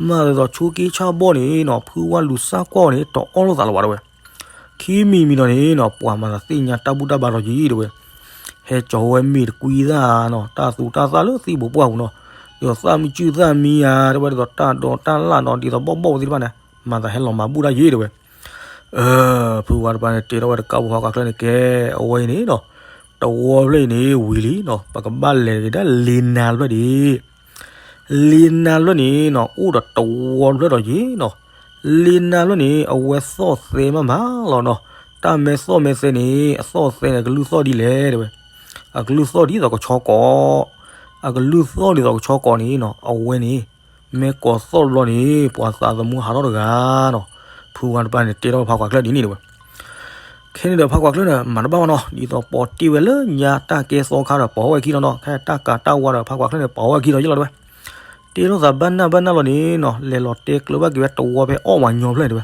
မၤသးဒ်သိးဆိက့ဆၣ်ဘီၣ်န့ၣ်နီၤ ဖုဝါလူၤစၢ်ကွၢ်န့ၣ် တအီၣ်လိာ်သးလၢၤဘၣ်တဲဝဲ. ခံမံၤမံၤဒီးန့ၣ်နီၤ ပှၤမၤသးသ့ၣ်ညါတၢ်ဘူၣ်တၢ်ဘါဒီးယံာ်တဲဝဲ. ဟဲကၠီၤဝဲမ့ၢ်တကွံသၣ်နီၤ တၢ်သူတၢ်သၣ်လၢသံၣ်ဘိးပှၢ်ပူၤနီၤ, ဒ်သိးသၣ်မံစုၣ်သၣ်မံယၤတဲဝဲ ဒ်သိးတၢ်ဒိးတၢ်လၣ်နီၤ ဒ်သိးဘီၣ်ဘီၣ်ပူၤသ့ၣ်တဖၣ်န့ၣ် မၤသးဟဲလီၤမၤဘူၣ်တၢ်ယံာ်တဲဝဲ. အၢ ဖုဝါတပၢ်န့ၣ် တဲထီၣ်ဝဲတကးဖိဖးကွၢ်ချၢၣ်န့ၣ်ကဲ အဝဲအံၤန့ၣ်နီၤ တဝီဖျၢၣ်အံၤန့ၣ်ဝံၤလံနီၤ ပကဘၣ်လဲၤက့ၤဒၣ်လ့နၤတဖျၢၣ်ဒံး လ့နၤတဖျၢၣ်န့ၣ်နီၤ အိၣ်ဒီးတဝီတဖျၢၣ်ဒီးယံာ်နီၤ, လ့နၤတဖျၢၣ်န့ၣ် အဝဲသီၣ်သဲမးမးလီၤနီၤ, တၢ်မ့ၢ်သီၣ်မ့ၢ်သဲန့ၣ် အသီၣ်သဲန့ၣ် အကလုၢ်သီၣ်ဒ်လဲၣ်တဲဝဲ, အကလုၢ်သီၣ်ဒ်သိးကဆီကိး, အကလုၢ်သီၣ်ဒ်သိးကဆီကိးန့ၣ်နီၤ အဝဲန့ၣ် မ့ၢ်ကိးသီၣ်တဘျီန့ၣ် ပှၤသးသမူဟးထီၣ်တဂၤနီၤ, ဖုဝါတပၢ်န့ၣ် တဲထီၣ်ဖးကွၢ်ချၢၣ်ဒ်န့ၣ်တဲဝဲ. ခဲန့ၣ်ဒီးဖးကွၢ်ချၢၣ်န့ၣ် မၤတဘၣ်ဘၣ်နီၤ ဒ်သိးပိာ်တ့ၢ်ဝဲလၢညါတၢ်ကဲသီခါဒီးပိာ်ဝဲခံလီၤနီၤ, ခဲတၢ်ကၤတၢ်ဝါဒီးဖးကွၢ်ချၢၣ်န့ၣ် ပိာ်ဝဲခံလီၤယ့ၢ်လီၤတဲဝဲ. တဲထီၣ်သးဘၣ်နၢ်ဘၣ်နၢ်လီၤန့ၣ်နီၤ လဲၤလီၤတဲကျၢၤဘၣ်က့ၤဝဲတဝီဖဲအီၣ်ဝၤညီဖျၢၣ်တဲဝဲ,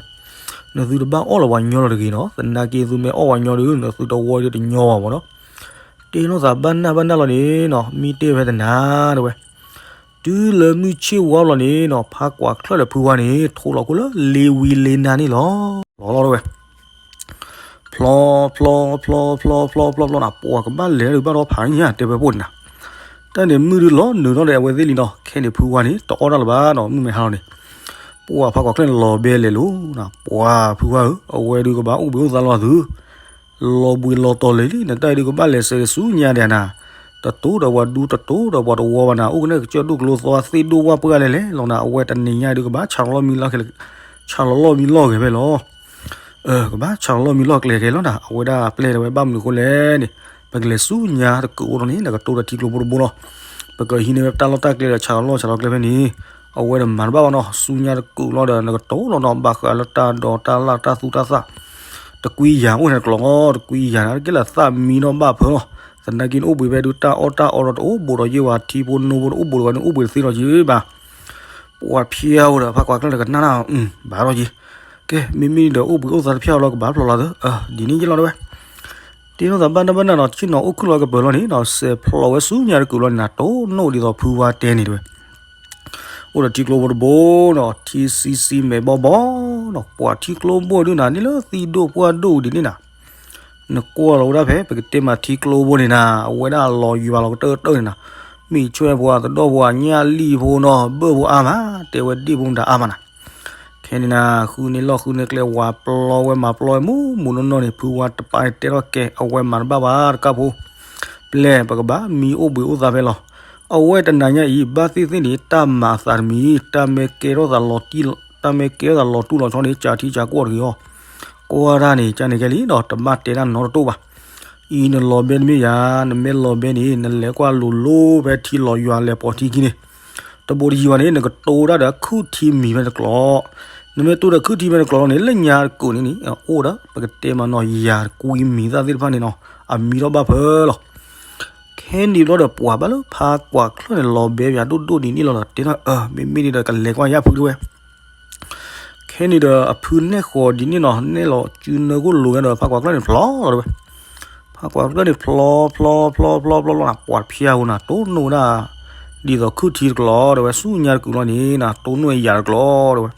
နသုတဘၣ်အီၣ်လၢၤဝၤညီလီၤတဂ့ၤနီၤ, သနာ်က့သုမ့ၢ်အီၣ်ဝၤညီဒီး နသုတဝီဒီးတညီဘၣ်မ့ၢ်နီၤ. တဲထီၣ်သးဘၣ်နၢ်ဘၣ်နၢ်လီၤန့ၣ်နီၤ မံတဲဖဲတနၤတဲဝဲ တုၤလၢမုၢ်ဆ့ၣ်ဝါလီၤန့ၣ်နီၤ ဖးကွၢ်ချၢၣ်ဒီးဖုဝါန့ၣ် ထိးလီၤခိၣ်လၢလ့ဝံၤလ့နၤန့ၣ်လီၤ. လီၤလီၤတဲဝဲ, ဖျီ ဖျီ ဖျီ ဖျီ ဖျီ ဖျီ ဖျီနီၤ ပှၤကဘၣ်လဲၤဒုးဘၣ်ဒီးဖးညၣ်တဲဝဲပိၢ်န့ၣ်နၤ, တၢ်န့ၣ်မုၢ်ဒုးလီၤနုာ်ထီၣ်ဒီးအဝဲသ့ၣ်လံနီၤ, ခဲန့ၣ်ဖုဝါန့ၣ် တအီၣ်တၢ်လၢၤဘၣ်နီၤ မုၢ်မဲာ်ဟါလီၤန့ၣ်, ပှၤဖးကွၢ်ချၢၣ်န့ၣ်လီၤဘဲလဲၤလိၤနီၤ, ပှၤဖုဝါဧၢ အဝဲဒုးကဘၣ်အိၣ်ဘှံးအိၣ်သါလီၤသု လီၤဘှံးလီၤတီၤလံၤလံ နတၢ်အံၤဒုးကဘၣ်လဲၤစဲးဆူညါဒဲးနၤ, တတိၤဒီးပှၤဒူတတိၤဒီးပှၤတဝီဘၣ်နၤ အိၣ်ကနဲၣ်ကစၢၢ်ဒိၣ်ကျိသီသ့ၣ်ဒိၣ်ဝၣ်ပှၢ်လဲၣ်လဲၣ်လီၤနၤ, အဝဲတနံၤညါဒုးကဘၣ်ဆၣ်လီၤလီၢ်မံလီၢ်ဂဲၤဖဲလီၤ. ကဘၣ်ဆၣ်လီၤလီၢ်မံလီၢ်ကျဲၤခဲလီၤနၤ, အဝဲဒၣ်ပျဲၢ်တဲဝဲ ဘၣ်မနုၤအဃိလဲၣ်န့ၣ်, ပကလဲၤဆူညါတကုးအိၣ်လီၤန့ၣ် နကတိၤဒီးထံကျိဖိတဘိလီၤ. ပကဟံးန့ၢ်ဝဲတၢ်လီၢ်တၢ်ကျဲဒီးဆၣ်လီၤလီၢ်ဆၣ်လီၤကျဲဖဲန့ၣ်, အဝဲဒၣ်မၤတဘၣ်ဘၣ်နီၤ ဆူညါတကုးလီၤဒီး နကတိၤလီၤနီၤ ဘၣ်ဃးလၢတၢ်ဒိးတၢ်လၣ်တၢ်သူတၢ်သၣ် တကွံယၤအိၣ်န့ၣ်တကျိၤ, တကွံယၤန့ၣ် ကဲလၢသၣ်မံနီၣ်ဘၣ်ဖၢလီၤ. သနာ်က့န့ၣ်အိၣ်ဘှံးဖဲဒုးတၢ်အီၣ်တၢ်အီဒီးတအိၣ်ဘူးဒီးယ့ၢ်ဝဲ ထံဖိနိဖိတအိၣ်ဘူးဒီးဝဲန့ၣ် အိၣ်ဘှံးတသ့လီၤက့ၤဘၣ်. ပှၤဖျါဝဲဒီးဖးကွၢ်ချၢၣ်ဒီးကနၣ်နၤ ဘၣ်လီၤက့ၤ, ကဲ မ့မ့ၢ်ဒီးအိၣ်ဘှံးအိၣ်သါတဖျါလီၤ ကဘၣ်ဖျိးလီၤသၢ ဒ်န့ၣ်ယ့ၢ်လီၤတဲဝဲ. တဲထီၣ်သးဘၣ်နၢ်ဘၣ်နၢ်နီၤ ဆ့ၣ်နီၤအိၣ်ခုၣ်လီၤကပၢၤလီၤန့ၣ်နီၤ စဲးဖျိးဝဲဆူညါတကုးလီၤန့ၣ်နၤ တိၢ်နီၣ်ဒ်သိးဖုဝါတဲန့ၣ်တဲဝဲ အိၣ်ဒီးထံကျိဖိတဘိနီၤ ထံဆံဆံမဲာ်ဘီဘီနီၤ ပှၤထံကျိဖိဒုးနၤ န့ၣ်လၢသံၣ်ဒိၣ်ပှၢ်ဒိၣ်ဒ်န့ၣ်နၤ, နကွၢ်လီၤဝဲဒၣ်ဖဲ ပကတဲမးထံကျိဖိန့ၣ်နၤ အဝဲဒၣ်လီၤယွၤလီၤကတၢၢ်တၢၢ်န့ၣ်နၤ, မ့ၢ်ဆွဲၣ်ဖိ သဒီၣ်ဖိ ညၣ်လံၣ်ဖိနီၤ ဘၢၣ်ဖိအါမး တဲဝဲဒ့ၣ်ဖိမတၤအါမးနၤ ခဲန့ၣ်နၤ ဃုန့ၢ်လီၢ်ဃုန့ၢ်ကျဲ ဝၤပျီဝဲမၤပျီဝဲမူးမူးနီၢ်နီၢ်န့ၣ် ဖုဝါတပၢ်န့ၣ်တဲထီၣ်ကဲ အဝဲမၤတဘၣ်ဘၣ်တကးဖိ ပျဲၢ် ပကဘၣ်မံအိၣ်ဘှံးအိၣ်သါဖဲလီၤ. အဝဲတနၤညါအံၤ ဘၣ်သ့ၣ်သ့ၣ်န့ၣ် တၢ်မၤအသးတမံၤ တၢ်မ့ၢ်ကဲထီၣ်သးလီၤတံၢ် တၢ်မ့ၢ်ကဲထီၣ်သးလီၤတူၢ်လီၤဆီန့ၣ် ကၢ်ထံကၢ်ကီၢ်တဂ့ၤအီၤ ကွၢ်တၢ်န့ၣ် ကန့ၣ်ကဲလံဒီး တဘၣ်တဲတၢ်နီတတိၢ်ဘၣ်. အံၤနလီၤဘဲတမ့ၢ်ယၤ နမ့ၢ်လီၤဘဲန့ၣ် နလဲၤကွၢ်လိၤလိၤဖဲထံလီၤယွၤလဲၤပိာ်ထံခံန့ၣ် တဘိတယံၤဘၣ်န့ၣ် နကတိၤတၢ်ဒီးခုၣ်ထံမံၤဖဲတကျိၤ, နမ့ၢ်တိၤဒီးခုၣ်ထံမံၤတကျိၤလီၤန့ၣ် လၢညါတကုးန့ၣ်န့ၣ် အိၣ်ဒီး ပကတဲမးနီၤ ယၤတကွံမံၤသၣ်သ့ၣ်တဖၣ်န့ၣ်နီၤ အမံထီၣ်ဘၣ်ဖၢလီၤ. ခဲန့ၣ်ဘျီဒီးပှၤဘၣ်လၢဖးကွၢ်ချၢၣ်န့ၣ် လီၤဘဲယၤဒိၣ်ဒိၣ်ဒ်န့ၣ်လီၤဒီး တဲထီၣ် အၢ မ့မ့ၢ်ဒ်ဒီးကလဲၤကွၢ်ယၢ်ဖုတဲဝဲ ခဲန့ၣ်ဒီးအဖုနဲၣ်ဃီၤဒ်န့ၣ်နီၤ နဲၣ်လီၤစုနၢကိၣ်လိၤဝဲဒီး ဖးကွၢ်ချၢၣ်န့ၣ်ဖျိးလီၤတဲဝဲ. ဖးကွၢ်ချၢၣ်န့ၣ်ဖျိးဖျိးဖျိးဖျိးဖျိးလီၤနၤ ပှၤဖျါဝဲနၤ တိၢ်နီၣ်ဝဲဒၣ် ဒ်သိးခုၣ်ထံတကျိၤတဲဝဲ ဆူညါတကုးလီၤန့ၣ်နၤ တိၢ်နီၣ်ဝဲယၤတကျိၤတဲဝဲ.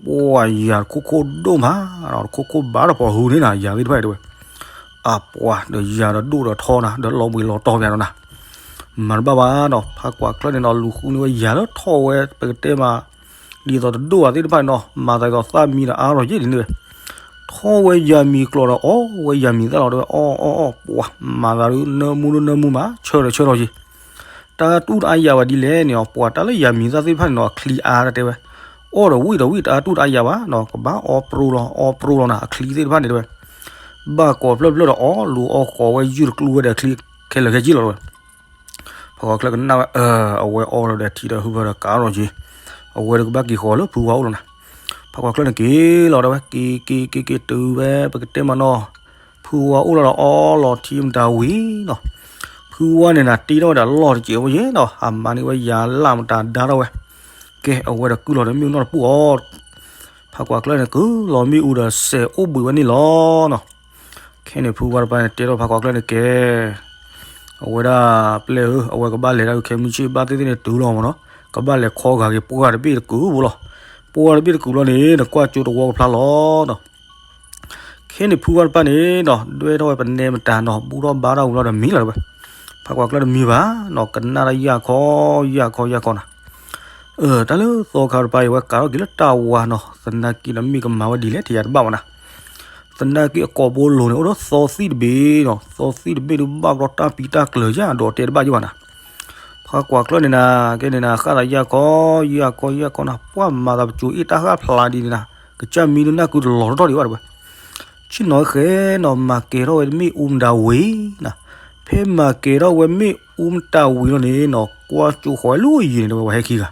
ပှၤယၤတခိၣ်ခိၣ်ဒိၣ်မး တခိၣ်ခိၣ်ဘၣ်တဖီဟူန့ၣ်နၤ ယၤသ့ၣ်တဖၣ်တဲဝဲ. အပှၤဒီးယၤဒီးဒိၣ်ဒီးထီနၤ ဒီးလီၤဘှံးလီၤတီၤပျးဒီးနၤ မၤတဘၣ်ဘၣ်ဒီး ဖးကွၢ်ချၢၣ်န့ၣ်ဒီး လူၤဃုန့ၢ်ဝဲယၤလၢထီၣ်ဝဲ ပကတဲမး ဒ်သိးတဒိၣ်အသ့ၣ်တဖၣ်န့ၣ်နီၤ မၤသးဒ်သိးသၣ်မံဒီးအါထီၣ်ယဲၢ်ဒ်န့ၣ်ဝဲ, ထီၣ်ဝဲယၤမံၤကျိၤဒီးအီၣ်ဝဲယၤမံၤသၣ်လီၤတဲဝဲ အီၣ်အီၣ်အီၣ် ပှၤမၤသးဒ်နၢမူဒ်နၢမူမး ဆၢထီၣ်ဆၢထီၣ်က့ၤ တၢ်တူၢ်တအါယၤဘၣ်ဒ်လဲၣ်န့ၣ်နီၤ ပှၤတၢ်လၢယၤမံၤသၣ်သ့ၣ်တဖၣ်န့ၣ်နီၤ အချံအါတဲဝဲ, အီၣ်ဒီးဝံၣ်ဒီးဝံၣ်တၢ်တူၢ်တအါယၤဘၣ်နီၤ ကဘၣ်အီပြိလီၤ အီပြိလီၤနၤ အချံသ့ၣ်တဖၣ်န့ၣ်တဲဝဲ, ဘၣ်ကိးဖျၢၣ်ဖျၢၣ်ဒီးအီၣ်လူၤအီၣ်ဃီၤဝဲယုၢ်တကျူဝဲဒီးအချံခဲလၢာ်ခဲဆ့လီၤတဲဝဲ ဖးကွၢ်ချၢၣ်ကနၣ်ဝဲ အဝဲအီၣ်လီၤဒီးထံဒီးဟုဖၢဒီးကးထီၣ်က့ၤ, အဝဲဒီးကဘၣ်က့ၤဃီၤလၢဖုဝါအိၣ်လီၤနၤ, ဖးကွၢ်ချၢၣ်န့ၣ်က့ၤလီၤတဲဝဲ က့ၤက့ၤက့ၤက့ၤတုၤဝဲ ပကတဲမးနီၤ, ဖုဝါအိၣ်လီၤဒီးအီလီၤထံမတၤဝံၤနီၤ, ဖုဝါန့ၣ်နၤတ့ထီၣ်ဝဲဒၣ်လီၢ်တစဲးဝဲယဲနီၤ ဟးမၤန့ၢ်ဝဲယၤလၢ်မတၤဒါထီၣ်ဝဲ, ကဲအဝဲဒီးကုၢ်လီၤဒီးမ့ၣ်အူနီတပူၤအီၤ ဖးကွၢ်ချၢၣ်န့ၣ် ကုၢ်လီၤမ့ၣ်အူဒီးစဲးအိၣ်ဘှံးဝဲန့ၣ်လီၤနီၤ, ခဲန့ၣ်ဖုဝါတပၤန့ၣ် တဲထီၣ်ဖးကွၢ်ချၢၣ်န့ၣ်ကဲ, အဝဲဒၣ်ပျဲၢ်ဧၢ အဝဲကဘၣ်လဲၤဒၣ်ခဲမုၢ်ဆ့ၣ်ဘၣ်သ့ၣ်သ့ၣ်န့ၣ်တုၤလီၤမးနီၤ, ကဘၣ်လဲၤခီဂာ်က့ၤပှၢ်တဘ့ၣ်တကုာ်ဖိလီၤ, ပှၢ်တဘ့ၣ်တကုာ်လီၤန့ၣ် နကွၢ်ကၠိတဝီကဖျါလီၤနီၤ ခဲန့ၣ်ဖုဝါတပၤန့ၣ်နီၤ ဒွဲၣ်ထီၣ်ဝဲပနဲမတၤနီၤ ဘူၣ်ထီၣ်ဘါထီၣ်ဝံၤလီၤဒီးမံလီၤတဲဝဲ, ဖးကွၢ်ချၢၣ်တမံဘၣ်နီၤ ကနၣ်တၢ်ယၢ်ခီယၢ်ခီယၢ်ခီနၤ, တၢ်လၢသီခါတပၤအံၤ အဝဲကးထီၣ်က့ၤလၢတၢ်ဝါနီၤ သနာ်က့ဒီးမ့ၢ်ကမၤဝဲဒ်လဲၣ် တယၤတဘၣ်ဘၣ်နၤ, သနာ်က့အကိာ်ဘိလိၤန့ၣ် အိၣ်ဒီးသီသံၣ်တဘ့ၣ်နီၤ သီသံၣ်တဘ့ၣ်ဒုးဘၣ်ဘျီတၢ်ပံၤတၢ်ကျၢၤယါဒီးတဲတဘၣ်ယဘၣ်နၤ ဖးကွၢ်ချၢၣ်န့ၣ်နၤ ကဲန့ၣ်နၤ ဃၣ်သးယၢ်ခီယၢ်ခီယၢ်ခီနၤ ပှၢ်မၤသးပစိၤအ့ၣ်တၢ်ဃၣ်ဖျါဒ်န့ၣ်နၤ ကစၢ်မံဒုးနၢ်ကုတလီၤထီၣ်ဒံးဘၣ်တဲဝဲ, ဆ့ၣ်နီၤဃဲနီၤ မၤကဲၤထီၣ်ဝဲမ့ၣ်အူမတၤဝံၤနၤ, ဖဲမၤကဲၤထီၣ်ဝဲမ့ၣ်အူမတၤဝံၤလီၤန့ၣ်နီၤ ကွၢ်ကၠိဃီၤဝဲလၢယံၤန့ၣ်တဲဝဲ ပှၤဟဲခံဂၤ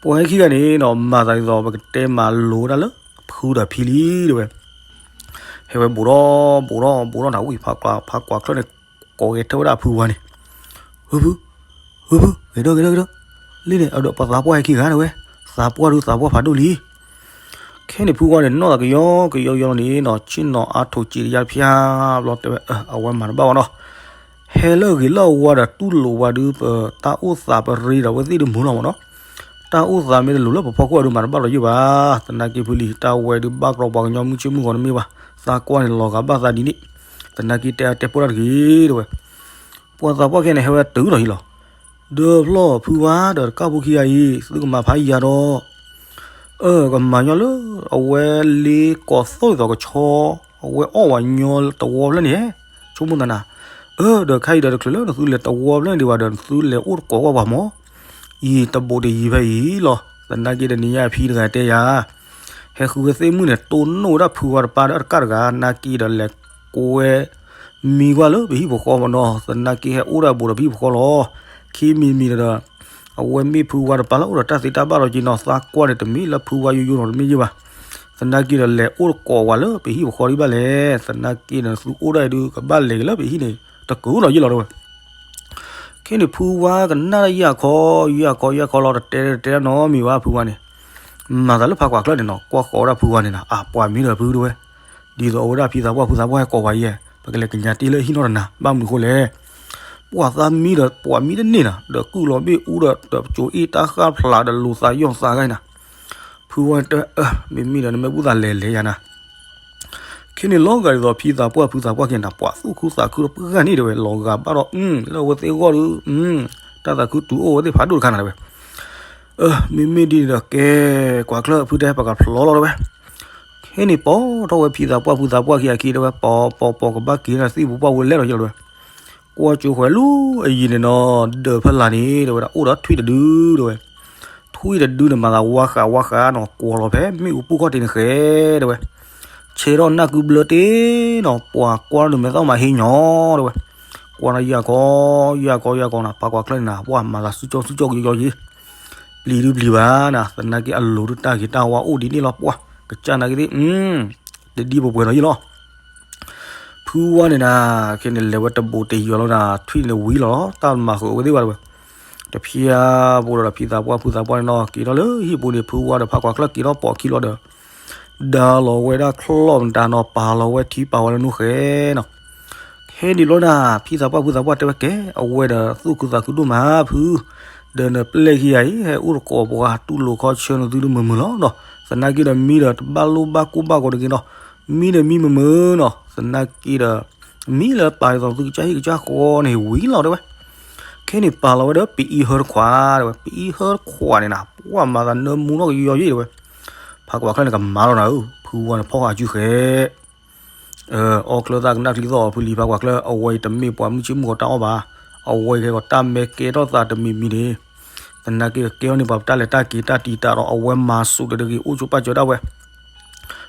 ပှၤဟဲခံဂၤန့ၣ်နီၤ မၤသးဒ်သိးပကတဲမၤလိတၢ်လၢ ဖုဒီးဖံလံတဲဝဲ, ဟဲဝဲဘူးထီၣ်ဘူးထီၣ်ဘူးထီၣ်နၤဝံၤ ဖးကွၢ်ချၢၣ်န့ၣ် ကိးဂဲၤထၢၣ်ဝဲဒၣ်ဖုဝါန့ၣ်, ဟုဖု ဟုဖု ဂဲၤဒီးဂဲၤဒီးဂဲၤဒီး, လံန့ၣ် အဒိးပသးပှၢ်ဟဲခံဂၤတဲဝဲ, သးပှၢ်ဒုးသးပှၢ်ဖးဒိၣ်လံ ခဲန့ၣ်ဖုဝါန့ၣ် နီၢ်သးကယီကယီကယီလီၤန့ၣ်နီၤ ဆ့ၣ်နီၤအါထိးစံးတယါတဖျါဘျီတဲဝဲ အဝဲမၤတဘၣ်ဘၣ်နီၤ, ဟဲလၢဂ့ၤလၢအဝါဒီးတူၢ်လိာ်ဝဲဒုး ပတၢ်အိၣ်သးပရ့ဒီးဝဲသ့ၣ်ဒုးမုာ်လီၤမးနီၤ, တၢ်အိၣ်သးမ့ၢ်တလိၤလၢပဖီခိၣ်အဒုးမၤတဘၣ်လီၤယုၢ်ဘၣ်, သနာ်က့ဖုလံ တၢ်ဝဲဒုးဘၣ်ကြီပှၤကညီမုၢ်ဆ့ၣ်မုၢ်ဂီၤတမ့ၢ်ဘၣ်, သးကွၢ်န့ၣ်လီၤဂာ်ဘၣ်သးဒ်န့ၣ်, သနာ်က့တဲအါတဲပှၢ်တၢ်တဂ့ၤတဲဝဲ, ပှၤသးပှၢ်ခဲန့ၣ် ဟဲဝဲတုၤလီၤဟံၣ်လီၤ ဒီးဖျီၣ်ဖုဝါဒီးတကၢ်ဖိခံဂၤအံၤ သုကမၤဖးယံၤဒီး, အၢ ကမၤညီလၢ အဝဲလ့ကိးသီၣ်ဒ်သိးကဆီ, အဝဲအီၣ်ဝဲညီတဝီဖျၢၣ်န့ၣ်, ဆိကမိၣ်သးနၤ, အၢ ဒီးခဲအံၤဒီးတချုးလၢနသုလဲၤတဝီဖျၢၣ်န့ၣ်ဒံးဘၣ်ဒီး နသုလဲၤအိၣ်တကိးကွၢ်ပှၤမၢ်, ယံၤတဘူးတယံၤဖဲအံၤလီၤ, သနာ်က့ဒီးနံၤညါဖံတဂၤတဲယၤ ဟဲဃုဝဲသ့ၣ်မုၣ်န့ၣ် တိၢ်နီၣ်ဝဲဒၣ်ဖုဝါတပၤဒီးအတကၢ်တဂၤ နာ်က့ဒီးလဲၤကိးဝဲ မံၤကွၢ်လၢပဟံၣ်ပဃီမးနီၤ, သနာ်က့ဟဲအိၣ်ဒၣ်ဘူးဒီးပဟံၣ်ပဃီလီၤ. ခံမံၤမံၤဒီး အဝဲမ့ၢ်ဖုဝါတပၤလၢအိၣ်ဒီးတၢ်သ့တၢ်ဘၣ်လီၤက့နီၤ, သးကွၢ်န့ၣ်တမ့ၢ်လၢဖုဝါယိယိနီၤတမ့ၢ်ယ့ၢ်ဘၣ်. သနာ်က့ဒီးလဲၤအိၣ်တကိးဝဲလၢပဟံၣ်ပဃီဒံးဘၣ်လဲၣ်. သနာ်က့ဒီးသုအိၣ်ဒၣ်အံၤဒုးကဘၣ်လဲၤက့ၤလၢပဟံၣ်န့ၣ် တကုၤလီၤယ့ၢ်လီၤတဲဝဲ. ခဲန့ၣ်ဖုဝါကနၣ်တၢ်ယၢ်ခီ ယၢ်ခီယၢ်ခီလီၤ တတဲတတဲတၢ်နီတမံၤဘၣ်ဖုဝါန့ၣ်. မၤသးလၢဖးကွၢ်ချၢၣ်န့ၣ်နီၤ ကွၢ်ဃီၤဝဲဒၣ်ဖုဝါန့ၣ်နီၤ အပှၤမံဒီးဖုတဲဝဲ ဒ်သိးအဝဲဒၣ်ဖံသးပှၢ်ဖုသးပှၢ်ဟဲကိးပှၤယဲ ပကလဲၤကညးတ့ၢ်လၢဟံၣ်နီၢ်တနၤ ဘၣ်မနုၤဃိလဲၣ်. ပှၤသးမံဒီးပှၤမံတန့ၢ်နီၤ ဒီးကုၢ်လီၤဘ့ၣ်အူဒီး ဒီးပစိၤအ့ၣ်တၢ်ဃၣ်ဖျါဒီးလိာ်သးယီၢ်သးဂၤနၤ. ဖုဝါတဲဝဲ မ့မ့ၢ်ဒီးနမ့ၢ်ဘူၣ်သးလဲၤလဲၤယၤနၤ. ခဲန့ၣ်လီၤဂာ်ဒ်သိးဖံသးပှၢ်ဖုသးပှၢ်က့ၤနၤ ပှၤသူၣ်ခုသးခုဒီးပှၢ်ဂၤန့ၣ်တဲဝဲ လီၤဂာ်ဘၣ်ဒီး လၢအဝဲသ့ၣ်အဂီၢ်ဒီး တၢ်သးခုတုၤအိၣ်ဝဲသ့ၣ်ဖးဒိၣ်တခါနၤတဲဝဲ. မ့မ့ၢ်ဒ်န့ၣ်ဒီးကဲ ကွၢ်ချၢၣ်ဖုတဲပကဖျီလီၤတဲဝဲ. ခဲန့ၣ်ပိာ်ထီၣ်ဝဲဖံသးပှၢ်ဖုသးပှၢ်ခံဂၤခံတဲဝဲ ပိာ်ပိာ်ပိာ်ကဘၣ်က့ၤနၤသံၣ်ပူၤပှၢ်ဝဲလဲၤလီၤယ့ၢ်လီၤတဲဝဲ. ကွၢ်ကၠိဃဲၤလၢအယံၤန့ၣ်နီၤ ဒၢးဖဲလၢ်န့ၣ်တဲဝဲဒၣ် အိၣ်ဒီးထွံၣ်တဒုတဲဝဲ. ထွံၣ်တဒုန့ၣ် မၤသးဝါဃးဝါဃးနီၤ ကွီၤလီၤဖဲမ့ၣ်အူပူၤခီၣ်ထံးန့ၣ်ဃဲတဲဝဲ. ဆဲးထီၣ်နၢ်ကုဘျၢတ့ၢ်နီၤ ပှၤကွၢ်ဒီးမဲာ်သၣ်မၤဟ့ညီတဲဝဲ. ကွၢ်ဒီးယၢ်ခီ ယၢ်ခီ ယၢ်ခီနၤ ပှၤကွၢ်ချၢၣ်န့ၣ်နၤ ပှၤမၤသးစုကၠီစုကၠီကယီယံၤ ပျံၤဒုပျံၤဘၣ်နၤ သနာ်က့အလိၤဒုတၢ်ဂ့ၤတၢ်ဝါအိၣ်ဒ်န့ၣ်လီၤ ပှၤကစၢ်နာ်က့သ့ၣ် တဒ်ပပှဲၤနီၤယ့ၢ်လီၤ. ဖုဝါန့ၣ်နၤ ခဲန့ၣ်လဲၤဝဲတဘူးတယီၤလီၤနၤ ထွံၣ်န့ၣ်ဝံၤလီၤ တၢ်မၤဃုာ်အဝဲသ့ၣ်ဘၣ်တဲဝဲ. တဖျါဘိဒီးဖံသးပှၢ်ဖုသးပှၢ်န့ၣ်နီၤ က့ၤထီၣ်လၢဟံၣ်ပူၤန့ၣ် ဖုဝါဒီးဖးကွၢ်ချၢၣ်က့ၤထီၣ်ပိာ်ခံလီၤဒီး ဒါလီၤဝဲဒၣ်ချီၣ်မတၤနီၤ ပာ်လီၤဝဲထံပာ်ဝဲလၢနူၢ်ဃဲနီၤ. ခဲန့ၣ်လီၤနၤ ဖံသးပှၢ်ဖုသးပှၢ်တဲဝဲကဲ အဝဲဒီးသူၣ်ခုသးခုဒိၣ်မးဖု ဒီးနပျဲၢ်ခံဂၤအံၤ ဟဲအိၣ်တကိးပှၤတူၢ်လိာ်ခီဆၢနသုဒုးမုာ်မုာ်လီၤနီၤ သနာ်က့ဒီးမံဒီးတဘၣ်လိၣ်ဘၣ်ကိၢ်ဘၣ်ဂီၤတဂ့ၤနီၤ မံဒီးမံမုာ်မုာ်နီၤ သနာ်က့ဒီး မံလၢပာ်ဒ်သိးသုကစၢ်ဟံၣ်ကစၢ်ဃီန့ၣ်ဝံၤလီၤတဲဝဲ. ခဲန့ၣ်ပာ်လီၤဝဲဒီး ပအံဟၢတခွး တဲဝဲ, ပအံဟၢတခွးန့ၣ်နၤ ပှၢ်မၤသးနၢမူနီၣ်ကယီယံၤ တဲဝဲ. ဖးကွၢ်ချၢၣ်န့ၣ် ကမၤလီၤနၤဧၢ, ဖုဝါန့ၣ်ဖီၣ်ဃာ်စုဃဲ အီၣ်ချၢသးကနၣ်ချံသီၣ်အီၤ ဖုလံၤဖးကွၢ်ချၢၣ်, အဝဲအံၤတမ့ၢ်ပှၤမုၢ်ဆ့ၣ်မုၢ်ဂီၤတၢ်အီၣ်ဘၣ်, အဝဲအံၤကဲကီးတၢ်မဲကဲထီၣ်သးတမံၤမံၤန့ၣ်, သနာ်က့ကဲထီၣ်န့ၢ်ပှၤပတၢ်လဲၤတၢ်က့ၤတၢ်တံာ်တာ်ဒီး အဝဲမၤစူၣ်တဂ့ၤ အိၣ်ကၠိပာ်စၢၤဒၣ်ဝဲ,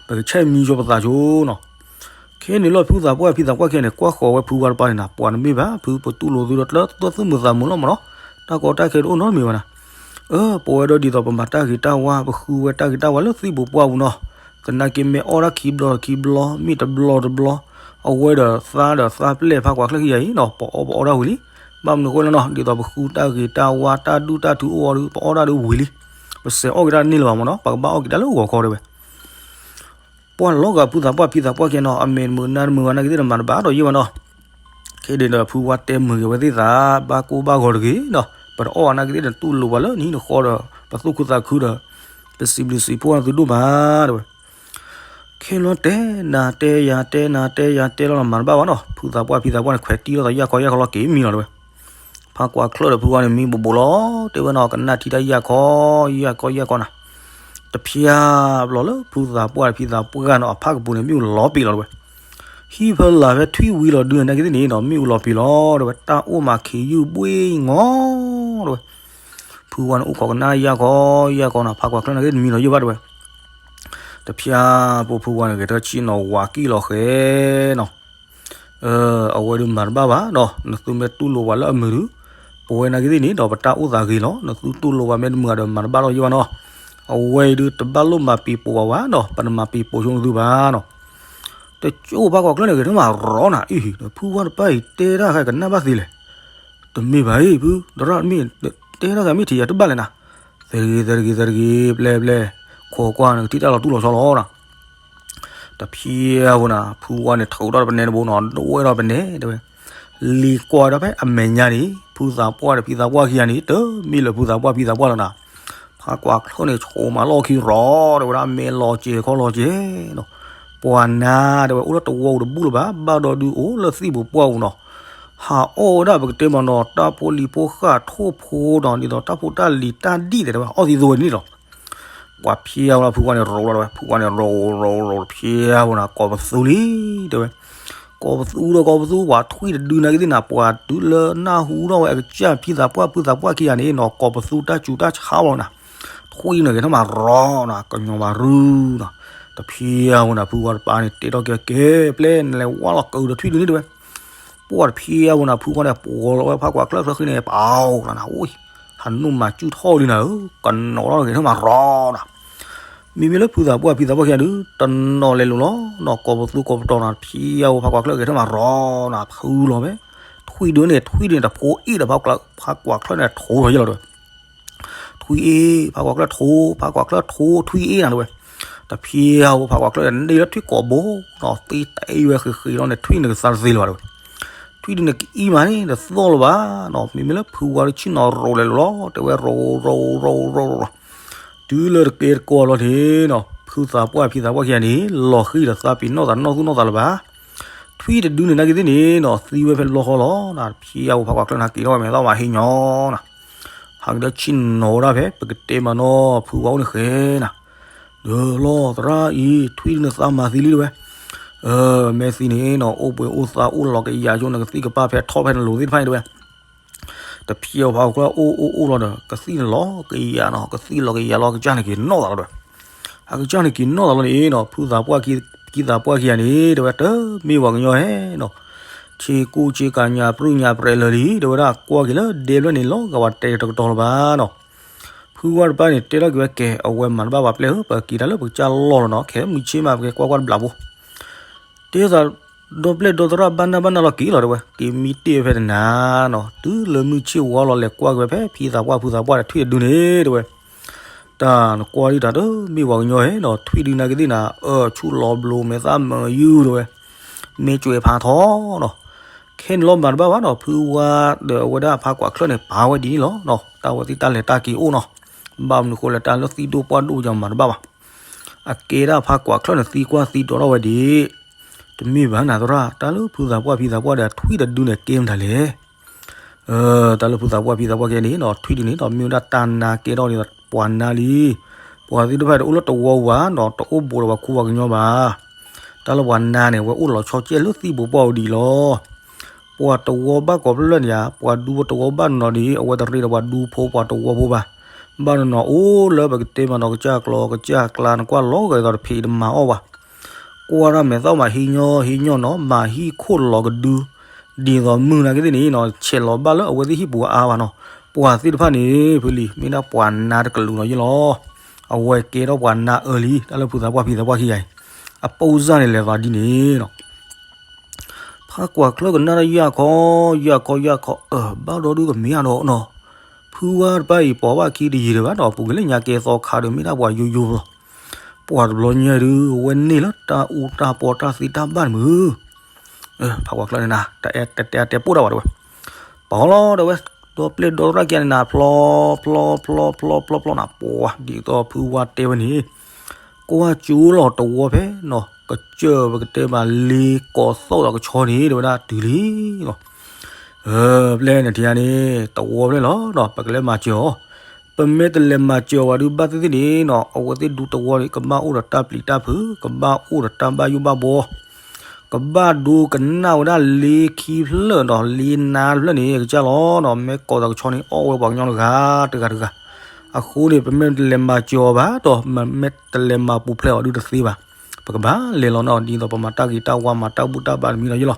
ပကဆဲးမံဆိပသးဆိနီၤ. ခဲန့ၣ်လီၤ ဖုသးပှၢ်ဖံသးပှၢ်ခံဂၤန့ၣ် ကွၢ်ဃီၤဝဲဖုဝါတပၤန့ၣ်နၤ ပှၤတမ့ၢ်ဘၣ် ဖုပတူၢ်လိာ်သုဒီးကျၢၤသူၣ်မုာ်သးမုာ်လီၤမးနီၤ, တၢ်ကီတၢ်ခဲတအိၣ်နီတမံၤဘၣ်နၤ. အၢ ပဝဲဒီးဒ်သိးပမၤတၢ်ဂ့ၤတၢ်ဝါ ပဃုဝဲတၢ်ဂ့ၤတၢ်ဝါလၢသံၣ်ပူၤပှၢ်ပူၤနီၤ, သနာ်က့မ့ၢ်အီၣ်တၢ်ခံဘျီတခံဘျီ မ့ၢ်တဘျီတဘျီ, အဝဲဒီးသါဒီးသါပျဲၢ်ဖးကွၢ်ချၢၣ်ခံဂၤအံၤနီၤ ပအီၣ်ပအီၣ်တၢ်ဝံၤလံ. ဘၣ်မနုၤအဃိလဲၣ်နီၤ ဒ်သိးပဃုတၢ်ဂ့ၤတၢ်ဝါ တၢ်ဒူၣ်တၢ်ထူအိၣ်အီၤဒီး ပအီၣ်တၢ်ဒီးဝံၤလံ, ပစဲးအီၣ်က့ၤတၢ်န့ၢ်လၢၤဘၣ်မးနီၤ ပကဘၣ်အီၣ်က့ၤတၢ်လၢဂီၤခီတဲဝဲ. ပှၢ်လီၤဂာ်ဖုသးပှၢ်ဖံသးပှၢ်ခံဂၤနီၤ အမဲာ်တမုာ်နါတမုာ်ဘၣ် နာ်က့သ့ၣ်ဒီးမၤတဘၣ်ဒီးယဲၢ်ဘၣ်နီၤ. ခဲဒၣ်ဒီးဖုဝါတဲမုာ်ဂ့ၤဝဲသ့ၣ်သး ဘၣ်ကိၢ်ဘၣ်ဂီၤတဂ့ၤနီၤ ပတအီၣ်ဘၣ် နာ်က့သ့ၣ်ဒီးတူၢ်လိာ်ပှၤလၢနဟံၣ်နဃီဒီး ပသူၣ်ခုသးခုဒီး ပစံးဘျုးစံးဖှိၣ်နၤသုဒိၣ်မးတဲဝဲ. ခဲလီၤတဲနၤတဲယၤ တဲနၤတဲယၤ တဲလီၤနၤမၤတဘၣ်ဘၣ်နီၤ ဖုသးပှၢ်ဖံသးပှၢ်န့ၣ် ခွဲးတံၢ်ထီၣ်သးယၢ်ခီယၢ်ခီလီၤက့ၤမံလီၤတဲဝဲ. ဖးကွၢ်ချၢၣ်ဒီးဖုဝါန့ၣ် မံဘူးဘူးလီၤ တဲဝဲနီၤ ကနၣ်ထံတၢ်ယၢ်ခီ ယၢ်ခီယၢ်ခီနၤ တဖျါဘျီလၢဖုသးပှၢ်ဖံသးပှၢ်နီၤ အဖၣ်ကပူၤန့ၣ် မ့ၣ်အူလီၤပံာ်လီၤတဲဝဲ. ဟံၣ်ဖဲလၢ်ဖဲထွံၣ်ဝံၤလီၤဒုးနာ်က့သ့ၣ်န့ၣ်နီၤ မ့ၣ်အူလီၤပံာ်လီၤတဲဝဲ တၢ်အိၣ်မးခံးယုၢ်ဘှ့ၣ်ငီၤတဲဝဲ. ဖုဝါန့ၣ်အိၣ်ခိးကနၣ်ယၢ်ခီ ယၢ်ခီနီၤ ဖးကွၢ်ချၢၣ်နာ်က့တမံလီၤယိၣ်ဘၣ်တဲဝဲ. တဖျါဖိဖုဝါန့ၣ် ဂဲၤထၢၣ်ဆ့ၣ်နီၤဝးကံၣ်လီၤဃဲနီၤ အဝဲဒုးမၤတဘၣ်ဘၣ်နီၤ နသုမ့ၢ်တူၢ်လိာ်ပှၤလၢအမုာ်ဒုး ပဝဲနာ်က့သ့ၣ်န့ၣ်ဒီး ပတၢ်အိၣ်သးဂ့ၤလီၤ နသုတူၢ်လိာ်ပှၤမ့ၢ်တမုာ်ဒီးမၤတဘၣ်လီၤယိၣ်ဘၣ်နီၤ. အဝဲအံၤဒုးတဘၣ်လိၣ်မၤပံၤပိာ်ဘၣ်ဝဲနီၤ ပတမၤပံၤပိာ်ဆိနသုဘၣ်နီၤ. တကၠိဖးကွၢ်ချၢၣ်န့ၣ် ဂဲၤထၢၣ်မးရီနၤ အံၤ ဖုဝါတပၢ်အံၤတဲတၢ်ဃဲကနၣ်ဘၣ်သ့လဲၣ်. တမ့ၢ်ဘၣ်အံၤ ဖု သရၣ်မ့ၢ်တဲတၢ်ဃဲမ့ၢ်ထံၣ်ယၤတဘၣ်လဲၣ်နၤ. သဂ့ၤသဂ့ၤသဂ့ၤ ပျဲပျဲ ခိးကွၢ်နကထံၣ်တၢ်လီၤတူၢ်လီၤဆီလီၤနၤ. တဖျါဝဲနၤ ဖုဝါန့ၣ် ထုးထီၣ်ဒီးပနဲတဘိနီၤ ဒိၣ်ဝဲဒီးပနဲတဲဝဲ. လံၤကွၢ်ဒီးဖဲအမဲာ်ညါန့ၣ် ဖုသးပှၢ်ဒီးဖံသးပှၢ်ခံဂၤန့ၣ် တမ့ၢ်လၢဖုသးပှၢ်ဖံသးပှၢ်လီၤနၤ. ဖးကွၢ်ချၢၣ်န့ၣ် ဆိးမးလီၢ်ခံရီၤတဲဝဲဒၣ် မဲာ်လီၤစဲၤခီလီၤစဲၤနီၤ. ပှၤနၤတဲဝဲ အိၣ်လၢတဝီပူၤတဘူၣ်လၢၤဘၣ် ဘၣ်ဒီးဒုးအိၣ်လၢသံၣ်ပူၤပှၢ်ပူၤနီၤ. ဟးအီၣ်ဝဲဒၣ်ပကတဲမးနီၤ တၢ်ဖိလံၤဖိဃၢ်ထိၣ်ဖိနီၤ ဒ်သိးတၢ်ဖိတၢ်လံၤတၢ်ဒံၣ်တဲဝဲ အီၣ်သံသိဝဲန့ၣ်လီၤ. ပှၤဖျါဝဲလီၤ ဖုဝါန့ၣ်ရိးလီၤတဲဝဲ ဖုဝါန့ၣ်ရိးရိးရိးတဖျါဝဲနၤ ကိးပသူလံ တဲဝဲ. ကိးပသူဒီးကိးပသူ ပှၤထွံၣ်တဒုနာ်က့သ့ၣ်နၤ ပှၤတုၤလၢနၢ်ဟူထီၣ်ဝဲအကစၢ်ဖံသးပှၢ်ဖုသးပှၢ်ခံဂၤန့ၣ်နီၤ ကိးပသူတၢ်စူၤတၢ်ဆါလီၤနၤ. ထွံၣ်န့ၣ်ဂဲၤထီၣ်မးရီနၤ ကညီၤဘၣ်ရူနၤ. တဖျါဝဲနၤ ဖုဝါတပၢ်န့ၣ် တဲထီၣ်က့ၤကဲ ပျဲနလဲၤဝါလီၤကၢဒီးထွံၣ်ဒုန့ၣ်တဲဝဲ. ပှၤတဖျါဝဲနၤ ဖုဝါန့ၣ် ပိာ်လီၤဝဲဖးကွၢ်ချၢၣ်ချၢဃံန့ၣ် ပၢ်အိၣ်ကျါနၤ အိၣ် ဟးနူၣ်မၤစူၣ်ထီၣ်လံနၤဧၢ ကနီၤထီၣ်ဂဲၤထီၣ်မးရီနၤ. မ့မ့ၢ်လၢဖုသးပှၢ်ဖံသးပှၢ်ခံဂၤဒုး တနီၤလဲၤလိၤလီၤနီၤ ကိးပသူကိးပတီၤနၤ တဖျါဝဲဖးကွၢ်ချၢၣ်ဂဲၤထီၣ်မးရီနၤ ဖုလီၤဝဲ. ထွံၣ်ဒုန့ၣ် ထွံၣ်ဒုန့ၣ် တဖိအ့ၣ်ဒီးဖးကွၢ်ချၢၣ်န့ၣ် ထိးလီၤယဲလီၤတဲဝဲ. ထွံၣ်အ့ၣ် ဖးကွၢ်ချၢၣ်ထိး ဖးကွၢ်ချၢၣ်ထိး ထွံၣ်အ့ၣ်နၤတဲဝဲ. တဖျါဝဲဖးကွၢ်ချၢၣ်န့ၣ် န့ၢ်လၢထွံၣ်ကိာ်ဘိနီၤ သ့တအ့ၣ်ဝဲဃ့ဃ့လီၤန့ၣ် ထွံၣ်န့ၣ်ကသါတသ့လၢၤဘၣ်တဲဝဲ. ထွံၣ်ဒုန့ၣ်ကအံၣ်မးန့ၣ် တသီၣ်လၢၤဘၣ်နီၤ မ့မ့ၢ်လၢဖုဝါဒုးဆ့ၣ်နီၤရိးလဲၤလိၤလီၤ တဲဝဲရိးရိးရိးရိးရိး တုၤလၢတကဲတကီဘျီန့ၣ်နီၤ ဖုသးပှၢ်ဖံသးပှၢ်ခံဂၤန့ၣ် လီၤဃံဒီးသးပ့ၤနီၣ်သးနီၢ်သူၣ်နီၢ်သးလၢၤဘၣ်. ထွံၣ်တဒုန့ၣ် နာ်က့သ့ၣ်န့ၣ်နီၤ သံဝဲဖဲတဘျီဃီလီၤနၤ တဖျါဝဲဖးကွၢ်ချၢၣ်န့ၣ် ဟးက့ၤထီၣ်ဝဲမဲာ်သီၣ်မးဟ့ၣ်ညီနၤ ဟးက့ၤဒီးဆ့ၣ်နီၤဝဲဒၣ်ဖဲ ပကတဲမးနီၤဖုဝါအိၣ်န့ၣ်ဃဲနၤ ဒီးလီၤသရၣ်အံၤ ထွံၣ်ဒုန့ၣ်သးမၤသံလံတဲဝဲ. မ့ၢ်သံန့ၣ်နီၤ အိၣ်ဘှံးအိၣ်သါအိၣ်လီၤကယၤယိနကသံၣ်ကပၤဖဲထီၣ်ဖဲနလိၤသ့ၣ်တဖၣ်န့ၣ်တဲဝဲ. တဖျါဝဲဖးကွၢ်ချၢၣ်အိၣ်အိၣ်အိၣ်လီၤဒီး ကသံၣ်န့ၣ်လီၤကယၤနီၤ ကသံၣ်လီၤကယၤလီၤ ကစၢ်န့ၣ်က့ၤနီၣ်သးလီၤတဲဝဲ. အကစၢ်န့ၣ်က့ၤနီၣ်သးလီၤန့ၣ်နီၤ ဖုသးပှၢ်ခံသးပှၢ်ခံဂၤန့ၣ် တဲဝဲ တမ့ၢ်ပှၤကညီဧဲနီၤ ဆ့ကူဆ့ကၤညါပြူၢ်ညါပြဲးလၢာ်လံ တဲဝဲဒၣ် ကွၢ်က့ၤလၢဒဲဖျၢၣ်န့ၣ် လီၤဂာ်ဝဲတဲတကတီၤလၢၤဘၣ်နီၤ. ဖုဝါတပၢ်န့ၣ် တဲထီၣ်က့ၤဝဲကဲ အဝဲမၤတဘၣ်ပှၤပျဲၢ်ဧၢ ပက့ၤတၢ်လၢပကစၢ်လီၢ်လီၤနီၤ ခဲမုၢ်ဆ့ၣ်မး ပကဲကွၢ်ကွၢ်တဘျီဖိ တဲသး ဒီပျဲၢ်ဒီသရၣ်ဘၣ်နၢ်ဘၣ်နၢ်လီၤက့ၤလီၤတဲဝဲ က့ၤမံတ့ၢ်ဖဲတနၤနီၤ တုၤလၢမုၢ်ဆ့ၣ်ဝါလီၤလဲၤကွၢ်က့ၤဝဲဖဲဖံသးပှၢ်ဖုသးပှၢ်ဒီးထွံၣ်တဒုန့ၣ်တဲဝဲ. တၢ်နကွၢ်ဒံးတၢ်တမ့ၢ်ပှၤကညီဧဲနီၤ ထွံၣ်ဒုနာ်က့သ့ၣ်နၤ အၢဆူၣ်လီၤဘျိးမဲာ်သၣ်မၢယုၢ်တဲဝဲ မ့ၢ်ကွဲးဖးထီနီၤ. ခဲန့ၣ်လီၤမၤတဘၣ်ဘၣ်နီၤ ဖုဝါဒီးအဝဲဒၣ်ဖးကွၢ်ချၢၣ်န့ၣ် ပာ်ဝဲဒ်န့ၣ်လီၤနီၤ တၢ်ဝဲသ့ၣ်တၢ်လဲၤတၢ်က့ၤအိၣ်နီၤ. ဘၣ်မနုၤဃိလဲၣ်တၢ်လၢသံၣ်ဒိၣ်ပှၢ်ဒိၣ်ယမၤတဘၣ်ဘၣ်. အကဲဒၣ်ဖးကွၢ်ချၢၣ်န့ၣ်သံကွၢ်သံဒိးထီၣ်ဝဲဒ် တမ့ၢ်ဘၣ်နၤသရၣ် တၢ်လၢဖုသးပှၢ်ဖံသးပှၢ်ဒီးထွံၣ်တဒုန့ၣ်ကဲမတၤလဲၣ်. တၢ်လၢဖုသးပှၢ်ဖံသးပှၢ်ခံဂၤန့ၣ်နီၤ ထွံၣ်ဒုန့ၣ်ဒီး မ့ၢ်ဝဲဒၣ်တၢ်နါကဲထီၣ်န့ၣ်ဒီးပှၤနါလံ. ပှၤသ့ၣ်တဖၣ်တအိၣ်လၢတဝီပူၤဘၣ်နီၤ, တအိၣ်ဘူးဒီးပှၤခူပှၤကညီဘၣ်. တၢ်လၢပှၤနါန့ၣ် အဝဲအိၣ်လီၤဆီကဲလၢသံၣ်ပူၤပှၢ်ပူၤဒ်အံၤလီၤ. ပှၤတဝီဘၣ်ကိးဖျၢၣ်န့ၣ်ဧါ, ပှၤဒူဖိတဝီဘၣ်နီၤနီၤဒီး အဝဲတရ့ဒီးပှၤဒူဖိပှၤတဝီဖိဘၣ်. ဘၣ်နီၤနီၤအိၣ်လၢပကတဲမးနီၤ ကစၢ်ကျီကစၢ်ကျါန့ၣ် ကွၢ်လီၤဂာ်ဒ်သိးတဖံးတမၤအီၣ်ဘၣ်. ကွၢ်တၢ်မဲာ်သၣ်မးဟံးညီဟံးညီနီၤ, မၤဟံၣ်ခိၣ်လီၤကဒု, ဒ်သိးမုၢ်နၤက့သ့ၣ်န့ၣ်နီၤ ဆဲးလီၤဘၣ်လၢအဝဲသ့ၣ်ဟံၣ်ပူၤအါဘၣ်နီၤ. ပှၤသ့ၣ်တဖၣ်န့ၣ် ဖုလံၤ မ့ၢ်ဒၣ်ပှၤနါတကလုာ်နီၤယ့ၢ်လီၤ. အဝဲကဲထီၣ်ပှၤနါအၢလံ တၢ်လၢဖုသးပှၢ်ဖံသးပှၢ်ခံဂၤအံၤ, အပိၢ်စၢ်န့ၣ်လဲၤသးဒ်န့ၣ်နီၤ. ဖးကွၢ်ချၢကနၣ်တၢ်ယၢ်ခီ, ယၢ်ခီယၢ်ခီ, အၢ ဘၣ်ဒီဒုကမ့ၢ်အါဒီးနီၤ. ဖုဝါတဖၣ်အံၤပိာ်ဘၣ်ခံတယံၤတဘၣ်ဒီး ပူၤက့ၤလၢညါကဲသီခါဒီး မ့ၢ်ဒၣ်ပှၤယိယိလီၤ. ပှၤတဘျီညါဒုး အဝဲန့ၢ်လၢတၢ်အူတၢ်ပီတၢ်သံတၢ်ဘၣ်န့ၣ်မုၢ်. ဖးကွၢ်ချၢန့ၣ်နၤ တတဲတဲတဲပိၢ်တၢ်ဘၣ်တဲဝဲ. ပှၤလီၤတဲဝဲ, ဒီပျဲၢ်ဒီသရၣ်ခံဂၤန့ၣ်နၤ ဖျီ ဖျီ ဖျီ ဖျီ ဖျီ ဖျီနၤ ပှၤဒ်သိးဖုဝါတဲဝဲန့ၣ် ကွၢ်ကၠိလီၤတဝီဖဲနီၤ ကစၢၢ်ပကတဲဘၣ်လ့ကိးသီၣ်ဒီးကဆီန့ၣ် တဲဝဲဒၣ်တုၤလံလီၤ. ပျဲၢ်န့ၣ်ထံဂၤန့ၣ် တဝီဖျဲၣ်လီၤနီၤ ပကလဲၤမၤစၢၤအီၤ. ပမ့ၢ်တလဲၤမၤစၢၤဝဲဒုး ဘၣ်သ့ၣ်သ့ၣ်န့ၣ်နီၤ အဝဲသ့ၣ်ဒူတဝီန့ၣ် ကဘၣ်အိၣ်ဒီးတၢ်ပျံၤတၢ်ဖုး ကဘၣ်အိၣ်ဒီးတၢ်ဘၣ်ယိၣ်ဘၣ်ဘှီ ကဘၣ်ဒိကနၣ်ဝဲဒၣ်လ့ခံဖျၢၣ်ဒီးလ့နါဖျၢၣ်န့ၣ် ကစၢ်လီၤနီၤ မ့ၢ်ကိးသီၣ်ကဆီန့ၣ် အီၣ်ဝဲပှၤကညီတဂၤတဂၤတဂၤ. အဃိန့ၣ် ပမ့ၢ်တလဲၤမၤစၢၤအီၤဘၣ်ဒီး မ့ၢ်တလဲၤမၤပူၤဖျဲးအီၤဒုးတသ့ဘၣ်. ပကဘၣ်လဲၤလီၤနီၤ ဒ်သိးပမၤတၢ်ဂ့ၤတၢ်ဝါ မၤတၢ်ဘူၣ်တၢ်ဘါတမံၤလီၤယ့ၢ်လီၤ.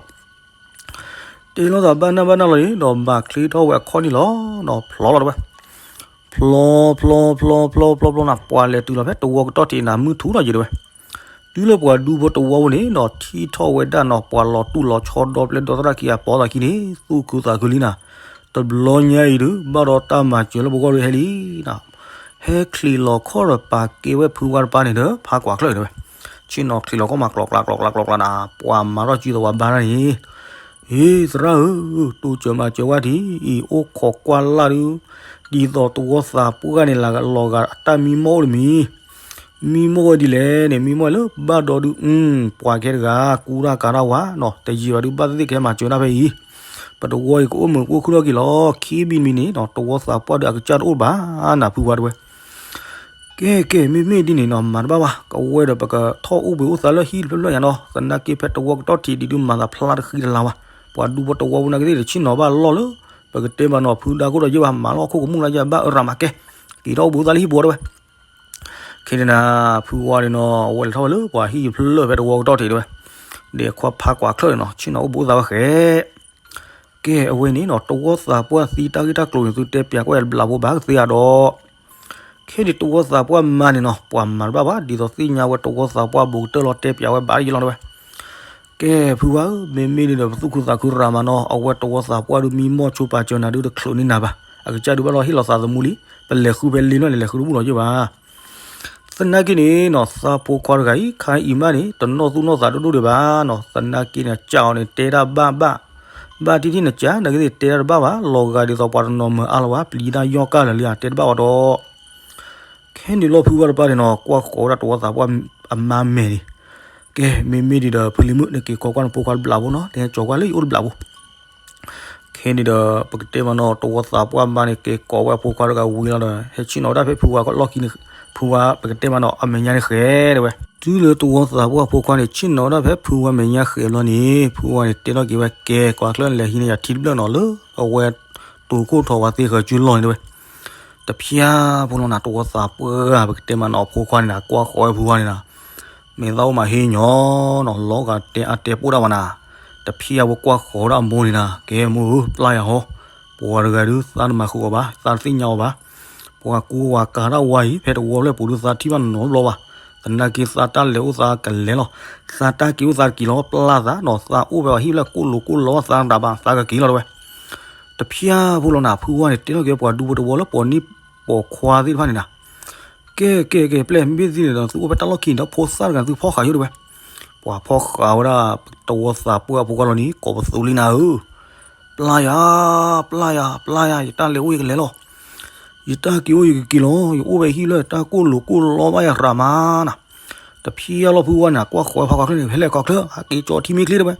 တဲလိာ်သးဘၣ်နၢ်ဘၣ်နၢ်လီၤန့ၣ် ဒီးဘၣ်ချ့ထီၣ်ဝဲအခီၣ်န့ၣ်လီၤနီၤ ဖျီလီၤတဲဝဲ. ဖျီ ဖျီ ဖျီ ဖျီ ဖျီ ဖျီနၤ ပှၤလဲၤတုၤလီၤဖဲတဝီကတီၢ်ထံးနၤ မုၢ်ထူၣ်ထီၣ်ယံၤတဲဝဲ. တုၤလၢပှၤဒူဖိတဝီဖိန့ၣ်နီၤ ထံၣ်ထီၣ်ဝဲဒၣ်နီၤ ပှၤလီၤတူၢ်လီၤဆီဒီပျဲၢ်ဒီသရၣ်ခံဂၤပိာ်သးခံန့ၣ် သူၣ်ခုသးခုလံနၤ. တဘျီညါအံၤဒုး ဘၣ်ဒီးတၢ်မၤစၢၤလၢပဂီၢ်ဒုးဟဲလံနၤ. ဟဲချံးလီၤခီၣ်ဒီးပာ်ကဲဝဲဖုဝါတပၤန့ၣ်ဒီး ဖးကွၢ်ချၢတဲဝဲ. ဆ့ၣ်နီၤချံးလီၤခီၣ်မး ကျီၤကျါကျီၤကျါကျီၤကျါနၤ ပှၤမၤထီၣ်စုသဝးဘါန့ၣ် ဟ့ သရၣ်ဧၢ, တိစၢၤမၤစၢၤဝဲဒ်အံၤ အိၣ်ခိးကွၢ်လၢ်ဒုး ဒ်သိးတဝီသးပှၢ်န့ၣ် လီၤဂာ်အတၢ်မံမီၢ်အိၣ်တမံၤ, မံမီၢ်ဝဲဒ်လဲၣ်န့ၣ် မံမီၢ်လၢဘၣ်ဒီဒုး အု ပှၤခဲတဂၤ ကူတၢ်ကၤတၢ်ဝါနီၤ တယံာ်ဘၣ်ဒုး ဘၣ်သ့ၣ်သ့ၣ်ကဟဲမၤစၢၤတၢ်ဖဲအံၤ, ပတဝီအံၤကအိၣ်မုာ်အိၣ်ခုၣ်ထီၣ်က့ၤလီၤ. ခံဘျီမံၤန့ၣ်နီၤ တဝီသးပှၢ်ဒုးအကစၢ်တအိၣ်ဘၣ်နၤ ဖုဝါတဲဝဲ. ကဲကဲ မ့မ့ၢ်ဒ်န့ၣ်နီၤ မၤတဘၣ်ဘၣ်, ကဝဲဒီးပကထီၣ်အိၣ်ဘှံးအိၣ်သါလၢဟံၣ်တဖျၢၣ်ဖျၢၣ်ညါနီၤ, သနာ်က့ဖဲတဝီကတီၢ်ထံးဒ်ဒုးမၤသးဖျါတဃံတလၤဘၣ်, ပှၤဒူဖိတဝီဖိနာ်က့သ့ၣ်တဆ့ၣ်နီၤဘၣ်လီၢ်လၢ ပကတဲမးနီၤ ဖုဒါခိၣ်ဒီးယဲၢ်ဘၣ် မၤလီၢ်ခိၣ်ကမူၣ်လၢယဘၣ်အၢရၤမးကဲ, က့ၤထီၣ်အိၣ်ဘှံးအိၣ်သါလၢဟံၣ်ပူၤတဲဝဲ. ခဲန့ၣ်နၤ ဖုဝါန့ၣ်နီၤ အဝဲလဲၤထီၣ်ဝဲလၢပှၤဟံၣ်တဖျၢၣ်ဖဲတဝီကတီၢ်ထံးတဲဝဲ, ဒီးခွါဖးကွၢ်ချၢၣ်န့ၣ်နီၤ ဆ့ၣ်နီၤအိၣ်ဘှံးအိၣ်သါဝဲဃဲ ကဲအဝဲန့ၣ်နီၤ တဝီသးပှၢ်သံတၢ်ဂ့ၢ်တၢ်ကျိၤန့ၣ် သုတဲပၠးကွၢ်ယၤတဘျးဖိဘၣ်ကသ့ဧါဒီး, ခဲန့ၣ်တဝီသးပှၢ်မါန့ၣ်နီၤ ပှၤမၤတဘၣ်ဘၣ် ဒ်သိးသ့ၣ်ညါဝဲတဝီသးပှၢ်ဘူးကတၢၢ်လီၤ တဲပၠးဝဲဘၣ်ယလီၤတဲဝဲ. ကဲဖုဝါဧၢ မ့မ့ၢ်ဒ်ဒီးပသူၣ်ခုသးခုရၤမးနီၤ အဝဲတဝီသးပှၢ်ဒုးမံမီၢ်ဆိပာ်စၢၤနၤဒုးတချုးန့ၢ်နၤဘၣ်, အကစၢ်ဒုးဘၣ်လီၤဟ့ၣ်လီၤသးသမူလံ, ပလဲၤဃုဖဲလ့နီၣ်န့ၣ် လဲၤဃုတဘူၣ်လီၤယိၣ်ဘၣ်. သနာ်က့န့ၣ်နီၤ သးဖိခွါတဂၤအံၤ ခါအံၤမးန့ၣ် တနီၣ်သူၣ်နီၣ်သးဒိၣ်ဒိၣ်ဒံးဘၣ်နီၤ, သနာ်က့န့ၣ် ကးအီၤန့ၣ် တဲတၢ်ဘၣ်ဘၣ်, ဘၣ်ထံၣ်ထံၣ်နကး နကသ့ၣ်တဲတၢ်တဘၣ်ဘၣ်, လီၤဂာ်ဒ်သိးပှၤတနီၤမၢၤအါလီၤဘၣ်, ပျံၤတၢ်ယီၢ်ကၢ်လၢာ်လံဧါ တဲတဘၣ်ဘၣ်ဒီး ခဲန့ၣ်လီၤဖုဝါတပၤန့ၣ်နီၤ ကွၢ်ဃီၤဝဲဒၣ်တဝီသးပှၢ်အမါမဲာ်န့ၣ်, ကဲ မ့မ့ၢ်ဒ်ဒီးဖုလံၤမုၣ်န့ၣ် က့ၤကိးကွၢ်နဖိခွါတဘျးဖိနီၤ, နဟဲကၠီၤကွၢ်လၢယအိၣ်တဘျးဖိ ခဲန့ၣ်ဒီး ပကတဲမးနီၤ တဝီသးပှၢ်မါန့ၣ် က့ၤကိးဝဲအဖိခွါတဂၤဝံၤလီၤဒီး ဟဲဆ့ၣ်နီၤဝဲဒၣ်ဖဲဖုဝါလီၢ်ခံန့ၣ်, ဖုဝါပကတဲမးနီၤ အမဲာ်ညါန့ၣ်ဃဲတဲဝဲ. တုၤလၢတဝီသးပှၢ်အဖိခွါန့ၣ် ဆ့ၣ်နီၤဝဲဒၣ်ဖဲဖုဝါမဲာ်ညါဃဲလီၤန့ၣ် ဖုဝါန့ၣ်တဲထီၣ်က့ၤဝဲ ကဲ ကွၢ်ချၢၣ် လဲၤဟံးန့ၢ်ယၤထံတဖျၢၣ်နီၤ လၢအဝဲတိၤခိၣ်ထီၣ်ဝဲသ့ဃၢၤစုလီၢ်န့ၣ်တဲဝဲ. တဖျါဖိလီၤနၤ တဝီသးပှၢ် ပကတဲမးနီၤ အဖိခွါန့ၣ်နၤ ကွၢ်ဃီၤဝဲဖုဝါန့ၣ်နၤ မဲာ်သၣ်အိၣ်မးဟ့ၣ်ညီနီၤ လီၤဂာ်တဲအါတဲပိၢ်ဒၣ်မးနၤ, တဖျါဝဲကွၢ်ဃီၤဝဲဒၣ်အမိၢ်န့ၣ်နၤ ကဲမိၢ်ဧၢ ပျၢ်ယၤဟီ, ပှၤတဂၤဒုး သးတမၤဃုာ်အီၤဘၣ် သးတသ့ၣ်ညါအီၤဘၣ်, ပှၤကူဝဲကၤတၢ်ဝါအံၤ ဖဲတဝီဖျၢၣ်ပူၤဒုး သးထံၣ်ဘၣ်နီတဘျီဘၣ်, သနာ်က့သးတၢ်လဲၤအိၣ်သးကလဲၤလီၤ, သးတၢ်က့ၤအိၣ်သးတက့ၤလီၤ ပျၢ်သးနီၤ သးအိၣ်ဖဲပှၤဟံၣ်ဖျၢၣ်ကိၣ်လိာ်ကိၣ်လီၤ သးတရးဘၣ် သးကက့ၤလီၤတဲဝဲ. တဖျါဖိလီၤနၤ ဖုဝါန့ၣ် တဲထီၣ်က့ၤပှၤဒူဖိတဝီလၢပိာ်နံၣ်ပိာ်ခွါသ့ၣ်တဖၣ်န့ၣ်နၤ ကဲ ကဲ ကဲ ပျဲၢ် မ့ၢ်သ့န့ၣ်ဒီး သုအိၣ်ဖဲတၢ်လီၢ်ခံန့ၣ်ဒီး ဖိသၣ်တဂၤ သုဖီၣ်ဃာ်ယိၣ်တဲဝဲ. ပှၤဖီၣ်ဃာ်ဝဲဒၣ် တဝီသးပှၢ်အဖိခွါလီၤန့ၣ် ကိးပသူလံနၤဧၢ, ပျၢ်ယၤ, ပျၢ်ယၤ, ပျၢ်ယၤ, ယတၢ်လဲၤအိၣ်ယကလဲၤလီၤ, ယတၢ်က့ၤအိၣ်ယကက့ၤလီၤ, ယအိၣ်ဖဲဟံၣ်လၢ တၢ်ကိၣ်လိာ်ကိၣ်လီဘၣ်ယၤရးမးနၤ. တဖျါလီၤဖုဝါန့ၣ် ကွၢ်ဃီၤဝဲဖးကွၢ်ချၢၣ်န့ၣ် ဖဲလဲၣ်ကွၢ်ချၢၣ် ဟးက့ၤကၠီထံမ့ၢ်ချ့တဲဝဲ.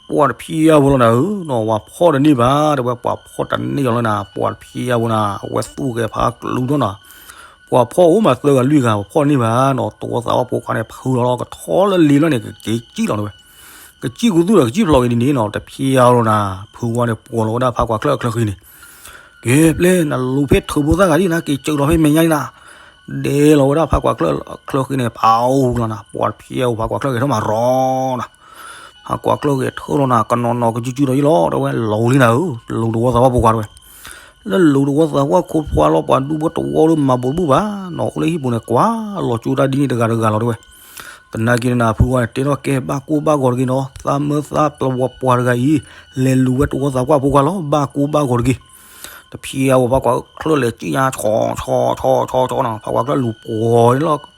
ပှၤတဖျံအါဖိလီၤနၤဧၢ, နီၢ်ဝၤဖီၣ်တန့ၢ်ဘၣ် တဲဝဲ, ပှၤဖီၣ်တန့ၢ်အီၤလၢနၤ, ပှၤတဖျံအါဖိနၤ, အဝဲသူၣ်ဂဲၤဖးကလူၤထီၣ်နၤ, ပှၤဖီၣ်အိၣ်မးသၢဂၤလွံၢ်ဂၤ ပှၤဖီၣ်တန့ၢ်ဘၣ်နီၢ်, တဝီသးပှၢ်ဖိခွါန့ၣ် ဖုလီၤလီၤ ကထီလၢလ့လီၤန့ၣ် ကက့ၤကံၣ်လီၤတဲဝဲ, ကစံၣ်ကူသူၣ်ဒီးကစံၣ်ဖျိးက့ၤဒ်န့ၣ်နီၢ်, တဖျံအါဖိလီၤနၤ, ဖုဝါန့ၣ် ပှီၤလီၤဝဲဒၣ်ဖးကွၢ်ချၢၣ်အချၢဃံန့ၣ် က့ၤပျဲနလူၤဖဲထုးဖိသၣ်ဂၤဒ်နၤ, က့ၤစၢၤလီၤဖဲမဲာ်ညါဒ်နၤ, ဒဲလီၤဝဲဒၣ်ဖးကွၢ်ချၢၣ်ချၢဃံန့ၣ် ဖးအိၣ်လီၤနၤ, ပှၤတဖျံအါဖိဖးကွၢ်ချၢၣ်ဂဲၤထီၣ်မးရီနၤ, ဖးကွၢ်ချၢၣ်ဂဲၤထီၣ်လီၤနၤ, ကနီၤနီၤကစုစုဒီးယလီၤ တဲဝဲ, လီၤလံနၤဧၢ, လူၤတဝီသးပှၢ်ဖိခွါတဲဝဲ, လၢလူၤတဝီသးပှၢ်ဖိခွါလီၤ ပှၤဒူဖိတဝီလၢမၤဘူးတဘူၣ်ဘၣ်နီၢ်, အိၣ်လၢဟံၣ်ပူၤန့ၣ် ကွၢ်လီၤကၠိတၢ်ဒ်န့ၣ်တဂၤတဂၤလီၤတဲဝဲ သနာ်က့န့ၣ်နၤ ဖုဝါန့ၣ် တဲထီၣ်ကဲဘၣ်ကိၢ်ဘၣ်ဂီၤတဂ့ၤနီၢ်, သးမၢသးပှၢ်ပှၤတဂၤအံၤ လဲၤလူၤဝဲတဝီသးပှၢ်ဖိခွါလီၤ ဘၣ်ကိၢ်ဘၣ်ဂီၤတဂ့ၤ, တဖျံအါဖိဖးကွၢ်ချၢၣ်လဲၤကံၣ်ညါဆီဆီဆီဆီနီၢ်, ဖးကွၢ်ချၢၣ်လူၤပှီၤန့ၣ်လီၤ,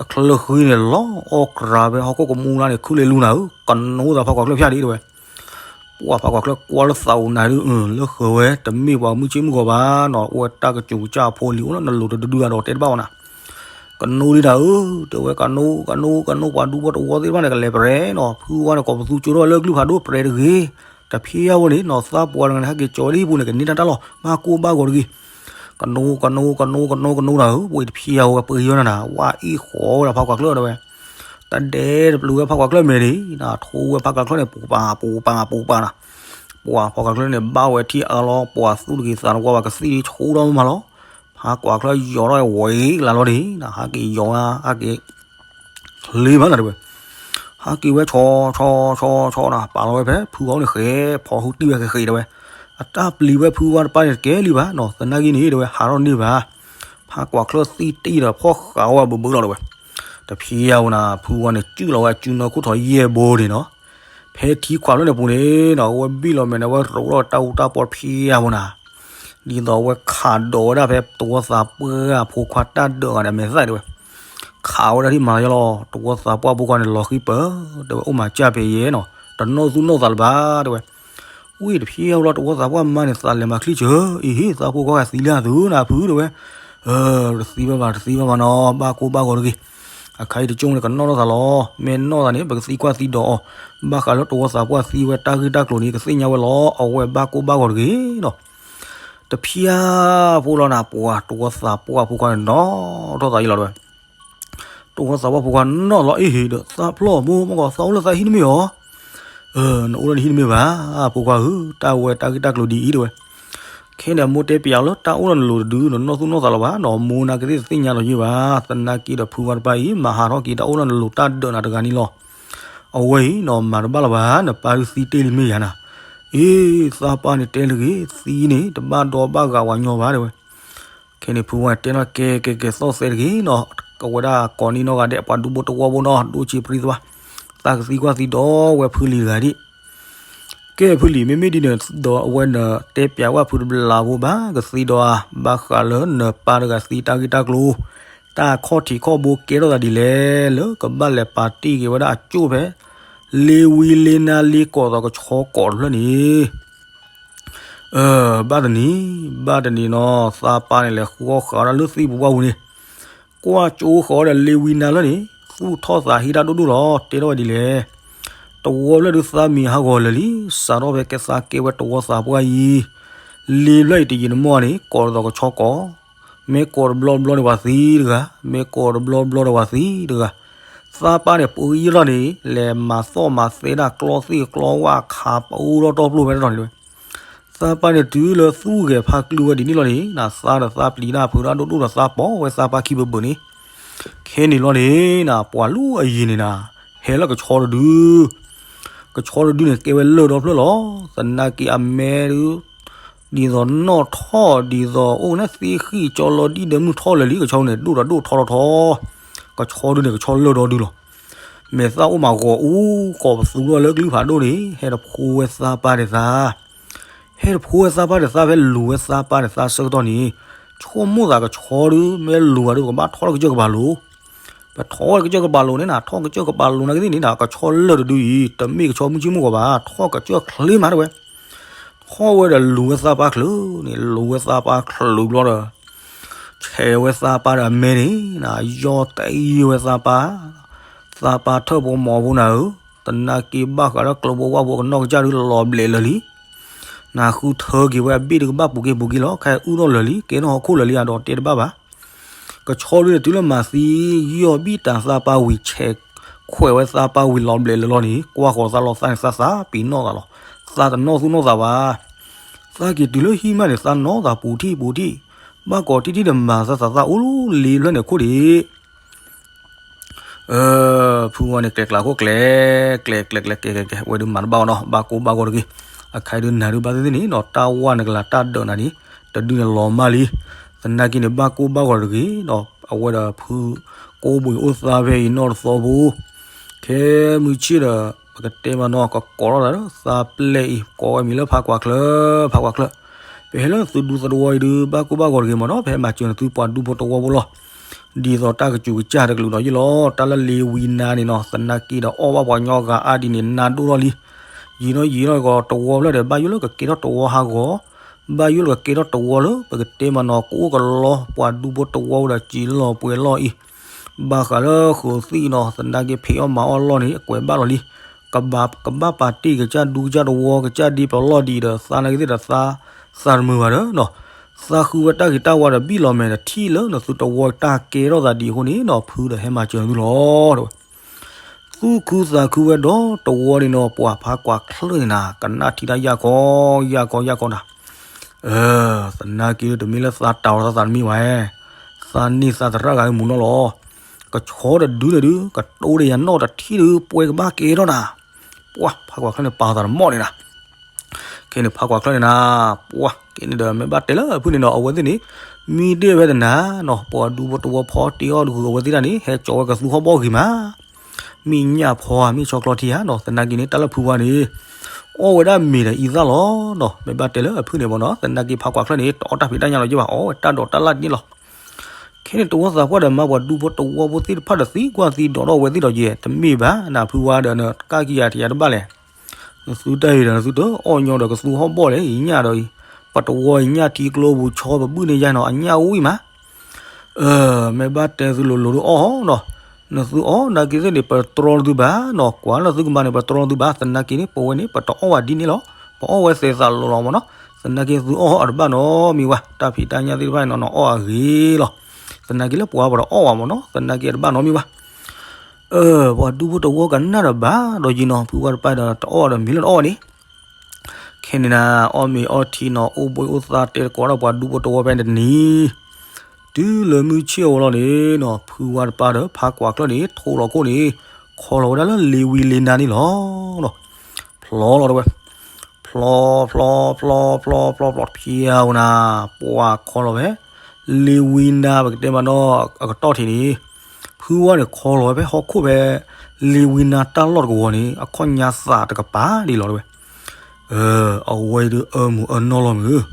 အချၢဃံန့ၣ်လီၤအီၣ်ကြၤဖဲဟီၣ်ခိၣ်ကမူလါန့ၣ် ခုၣ်လဲၤလူၤနၤဧၢ, ကနိသးဖးကွၢ်ချၢၣ်ဖၠၣ်ဒံးတဲဝဲ ပှၤဖးကွၢ်ချၢၣ်ကွၢ်လၢသးအိၣ်နၤဒုး လၢဃၢၤဝဲ တမ့ၢ်ပှၤမုၢ်ဆ့ၣ်မုၢ်ဂီၤဘၣ်နီၢ်, အိၣ်ဝဲတၢ်ကစူၤကစၢ်အဖိလံၤ အိၣ်လၢနလူၤတဒုဒုဂၤဒီးတဲတဘၣ်ဝဲနၤ, ကနိဒံးနၤဧၢ, တဲဝဲ ကနိ ကနိ ကနိ ပှၤဒူဖိတဝီသ့ၣ်တဖၣ်န့ၣ် ကလဲၤပရဲနီၢ်, ဖုဝါန့ၣ် ကိးပသူကၠိထီၣ်ဝဲလၢကလုၢ်ဖးဒိၣ်ပရဲတဂ့ၤ, တဖျံအါဖိန့ၣ်နီၢ်, သးပှၢ်တဂၤန့ၣ် ဟဲက့ၤကၠီၤဝဲလၢဟံၣ်ပူၤန့ၣ် ကန့ၢ်တၢ်တၢ်လီၢ် ဘၣ်ကိၢ်ဘၣ်ဂီၤတဂ့ၤ, ကနိ ကနိ ကနိ ကနိ ကနိနၤဧၢ, ပှၤတဖျံအါဖိဝဲပှ့ၤယီၤနၤနၤ, ဝါအ့ၣ်ဃီၤဝဲဒၣ်ဖးကွၢ်ချၢၣ်တဲဝဲ တဒဲတပျုၤဝဲဖးကွၢ်ချၢၣ်မဲာ်န့ၣ်နၤ, ထိဝဲဖးကွၢ်ချၢၣ်န့ၣ် ပူၤပာ်ပူၤပာ်ပူၤပာ်နၤ, ပှၤဖးကွၢ်ချၢၣ်န့ၣ် ဘၣ်ဝဲထံၣ်အါလီၤ, ပှၤသူၣ်တဂ့ၤသးတဝါဘၣ် ကသံၣ်ဒ်ဆိဒီမးလီၤ, ဖးကွၢ်ချၢၣ်ယီၤထီၣ်ဝဲကလါလီၤန့ၣ်နၤ, ဟးက့ၤယီၤဝဲ ဟးက့ၤ ချ့မးနၤတဲဝဲ ဟးက့ၤဝဲဆီဆီဆီဆီနၤ, ပာ်လီၤဝဲဖဲဖုဝါအိၣ်န့ၣ်ဃဲၤ ဖီၣ်ဟုတံၢ်ဝဲဃဲၤဃဲၤတဲဝဲ, အတၢ်ပျံၤဝဲဖုဝါတပၢ်န့ၣ် တကဲလံဘၣ်နီၢ်, သနာ်က့န့ၣ်တဲဝဲ ဟးထီၣ်န့ၢ်ဘၣ်, ဖးကွၢ်ချၢၣ်သံတံၢ်ဒီးဖီၣ်ဃာ်ဝဲဘၣ်ဘၣ်လီၤတဲဝဲ, တဖျံအါဖိနၤ, ဖုဝါန့ၣ် စုၣ်လီၤဝဲအစုနီၢ်ခိၣ်ထီၣ်ယဲၢ်ဘိန့ၣ်နီၢ်, ဖဲထံခွးဖျၢၣ်န့ၣ်ပူၤန့ၣ်နီၢ်, အဝဲဘံၣ်လီၤမဲာ်န့ၣ် အဝဲရိးထီၣ်တၢ်အူတၢ်ပီတဖျံအါဖိနၤ ဒ်သိးအဝဲခးဒိးဝဲဒၣ်ဖဲတဝီသးပှၢ်ဖိခွါတၢ်ဒၢးဂၤန့ၣ် အမဲာ်သၣ်တဲဝဲ, ခးဝဲဒၣ်ဒ်မၤယီလီၤ, တဝီသးပှၢ်ဖိခွါန့ၣ် လီၤဃံပၢၢ် တဲဝဲ, အိၣ်မၤစၢ်ဖဲယဲနီၢ်, တနီၣ်သူၣ်နီၣ်သးလၢၤဘၣ်တဲဝဲ, ဝံၣ်တဖျံအါဖိလီၤ တဝီသးပှၢ်မါန့ၣ် သးလဲၤမၤချံစၢၤ, အံၤဟ့ၣ် သးဖိခွါဂၤသံလၢအသုနၤဖုတဲဝဲ, တသံဘၣ်ဘၣ် တသံဘၣ်ဘၣ်နီၢ်, ဘၣ်ကိၢ်ဘၣ်ဂီၤတဂ့ၤ, အခါအံၤတကၠိန့ၣ် ကနီၣ်ထီၣ်သးလီၤ, မ့ၢ်နီၣ်သးန့ၣ် ပကသံကွၢ်သံဒိးအီၤ, ဘၣ်ဃးလၢတဝီသးပှၢ်သံဝဲတၢ်ဂ့ၢ်တၢ်ကျိၤန့ၣ် ကသ့ၣ်ညါဝဲလီၤ, အဝဲဘၣ်ကိၢ်ဘၣ်ဂီၤတဂ့ၤနီၢ် တဖျံအါဖိလီၤနၤ, ပှၤတဝီသးပှၢ်ဖိခွါန့ၣ် နီၣ်ထီၣ်သးယံလီၤတဲဝဲ, တဝီသးပှၢ်ဖိခွါနီၣ်လီၤအံၤဒီး သးဖျီၣ်မိၢ်မ့ၢ်ကီး သးအိၣ်လၢသးဟံၣ်တမ့ၢ်အီၤ, နအိၣ်လၢနဟံၣ်တမ့ၢ်ဘၣ်, ဖိခွါဧၢ, တၢ်ဝဲတၢ်ဂ့ၢ်တၢ်ကျိၤဒ်အံၤတဲဝဲ, ခဲန့ၣ်မိၢ်တဲပျးလၢတၢ်အိၣ်လၢနလိၤတဒု နနီၣ်သူၣ်နီၣ်သးလီၤဘၣ်နီၢ်, မိၢ်နၤကသ့ၣ်တသ့ၣ်ညါလီၤယံဘၣ်, သနာ်က့ဒီးဖုဝါတပၢ်အံၤ မၤဟးထီၣ်က့ၤတၢ်အိၣ်လၢနလိၤတၢ်ဒၢးနၤတဂၤန့ၣ်လီၤ, အဝဲအံၤနီၢ်မၤတဘၣ်လၢၤဘၣ်, နပၢ်ဒုးသံတ့ၢ်လံမ့ၢ်ယၤနၤ, အ့ သးပၢ်န့ၣ်တဲတဂ့ၤ, သံန့ၣ် တဘၣ်ဒီဘၣ်ဂာ်ဝဲညီဘၣ်တဲဝဲ ခဲန့ၣ်ဖုဝါန့ၣ်တဲလီၤကဲကဲကဲသီၣ်သဲတဂ့ၤနီၢ်, အဝဲဒၣ်ကိးနံၤနီၢ်ဂၤဒဲး ပှၤဒူဖိတဝီဖိနီၢ် ဒိၣ်ဆံးပြံသဝါ, သးကသံကွၢ်သံဒိးဝဲဖုလံၤတဂၤဒံး, ကဲဖုလံၤ မ့မ့ၢ်ဒ်န့ၣ်ဒီး အဝဲနတဲပျးဝဲဖုတဘျီဘိဘၣ်, ကသံဒီးဧါ, ဘၣ်ဃးလၢနပၢ်တဂၤသံတၢ်ဂ့ၢ်တၢ်ကျိၤ, တၢ်ခီၣ်ထံးခီၣ်ဘိကဲထီၣ်သးဒ်လဲၣ်, လၢကဘၣ်လဲၤပာ်တ့ၢ်က့ၤဝဲဒၣ်အကၠိၣ်ဖဲ လ့ဝံလ့နါလ့ကီၢ်သီးကဆီကီးတဖျၢၣ်န့ၣ် ဘၣ်တနံၤ, ဘၣ်တနံၤနီၢ် သးပၢ်န့ၣ်လဲၤဃုအီၣ်ဃာ်ဝဲဒၣ်လၢသံၣ်ပူၤဘၣ်ဝံၤန့ၣ်, ကွၢ်ကၠိဃာ်ဝဲဒီးလ့ဝံနါလၢန့ၣ်, သူၣ်ထီၣ်သးဟ့တၢ်ဒိၣ်ဒိၣ်လီၤ, တဲထီၣ်ဝဲဒ်လဲၣ်. တဝီဖျၢၣ်ဒုးသးမံၤဟးဂီၤလၢာ်လံ, စးထီၣ်ဖဲကဲသးကဲဝဲတဝီသးပှၢ်အံၤ, လ့ဖျၢၣ်အံၤတယံာ်တမီၢ်န့ၣ် ကီးတသီးကဆီကီး, မ့ၢ်ကီးတဘျီဘျီဒီးပှၤသံတဂၤ, မ့ၢ်ကီးတဘျီဘျီဒီးပှၤသံတဂၤ. သးပၢ်န့ၣ် ပှဲၤယဲၢ်လီၤန့ၣ် လဲၤမၤသီၣ်မၤသဲဒၣ်ကျီသ့ၣ်ကျီဝၣ်ခးပအူထီၣ်တီပျိၢ်ဖဲတတီၤန့ၣ်ဝဲ. သးပၢ်န့ၣ်တုၤလၢသူၣ်ဂဲၤဖးကလုာ်ဝဲဒ်န့ၣ်လီၤန့ၣ်, သးဒီးသးပျံၤတၢ်ဖုးတၢ်ဒိၣ်ဒိၣ်ဒီးသးပိာ်ဝဲသးပၢ်ခံဘၢၣ်ဘၢၣ်န့ၣ်, ခဲန့ၣ်လီၤန့ၣ် ပှၤလၢအယံၤန့ၣ်နၤ, ဟဲလၢကဆီတဒု ကဆီတဒုန့ၣ် ကဲဝဲလၢၢ်ဒီဖျၢၣ်လီၤ. သနာ်က့အမဲဒုး ဒ်သိးနီၣ်ထီၣ် ဒ်သိးအိၣ်န့ၣ်သ့ဃံၣ်ကၠီလီၤဒံၣ်ဒီးမုၢ်ထီၣ်လၢာ်လံ, ကဆီန့ၣ် ဒိၣ်ဒီးဒိၣ်ထီထီထီ, ကဆီဒုန့ၣ် ကဆီလၢၢ်ဒီဒုလီၤ. မဲာ်သၣ်အိၣ်မးဂီၤအူ ကိးပသူထီၣ်လၢကလုၢ်ဖးဒိၣ်န့ၣ် ဟဲတဖိဝဲသးပၢ်ဒီးသး ဟဲတဖိဝဲသးပၢ်ဒီးသး ဖဲလူၤဝဲသးပၢ်ဒီးသးဆၢကတီၢ်န့ၣ်, ဆိကမိၣ်သးကဆီဒု မ့ၢ်လူၤဂၤဒုး ကဘၣ်ထီၣ်လၢကစၢၢ်ကပၤလိၤ, ပထီၣ်ဝဲကစၢၢ်ကပၤလိၤန့ၣ်နၤ, ထီၣ်ကစၢၢ်ကပၤလိၤနာ်က့သ့ၣ်န့ၣ်နၤ, ကဆီလၢၢ်တဒုအံၤ တမ့ၢ်ကဆီမုၢ်ဆ့ၣ်မုၢ်ဂီၤဘၣ်, ထီၣ်ကစၢၢ်ချ့မးတဲဝဲ. ထီၣ်ဝဲဒီးလူၤဝဲသးပၢ်ချ့န့ၣ်, လူၤဝဲသးပၢ်ချ့ဘျီဒီး ဆဲးဝဲသးပၢ်ဒီးအမဲန့ၣ်နၤ, ယီၢ်တအံၤဝဲသးပၢ်, သးပၢ်ထၢၣ်ဖိမီၤဖိနၤဧၢ, သနာ်က့ဘၣ်ဃးလၢကျိဖိဝၣ်ဖိကနီၢ်ကစၢ်ဒုးလီၤဘျဲးလၢာ်လံ. နဃုထၢက့ၤဝဲအဘ့ၣ်ဒုးကဘၣ်ပူၤက့ၤပူၤက့ၤလီၤ, ခဲအုၣ်ထီၣ်လၢာ်လံ ကဲထီၣ်ဟီၣ်ခိၣ်လၢာ်လံ အဒီးတဲတဘၣ်ဘၣ်. ကဆီဒုးန့ၣ်တုၤလၢမၤသံ ယီၢ်ဘံၣ်တၢ်သးပၢ်ဝံၤ ဆဲးခွဲးဝဲသးပၢ်ဝံၤလီၤဘျဲးလၢာ်လီၤန့ၣ် ကွၢ်ဃီၤသးလီၤသးန့ၣ် သးသးပ့ၤနီၣ်သးလီၤ. သးတနီၣ်သူၣ်နီၣ်သးဘၣ်. သးက့ၤတုၤလၢဟံၣ်မးန့ၣ် သးနီၣ်သးပူၤထံၣ်ပူၤထံၣ်, ဘၣ်ကိးထံၣ်ထံၣ်ဒီးမၤသးသးသးအိၣ်လီၤလ့ဖျၢၣ်န့ၣ်ခိၣ်ဒံး ဖုဝါန့ၣ် ကျဲကျးခိၣ်ကျဲ, ကျဲကျဲကျဲကျဲကျဲကျဲ ဝဲဒုးမၤတဘၣ်အီၤနီၤ ဘၣ်ကိၢ်ဘၣ်ဂီၤတဂ့ၤ. အခါဒုးနၤဒုးဘၣ်သ့ၣ်သ့ၣ်န့ၣ်နီၤ တၢ်ဝၢ်နကလၤတၢ်ဒၢးနၤန့ၣ် တဒုန့ၣ်လီၤမၢ်လံ. သနာ်က့န့ၣ် ဘၣ်ကိၢ်ဘၣ်ဂီၤတဂ့ၤဒီး အဝဲဒီးဖုကိးဘိၣ်အံၤအိၣ်သးဖဲအံၤနီၢ်တသီဖိ ခဲမုၢ်ဆ့ၣ်ဒီး ပကတဲမနီၤ ကကိးထီၣ်သးလၢသးပျဲၢ်အံၤ ကိးဝဲမံၤလၢဖးကွၢ်ချၢ ဖးကွၢ်ချၢ ပဟဲလၢသုဒူသဝီအံၤဒုး ဘၣ်ကိၢ်ဘၣ်ဂီၤတဂ့ၤမနီၤ ပဟဲမၤစၢၤနသုပှၤဒူဖိတဝီဖိလီၤ. ဒ်သိးတၢ်ကစူၤကစၢ်တကလုာ်ဒီးယ့ၢ်လီၤ တၢ်လၢလ့ဝံနါန့ၣ်နီၤ သနာ်က့ဒီး အီၣ်ဘၣ်ပှၤကညီဂၤအါဒ်န့ၣ် နါဒိၣ်ထီၣ်လံ. ယံာ်နီၤယံာ်နီၤကီးတဝီဖျၢၣ်ဒီး ဘၣ်ယိၣ်လၢကကဲထီၣ်တဝီဟးဂီၤ, ဘၣ်ယိၣ်လၢကကဲထီၣ်တဝီလၢ ပကတဲမနီၤ ကအိၣ်ကလီ ပှၤဒူဖိတဝီဒီးစံးလီၤပှဲၤလီၤအံၤ ဘၣ်ဃးလၢဃုာ်သံၣ်နီၤ သနာ်က့ဖံးအီၣ်မၤအီၣ်လီၢ်န့ၣ် အကွဲးဘၣ်လီၤလံ. ကဘၣ် ကဘၣ်ပာ်တ့ၢ်ကစၢ်ဒူကစၢ်တဝီ ကစၢ်ဒ့ပျီလီၢ်ဒံးဒီး သးနာ်က့သ့ၣ်ဒီးသး သးတမုာ်ဘၣ်ဒီးနီၤ, သးဃုဝဲတၢ်ဂ့ၤတၢ်ဝါဒီးဘံၣ်လီၤမဲာ်ဒီးထံၣ်လၢနသုတဝီတၢ်ကဲထီၣ်သးဒ်အဃိန့ၣ်နီၤ ဖုဒီးဟဲမၤစၢၤနသုလီၤ တဲဝဲ. သူၣ်ခုသးခုဝဲဒီးတဝီန့ၣ်နီၤ ပှၤဖးကွၢ်ချၢၣ်န့ၣ်နၤ ကနၣ်ထံတၢ်ယၢ်ကီယၢ်ကီယၢ်ကီနၤ သနာ်က့တမ့ၢ်လၢသးတၤအီၤသးသးတမံၤဘၣ်, သးန့ၢ်သးသရၣ်ဂၤမူၤနီၢ်လီၤ. ကဆီတဒုန့ၣ်ဒုး ကတိၤဒီးယၤနီၣ်တထံၣ်ဒုး ပှဲၤကဘၣ်ကဲထီၣ်နၤ, ပှၤဖးကွၢ်ချၢၣ်န့ၣ်ပာ်သးတမီၣ်န့ၣ်နၤ. ခဲန့ၣ်ဖးကွၢ်ချၢၣ်န့ၣ်နၤ ပှၤကဲန့ၣ်ဒီးမ့ၢ်ဘၣ်တဲလၢအဖုၣ်န့ၣ်နီၤ အဝဲသ့ၣ်န့ၣ် မံဒ့ၣ်ဝဲတနၤနီၤ ပှၤဒူဖိတဝီဖီတ့အီၣ်တဂုာ်အဝဲသ့ၣ်တၢ်န့ၣ် ဟဲကၠီဝဲကသူဟီၣ်ဘီၣ်ဂ့ၤမး မ့ၢ်ညၣ်ဖီဧါ မ့ၢ်ဆီကျီထံဧါနီၤ သနာ်က့န့ၣ် တၢ်လၢဖုဝါန့ၣ် အီၣ်ဝဲဒၣ်မ့ၤဒီးအံသၣ်လီၤနီၤ မ့ၢ်ဘၣ်တဲလၢအဖုၣ်န့ၣ်မနီၤ သနာ်က့ဖးကွၢ်ချၢၣ်န့ၣ် တအီၣ်တၢ်ဖံးတၢ်ညၣ်လီၤယ့ၢ်ဘၣ် အီၣ်ဝဲတၢ်ဒိးတၢ်လၣ်ဒ်န့ၣ်လီၤ. ခဲန့ၣ်တဝီသးပှၢ်ဒီးမၤပှၤဒူဖိတဝီဖိသ့ၣ်တဖၣ်ဒီးသံကွၢ်သံဒိးထီၣ်ဝဲသ့ၣ်ဒီးယဲ တမ့ၢ်ဘၣ် နဖုဝါဒီးနကၢ်ကံယၤထံယၤတဘၣ်လဲၣ် နသုတၢ်အံၤဒီးနသုတအီၣ်ညီဒီးကသူဟီၣ်ဘီၣ်လဲၣ် အံညၣ်ဒီးအံၤ ပတဝီအံၤညၣ်ထံကျိပူၤဆီပဘုၣ်န့ၢ်ယါနီၤ အညၣ်ဝံၣ်မး မ့ၢ်ဘၣ်တဲသုလိၤလိၤဒုးအီၣ်နီၤ, နသုအီၣ်နာ်က့သ့ၣ်န့ၣ် ပတတြီနသုဘၣ်နီၤ, ကွၢ်လၢသုကမၤန့ၣ် ပတတြီနသုဘၣ်, သနာ်က့န့ၣ် ပဝဲန့ၣ် ပတအီၣ်ဘၣ်ဒ်န့ၣ်လီၤ, ပအီၣ်ဝဲသဲးသးလိၤလီၤမ့ၢ်နီၤ, သနာ်က့သုအီၣ်အီၣ်တဘၣ်နီတမံၤဝဲ, တၢ်ဖံးတၢ်ညၣ်သ့ၣ်တဖၣ်န့ၣ်နီၤ နအီၣ်အဂ့ၤလီၤ, သနာ်က့လၢပှၤပတအီၣ်ဘၣ်မ့ၢ်နီၤ, သနာ်က့တဘၣ်နီတမံၤဘၣ်. ပှၤဒူဖိတဝီကနၣ်ဒီးဘၣ်ဒီးယံၤနီၤ, ဖုဝါတပၢ်ဒီးတအီၣ်ဒီးမံၤလၢတအီၣ်ဘၣ်န့ၣ် ခဲန့ၣ်နၤ အီၣ်မ့ၤအီထံနီၤ, အိၣ်ဘှံးအိၣ်သါတဲသကိးဒီးပှၤဒူဖိတဝီဖဲန့ၣ်တနံၤ, တုၤလၢမုၢ်ဆ့ၣ်အဝဲလီၤန့ၣ်နီၤ, ဖုဝါတပၢ်ဒီးဖးကွၢ်ချၢၣ်န့ၣ် ထိးလီၤခိၣ်န့ၣ်, ခီလီၤဝဲဒၣ်လၢလ့ဝံလ့နါန့ၣ်လီၤ. ဖျီလီၤတဲဝဲ, ဖျီ ဖျီ ဖျီ ဖျီ ဖျီ ဖျီ ဖျီတဖျဲဝဲနၤ, ပှၤခီလီၤဝဲ, လ့ဝံနါ ပကတဲမးနီၤ အကတီၢ်ထံးန့ၣ်, ဖုဝါန့ၣ်ခီလီၤဝဲဖဲဟီၣ်ခိၣ်ဖဲ လ့ဝံနါတၢ်လီၢ်တကဝီၤန့ၣ် အခီၣ်ညါသးတကပၤဒ်လီၤတဲဝဲ. အဝဲဒုးအၢမုာ်အၢနီၢ်လီၤမုာ်,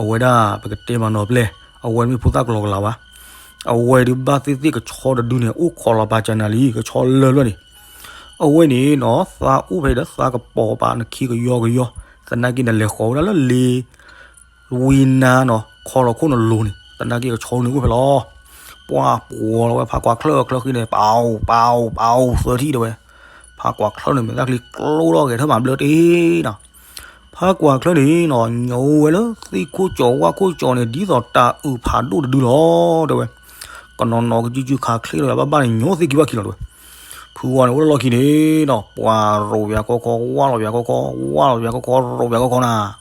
အဝဲဒၣ်ပကတဲမးနီၤပျဲၢ်, အဝဲမ့ၢ်ဖိသၣ်ကလီကလီဘၣ်. အဝဲဒုးဘၣ်သ့ၣ်သ့ၣ်ကဆီတဒုန့ၣ် အိၣ်ခိးလီၤပာ်စၢၤနၤလံ ကဆီလၢာ်လၢာ်န့ၣ်. အဝဲန့ၣ်နီၤ သးအိၣ်ဖဲဒီးသးကပီၤပာ်နခံကယီကယီ, သနာ်က့နလဲၤဃီၤဝဲဒၣ်လၢလ့ ဝံနါနီၤ ခီလီၤခိၣ်နလိၤန့ၣ် သနာ်က့ကဆီန့ၣ်အိၣ်ဖဲလီၤ. ပှၤပှီၤလီၤဝဲဖးကွၢ်ချၢၣ်ချၢဃံန့ၣ် ပၢ်အိၣ် ပၢ်အိၣ် ပၢ်အိၣ်သၢထံၣ်တဲဝဲ. ဖးကွၢ်ချၢၣ်န့ၣ် မဲာ်သၣ်ချံကျိထီၣ်ဂဲၤထၢၣ်မၤဘျၢတ့ၢ်နီၤ. ဖးကွၢ်ချၢၣ်န့ၣ်နီၤ ညိဝဲလၢသ့ၣ်ခိၣ်ကၠီၤဝၣ်ခိၣ်ကၠီၤန့ၣ် ဒ်သိးတၤအုးဖးဒိၣ်တဒုလီၤတဲဝဲ. ကနီၤနီၤကစုကစုခးချ့လီၤယၤဘၣ်ဘၣ်န့ၣ် ညိသ့ၣ်ခံဘၣ်ခံလီၤတဲဝဲ. ဖုဝါန့ၣ်အိၣ်လၢလီၢ်ခံန့ၣ်နီၤ ပှၤရိးပယၤခီခီ ဝၢ်လီၤပယၤခီခီ ဝၢ်လီၤပယၤခီခီ ရိးပယၤခီခီနၤ.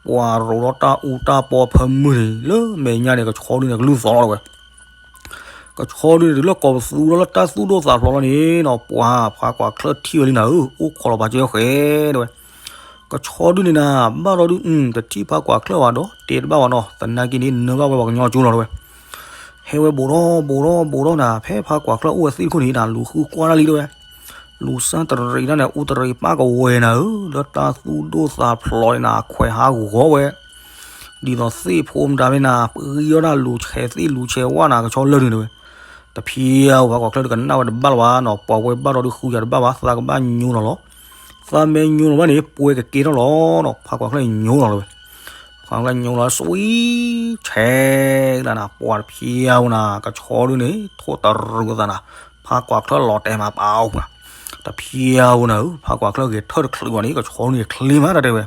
ပှၤရိးထီၣ်တၢ်အူတၢ်ပီဖၢမုၢ်န့ၣ် လၢမဲာ်ညါန့ၣ် ကဆီဒုန့ၣ် ကလုၢ်သီလီၤတဲဝဲ. ကဆီဒုန့ၣ် တုၤလၢကိးပသူထီၣ်လၢတၢ်သူၣ်ဒိၣ်သးဖျိးလီၤန့ၣ်နီၤ ပှၤဖးကွၢ်ချၢၣ်ထံၣ်ဝဲလံနၤဧၢ အိၣ်ခိးလီၤပာ်စၢၤဃဲတဲဝဲ. ကဆီဒုန့ၣ်နၤ ဘၣ်ဒီးဒု တထံၣ်ဖးကွၢ်ချၢၣ်ဘၣ်ဒီး တဲတဘၣ်ဘၣ်နီၤ သနာ်က့န့ၣ် နၢဘၣ်ဝဲပှၤကညီကၠိလီၤတဲဝဲ. ဟဲဝဲဘူးဒီးဘူးဒီးဘူးဒီးနၤ ဖဲဖးကွၢ်ချၢၣ်အိၣ်ဝဲသ့ၣ်တခိၣ်န့ၣ်နၤ လူၤဃုကွၢ်တၢ်လံတဲဝဲ. လူၤစၢ်တရံးတၢ်န့ၣ် အူတရံးပၢ်ကဝဲၤနၤဧၢ လၢတၢ်သူၣ်ဒိၣ်သးဖျိးန့ၣ်နၤ အခွဲးဟးဂီၤဝဲ ဒ်သိးသ့ၣ်ဖိမတၤဖဲနၤ ပဂံၢ်အီၣ်တၢ်လူၤဆဲးသ့ၣ်လူၤဆဲးဝၣ်နၤ ကဆီလၢာ်ဒုန့ၣ်ဝဲ. တဖျါဝဲဖးကွၢ်ချၢၣ်ဒုကနၣ်ဝဲတဘၣ်လၢၤဘၣ်နီၤ ပှၤဝဲဘၣ်ဒီးဒုဃုယၤတဘၣ်ဘၣ် သးကဘၣ်ညိလီၤလီၤ. သးမ့ၢ်ညိလီၤဘၣ်န့ၣ် ပှဲၤကကဲထီၣ်လီၤနီၤ ဖးကွၢ်ချၢၣ်ညိလီၤလီၤဝဲ. ဖးကွၢ်ချၢၣ်ညိလီၤ စဝံဆဲးကဒၣ်နၤ ပှၤတဖျါဝဲနၤ ကဆီဒုန့ၣ် ထိၣ်တရူးသးနၤ ဖးကွၢ်ချၢၣ်လီၤတဲာ်မးပာ်အိၣ်နၤ တဖျဲးဧိၤနၤဧၢ, ဖးကွၢ်ချၢဂဲၤထၢၣ်တချုးဘၣ်န့ၣ် ကဆီဒုန့ၣ်ချ့မးတၢ်တဲဝဲ.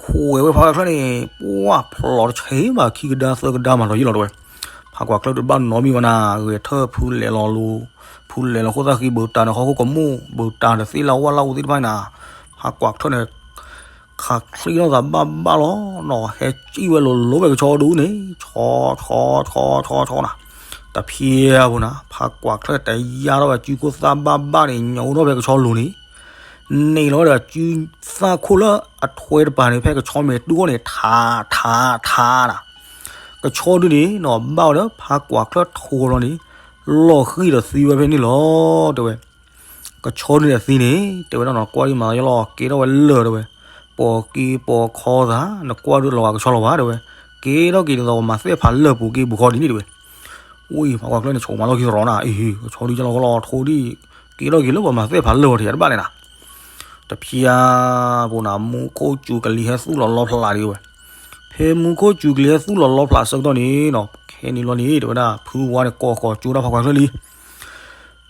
ခိးဝဲဖးကွၢ်ချၢန့ၣ် ပှၢ်ဖျိးတဆဲးဘၣ် ခံကဒါသၢကဒါမးလီၤယံလီၤတဲဝဲ. ဖးကွၢ်ချၢတဘၣ်နီတမံၤဘၣ်နၤ, ဂဲၤထၢၣ်ဖုလဲၤလီၤလိၤ, ဖုလဲၤလီၤဃိသၣ်ဃံ ဘူးတၢ်န့ၣ် ဟီၣ်ခိၣ်ကမူၣ် ဘူးတၢ်ဒီးသ့ၣ်လၣ်ဝၣ်လၣ်အူသ့ၣ်တဖၣ်နၤ, ဖးကွၢ်ချၢန့ၣ် ခးချံထီၣ်သးဘၣ်ဘၣ်လီၤနီၤ, ဟဲစံၣ်ဝဲလိၤလိၤဝဲကဆီဒုန့ၣ် ဆီဆီဆီဆီဆီနၤ. တဖျဲးဧိၤနၤ ဖးကွၢ်ချၢတယါထီၣ်ဝဲစုခိၣ်သၣ်ဘၣ်ဘၣ်န့ၣ် ညိးထီၣ်ဖဲကဆီလိၤန့ၣ်, န့ၢ်လီၤဝဲဒီးစုသၣ်ခိၣ်လၢအထွဲတပၤန့ၣ် ဖဲကဆီမဲာ်တူၢ်အီၤန့ၣ် ထးထးထးနၤ. ကဆီဒုန့ၣ်နီၤ ဘၣ်ဝဲဒီးဖးကွၢ်ချၢထိးလီၤန့ၣ် လီၢ်ဃံဒီးသံဝဲဖဲန့ၣ်လီၤတဲဝဲ. ကဆီဒုန့ၣ်အသံန့ၣ် တဲဝဲဒၣ်နီၤ ကွၢ်ဒံးမၤသးယလီၤ ကဲထီၣ်ဝဲလၢာ်တဲဝဲ, ပိာ်က့ၤပိာ်ခီသး နကွၢ်ဒုလီၤဂာ်ကဆီလီၤဘၣ်တဲဝဲ, ကဲထီၣ်က့ၤဒ်သိးပှၤမၤသဲၣ်ဖးလၢာ်ပူၤက့ၤပူၤဃီဒ်န့ၣ်တဲဝဲ. ဝံၤဖးကွၢ်ချၢန့ၣ် ဆိးမၤလီၢ်ခံသရီနၤ, အ့ ကဆီဒုကလီၤကလီၤထိဒံး, ကဲထီၣ်က့ၤလၢပှၤမၤသဲၣ်ဖးလၢာ်ဝဲတယၤတဘၣ်လဲၣ်နၤ. တဖျဲးဧိၤနၤ မူခိၣ်စူၤကလံၤဟဲသူၣ်လီၤလီဖျးဒံးဝဲ. ဖဲမူခိၣ်စူၤကလံၤဟဲသူၣ်လီၤလီဖျးအဆၢကတီၢ်န့ၣ်နီၤ ခဲန့ၣ်လီၤန့ၣ် တဲဝဲဒၣ် ဖုဝါန့ၣ်ကိးဃီၤကၠိဒၣ်ဖးကွၢ်ချၢလံ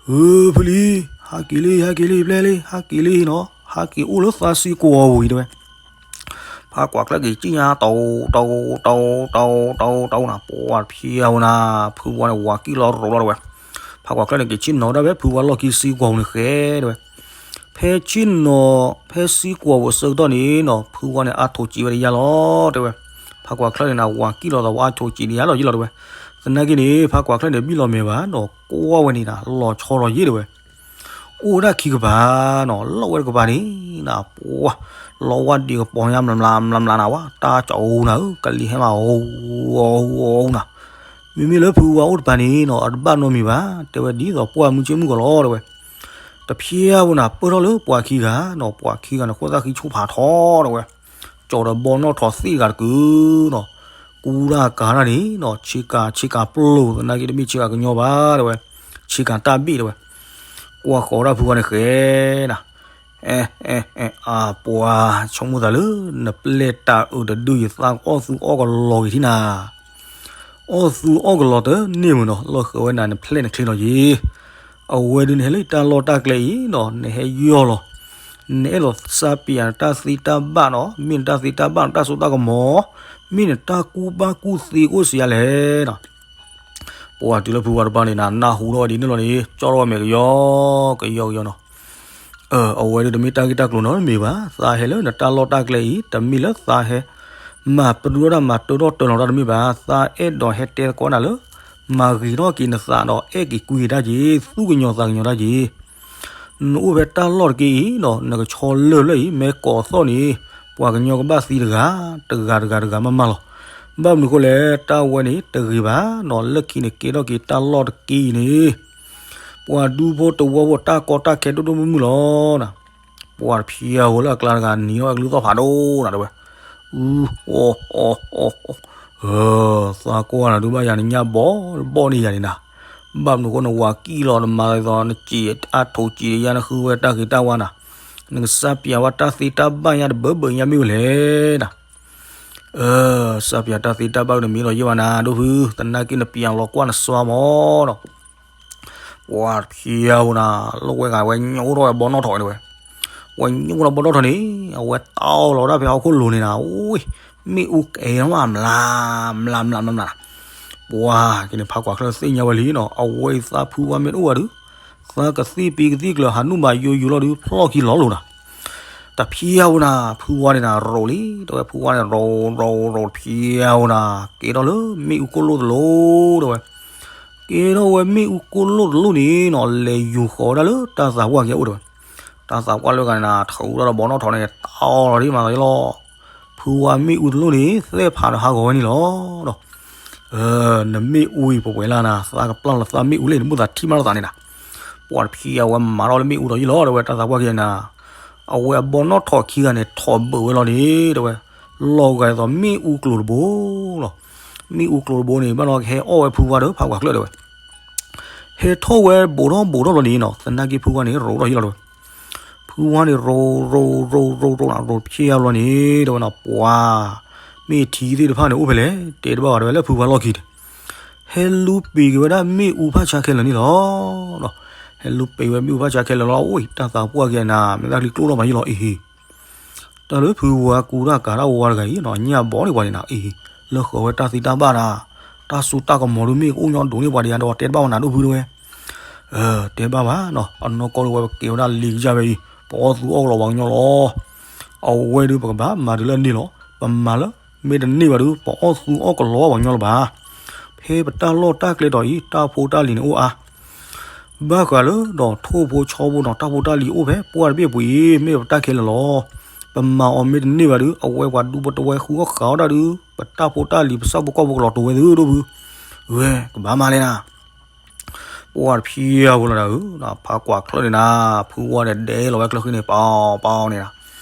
ဧၢ ဖုလံ, ဟးက့ၤလံ ဟးက့ၤလံ ပျဲလံ ဟးက့ၤလံနီၤ, ဟးက့ၤအိၣ်လၢသးစ့ၢ်ကီးဝံၤတဲဝဲ. ဖးကွၢ်ချၢက့ၤစံၣ်ညါ တီတီတီတီတီတီနၤ, ပှၢ်တဖျဲးဧိၤနၤ ဖုဝါန့ၣ်ဝၤကံၣ်လီၤရိးလီၤတဲဝဲ. ဖးကွၢ်ချၢန့ၣ်က့ၤဆ့ၣ်နီၤဒၣ်ဖဲဖုဝါလီၢ်ခံစ့ၢ်ကီးဝံၤန့ၣ်ဃဲတဲဝဲ. ဖဲဆ့ၣ်နီၤ ဖဲစ့ၢ်ကီးဝံၤအဆၢကတီၢ်န့ၣ်နီၤ ဖုဝါန့ၣ်အါထိးစံးဝဲတယါလီၤတဲဝဲ. ဖးကွၢ်ချၢန့ၣ်နၤ ဝၤကံၣ်လီၤသးဝဲအါထိးစံးတယါလီၤယံလီၤတဲဝဲ. သနာ်က့န့ၣ် ဖးကွၢ်ချၢန့ၣ် ဘံၣ်လီၤမဲာ်ဘၣ်နီၤ ကွၢ်ဝဲန့ၣ်နၤ လီၤဆီလီၤယံတဲဝဲ. အိၣ်ဝဲဒၣ်ခံကပၤနီၤ လီၢ်ဝဲတကပၤန့ၣ်နၤ ပှၢ် လီဝါဒံးကပီၤညါမျးမျးမျးမျးနၤဝဲ တၢ်ကၠိနၤဧၢ ကလံၤဟဲမး အိၣ်အိၣ်အိၣ်နၤ. မ့မ့ၢ်လၢဖုဝါအိၣ်တပၤန့ၣ်နီၤ အတဘၣ်နီတမံၤဘၣ် တဲဝဲဒ်သိးပှၢ်မုၢ်ဆ့ၣ်မုၢ်ဂီၤလီၤတဲဝဲ. တဖျဲးဧိၤနၤ ပၢၢ်ထီၣ်လၢပှၤခံဂၤနီၤ ပှၤခံဂၤန့ၣ် ဃိသၣ်ဃံဆိဖးထီတဲဝဲ. ကၠီၤဒီးဘီနီၣ်ထိးသ့ၣ်တဂၤတကုာ်နီၤ ကူတၢ်ကၤတၢ်န့ၣ်နီၤ ဆ့ကၤဆ့ကၤပျိၢ် သနာ်က့တမ့ၢ်ဆ့ကၤကညီဘၣ်တဲဝဲ ဆ့ကၤတၢ်ဘ့ၣ်တဲဝဲ. ကွၢ်ဃီၤဒၣ်ဖုဝါန့ၣ်ဃဲနၤ အဲ အဲ အဲ အပှၤ ဆိကမိၣ်သးလၢ နပျဲၢ်တၢ်အုးတဒုယသးအီၣ်သူအီၣ်ကလီၤက့ၤထံၣ်နၤ အီၣ်သူအီၣ်ကလီၤတန့ၢ်မုၢ်နီၤ လီၢ်ဃၢၤဝဲနၤ နဖျဲၣ်နချ့လီၤယံၤ. အဝဲဒုန့ၣ်ဟဲလၢတၢ်လီၢ်တၢ်ကျဲအံၤနီၤ နဟဲယီၢ်လီၤ နအဲၣ်ဒိးစးပံးယၤနတၢ်သ့တၢ်ဘၣ်နီၤ မ့ၢ်နတၢ်သ့တၢ်ဘၣ်နတၢ်စိတၢ်ကမီၤ မ့ၢ်နတၢ်ကူၣ်ဘၣ်ကူၣ်သ့အိၣ်စံးယါလဲၣ်နီၤ. ပှၤတုၤလၢဖုဝါတပၤန့ၣ်နၤ နၢ်ဟူထီၣ်ဝဲဒ်န့ၣ်လီၤန့ၣ် ကၠီထီၣ်ဝဲမဲာ်ကယီကယီကယီနီၤ. အဝဲဒုတမ့ၢ်တၢ်ဂ့ၢ်တၢ်ကျိၤနီတမံၤဘၣ် သးဟဲလၢနတၢ်လီၢ်တၢ်ကျဲအံၤ တမ့ၢ်လၢသးဟဲ မၤပတုာ်ထီၣ်တၢ်မၤတၢထီၣ်တၢလီၤတၢ်တမ့ၢ်ဘၣ် သးအဲၣ်ဒိးဟဲတဲသကိးနၤလၢ မၤဂ့ၤထီၣ်က့ၤနသးဒီးအဲၣ်က့ၤကွံက့ၤတၢ်က့ၤ သူၣ်ကညီၤသးကညီၤတၢ်က့ၤ နအိၣ်ဖဲတၢ်လီၢ်တက့ၢ်အံၤနီၤ နကဆီလၢာ်လၢအံၤ မ့ၢ်ကိးသီၣ်န့ၣ် ပှၤကညီကဘၣ်သံတဂၤ တဂၤတဂၤတဂၤမးမးလီၤ. ဘၣ်မနုၤအဃိလဲၣ် တၢ်ဝဲန့ၣ် တဂ့ၤဘၣ်နီၤ လၢခံန့ၣ်ကဲထီၣ်က့ၤတၢ်လီၢ်တက့ၢ်အံၤန့ၣ် ပှၤဒူဖိတဝီဖိတၢ်ကီတၢ်ခဲဒိၣ်ဒိၣ်မုၢ်မုၢ်လီၤ. ပှၤတဖျဲးဧိၤလၢအကျါတဂၤနံၤထီၣ်ဝဲကလုၢ်သီၣ်ဖးဒိၣ်နၤတဲဝဲ အူ အီ အီ အီ သးကွၢ်နၤဒုးဘၣ်ယၤနညၣ်ဘီဘီန့ၢ်ယၤန့ၣ်နၤ ဘၣ်မနုၤအဃိနဝၤကံၣ်လီၤနမၤဒ်သိး နစံးအါထိးစံးယါ နဃုဝဲတၢ်ဂ့ၤတၢ်ဝါနၤ နကစးပျးဝဲတၢ်သ့တၢ်ဘၣ်ညါတဘၢဘၢညါမ့ၢ်ဝဲလဲၣ်နၤ စးပျးတၢ်သ့တၢ်ဘၣ်နမံၤလီၤယံၢ်ဘၣ်နၤ ဒိၣ်ဖု သနာ်က့နပျးလီၤကွၢ်နစွါမးနီၤ ပှၤတဖျဲးဧိၤနၤ လီၢ်ဝဲဂၤဝဲညိထီၣ်ဝဲဘီနီၣ်ထိးန့ၣ်ဝဲ ဝဲညိထီၣ်ဘီနီၣ်ထိးန့ၣ် အဝဲတီလီၤဒၣ်ဖဲဟီၣ်ခိၣ်လိၤန့ၣ်နၤ အိ မ့ၣ်အူကဲထီၣ်မး မျး မျး မျး မျး နၤ ပှၤက့ၤန့ၣ် ဖးကွၢ်ချၢသ့ၣ်ညါဝဲလံနီၤ အဝဲအံၤသးဖုဝါမ့ၢ်တအိၣ်ဝဲဒီး သးကသ့ၣ်ပ့ၤကသ့ၣ်ကျၢၤ ဟးနုာ်ဘၣ်ယိယိလီၤဒီး ဖျီၣ်ခံလီၤလိၤနၤ တဖျဲးဧိၤနၤ ဖုဝါန့ၣ်နၤ ရိးလံ တဲဝဲဖုဝါန့ၣ် ရိး ရိး ရိး တဖျဲးဧိၤနၤ ကဲထီၣ်လၢမ့ၣ်အူကိၣ်လိၣ်တလိၣ်တဲဝဲ ကဲထီၣ်ဝဲမ့ၣ်အူကိၣ်လိၣ်တလိၣ်န့ၣ်နီၤ လဲၤယူၤဃီၤဒၣ်လၢတၢ်သးပှၢ်က့ၤအိၣ်တဲဝဲ တၢ်သးပှၢ်လၢဂၤန့ၣ်နၤ ထုးထီၣ်ဒီးဘီနီၣ်ထိးန့ၣ် တီလီၤဒ်မၤသးလီၤ ဖုဝါမ့ၣ်အူတလိၣ်န့ၣ် သဲၣ်ဖးဒီးဟးဂီၤဝဲန့ၣ်လီၤ. နမ့ၣ်အူအံၤပှဲၤပှဲၤလၢနၤ သးကပျၢ်လီၤသးမ့ၣ်အူလဲၣ် နဘူၣ်သးထံၣ်မးလီၤသးန့ၣ်နၤ ပှၤတဖျဲးဧိၤဝဲမၤထီၣ်လၢမ့ၣ်အူဒီးယံၢ်လီၤ တဲဝဲတၢ်သးပှၢ်က့ၤနၤ အဝဲအဘီနီၣ်ထိးခံဂၤန့ၣ် ထိးဘုးဝဲလီၤန့ၣ် တဲဝဲ လီၤဂာ်ဒ်သိးမ့ၣ်အူကျိၤတဘိလီၤ. မ့ၣ်အူကျိၤတဘိန့ၣ် ဘၣ်လီၤကဟဲအီၣ်ဝဲဖုဝါဒီးဖးကွၢ်ချၢတဲဝဲ ဟဲထီၣ်ဝဲဘူးထီၣ်ဘူးထီၣ်လီၤန့ၣ်နီၤ သနာ်က့ဖုဝါန့ၣ် ရိးထီၣ်ယံၢ်လီၤတဲဝဲ ဖုဝါန့ၣ် ရိး ရိး ရိး ရိး ရိး နၤ ရိးတဖျဲးဧိၤလီၤန့ၣ်တဲဝဲနၤ ပှၤ မ့ၢ်ထံသ့ၣ်တဖၣ်န့ၣ် အိၣ်ဖဲလဲၣ် တဲတဘၣ်ဘၣ်တဲဝဲလၢဖုဝါလီၢ်ခံန့ၣ် ဟဲလူပံာ်က့ၤဝဲဒၣ်မ့ၣ်အူဖးဆါခဲလၢာ်န့ၣ်လီၤ. ဟဲလိာ်ပ့ၤဝဲဘံၣ်အူဖၣ်ဆါခဲလၢာ်လီၤ. အိၣ်အံၤ တၢ်သးပှၢ်က့ၤနၤ မဲာ်သၣ်ချံကျိၣ်ထီၣ်မးယံလီၤအံၤ. တၢ်လၢဖုဝါကူတၢ်ကၤတၢ်ဝါတဂၤအံၤနီၤ ညၣ်ဘီန့ၣ်ပှၤန့ၣ်နၤအံၤ လၢဃၢၤဝဲတၢ်သံတၢ်ဘၣ်နၤ, တၢ်စိတၢ်ကမီၤဒုးမ့ၢ်ကအိၣ်ညီဒိးန့ၢ်ပှၤဒံးဧါဒီး တဲတဘၣ်ဝဲနၤဒိၣ်ဖုဒၣ်ဝဲ. တဲတဘၣ်ဘၣ်နီၤ အနီၢ်ကီၢ်ဒၣ်ဝဲပကဲဝဲဒၣ်လံကယၢ်ဝဲအံၤ ပအီၣ်သူအီၣ်ကလီၤပှၤကညီလီၤ. အဝဲဒုးပကဘၣ်မၤတုၤလၢန့ၢ်လီၤ. ပမၤလၢမ့ၢ်တန့ၢ်ဘၣ်ဒုး ပအီၣ်သူအီၣ်ကလီပှၤကညီလၢၤဘၣ်. ဖဲပတၢ်လီၢ်တၢ်ကျဲတီၤအံၤ တၢ်ဖိတၢ်လံၤန့ၣ်အိၣ်အါ ဘၣ်ဃးလၢဒီးထိၣ်ဖိဆီဖိနီၤ တၢ်ဖိတၢ်လံၤအိၣ်ဖဲပှၢ်တဘ့ၣ်ပူၤအံၤ မ့ၢ်ပတၢ်ခဲလၢာ်လီၤ. ပမၤအီၤမ့ၢ်တန့ၢ်ဘၣ်ဒုး အဝဲပှၤဒူပတဝဲဃုအီၣ်ဃးအီၣ်ဒၣ်ဒုး ပတၢ်ဖိတၢ်လံၤပဆၣ်ဖိကီၢ်ဖိကလီၤတိၤဝဲသုဒိၣ်ဖု. ဝဲကဘၣ်မၤလဲၣ်နၤ ပှၢ်တဖျံအပူၤလီၤဒၣ်ဧၢ, ဖးကွၢ်ချၢၣ်န့ၣ်နၤ ဖုဝါဒီးဒဲလီၤဝဲကျၢၢ်ဃံန့ၣ် ပီပီန့ၣ်နၤ,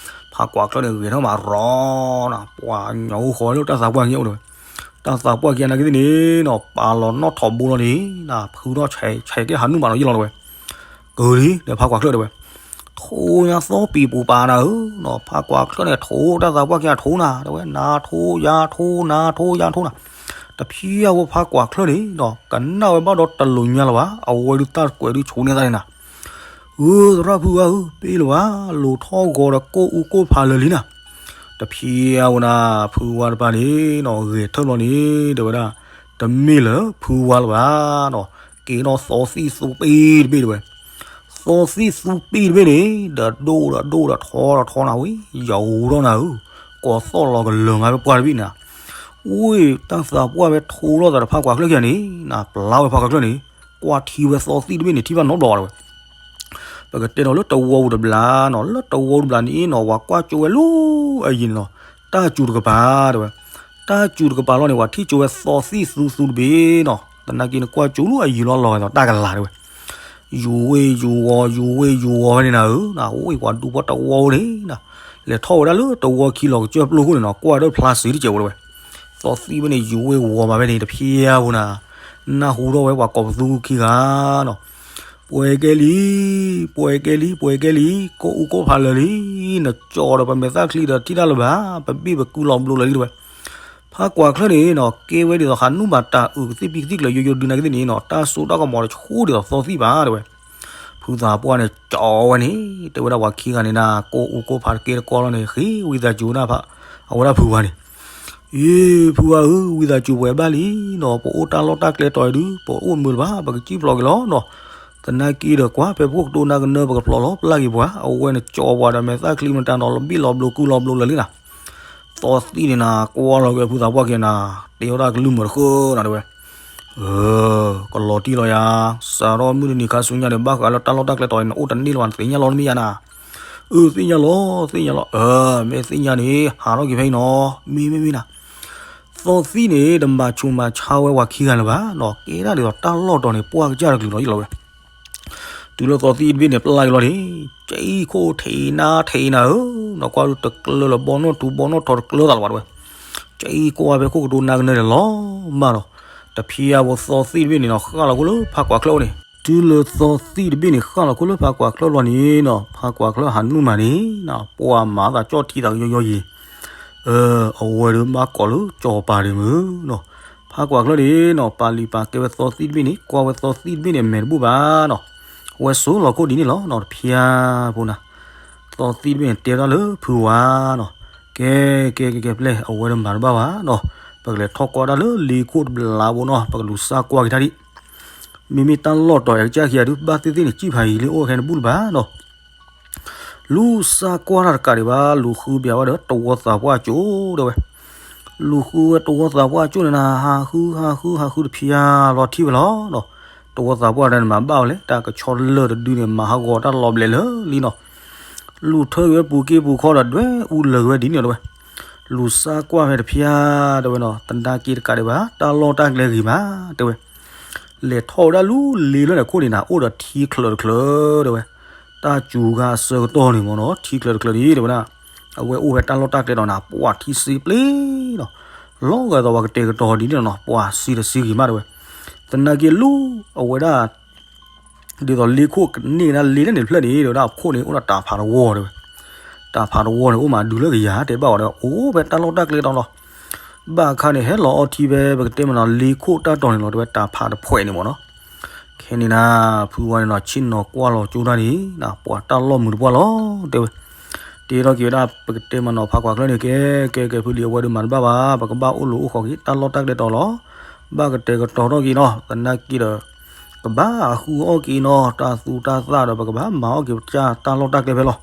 ဖးကွၢ်ချၢၣ်န့ၣ်ဂဲၤထီၣ်မးရီနၤ ပှၢ်ညီအိၣ်ဃီဝဲလၢတၢ်သးပှၢ်က့ၤအိၣ်တဝဲ, တၢ်သးပှၢ်က့ၤနာ်က့သ့ၣ်န့ၣ်နီၤ ပာ်လီၤနီၣ်ထိးဘိလီၤန့ၣ်နၤ ဖုထီၣ်ဆဲးဆဲးကဲဟးနုာ်မးလီၤယ့ၣ်လီၤတဝဲ, ကလံၤဒီးဖးကွၢ်ချၢၣ်တဝဲ ထိညါသီပံၤပူၤပာ်နၤဧၢနီၤ, ဖးကွၢ်ချၢၣ်န့ၣ် ထိတၢ်သးပှၢ်က့ၤနၤထိနၤတဝဲ နၤထိယၤထိနၤထိယၤထိနၤ, တဖျံအဝဲဖးကွၢ်ချၢၣ်န့ၣ်နီၤ ကနၣ်ဝဲဘၣ်ဒီးတလိၤညါလၢၤဘၣ် အဝဲဒုးတၢ်ကွဲးဒုးဆိးန့ၢ်သးန့ၣ်နၤ ဧၢ သရၣ်ဖုဝါဧၢ ပ့ၢ်လၢၤဘၣ် လိၤထီၣ်ဂီၤဒီးကိၣ်အူကိၣ်ဖးလၢာ်လံနၤ, တဖျံအဝဲနၤ ဖုဝါတပၤန့ၣ်နီၤ ဂဲၤထၢၣ်ဘျီန့ၣ် တဲဝဲဒၣ် တမ့ၢ်လၢဖုဝါလၢၤဘၣ်နီၤ, ကဲထီၣ်သီသံၣ်သူပ့ၢ်တဘ့ၣ်တဝဲ, သီသံၣ်သူပ့ၢ်တဘ့ၣ်န့ၣ် ဒီးဒိၣ်ဒီးဒိၣ်ဒီးထီဒီးထီနၤဝဲ, ယၤဧိၤထီၣ်နၤဧၢ, ကိးသီၣ်လီၤကလၢၤမးဖဲပှၢ်တဘ့ၣ်န့ၣ်, ဝ့ၢ်တၢ်သးပှၢ်ဖဲထိထီၣ်သးဒီးဖးကွၢ်ချၢၣ်ခံဂၤန့ၣ် နၤပျါဝဲဖးကွၢ်ချၢၣ်န့ၣ် ကွၢ်ထံဝဲသီသံၣ်တဘ့ၣ်န့ၣ် ထံၣ်ဘၣ်နီတဘျီဘၣ်တဝဲ ပကတဲဒီးလၢတဝီပူၤတဘျီနီၤ လၢတဝီပူၤတဘျီန့ၣ်နီၤ ပှၤကွၢ်ကၠိဝဲလၢအယံၤန့ၣ်နီၤ, တၢ်စူၤတကပၤတဝဲ, တၢ်စူၤတကပၤလီၤန့ၣ် ပှၤထံၣ်ကၠိဝဲသီသံၣ်သူသူတဘ့ၣ်နီၤ, သနာ်က့န့ၣ်ကွၢ်ကၠိလၢအယံၤလီၤလီၤဂာ်ဒီးတၢ်ကလၤတဝဲ, ယူၤဝ့ၢ်ယူၤဝီၤ ယူၤဝ့ၢ်ယူၤဝီၤဝဲန့ၣ်နၤဧၢ, နဝ့ၢ်ပှၤဒူဖိတဝီန့ၣ်နၤ, လဲၤထီၣ်ဝဲဒၣ်လၢတဝီခံလီၤကစၢၢ်ပျိခိၣ်န့ၣ်နီၤ ကွၢ်ဒီးဖျါစ့တကဲးဝဲတဝဲ, သီသံၣ်ဝဲန့ၣ် ယူၤဝ့ၢ်ဝီၤမးဖဲန့ၣ် တဖျံအပူၤနၤ, နၢ်ဟူထီၣ်ဝဲပှၤကိးပသူခံဂၤနီၤ ပှဲၤကဲလံ, ပှဲၤကဲလံ, ပှဲၤကဲလံ, ကိၣ်အူကိၣ်ဖးလၢာ်လံ, နကၠီဒီးပမဲာ်သၣ်ချံဒီးထံၣ်တၢ်လၢၤဘၣ်, ပဘ့ၣ်ပကူလီၤဘျိလၢာ်လံတဝဲ, ဖးကွၢ်ချၢၣ်န့ၣ်နီၤ ကဲဝဲဒ်သိးဟးနုာ်ဘၣ်တၢ်အုၣ်ကသံၣ်ဖံကသံၣ်ကျၢၤယိယိဒုးနာ်က့သ့ၣ်န့ၣ်နီၤ တၢ်စိတၢ်ကမီၤဒီးဆူၣ်ဒ်သိးသီသံၣ်ဘၣ်တဝဲ, ဖုသးပှၢ်န့ၣ်ကၠီဝဲန့ၣ် တဲဝဲဒၣ်ပှၤခံဂၤန့ၣ်နၤ ကိၣ်အူကိၣ်ဖးတကဲတကီလီၤန့ၣ် ဃ့ဝံသးစူၤနၤဖး, အဝဲဒၣ်ဖုဝါန့ၣ် အ့ ဖုဝါဧၢ ဝံသးစူၤပှဲၤဘၣ်လံနီၤ, ပအိၣ်တၢ်လီၢ်တၢ်ကျဲတီၤအံၤဒုး ပအိၣ်မုာ်တဘၣ် ပကစံၣ်ဖျိးက့ၤလီၤနီၤ, သနာ်က့ဒီးကွၢ် ဖဲပခိၣ်ကတိၤနၢ်ကနၢ ပကဖျိးလီၤပျၢ်က့ၤပှၤ အဝဲန့ၣ်ကၠီပှၤဒီးမဲာ်သၣ်ချံမတၤနီၤ လီၤဘ့ၣ်လီၤဘျိကူလီၤဘျိလၢာ်လံနၤ, သီသံၣ်န့ၣ်နၤ ကွၢ်လီၤက့ၤဖုသးပှၢ်က့ၤနၤ တဲဝဲဒၣ်ကလုၢ်မုာ်တဃၢနၤတဝဲ ကလီၤတံၢ်လီၤယၤ, စးထီၣ်မုၢ်တနံၤခါဆူညါဒီး ဘၣ်ဃးလၢတၢ်လီၢ်တၢ်ကျဲတီၤန့ၣ် နအိၣ်တန့ၢ်လၢၤဘၣ် နသ့ၣ်ညါလီၤ နမ့ၢ်ယါနၤ, အၢ သ့ၣ်ညါလီၤ သ့ၣ်ညါလီၤ, အၢ မ့ၢ်သ့ၣ်ညါန့ၣ် ဟးထီၣ်က့ၤဖဲအံၤနီၤ, မ့ၢ်မ့ၢ်မ့ၢ်နၤ, သီသံၣ်န့ၣ် တမၤဆူးမၤဆါဝဲပှၤခံဂၤလၢၤဘၣ်နီၤ, ကဲဒၣ်ဒ်သိးတၢ်လီၢ်တီၤန့ၣ် ပှၢ်ကစၢ်တကလုာ်လီၤယ့ၣ်လီၤဝဲ တုၤလၢသီသံၣ်တဘ့ၣ်န့ၣ် ပျၢ်က့ၤလီၤန့ၣ်, ကၠံၣ်ခိၣ်ထံးနါထံးနၤဧၢ, နကွၢ်တကျၢၤလၢၤ ဘီနီၣ်ထူဘီနီၣ်ထီတကျၢၤသးလၢၤဘၣ်တဝဲ, ကၠံၣ်ခိၣ်ဝဲဖဲခိၣ်ကတိၤနၢ်ကနၢန့ၣ်လီၤမၢ်နီၤ, တဖံအဝဲသီသံၣ်တဘ့ၣ်န့ၣ်နီၤ ဃၣ်လီၤခိၣ်လၢဖးကွၢ်ချၢၣ်အိၣ်န့ၣ်, တုၤလၢသီသံၣ်တဘ့ၣ်န့ၣ် ဃၣ်လီၤခိၣ်လၢဖးကွၢ်ချၢၣ်လီၤန့ၣ်နီၤ ဖးကွၢ်ချၢၣ်ဟးနုာ်မးန့ၣ်နီၤ ပှၤမၤသးကၠီၣ်ထံသးကယီယီယံၤ အဝဲဒၣ်ဘၣ်ကိးလၢကၠီၤပၤဒံးမုၢ်နီၤ, ဖးကွၢ်ချၢၣ်န့ၣ်နီၤ ပာ်လုၢ်ပာ်ကဲဝဲသီသံၣ်တဘ့ၣ်န့ၣ် ကွၢ်ဝဲသီသံၣ်တဘ့ၣ်န့ၣ် အမဲာ်တဘူၣ်ဘၣ်နီၤ, ဝဲစိလီၤခိၣ်ဒ်န့ၣ်လီၤနီၤ တဖံအပူၤနၤ, သီသံၣ်တဘ့ၣ်န့ၣ်တဲဒၣ်လၢဖုဝါနီၤ, ကဲ ကဲ ကဲ ကဲ ပျဲၢ် အဝဲဒၣ်မၤတဘၣ်ဘၣ်နီၤ, ပကလဲၤထီၣ်ကွၢ်ဒၣ်လၢလ့ခိၣ်တဘျီဘိနီၤ ပကလူၤစၢ်ကွၢ်က့ၤတၢ်ဒံး မ့မ့ၢ်တၢ်လီၢ်တီၤအဲကစၢ်ခံဂၤဒုး ဘၣ်သ့ၣ်သ့ၣ်န့ၣ် စံၣ်ဖးယံၤလံအိၣ်ခဲန့ၣ်ဘူၣ်လၢၤဘၣ်နီၤ, လူၤစၢ်ကွၢ်တၢ်တကးဒံးဘၣ် လူၤဃုဘၣ်ဝဲဒီးတဝီသးပှၢ်ကၠိဒၣ်ဝဲ, လူၤဃုဝဲတဝီသးပှၢ်ကၠိန့ၣ်နၤ ဟးဃု ဟးဃု ဟးဃုတဖံအလီၤထံၣ်ဝဲလီၤနီၤ, တဝီသးပှၢ်ဒၣ်န့ၣ်မၤဘၣ်ဝဲလဲၣ် တၢ်ကဆီတလၢာ်တဒုန့ၣ် မၤဟးဂီၤတၢ်လီၤဘျဲးလၢာ်လံနီၤ, လူၤထၢက့ၤဝဲပူၤက့ၤပူၤခီဒီး ဒွဲၣ်အူလၢာ်က့ၤဝဲဒ်န့ၣ်ဒၣ်ဝဲ, လူၤစၢ်ကွၢ်ဖဲတဖံအဒၣ်ဝဲနီၤ သနာ်က့တကးဒံးဘၣ် တၢ်လီၢ်တၢ်ကျဲဂ့ၤမး တဲဝဲ လဲၤထီၣ်ဝဲဒၣ်လူၤလ့ဖျၢၣ်န့ၣ်ခိၣ်န့ၣ်နၤ အိၣ်ဒီးထံချၢးတချၢးတဲဝဲ, တၢ်စူၤဂၤအဆၢကတီၢ်န့ၣ်မ့ၢ်နီၤ ထံချၢးတချၢးဒ်တဲဝဲဒၣ်, အဝဲအိၣ်ဖဲတၢ်လီၢ်တၢ်ကျဲဒီးနၤ ပှၤထံစ့ပျ့ၤနီၤ, လီၤဂာ်သိးပှၤကတဲာ်ကတီၤဒ်န့ၣ်နီၤ ပှၤစံးတစံးဂ့ၤမးတဲဝဲ, သနာ်က့လူၤ အဝဲဒၣ် ဒ်သိးလ့ခိၣ်ကန့ၢ်ကဒါလ့လၢန့ၣ်တဖျၢၣ်န့ၣ် တဲဝဲဒၣ်အခိၣ်န့ၣ်အိၣ်ဒီးတၢ်ဖးတဝီတဲဝဲ, တၢ်ဖးတဝီန့ၣ် အိၣ်မးဒုးလၢကယၤတဲဘၣ်ဝဲဒီး အိၣ်ဖဲတၢ်လီၢ်တၢ်ကျဲတီၤလီၤ, ဘၣ်အခါန့ၣ် ဟဲလီၤအီထံဖဲပကတဲမ့ၢ်နီၤ လ့ခိၣ်တၢ်တီၤန့ၣ်လီၤ တဲဝဲတၢ်ဖးတဖှဲးန့ၣ်မ့ၢ်နီၤ, ခဲ ခဲန့ၣ်နၤ ဖုဝါန့ၣ်နီၤ ဆ့ၣ်နီၤကွၢ်လီၤကၠိတၢ်န့ၣ် ပှၤတၢ်လီၢ်မုာ်တပှၢ်လီၤ တဲဝဲ. တဲထီၣ်က့ၤဝဲဒၣ် ပကတဲမးနီၤ ဖးကွၢ်ချၢၣ်န့ၣ် ကဲ ကဲ ကဲ ဖုလံၤ အဝဲဒုးမၤတဘၣ်ဘၣ် ပကဘၣ်အိၣ်လိၤအိၣ်ဃီၤက့ၤ တၢ်လီၢ်တၢ်ကျဲတီၤလီၤ. ဘၣ်ကတဲာ်ကတီၤထီၣ်က့ၤနီၤ သနာ်က့ဒီး ကဘၣ်ဃုအီၣ်က့ၤနီၤ တၢ်သူတၢ်သၣ်ဒီး ပကဘၣ်မၤအီၣ်က့ၤပကစၢ်တၢ်လီၢ်တၢ်ကျဲဖဲလီၤ.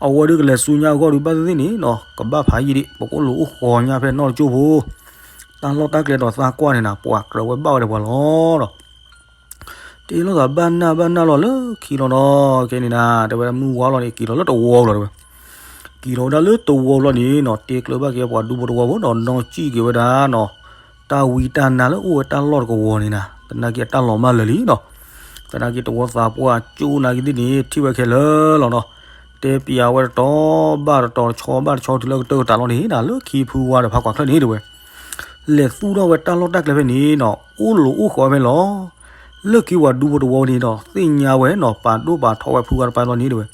အဝဲဒုးကလဲၤဆူညါအဂီၢ်ဒုး ဘၣ်သ့ၣ်သ့ၣ်န့ၣ်နီၤ ကဘၣ်ဖးယံာ်ဒံး ပကအိၣ်လိၤအိၣ်ဃီၤညါဖဲနီၢ်တကၠိဖိ တၢ်လီၢ်တၢ်ကျဲဒီးသးကွၢ်န့ၣ်နၤ ပှၤကြၢးဝဲဘၣ်ဝဲဒီးပှၤလီၤဒီး တဲလီၤသးဘၣ်နၢ်ဘၣ်နၢ်လီၤလၢခံလီၤနီၤ ခဲန့ၣ်နၤ တဲဝဲဒၣ်မုၢ်ဝါလီၤန့ၣ် က့ၤလီၤလၢတဝီလီၤတဲဝဲ. က့ၤလီၤဝဲဒၣ်လၢတဝီလီၤန့ၣ်နီၤ တဲကျၢၤဘၣ်က့ၤပှၤဒူဖိတဝီဖိဒီး နီၢ်စံၣ်က့ၤဝဲဒၣ်နီၤ တၢ်ဝံတၢ်နါလၢအိၣ်ဝဲတၢ်လီၢ်တကဝီၤန့ၣ်နၤ သနာ်က့အတၢ်လီၤမၢ်လၢာ်လံနီၤ. သနာ်က့တဝီသးပှၢ်ကၠိနာ်က့သ့ၣ်န့ၣ် ထံၣ်ဝဲခဲလၢာ်လီၤနီၤ. တဲပျးဝဲတတီၤဘၣ်တတီၤ တဆီဘၣ်တဆီ တုၤလၢကတၢၢ်ကတၢၢ်လီၤန့ၣ်နၤ လၢခံဖုဝါဒီးဖးကွၢ်ချၢၣ်န့ၣ်တဲဝဲ လဲၤသူၣ်ထီၣ်ဝဲတၢ်လီၢ်တၢ်ကျဲဖဲန့ၣ်နီၤ အိၣ်လိၤအိၣ်ဃီၤဖဲလီၤ. လၢခံပှၤဒူဖိတဝီန့ၣ်ဒီး သ့ၣ်ညါဝဲနီၤ ပာ်ဒိၣ်ပာ်ထီဝဲဖုဝါတပၤလီၤန့ၣ်တဲဝဲ.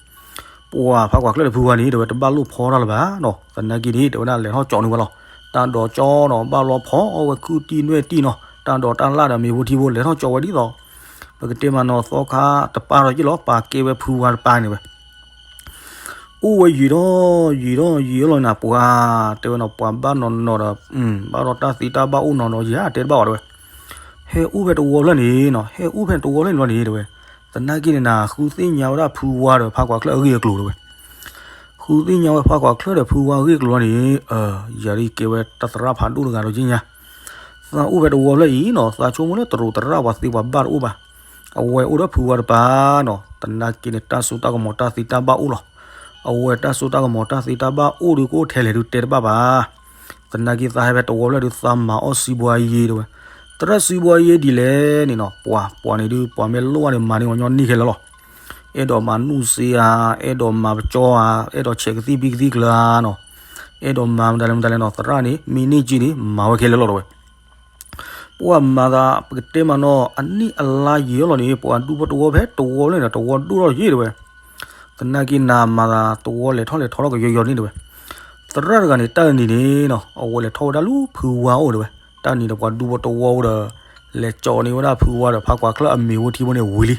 ပှၤဖးကွၢ်ချၢၣ်ဒီးဖုဝါန့ၣ်တဲဝဲ တဘၣ်လိၣ်ဖီတၢ်လၢၤဘၣ်နီၤ သနာ်က့န့ၣ် တဲဝဲဒၣ်လဲၤထီၣ်ကၠီန့ၢ်ဝဲလီၤ. တၢ်ဒိးကၠီနီၤ ဘၣ်လီၤဖီအီၣ်ဝဲခုၣ်တံၢ်နွဲၣ်တံၢ်နီၤ တၢ်ဒိးတၢ်လၣ်ဒီးမ့ၤဖိထံဖိ လဲၤထီၣ်ကၠီဝဲဒ်သိး ပကတဲမးနီၤ သီခါတပၢ်ထီၣ်က့ၢ်လီၤ ပာ်ကဲဝဲဖုဝါတပၤန့ၣ်ဝဲ အိၣ်ဝဲယံာ်ထီၣ်ယံာ်ထီၣ်ယံာ်ထီၣ်လီၤနၤ ပှၤတဲဝဲနီၤ ပှၤဘၣ်နီၤနီၤဒီး ဘၣ်ဒီးတၢ်သံတၢ်ဘၣ်အိၣ်နီၤနီၤ ယၤတဲတဘၣ်အီၤတဲဝဲ. ဟဲအိၣ်ဖဲတဝီဖျၢၣ်န့ၣ်နီၤ ဟဲအိၣ်ဖဲတဝီဖျၢၣ်န့ၣ်လီၤန့ၣ်တဲဝဲ. သနာ်က့န့ၣ်နၤ ဃုသ့ၣ်ညါဝဲဒၣ်ဖုဝါဒီးဖးကွၢ်ချၢၣ်အဂ့ၢ်အကျိၤတဲဝဲ ဃုသ့ၣ်ညါဝဲဖးကွၢ်ချၢၣ်ဒီးဖုဝါအဂ့ၢ်အကျိၤလီၤန့ၣ် ယၤဒ်ကဲဝဲတၢ်သရၣ်ဖးဒိၣ်တဂၤဒီးက့ညါ သးအိၣ်ဖဲတဝီဖျၢၣ်အံၤနီၤ သးဆိကမိၣ်လၢတရူးသရၣ်ပှၤသ့ပှၤဘၣ်တအိၣ်ဘၣ်. အဝဲအိၣ်ဒီးဖုဝါတပၤနီၤ သနာ်က့န့ၣ် တၢ်စိတၢ်ကမီၤတၢ်သံတၢ်ဘၣ်အိၣ်လီၤ. အဝဲတၢ်စိတၢ်ကမီၤတၢ်သံတၢ်ဘၣ်အိၣ်ဒုးကအိၣ်ထဲလဲၣ်ဒုးတဲတဘၣ်ဘၣ်. သနာ်က့သးဟဲဖဲတဝီဖျၢၣ်ဒုးသးမၤအီၣ်စံးဘှါယ့ၤတဲဝဲ. သရၣ်စံးဘှါယ့ၤဒ်လဲၣ်န့ၣ်နီၤ ပှၤ ပှၤန့ၣ်ဒုး ပှၤမ့ၢ်လိၣ်ဘၣ်န့ၣ် မၤန့ၢ်ပှၤညီနံၣ်ခဲလၢာ်လီၤ. အဲၣ်ဒိးမၤနုၢ်စ့ဧါ, အဲၣ်ဒိးမၤပကၠီဧါ, အဲၣ်ဒိးဆဲးကသံၣ်ဘံၣ်ကသံၣ်ကျၢၤဧါနီၤ, အဲၣ်ဒိးမၤမတၤလဲၣ်မတၤလဲၣ်နီၤ သရၣ်န့ၣ် မ့ၢ်န့ၢ်က့န့ၣ် မၤဝဲခဲလၢာ်လီၤတဲဝဲ. ပှၤမၤသး ပကတဲမးနီၤ အနံၣ်အလါယံာ်လီၤန့ၣ် ပှၤဒူဖိတဝီဖဲတဝီလၢန့ၣ် တဝီဒိၣ်ထီၣ်ယ့ၢ်တဲဝဲ. သနာ်က့နၤမၤသး တဝီလဲၤထီၣ်လဲၤထီထီၣ်ကယီယီန့ၣ်တဲဝဲ. သရၣ်တဂၤန့ၣ် တၢ်တနံၤန့ၣ်နီၤ အဝဲလဲၤထီၣ်ဝဲဒၣ်လၢဖုဝါအိၣ်တဲဝဲ. တၢ်တနံၤဒီးပှၤဒူဖိတဝီအိၣ်ဒီး လဲၤကၠီန့ၢ်ဝဲဒၣ်ဖုဝါဒီးဖးကွၢ်ချၢၣ်အမ့ၤဝဲထံဖိန့ၣ်ဝံၤလံ.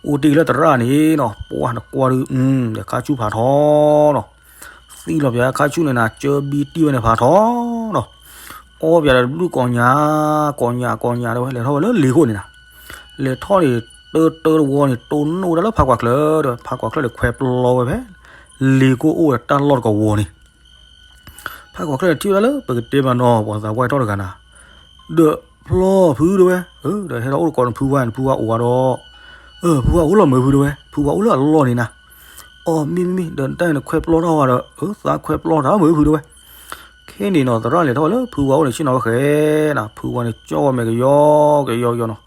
အိၣ်တ့ၢ်လၢသရၣ်န့ၣ်နီၤ ပှၤနကွၢ်ဒုး ဒီးခါဆူၣ်ဖးထီနီၤ သံလီၤပၠးခါဆူၣ်န့ၣ်နၤ ကၠၢဘံတံၢ်ဝဲန့ၣ်ဖးထီနီၤ. အီၣ်ပၠးဒီးတဘျုးကိးညါ ကိးညါကိးညါတဲဝဲ လဲၤထီၣ်ဝဲလၢလ့ၤခိၣ်န့ၣ်နၤ. လဲၤထီၣ်န့ၣ် တၢတၢတဝီန့ၣ် တိၢ်နီၣ်ဝဲဒၣ်လၢဖးကွၢ်ချၢၣ်ဒီး ဖးကွၢ်ချၢၣ်န့ၣ်ခွဲးပျီဝဲဖဲ လ့ၤခိၣ်အိၣ်ဝဲတၢ်လီၢ်တကဝီၤန့ၣ် ဖးကွၢ်ချၢၣ်န့ၣ်ထံၣ်ဝဲဒၣ်လၢ ပကတဲမးနီၤ ပှၤသးပှၢ်ထီၣ်တဂၤနၤ ဒီးဖျီဖုတဲဝဲ, ဒီးဟဲထီၣ်အိၣ်တကိးန့ၣ် ဖုဝါန့ၣ် ဖုဝါအိၣ်ဝဲဒီး, ဖုဝါအိၣ်လီၤမုာ်ဖုတဲဝဲ, ဖုဝါအိၣ်လၢအလီၢ်န့ၣ်နၤ. အီ မ့မ့ၢ် ဒီးတၢ်န့ၣ်ခွဲးပျီထီၣ်ဝဲဒီး သးခွဲးပျီတၢ်မုာ်ဖုတဲဝဲ. ခဲန့ၣ်နီၤ သရၣ်လဲၤထီၣ်ဝဲလၢဖုဝါအိၣ်န့ၣ် ဆ့ၣ်နီၤဝဲဃဲနၤ ဖုဝါန့ၣ်ကၠီဝဲမဲာ်ကယီကယီကယီနီၤ.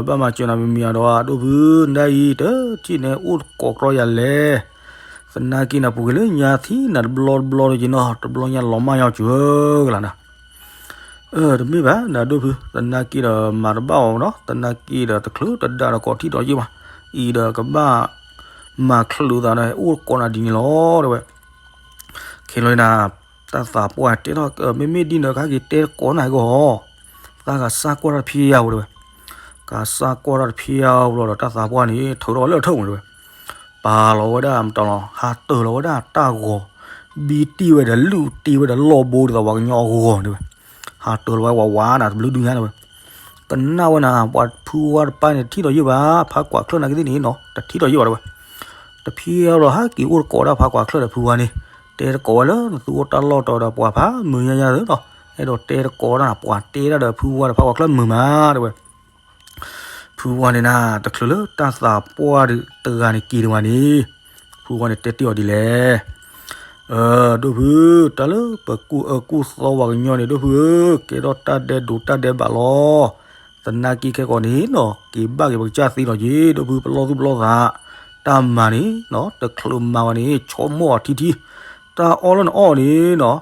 ဘၣ်မၤစၢၤနၤမံၤမံၤဒီး အဒိၣ်ဖု နဒၣ်အံၤ တထံၣ်န့ၣ်အိၣ်တကိးကြီယၤလဲၣ်. သနာ်က့နၤပူၤကွံာ်လၢညါထံၣ်နၤတဘျီတဘျီဒီးက့ၤနီၤ တဘျီညါလီၤမၢ်ညီစၢၤကလၤနၤ. တမ့ၢ်ဘၣ် နဒိၣ်ဖု သနာ်က့ဒီးမၤတဘၣ်အီၤနီၤ သနာ်က့ဒီးတချုးတဒါဒီးကိးထံၣ်ဒီးယ့ၢ်ဘၣ်. အံၤဒီးကဘၣ်မၤချုးသးဒီး အိၣ်တကိးနၤဒ်န့ၣ်လီၤတဲဝဲ. ခဲလၢာ်နၤ တၢ်သးပှၢ်တဲထီၣ် မ့မ့ၢ်ဒ်န့ၣ် ကဟဲက့ၤတဲတကိးနၤဟဲကီၢ်ဟီ သးကစၢ်ကွၢ်တၢ်တဖျဲယါဧိၤတဲဝဲ. ကစၢ်ကွၢ်တၢ်တဖျဲယါဧိၤဘျီဒီး တၢ်သးပှၢ်န့ၣ် ထုးထီၣ်ဝဲလၢအထၢၣ်ပူၤတဲဝဲ. ပာ်လီၤဝဲဒၣ်မတၤလီၤ ဟးတၢၤလီၤဝဲဒၣ်တၢ်ဂီၤ ဘံတံၢ်ဝဲဒီး လုၢ်တ့ၢ်ဝဲဒီးလီၢ်ဘိဒ်သိးပှၤကညီအဂီၤတဲဝဲ. ဟးတၢၤလီၤဝဲဝးဝးနၤ တဘျုးဒုညါတဲဝဲ. ကနၣ်ဝဲနၤ ပှၤဖုဝါတပၤန့ၣ် တထံၣ်ဒီးယ့ၢ်ဘၣ် ဖးကွၢ်ချၢၣ်နာ်က့သ့ၣ်န့ၣ်နီၤ တထံၣ်ဒီးယ့ၢ်ဘၣ်တဲဝဲ. တဖျဲလီၤ ဟဲက့ၤအိၣ်တကိးဒၣ်ဖးကွၢ်ချၢၣ်ဒီးဖုဝါန့ၣ် တဲတကိးဝဲလၢ နသုအိၣ်တၢ်လီၢ်တီၤဒီးပှၤဖးမုာ်ညါယါသ့နီၤ အဲၣ်ဒိးတဲတကိးဒၣ် ပှၤတဲဒၣ်ဒီးဖုဝါဒီးဖးကွၢ်ချၢၣ်မုာ်မးတဲဝဲ. ဖုဝါန့ၣ်နၤ တချုးလၢတၢ်သးပှၢ်တဂၤန့ၣ်က့ၤဒံးဝဲန့ၣ် ဖုဝါန့ၣ်တဲတ့ၢ်အီၤဒ်လဲၣ်. ဒိၣ်ဖု တၢ်လၢပကူၣ်အၢကူၣ်သီပှၤကညီန့ၣ် ဒိၣ်ဖုဧၢ ကဲထီၣ်တၢ်ဒဲးဒိးတၢ်ဒဲးဘးလီၤ. သနာ်က့ခဲကိာ်န့ၣ်နီၤ က့ၤဘၣ်က့ၤပကစၢ်သ့လီၤက့ၤ ဒိၣ်ဖု ပလီၢ်သူၣ်ပလီၢ်သး တၢ်မၤန့ၣ်နီၤ တချုးမၤဝဲန့ၣ် ဆိကမိၣ်အီၤထံထံ တၢ်အီၣ်လၢနအီၣ်န့ၣ်နီၤ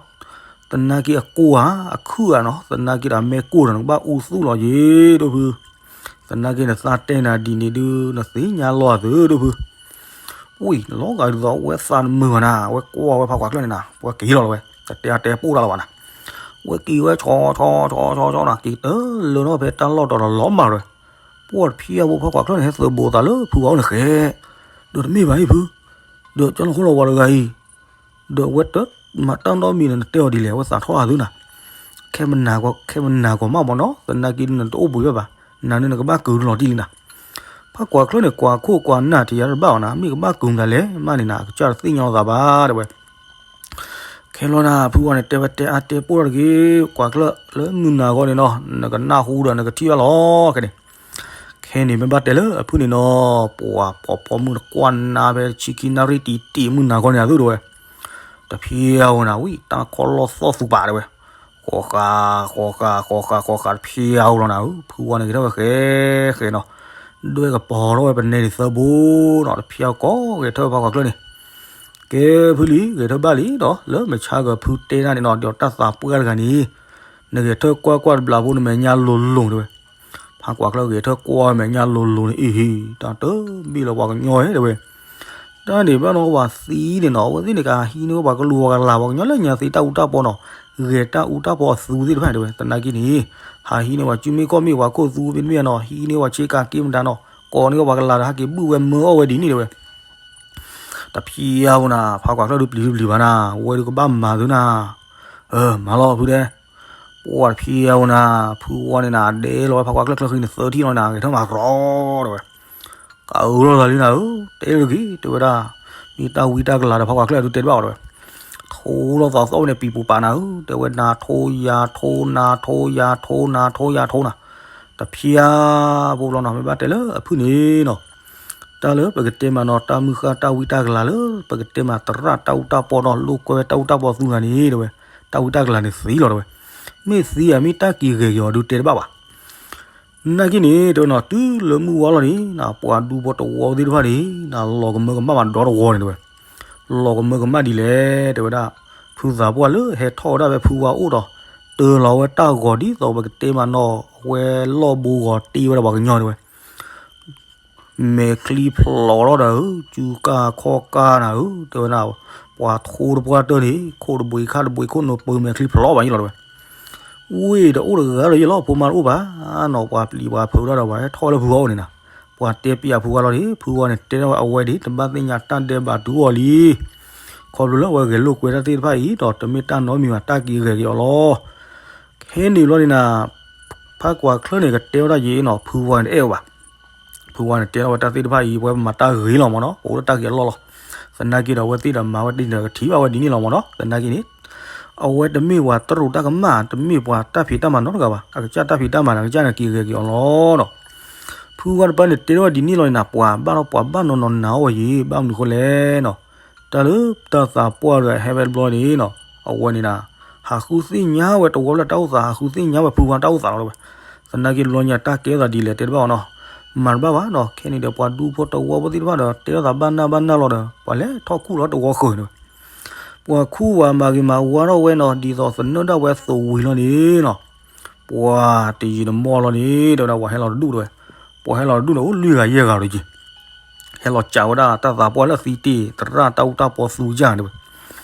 သနာ်က့အကိၢ်ဧါ အခုၣ်ဧါနီၤ သနာ်က့ဒီးမ့ၢ်ကိၢ်ဒီး နကဘၣ်အူသူၣ်လီၤက့ၤ ဒိၣ်ဖု သနာ်က့နသးတဲနၤဒ်န့ၣ်ဒုး နသ့ၣ်ညါလီၤအသး ဒိၣ်ဖု. ဝံၤ လီၤဂာ်ဒ်သိး အဝဲသးတမုာ်ဘၣ်နၤ အဝဲကွၢ်ဝဲဖးကွၢ်ချၢၣ်န့ၣ်နၤ ပှၤက့ၤလီၤလီၤဝဲ တတဲအတဲပိၢ်တၢ်လီၤဘၣ်နၤ. ဝဲက့ၤဝဲဆီဆီဆီဆီဆီနၤ က့ၤတလၢနီၤဖဲတၢ်လီၢ်တီၤဒီးလီၤမၢ်လီၤဝဲ. ပှၢ်တဖျါဝဲဖးကွၢ်ချၢန့ၣ် ဟဲသုးဘူးသးလၢဖုဝါအိၣ်န့ၣ်ဃဲ, ဒီးတမ့ၢ်ဘၣ်အံၤဖု, ဒီးကၠီလီၤဃိလီၤဝဲတဂၤအံၤ, ဒီးအဝဲတမၤတၢ်နီတမံၤန့ၣ် နတဲအီၤဒ်လဲၣ်, အဝဲသးထီၣ်အသးနၤ, ခဲမနၤကီးမးမ့ၢ်နီၤ, သနာ်က့ဒ်နတအိၣ်ဘှံးဘၣ်ဘၣ်, နၤန့ၣ်နကဘၣ်ကုၤလီၤတံၢ်လံနၤ. ဖးကွၢ်ချၢန့ၣ် ကွၢ်ခိၣ်ကွၢ်နၢ်တယၤတဘၣ်အီၤနၤ, မ့ၢ်ကဘၣ်ကုၤမတၤလဲၣ်, မ့ၢ်န့ၣ်နၤ အကစၢ်တသ့ၣ်ညါအသးဘၣ် တဲဝဲ. ခဲလီၤနၤ ဖုဝါန့ၣ် တဲဝဲတဲအါတဲပိၢ်ထီၣ်တဂ့ၤ, ကွၢ်ချၢလၢမုၢ်နၤဂီၢ်န့ၣ်နီၤ, နကနၢ်ဟူဒီးနကထံၣ်ဘၣ်လီၤ ခဲန့ၣ်. ခဲန့ၣ်မ့ၢ်ဘၣ်တဲလၢအဖုန့ၣ်နီၤ, ပှၤဖီဖီမုၢ်တကွၢ်နၤဖဲဆံခံနၣ်ရံၣ်တံၢ်တံၢ်မုၢ်နၤဂီၢ်န့ၣ်အသိးတဲဝဲ, တဖျါဝဲနၤဝံၤ တၢ်ခီလီၢ်သီၣ်သူပာ်တဲဝဲ, ဃီဃာ် ဃီဃာ် ဃီဃာ် ဃီဃာ်တဖျါဝဲလီၤနၤဧၢ, ဖုဝါန့ၣ်ဂဲၤထၢၣ်ဝဲဃဲဃဲနီၤ, ဒွဲၣ်ကပီၤထီၣ်ဝဲပနဲန့ၣ်သၢဘိနီၤ, တဖျါကီးဂဲၤထၢၣ်ဖးကွၢ်ချၢန့ၣ် ကဲဖုလံ ဂဲၤထၢၣ်ဘၣ်လံဒီး လၢမဲာ်ဆါကဖုတဲဒၣ်န့ၣ်နီၤ, ဒီးတၢ်သးပှၢ်တဂၤန့ၣ် နဂဲၤထၢၣ်ကွၢ်ကွၢ်တဘျီဖိနမဲာ်ညါလိၤလိၤတဲဝဲ. ဖးကွၢ်ချၢဂဲၤထၢၣ်ကွၢ်ဝဲမဲာ်ညါလိၤလိၤန့ၣ် အ့ဟ့ၣ် တၢ်တမ့ၢ်လၢပှၤကညီဧဲတဲဝဲ. တၢ်န့ၣ်ဘၣ်နီၤ ပှၤသံန့ၣ်နီၤ, အဝဲသ့ၣ်န့ၣ်ကဟံးန့ၢ်ဝဲပှၤကလုာ်ပှၤကလၤ ပှၤကညီလၢညါသ့တၢ်အူတၢ်ပီနီၤ, ဂဲၤတၢ်အူတၢ်ပီအသူသ့ၣ်တဖၣ်တဲဝဲ. သနာ်က့န့ၣ် ဟးဟံးန့ၢ်ပှၤစုမ့ၢ်ကီၢ်မ့ၢ်ပှၤခိၣ်သူမ့တမ့ၢ်နီၤ, ဟံးန့ၢ်ပှၤဆ့ကၤက့မတၤနီၤ, ကိးန့ၢ်ဝဲပှၤကလၤဒီးဟဲက့ၤဘုၣ်ဝဲမၢအီၣ်ဝဲဒ်န့ၣ်တဲဝဲ. တဖျါဝဲနၤ ဖးကွၢ်ချၢဒုးပျံၤဒုးပျံၤဘၣ်နၤ, ဝဲဒုးကဘၣ်မၤသုနၤ, အၢ မၤလီၤဖုတဲ. ပှၢ်တဖျါဝဲနၤ ဖုဝါန့ၣ်နၤ ဒဲလီၤဝဲဖးကွၢ်ချၢချၢဃံန့ၣ် သၢထံၣ်လီၤနၤ ဂဲၤထၢၣ်မၤရီၤတဲဝဲ. ကအၢၣ်လီၤသးလံနၤဧၢ, တဲတဂ့ၤတဲဝဲဒၣ်, မ့ၢ်တၢ်ဝံတၢ်ကလၤဒီးဖးကွၢ်ချၢဒုးတဲတဘၣ်အီၤတဲဝဲ. ထိလီၤသးသီၣ်ဝဲန့ၣ် ပံၤပူၤပာ်နၤဧၢ, တဲဝဲနၤထိယၤထိ နၤထိယၤထိ နၤထိယၤထိနၤ. တဖျါဖိဘျီနီၤ မ့ၢ်ဘၣ်တဲလၢအဖုန့ၣ်နီၤ, တၢ်လၢပကတဲမးနီၤ တၢ်မုၢ်ဃၢ်တၢ်ဝံတၢ်ကလၤလၢ ပကတဲမးသရၣ်တၢ်အူတၢ်ပီနီၤ လိာ်ကွဲဝဲတၢ်အူတၢ်ပီသူဂၤန့ၣ်တဲဝဲ, တၢ်ဝံတၢ်ကလၤန့ၣ်သံလီၤတဲဝဲ. မ့ၢ်သံဧါ မ့ၢ်တၢ်က့ၤဂဲၤက့ၤအီၤဒုးတဲတဘၣ်ဘၣ်. နာ်က့န့ၣ် တဲဝဲနီၤ တုၤလၢမုၢ်ဝါလီၤန့ၣ် ပှၤဒူဖိတဝီသ့ၣ်တဖၣ်န့ၣ် လီၤကမၢကမၣ်ဘၣ်ဒီတဝီန့ၣ်တဲဝဲ. လီၤကမၢကမၣ်ဒ်လဲၣ် တဲဝဲဒၣ်, ဖုသးပှၢ်လၢဟဲထီၣ်ဝဲဒၣ်ဖဲဖုဝါအိၣ်ဒီး တၢလီၤဝဲတၢ်ဂီၤဒ်သိးပကတဲမးနီၤ အဝဲလီၢ်ဘိဂီၤတ့ဝဲဒၣ်ပှၤကညီတဲဝဲ. မဲာ်ချံဖျိးထီၣ်ဒီးဧၢ, စုကၢ်ခီၣ်ကၢ်နၤဧၢ, တဲဝဲဒၣ်, ပှၤထိတပှၢ်တၢၢ်န့ၣ် ခိၣ်တဘှံးခါတဘှံး ခိၣ်နူာ်ပၢၤမဲာ်ချံဖျိးဘၣ်ယလီၤတဲဝဲ. ဝ့ၢ်တအိၣ်တဂၤလၢၤယလီၤ ဖိမါတအိၣ်ဘၣ်နီၤ, ပှၤပျံၤပှၤဖုးထီၣ်ဒီး ပှၤဟဲထီၣ်လၢဖုဝါအိၣ်န့ၣ်နၤ, ပှၤတဲပျးဖုဝါလီၤန့ၣ် ဖုဝါန့ၣ် တဲထီၣ်ဝဲအဝဲဒၣ် တဘၣ်သ့ၣ်ညါတၢ်ဒဲးဘးတုၤအီၤလံ. ခီဖျိလၢအဝဲဂဲၤလိာ်ကွဲတၢ်သ့ၣ်တဖၣ်အံၤဒီး တမ့ၢ်တၢ်နီတမံၤဘၣ် တၢ်က့ၤဂဲၤက့ၤအီၤလီၤ. ခဲန့ၣ်ဘျီန့ၣ်နၤ ဖးကွၢ်ချၢန့ၣ် ကတဲဝဲဒၣ်ယဲနီၤ ဖုဝါန့ၣ်တအဲၣ်ဝဲဘၣ်. ဖုဝါန့ၣ် တဲထီၣ်ဝဲတၢ်သ့ၣ်တဖၣ်အံၤ ပဝဲပမၤတၢ်ဂ့ၤလီၤမးနီၤ, ပအိၣ်လၢတၢ်ဂ့ၤအလီၢ်လီၤ. သနာ်က့ဒီး အဝဲသ့ၣ်ဒီးမၤဝဲဒ်န့ၣ်ဒီး ကထံၣ်ဘၣ်ဝဲဒ်န့ၣ်လီၤမးနီၤ. သနာ်က့န့ၣ် အဝဲတမ့ၢ်ပှၤတရူးတၢ်ကမၣ်, တမ့ၢ်ပှၤတၢ်ဖံးတၢ်မၤနီတဂၤဘၣ်. အကစၢ်တၢ်ဖံးတၢ်မၤန့ၣ် အကစၢ်န့ၣ်က့ၤဂဲၤက့ၤအီၤလီၤနီၤ. ဖုဝါတပၢ်န့ၣ် တဲထီၣ်ဝဲဒ်န့ၣ်လီၤန့ၣ်နၤ, ပှၤဘၣ်ဒီးပှၤဘၣ်နီၢ်နီၢ်နၤအီၣ်ဝဲယံၤ ဘၣ်မနုၤဃိလဲၣ်နီၤ. တၢ်လၢတၢ်သးပှၢ်ဒီးဟဲဝဲတဘျီန့ၣ်နီၤ, အဝဲန့ၣ်နၤ ဟးဃုသ့ၣ်ညါဝဲတဝီလၢတၢ်အိၣ်သး, ဟးဃုသ့ၣ်ညါဝဲဖုဝါတၢ်အိၣ်သးလီၤတဲဝဲ. သနာ်က့တဘျီညါ တၢ်ကဲထီၣ်သးဒ်လဲၣ်တဲတဘၣ်အီၤနီၤ, မၤတဘၣ်ဘၣ်နီၤ. ခဲန့ၣ်ဒီး ပှၤဒူဖိတဝီဖိသ့ၣ်တဖၣ်ဒီး တဲထီၣ်သးဘၣ်နၢ်ဘၣ်နၢ်လီၤဒီး ပှၤလဲၤထီၣ်ခူၣ်လီၤတဝီဃၢၤန့ၣ်ဝဲ. ပှၤခူၣ်ဝဲမၤဂ့ၤမၤဝါထီၣ်ဝဲနီၤ, ဒ်သိးသနၢၣ်ဒၣ်ဝဲသိးဝံၤလီၤန့ၣ်နီၤ, ပှၤတယံာ်တမီၢ်လီၤန့ၣ် တဲဝဲဒၣ် ပှၤဟဲလီၤတဒူၣ်တဲဝဲ. ပှၤဟဲလီၤတဒူၣ်န့ၣ် အိၣ်လွံၢ်ဂၤယဲၢ်ဂၤဒီးက့ၤ ဟဲလီၤစးဝဲဒၣ်တၢ်သးပှၢ်လၢအသံတ့ၢ် သရၣ်တၢ်အူတၢ်ပီသူယါန့ၣ်ဝဲ.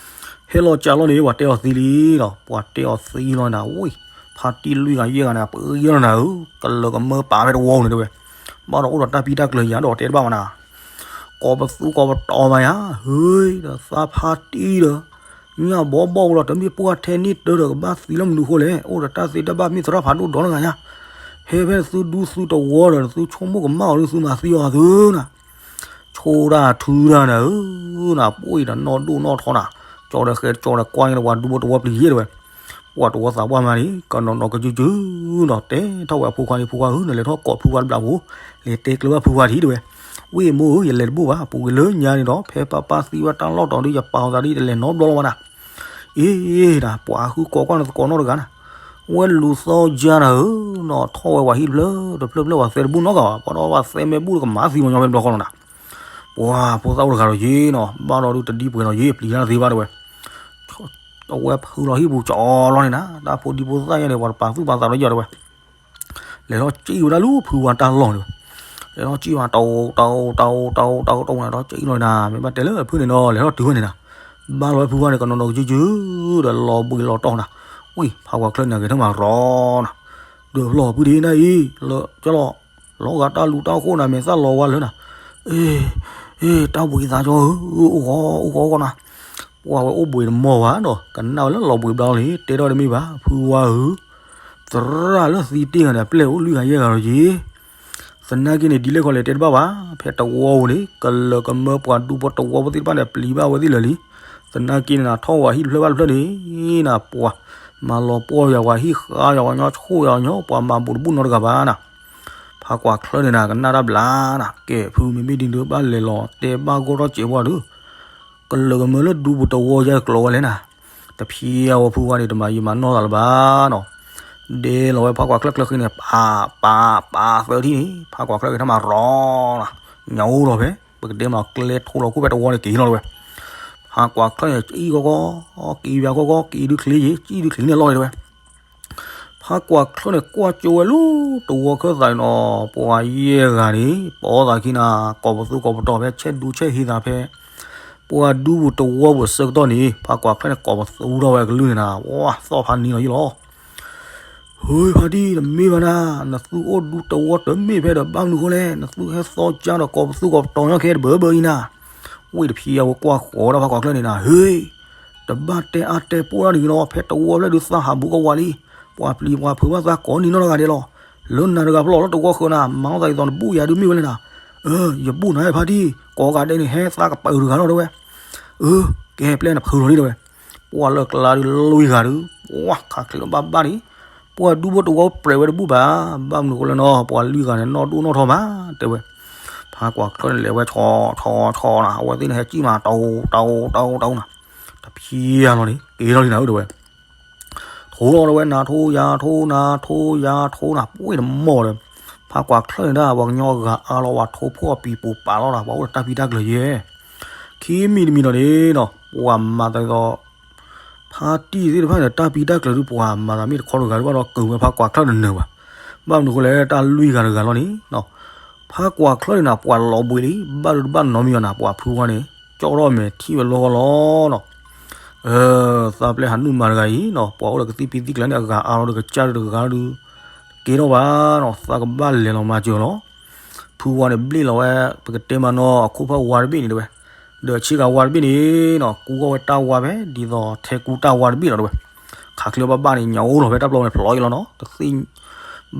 ဟဲလီၤစးလီၤန့ၣ် ပှၤတဲအီၤသံလံနီၤ, ပှၤတဲအီၤသံလီၤနၤ, ဝံၤ ဖါတံၢ်လွံၢ်ဂၤယဲၢ်ဂၤန့ၣ် ပယီၤနၤဧၢ, ကလၢၤကမၢပာ်ဖဲတဝီန့ၣ်တဲဝဲ. ဘၣ်ဒီးအိၣ်ဒီးတၢ်ပံတၢ်ကျၢၤယၤဒီးတဲတဘၣ်မးနၤ, ကိးပသူကိးပတီၤမးယၤ, ဟ့ၣ်ဒီးသးဖါတံၢ်ဒီး ညၣ်ဘီဘီၣ်ဝဲလီၤ, တမ့ၢ်ပှၢ်ထဲန့ၣ်တၢ်ဒီးကဘၣ်သံလီၤမနုၤဃိလဲၣ်, အိၣ်ဒီးတၢ်သ့တၢ်ဘၣ် မ့ၢ်သရၣ်ဖးဒိၣ်ဒီနဂၤညါ, ဟဲဖဲသုဒူသုတဝီဒီး သုဆိကမိၣ်ကမၣ်အီၤ သုမၤသံအီၤသုနၤ, ဆိဒၣ်ထုဒၣ်နၤဧၢ, နပှ့ၤဒီးနီၢ်ဒိၣ်နီၢ်ထီနၤ, ကၠီဒီးဃဲကၠီဒီးကွၢ်န့ၣ်ဒီး ပှၤဒူဖိတဝီပျံၤယဲၢ်တဲဝဲ, ပှၤတဝီသးပှၢ်မးန့ၣ် ကနီၤနီၤကစုကစုနီၤ, တဲထီၣ်ဝဲအဖိခွါန့ၣ် ဖိခွါဧၢ နလဲၤထီၣ်ကိးဖုဝါတဘျီဖိ, လဲၤတဲကျၢၤဘၣ်ဖုဝါထံၣ်တဲဝဲ, ဝ့ၢ်မိၢ်ဧၢ ယလဲၤတဘူၣ်ဘၣ်, ပူၤကွံာ်လၢညါန့ၣ်ဒီး ဖဲပၢ်ပၢ်သံဝဲတၢ်လီၢ်တီၤဒုး ယပာ်အီၤသးဒ်တလဲၤနီတဘျီလီၤဘၣ်နၤ, အ့ဒၣ် ပှၤဟးဃုကိးကွၢ်နသကိးနီတဂၤနၤ, ဝဲလူၤသီယါနၤဧၢ, နီၢ်ထီၣ်ဝဲပှၤဟံၣ်တဖျၢၣ်တဖျၢၣ်ဖျၢၣ် ပှၤသဲတဘူၣ်နီတဂၤဘၣ်, ပှၤဒီးပှၤသဲမ့ၢ်ဘူၣ်တကမၤသံပှၤညီဖဲတဘျီဃီလီၤနၤ, ပှၤဖိသၣ်အိၣ်တဂၤဒီးယ့ၢ်နီၤ, ဘၣ်ဒီးဒုးတဒံပှဲၤနီၤယ့ၢ် ပျံၤတၢ်သ့ဘၣ်တဲဝဲ, အဝဲဖုးလီၤဟံၣ်ပူၤကၠီလီၤန့ၣ်နၤ, တၢ်ဖိဒံဖိသၣ်ယါန့ၣ် ပှၤတပာ်သူၣ်ပာ်သးဒီးယၤတဲဝဲ လဲၤထီၣ်စံၣ်ဝဲဒၣ်လၢဖုဝါတၢ်လီၢ်န့ၣ်, လဲၤထီၣ်စံၣ်ဝဲ တအိၣ်တအိၣ်တအိၣ်တအိၣ်တအိၣ်တအိၣ်န့ၣ်ဒီး စံၣ်လီၤနၤ, မ့ၢ်ဘၣ်တဲလၢအဖုန့ၣ်နီၤ လဲၤထီၣ်တုၤဝဲန့ၣ်နၤ, ဘၣ်လီၤဝဲဖုဝါန့ၣ် ကနီၤနီၤကစုကစု ဒီးလီၤဘှံးလီၤတီၢ်နၤ, ဝံၤ ဖးကွၢ်ချၢန့ၣ် ဂဲၤထၢၣ်မၤရီနၤ, ဒုးဖျီၣ်ဖုဒံနၤအံၤ လၢကၠီလီၤ, လီၤဂာ်တၢ်လူၤတၢ်ဃိၣ်နၤ မဲာ်သၣ်လီၤဝါလၢနၤ, အ့ အ့ တၢ်ဘှံးသးကၠီဧၢ, အိၣ်ဃီ အိၣ်ဃီ အိၣ်ဃီနၤ, ပှၤဝဲအိၣ်ဘှံးတမီၢ်ဘၣ်ဒီး ကနၣ်ဝဲလၢလီၤဘှံးဘျီလံ တဲထီၣ်တမ့ၢ်ဘၣ် ဖုဝါဧၢ, သရၣ်လၢသံတ့ၢ်ဂၤန့ၣ် အပျဲၢ်အိၣ်လွံၢ်ဂၤယဲၢ်ဂၤလီၤယ့ၤ သနာ်က့န့ၣ် ဒ်လဲၣ်ခီလဲၣ်တဲတဘၣ်ဘၣ်, ဖဲတဝီပူၤန့ၣ် ကလၢာ်ကမၢပှၤဒူဖိတဝီဖိသ့ၣ်တဖၣ်န့ၣ် အပျံၤဘၣ်ဝဲသ့ၣ်လၢာ်လံ. သနာ်က့န့ၣ်နၤ ထီၣ်ဝဲဟံၣ်တဖျၢၣ်ဘၣ်တဖျၢၣ်န့ၣ်နၤ ပှၤမၤလီၤပှီၢ်ယၤ ပှၤဟံၣ်ဃါယၤ ပှၤညီဆှိၣ်ယၤညီ ပှၤမၤဘူးတဘူးနီတဂၤဘၣ်နၤ. ဖးကွၢ်ချၢၣ်န့ၣ်နၤ ကနၣ်တၢ်ဘျါနၤ, ကဲဖုမ့မ့ၢ်ဒ်န့ၣ် ဘၣ်လဲၤလီၤတဲဘၣ်ဂီၢ်ထီၣ်စဲးပှၢ်ဒီး ကလၢာ်ကမၢလၢဒူပူၤတဝီယဲၢ်ကျိၤဝဲလဲၣ်နၤ. တဖံးအဝဲဖုဝါန့ၣ် တမၤယံာ်မၤနီၢ်သးလၢၤဘၣ်နီၤ. ဒဲလီၤဝဲဖးကွၢ်ချၢၣ်ကျၢၢ်ဃံန့ၣ် ပာ် ပာ် ပာ်သၢထံၣ်န့ၣ် ဖးကွၢ်ချၢၣ်က့ၤထီၣ်မၤရီၤနၤ, ညၣ်အိၣ်လီၤဖဲ ပကတဲမၤကျဲထိလီၤခိၣ်ဖဲတဝီန့ၣ်က့ၤလီၤတဝဲ. ဖးကွၢ်ချၢၣ်န့ၣ် ကအံၣ်ဂီၢ်ဂီၢ် က့ၤဘၣ်ဂီၢ်ဂီၢ် က့ၤဒုချ့ယ့ၤ ကံၣ်ဒုချ့န့ၣ်လီၤတဝဲ. ဖးကွၢ်ချၢၣ်န့ၣ် ကွၢ်ကၠိဝဲလၢတဝီခၢၣ်သးန့ၣ်နီၤ, ပှၤယဲၢ်ဂၤန့ၣ် ပိာ်သးခံနၤ ကိးပသူကိးပတီၤဖဲ ဆဲးဒူဆဲးဟ့သးဖဲ ပှၤဒူပူၤတဝီပူၤအဆၢကတီၢ်န့ၣ် ဖးကွၢ်ချၢၣ်န့ၣ် ကိးပသူထီၣ်ဝဲအကလုၢ်န့ၣ်နၤ, ဝါ သီၣ်ဖးနံၤလီၤယံၤလီၤ. ဟ့ ဖါတံၢ် တမ့ၢ်ဘၣ်နၤ, နသုအိၣ်ဒူတဝီတမ့ၢ်ဖဲဒီး ဘၣ်မနုၤဃိလဲၣ်, နသုဟဲသီကါဒီးကိးပသူကိးပတီၤညီခဲတဘၢဘၢအံၤနၤ. ဝ့ၢ်တဖံးအဝဲကွၢ်ဃီၤဝဲဒၣ်ဖးကွၢ်ချၢၣ်န့ၣ်နၤ, ဟ့ တဘၣ်တဲအါတဲပိၢ်တၢ်တဂ့ၤနီၤ, ဖဲတဝီဖျၢၣ်ဒုးသးဟးဘူးကဝးလံ, ပှၤပျံၤပှၤဖုးဘၣ်သးကိးနံၤနီတဂၤဒဲးလီၤ. လၢနၤတဂၤဖျီၣ်လၢတဝီဃၢၤနၤ, မၤအီၣ်သးဒ်သိးနဘူၣ်ယၤဒုးမ့ၢ်ဝဲလဲၣ်နၤ. အၢ ယဘူၣ်နၤဖါတံၢ်, ကိးဂၤဒဲးန့ၣ် ဟဲသးကပၢၤတဂၤလီၤတဝဲ. အၢ ကဲပျဲနဖုးလီၤလံတဝဲ. ပှၤလၢကျါဒုးလွံၢ်ဂၤဒုး ပှၤခးချ့လီၤဘၣ်ဘၣ်န့ၣ်, ပှၤဒူဖိတဝီပြဲးဝဲတဘူၣ်ဘၣ်, ဘၣ်မနုၤဃိလဲၣ်နီၤ, ပှၤလွံၢ်ဂၤန့ၣ် နီၢ်ဒိၣ်နီၢ်ထီဘၣ် တဲဝဲ. ဖးကွၢ်ချၢၣ်န့ၣ် လဲၤဝဲဆီဆီဆီနၤ, အဝဲသ့ၣ်န့ၣ်ဟဲကံၣ်မး တၢ်အိၣ်တၢ်အိၣ်တၢ်အိၣ်တၢ်အိၣ်နၤ, တဖံးယၤလီၤန့ၣ် က့ၤထီၣ်လံနၤဧၢတဝဲ. ထိလီၤတဝဲ နၤထိယၤထိ နၤထိယၤထိနၤ, ပှ့ၢ်တမီၢ်ဒီး ဖးကွၢ်ချၢၣ်န့ၣ်ဒၣ် ပှၤကညီဂၤအါလီၤ ပှၤထိဖိအပံၤပူၤပာ်လီၤနၤ, ပှၤအိၣ်ဒီးတၢ်ပံးတၢ်ကျၢၤယဲၢ်. ခံမံၤတမံၤဒီးန့ၣ်နီၤ, ပှၤမၤသးဒ်သိး ဖါတံၢ်သ့ၣ်တဖၣ်န့ၣ် တၢ်ပံးတၢ်ကျၢၤဒုး ပှၤမၤသးမ့ၢ်တခီတဂၤဒုးဘၣ်ဒီး ကုၤဝဲဖးကွၢ်ချၢၣ်တနၢၤဘၣ်. ဘၣ်မနုၤဃိလဲၣ် တၢ်လွံၢ်ဂၤတဂၤလီၤန့ၣ်နီၤ, ဖးကွၢ်ချၢၣ်န့ၣ်နၤ ပှၤလီၤဘှံးလံ, ဘၣ်ဒုးတဘၣ်နီတမံၤဘၣ်နၤ, ပှၤဖုဝါန့ၣ် ကၠီၣ်ထီၣ်မဲာ်ထံၣ်ဝဲလီၢ်ကီၢ်လီၤနီၤ. အၢ သးပျဲဟးနုာ်မၤတဂၤအံၤနီၤ, ပှၤအိၣ်ဒီးကသံၣ်ပံသံၣ်ကျၢၤန့ၣ် အဂၤအါလီၤဒီးကစၢ်ဒုးတဂၤဒုး ကဲထီၣ်ဘၣ်နီၤ, သးကဘၣ်လဲၤလီၤမၤစၢၤလီၤ. ဖုဝါန့ၣ်ဘျ့ၣ်လီၤဝဲ ပကတဲမးနီၤ အခိၣ်ဖးဝါတဘ့ၣ်န့ၣ်တဝဲ, ဒီးဆ့ကၤဝါတဘ့ၣ်န့ၣ်နီၤ ကူထီၣ်ဝဲတၢ်ဝါဖဲ ဒ်သိးထဲကူတၢ်ဝါတဘ့ၣ်လီၤတဝဲ. ခးချ့ဘၣ်ဘၣ်န့ၣ် ညၣ်အိၣ်လီၤဖဲတၢ်ပျီန့ၣ် ဖျိးအံၤလီၤနီၤ,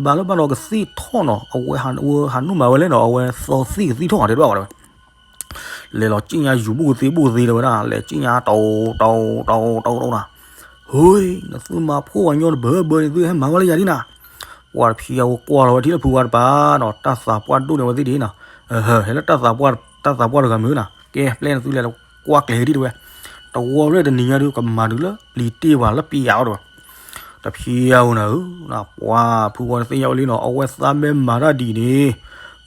ဘၣ်လၢဘၣ်ဒီးကသံၣ်ထီၣ်နီၤ, အဝဲဟးနုာ်မၤဝဲလဲၣ်နီၤ, အဝဲသီသံၣ်ကသံၣ်ထီၣ်တဲတဘၣ်ဝဲတဝဲ. လဲၤလီၤစံၣ်ညါယူၤဘူးကသ့ဘူးကသ့တဲဝဲဒၣ်, လဲၤစံၣ်ညါတအိၣ်တအိၣ်တအိၣ်တအိၣ်တအိၣ်နၤ. ဟ့ နသုမၤဖှိၣ်ပှၤညီတဘၢဘၢန့ၣ် သုဟဲမၤဝဲလၢယၤဒ်နၤ. ပှၤတဖံးအဝဲကွၢ်လီၤဝဲထံၣ်လၢဖုဝါတပၤနီၤ, တၢ်သးပှၢ်ဒိၣ်န့ၢ်ဝဲသ့ၣ်ဒ်နီၤ, ဟဲလၢတၢ်သးပှၢ်တဂၤမ့ၢ်နၤ, ကဲပျဲနသုလဲၤကွၢ်ကျဲၤဒ်တဝဲ. တဝီဖျၢၣ်တနံၤညါဒုး ကမၤဒုးလၢပျံၤတ့ၢ်ပှၤလၢပျံၤယၤအီၤတဝဲ. တဖံးအဝဲနၤဧၢ, ပှၤဖုဝါတသ့ၣ်ညါဝဲလံနီၤ, အဝဲသးမ့ၢ်မၤတၢ်ဒ်အံၤန့ၣ်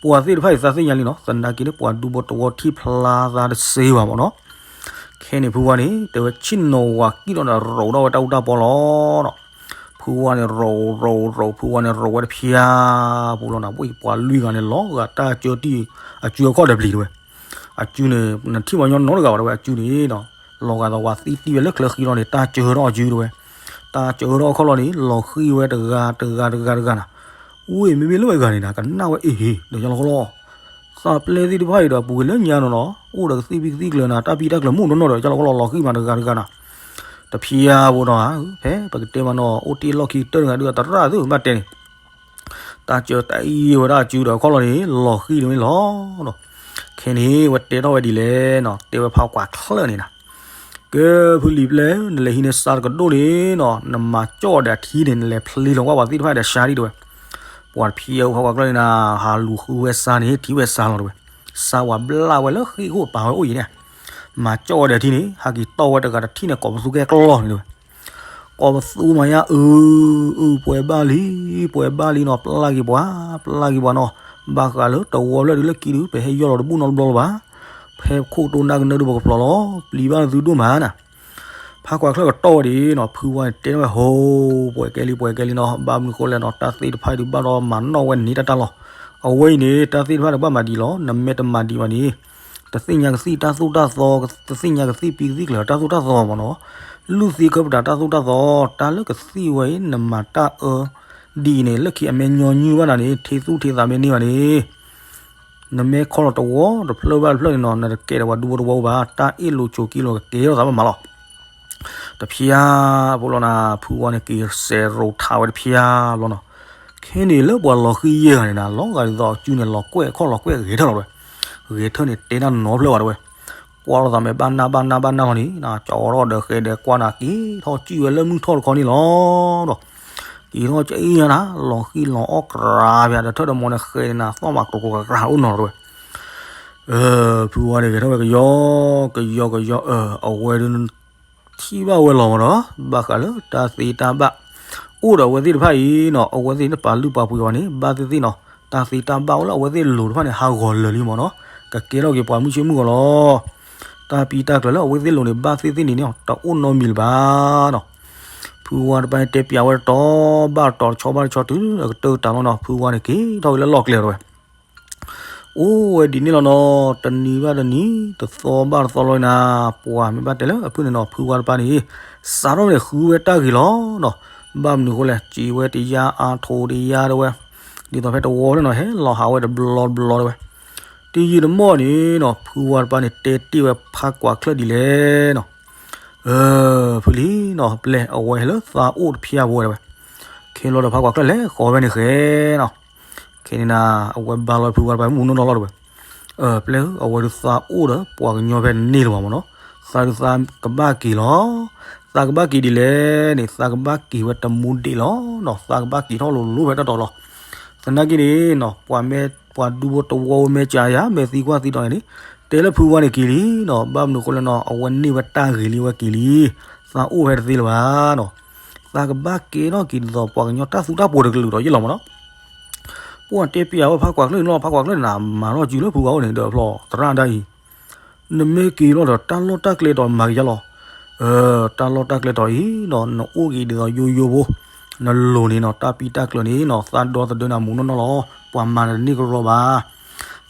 ပှၤသ့ၣ်တဖၣ်အံၤသးသ့ၣ်ညါလံနီၤ, သနာ်က့န့ၣ် ပှၤဒူဖိတဝီထံၣ်ဖျါသးတစ့ဘၣ်မ့ၢ်နီၤ. ခဲန့ၣ်ဖုဝါန့ၣ် တဲဝဲဆ့ၣ်နီၤဝၤကံၣ်ဒီးန့ၣ် ရိးထီၣ်ဝဲတၢ်အူတၢ်ပီလီၤနီၤ. ဖုဝါန့ၣ်ရိးရိးရိး ဖုဝါန့ၣ်ရိးဝဲတဖျါပူၤလီၤနၤ, ဝဲပှၤလွံၢ်ဂၤန့ၣ် လီၤဂာ်တၢ်ကၢတံၢ် အစုအခီၣ်ဒီးပျံၤတဝဲ. အစုန့ၣ် နထံၣ်ပှၤညီနီတဂၤဘၣ်တဝဲ အစုန့ၣ်နီၤ, လီၤဂာ်ဒီးဝဲသံတံၢ်ဝဲလၢချၢဃံလီၤန့ၣ် တၢ်စၢထီၣ်အစုတဝဲ. တၢ်စၢထီၣ်အခီၣ်လီၤန့ၣ် လီၤဃံဝဲတဂၤတဂၤတဂၤတဂၤနၤ. ဝ့ၢ်မ့မ့ၢ်လၢဝဲဂၤန့ၣ်နၤ ကနၣ်ဝဲအ့ၣ်ဟ့ၣ်ဒီးယလီၤခီလီၤ. သးပျဲသ့ၣ်တဖၣ်အံၤဒီး ပူၤကွံာ်လၢညါနီၤနီၤ အိၣ်ဒီးကသံၣ်ဖံးကသံၣ်ကျၢၤနၤ တၢ်ပံးတၢ်ကျၢၤမုၢ်နီၢ်နီၢ်ဒီး ယလီၤခီလီၤ လီၤဃံမးတဂၤတဂၤနၤ. တဖံးအါဘိနီၤဧၢ, ဖဲပကတဲမးနီၤ အိၣ်တ့ၢ်လီၢ်ခံကတၢၢ်တဂၤဒုး အသရၣ်သုမးတဲန့ၣ် တၢ်စၢတၢ်အံၤဝဲဒၣ်အစုဒီးအခီၣ်လီၤန့ၣ် လီၤဃံန့ၣ်လီၤ. ခဲန့ၣ် ဝဲတဲထီၣ်ဝဲဒ်လဲၣ်နီၤ, တဲဝဲဖးကွၢ်ချၢၣ်န့ၣ်နၤ, ကဲဖုလံၤပျဲၢ် နလဲၤဟံးန့ၢ်စးတကဒိၣ်န့ၣ်နီၤ နမၤကၠီၣ်ဒီးအထံန့ၣ် နလဲၤဖျ့လီၤကွၢ်ပှၤသ့ၣ်တဖၣ်ဒီးစးဒ်တဝဲ. ပှၤတဖံးအါဖးကွၢ်ချၢၣ်န့ၣ်နၤ ဟးလူၤဃုဝဲစးန့ၣ် ထံၣ်ဝဲစးလီၤတဝဲ. စးဝဲဘျၣ်ဝဲလၢဃ့ၢ်ခိၣ်ပာ်ဝဲအိၣ်အံၤန့ၣ် မၤကၠီၣ်ဝဲဒီးအထံန့ၣ် ဟးက့ၤတီၢ်ဝဲတဂၤတထံၣ်န့ၣ် ကိးပသူကဲကျီၢ်န့ၣ်တဝဲ. ကိးပသူမၤညါအု အု ပှဲၤဘၣ်လံ ပှဲၤဘၣ်လံနီၤ ပျၢ်က့ၤပှၤ ပျၢ်က့ၤပှၤနီၤ ဘၣ်ဃးလၢတဝီဖျၢၣ်ဒုးလၢခံဒုး ပဟဲယီၢ်လီၤတဘူၣ်နီတဘျီလၢၤဘၣ် ဖဲခိၣ်တိၢ်နၢ်ကနၢဒုးပကဖျိးလီၤ ပျံၤဘၣ်နသုဒိၣ်မးနၤ ဖးကွၢ်ချၢၣ်ကတီၢ်ဝဲဒၣ်နီၤ ဖုဝါန့ၣ်တဲဝဲဟိ ပှဲၤကဲလံ ပှဲၤကဲလံနီၤ ဘၣ်မနုၤဃိလဲၣ်နီၤ တၢ်သ့ၣ်တဖၣ်အံၤဒုးဘၣ်ဒီးမၤနီၣ်ဝဲန့ၢ်တၢ်တၢ်လီၤ အဝဲအံၤန့ၣ် တၢ်သ့ၣ်တဖၣ်ဒုးဘၣ်မၤဒံးလီၤ နမ့ၢ်တမၤဒံးဘၣ်န့ၣ် တသ့ၣ်ညါကသံၣ်တၢ်သိၣ်တၢ်သီ တသ့ၣ်ညါကသံၣ်ပံကသံၣ်ကျၢၤတၢ်သိၣ်တၢ်သီမ့ၢ်နီၤ လုၢ်သံခၢပတၤတၢ်သိၣ်တၢ်သီ တၢ်လၢကသံၣ်ဝဲအံၤ နမၤတၢ်အၢ ဒ်အံၤန့ၣ် လၢခံအမဲာ်ညီနုၢ်ဘၣ်နၤန့ၣ် ထံသူၣ်ထံသးမ့ၢ်န့ၢ်ဘၣ်န့ၣ် နမ့ၢ်ခီလီၤတဝီတဖျၢၣ်ဘၣ်တဖျၢၣ်န့ၣ်နီၤ နတကဲဒီးပှၤဒူဖိတဝီဘၣ် တၢ်အ့ၣ်လိာ်ဆိးက့လိာ်ကကဲထီၣ်သးဘၣ်မးလီၤ. တဖျါ ဖိလီၤနၤ ဖုဝါန့ၣ်က့ၤစဲးရိးထးဝဲတဖျါဘျီနီၤ. ခဲန့ၣ်လၢပှၤလီၤဃံယဲၢ်ဂၤန့ၣ်နၤ လီၤဂာ်ဒ်သိးအစုန့ၣ် လီၤကွဲၢ်ခီၣ်လီၤကွဲၢ်ဂဲၤထၢၣ်လီၤဝဲ ဂဲၤထၢၣ်န့ၣ်တဲတၢ်နီတဖျၢၣ်ဘၣ်တဲဝဲ ကွၢ်လိာ်သးမဲာ်ဘၣ်နၢ်ဘၣ်နၢ်ဘၣ်နၢ်လီၤန့ၣ် ကၠီထီၣ်ဒီးဃဲဒီးကွၢ်နၤက့ၤထီၣ်စုၣ်ဝဲလၢမုၢ်ထီၣ်တခီန့ၣ်လီၤဒီး က့ၤထီၣ်ကအံၤညါနၤ လီၤဃံလီၤအီၣ်ကြၤဖၠးဒီးထၢၣ်ဒီးမီၤန့ၣ်ဃဲန့ၣ်နၤ သီၣ်မးကြိးကြိးကြၤအိၣ်နီၤတဝဲ ဖုဝါန့ၣ်ဂဲၤထီၣ်ဝဲကယီကယီကယီ အဝဲဒုး ထံၣ်ဘၣ်ဝဲလီၤမးနီၤ ဘၣ်ဃးလၢတၢ်သ့တၢ်ဘၣ် အိၣ်ဒီးအဝဲသ့ၣ်တဖၣ်အံၤနီၤ အဝဲသ့ၣ်တပာ်လုၢ်ပာ်ပှ့ၤအီၤန့ၣ် ဘၣ်သ့ၣ်သ့ၣ်နီၤ တၢ်သ့တၢ်ဘၣ်အိၣ်လၢအဝဲသ့ၣ်လိၤတဖၣ်န့ၣ် ဟးဂီၤလၢာ်လံမးနီၤ ကကဲထီၣ်က့ၤပှၤမုၢ်ဆ့ၣ်မုၢ်ဂီၤလီၤ တၢ်ပံတၢ်ကျၢၤလၢအဝဲသ့ၣ်လိၤန့ၣ် ဘၣ်သ့ၣ်သ့ၣ်န့ၣ်န့ၣ် တအိၣ်နီတမံၤလၢၤဘၣ်နီၤ ဖုဝါတပၤန့ၣ်တဲပၠးဝဲတတီၤ ဘၣ်တတီၤတဆီဘၣ်တဆီတုၤအကတၢၢ်ကတၢၢ်လီၤနီၤ ဖုဝါန့ၣ်က့ၤထီၣ်ဝဲလၢလီၢ်ကျဲလီၤဝဲ အိၣ်ဝဲဒ်န့ၣ်လီၤနီၤ တနံၤဘၣ်တနံၤ တသီဘၣ်တသီလီၤနၤ ပှၤမ့ၢ်ဘၣ်တဲလၢအဖုၣ်န့ၣ်နီၤ ဖုဝါတပၤန့ၣ် စးထီၣ်န့ၣ်ဃုဝဲတၢ်ဂ့ၤလီၤနီၤ ဘၣ်မနုၤအဃိလဲၣ် စံးဝဲတယါအါထိးတယါတဝဲ ဒ်သိးဖဲတဝီဖျၢၣ်နီၤ ဟဲလီၤဟးဝဲတဘျီတဘျီတဝဲ တယံာ်တမီၢ်န့ၣ်နီၤ ဖုဝါတပၤန့ၣ် တဲတ့ၢ်ဝဲဖးကွၢ်ချၢၣ်ဒ်လဲၣ်နီၤ ဖုလံနီၤ ပျဲၢ်အဝဲဟဲလၢသးအိၣ်တဖျါဖိဝဲတဝဲ ခဲလီၤဒီးဖးကွၢ်ချၢၣ်လဲၤဃီၤဝဲန့ၣ်ဃဲနီၤ ခဲန့ၣ်နၤ အဝဲဘါလီၤဖုဝါတပၤမူနီၢ်နီၢ်လီၤတဝဲ ပျဲၢ်ဧၢ အဝဲဒုးသးအိၣ်ဒီးပှၤကညီဖဲန့ၣ်လၢၤဘၣ်မးနီၤ သးဒုးသးကဘၣ်က့ၤလီၤ သးကဘၣ်က့ၤဒ်လဲၣ်န့ၣ် သးကဘၣ်က့ၤဝဲတမူဒံးလီၤနီၤ သးကဘၣ်က့ၤထီၣ်လိၤလိၤဖဲတၢ်တီၤလီၤ သနာ်က့န့ၣ်နီၤ ပှၤမ့ၢ်ပှၤဒူဖိတဝီဝဲ မ့ၢ်ကယၤ မ့ၢ်သံကွၢ်သံတီၤန့ၣ် တဲလၢဖုဝါန့ၣ်က့ၤလံနီၤ ဘၣ်မနုၤအဃိလဲၣ်နီၤ အဝဲန့ၢ်ဝဲတၢ်ဂ့ၤလံဝဲက့ၤလံ သးအိၣ်ဖဲတသ့လၢၤဘၣ်နီၤ သးကဘၣ်က့ၤထီၣ်က့ၤဒ်သိးပှၤကညီတၢ်သူတၢ်ပှီၤတကလုာ်ဒီးယ့ၢ်လီၤမးနီၤ ပှၤတဲပျးဝဲဖးကွၢ်ချၢၣ်န့ၣ်လီၤ ဖးကွၢ်ချၢၣ်န့ၣ် မၤထီၣ်စုလၢဖုဝါအိၣ်န့ၣ် ဒီးဖျီသရၣ်ဒၣ်အံၤ နမ့ၢ်က့ၤလီၤဒီးတၢ်လီၢ်တၢ်ကျဲတီၤမၤက့ၤယါလီၤ တၢ်လီၢ်တၢ်ကျဲတီၤအံၤနီၤ နအိၣ်က့ၤဒ်သိးယိယိဖိ နလိၤန့ၣ်နီၤ တၢ်ပံတၢ်ကျၢၤန့ၣ်နီၤ သးဒီသဒၢနၤမူနီၢ်နီၢ်လီၤ ပှၤမၤနၤတန့ၢ်ကရီဘၣ်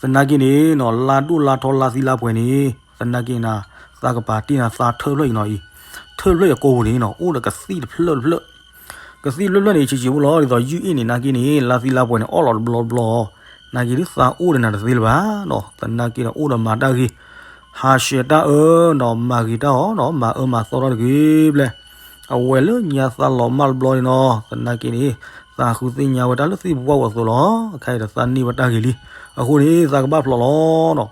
သနာ်က့န့ၣ်နီၤ လါဒိၣ်လါထီလါသံလါပှဲၤန့ၣ် သနာ်က့နၤ သးကပာ်တ့ၢ်နၤသးထၢၣ်ဖျၢၣ်အံၤနီၤအံၤ ထၢၣ်ဖျၢၣ်အံၤကိးပူၤန့ၣ်နီၤ အိၣ်ဒီးကသံၣ်တဖျၢၣ်တဖျၢၣ် ကသံၣ်တဖျၢၣ်ဖျၢၣ်န့ၣ် ဆံးဆံးဖိလီၤ ဒ်သိးယုၢ်အ့ၣ်န့ၣ် နာ်က့န့ၣ် လါသံလါပှဲၤန့ၣ် အီၣ်လီၤတဘျီဘျီ နာ်က့ဒုးသးအိၣ်ဒီးနၤတသ့လၢၤဘၣ်နီၤ သနာ်က့ဒီးအိၣ်ဒီးမၤတၢ်ဂ့ၤ ဟးဆှဲးတၢ်အၢနီၤ မၤဂ့ၤတၢ်အီၤနီၤ မၤအၢမၤသီထီၣ်တဂ့ၤဘျဲၣ် အဝဲလၢညါသးလီၤမၢ်တဘျီန့ၣ်နီၤ သနာ်က့န့ၣ် သးဃုသ့ၣ်ညါဝဲတၢ်လၢသံၣ်ပူၤပှၢ်ပူၤအသိးလီၤ ခဲအံၤဒီးသးန့ၢ်ဝဲတၢ်ဂ့ၤလံ အဃိန့ၣ် သးကဘၣ်ဖျိးလီၤနီၤ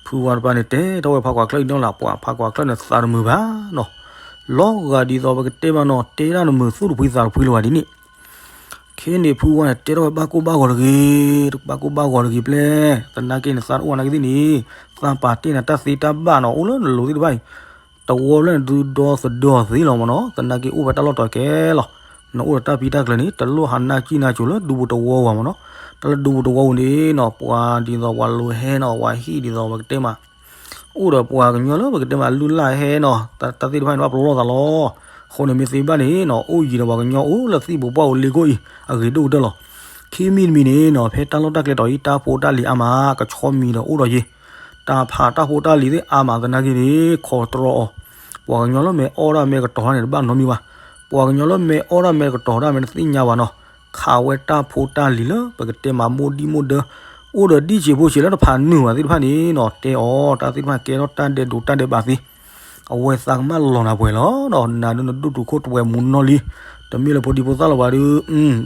ဖုဝါတပၤန့ၣ် တဲထီၣ်ဝဲဖးကွၢ်ချၢၣ်အံၤနီၤလၢ ပှၤဖးကွၢ်ချၢၣ်န့ၣ်သးတမုာ်ဘၣ်နီၤ လီၤဂာ်ဒ်သိးပကတဲမးနီၤ တဲတၢ်တမုာ်သူၣ်တဖှံသးတဖှံလၢၤဘၣ်ဒ်န့ၣ် ခဲန့ၣ်ဖုဝါန့ၣ် တဲထီၣ်ဝဲဘၣ်ကိၢ်ဘၣ်ဂီၤတဂ့ၤ ဘၣ်ကိၢ်ဘၣ်ဂီၤတဂ့ၤပျဲၢ် သနာ်က့န့ၣ် သးတအိၣ်နာ်က့သ့ၣ်န့ၣ် သးပာ်တ့ၢ်နၤတၢ်သ့တၢ်ဘၣ်နီၤ အိၣ်လၢနလိၤသ့ၣ်တဖၣ်အံၤ တဝီဖျၢၣ်န့ၣ် ဒုးဒီသဒၢအီၤသ့လီၤမးနီၤ သနာ်က့အိၣ်ဖဲတၢ်လီၢ်တီၤကဲလီၤ နအိၣ်ဒီးတၢ်ပံတၢ်ကျၢၤန့ၣ် တလိၣ်ဟးနၢ်ကံၣ်နၢ်ကိၤလၢဒူပူၤတဝီဘၣ်မးနီၤ တၢ်လၢဒူပူၤတဝီပူၤန့ၣ်နီၤ ပှၤဒ်သိးပှၤလိၤဟဲနီၤ ပှၤဟံၣ်ဒ်သိးပကတဲမး အိၣ်ဒီးပှၤကညီလၢပကတဲမးလုၢ်လၢ်ဟဲနီၤ တၢ်သ့ၣ်တဖၣ်န့ၣ် ဘၣ်ပလီၢ်သးလီၤ အဃိန့ၣ်မ့ၢ်သ့ဘၣ်န့ၣ်နီၤ အိၣ်ယံၤဒီးပှၤကညီအိၣ်လၢသံၣ်ပူၤပှၢ်ပူၤလ့ကိၣ်အံၤ အဂ့ၤဒိၣ်ကတၢၢ်လီၤ ခံမံၤတမံၤန့ၣ်နီၤ ဖဲတၢ်လီၢ်တၢ်ကျဲတီၤအံၤ တၢ်ဖိတၢ်လံၤအါမး ကဆီမံၤဒီးအိၣ်ဒီးယ့ၤ တၢ်ဖးတၢ်ဖိတၢ်လံၤသ့ၣ်အါမးသနာ်က့န့ၣ် ခီတြီအီၤ ပှၤကညီလၢမ့ၢ်အီၣ်တၢ်မ့ၢ်ကတီၤတၢ်န့ၣ် တဘၣ်နီတမံၤဘၣ် ပှၤကညီလၢမ့ၢ်အီၣ်တၢ်မ့ၢ်ကတီၤတၢ်မ့ၢ်တသ့ၣ်ညါဘၣ်နီၤ ခးဝဲတၢ်ဖိတၢ်လံၤလၢပကတဲမးမိၢ်ဒံၣ်မိၢ်ဒၢ အိၣ်ဒီးဒံၣ်ဆံးဖိဆံးလၢတဖးနုာ်ဘၣ်သ့ၣ်တဖၣ်န့ၣ်နီၤ တဲအီၤ တၢ်သ့ၣ်တဖၣ်ကဲထီၣ်တၢ်ဒဲးဒိးတၢ်ဒဲးဘးသ့ အဝဲသးကမၣ်လီၤနၤပှဲၤလီၤနီၤ နၤဒုးနဒိၣ်တုာ်ခိၣ်တဝဲမူနီၢ်လံ တမ့ၢ်လၢဖိဒံဖိသၣ်လၢၤဘၣ်ဒုး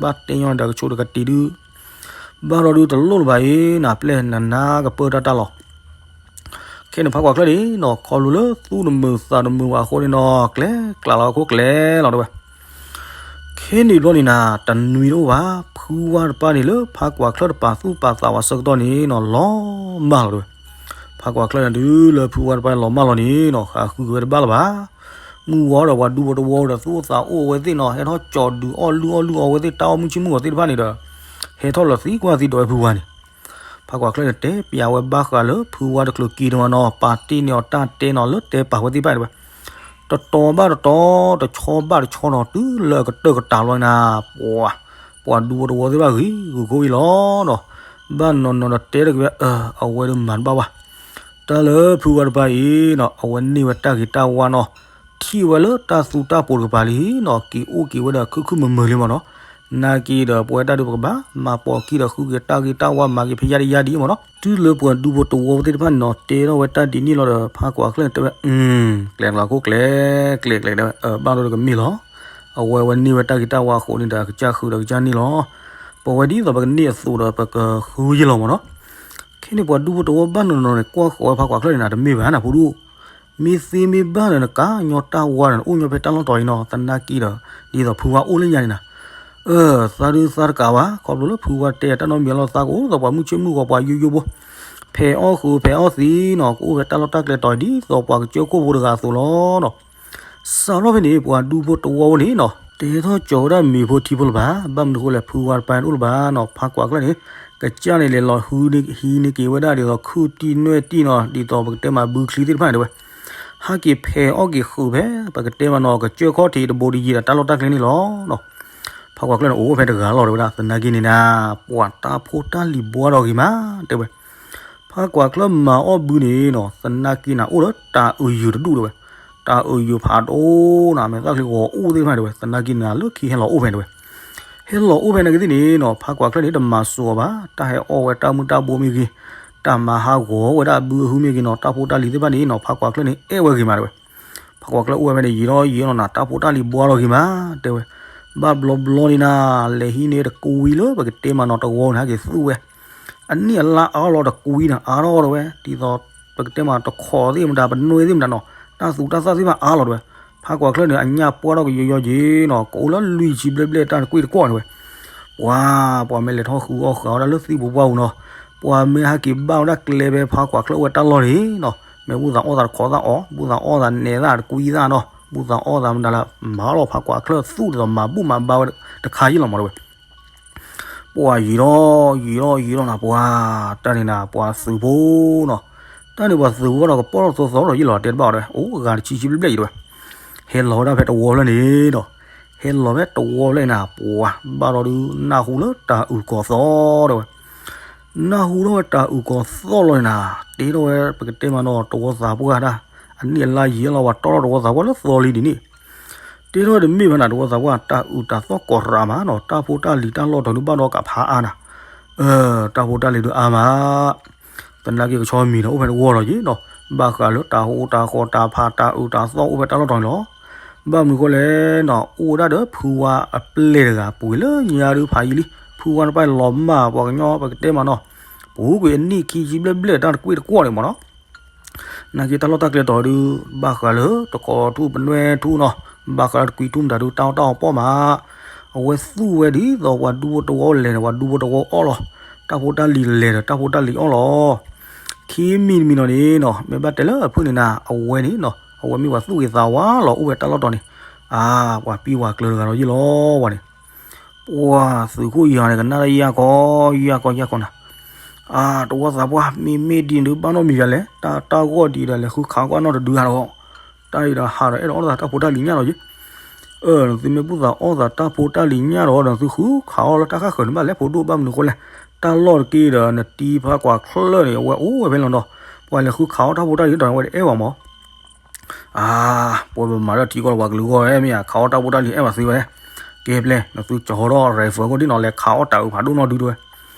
ဘၣ်တဲညီနၤဒီးကဆိးတကတံၤဒုး ဘၣ်ဒီးဒုးတလိၣ်လၢၤဘၣ်အံၤ နၤပျဲၢ်နနါကပၢတၢ်တၢ်လီၤ ခဲန့ၣ်ဖးကွၢ်ချၢၣ်န့ၣ်နီၤ ခီဖျိလၢသူၣ်တမုာ်သးတမုာ်ဘၣ်အဃိန့ၣ်နီၤ ကျဲကျးလီၤအခိၣ်ကျဲလီၤတဲဝဲ ခဲန့ၣ်ဘျီန့ၣ်နၤ တနွံတအိၣ်ဘၣ် ဖုဝါတပၤန့ၣ်လၢဖးကွၢ်ချၢၣ်တပာ်သူၣ်ပာ်သးဝဲဆၢကတီၢ်န့ၣ်နီၤ လီၤမၢ်လီၤတဲဝဲ ဖးကွၢ်ချၢၣ်န့ၣ်ဒုးလၢဖုဝါတပၤလီၤမၢ်လီၤန့ၣ်နီၤ ဃးဃုက့ၤဝဲတဘၣ်လၢၤဘၣ် မုၢ်ဝါဒီးပှၤဒူဖိတဝီဒီးသူၣ်အိၣ်သးအိၣ်အဝဲသ့ၣ်နီၤ ဟဲထီၣ်ကၠီၤဒုးအီၣ်လုၢ်အီၣ်လုၢ်အီဝဲသ့ၣ်တၢ်အီၣ်မုၢ်ဆ့ၣ်မုၢ်ဂီၤသ့ၣ်တဖၣ်န့ၣ်ဒီး ဟဲထီၣ်လီၤသံကွၢ်သံဒိးဝဲဖုဝါန့ၣ် ဖးကွၢ်ချၢၣ်န့ၣ် တဲပျးဝဲဘၣ်ဃးလၢဖုဝါတချုးက့ၤတမးနီၤ ပာ်တ့ၢ်န့ၢ်အီၤတၢ်တဲနီၤ လၢတဲပာ်ဝဲသ့ၣ်တဖၣ်တဲဝဲ တတီၤဘၣ်တတီၤ တဆီဘၣ်တဆီနီၤ တုၤလၢအကတၢၢ်ကတၢၢ်လီၤနၤ ပှၤ ပှၤဒူဖိတဝီသ့ၣ်တဖၣ်ဂ့ၤဂုာ်ခိၣ်အံၤလီၤနီၤ ဘၣ်နီၤနီၤဒီးတဲတက့ၤဝဲ အဝဲဒုးမၤတဘၣ်ဘၣ် တၢ်လၢဖုဝါတပၤအံၤနီၤ အဝဲန့ၢ်ဝဲတၢ်ဂ့ၤတၢ်ဝါနီၤ ထံၣ်ဝဲလၢတၢ်သူတၢ်ပိၤတကပၤလံနီၤ က့ၤအိၣ်က့ၤဝဲဒီးခုၣ်ခုၣ်မုာ်မုာ်လံမးနီၤ သနာ်က့ဒီး ပဝဲတၢ်ဒုးပကဘၣ်မၤပိာ်ခံဒီး ဃုက့ၤတၢ်ဂ့ၤတၢ်ဝါ မၤက့ၤဖံးယါတယါဒ်အံၤမ့ၢ်နီၤ. တုၤလၢပှၤဒူဖိတဝီသ့ၣ်တဖၣ်န့ၣ်နီၤ တဲထီၣ်ဝဲတၢ်ဒ်န့ၣ်လီၤဒီး ဖါကွၢ်ချၢၣ်န့ၣ်တဲဝဲ, ကျဲၤလီၤခိၣ်ကျဲၤကျဲၤကျဲၤတဲဝဲ, ဘၣ်ဒီးကမ့ၢ်လီၤ. အဝဲဝဲန့ၢ်ဝဲတၢ်ဂ့ၤတၢ်ဝါအဃိန့ၣ်ဒီး အကစၢ်ဃုာ်ဒီးကစၢ်န့ၣ်လီၤ. ပဝဲဒ်သိးပကန့ၢ်အသိးဒီး ပကဃုယ့ၢ်လီၤမ့ၢ်နီၤ. ခဲန့ၣ်ပှၤဒူဖိတဝီဘၣ်နီၤနီၤန့ၣ် ကွၢ်ဃီၤဝဲဖါကွၢ်ချၢၣ်န့ၣ်နၤ တမ့ၢ်ဘၣ်နၤဖိဒူၣ်, မ့ၢ်သ့မ့ၢ်ဘၣ်ဒီး နကးညီတၢ်ဝါဒီး နအိၣ်ညီဖဲတၢ်လီၢ်တီၤအံၤနီၤ. သနာ်က့ဒီး ဒ်သိးဖုဝါအိၣ်လၢညါန့ၣ်နၤ, အၢ သးဒုးသးတကးဘၣ် ခီဖျိလၢဖုဝါတဲတၢ်နီတမံၤအလီၢ် သးကအိၣ်သိးပှၤမုၢ်ဆ့ၣ်မုၢ်ဂီၤ ပှၤယိယိဖိ, ဖဲးအီၣ်ဃုာ်ဖဲးအီၣ်သံနီၤ ကအိၣ်ဖဲတၢ်လီၢ်တၢ်ကျဲတီၤအံၤဒ်သိးပှၤကစၢၢ်ခိၣ်ဖိတဂၤအသိးလီၤနီၤ. စးထီၣ်ဖဲန့ၣ် ပှၤဒူဖိတဝီဖိန့ၣ်နီၤ တဲထီၣ်ကၠီၤဝဲဒၣ်မ့ၤဖိထံဖိလၢၤဘၣ်, ဘၣ်မနုၤအဃိလဲၣ် ဖုဝါတပၢ်တအိၣ်လၢၤဘၣ်နီၤ. ဖါကွၢ်ချၢၣ်န့ၣ် ကစၢ်န့ၣ်လဲၤလီၤဟံးန့ၢ်က့ၤဝဲဒၣ်ဒ်သိးခုၣ်တံၢ်နွဲၣ်တံၢ်နီၤ ဒ်သိးပကတဲမးဘုချံသ့ၣ်တဖၣ်န့ၣ်တဲဝဲ, ဟဲက့ၤဖဲးအီၣ်က့ၤဃုာ်ဖဲ ပကတဲမးနီၤ ကစၢၢ်ခီၣ်ထံးတဘိတယံၤဒီးတၢ်လီၢ်တၢ်ကျဲန့ၣ်လီၤနီၤ. ဖါကွၢ်ချၢၣ်န့ၣ် အိၣ်ဖဲတဂၤလီၤတဲဝဲဒၣ် သနာ်က့န့ၣ်နၤ ပှၤတၢ်ဖိတၢ်လံၤဘှါဒီးဂ့ၤမးတဲဝဲ. ဖါကွၢ်ချၢၣ်မၤအီၣ်ဘုန့ၣ်နီၤ သနာ်က့နၤအိၣ်လၢတၢ်အုးယုာ်တဒူၣ်တဲဝဲ, တၢ်အုးယုာ်ဖးဒိၣ်နၤ မဲာ်သၣ်ချံဂီၤအိၣ်သ့ၣ်တဖၣ်တဲဝဲ သနာ်က့နၤလၢခံဟဲလီၤအိၣ်ဖဲတဲဝဲ. ဟဲလီၤအိၣ်ဖဲနာ်က့သ့ၣ်န့ၣ်နီၤ ဖါကွၢ်ချၢၣ်န့ၣ် တမၤစၢၤအီၤဘၣ်, တၢ်ဟဲအီၣ်ဝဲတၢ်မုၢ်တၢ်ဘိမ့ၢ်ဂ့ၤ, တၢ်မၤဟးဂီၤဝဲဒၣ်အဘုအဟုမ့ၢ်ဂ့ၤနီၤ တၢ်ဖိတၢ်လံၤသ့ၣ်တဖၣ်န့ၣ်နီၤ ဖါကွၢ်ချၢၣ်န့ၣ် အဲၣ်ဝဲဂ့ၤမးတဲဝဲ. ဖါကွၢ်ချၢၣ်အိၣ်ဝဲဖဲန့ၣ် ယံာ်ထီၣ်ယံာ်ထီၣ်နီၤ တၢ်ဖိတၢ်လံၤဘှါလီၤဂ့ၤမးတဲဝဲ. ဘၣ်ဘျီဘျီန့ၣ်နၤ လဲၤဟံးန့ၢ်တကွံလၢပကတဲမးနီၤ တဝီန့ၣ် ဟဲက့ၤသူၣ်ဝဲ, အနံၣ်အလါအါလီၤတကွံန့ၣ် အါထီၣ်တဲဝဲ, ဒ်သိး ပကတဲမးတခိးသ့ၣ်မတၤ ပနွဲၢ်သ့ၣ်မတၤနီၤ တၢ်သူတၢ်သၣ်သ့ၣ်တဖၣ်အါလီၤတဲဝဲ. ဖါကွၢ်ချၢၣ်န့ၣ် အညၣ်ပှၢ်ထီၣ်ကယီယီက့ၤနီၤ ကအိၣ်လၢလွံၢ်ဆံဘျဲၣ်ဘျဲၣ်တၢ်တကွံတကွီၢ်န့ၣ်ဝဲ. ပှၤ ပှၤမ့ၢ်လဲၤထီၣ်ဃုအီၣ်ဃုအီဒၣ်လၢသံၣ်ပူၤပှၢ်ပူၤနီၤ, ပှၤမ့ၢ်ဟဲက့ၤဘၣ်ဝဲဒၣ်ကျဲဖဲဖါကွၢ်ချၢၣ်အိၣ်ဝဲတၢ်လီၢ်န့ၣ်နီၤ, မ့ၢ်ဘူၣ်သးအီၣ်သးတခိးသၣ်အီၣ်, ဘူၣ်သးအီၣ်သးနဲၤသၣ်တကွံသၣ်နီၤ, ဘူၣ်သးအီၣ်သးမတၤလၢ မၤလီၤ ဖါကွၢ်ချၢၣ်သူၣ်ဒ်သိးမၤဘူၣ်မၤဘါဝဲတခါယ့ၢ်လီၤမးတဲဝဲ. ပှၤယံာ်ထီၣ်ယံာ်ထီၣ်ယံာ်ထီၣ်နၤ ပှၤ တၢ်န့ၣ်နၤ ပှၤသုးဖိနီၤ, တၢ်န့ၣ်ပှၤသုးဖိဒီးကပီၢ်ထီၣ်သိးသိးဒီးယ့ၢ်လီၤ တဲတဘၣ်အီၤတဲဝဲ အိၣ်ဂၤတဆံဆံဘျဲၣ်ဘျဲၣ်ယံၤတဲဝဲ. ဟဲလီၤဝဲဒၣ်ဖဲတဝီဖျၢၣ်န့ၣ်ဒီး, ဟဲလီၤဖဲတဝီဖျၢၣ်န့ၣ်နၤ ပှၤဘၣ်ဒီးဒုး နၢ်ဟူလၢတၢ်အုၣ်ကီၤသီတဲဝဲ. နၢ်ဟူထီၣ်ဝဲတၢ်အုၣ်ကီၤသီလီၤန့ၣ်နၤ, တဲထီၣ်ဝဲပကတဲမးနီၤ တဝီသးပှၢ်တၢ်, အနံၣ်အလါယံာ်လီၤ ပှၤတီထီၣ်တဝီသးပှၢ်လၢသီလံဒ်န့ၣ်, တဲထီၣ်ဝဲတမ့ၢ်ဘၣ်နၤ တဝီသးပှၢ်တၢ်အုၣ်တၢ်သီၣ်ကီၤရးမးနီၤ, တၢ်ဖိတၢ်လံၤတၢ်လီၢ်တီၤဒုးဘၣ်ဒီးကးဖးအါနၤ, တၢ်ဖိတၢ်လံၤဒုးအါမး သနာ်က့ကဆီမံၤဒီးအိၣ်ဖဲတဝီလီၤက့ၤနီၤ, ဘၣ်ဃးလၢတၢ်ဟူးတၢ်ဃီၤတၢ်ဖးတၢ်အုၣ်တၢ်သီၣ်အိၣ်ဖဲတၢ်လီၢ်တီၤန့ၣ်လီၤ. ဘၣ်မနုၤဃိလဲၣ်နီၤ, အိၣ်ဝဲဒၣ်ဒီးဖုဝါအပျဲၢ်တဂၤ ပှ့ၤလၢညါဒုးဖးယံာ်လံ, ဖုဝါတပၢ်လီၤမၢ်ပှၤကညီပကတဲမးနီၤ, ပူၤကွံာ်အနံၣ်ခံဆံဘျဲၣ်ဘျဲၣ်တၢ်တကွံတကွီၢ်န့ၣ်မးနီၤ နာ်က့တၢ်လီၢ်တၢ်ကျဲတီၤဒုး ဘၣ်ဃးလၢတကိးထူၣ်ပနွဲၢ်ထူၣ်နီၤ, ဘၣ်ဃးလၢတကွံထူၣ်မတၤဒုး တၢ်အီၣ်တၢ်အီပီၣ်မး, အဝဲသူၣ်ဝဲဒ်သိးပှၤဒူဖိတဝီလဲၤန့ၣ် ပှၤဒူဖိတဝီအီၣ်လီၤ, တၢ်ဖိတၢ်လံၤလဲၤဒီး တၢ်ဖိတၢ်လံၤအီၣ်လီၤ. ခံမံၤတမံၤနီၤန့ၣ်နီၤ မ့ၢ်ဘၣ်တဲလၢအဖုၣ်န့ၣ်နၤ အဝဲန့ၣ်နီၤ အဝဲမ့ၢ်ပှၤသူၣ်ဂ့ၤသးဝါလီၤ အိၣ်ဝဲတၢ်လီၢ်တီၤန့ၣ်, အါ ပှၤပံၤဝၤကျၢၤတဂၤလီၤယ့ၢ်လီၤဝဲန့ၣ် ပှၤသုးခိၣ်ယၤန့ၣ် ကနၣ်တၢ်ယၢ်ကီယၢ်ကီယၢ်ကီနၤ, အါ တဝီသးပှၢ် မ့မ့ၢ်ဒ်န့ၣ်ဒုး ဘၣ်နီတမံၤယၤလဲၣ်, တၢ်တၢ်ဂီၢ်ဒ်ဒီး လဲၤဃုခးကွၢ်နီတဒုဂၤဒီး, တၢ်အံၤဒီးဟးဒီးအဲၣ်ဒိးအီၣ်သးတၢ်ဖိတၢ်လံၤညၣ်လီၤယ့ၢ်, အၢ နသုမ့ၢ်ဘူၣ်သးအီၣ်သးတၢ်ဖိတၢ်လံၤညၣ်ဒီး နသုဃုခးအီၣ်လၢတၢ်ဃၣ်ဃၢၤန့ၣ်ဘၣ်လဲၣ် ဖိဒိၣ် ဘၣ်မနုၤဃိလဲၣ်, တၢ်လီၢ်တက့ၢ်ဒီး နတံၤဖါကွၢ်ချၢၣ်န့ၣ် အဝဲအိၣ်ဝဲဖဲလီၤဒီး, ပှၤလဲၤဃုခးအီၣ်တၢ်ဖိတၢ်လံၤဒီး အဝဲတအဲၣ်ဘၣ်မး အါ ပှၤပမၤလၢထံကီၢ်လၢပှၤကလုာ်ဂီၢ်ဝဲမ့ၢ်ဧါ ခးအီၣ်တၢ်ဖိတၢ်လံၤအဲၣ်ဘၣ်သုဝဲ, ကဲပျဲ နသုကၠီၤထီၣ် rifle ခိၣ်ဒ်နီၤ လဲၤခးအီၣ်တၢ်အုးဖးဒိၣ်နီၢ်ဒုတဲဝဲ,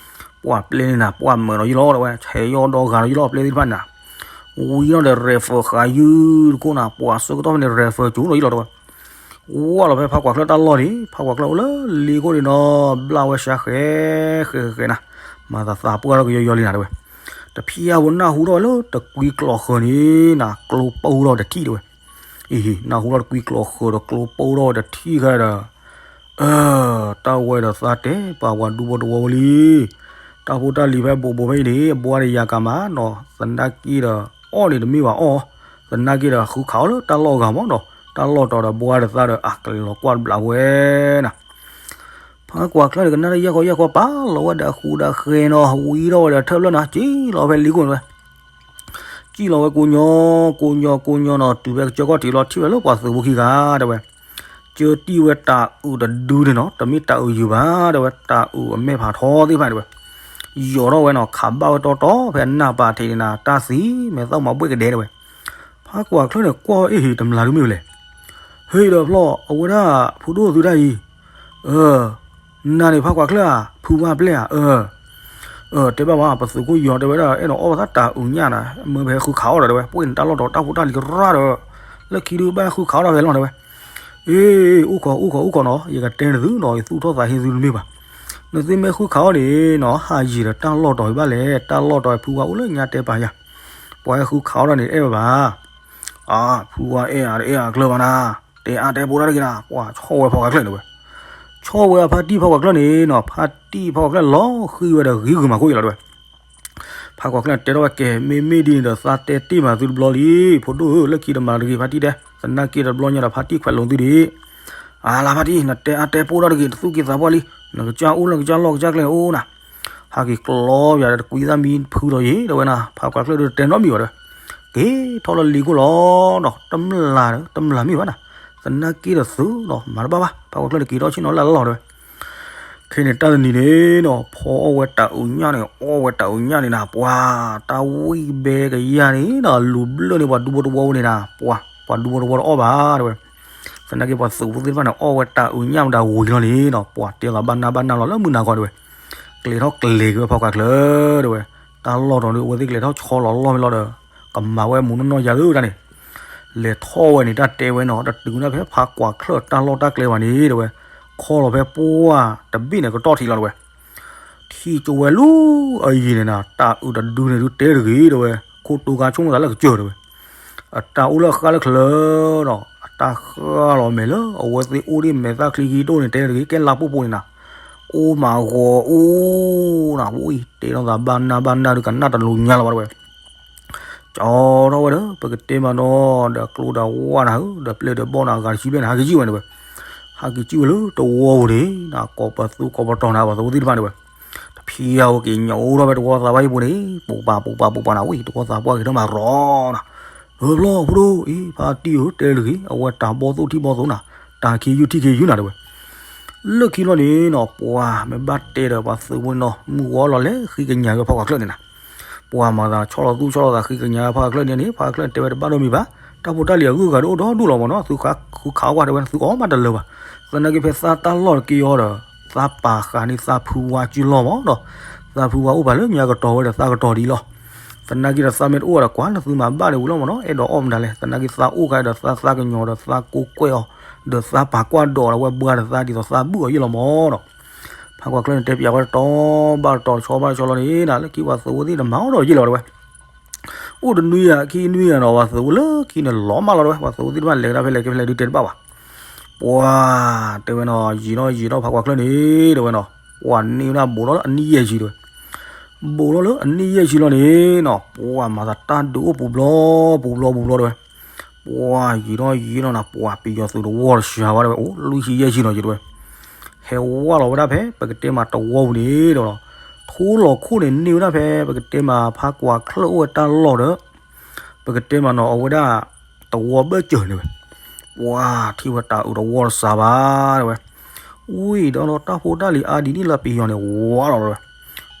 ပှၤပျဲန့ၣ်နၤ ပှၤမၢနီၤယ့ၢ်လီၤတဲဝဲ ဆဲးယီၢ်ဒီဂၤနီၤယ့ၢ်လီၤ ပျဲသ့ၣ်တဖၣ်န့ၣ်နၤ, ဝံၤဒီး rifle ဃာ်ယုၢ်တခိၣ်နၤ ပှၤဆၢကတီၢ်ဖဲန့ၣ် rifle ကၠိနီၤယ့ၢ်လီၤတဲဝဲ, ဝၢ်လီၤဖဲဖါကွၢ်ချၢၣ်တၢ်လီၢ်န့ၣ် ဖါကွၢ်ချၢၣ်အိၣ်လၢလ့ခိၣ်န့ၣ်နီၤ ဘျၣ်ဝဲရှါဃဲဃဲဃဲနၤ, မၤသးသးပှၢ်ထီၣ်ကယီယီလံနၤတဲဝဲ တဖျၢၣ်ဖိနၢ်ဟူထီၣ်ဝဲလၢတကွံကျိၤဃၢၤန့ၣ်နၤ ကျိပိၢ်ထီၣ်တထံၣ်တဲဝဲ, အံၤ နၢ်ဟူထီၣ်တကွံကျိၤဃၢၤဒီးကျိပိၢ်ထီၣ်ဝဲတထံၣ်ဃဲဒီး, အၢ တၢ်ဝဲဒီးသးတဲပာ်ပှၤဒူဖိတဝီဖိလံ, တၢ်ဖိတၢ်လံၤဖဲဘိးဘိးဖဲအံၤန့ၣ် အဘှါဒီးယၤကၤမးနီၤ သနာ်က့ဒီး အီၣ်န့ၣ်တမ့ၢ်ဘၣ်အီၣ်, သနာ်က့ဒီးဃုခးအီၣ်လၢတၢ်လီၢ်ဂၤမးနီၤ တၢ်လီၢ်တီၤဒီးဘှါဒီးသးဒီးအကလဲၤလီၤကွၢ်တဘျးဝဲနၤ ဖါကွၢ်ချၢၣ်န့ၣ် ကနၣ်တၢ်ယၢ်ခီယၢ်ခီ ပာ်လီၤဝဲဒီးအဃူဒီးဃဲနီၤ ဝံၤထီၣ်ဝဲဒီးထၢၣ်ဖျၢၣ်နၤ စံၣ်လီၤဖဲလံကိၣ်န့ၣ်ဝဲ, စံၣ်လီၤဝဲကိးညီ ကိးညီ ကိးညီနီၤ တုၤဖဲကစၢၢ်ခီၣ်ထံးလီၤ ထံၣ်ဝဲလၢပှၤသုးဖိခံဂၤတဲဝဲ, ကၢတံၢ်ဝဲတၢ်အုၣ်တဒုန့ၣ်နီၤ တမ့ၢ်တၢ်အုၣ်ယုာ်ဘၣ်တဲဝဲ တၢ်အုၣ်အမဲၢ်ဖးထီသ့ၣ်တဖၣ်တဲဝဲ, ယိာ်ထီၣ်ဝဲနီၤ ခးဘၣ်ဝဲတီတီဖဲအနၢ်ပာ်ထံးန့ၣ်နၤ တၢ်သံမဲာ်သၣ်မၤဘှဲၣ်ကဒဲတဲဝဲ, ဖါကွၢ်ချၢၣ်န့ၣ် ကွၢ်အီၤအ့ၣ်ဟ့ၣ် တမျးဒုမ့ၢ်ဝဲလဲၣ် ဟ့ၣ်ဒီးဖျီၣ် အဝဲဒၣ်ဖိဒိၣ်သုတၢ်အံၤ, အၢ, နၤန့ၣ်ဖးကွၢ်ချၢၣ်ဧါ, ဖုဝါပျဲၢ်ဧါ, အၢ, အၢ တဲဘၣ်ဝဲ ပသုးခိၣ်ယီၤတဲဝဲဒၣ် အဲၣ်ဒိးအီၣ်ဘၣ်သးတၢ်အုးညၣ်နၤ, မ့ၢ်ပဟဲဃုခးအီၣ်ဒီးတဲဝဲ, ပှ့ၢ်နတၢ်လီၢ်တီၤတၢ်ဖိတၢ်လံၤကရၢ်ဒီး, လၢခံဒုးဘၣ်ဟဲဃုခးအီၣ်ဒၣ်ဖဲလီၤတဲဝဲ, အ့ အိၣ်ခိး အိၣ်ခိး အိၣ်ခိးနီၤ, ယကတဲနသုနီၤ, ယသူၣ်ထီၣ်သးဟ့သုတမ့ၢ်ဘၣ်, နသုမ့ၢ်ဃုခးအီၣ်န့ၣ်နီၤ, ဟးယံာ်ဒီးတၢ်လီၢ်တီၤဘၣ်လဲၣ်, တၢ်လီၢ်တီၤဖုဝါအိၣ်လၢညါတဲပာ်ယၤ, ပှၤဟဲဃုခးအီၣ်ဒၣ်န့ၣ် တအဲၣ်ဝဲဘၣ် အါ ဖုဝါအဲၣ်အါတအဲၣ်အါကျၢၢ်ဘၣ်နၤ, တဲအါတဲပိတၢ်တဂ့ၤနၤ, ပှၤဆီၣ်ဝဲဖးကွၢ်ချၢၣ်န့ၣ်ဝဲ, ဆီၣ်ဝဲအဖါတံၢ်ဖးကွၢ်ချၢၣ်န့ၣ်နီၤ, ဖါတံၢ်ဖးကွၢ်ချၢၣ်လီၤဃံဝဲဒီးဂ့ၤဂုာ်မၤခိၣ်အံၤလီၤတဲဝဲ, ဖးကွၢ်ချၢၣ်တဲထီၣ်ဝဲကဲ မ့မ့ၢ်ဒ်န့ၣ်ဒီးသးတဲတ့ၢ်မးသုတဘျီလံ, ဖိဒိၣ်ဧၢ လၢခံတမၤတဂ့ၤဖါတံၢ်တဲ, သနာ်က့တဘျီညါဒီးဖါတံၢ်ခွဲးလိာ်သုဒံး, အါလါဖါတံၢ် နတဲအါတဲပိတၢ်တဂ့ၤ တသူၣ်က့သးပှၢ်လံ, နကစၢ်အိၣ်လၢကစၢ်လီၢ်ကစၢ်ကျဲအိၣ်နၤ ဟးက့ၤကျီပယၤဒီးတကွံသၣ်မံဖုဒီးယံၤ တဲဝဲနၤ, ဖးကွၢ်ချၢၣ်ဒုးတတဲနီတမံၤဘၣ်တဲဝဲ, က့ၤထီၣ်လၢလံၤခိၣ်လီၤနီၤ, တမျၢ်ဒီး တမျၢ်မ့ၢ်ဘၣ်နၤ, သနာ်က့ဒီးသုဒီးမၤတဘၣ်ဘၣ်, ဖးကွၢ်ချၢၣ်န့ၣ်က့ၤထီၣ်ဆ့ၣ်နီၤလၢလီၤတဲဝဲ, ခဲန့ၣ်တၢ်တနံၤန့ၣ်နီၤ ဖီအီၣ်ဝဲတၢ်အုးညၣ်န့ၣ် အီၣ်ဝဲတၢ်အုးညၣ်န့ၣ်နၤ ပှၤ တၢ်ဝံၣ်ဘဲကယၤန့ၣ်နီၤ လူၤဘျၢၣ်န့ၢ်ပှၤဒူဖိတဝီဝဲန့ၣ်နၤ ပှၤ ပှၤဒူဖိတဝီတအီၣ်ဘၣ်တဲဝဲ, သနာ်က့ပှၤသုးဖိသ့ၣ်တဖၣ်န့ၣ် အီၣ်ဝဲတၢ်အုးညၣ်မတၤဝံၤလီၤန့ၣ်နီၤ ပှၤတဲလီၤဘၣ်နၢ်ဘၣ်နၢ်လီၤလၢမုၢ်နၤခီတဲဝဲ, ကျဲထီၣ်ကျဲၤက့ၤဝဲဖးကွၢ်ချၢၣ်တဲဝဲ, တၢ်လီၢ်တီၤဒုး အဝဲသ့ၣ်ကျဲထီၣ်ဆီလီၤလီၢ်မ့ၢ်လီၤဒီး ကမၤဝဲမူးနီၢ်နီၢ်ယၤသုတၢ်န့ၣ် လဲၤထီၣ်ဝဲန့ၣ် တၢ်တဲဝဲနီၤ တတုၤနၢ်ဖဲဖးကွၢ်ချၢၣ်တၢ်လီၢ်တၢ်ကျဲဘၣ်န့ၣ်တဲဝဲ, ခီလီၤဖဲပှၢ်တဘ့ၣ်န့ၣ် ကတီၢ်ထံးလီၤတဲဝဲ, ထံၣ်ကၠိဝဲလူၤအယံၤန့ၣ်နၤ တၢ်အုးတဒုန့ၣ်ဒုးတဲတဂ့ၤတဲဝဲ, ခိၣ်တိခါဆိကမိၣ်သးလၢကစၢၢ်တဲဝဲ, အတၢ်အိၣ်လၢအဃၢလၢချၢနီၤ အတၢ်ဃၢလီၤမဲာ်လၢအဝဲသ့ၣ်အိၣ်ဒ်မဲာ်သၣ်ချံခံဒိၣ်န့ၣ် တဲတဂ့ၤ ကဲလါပိၢ်ပိၢ်န့ၣ်နၤ, အိၣ်မးဂီၤအိၣ်နၤ ဝံၣ်တဲထီၣ်သးဘၣ်နၢ်ဘၣ်နၢ်ဒုး ကနၣ်တလူၤညါလီၤဘၣ်တဲဝဲ ကၠီထီၣ်ဝဲဒီး ပကတဲမးနီၤ ဒီးကျိဒီးဝၣ်နၤဧၢ ဒီးပျဲၢ်ဒီးဘီၣ်နၤ အဂၤတဆံဘျဲၣ်န့ၣ် ဟးက့ၤကံၣ်ဝဲန့ၣ်ဝဲ, ဟးက့ၤကံၣ်ဝဲလၢတဝီပူၤန့ၣ်နၤ ကိးပသူကိးပတီၤနၤ ပှၤသဝီသ့ၣ်တဖၣ်န့ၣ်ဝဲ, တဖံးယၤဝဲက့ၤညိးထီၣ်ဖဲတဝီသးပှၢ်ဟံၣ်ပူၤန့ၣ် ပူၤပာ်ပူၤပာ်ပူၤပာ်နၤ ဝံၣ်တဝီသးပှၢ်က့ၤထီၣ်မးရီနၤ, လၢဘျီဖိဒိၣ်အံၤ ဖါတံၢ်ဧၢ တဲတဂ့ၤ အဝဲတၢ်ဘီၣ်သိၣ်ထံဘီၣ်သိၣ်နၤ တၢ်ခံးယုၢ်ထံၣ်ခံးယုၢ်နၤတဲဝဲ လၢခံလီၤန့ၣ်နီၤ ပှၤမ့ၢ်ဘၣ်တဲဒီးပှၤသုးဖိနီၤ မုၢ်ဂီၤလီၤလဲၤဃံကညးက့ၤဖးကွၢ်ချၢၣ်န့ၣ်နၤ, ပှၤမၤသးဆီၣ်လီၤသူၣ်ဆီၣ်လီၤသးဃံကညးဖးကွၢ်ချၢၣ်န့ၣ်န့ၣ် ဖးကွၢ်ချၢၣ်န့ၣ်တဲဝဲတဘၣ်ဒိမံၤဘၣ်, တၢ်ဖိတၢ်လံၤအဂုၤအဂၤဒိၣ်အိၣ်ဒီဒူၣ်လီၤမးနီၤ သုဃုခးကွၢ်တဲဝဲ သုအီၣ်မးတလၢာ်ဘၣ်, သနာ်က့ဖဲသးတၢ်လီၢ်တက့ၢ်အီၤဒီး သးပာ်ဃာ်န့ၢ်သးဖုဝါစုလီၢ်မးနီၤ, သးဖုဝါအိၣ်ပာ်လၢညါကတီၤဝဲဒီးသးကတီၤဒ်အံၤလီၤ သနာ်က့ဒီးသးမ့ၢ်တအိၣ်ဒီးကွၢ်လၢသုမၤဘၣ်န့ၣ်ဝံၤလီၤမးနီၤ အဲၣ်ဒိးအီၣ်မတၤလဲၣ် သနာ်က့သးအိၣ်ကဒီးသးသးကညီၤဒီးသးကိးကွဲၢ်အီၤ, ဒီးသးပာ်ကွၢ်ဒိးဒီးဝဲဘှါဒီးသးဒ်သိးသးဘုၣ်အီၤယ့ၣ်လီၤမးနီၤ, ဖးကွၢ်ချၢၣ်န့ၣ် တဲပၠးဝဲတတီၤဘၣ်တတီၤတဆီဘၣ်တဆီလီၤန့ၣ် လၢခံပှၤသုးဖိသ့ၣ်တမၤအီၤဒီးယ့ၣ်လီၤတဲဝဲ အိၣ်တနွံယၤခံနွံယၤနီၤ ပှၤသုးဖိလၢခံန့ၣ်လီၤမးလီၤတဲဝဲ ပှၤသုးဖိသ့ၣ်တဖၣ်လဲၤကဒါဖဲလဲၣ်ကဲဖဲလဲၣ်ဒုးတဲတဘၣ်ဘၣ်, ပှၤတဲဝဲနီၤ ယံာ်နီၢ်ယံာ်နီၢ်ဖးကွၢ်ချၢၣ်န့ၣ်တဲဝဲနီၤ ပှၤန့ၢ်ဝဲဒၣ်ဘူးလီၤလၢအနံၣ်ယဲၢ်ဆံတဲဝဲ, ဘူးလီၤလၢအနံၣ်ယဲၢ်ဆံလီၤန့ၣ်နီၤ ပှၤမၤသးတၢ်ဒုးအိၣ်ပူၤဘျီ ပူၤဘျီပူၤဘျီတဲဝဲ, ပှၤယံာ်နီၢ်ယံာ်နီၢ်နၤ ပှၤပယီၤသုးတဝီတစှၤဝဲတဲဝဲ အိၣ်လွံၢ်ဆံယဲၢ်ဆံနီၤယတဲဝဲ ဟဲဝဲလီၤဝဲဒၣ်ဖဲ ပကတဲမးတဝီပူၤန့ၣ်ဒီး ထိလီၤခိၣ်န့ၣ်န့ၢ်ဝဲဒၣ်ဖဲ ပကတဲမးဖးကွၢ်ချၢၣ်အိၣ်ဝဲတၢ်လီၢ်ဒီး ပကတဲမးနီၤ အဝဲဒၣ် တဝီဘၢၣ်စၢၤန့ၣ်ဝဲ, ပှၤထံၣ်ဝဲတၢ်အုးတဝီတစှၤဘၣ်တဲဝဲ, ဝံၤဒီးတၢ်ဖိတၢ်လံၤအါဒ်န့ၣ်လၢပယီၤန့ၣ်ဝဲလီၤတဲဝဲ,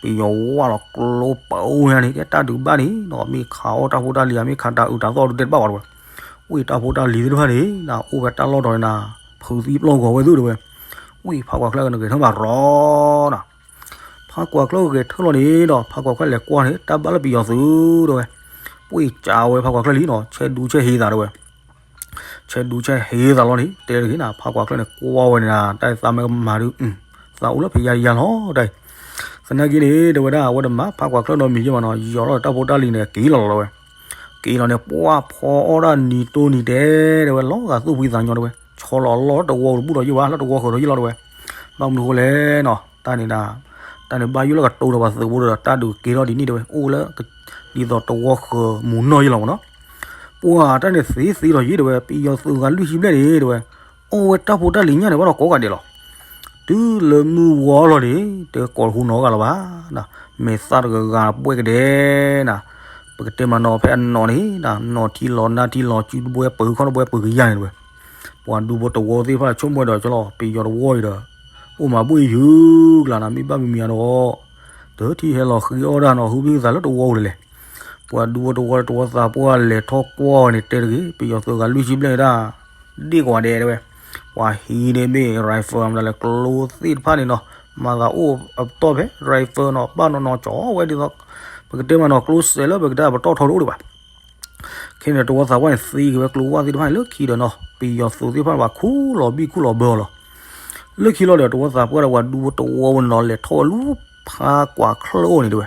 ပယီၤဝဲလီၤကျိပူၤညါန့ၣ် ကဲတၢ်ဒုးဘၣ်န့ၣ်နီၤ မ့ၢ်ခးအီၣ်တၢ်ဖိတၢ်လံၤဧါ မ့ၢ်ခးတၢ်အုးတၢ်သီၣ်ဒုးတဲတဘၣ်ဘၣ်တဲဝဲ, ဝံၤတၢ်ဖိတၢ်လံၤသ့ၣ်တဖၣ်န့ၣ် နအိၣ်ဖဲတၢ်လီၢ်တီၤန့ၣ်နၤ ဖုးသံပျီၢ်ဂီၤဝဲသုတဲဝဲ, ဝံၤဖးကွၢ်ချၢၣ်ကနဂဲၤထၢၣ်မးရီနၤ ဖးကွၢ်ချၢၣ်ဂဲၤထၢၣ်လီၤန့ၣ်ဒီး ဖးကွၢ်ချၢၣ်လဲၤကွၢ်န့ၣ် တၢ်ဘၣ်လၢပယီၤသုးတဲဝဲ, ပှ့ၤကးဝဲဖးကွၢ်ချၢၣ်လံနီၤ ဆဲဒူဆဲဟ့သးတဲဝဲ, ဆဲဒူဆဲဟ့သးလီၤန့ၣ် တဲတဂ့ၤနၤ ဖးကွၢ်ချၢၣ်န့ၣ် ကွၢ်ဝဲန့ၣ်နၤ တၢ်သးမ့ၢ်ကမၤဒုး သးအိၣ်လၢဖံးယၤယၤလီၤတၢ်အံၤ, သနာ်က့န့ၣ် တဲဝဲဒၣ် အဝဲတမၤဖးကွၢ်ချၢၣ်နီတမံၤယဲၢ်မးနီၤ ယီၤလီၤတၢ်ဖိတၢ်လံၤန့ၣ် က့ၤလီၤလီၤတဲဝဲ, က့ၤလီၤန့ၣ် ပှၢ်ဖီအီၣ်ဒၣ်နံၤတိၢ်နံၤတဲ တဲဝဲ လီၤဂာ်သူၣ်ဖှံသးညီတဲဝဲ ဆီလီၤလီၤလၢတဝီတဘူၣ်ဒီးယ့ၢ်ဘၣ် လၢတဝီဃၢၤဒီးယ့ၢ်လီၤတဲဝဲ, ဘၣ်မနုၤဃိလဲၣ်နီၤ တၢ်န့ၣ်ဒၣ် တၢ်န့ၣ်ဘၣ်ယိၣ်လၢကတိၤဒီးပှၤသုးဖိဒီး တၢ်ဒုးက့ၤထီၣ်ဒ်န့ၣ်တဲဝဲ အိၣ်လၢ ဒ်သိးတဝီဃၢၤမူးနီၢ်ယ့ၢ်လီၤမးနီၤ, ပှၤတၢ်န့ၣ်သ့သ့လီၤယ့ၢ်တဲဝဲ ပယီၤသုးဂၤလွံၢ်ဆံဘျဲၣ်န့ၣ်တဲဝဲ, အီၣ်ဝဲတၢ်ဖိတၢ်လံၤညၣ်န့ၣ် ဘၣ်ဒီးကိးဂၤဒဲးလီၤ တုၤလၢမုၢ်ဂီၤလီၤန့ၣ် တကိးတဟူးနီတဂၤလၢၤဘၣ်, မဲာ်သၣ်တဂၤဂၤဘှဲကဒဲးနၤ, ပကတဲမးနီၤဖဲအနီၢ်န့ၣ် နီၢ်ထံလီၤနါထံလီၤ စုတဘှဲပၢၤခီၣ်တဘှဲပၢၤကယၤန့ၣ်တဝဲ, ပှၤဒူဖိတဝီသ့ၣ်တဖၣ်ဆိကမိၣ်ဒီးကလီၤ ပယီၤတဝီအံၤဒီး အိၣ်မၤဘူၣ်အံၤယုၤကျါနၤ မ့ၢ်ဘၣ်မံၤမံၤအါဒီး တထံၣ်ဟဲလီၤဃံအီၣ်ဒၣ်နီၤ ဟုဘံၣ်သးလၢတဝီအိၣ်လဲၣ်လဲၣ်, ပှၤဒူဖိတဝီတဝီသးပှၢ်လဲၤထီၣ်ကွၢ်ဝဲန့ၣ် တဲတဂ့ၤ ပယီၤသုးဂၤလွံၢ်ဆံဘျဲၣ်ဒၣ် ဒ့ၣ်ကွၢ်ဒဲးတဲဝဲ, ပှၤဟံးန့ၢ်မ့ၢ် rifle မတၤလဲၣ် ကျိသ့ၣ်တဖၣ်န့ၣ်နီၤ, မၤသးအိၣ်အပတီၢ်ဖဲ rifle နီၤ ဘၣ်နီၤနီၤကၠီဝဲဒ်သိး ပကတဲမးနီၤ ကျိစဲးလၢပကတဲအပတီၢ်ထီတအိၣ်ဒံးဘၣ်. ခဲန့ၣ် တဝီသးပှၢ်န့ၣ် သံက့ၤဝဲကျိဝၢ်သ့ၣ်တဖၣ်န့ၣ် လၢခံဒီးနီၤ ပယီၤသုးသ့ၣ်တဖၣ်ဘၣ်ခူၣ်လီၤဘံၣ်ခူၣ်လီၤဘၢအီၤလီၤ. လၢခံလီၤဒီး တဝီသးပှၢ်ဒီးပှၤဒူဖိတဝီဖိန့ၣ်နီၤ လဲၤထီၣ်ဝဲလၢဖးကွၢ်ချၢၣ်အအိၣ်န့ၣ်တဲဝဲ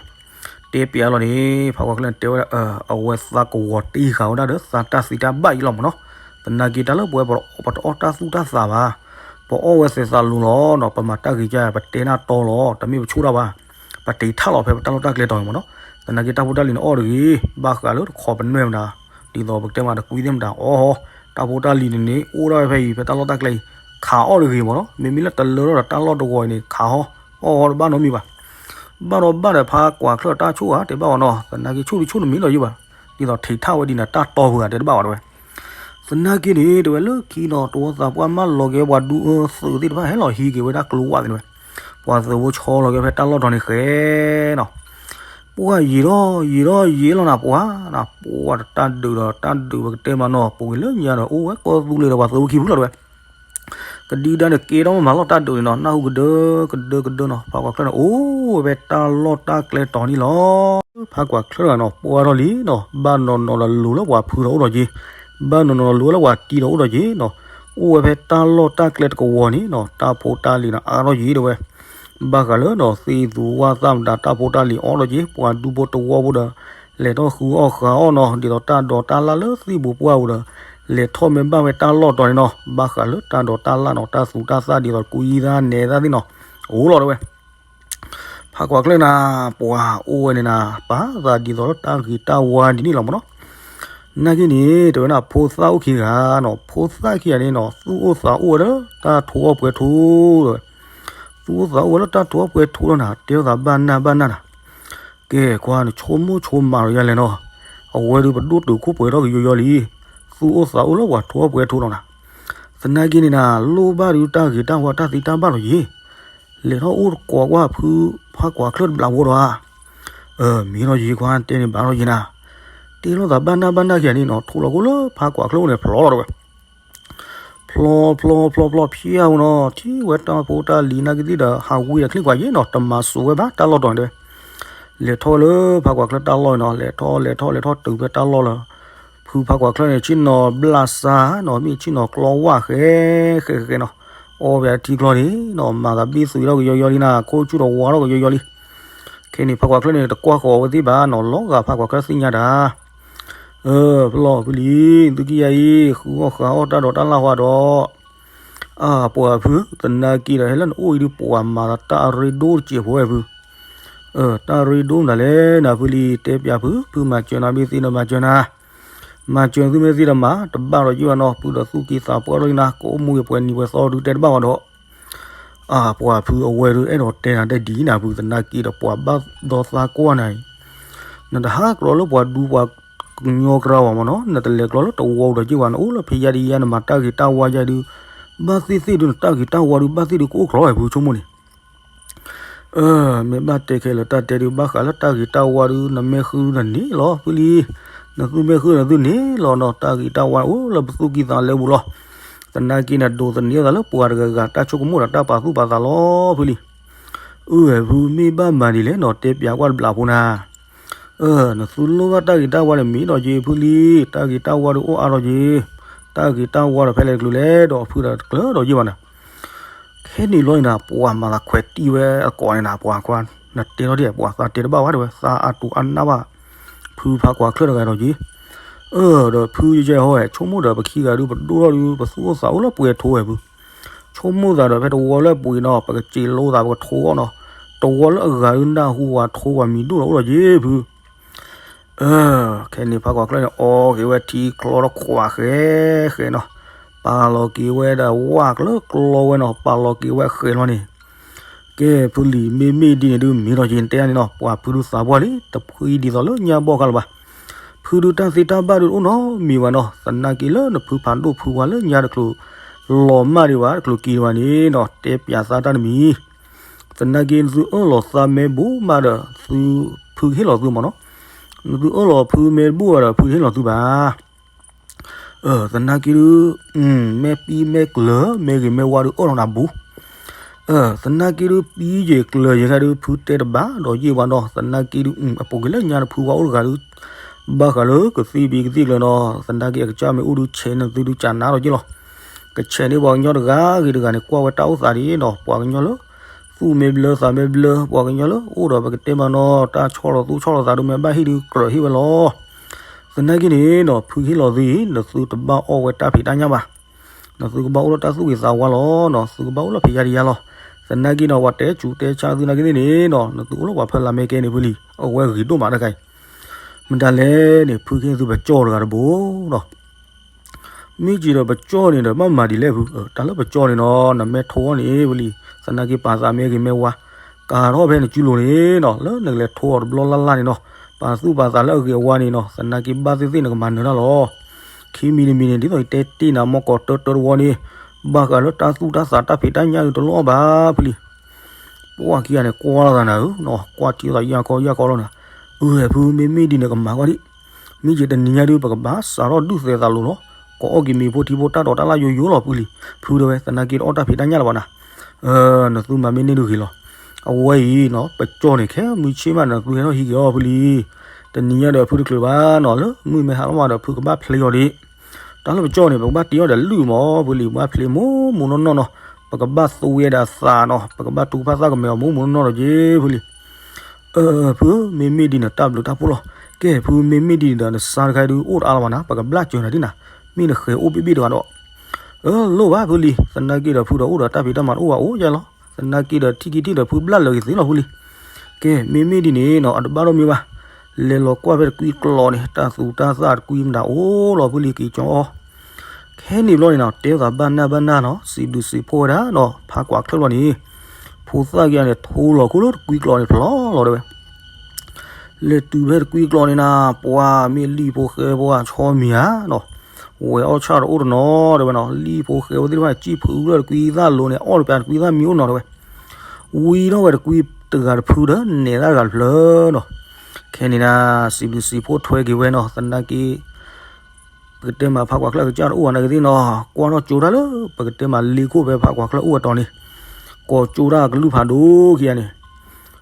တဲပျးလီၤန့ၣ် ဖးကွၢ်ချၢၣ်န့ၣ်တဲဝဲဒၣ် အဝဲသးကဝီၤတ့ဃာ်ဝဲဒၣ်ဒီးသးတၢ်သံတၢ်ဘၣ်အံၤလီၤမးနီၤ. သနာ်က့တၢ်လၢပဝဲပတအီၣ်တၢ်သူၣ်တၢ်သးဘၣ်, ပအီၣ်ဝဲသဲးသးလူၤလီၤနီၤ ပမၤတၢ်ဂ့ၤကၢ် ပတဲနၢ်တီလီၤ တမ့ၢ်ပဆိၣ်တၢ်ဘၣ်, ပတ့ထၣ်လီၤဖဲပတၢ်လီၢ်တၢ်ကျဲတီၤမးနီၤ. သနာ်က့တၢ်ဖိတၢ်လံၤန့ၣ်အီၣ်တဂ့ၤ, ဘၣ်ဃးလၢတခီပနွဲၢ်မတၤ, ဒ်သိးပကတဲမးတကွံသ့ၣ်မတၤအီၣ်ဟီ, တၢ်ဖိတၢ်လံၤန့ၣ်န့ၣ် အိၣ်ဒၣ်ဝဲဖဲအံၤ ဖဲတၢ်လီၢ်တၢ်ကျဲအံၤ, ခးအီၣ်တဂ့ၤမးနီၤ. မ့မ့ၢ်လၢတလၢထီၣ်ဒီးတၢ်လီၢ်တဝီၤအံၤန့ၣ် ခးဟီအီၣ်ဟီတဘၣ်နီတမံၤဘၣ်. ဘၣ်ဒီးဘၣ်ဒီးဖးကွၢ်ချၢၣ်တၢ်ဆိၣ်ဂၤတဲဘၣ်အီၤနီၤ, သနာ်က့ဆိၣ်ဒုဆိၣ်တမံၤဒီးယဘၣ်, ဒ်သိးထံးထၣ်ဝဲဒ်န့ၣ်တၢ်တီပူၤဂၤတဲတဘၣ်အီၤတဲဝဲ. သနာ်က့န့ၣ် တဲဝဲလၢခံနီၤ တဝီသးပှၢ်မၢလီၤက့ၤပှၤဒူအၢသုးသ့ၣ်တဖၣ်ဟဲလီၤဟံးက့ၤဝဲဒၣ်ကျိဝၢ်သ့ၣ်န့ၣ်ဝဲ, ပှၤသုးဖိဆီလီၤက့ၤဖဲတၢ်လီၢ်တီၤန့ၣ်ဃဲနီၤ. ပှၤယံာ်ထီၣ်ယံာ်ထီၣ်ယံာ်လီၤနၤ ပှၤနၤ ပှၤတၢ်ဒုးဒီးတၢ်ဒုးပကတဲမးနီၤ ပူၤကွံာ်လၢညါဒီးအိၣ်ဝဲကီၢ်သူလ့ၤဒီးပှၤသုးဖိခံဖုလီၤတဲဝဲ. ကဒံကဒါန့ၣ်ကဲထီၣ်မးမၤလီၤတၢ်ဒုးန့ၣ်နီၤ နၢ်ဟူကဒၢကဒၢကဒၢနီၤ ဖးကွၢ်ချၢၣ်န့ၣ် အိၣ်ဝဲဖဲတၢ်လီၢ်တၢ်ကျဲတီၤန့ၣ်လီၤ. ဖးကွၢ်ချၢၣ်တဂၤနီၤ ပှၢ်ထီၣ်လံနီၤ ဘၣ်နီၤနီၤဒီးလူၤလၢပှၤဖုဒီးအိၣ်ဒီးက့ၤ, ဘၣ်နီၤနီၤဒီးလူၤလၢပှၤတံၤဒီးအိၣ်ဒီးက့ၤနီၤ, အိၣ်ဝဲဖဲတၢ်လီၢ်တၢ်ကျဲတကဝီၤန့ၣ်နီၤ တၢ်ဖိတၢ်လံၤန့ၣ်အါထီၣ်ယံၤတဲဝဲ. ဘၣ်ဃးလၢနီၤ သ့ၣ်သူဝၣ်သၣ်မတၤ တၢ်ဖိတၢ်လံၤအါထီၣ်ယံၤ ပှၤဒူဖိတဝီဖိဒီး လဲၤထီၣ်ဃုအီၣ်ဃုအီၣ်နီၤ ဒ်သိးတၢ်ဒိးတၢ်လၣ်လၢသ့ၣ်ပူၤပှၢ်ပူၤဒီး လဲၤထီၣ်မ့ၢ်ဘၣ်ဝဲတၢ်လီၢ်တီၤန့ၣ်နီၤ ဘၣ်ဃးလၢတၢ်ဒိးတၢ်လၣ်နီၤ တၢ်သူတၢ်သၣ်ဒ်သိးကွံသၣ်နဲသၣ်သ့ၣ်နီၤ အိၣ်လီၤတဲဝဲ. ဖးကွၢ်ချၢၣ်နၤ ပှၤအိၣ်ဝဲန့ၣ်နၤ ပာ်သးဒ်သိးလၢတၢ်ဂ့ၤတၢ်ဝါဒ်န့ၣ်လီၤမးနီၤ. နာ်က့န့ၣ် တဲဝဲဒၣ် ဖိသၣ်အိၣ်ခံဂၤနီၤ ဖိသၣ်ခံဂၤန့ၣ်နီၤ သူၣ်အိၣ်သးအိၣ်ဝဲလၢတၢ်ထိးအီၣ်ပှဲၤထိးတဲဝဲ, သူၣ်အိၣ်သးအိၣ်ဝဲလၢတၢ်ထိးအီၣ်ပှဲၤထိးလီၤနၤ တဲလိာ်သးဘၣ်နၢ်ဘၣ်နၢ်နၤ. ကဲကွၢ်နဆိကမိၣ်ဆိကမးလီၤယၤလဲၣ်နီၤ, အဝဲဒုးပဒိၣ်တုာ်ခိၣ်ပှဲၤထီၣ်ကယီယီလံ, သူၣ်အိၣ်သးအိၣ်လၢပှၤထိးအီၣ်ပှဲၤထိးလီၤနၤ. သနာ်က့န့ၣ်နၤ လိၣ်ဘၣ်ဒုးတၢ်ဂ့ၤတၢ်ဝါတၢ်သံတၢ်ဘၣ်လီၤယံၤ လဲၤထီၣ်အိၣ်တကိးကွၢ်ဖုဖးကွၢ်ချၢၣ်တဘျးဝီဒီးဧါ. မ့ၢ်ထီၣ်ယံၤခွါတဲန့ၣ်ဘၣ်ထီၣ်ယံၤနၤ, တဲလိာ်သးဘၣ်နၢ်ဘၣ်နၢ်ခံဂၤန့ၣ်နီၤ ထိးလီၤကိၣ်လၢဖးကွၢ်ချၢၣ်အိၣ်န့ၣ်ဖျိးလီၤတဲဝဲ. ဖျိးဖျိးဖျိးဖျိးဖျိးနီၤ ထံၣ်ဝဲတၢ်ဖိတၢ်လံၤနာ်က့သ့ၣ်ဒီး ဟးဝံၤဒီးချံၣ်ကွၢ်ယံၤနီၤ တမၤစိးဝဲဘၣ်တၢ်လီၢ်တီၤန့ၣ်တဲဝဲ. လဲၤထီၣ်လၢဖးကွၢ်ချၢၣ်တၢ်လီၢ်န့ၣ်နီၤ လဲၤထီၣ်လဲၤထီၣ်လဲၤထီၣ်တုၤဖဲတၢ်လီၢ်လၢ ဖုဖးကွၢ်ချၢၣ်န့ၣ် ဆ့ၣ်နီၤဘျၣ်စၢ်နီၤ မ့ၢ်ဆ့ၣ်နီၤကျီဝၣ်ဃဲဃဲဃဲနီၤ, အီပၠးထံကျီန့ၣ်နီၤ မၤသးဘ့ၣ်သွံးထီၣ်ကယီယီလံနၤ ခိၣ်ဆူၣ်ဒီးဝါထီၣ်ကယီယီလံ. ခဲန့ၣ် ဖးကွၢ်ချၢၣ်န့ၣ် တကွၢ်ဃီၤဝဲသ့ၣ်ဘၣ်နီၤ လီၤဂာ်ဖးကွၢ်ချၢၣ်သ့ၣ်ညါတၢ် ဖျီၣ်ဖုလံၤ သုကံယၤအံၤ ဃုအီၣ်ဃုအီၣ်တၢ်ဒိးတၢ်လၣ်ဃီဒီး အၢ ပှၤဖု သနာ်က့ဒီး ဟဲလၢနအိၣ်အံၤဒုး ပှၤမၤသးတၢ်အရ့ဒိၣ်တစဲးဖိဝဲဖု, တၢ်ရ့ဒိၣ်မတၤလဲၣ် နဖုလံၤ တဲပၠးဖု ဖုမၤစၢၤနၤမ့ၢ်သ့ဒီးမၤစၢၤနၤ, မၤစၢၤသုမ့ၢ်သ့ဒီးမၤ တဘၣ်ဒီးယုၢ်ဘၣ်နီၤ ဖုဒီးသူၣ်က့သးပှၢ်ထီၣ်လံနၤ ကအိၣ်မူဂ့ၤပှဲၤနံၤပှဲၤသီဒုးတဲတဘၣ်ဘၣ်ဒီး အၢ ပှၤဖုအဝဲဒုး အဲၣ်ဒိးတဲနၤတဒ်နၤဖု သနာ်က့ဒီးပှၤဘၣ်ဒီသးကွၢ်နၤအံၤ, နတဟးကျီလၢပှၤဒူပှၤကညီကျါဘၣ်မ့ၢ်နီၤ နတလဲၤကျီလၢတဝီဒီးက့ၤဘၣ် နအိၣ်လၢဖဲယါဒံးယါ နမၤတၢ်ဂ့ၤတၢ်ဝါယါဒုး ဘၣ်သ့ၣ်သ့ၣ်ဒုး နတၢ်ဂ့ၤတၢ်ဝါဒုး ဘၣ်သ့ၣ်ဒုးကအိၣ်ကျီဝဲဖုဆိကမိၣ်န့ၣ် မ့ၢ်ဘၣ်တဲခဲလၢာ်တၢ်တဲဒုး ဘၣ်ဃးလၢတၢ်ဂ့ၤတၢ်ဝါဒုး နမ့ၢ်ဃုနန့ၢ်လီၤဖုလံၤ, နသုမ့ၢ်ဃုနသုန့ၢ်လီၤနီၤ တၢ်ဂ့ၤတၢ်ဝါအိၣ်လၢပသူၣ်ကံၢ်သးလဲပူၤလီၤ. သနာ်က့န့ၣ် ဒိးသန့ၤသးလၢပှၤတဂၤဂၤတၢ်ဆိကမိၣ်ဒီးတၢ်ပာ်သူၣ်ပာ်သးလီၤဖုလံၤ. အၢ ဖုမ့ၢ်ဘၣ်မၤဒ်လဲၣ်နီၤ တဲပၠးကွၢ်တဘျးဖိနၤ နသုလိၣ်ဘၣ်တၢ်ဂ့ၤတၢ်ဝါန့ၣ် မ့ၢ်ဒီးက့ၤဖုလံၤ, တၢ်ဂ့ၤတၢ်ဝါဒုးအိၣ်အါဒီးက့ၤ, တၢ်ဂ့ၤတၢ်ဝါဒီးဖဲလဲၣ်တကျုၤလဲၣ်ဒီး ဖုဒီးတကျၢၤဒီးယုၢ်ဘၣ်နၤ. ခဲန့ၣ်လီၤန့ၣ် ပှၤမၤသးခွဲးတံၢ်ဝဲအကိးန့ၣ်နၤ ပှၤခွါ, နတဲထီၣ်ဒ် ပှၤသးတဲတဘၣ်ဝဲတဲဝဲ သးအါတူၢ်အါနၢ်ဘၣ်, ဖုဖးကွၢ်ချၢၣ်တဂၤဒီးက့ၤ, အၢ ဒီးဖုယဲဟီ ဆိကမိၣ်ဒီးပခံဂၤဒုး ပဒိၣ်ထီၣ်ဒုး ပသူၣ်အိၣ်သးအိၣ်လၢပှဲၤထိဝဲဖု ဆိကမိၣ်သးဒီးဖဲတဝီလၢပှ့ၤနီၤ ပကစ့းလိသး ပကထိအီၣ်နီၤ, တဝီလၢအဂၤဒုးနၢ်ဟူဝဲထိဝဲမံၤဒိၣ်ဒီးအိၣ်ဒီးက့ၤဖု, အၢ ခဲန့ၣ်ဖးကွၢ်ချၢၣ်န့ၣ် အီက့ၤဝဲထံချီတခွးဃဲဃဲနီၤ, ပာ်လီၤက့ၤဝဲဒၣ်ဝၣ်ကျၢကျီဝဲနီၤ ပာ်လီၤက့ၤဝဲဃဲလီၤန့ၣ်, ကဲဖုလံၤ မ့မ့ၢ်ဒ်န့ၣ်ဒုး မ့ၢ်ဒီးက့ၤနတဲန့ၣ်နီၤ ပှၤဖုဒုးသးပှၢ်လံ တဖှံဒ်သိးလၢညါဘီၣ်ခါလၢၤဘၣ် ဖုဒုးတၢ်သ့တၢ်ဘၣ်ဒုးတအိၣ်နီတမံၤဘၣ်နီၤ သနာ်က့လၢနဖုဖးဒိၣ်ဖုဝါလၢညါတချုးလီၤမၢ်ဒံးဘၣ် တချုးက့ၤဒံးဘၣ်န့ၣ်နီၤ တဲပၠးသးတၢ်တမံၤ သနာ်က့နသုအၢၣ်လီၤသးမဲာ်ဘိမးဒီး သုဖုကဟ့ၣ်လီၤသုမးနီၤ နသုအၢၣ်လီၤဖုမဲာ်တဘိဘၣ်ဒီး ဖုတဟ့ၣ်လီၤသုဘၣ် သနာ်က့ဒုး မဲာ်ပံမဲာ်ကျၢၤ မဲာ်ဂ့ၤမဲာ်ဝါဒုးအၢၣ်လီၤနၤဘူး, သနာ်က့ဒုး ပံယဲၢ်ကျၢၤယဲၢ်ခါဒုး ဖုတဲတဘၣ်ဒီးယ့ၢ်ဝဲဒီး သနာ်က့ဒုး အပူၤကွံာ်လၢညါတဖုဝဲအိၣ်တဂၤဒုး ဘၣ်ဃးလၢကသံၣ်ဘံကသံၣ်ကျၢၤနီၤ သနာ်က့အကစၢ်မ့ၢ်အိၣ်ဒုး ဆဲးနသုဒုးကနၣ်ဒီးယ့ၢ်လီၤ. ကဆဲးန့ၢ်ပှၤကညီတဂၤဂ့ၤတဂၤန့ၣ် ကွၢ်ဝဲတၢ်အိၣ်သးဒ်နီၤ ပှၤကညီလၢ သူၣ်မ့ၢ်ဘျၢသးမ့ၢ်ဘျၢ ပှၤကညီလၢ အိၣ်ဒီးပကတဲမးနီၤ တၢ်ဆီၣ်လီၤသူၣ်ဆီၣ်လီၤသးဒုး မ့ၢ်ဘၣ်ဟံၣ်ဒုးကြၢးဟ့ၣ်ဝဲလီၤ. သနာ်က့န့ၣ်နီၤ ဖုဟ့ၣ်လီၤသုအံၤ နသုတဘၣ်အီၣ်ဝဲတၢ်ဖံးတၢ်ညၣ်ဘၣ် နသုကဘၣ်အိၣ်လၢတၢ်သူၣ်ဂ့ၤသးဝါလီၤနီၤ သုကဘၣ်အိၣ်လၢဖံးယါတယါလီၤ. သနာ်က့နီၤ ပှၤတဲစူၤတဲဆါသုနာ်က့သ့ၣ်န့ၣ်နီၤ နသုအိၣ်လၢပှၤဖၢလၢ်မဲကဲန့ၣ်ဖုလံ အဝဲဂ့ၤဒိၣ်မးတခါအံၤ မတၤလဲၣ်န့ၣ် ဖုကဟ့ၣ်သုပကၠီၣ်တဂၤတဘိနီၤ မ့ၢ်က့ၤဒီးပကၠီၣ်န့ၣ်ဒီး ဘၣ်မၤဒ်လဲၣ်ဖု တၢ်လၢပကၠီၣ်န့ၣ်နီၤ နမ့ၢ်ထိအီၤန့ၣ်ဖုလံ သနာ်က့ပာ်သးမ့ၢ်ဂ့ၤမ့ၢ်ဝါ ကၤထီၣ်ဖဲနစုလိၤန့ၣ်နီၤ လၢနကလဲၤထိအီၤတဘျီလၢ်လၢ်န့ၣ်နီၤ ပာ်သူၣ်ပာ်သးလၢအဂ့ၤအဝါန့ၣ်နီၤ သနာ်က့ဘၣ်သ့ၣ်သ့ၣ်နကမၤနၢၤတၢ်လီၤ. ခံမံၤတမံၤန့ၣ် ဒ်သိးယတဲတ့ၢ်နၤ မီၢ်ကီးတၢတၢတဝီန့ၣ် ဘၣ်ဃးလၢတၢ်သူၣ်တၢ်သးတၢ်ဖံးတၢ်ညၣ်ဒုးတလီၢ်ဘၣ်ဖုလံ ပှၢ်ခံဂၤန့ၣ် ကွၢ်လိာ်သးနၤဧၢ, ကွၢ်ထံသးယၢ်ခီယၢ်ခီလီၤနၤ, အၢ ဖုမ့မ့ၢ်ဒ်န့ၣ်ကမၤကွၢ်ဒံး, မ့ၢ်ယတနံၤညါဒုး ပကဘၣ်စးထီၣ်ဒုးသဲးသးလိၤလီၤ, ကအီၣ်က့ၤမ့ၤဖိထံဖိတၢ်ဒီးတၢ်လၢယိယိလီၤဖုလံ, ဖုတဲဝဲ သနာ်က့တအီၣ်တၢ်ဖံးတၢ်ညၣ်လၢၤဘၣ်နၤ, နသုမၤမ့ၢ်န့ၢ်ဒုးဂ့ၤလီၤ, အဝဲအံၤနီၤ ပကၠီၣ်န့ၣ် ခဲမုၢ်ဆ့ၣ်မး နသုဟဲထီၣ်ဟံးက့ၤအီၤဖုလံ, တနံၤညါဒီးဖုတချုးဘၣ်နီၤ လၢမုၢ်မ့ၢ်ဟါလီၤမးဒီး ဖုကဘၣ်ဖျ့အီၤဒံး တၢ်လၢပကၠီၣ်န့ၣ် ပကဘၣ်တ့အီၤဒီးလုၢ်မး ဖုလံ ပကဘၣ်ဖျ့မိၢ်မိၢ်နီၢ်နီၢ်နီၤ, ပကဘၣ်သူဝဲဒၣ်သးနီၤ ပကဘၣ်တူၢ်ဖးသၣ်ကမဲာ်အီၤမိၢ်မိၢ်နီၢ်နီၢ်ဒီးက့ၤဖုလံ, အၢ ဖုဧၢ မ့မ့ၢ်ဒ်န့ၣ်တၢ်ဘျုးတၢ်ဖှိၣ်လီၤ, ကဲ ဖုမ့မ့ၢ်ဒ်န့ၣ်ဒီး နဆါတခါဒုးအိၣ်တအါလၢၤဘၣ်နၤ ပကဘျၣ်စၢၤနၤဒ်နၤ, မ့ၢ်နဃဲၤအိၣ်ဘ့ၣ်ဘ့ၣ်တဂၤဒီး အၢ လိၣ်ဘၣ်ဖုလံ, သနာ်က့ဒီးဖုဒီးအိၣ်ဒီးတၢ်ဖံးတၢ်မၤတအိၣ်ဘၣ်အိၣ်ယဲလီၤ, သနာ်က့ဒီးထံၣ်က့ၤထံၣ်ဒီးဖုဘျၣ်လၢာ်က့ၤသ့လီၤဖုလံ, ကဲ မ့မ့ၢ်ဒ်န့ၣ်နီၤ အတဘၣ်ဒိၣ်မ့ၢ်ဘၣ်, လဲၤလီၤကွၢ်ဖဲတကွံကျိးန့ၣ် တၢ်သူတၢ်သၣ်တကွံမတၤအိၣ်လီၤဖုလံ က့ၤကၠီအီၤ, ခဲန့ၣ်ဘျီန့ၣ်နီၤ တဲသးဘၣ်နၢ်ဘၣ်နၢ်နီၤ စံးဘျုးစံးဖှိၣ်ဝဲဒၣ်နီၤ ဖးကွၢ်ချၢၣ်လီၤန့ၣ်, ဖိသၣ်က့ၤန့ၣ် ထိလီၤခိၣ်လၢတကွံကျိးန့ၣ်ဖျီလီၤတဲဝဲ လဲၤတုၤဖဲတကွံကျိးန့ၣ်နၤ ပှၤမ့ၢ်လံၣ်ဖိဃဲဖိအဆီမံၤဧါနီၤ, ဝဲအီၣ်ဆၣ်တအိၣ်တနီၤတဲဝဲနီၤ လံၣ်ဖိဃဲဖိသ့ၣ်တဖၣ်န့ၣ် စံၣ်ဖုးလၢတကွံသၣ်လိၤန့ၣ် အီၣ်တပျးတကွံသၣ်မံၤအိၣ်နီၤတဲဝဲ, ဝံထီၣ်ဝဲတကွံတဂၤတဖုဒီး နဲၣ်သၣ်တဂၤတဖျၢၣ်နီၤ, ခဲန့ၣ်နၤ စံးဘျုးစံးဖှိၣ်ထွဲက့ၤဝဲနီၤ သနာ်က့ ပကတဲမးဖးကွၢ်ချၢၣ်ကစၢ်တအိၣ်ဘၣ်နာ်က့သ့ၣ်နီၤ ကွၢ်ထီၣ်ကၠိတၢ်လၢ ပကတဲမးလ့ခိၣ်ဖဲဖးကွၢ်ချၢၣ်အိၣ်ဝဲတီၤန့ၣ်, ကိးကၠိတၢ်ကလုၢ်ဖးဒိၣ်ခံဂၤန့ၣ်,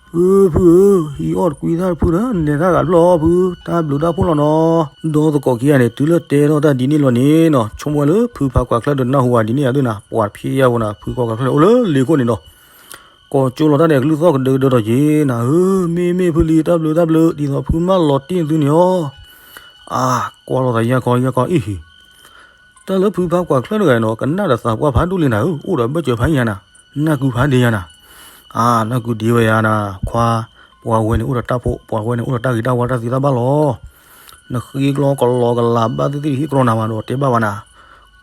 အၢ ဖုဧၢ, ဟံးအီၣ်တကွံသၣ်တဖုဒီး နဲၣ်သၣ်ဂၤတဖျၢၣ်အီၤဖု, တၢ်ဘျုးတၢ်ဖှိၣ်လီၤနီၤ, ဒီသကိးခံဂၤန့ၣ် တုၤလၢတဲထီၣ်တၢ်ဒ်န့ၣ်လီၤန့ၣ်နီၤ ဆိကမိၣ်ဝဲလၢဖုဖးကွၢ်ချၢၣ်ဒီးနၢ်ဟူဝဲဒ်န့ၣ်ယၤဒုးနၤ ပှၤတဖျဲယါဖိနၤ ဖုဖးကွၢ်ချၢၣ်န့ၣ် အိၣ်လၢလ့ခိၣ်န့ၣ်ဒီး ကိးကၠိလီၤတၢ်န့ၣ် ကလုၢ်သီၣ်ကဒၢကဒၢဒီးက့ၤနၤဧၢ, မ့မ့ၢ်ဖုလံတၢ်ဘျုးတၢ်ဘျုး ဒ်သိးဖုမၢလီၤတံၢ်သုန့ၣ်အီၤ, အါ ကွၢ်လီၤသးယၢ်ခီယၢ်ခီအံၤဟံၤ တၢ်လၢဖုဖးကွၢ်ချၢၣ်တဂၤန့ၣ်နီၤ ကနၣ်ဒီးသးပှၢ်ဖးဒိၣ်လံနၤဧၢ, အိၣ်ဒီးဘၢၣ်စၢၤဖးယံၤနၤ, နၢ်ကုဖးဒံးယၤနၤ, အါ နၢ်ကုဒံးဝဲယၤနၤ, ခွါ, ပှၤဝဲန့ၣ်အိၣ်ဒီးတၢ်ဖိ, ပှၤဝဲန့ၣ်အိၣ်ဒီးတၢ်ဂ့ၤတၢ်ဝါတၢ်သံတၢ်ဘၣ်လီၤ, နဃ့ကျီကလီကလးဘၣ်သ့ၣ်သ့ၣ် ဟ့ၣ်ကရီနၤမးဒီးတဲဘၣ်ဝဲနၤ,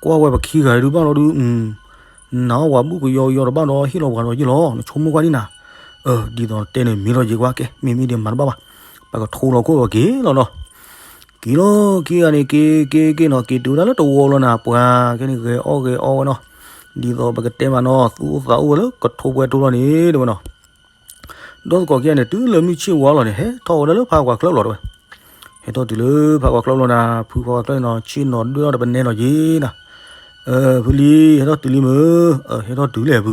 ကွၢ်ဝဲပခံဂၤဒုးဘၣ်လီၤဒုး နဝၤဘူၣ်ကယီကယီတဘၣ်ဒီး ဟ့ၣ်လီၤပှၤဒီးယ့ၢ်လီၤ, နဆိကမိၣ်ကွၢ်ဒ်နၤ, အၢ ဒ်သိးနတဲန့ၣ်မ့ၢ်လီၤယ့ၢ်ကွၢ် ကဲ မ့မ့ၢ်ဒ်မၤတဘၣ်ဘၣ်, ပကထိလီၤခိၣ်ပက့ၤလီၤနီၤ, က့ၤလီၤခံဂၤန့ၣ် က့ၤက့ၤက့ၤနီၤ က့ၤတုၤဝဲဒၣ်လၢတဝီလီၤနၤ ပှၤကဲန့ၣ်ဂဲၤအီၣ်ဂဲၤအီဝဲနီၤ, ဒ်သိးပကတဲမးနီၤ သူၣ်အိၣ်သးအိၣ်ဝဲလၢကထိဘှဲထိလီၤန့ၣ်တဲဝဲနီၤ ဒီသကိးခံဂၤန့ၣ် တုၤလၢမုၢ်ဆ့ၣ်ဝါလီၤန့ၣ် ဟဲထီၣ်ဝဲဒၣ်လၢဖးကွၢ်ချၢၣ်လီၤတဲဝဲ, ဟဲထီၣ်တုၤလၢဖးကွၢ်ချၢၣ်လီၤနၤ ဖုဖးကွၢ်ချၢၣ်န့ၣ်နီၤ ဆ့ၣ်နီၤဒွဲၣ်ထီၣ်တပနဲလီၤက့ၤနၤ, ဖုလံ ဟဲထီၣ်တုၤလံမုၢ်, ဟဲထီၣ်တုၤလဲၣ်ဖု,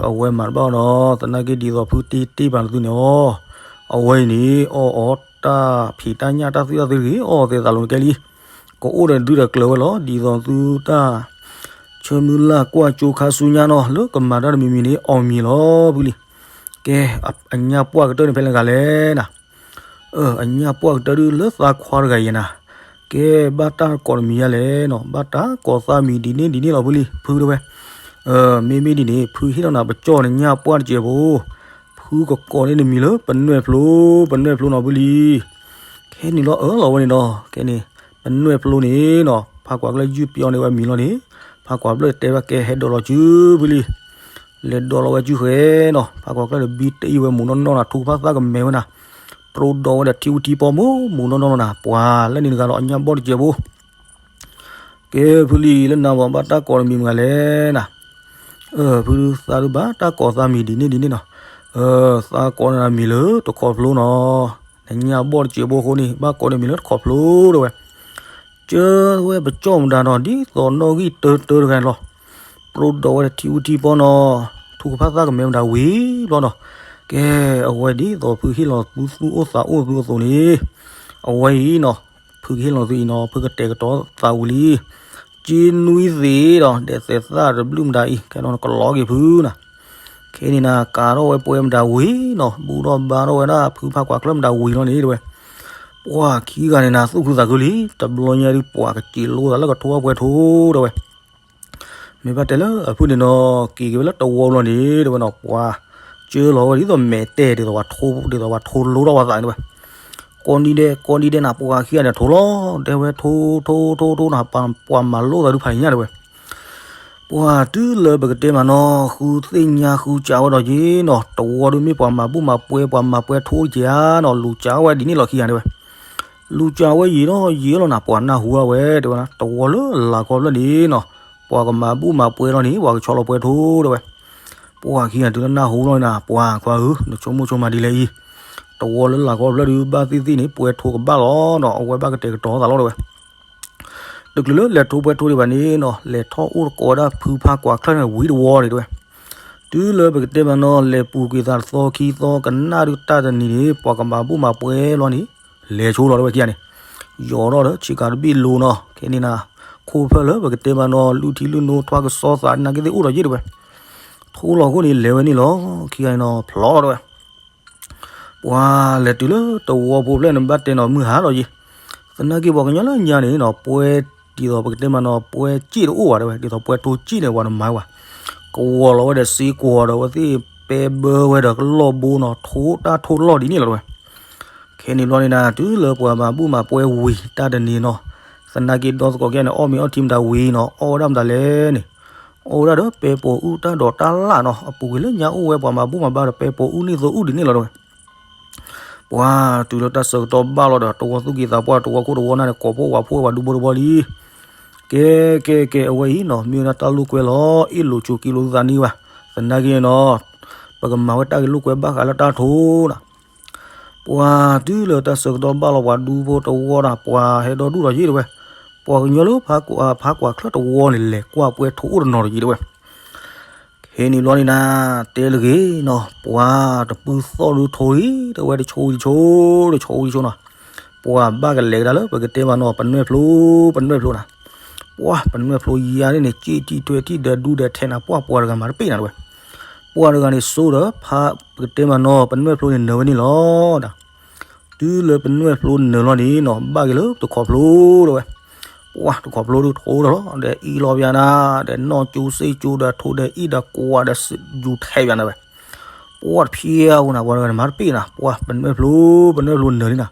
အဝဲမၤတဘၣ်နီၤ သနာ်က့ဒ်သိးဖုတ့တ့ၢ်ပာ်နသုန့ၣ်အီၤ, အဝဲအံၤန့ၣ် အီၣ်အီၤတၢ်ဖံးတၢ်ညၣ်တၢ်သွံၣ်တၢ်သ့တဂ့ၤ အီၣ်သဲးသးလိၤန့ၣ်ကဲလံ, ကအိၣ်ဒီးဒုးဒီးကျၢၤဝဲလီၤ ဒ်သိးသုတၢ် ဆၢမုၢ်လၢ်ကွၢ်ကၠိခါဆူညါနီၤ လၢကမၤတၢ်တမံၤမံၤန့ၣ် အီၣ်မံၤလီၤဖုလံ, ကဲ အညၣ်ပှၢ်ကတၢၢ်န့ၣ်ဖဲလဲၣ်ဂၤလဲၣ်နၤ, အညၣ်ပှၢ်ကတၢၢ်ဒုးလၢသးခွါတဂၤယဲနၤ, ကဲဘၣ်တၢ်ကိးတမံၤယါလဲၣ်နီၤ ဘၣ်တၢ်ကိးသးမံၤဒ်န့ၣ်ဒ်န့ၣ်လီၤဖုလံ ဖုတဲဝဲ, မ့မ့ၢ်ဒ်န့ၣ် ဖုဟ့ၣ်ထီၣ်နၤပကၠီၣ်နညၣ်ပှၢ်တစဲးဖိ, ဖုကကိးန့ၢ်နမံၤလၢပနွဲၣ်ဖျိ, ပနွဲၣ်ဖျိနီၤဖုလံ ခဲန့ၣ်လီၤအၢလီၤဝဲန့ၣ်နီၤ ခဲန့ၣ် ပနွဲၣ်ဖျိန့ၣ်နီၤ ဖးကွၢ်ကျၢၢ်ယုၢ်ပျီန့ၢ်ဝဲမံၤလီၤန့ၣ်, ဖးကွၢ်ဖျၢၣ်တဲဘၣ်ကဲဟဲဒိးလီၤစုဖုလံ, လဲၤဒိးလီၤဝဲစုဃဲနီၤ ဖးကွၢ်ကျၢၢ်န့ၣ်ဘံတအံၣ်ဝဲမူးနီၢ်နီၢ်နၤ ထူကဖၣ်သၣ်ကမဲာ်ဝဲနၤ, တြီဒီးဝဲဒီးထံဝံထံပီမူးမူးနီၢ်နီၢ်နၤ ပှၤလၢန့ၣ်တဂၤဒီးအညၣ်ဘီၣ်တစဲးဖိ ကဲဖုလံလၢနၤမ့ၢ်ဘၣ်တၢ်ကိးတမံၤမတၤလဲၣ်နၤ, ဖုသးဒုးဘၣ်တၢ်ကိးသးမံၤဒ်န့ၣ်ဒ်န့ၣ်နီၤ, သးကိးန့ၢ်နမံၤလၢတခိးဖျိနီၤ, နညၣ်ဘီၣ်တစဲးဖိအဃိန့ၣ် ဘၣ်ကိးန့ၢ်မံၤလၢတခိးဖျိတဲဝဲ, ကၢဝဲပကၠီၣ်မတၤနီၤ ဒ်သိးနီၣ်ဂံၢ်တၢတၢတဂၤန့ၣ်လီၤ, တြီဒီးဝဲဒီးထံဝံထံပီနီၤ, ထူကဖၣ်သၣ်ကမဲမတၤဝံၤဘျီနီၤ, ကဲ, အဝဲဒ်သိးဖုဟ့ၣ်လီၤသုသူၣ်အိၣ်သးအိၣ်သုအသိးန့ၣ်, အဝဲအံၤနီၤ, ဖုကဟ့ၣ်လီၤသုအံၤနီၤ ဖုကတဲာ်ကတီၤသးဝံၤလံ, ကၠ့နွံသ့ၣ်ဒီး ဒဲးသဲးသၣ်တဘျုးမတၤအံၤ ခဲနီၤကလီက့ၤဖုနီၤ, ခဲန့ၣ်နၤ ကၤထီၣ်ဝဲပှဲၤမတၤဝံၤနီၤ ဘူၣ်ထီၣ်ဘါထီၣ်ဝဲဒၣ်ဖုဖါကွၢ်ချၢၣ်မတၤဝံၤလီၤန့ၣ် တဲဝဲ, ပှၤခံဂၤန့ၣ်နၤ သူၣ်ခုသးခုလံ, တဘျီညါဒုးပှၤကစံးလိသးလၢကထိဝဲပှဲၤထိ တဲဝဲ မ့ၢ်ဘၣ်တဲလၢအဖုန့ၣ်နီၤ က့ၤက့ၤဝဲလၢတဝီဘျီန့ၣ် တဲဝဲနီၤ ပှၤကၢလီၤဝဲဒ်သိးမဲာ်တဲာ်ဒ်သိးဝဲထိလိထီၣ်ဝဲသးန့ၣ်တဲဝဲ, ကိးနံၤဒဲး ကိးနံၤဒဲးနၤ ပှၤခံဂၤန့ၣ်ထိလီၤ, တဲဝဲထိထိထိထိနၤ ပှၤမၤလိသးဒုးဖးညါတဲဝဲ, ပှၤတုၤလၢပကတဲမးနီၤ ဃုသ့ၣ်ညါဃုစးဝဲဒီးက့ၤနီၤ တဝီဒုးမ့ၢ်ပှၤမၤဘူၣ်မၤပှဲၤ ပှၤမၤပှဲၤထိက့ၤဧါနီၤ လူၤစးဝဲဒ်န့ၣ်လီၤခံဂၤတဲဝဲ လူၤစးဝဲယံာ်ဒီးယံာ်လီၤနၤ ပှၤနၢ်ဟူဝဲတဲဝဲ တဝီလၢလာ်ခီဖျၢၣ်န့ၣ်နီၤ ပှၤကမၤဘူၣ်မၤပှဲၤလီၤန့ၣ် ပှၤကဆီလီၤပှဲၤထိတဲဝဲ, ပှၤခံဂၤတုၤလၢနၢ်ဟူလီၤနၤ ပှၤခွါဧၢ နဆိကမိၣ်ဆိကမးဒ်လဲၣ်အံၤ, တဝီလၢလာ်ခီဖျၢၣ်ဒုး ဘၣ်သ့ၣ်သ့ၣ်န့ၣ် ပှဲၤထိကဘၣ်လီၤနီၤ အဝဲဘၣ်ကတဲာ်ကတီၤသးလီၤတဲဝဲ တချုးလၢလဲၤထိပှဲၤထိဒံးဘၣ်န့ၣ်နီၤ လဲၤထီၣ်အိၣ်သကိးဝဲဒၣ်ဖုဖါကွၢ်ချၢၣ်န့ၣ်ဝံၤတဝီန့ၣ်တဲဝဲ, တုၤလၢပကတဲမးနီၤ လဲၤပူၤကွံာ်သးတသီခံသီကနၣ်ဒုးတၢ်တနံၤန့ၣ် ပှၤကမၤဘူၣ်မၤပှဲၤလီၤန့ၣ် လဲၤဆိလီၤတဲဝဲခံဂၤန့ၣ်, ယီၤထီၣ်ဒီးဆ့ကၤတဘ့ၣ်လိၤနီၤ ခဲန့ၣ်နၤ, ခိၣ်ဖျၢၣ်လၢပကတဲမးနီၤ လုၢ်ထံလုၢ်နိ ထွါကစီသးနာ်က့သ့ၣ်အိၣ်ဒီးယ့ၢ်တဲဝဲ, ထိလီၤအဃိန့ၣ် လဲၤဝဲန့ၣ်လီၤ ခံဂၤန့ၣ်နီၤ ဖျီလီၤတဲဝဲ ပှၤလဲၤတုၤလၢတဝီဖိဖျဲၣ်န့ၣ် ဘၣ်တဲနီၤမုၢ်ဟါဒီးယံၤ, သနာ်က့ပှၤကညီလၢညါန့ၣ်နီၤ ပှဲၤဒ်သိးပကတဲမးနီၤ ပှဲၤစ့ၣ်တအိၣ်ဘၣ်တဲဝဲ ဒ်သိးပှဲၤထိစ့ၣ်န့ၣ် ပှၤတမၤဝဲ, ကဝီၤလီၤဝဲဒီးစ့ကွီၤဒီး အဝဲသ့ၣ်ပဲဘၢဝဲဒီးကလီၢ်ဘိနီၤ ထိတၢ်ထိလီၢ်ဒ်န့ၣ်လီၤတဲဝဲ, ခဲန့ၣ်ဘျီန့ၣ်နၤ တုၤလၢပှၤမၤဘူၣ်မၤပှဲၤဝံၤတၢ်တနံၤနီၤ, သနာ်က့ဒီသကိးကဲန့ၣ် အီၣ်မ့ၤအီထံမတၤဝံၤနီၤ အီၣ်ဝဲဒၣ်မတၤလဲၣ်န့ၣ်, အီၣ်ဝဲဒၣ်ဒီးပဲပိာ်အုၣ်တၢ်ဒိးတၢ်လၣ်နီၤ အပူၤကွံာ်လၢညါအိၣ်ဝဲပှၤမၤဘူၣ်မၤဘါဒီးပဲပိာ်အုၣ်န့ၣ်သိအုၣ်ဒ်န့ၣ်လီၤတဲဝဲ ပှၤတုၤလၢတၢ်ဆၢကတီၢ်ဘၣ်လီၤဒီး တဝီသူၣ်က့သးပှၢ် တဝီခိၣ်တဝီနၢ်န့ၣ် ကိးဖှိၣ်ဝးဖှိၣ်ဝဲပှၤဒူဖိတဝီလံ. ကဲ ကဲ ကဲ အဝဲအံၤနီၤ မ့ၢ်ဝဲဒၣ်တၢ်လိာ်ကွဲလီၤ အ့ၣ်လိာ်ဆိးက့လိာ်သးန့ၢ်ဘၣ်. သနာ်က့နီၤ ပကမၤဝဲတၢ်ဂ့ၢ်လိာ်ကွဲဘၣ်ဃးလၢတၢ်ထိနီၤ. ပှၤတုၤလၢတၢ်ဆၢကတီၢ်ဘၣ်လီၤ ပှၤဒူဖိတဝီဒီး ပှၤဟဲဒီဒူၣ်ဒီးယ့ၢ်တဲဝဲ, ပှၤကညီလၢ ဖါကွၢ်ချၢၣ်တဝီန့ၣ် လဲၤကွၢ်ပှဲၤထိအိၣ်တနီၤဒီးယ့ၢ်တဲဝဲ ခဲန့ၣ်ဘျီန့ၣ်နၤ တဲတဂ့ၤနီၤ ပှၤတပုၢ်သီၣ်ဒုးထိအံၤ တဲဝဲတဆိတဆိ တဆိတဆိနီၤ. ပှၤဘၣ်ကလဲၤကဒါလၢပကတဲမးနီၤ ပနွဲၣ်ဖျိ ပနွဲၣ်ဖျိနၤ. ပှၤပနွဲၣ်ဖျိယါန့ၣ်န့ၣ် စ့ၣ်ထံၣ်ထွဲထံၣ်ဒီးဒူဒီးထဲနၤ ပှၤပှၤတဂၤမၤတပ့ၢ်နၤတဲဝဲ. ပှၤတဂၤန့ၣ်စိဒီး ဖါပကတဲမးနီၤ ပနွဲၣ်ဖျိန့ၣ်နၢၤဝဲန့ၣ်လီၤ. တုၤလၢပနွဲၣ်ဖျိနၢၤလီၤန့ၣ်နီၤ ဘၣ်က့ၤလၢတခီဖျိတဲဝဲ. ပှၤတခီဖျိဒုးထိဒီးလီၤ ဒီးအ့ၣ်လီၤဘၣ်နၤ ဒီးနီၢ်ကၠိစ့ၣ်ကၠိဒီးထိဒီးအ့ၣ်ဒီးကွၢ်ဒီး ယူၤထဲဘၣ်နၤဝဲ. ပှၤတဖျဲးအိၣ်နၤ ပှၤတဂၤန့ၣ်မၤတပ့ၢ်နၤ ပှၤပနွဲၣ်ဖျိ ပနွဲၣ်ဖျိနၢၤလံနၤ.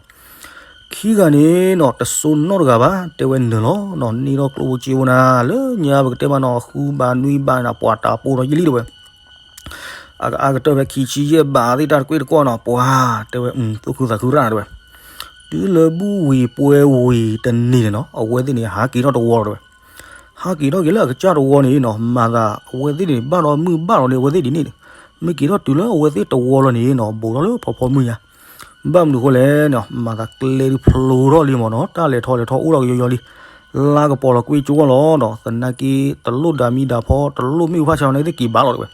ခံဂၤန့ၣ်နီၤ တစိနီတဂၤဘၣ် တဲဝဲနၢၤလီၤနီၤ န့ၢ်ထီၣ်ကျိၣ်ဖိစ့ဖိနၤ လၢညါပကတဲမးနီၤ ဃုဘးနွံဘးနၤ ပှၤတၢ်ပိာ်ဒီးယလံတဲဝဲ. အကအါကတၢၢ်ဖဲခံဆံယဲၢ်ဘးသ့ၣ်တၢ်တကွ့ၢ်တကွီၢ်နီၤ ပှၤတဲဝဲ သူၣ်ခုသးခုရၣ်နၤတဲဝဲ. တုၤလၢဘူၣ်ဝံၤပှဲၤဝံၤတနံၤန့ၣ်နီၤ အဝဲသ့ၣ်န့ၣ် ဟးက့ၤထီၣ်တဝီလီၤတဲဝဲ. ဟးက့ၤထီၣ်က့ၤလၢအကစၢ်တဝီန့ၣ်နီၤ မၤသးအဝဲသ့ၣ်န့ၣ် ဘၣ်ဒီးမုၢ်ဘၣ်ဒီးန့ၣ် အဝဲသ့ၣ်ဒ်န့ၣ် မ့ၢ်က့ၤထီၣ်တုၤလၢအဝဲသ့ၣ်တဝီလီၤန့ၣ်နီၤ ဘူးထီၣ်လၢဖီဖီမုၢ်ညါ ဘၣ်မနုၤဃိလဲၣ်နီၤ မၤသးကျဲဒုးဖျိထီၣ်လံမ့ၢ်နီၤ တၢ်လဲၤထီၣ်လဲၤထီၣ်အိၣ်ထီၣ်ကယီယီလံ. လါကပီၤလီၤကွ့ၢ်ကၠိလီၤနီၤ သနာ်က့ တလိၣ်ဒၣ်မံၤဒၣ်ဖီ တလိၣ်မ့ၣ်အူဖၣ်ဆါန့ၣ်သ့ၣ်က့ၤဘၣ်လီၤတဲဝဲ.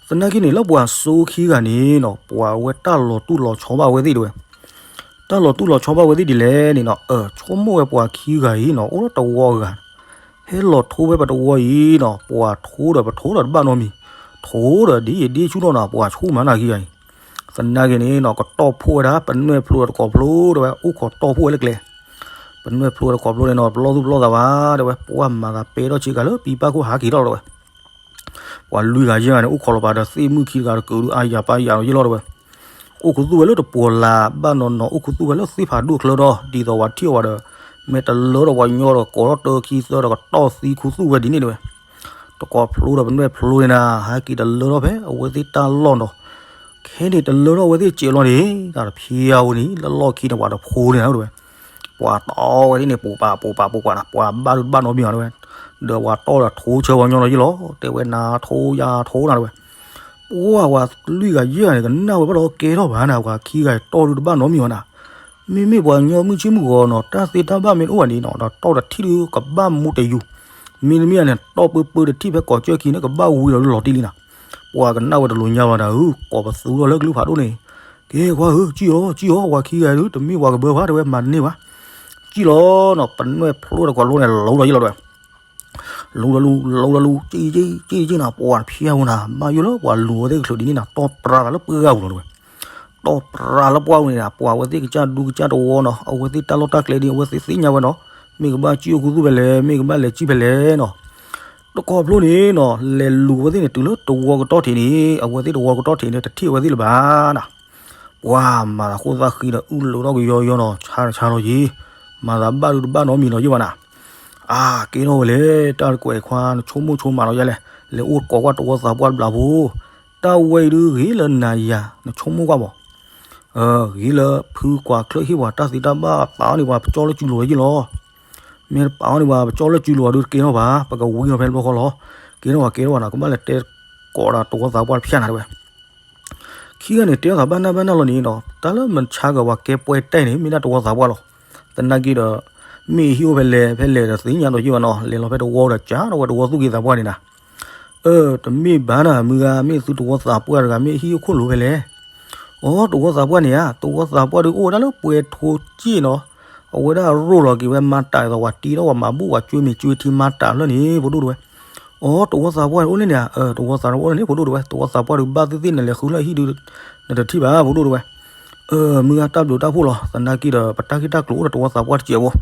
သနာ်က့န့ၣ် လၢပှၤစိခံဂၤန့ၣ်နီၤ ပှၤဝဲတၢ်လီၤတူၢ်လီၤဆီဘၣ်အဝဲသ့ၣ်တဲဝဲ. တၢ်လီၤတူၢ်လီၤဆီဘၣ်ဝဲသ့ၣ်ဒ်လဲၣ်န့ၣ်နီၤ အၢ ဆိကမိၣ်ဝဲပှၤခံဂၤအံၤနီၤ အိၣ်ဒီးတဝီအဂၤ ဟဲလီၤထိဝဲပတဝီအံၤနီၤ ပှၤထိဒီးပထိဒီးတဘၣ်နီတမံၤ ထိဒီးဒ်ယဒ့ဆူၣ်ထီၣ်နီၤ ပှၤဆူၣ်မးနၤခံဂၤအံၤ သနာ်က့န့ၣ်နီၤ ကတီၢ်ဖှိၣ်ဝဲဒၣ် ပနွဲၣ်ဖျိဒီးတခီဖျိတဲဝဲ အိၣ်ခိးတီၢ်ဖှိၣ်ဝဲလၢကျဲ ပနွဲၣ်ဖျိဒီးတခီဖျိန့ၣ်နီၤ ပလီၢ်သူၣ်ပလီၢ်သးဘၣ်တဲဝဲ ပှၤမၤသးပဲထီၣ်ဆ့ကၤလၢပံပၢ်ခိၣ်ဟးက့ၤထီၣ်တဲဝဲ ပှၤလွံၢ်ဂၤယဲၢ်ဂၤန့ၣ် အိၣ်ခိးလီၤပာ်ဒီးသ့ၣ်မုၣ်ခံတဂၤတကုးဒုးအါယၤပၢ်ယၤလီၤယ့ၢ်လီၤတဲဝဲ အိၣ်ခူသူၣ်ဝဲလၢတပှီၤလၢ်ဘၣ်နီၤနီၤ အိၣ်ခူသူၣ်ဝဲလၢသ့ၣ်ဖးဒိၣ်ချၢဒီး ဒ်သိးပှၤထံၣ်အီၤဘၣ်ဒီး မ့ၢ်တလၢထီၣ်ပှၤညီဒီး ကိးထီၣ်တၢခံသၢဒီးကတီၢ်သံခူသူၣ်ဝဲဒ်န့ၣ်တဲဝဲ တခီဖျိဒီးပနွဲၣ်ဖျိန့ၣ်နၤ ဟဲက့ၤတလၢထီၣ်ဖဲအဝဲသ့ၣ်တၢ်လီၢ်နီၤ ခဲန့ၣ်တလၢထီၣ်အဝဲသ့ၣ်စဲးလီၤန့ၣ် တၢ်တဖျါဝဲန့ၣ် လၢလီၢ်ခံန့ၣ် ပှၤတဖိန့ၣ်တဲဝဲ ပှၤတီဝဲဒ်န့ၣ် ပူၤပာ်ပူၤပာ်ပူၤပာ်နၤ ပှၤဘၣ်ဒုးတဘၣ်နီတမံၤအီၤတဲဝဲ ဒီးပှၤတီဒီးထိဆၢပှၤညီလီၤယ့ၢ်လီၤ တဲဝဲနၤထိယၤထိနၤတဲဝဲ ပှၤဝဲလွံၢ်ဂၤယဲၢ်ဂၤန့ၣ် ကနၣ်ဝဲဘၣ်ဒီးကဲထီၣ်ဘၣ်နၤ ပှၤခံဂၤတီဒုးတဘၣ်နီတမံၤအီၤနၤ မ့မ့ၢ်ပှၤကညီမုၢ်ဆ့ၣ်မုၢ်ဂီၤနီၤ တၢ်သ့တၢ်ဘၣ်မ့ၢ်တအိၣ်ဘၣ်န့ၣ်နီၤ ဒီးတီၢ်တထံၣ်ဒုးကဘၣ်မူတယူၤ မ့တမ့ၢ်န့ၣ် တီၢ်ပၢပၢတထံၣ်ဖဲကိးကၠၢၢ်ခံန့ၣ် ကဘၣ်ဝံၤဒီးလီၤတံၢ်လံနၤ ပှၤကနၣ်ဝဲတလိၤညါဘၣ်နၤဧၢ, ကိးပသူထီၣ်လၢကလုၢ်ဖးဒိၣ်န့ၣ်, ကဲကွၢ်ဧၢ, စံၣ်အီၤ စံၣ်အီၤ, ပှၤခံဂၤဒုး တမ့ၢ်ပှၤကဘၢဘၣ် တဲဝဲ, မၤတန့ၢ်ဘၣ်. စံၣ်လီၤနီၤ, ပနွဲၣ်ဖျိတကွီၤလိန့ၣ် လူၤဒီးယံၤလီၤတဲဝဲ. လူၤဒီးလူၤ လူၤဒီးလူၤ ကံကံကံကံနီၤ, ပှၤတဖျါဝဲနၤ, ဘၣ်ယိၣ်လၢပှၤလူၤအဝဲသ့ၣ်ကချုးဒ်န့ၣ်နၤ, တီၢ်ပြါသးလၢပှၢ်ဂၤပူၤလီၤတဲဝဲ. တီၢ်ပြါလၢပှၢ်ပူၤန့ၣ်နၤ, ပှၤအဝဲသ့ၣ်ကစၢ်ဒူကစၢ်တဝီနီၤ, အဝဲသ့ၣ်တၢ်လီၢ်တၢ်ကျဲဒ်အဝဲသ့ၣ်သ့ၣ်ညါဝဲနီၤ, မ့ၢ်ကဘၣ်စံၣ်အိၣ်ခူသူၣ်ဖဲလဲၣ်, မ့ၢ်ကဘၣ်လဲၤစံၣ်ဖဲလဲၣ်နီၤ. တခီဖျိန့ၣ်နီၤ, လဲၤလူၤအဝဲသ့ၣ်န့ၣ် တုၤလၢတဝီကတီၢ်ထံးန့ၣ်, အဝဲသ့ၣ်တဝီကတီၢ်ထံးန့ၣ် တထံၣ်အဝဲသ့ၣ်လၢၤဘၣ်နၤ. ပှၤမၤသးဃိသးဃံဒီး အုၣ်လၢထီၣ်ကယီယီနီၤ, ဆါတဆါလီၤယံၤ, မၤသးဘၣ်ဒုးတဘၣ်နီတမံၤလီၤယံၤဘၣ်နၤ. အါ, ကဲထီၣ်ဝဲလဲၣ်, တၢ်တကွဲးခွါ နဆိကမိၣ်ဆိကမးလီၤယဲလဲၣ်, လဲၤအိၣ်ကိးကွၢ်တဝီသးပှၢ်တဘျီဖိ, တၢ်ဝဲအံၤဒုးဂ့ၤလၢနၤယၤ နဆိကမိၣ်ကွၢ်ဘၣ်. ဂ့ၤလၢဖုကွၢ်ချၢၣ်ဟ့ၣ်ပှၤတၢ်သ့တၢ်ဘၣ် ပာ်အီၤန့ၢ်ပှၤပကၠီလၢစူၤလိာ်ဝဲယံၤလီၤ. မ့ၢ်ပာ်အီၤန့ၢ်ပှၤပကၠီလၢစူၤလိာ်အီၤဒုးတကဲထီၣ်ဘၣ်, ပကဝံၤလီၤဖဲတဘျီဃီလီၤ. ကဲထီၣ်ဘၣ် ကဲထီၣ်ဘၣ်နၤ, ကဘၣ်လဲၤတဲကိးဒီးတဝီသးပှၢ်တဖျၢၣ်နၤတဲဝဲ. ခံဂၤန့ၣ် တဲအသးဘၣ်နၢ်ဘၣ်နၢ်လီၤန့ၣ်နီၤ, တၢ်လၢမုၢ်ဆါဂၤပှၤကဲပှဲၤတဲာ်န့ၣ် မ့ၢ်ဒၣ်တဝီသးပှၢ်လီၤ. သနာ်က့ဒီး မ့ၢ်ဟံၣ်အိၣ်ဖဲလဲၣ် ဖဲလဲၣ်ဒီးသ့ၣ်ညါဒီးယံၤဘၣ်နီၤ, လဲၤလီၤဖဲတဝီဒီးကးဒီးဝဲတဝီသူၣ်က့သးပှၢ်န့ၣ်နၤ. အၢ တမ့ၢ်ဘၣ်နၤ မုၢ်ဂၤ, မ့ၢ်သုတဝီသးပှၢ်တဂၤ မ့ၢ်ဟံၣ်အိၣ်ခိၣ်လိၤဖဲလဲၣ်. အိ တဝီသးပှၢ်န့ၣ်ဧါ, တဝီသးပှၢ်ဒုးအိၣ်ဝဲဒၣ်လၢပှဲၤထိက့ၢ်နီၤ, အဝဲဒၣ်ရိၣ်လီၤက့ၤဝဲမၤတၢ်ဒ်သိးပှၤတံထီၣ်ပှၤမၤဘူၣ်ပှၤကွ့မ့ၤကွ့ထံမၤတၢ်ဖျၢၣ်န့ၣ် ဖိဒိၣ်တဲဝဲ. အိ တဝီသးပှၢ်န့ၣ်အိၣ်လၢန့ၣ်ဧါ, တဝီသးပှၢ်အိၣ်လၢန့ၣ် ဖိဒိၣ်တဲဝဲ, တဝီသးပှၢ်ဒုးဘၣ်သ့ၣ်သ့ၣ် နလဲၤဃုလၢဟံၣ်ဒုး နတထံၣ်ဘၣ် ဖိဒိၣ်တဲဝဲ. အၢ မုၢ်ဂၤတၢ်ဘျုးတၢ်ဖှိၣ်လီၤ, သနာ်က့ဒီး ပတၢ်ဂ့ၢ်တၢ်ကျိၤအိၣ်ဒီးတဝီသးပှၢ်တစဲးဖိ.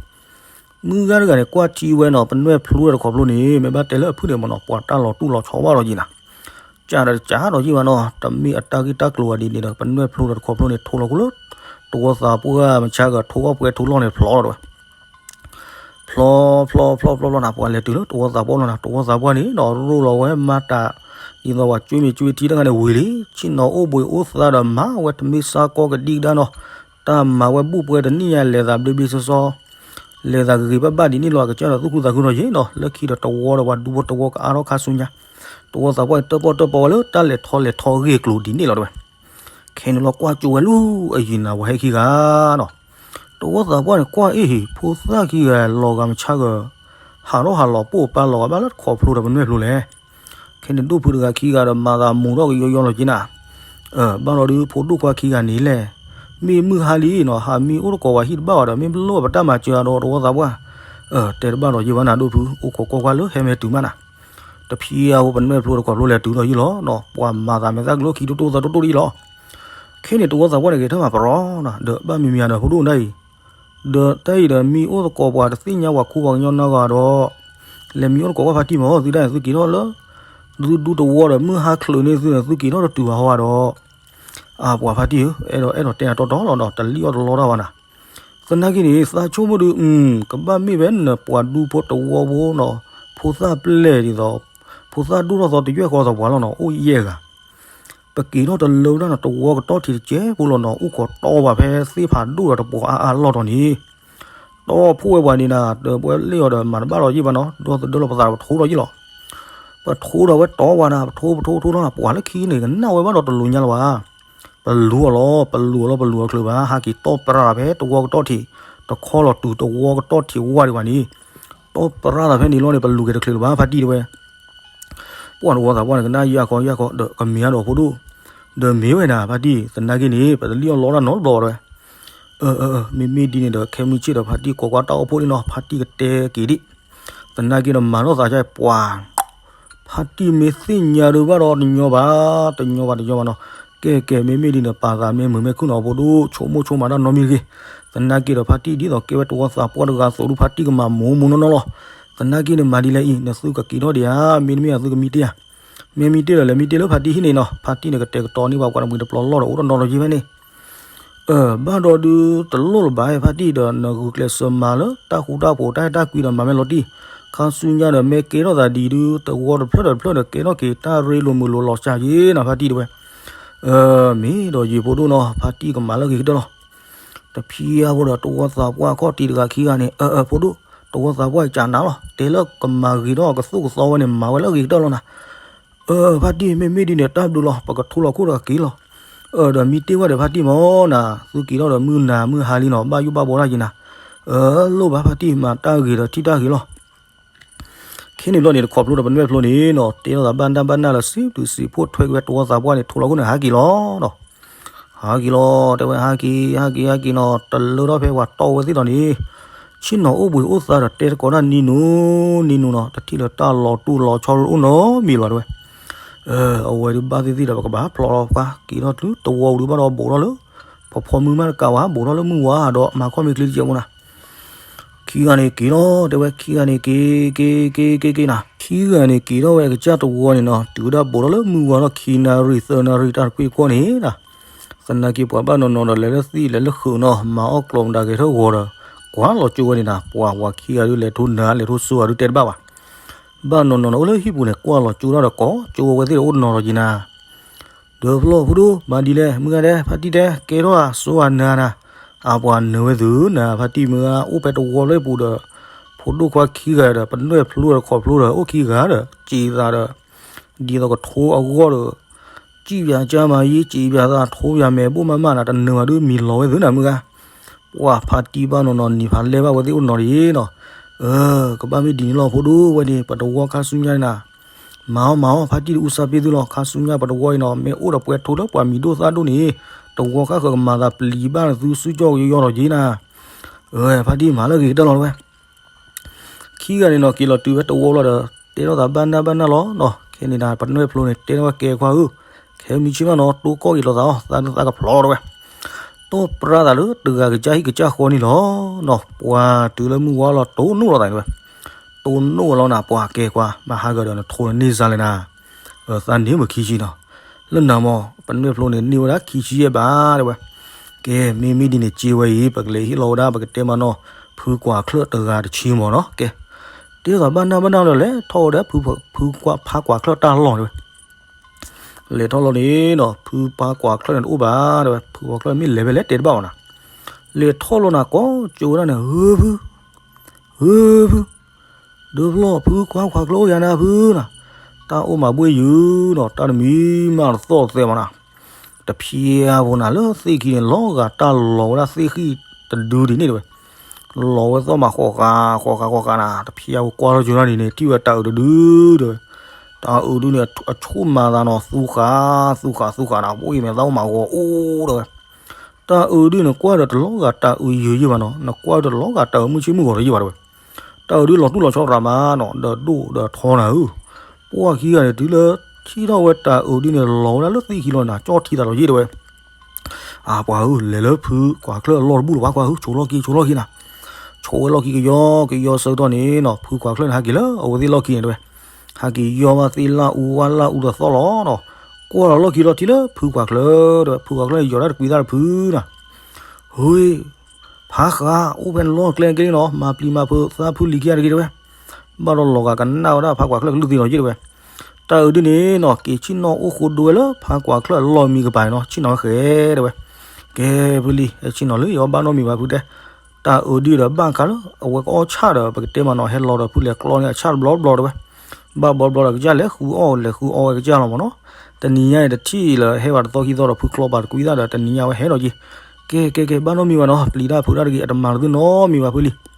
မုၢ်ဂၤတဂၤန့ၣ် ကွၢ်ထံဝဲနီၤ, ပနွဲၣ်ဖျိဒီးတခီဖျိန့ၣ် မ့ၢ်ဘၣ်တဲလၢအဖုၣ်န့ၣ်မ့ၢ်နီၤ, ပှၤတၢ်လီၤတူၢ်လီၤဆီဘၣ်လီၤယံၤနၤ. ကးဒီးကးဒီးယံၤဘၣ်နီၤ, တမ့ၢ်အတၢ်ဂ့ၢ်တၢ်ကျိၤအဒ်န့ၣ်ဒီး ပနွဲၣ်ဖျိဒီးတခီဖျိန့ၣ် ထိလီၤခူလၢ တဝီသးပှၢ်မုၢ်ဆါဂၤ ထိအီၣ်ပှဲၤထိလီၢ်န့ၣ်ဖျိလီၤတဲဝဲ. ဖျီ ဖျီ ဖျီ ဖျီ ဖျီနၤ, ပှၤလဲၤတုၤလၢတဝီသးပှၢ်လီၤနၤ, တဝီသးပှၢ်န့ၣ်နီၤ ရိၣ်လီၤဝဲမၤတၢ် ဒ်သိးပှၤကွ့မ့ၤကွ့ထံတဂၤန့ၣ်ဝံၤလံ, ဆ့ၣ်နီၤအိၣ်ဘှံးအိၣ်သါဒီးမၤဝဲတမ့ၢ်စါကီကဒံကဒါနီၤ, တၢ်မၤဝဲဘူၣ်ပှဲၤတနံၣ်ညါ လဲၤသးဘျ့ဘျ့ဆှီဆှီ, လဲၤသးဂ့ၤဂ့ၤဘၣ်ဘၣ်ဒ်န့ၣ်လီၤ, အကစၢ်ဒီးသူၣ်ခုသးခုနီၤယံၤနီၤ, လၢခံဒီးတဝီဒီးပှၤဒူဖိတဝီကအါထီၣ်ခါဆူညါ, တဝီသးပှၢ်န့ၣ် တၢၣ်ပီၣ်တၢၣ်ပီဝဲလၢတၢ်လဲၤထီၣ်လဲၤထီအဂ့ၢ်အကျိၤဒ်န့ၣ်လီၤတဲဝဲ. ခဲန့ၣ်လီၤကွၢ်ကၠိဝဲလူၤအယံၤနၤ ပှၤဟဲခံဂၤနီၤ, တဝီသးပှၢ်န့ၣ်ကွၢ်အ့ၣ် ဖိသၣ်ခံဂၤလီၤဂာ်မုၢ်ဆါဂၤ, ဟးထီၣ်ဟးလီၤပိၢ်ပာ်လီၤဂာ်ဘၣ်လၢတခီဖျိဒီးပနွဲၣ်ဖျိလဲၣ်. ခဲန့ၣ်ဒိၣ်ဖုတဂၤခံဂၤဒီးမၤသးမူၤထီၣ်ကယီယီလီၤက့ၤနၤ, ဘၣ်လီၤဒုးဖိဒိၣ်ခွါခံဂၤန့ၣ်လဲၣ်, မ့ၢ်မုၢ်ဟါလံနီၤ ဟးမံအိၣ်တကိးပှၤဟံၣ်တဘၣ်ဘၣ်ဒီး မ့ၢ်ပလိၣ်ပတၢ်မၤစၢၤဒီးတဝီသးပှၢ်, တဲတဘၣ်ဒီးယံၤဘၣ်နၤဒိၣ်ဖု အိၣ်ခိးကွၢ်ကွၢ်လၢဟဲမ့ၢ်တုၤမးနၤ တဖံးအါဖိပနွဲၣ်ဖျိတခီဖျိလဲၤတုၤဒီးယံၤလီၤနီၤ, ပှၤမၤသးမဲာ်သၣ်ကျိခံတိတိသးတိတိဒ်လီၤ. ခဲန့ၣ်တဝီသးပှၢ်န့ၣ် က့ၤထီၣ်မၤပရီနီၤ ဒီးဘၣ်မံၤမံၤဒီးဖိဒိၣ်ဒၣ်အံၤ, ဒီးတၢ်အံၤဒီးမံအိၣ်သကိးပှၤတသ့ၣ်ညါပှၤခူပှၤကညီနီတဂၤဒီး, လဲၤမံအိၣ်သကိးကွၢ်ဖါတံၢ်မး သုဒၣ်န့ၣ် သုက့ၤထီၣ်လၢ သုဒူတဝီဒီးမုၢ်ဟါချုးန့ၢ်သုန့ၣ် သုက့ၤထီၣ်တတုၤဘၣ်ဟီဘၣ်ဒီး, အါ ပှၤဖါတံၢ်ဧၢ, အဲၣ်ဒိးအဲၣ်ဒိးတဲနၤတီတီလီၤဒီး တလံၣ်အီၣ်တလီတၢ်ဘၣ်နၤ သနာ်က့န့ၣ် သးဆိကမိၣ်ဒုး ကဘၣ်မ့ၢ်ဝဲနပှၤဒူဖိတဝီဖိနီၤ, ဖိသၣ်ပျဲၢ်ဒ်သိး, ဖိသၣ်ဒိၣ်ထီၣ်သီတယွဲၢ်ဃီသပှၢ်လီၤနီၤ အိၣ်ယဲၢ်ဂၤ, ပက့ၤထီၣ်တလၢဝဲဒၣ်နီၤ တဝီကတီၢ်ထံးတစဲးဖိလီၤနီၤ အိၣ်ခိးတီပှၤဖဲသ့ၣ်ဖးဒိၣ်ဒီးတပှီၤအါအါလီၢ်တီၤန့ၣ်, တီဖှိၣ်ဝဲပှၤန့ၣ်နၤ ဒီးပဝဲလ့ၣ်အီၤဒီးမၤတဘၣ်လီၤယံၤဘၣ်နီၤ ဒီသဒၢလီၤပသးဒီးပထိဒီးယံၤလီၤ ပထိဒီးဝဲတီပှၤနၤ ပထိပထိပထိနီၤ ပှၤလၢခံန့ၣ် ကနၣ်ဝဲဘၣ်ဒီးတလူၤညါလၢၤဘၣ်, ပလူၤအီၤလီၤ ပလူၤအီၤလီၤ ပလူၤအီၤချုးဘၣ် ဟးက့ၤတီၢ်ပြးဖဲတဝီကတီၢ်ထံး, တခီလီၤတုၤတဝီကတီၢ်ထံးဝါဒံးဘၣ်န့ၣ်, တီၢ်ပြးသးဖဲန့ၣ်လီၤန့ၣ် ပလူၤက့ၤတချုးလၢၤဘၣ် ဖါတံၢ်တဲဝဲ ပှၤတဝီသးပှၢ်န့ၣ် ကနၣ်ယၢ်ခီယၢ်ခီ ဒီးကမ့ၢ်အါဒီးဖိဒိၣ်, ဒီးမ့ၢ်ဝဲနၤ ဖါတံၢ် သနာ်က့န့ၣ် ပတလံၣ်အီၣ်လီတၢ်နီတဘျီတဲဝဲ, အၢ မ့မ့ၢ်ဒ်န့ၣ်ဒီး ခဲမုၢ်ဆ့ၣ်ဒီး ဖါတံၢ်ကိးကွၢ်တၢ်အိၣ်ဖှိၣ်လံနီၤ ဖါတံၢ်ကတဲက့ၤဒံး, သနာ်က့ဒီးမၤထီၣ်သးကပှၤ ဖါတံၢ်မ့ၢ်သ့ၣ်ညါဒုးဘၣ်ဒီးတညီဘၣ်, တညီဘၣ်တညီဘၣ်နီၤ, ကဲကဲ မ့မ့ၢ်ဒ်န့ၣ် ပာ်သးမ့ၢ်မုာ်မ့ၢ်ခုၣ်နီၤ ဖိဒိၣ် ဆိကမိၣ်ဆိကမးတၢ်နီတမံၤတဂ့ၤ, သနာ်က့ဒီးဖါတံၢ်ဒ်သိးကဲဝဲတဝီသးပှၢ်တဂၤအသိးဒုး ဖါတံၢ်ကမၤမူမူနီၢ်နီၢ်လီၤ, သနာ်က့န့ၣ်မၤဒ်လဲၣ်အံၤ နသုကက့ၤထီၣ်ဒံးဧါ, မ့တမ့ၢ်သုကမံတ့ၢ်ဧါ, မ့ၢ်မံတ့ၢ်ဒီး လဲၤမံတ့ၢ်လၢဖါတံၢ်ဟံၣ်န့ၣ်နီၤ, ဖါတံၢ်န့ၣ်ကတဲာ်ကတီၤန့ၢ်ပှၤ ပှၤတမှံၤတပျီၤလီၢ်ဒီးအိၣ်တနီၤလီၤယံၤဖဲန့ၣ် ဘၣ်ဒီးဒုးတလိၣ်လၢၤဘၣ် ဖါတံၢ်ဒီး နဂုာ်ကျဲးစၢးမၤလၢတၢ်ဃူတၢ်ဖိး တၢ်အဲၣ်တၢ်ကွံဒီးမၤဝဲလီၤတံၢ်, ခါဆူညါဒီးမ့ၢ်ကဲထီၣ်သးဒ်အံၤဒုး တဝီတဖျၢၣ်ဒီးတဖျၢၣ်ဒီး ကဲထီၣ်က့ၤတၢ်ရ့လိာ်မုာ်လိာ်လီၤစှၤယ့နီၤ ဖါတံၢ်တဲဝဲ, မ့ၢ်ဒီးယံၤဖိဒိၣ်နီၤ ဖါတံၢ်ကမၤလၢအဂ့ၤကတၢၢ်လီၤ. တဖံးအါဖိဒီးတဝီသးပှၢ်ခီၣ်ထံးတဂၤခံဂၤန့ၣ် အၢ အၢ ဖိဒိၣ် တဝီသးပှၢ်ကနၤလီၤ တဲလၢကမၤဂ့ၤထီၣ်ကသူၣ်ကသီဝဲန့ၣ် မၤဝဲလၢအဂ့ၤကတၢၢ်လီၤနၤ အၢ ဖါတံၢ် မ့မ့ၢ်ဒ်န့ၣ် တၢ်ဘျုးလီၤ ပကထိလီၤခိၣ်ဒီးက့ၤလီၤ. အၢ ဒီးမံတ့ၢ်ဝဲဒီးဖါတံၢ်မ့ၢ်နၤ သုက့ၤထီၣ်ဒီးမုၢ်နၤမုၢ်ဟါလံနီၤ ဘၣ်ယိၣ်ဘၣ်ဘှီတၢ်က့ၤနၤ. အၢ လိၣ်ဘၣ်ဖါတံၢ် မၤတၢ်ဂ့ၤဒီးထံၣ်တၢ်ဂ့ၤလီၤ. ခဲ ခဲန့ၣ်ဘျီန့ၣ် တခီဖျိဒီးပနွဲၢ်ဖျိန့ၣ်နီၤ တဲထီၣ်သးဘၣ်နၢ်ဘၣ်နၢ်လၢ စံးဘျုးစံးဖှိၣ်ထွဲက့ၤဝဲတဝီသးပှၢ်န့ၣ် ထိးလီၤခိၣ်န့ၣ် ဟးက့ၤလီၤနီၤ. ဟးက့ၤလီၤ တဲဝဲ ဟးက့ၤ ဟးက့ၤ ဟးက့ၤနီၤ တလၢထီၣ်ဖဲပှၤတီၢ်ဝဲသ့ၣ်ဒီးန့ၣ် ဆ့ၣ်နီၤအိၣ်ဘှံးအိၣ်သါဒီး တဲသကိးတၢ်နံၤနူၤ နံၤနူၤနီၤ တထံၣ်လၢတၢ်လီၤတူၢ်လီၤဆီအိၣ်နီတမံၤလီၤ တဲဝဲ. အဝဲဒုးဘၣ်သ့ၣ်သ့ၣ်ဒီး ပကဘၣ်ဖျိးလီၤပှၤ က့ၤထီၣ်တုၤတဝီဒုးဘၣ်ဒီး ဘူးထီၣ်လၢ ဖီဖီမုၢ်မးတကးဝဲ ဘူးထီၣ်လၢမုၢ်ဝါဒီး မၤခီၣ်မ့ၢ်ချ့တကဲးမနီၤ. ခံဂၤန့ၣ်က့ၤလီၤ တဲဝဲ ခံဂၤန့ၣ်က့ၤ က့ၤ က့ၤ က့ၤ က့ၤနၤ ခံဂၤန့ၣ်က့ၤထီၣ်ဝဲအကစၢ်တဝီန့ၣ်နီၤ တုၤဝဲဒၣ်ဘူးထီၣ်လၢမုၢ်ဝါဒီး ခံနၣ်ရံၣ်သၢနၣ်ရံၣ်တၢ်တကွ့ၢ်ကွီၢ်န့ၣ်နီၤ သနာ်က့ပှၤဘၣ်နီၤနီၤဒီး လဲၤလၢသံၣ်လဲၤလၢဃုာ်နီၤ မၤအီၣ်ကျီၤမတၤကဲၤထၢၣ်ဂီၤဒီး ကွၢ်လီၤကၠိဝဲန့ၣ်နၤ ပှၤဝၤခံဂၤဒုးလဲၤထိနၤ လဲၤထိစိၤအဒုးတဲတဘၣ်ဘၣ်. ဘၣ်နီၤနီၤန့ၣ် အိၣ်လၢဟံၣ်ပူၤန့ၣ် ကွၢ်လီၤကၠိတၢ်ဒီး ကိးကၠိဝဲသ့ၣ်ဒီး အိၣ်နီၤဒီးက့ၤနၤ ဒီးဖျီၣ်ဖုဒိၣ် မၤဒ်လဲၣ် မုၢ်ဂၤဒဲး ဖါတံၢ်တဲ ကဲထီၣ်ဧါ စိဧါ နၤနၤ, အပှၤနၢၤဝဲသုနၤ ဖါတံၢ်မုၢ်ဂၤ အိၣ်ဖဲတဝီလၢပူၤဒီး ဖိဒိၣ်ခွါခံဂၤဒီး ပနွဲၢ်ဖျိဒီးခီဖျိဒီး အိၣ်ခံဂၤဒီး စံးသးဒီး ဒ်သိးကထိအဂီၢ်ဒီး စံးပၠးကၢ်မၤယံၤ စံးပၠးသးထိပၠးမဲာ်ဘိၣ်မးမးနၤ တနၢၤဘၣ်ဒုးမံၤလီၤဝဲသုနၤမုၢ်ဂၤ, ပှၤဖါတံၢ်ဘၣ်နီၤနီၤ နံၤဖးလဲၢ်ဘၣ်ဝဲသ့ၣ်အိၣ်နီၤတယံၤနီၤ, ကဘၣ်မ့ၢ်ဒ်န့ၣ်လီၤ ဖိဒိၣ်ဝဲန့ၣ် ပတဝီခါဆူညါန့ၣ်နၤ မၤအီၣ်မၤအီၣ် ဖါတံၢ်တအူစၢ်ပ့ၢ်သုလီၤ ခါဆူညါပတဝီအံၤနီၤ မ့ၢ်အိၣ်ဒီးပှဲၤထိလၢပှၤမံၤဒိၣ်သၣ်ဒိၣ်န့ၣ် တဝီခါဃၢၤကမၤသးပျံၤဘၣ်နသုစုကၠီၣ်ကယီၢ်ထီၣ်က့ၤနၤ, ဖါတံၢ်မၤလၢအဂ့ၤကတၢၢ်လီၤတဝဲ, ခံဂၤန့ၣ်နီၤ က့ၤလီၤတုၤဝဲတဝီလီၤဒီး တဲထီၣ်သးဘၣ်နၢ်ဘၣ်နၢ်လီၤနီၤ, ခဲန့ၣ်နၤ ပနွဲၢ်ဖျိန့ၣ် တဲထီၣ်ဝဲကဲခွါဧၢ, ခဲမုၢ်ဆ့ၣ်မးနီၤ တိၢ်ကီၢ်က့ၤလိာ်သးအီၤ သးဒုးသးကဖျီထီၣ်တဝဲ တီၢ်ပြါသးလၢတဂၤကစၢ်ဟံၣ်ကစၢ်ဃီန့ၣ်လီၤနီၤ, ပှၤတုၤလၢမုၢ်ဝါလီၤ တိၢ်နီၣ်လိာ်သးန့ၣ်ဝဲ, တိၢ်နီၣ်ဝဲလီၤနၤ ပှၤကဲခွါ မၤဟးဂီၤဒီးနထိးနန့ၢ်စါလဲၣ်နၤ, သးန့ၢ်မုာ်ခံဆံနီၤ, လၢနၤမး ပနွဲၢ်ဖျိန့ၣ် န့ၢ်ဝဲဒၣ်ခံဆံယဲၢ်ဘးတဲဝဲ, ကဲ မ့မ့ၢ်ဒ်န့ၣ် က့ၤဝဲအံၤ ပကလဲၤဟ့ၣ်လီၤဝဲဒၣ် ပကတဲမးနီၤ ဖုကွၢ်ချၢၣ်တဂၤတဆံမးနီၤ, ကဲ တဲသးဘၣ်နၢ်ဘၣ်နၢ်လီၤ လဲၤထီၣ်ဝဲဒၣ် ဖုကွၢ် ဖါကွၢ်ချၢၣ်တၢ်လီၢ်တဲဝဲ လဲၤထီၣ်လီၤန့ၣ်နီၤ ဖုဖါကွၢ်ချၢၣ်န့ၣ်တအိၣ်ဘၣ်တဲဝဲ ဖုကွၢ်ချၢၣ်မ့ၢ်လဲၤဖဲလဲၣ်တဲတဘၣ်ဘၣ်နၤ, လဲၤထီၣ်လီၤနၤ ကိးကၠိဝဲဒၣ်န့ၣ် ဧၢဖု ဧၢဖု, ဒုးဖျီၣ်ဖုကွၢ်ကွၢ်ချၢၣ်အိၣ်ယၤနၤဖုနၤ, တၢ်အိၣ်မၤဘှ့ၣ်ယုာ်နီၤ တၢ်တမံၤမးတသီၣ်သဲမးနၤ, တဖျါဖိနၤ လၢသ့ၣ်ခံန့ၣ် လီၤဂာ်တၢ်လီၤဝဲဒၣ်သ့ၣ်ဃံၣ်တဒုဒ်န့ၣ်တဲဝဲ လီၤဝဲသီၣ်မးဃီးဃာ်ဃီးဃာ်ဃီးဃာ်နၤ တဖျါဖိကွၢ်ထီၣ်ကၠိနၤန့ၣ်န့ၣ် ထံၣ်ဝဲတၢ်အုးတဒုတဲဝဲ, တၢ်အုးဒုန့ၣ် အဆိၣ်မၤသးနီၤ သူဃာ် သူဃာ် သူဃာ်နၤ ဘိၣ်အံၤမဲာ်သၣ်အိၣ်မးဂီၤအိၣ်တဲဝဲ, တၢ်အုးဒုန့ၣ် ကွၢ်ဒီးတလီၤဂာ်တၢ်အုးယုာ်ယုာ်ဘၣ်နီၤ နကွၢ်ဒီးတလီၤဂာ်တၢ်အုးမုၢ်ဆ့ၣ်မုၢ်ဂီၤဒီးယုာ်ဘၣ်တဲဝဲ, တၢ်အုးဒုလီၤတူၢ်လီၤဆီရၤမးနီၤ ဒီးဒိၣ်ဒီးထီနၤဧၢ, ပှၤခံဂၤန့ၣ် တုၤလၢထံၣ်ထီၣ်ဝဲတၢ်အုးဒုန့ၣ် လီၤဝဲဒၣ်လၢသ့ၣ်ခံလီၤနၤ ကၠီထံသးလီၤယံၣ်တဲဝဲ အပှၤဧၢ လဲၤလၢဖုကွၢ်ချၢၣ်အလီၢ်တဘူၣ်လီၤ ပှၤကွၢ်ဧၢ ဆိးလီၢ်ခံ ဆိးလီၢ်ခံနၤ, ဆိးဝဲလီၢ်ခံကယီကယီဆၢကတီၢ်န့ၣ်နီၤ ဖုကွၢ်ချၢၣ်န့ၣ် ဟးက့ၤလၢအဝဲသ့ၣ်လီၢ်ခံန့ၣ်တဲဝဲ, ဟးက့ၤယီဘၣ်သ့ၣ်လၢအူဝဲလၢအူတသီၣ်လီၤနီၤ, ကွၢ်လီၤလီၢ်ခံလီၤထံၣ်လၢဖုကွၢ်ချၢၣ်တဲဝဲ ဖုကွၢ်ချၢၣ်န့ၣ် ယီၤဒၣ်တကွံသၣ်တဖုနၤ, ဟူ ဖးဃး အိၣ်ဖဲန့ၣ်လီၢ်ကျဲကဲလံနီၤ မၤပျံၤမၤဖုးသးဖုလံၤခံဂၤတဂ့ၤတဲဝဲ, ဘၣ်ဒီးလီၤဂာ်ကနၣ်ဝဲဒၣ်ဖးကွၢ်ချၢၣ်ကလုၢ်သ့ၣ်နီၤယံၣ်တဲဝဲ, တၢ်အုးဒုန့ၣ်နီၤ က့ၤဆ့ၣ်နီၤအိၣ်ဃိဒိဝဲလၢဖးကွၢ်ချၢၣ်အလီၢ်မံကပၤနီၤ ဆ့ၣ်နီၤဝဲဃဲတဲဝဲ, ကဲဖုလံၤ ဟဲဆ့ၣ်နီၤလၢယအီၣ်ဘၣ်နီတမံၤဘၣ်ဖုတဲ, တၢ်အုးဒုဒီးဘၣ်ခါလၢ အဝဲကအီၣ်ဆၣ်ဒီး ပကတဲမးနီၤ ဟဲလီၤဒီးဖုလဲၤကျီန့ၢ်အဆၣ်တဘျီဘျီတဲဝဲ, ဘၣ်ဘျီဘျီဒီးကစၢ်လဲၤဃုအီၣ်လဲၤဃုအီဝဲကစၢ်လီၤမးနီၤ, တနံၤညါအံၤတထံၣ်လၢဟဲဘၣ်တသီခံသီဒီးဖုကျီပာ်တကွံသၣ်ဒီး တနံၤညါဝဲဟဲဒီးက့ၤ, ကဲကဲကဲ ဘၣ်နီတမံၤဘၣ်နီၤ ပျံၤတၢ်ဖုးတၢ်တဂ့ၤ အတမၤနသုနီတမံၤဘၣ်ဖုလံၤ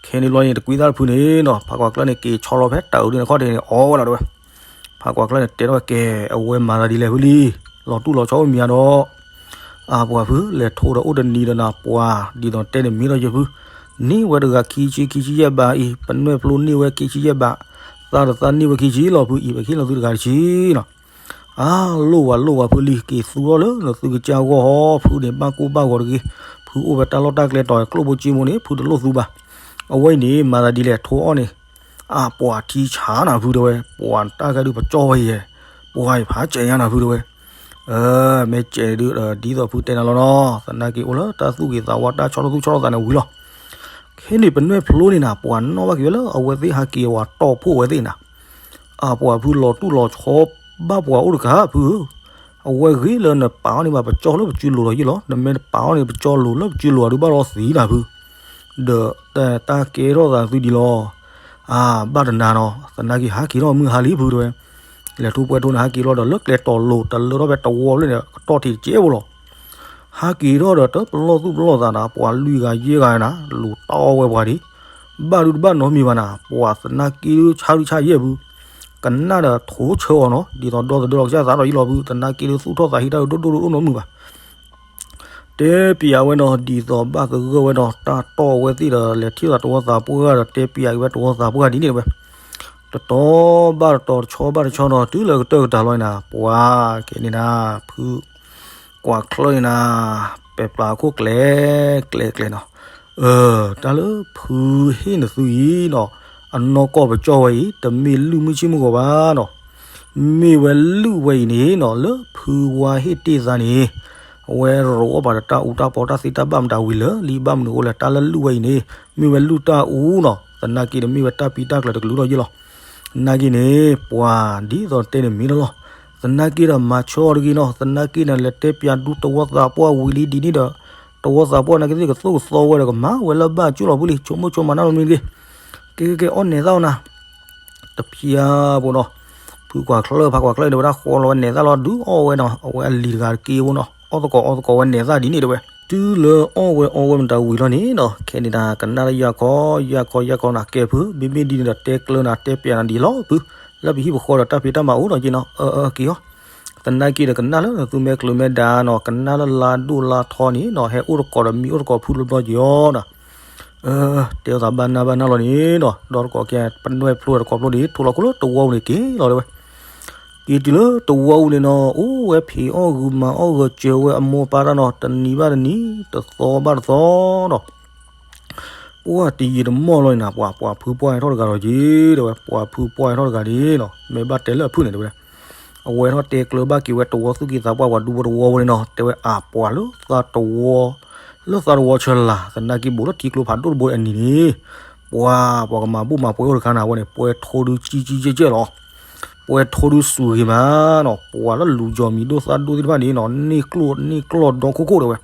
ခဲန့ၣ်ဘျီန့ၣ် တကွံသၣ်တဖုန့ၣ်နီၤ ဖးကွၢ်ချၢၣ်န့ၣ် က့ၤဆီလီၤဖဲတၢ်အုးဒုန့ၣ်ခီၣ်ထံးန့ၣ် အီၣ်ဝဲလီၤတဲဝဲ, ဖးကွၢ်ချၢၣ်န့ၣ် တဲထီၣ်ဝဲကဲ အဝဲမၤသးဒ်လဲၣ်ဖုလံၤ, လီၤတူၢ်လီၤဆီအိၣ်မံၤဧါဒီး, အပှၤဖု လဲၤထိးဒီးအိၣ်တနံၤဒီးနၤ ပှၤဒ်သိးတဲန့ၣ်မ့ၢ်ထီၣ်ယဲၢ်ဖု, န့ၢ်ဝဲတဂၤခံဆံခံဆံယဲၢ်ဘးအံၤ ပနွဲၢ်ဖျိန့ၢ်ဝဲခံဆံယဲၢ်ဘး, သးဒီးသးန့ၢ်ဝဲခံဆံလီၤဖုအံၤ ပဟ့ၣ်လီၤသုတဂၤတဆံနီၤ အါ လိၣ်ဝၤလိၣ်ဝၤဖုလံၤ က့ၤသူထီၣ်လၢနသုကစၢ်ဂီၢ်ဟီ ဖုန့ၣ်ဘၣ်ကိၢ်ဘၣ်ဂီၤတဂ့ၤ, ဖုအိၣ်ဖဲတၢ်လီၢ်တၢ်ကျဲတီၤ ကျိၣ်ဖိစ့ဖိန့ၣ် ဖုတလိၣ်သူဘၣ်. အဝဲအံၤန့ၣ် မၤသးဒ်လဲၣ် ထိးအီၣ်န့ၣ်, အပှၤထံဆးနၤဖုတဲဝဲ, ပှၤတၢ်ဂၤဒုးပကၠီဝဲယဲၢ်, ပှၤအံၤဖးစဲးညါနၤဖုတဲဝဲ, မ့ၢ်စဲးဒုး ဒ်သိးဖုတဲနၤလီၤနီၤ, သနာ်က့အိၣ်လၢတၢ်သူၣ်ဂ့ၤသးဝါတၢ်ဆီၣ်လီၤသူၣ်ဆီၣ်လီၤသးန့ၣ်ဝံၤလီၤ. ခဲန့ၣ် ပနွဲၢ်ဖျိန့ၣ်နၤ ပှၤနီၣ်ဘၣ်က့ၤဝဲလၢအဝဲသ့ၣ်ဟးက့ၤအဝဲတီၢ်ဖှိၣ်ဝဲသ့ၣ်နၤ အပှၤဖုလီၤတူၢ်လီၤဆီဘၣ်ပှၤအိၣ်တကးဖုဧၢ, အဝဲဂ့ၤလၢနပာ်အီၤန့ၣ်ဘၣ်ပကၠီလၢပစုလိၤလီၤယ့ၢ်လီၤ, နမ့ၢ်တပာ်အီၤန့ၣ်ပကၠီလိၤလၢပစုလိၤအဒုးဘၣ်ဒီးသံနၤဖု, ဒီးတၢ်ကဲထီၣ်သးသုဒ်လီၤ. အါ ဘၣ်တနၤနီၤ, သနာ်က့ဟးက့ၤထီၣ်မုၢ်ဟါလံဖုတဲဝဲ, လဲၤထူၣ်ပှဲၤထူၣ်န့ၣ်ဟးက့ၤလီၤဒီးလၢကျဲတီၤလိၤ တလၢထီၣ်ဖဲတဝီလၢန့ၣ် ကတီၢ်ထံးတကဲဖိလီၤ. ဟးက့ၤထီၣ်ဒီးတပလီၢ်သူၣ်ပလီၢ်သးနၤ ပှၤလွံၢ်ဂၤယဲၢ်ဂၤနၤ လူၤတီၢ်ဝဲပှၤဒံး, ဘၣ်ဒုတဘၣ်နီတမံၤဘၣ်နၤ, ပှၤသနာ်က့ဒုဆါဒုဆါယဲၢ်ဖု, ကနၣ်ဒီးထိးဆၢအီၤနီၤ, ဒ်သိးဒီသဒၢလီၤကစၢ်သးဒီးယလီၤဖု, သနာ်က့ဒုသူၣ်ထီၣ်သးဟံးတၢ်ဒိၣ်ဒိၣ်ဒိၣ်ဒိၣ်နီတမံၤဘၣ်. တဲပျးဝဲနီၤ, ဒ်သိးဘၣ်သဂၢၢ်ဝဲဒီး တၢ်တီၢ်ဝဲသ့ၣ်ဒီး လဲၤထံၣ်သးတဝီသးပှၢ်ဒီး တဲပျးက့ၤဝဲတဝီသးပှၢ်ဒ်န့ၣ်တဝဲ, တတီၤဘၣ်တတီၤ တဆီဘၣ်တဆီနီၤ, တုၤလၢကတၢၢ်ကတၢၢ်လီၤန့ၣ်နၤ, ပှၤကဲန့ၣ်နၤ, ဖုကွၢ်ချၢန့ၣ်နၤ, ပဲာ်ပျၢ်အခိၣ်ကျဲၤကျဲၤကျဲၤနီၤ, တၢ်လၢဖုဟ့ၣ်နသုအံၤနီၤ, အနီၢ်ကီၢ်ပကၠီၣ်ဝဲအံၤ တမ့ၢ်လုၢ်မုၢ်ဆ့ၣ်မုၢ်ဂီၤဘၣ်နီၤ, မ့ၢ်ဝဲလုၢ်ဝဲအံၤန့ၣ်နီၤ, လၢဖုဝါဟ့ၣ်တ့ၢ်သးန့ၣ်, အဝဲရိးအီၣ်ပာ်ဒီးတၢ်အူတၢ်ပီတၢ်သ့တၢ်ဘၣ်မတၤဝံၤလၢာ်လံ, ဘၣ်မနုၤအဃိလဲၣ်, တၢ်လၢလုၢ်ဝဲအံၤန့ၣ် မ့ၢ်ဝဲလုၢ်တၢ်အူနီၤ, သနာ်က့ဒီးမ့ၢ်ဝဲတၢ်ပံတၢ်ကျၢၤတကလုာ်ထီၣ်ယ့ၢ်လီၤ. နာ်က့န့ၣ် ပှၤဒ်သိးတဲန့ၣ်မ့ၢ်လီၤလီၤ. သနာ်က့ဒီးမၤဆၢအီၤတဂ့ၤနီၤ, သနာ်က့န့ၣ် လဲၤတဲပျးဒုတဝီသးပှၢ်ဝံၤလံဒ်န့ၣ်ဒီး တဝီသးပှၢ်နာ်က့သ့ၣ်ကသိၣ်ကသီဝဲဒီးကမၤဝဲလၢဘၣ်ကၠိလီၤပူၤလံ, ဆိကမိၣ်ဆိကမးနီတမံၤတဂ့ၤ. ကဲကဲကဲ အီၣ်နဲၤသၣ်အီၤနၤ, တဖျါဖိနီၤ, ဖုကွၢ်ချၢ ဖးကွၢ်ချၢန့ၣ် ဝဲဒၣ်ဃီလီၤဝဲနဲၤသၣ်လီၤ ဒုးအီၣ်ဝဲနီၤ, အဝဲအလံၤတဂၤတက့ဖိနီၤ, အီၣ်သကိးအီသကိးဝဲနဲၤသၣ်ဒ်န့ၣ်တဝဲ. တုၤလၢအီၣ်ဝဲအီဝဲမတၤဝံၤလီၤန့ၣ်နီၤ, ခဲန့ၣ်ဒၣ်ကနၣ်လၢယၤခီ ယၤခီ ယၤခီနၤ ကဲဖု မ့မ့ၢ်ဒ်န့ၣ်ဒီးတဲကျၢနၤ တဲပျးနၤဒ်လီၤဖု, လၢပဟံၣ်ပဃီဒီးတၢ်ဖံးတၢ်မၤအိၣ်နီၤက့နီၤ, အၢ အၢ က့ၤအီၤ. သနာ်က့ဒီးကနၣ်လၢနသုမဲာ်ကျိၤမဲာ်ဒါနီၤ, ကနၣ်လၢလါဒိၣ်လါထီန့ၣ်နီၤ, ဟဲအိၣ်သကိးဒီးမံၤအိၣ်သကိးဖုတဘျီက့ၤအီၤနီၤ. တဲသးဘၣ်နၢ်ဘၣ်နၢ်လီၤန့ၣ်နီၤ, ဒီးသကိးကဲ ပနွဲၢ်ဖျိတကိးဖျိန့ၣ် ထိးလီၤခိၣ်လၢတဝီပူၤန့ၣ်က့ၤလီၤတဲဝဲ. က့ၤတုၤလၢတဝီပူၤန့ၣ်နီၤ, အိၣ်ဝဲဖံးအီၣ်ဂုာ်မၤအီၣ်ဂၢၢ်စၢၤဝဲ အမိၢ်အပၢ်တၢ်နီၤ, တနံၤဘၣ်တနံၤ, တသီဘၣ်တသီနီၤ. ပှၢ်တယံာ်တမီၢ်လီၤန့ၣ်နၤ, ပှၤ ပှၤဖုပှၢ်ဟဲထီၣ်တဂၤဒီးက့ၤတဲဝဲ, ပှၤဖုပှၢ်ဟဲထီၣ်တဂၤန့ၣ်နီၤ, မ့ၢ်ဘၣ်တဲလၢအဖုၣ်န့ၣ်တဲဝဲ. အဝဲထီၣ်တဲကျၢၤဘၣ်က့ၤဝဲတဝီသူၣ်က့သးပှၢ် ပှၤဒူဖိတဝီပူၤန့ၣ်နီၤ, တဲဝဲအပှၤလၢသးတဝီ, လၢသးတဝီဆၢလာ်, သနာ်က့ဘူးထီၣ်ထံကျိဖးဒိၣ်တဘိအနံၤန့ၣ်, ပှၤ ပှၤကမၤဘူၣ်မၤပှဲၤအိၣ်တခါနၤဝဲန့ၣ်, ပှဲၤထိဒုကံကံကဲကဲလီၤ. ပှဲၤထိဒုစူၢ်ဂ့ၤမးနီၤ, ပှၤလၢလူၤကၠီၤမံၤဒိၣ်သၣ်ဒိၣ်သ့ၣ်တဖၣ်န့ၣ်နီၤ, န့ၢ်ကျိၣ် န့ၢ်ကျိၣ်ဒီခိၣ်ခိၣ်တဲဝဲ.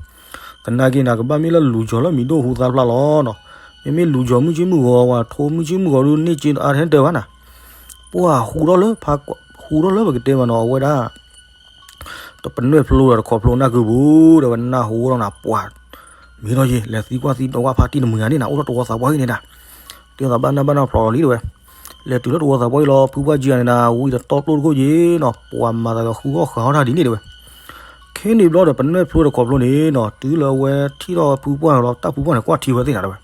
သနာ်က့နၤ ကဘၣ်မ့ၢ်လၢလူၤကၠီၤလၢမံၤဒိၣ်ဟူသၣ်ဖျါလီၤနီၤ. မ့မ့ၢ်လူၤကၠီၤမုၢ်ဆ့ၣ်မုၢ်ဂီၤ ပှၤထိမုၢ်ဆ့ၣ်မုၢ်ဂီၤဒု န့ၢ်က့အါထဲတဲဘၣ်နၤ. ပှၤဟူထီၣ်လၢဖး, ဟူထီၣ်လၢပကတဲမးနီၤ, အဝဲဒၣ် တပနွဲၢ်ဖျိဒီးတခီဖျိနၢ်ကုပူၤ, ဒီးဝဲနၢ်ဟူထီၣ်နၤ ပှၤ မ့ၢ်ထီၣ်ယ့ၣ် လဲၤသံကွၢ်သံဒီးဝဲဖါတံၢ်တမှံၤဂၤန့ၣ်နၤ, အိၣ်ထီၣ်တဝီသးပှၢ်အံၤန့ၣ်နၤ. တဲသးဘၣ်နၢ်ဘၣ်နၢ်ဖျိးလီၤလံတဲဝဲ. လဲၤတုၤလၢတဝီသးပှၢ်အံၤလီၤ, ဖုပှၢ်ကံဂၤန့ၣ်နၤ, ဝံၤဒီးတီၢ်ကျိၣ်တခိၣ်ယ့ၣ်နီၤ, ပှၤမၤသးကဃုအီၣ်ဃာ်အီၣ်တၢ်ဒ်န့ၣ်တဲဝဲ. ခဲန့ၣ်ဘျီဒီး ပနွဲၢ်ဖျိတခီဖျိန့ၣ်နီၤ, တုၤလၢအဝဲထံၣ်ထီၣ်ဖုပှၢ်လီၤ, တၢ်ဖုပှၢ်န့ၣ် ကွၢ်ထံဝဲသ့ၣ်နၤတဲဝဲ.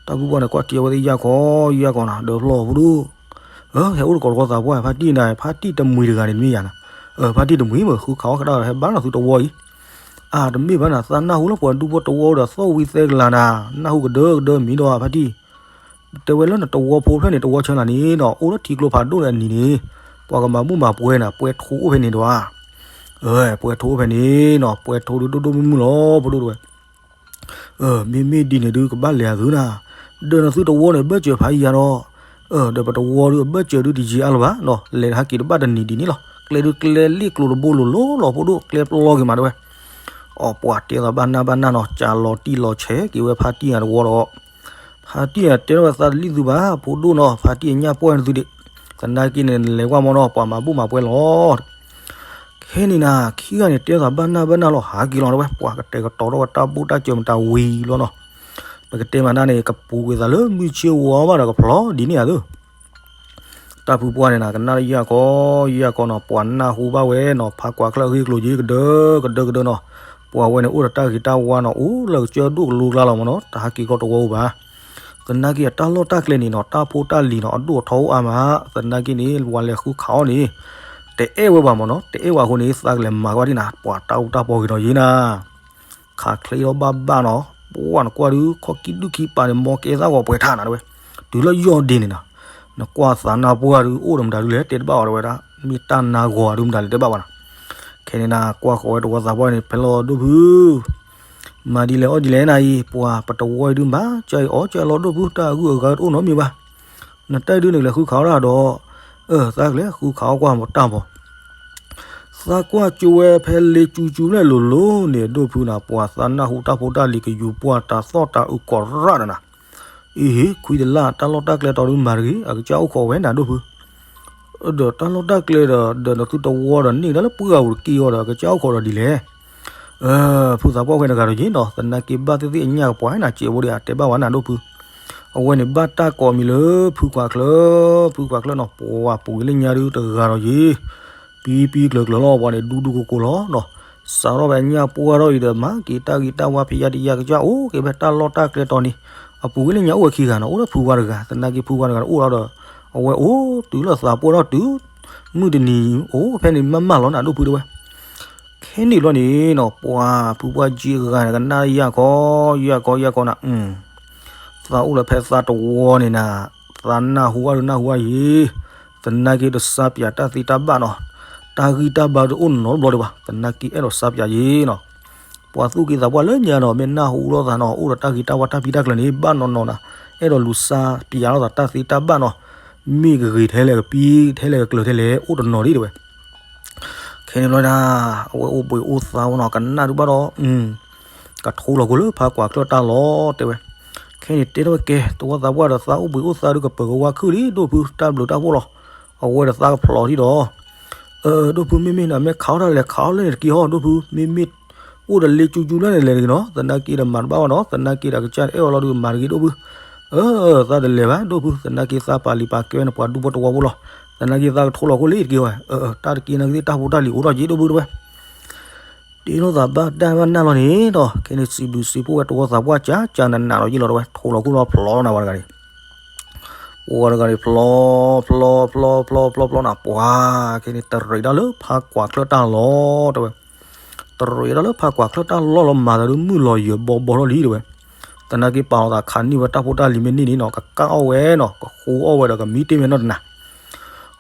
တၢ်ဖုပှၢ်န့ၣ် ကွၢ်ထံအဝဲသ့ၣ် ယၢ်ကီ ယၢ်ကီနၤ, ဒီးဖျီၣ်ဖိဒိၣ်, ဟဲအိၣ်တကိးတဝီသးပှၢ် ဖါတံၢ်နၤ, ဖါတံၢ်တမှံၤတဂၤန့ၣ်တမ့ၢ်ယၤနၤ. ဖါတံၢ်တမှံၤမ့ၢ်ဃုခးအီၣ်ကဒါဒီး ဟဲဘါလီၤသုတဝီအံၤ. အါ တမ့ၢ်ဘၣ်နၤ, သးနၢ်ဟူလၢပှၤဒူဖိတဝီဒီးသီၣ်ဝံသဲကလၤနၤ, နၢ်ဟူကဒၢကဒၢမံၤဒီးဖါတံၢ် တဲဝဲလၢနတဝီဖိဖျၢၣ်န့ၣ် တဝီဆၢနၤန့ၣ်နီၤ, အိၣ်လၢထံကျိဖးဒိၣ်န့ၣ်အနံၤန့ၣ်, ပှၤကမၤဘူၣ်မၤပှဲၤနၤ, ပှဲၤထိအိၣ်ဖဲန့ၣ်ဒီးဧါ. ပှဲၤထိအိၣ်ဖဲန့ၣ်နီၤ, ပှဲၤထိဒုဒိၣ်ဒိၣ်မုၢ်မုၢ်လီၤ ဖိဒိၣ်တဲဝဲ. မ့မ့ၢ်ဒ်န့ၣ်ဒု ကဘၣ်လဲၤအသုနၤ, ဒီးနသုတဝီန့ၣ် ဘၢၣ်စၢၤဖးယံၤယၤဒီး, ဒီးပတဝီဒု အဘၢၣ်စၢၤဒုတယံၤအါလၢၤဘၣ်နီၤ, လဲၤဟးက့ၤတဘၣ်တနံၤဒ်န့ၣ်လီၤ, ကျဲဒုကျဲလ့ၣ်ကျိၤတဘိလိၤလိၤလီၤ ဖိဒိၣ်, ကျဲပျီက့ၤမးတဲဝဲ. အီ ပှၤတဲသးဘၣ်နၢ်ဘၣ်နၢ်နီၤ, ကးလီၤတံၢ်လီၤဆဲးက့ၤဝဲဖါတံၢ်အတဝီဒီး ဖါတံၢ်တဲထီၣ်ဝဲသးတလံၣ်သုဘၣ်, ဖိဒိၣ်နီၤ, ဖါတံၢ်အညၣ်ပှၢ်နသုဒံး, သနာ်က့န့ၣ် နလဲၤကွၢ်မီၤနီၤ, ပှၤမၤဘူၣ်မၤပှဲၤလီၤ. ခဲန့ၣ်နၤ ခံဂၤန့ၣ် တဲသးဘၣ်နၢ်ဘၣ်နၢ်လီၤ, ဟးက့ၤလီၤတဲဝဲ, ပှၤကတဲာ်ကတီၤထီၣ်ဝဲတၢ်ဘူၣ်တၢ်စၢၤမတၤဝံၤလီၤနီၤ. ပကတဲမးနၤန့ၣ် ကပူၤကွံာ်သးလၢမုၢ်ဆ့ၣ်ဝါဘၣ်ဒီးကဖျီဒ်န့ၣ်ဧါသၢ တၢ်ဖုပှၢ်န့ၣ်နၤ ကနၣ်လၢယၢ်ကီ ယၢ်ကီနီၤ, ပှၤနၢ်ဟူဘၣ်ဝဲနီၤ, ဖးကွၢ်ချၢအဂ့ၢ်အကျိၤက့ၤ ကဒၢကဒၢကဒၢနီၤ. ပှၤဝဲန့ၣ်အိၣ်ဒီးတၢ်ဂ့ၤတၢ်ဝါနီၤ, အိၣ်လၢကစၢၢ်ဒိၣ်ကလိကျါလီၤမးနီၤ, တဟးက့ၤကီတဝီအိၣ်ဘၣ်. သနာ်က့အတၢ်လီၢ်တၢ်ကျဲန့ၣ်နီၤ, တၢ်ဖိတၢ်လံၤနီၤ, အဒိၣ်အထီအိၣ်အါမး, သနာ်က့န့ၣ် ပှၤလဲၤဃုခးအီၤန့ၣ် တအဲၣ်ဝဲဘၣ်မးနီၤ, တအဲၣ်ဝဲအဃိန့ၣ် သးကလဲၤမၤကဘၣ်ဒ်နၤ, ပှၤတၢ်အူတၢ်ပီဂ့ၤဒီးယ့နၤ ခးချ့ထီၣ်ဘၣ်ဘၣ်နီၤ, ပှၢ်နကွၢ်ဒုး ခီၣ်ခံဒုၣ်ခံပာ်န့ၣ် မ်ကဲသၣ်ဂီၤပှဲၤထးနၤတဲဝဲ, တုၤလၢယီၢ်ဒ့န့ၣ်နၤ, နကွၢ်သးနၢ်ပှၢ်ဒုး အိၣ်ဒီးမတၤဒုးလဲၣ် တဲတဘၣ်အီၤတဲဝဲဒၣ်, မ့ၢ်တၢ်နါဂီၤဒုးမတၤလဲၣ်တဲဘၣ်ဘၣ်နၤ. ခဲန့ၣ်နၤ ကွၢ်ဃီၤဝဲတဝီသးပှၢ်န့ၣ် ဖဲလီၤဒိၣ်ဖု မၤဒ်လဲၣ်အီၣ်ဒ်လဲၣ်နၤအံၤ, ပှၤပတဝီအံၤဒုး မၤကၢအီၣ်ကၢလီၤဒိၣ်ဖု တၢ်အဂုၤအဂၤတအိၣ်နီတမံၤဘၣ်. နတၢ်ဒုးန့ၣ် ကလဲၤဃုခးအီၣ်တၢ်ဒီး, အၢ သးကလဲၤဃုခးအီၣ်ကွၢ်မတၢ်မီၤ သးကွၢ်ကၠိဝဲဖဲလ့ကၠူကၠူဖျဲၣ်လိၤလိၤန့ၣ် ဒိၣ်ဖုနၤ ပှၤသးနၢ်ဟူတၢ်ဖိတၢ်လံၤ ကယူၤပှၢ်တၢ်သီၣ်တၢ်အုးကိးရၣ်ဒီးနၤ, အ့ဟ့ ခွံတလၢ် တၢ်လီၢ်တၢ်ကျဲတီၤဒုးမၤတဂ့ၤ အကစၢ်အိၣ်ခိးဝဲနၤဒိၣ်ဖု, ဒီးတၢ်လီၢ်တၢ်ကျဲဒီး ဒီးနသုတဝီဒီးန့ၢ်ကဒါလၢပှၢ်ဂၤပူၤတက့ၢ်အီၤဒီး အကစၢ်အိၣ်ခိးဒီးဒ်လဲၣ်. ဖုသးပှၢ်ဝဲတဂၤဒီးယ့ၣ်နီၤ သနာ်က့ဘၣ်သ့ၣ်သ့ၣ်အညၣ်ကပှၤနၤ စဲးဖိဒီး အတဲဘၣ်ဝဲနၤဒိၣ်ဖု, အဝဲန့ၣ်ဘၣ်တၢ်ကိးမံၤလၢ ဖုကွၢ်ချၢ, ဖုကွၢ်ချၢနီၤ, ပှၤပူၤကွံာ်လၢညါဒုတဂၤဒီးယံၤ, ပံပံကျၢၤကျၢၤလီၤ, ပှၤန့ၣ်ဒူဒူကိကိလီၤနီၤ, စးထီၣ်ဖဲညၣ်ပှၢ်ထီၣ်အံၤဒီး မၤက့ၤတၢ်ဂံၢ်တၢ်ဘါ ဖံးယၢ်တယၢ်ကစၢ် အိၣ်က့ၤဖဲတၢ်လီၢ်တၢ်ကျဲတီၤန့ၣ်, အပူၤကွံာ်လၢညါအိၣ်ဝဲခံဂၤနီၤ, အိၣ်ဒီးဖုဝါတဂၤ, သနာ်က့ဖုဝါတဂၤန့ၣ်အိၣ်ဒီး, အဝဲအိၣ်တုၤလၢသးပှၢ်ထီၣ်တုၤ မုၢ်တနံၤအိၣ်ဖဲန့ၣ်မးမးလီၤနၤ ဒိၣ်ဖုတဲဝဲ. ခဲန့ၣ်ဘျီန့ၣ်နီၤ, ပှၤဖုပှၢ်ကၠံအဂၤန့ၣ် ကနၣ်ယၢ်ခီ, ယၢ်ခီ ယၢ်ခီနၤ, သးအိၣ်လၢဖဲသးတဝီန့ၣ်နၤ, သးနၢ်ဟူအါဒုးနၢ်ဟူအါယံၤ, သနာ်က့တစါပၠးတၢ်သ့တၢ်ဘၣ်နီၤ, တၢ်ဂံၢ်တၢ်ဘါတအိၣ်နီတဘျီဒံးဘၣ်, သနာ်က့အဲၣ်ဒိးစါပၠးယံၤနီၤ. ပှၤသူၣ်က့သးပှၢ်လၢညါနီၤ, မ့ၢ်နၢ်ဟူလိာ်သးနီၤ, အိၣ်ဒီးတၢ်ဂံၢ်တၢ်ဘါတၢ်ဖံးတၢ်ကျၢၤန့ၣ် ဘၣ်နီၢ်နီၢ်နၤ, အဲၣ်ဒိးလူၤစါပၠးလိာ်သးတၢ်သ့တၢ်ဘၣ်နီၤ, မ့ၢ်ကဂ့ၤထဲလဲၣ် ကပံထဲလဲၣ် ကကျၢၤထဲလဲၣ် အိၣ်တနီၤဒံးတဲဝဲ. ခဲန့ၣ်ဘျီဒၣ်, အဝဲအိၣ်ဘှံးအိၣ်သါဝဲနီၤ, ကနၣ်ဒုးဘၣ်ဒီး, ကထိလီၤကိၤလၢဖးကွၢ်ချၢၣ်တၢ်လီၢ်တဲဝဲ. ခဲန့ၣ်တဲထီၣ်ဝဲကဲ, တဝီသးပှၢ်ဒီးသးအိၣ်ဘှံးအိၣ်သါဒုးကပၢၤကဝါခုၣ်လံ ဒိၣ်ဖုတၢ်ဘျုးတၢ်ဖှိၣ်လီၤ. အဝဲဒီးသးကဖျိးထံၣ်ဒီး, အၢ ဒိၣ်ဖု မ့မ့ၢ်နမ့ၢ်ခးအီၣ်တၢ်လဲၤခးအီၣ်လၢန့ၣ်တက့ၢ်ဟီ ဒိၣ်ဖု, မ့မ့ၢ်အိၣ်ဒီးလ့ကၠူကၠူလၢန့ၣ်လဲၤတဂ့ၤနီၤ, သနာ်က့ဒီးမၤတဘၣ်ဘၣ်နီၤ, သနာ်က့ဒီးကစၢ်အဲၣ်အီၤလီၤဒုးမၤတဂ့ၤဒိၣ်ဖု. အၢ သးတလဲၤဘၣ် ဒိၣ်ဖု, သနာ်က့သးပာ်လံာ်ပာ်ကဲဝဲန့ၣ် ပှၤဒူဖိတဝီဖိလီၤ, သနာ်က့သးကထိလီၤကိၤလံတက့ၢ်ဝဲ, အၢ တၢ်တက့ၢ်နာ်က့သ့ၣ်တၢ်ဖိတၢ်လံၤအိၣ်ထီၣ်က့ဒိၣ်ဖုတဲဝဲ. တ့ထီၣ်သးဘၣ်တၢ်ဘၣ်နၢ်လီၤန့ၣ်ဒီး ခဲန့ၣ်စံးဘျုးစံးဖှိၣ်ဝဲတဝီသးပှၢ်ကၠးကၠးနးနးလီၤယံာ်လီၤတဲဝဲ, ထိလီၤခိၣ်လီၤဖျိးနၤဝဲတဂၤန့ၣ် ပှၤတဂၤန့ၣ် ဖျိ ဖျိ ဖျိ ဖျိ ဖျိ ဖျိနၤ ပှၤခဲန့ၣ် တရံးတၢ်လၢဖးကွၢ်ချၢၣ်တၢ်လီၢ်တဲဝဲ, တရံးတၢ်လၢဖးကွၢ်ချၢၣ်တၢ်လီၢ်လီၤ မၤသးဒုးမုၢ်လီၤယၢၤဘီဘီထီၣ်လံတဲဝဲ, သနာ်က့ပာ်လီၤသးခးန့ၢ်ဝဲတၢ်ဖိတၢ်လံၤမ့ၢ်န့ၢ်န့ၣ်နီၤ ကကၣ်အီၣ်ဝဲနီၤ ကဃိအီၣ်ဝဲဒီးကမံတ့ၢ်မ့ၢ်နီၢ်တနၤ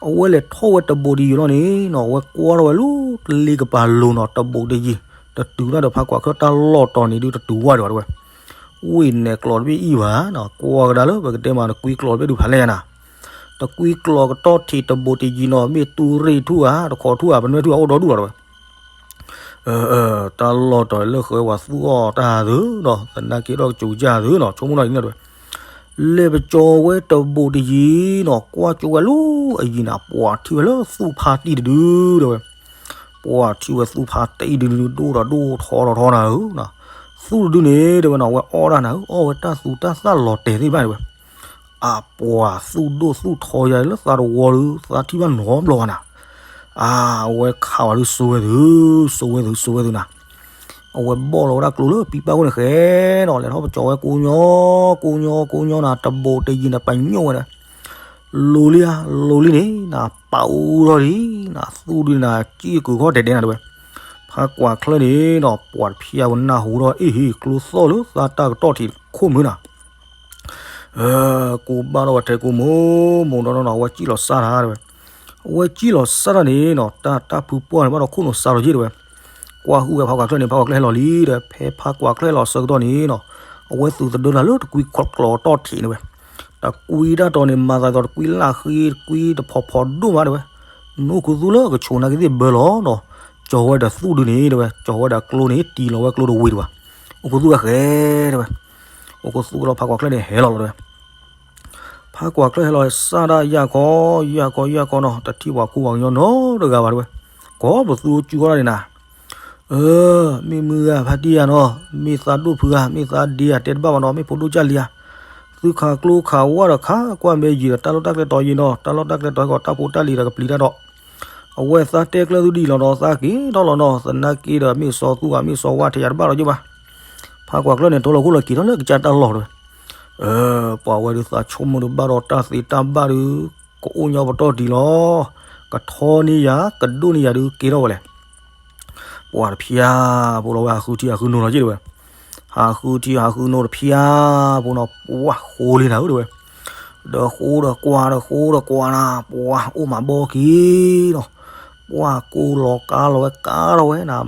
အဝဲလဲၤထီၣ်ဝဲတဘိးတယံၤလီၤန့ၣ်နီၤ အဝဲကွၢ်ထီၣ်ဝဲလၢတလ့ကပၤလိၤနီၤ တဘိးတယံၤ တတုၤဒၣ်ဒီးဖးကွၢ်ချၢၣ်တၢ်လီၢ်တီၤန့ၣ်ဒုးတတုၤဝဲဒံးဘၣ်တဲဝဲ, ဝ့ၢ်နဲၣ်ကျိးတဘ့ၣ်အံၤဘၣ်နီၤ ကွၢ်ကဒါလၢပကတဲမးတကွံကျိးတဘ့ၣ်ဒုးဖးလဲၢ်ယါနၤ, တကွံကျိးကတီၢ်ထံးတဘိးတယံၤနီၤ မ့ၢ်တူၢ်ရ့ၣ်ထူၣ်ဧါ တခီထူၣ်ဧါ ပနွဲၣ်ထူၣ်ဧါ အိၣ်ဒီဒူၣ်လီၤတဲဝဲ တၢ်လီၢ်တီၤလၢဃဲဝဲသူၣ်အီၣ်တၢ်သုနီၤ သနာ်က့ဒီးကစူၤကစၢ်သုနီၤ ဆိကမိၣ်နီၤယံၤနီၤတဲဝဲ, လဲၤပကၠီၤဝဲတဘိးတယံၤနီၤ ကွၢ်ကၠိဝဲလၢအယံၤနၤ ပှၤထံၣ်ဝဲလၢသူၣ်ဖါတံၢ်တဒုတဲဝဲ, ပှၤထံၣ်ဝဲသူၣ်ဖါတံၢ်တဒု ဒိၣ်ဒီးဒိၣ်ထီထီထီနၤဧၢ, သူၣ်တဒုန့ၣ်တဲဝဲနီၤ အဝဲအီၣ်တၢ်နၤဧၢ အီၣ်ဝဲတၢ်သူတၢ်သၣ်လီၤတဲာ်သ့ၣ်တဖၣ်တဲဝဲ အပှၤသူၣ်ဒိၣ်သူၣ်ထီယၤလၢသးတဝီဒုး သးထံၣ်ဘၣ်နီတဘျီဘၣ်နၤ, အဝဲခးဝဲဒုးစိဝဲသု, စိဝဲသု စိဝဲသုနၤ, အဝဲဘီၣ်လီၤဝဲဒၣ်ကျိလၢပံပၢ်ခိၣ်န့ၣ်ဃဲနီၤ လဲၤထီၣ်ပကၠီၤဝဲကိးညီ, ကိးညီ ကိးညီနၤ တဘိးတယံၤနၤ ပညိၣ်ဝဲဒၣ်, လိၤလံဧါ လိၤလံန့ၣ်နၤ ပာ်အူထီၣ်လံနၤ သူၣ်ဒုးနၤ ကံၣ်ကုာ်ခီၣ်တဲာ်တဲာ်နၤတဲဝဲ, ဖးကွၢ်ချၢၣ်န့ၣ်နီၤ ပှၤတဖျါဝဲနၢ်ဟူထီၣ်အ့ၣ်ဟ့ၣ် ကျိသီၣ်လၢသးတၢ်ကတီၢ်ထံးခိၣ်မုၢ်နၤ ကိးဘၣ်ထီၣ်ဝဲထဲကိးမိၢ်မိၢ်ဒီးနီၤ အဝဲစံၣ်လီၤစၢ်တၢ်တဲဝဲ, အဝဲစံၣ်လီၤစၢ်တၢ်န့ၣ်နီၤ တၢ်တၢ်ဖုပှၢ်န့ၣ်ဘၣ်ဒီးခိၣ်နူာ်စၢ်လီၤယ့ၣ်တဲဝဲ, ကွၢ်ဟုၣ်ဝဲဖးကွၢ်ချၢၣ်န့ၣ် ဖးကွၢ်ချၢၣ်ဟဲလီၤလံဒီး ဖဲဖးကွၢ်ချၢၣ်ဟဲလီၤဆၢကတီၢ်န့ၣ်နီၤ အဝဲသုးသဒၢတၢ်လၢတကွံကျိးကတီၢ်ထံးန့ၣ်ဝဲ, တကွံဒၣ်တီၤန့ၣ် မၤသးဒ်သိးတကွံလၢဃ့ တကွံတဖိးဖိဒိၣ်မးတဲဝဲ, နအိၣ်ခူသူၣ်လၢအကဆိးနာ်က့သ့ၣ်ဘၢလီၤနီၤ, ကၠီၤဝဲဒီးသူၣ်ဒုးန့ၣ်တဲဝဲ ကၠီၤဝဲဒီးကျိန့ၣ် တံၢ်လီၤဝဲကျိတဝ့ၤဒံးဘၣ်, အိၣ်ခူသူၣ်ဝဲဃဲတဲဝဲ အိၣ်ခူသူၣ်လီၤ ဖးကွၢ်ချၢၣ်န့ၣ်ဟဲလီၤလီၤတဲဝဲ, ဖးကွၢ်ချၢၣ်ဟဲလီၤစၢ်ဒၣ်ယၢ်ခီ ယၢ်ခီ ယၢ်ခီနီၤ တထံၣ်ပှၤကူပှၤကညီနီတဂၤဘၣ်တဲဝဲ, ကိးပသူကၠူဃီလီၤန့ၣ်နၤ, အၢ မ့ၢ်မုၢ်ဂၤဖါတံၢ်ယၤနီၤ မ့ၢ်သးဒိၣ်ဖုဂၤ မ့ၢ်သးဒ့ဧါ တဲတဘၣ်ဘၣ်နီၤ မ့ၢ်ဖိဒိၣ်ကၢ်လံဧါ, သုခးကျိခးဝၣ်ဒီးခးကွၢ်မဲာ်ယံၤဒီး တၢ်လီၢ်တၢ်ကျဲတီၤယံၤနီၤ တၢ်လီၢ်တၢ်ကျဲတီၤဟဲကီး တၢ်ဖိတၢ်လံၤဒီးကပျံၤတၢ်ဒီး အဝဲသးတဲကျၢၢ်သုဒ်အံၤလီၤဒီး သးက့ၤထီၣ်လီၤနီၤ သနာ်က့ဒီး မ့ၢ်စီၤသူဂၤ မ့ၢ်စီၤဝါထဲယၤတဘၣ်ဒီးယ့ၢ်ဘၣ်, ဖးကွၢ်ချၢၣ်န့ၣ် ထိလီၤခိၣ်လီၤက့ၤထီၣ်လၢကစၢ်တၢ်လီၢ်တဲဝဲ, အၢ ပှၤဝဲဒုးသးဆိကမိၣ်ဒုးဘၣ်ဒီးတၢ်သ့တၢ်ဘၣ်ဒုး ကအိၣ်ညီပတီၢ်ဒံးလီၤ, ကထီန့ၢ်ယၤ ကဒိၣ်န့ၢ်ယၤဒုးကဲထီၣ်ဝဲလဲၣ် ပှၤတဖျါဖိလီၤဝဲဟးဃုထံဟးဃုနိလီၤယ့ၢ်တဲဝဲ, ဟးဃုထံဟးဃုနိတဖျါဖိနီၤ ပှၤဃိလံနၤဧၢတဲဝဲ, ဒီးဃိဒီးကွၢ်ဒီးဃိဒီးကွၢ်နၤ ပှၤအိၣ်မးဘီက့ၤနီၤ, ပှၤကိးလီၤကါလီၤဝဲကါထီၣ်ဝဲနၤ,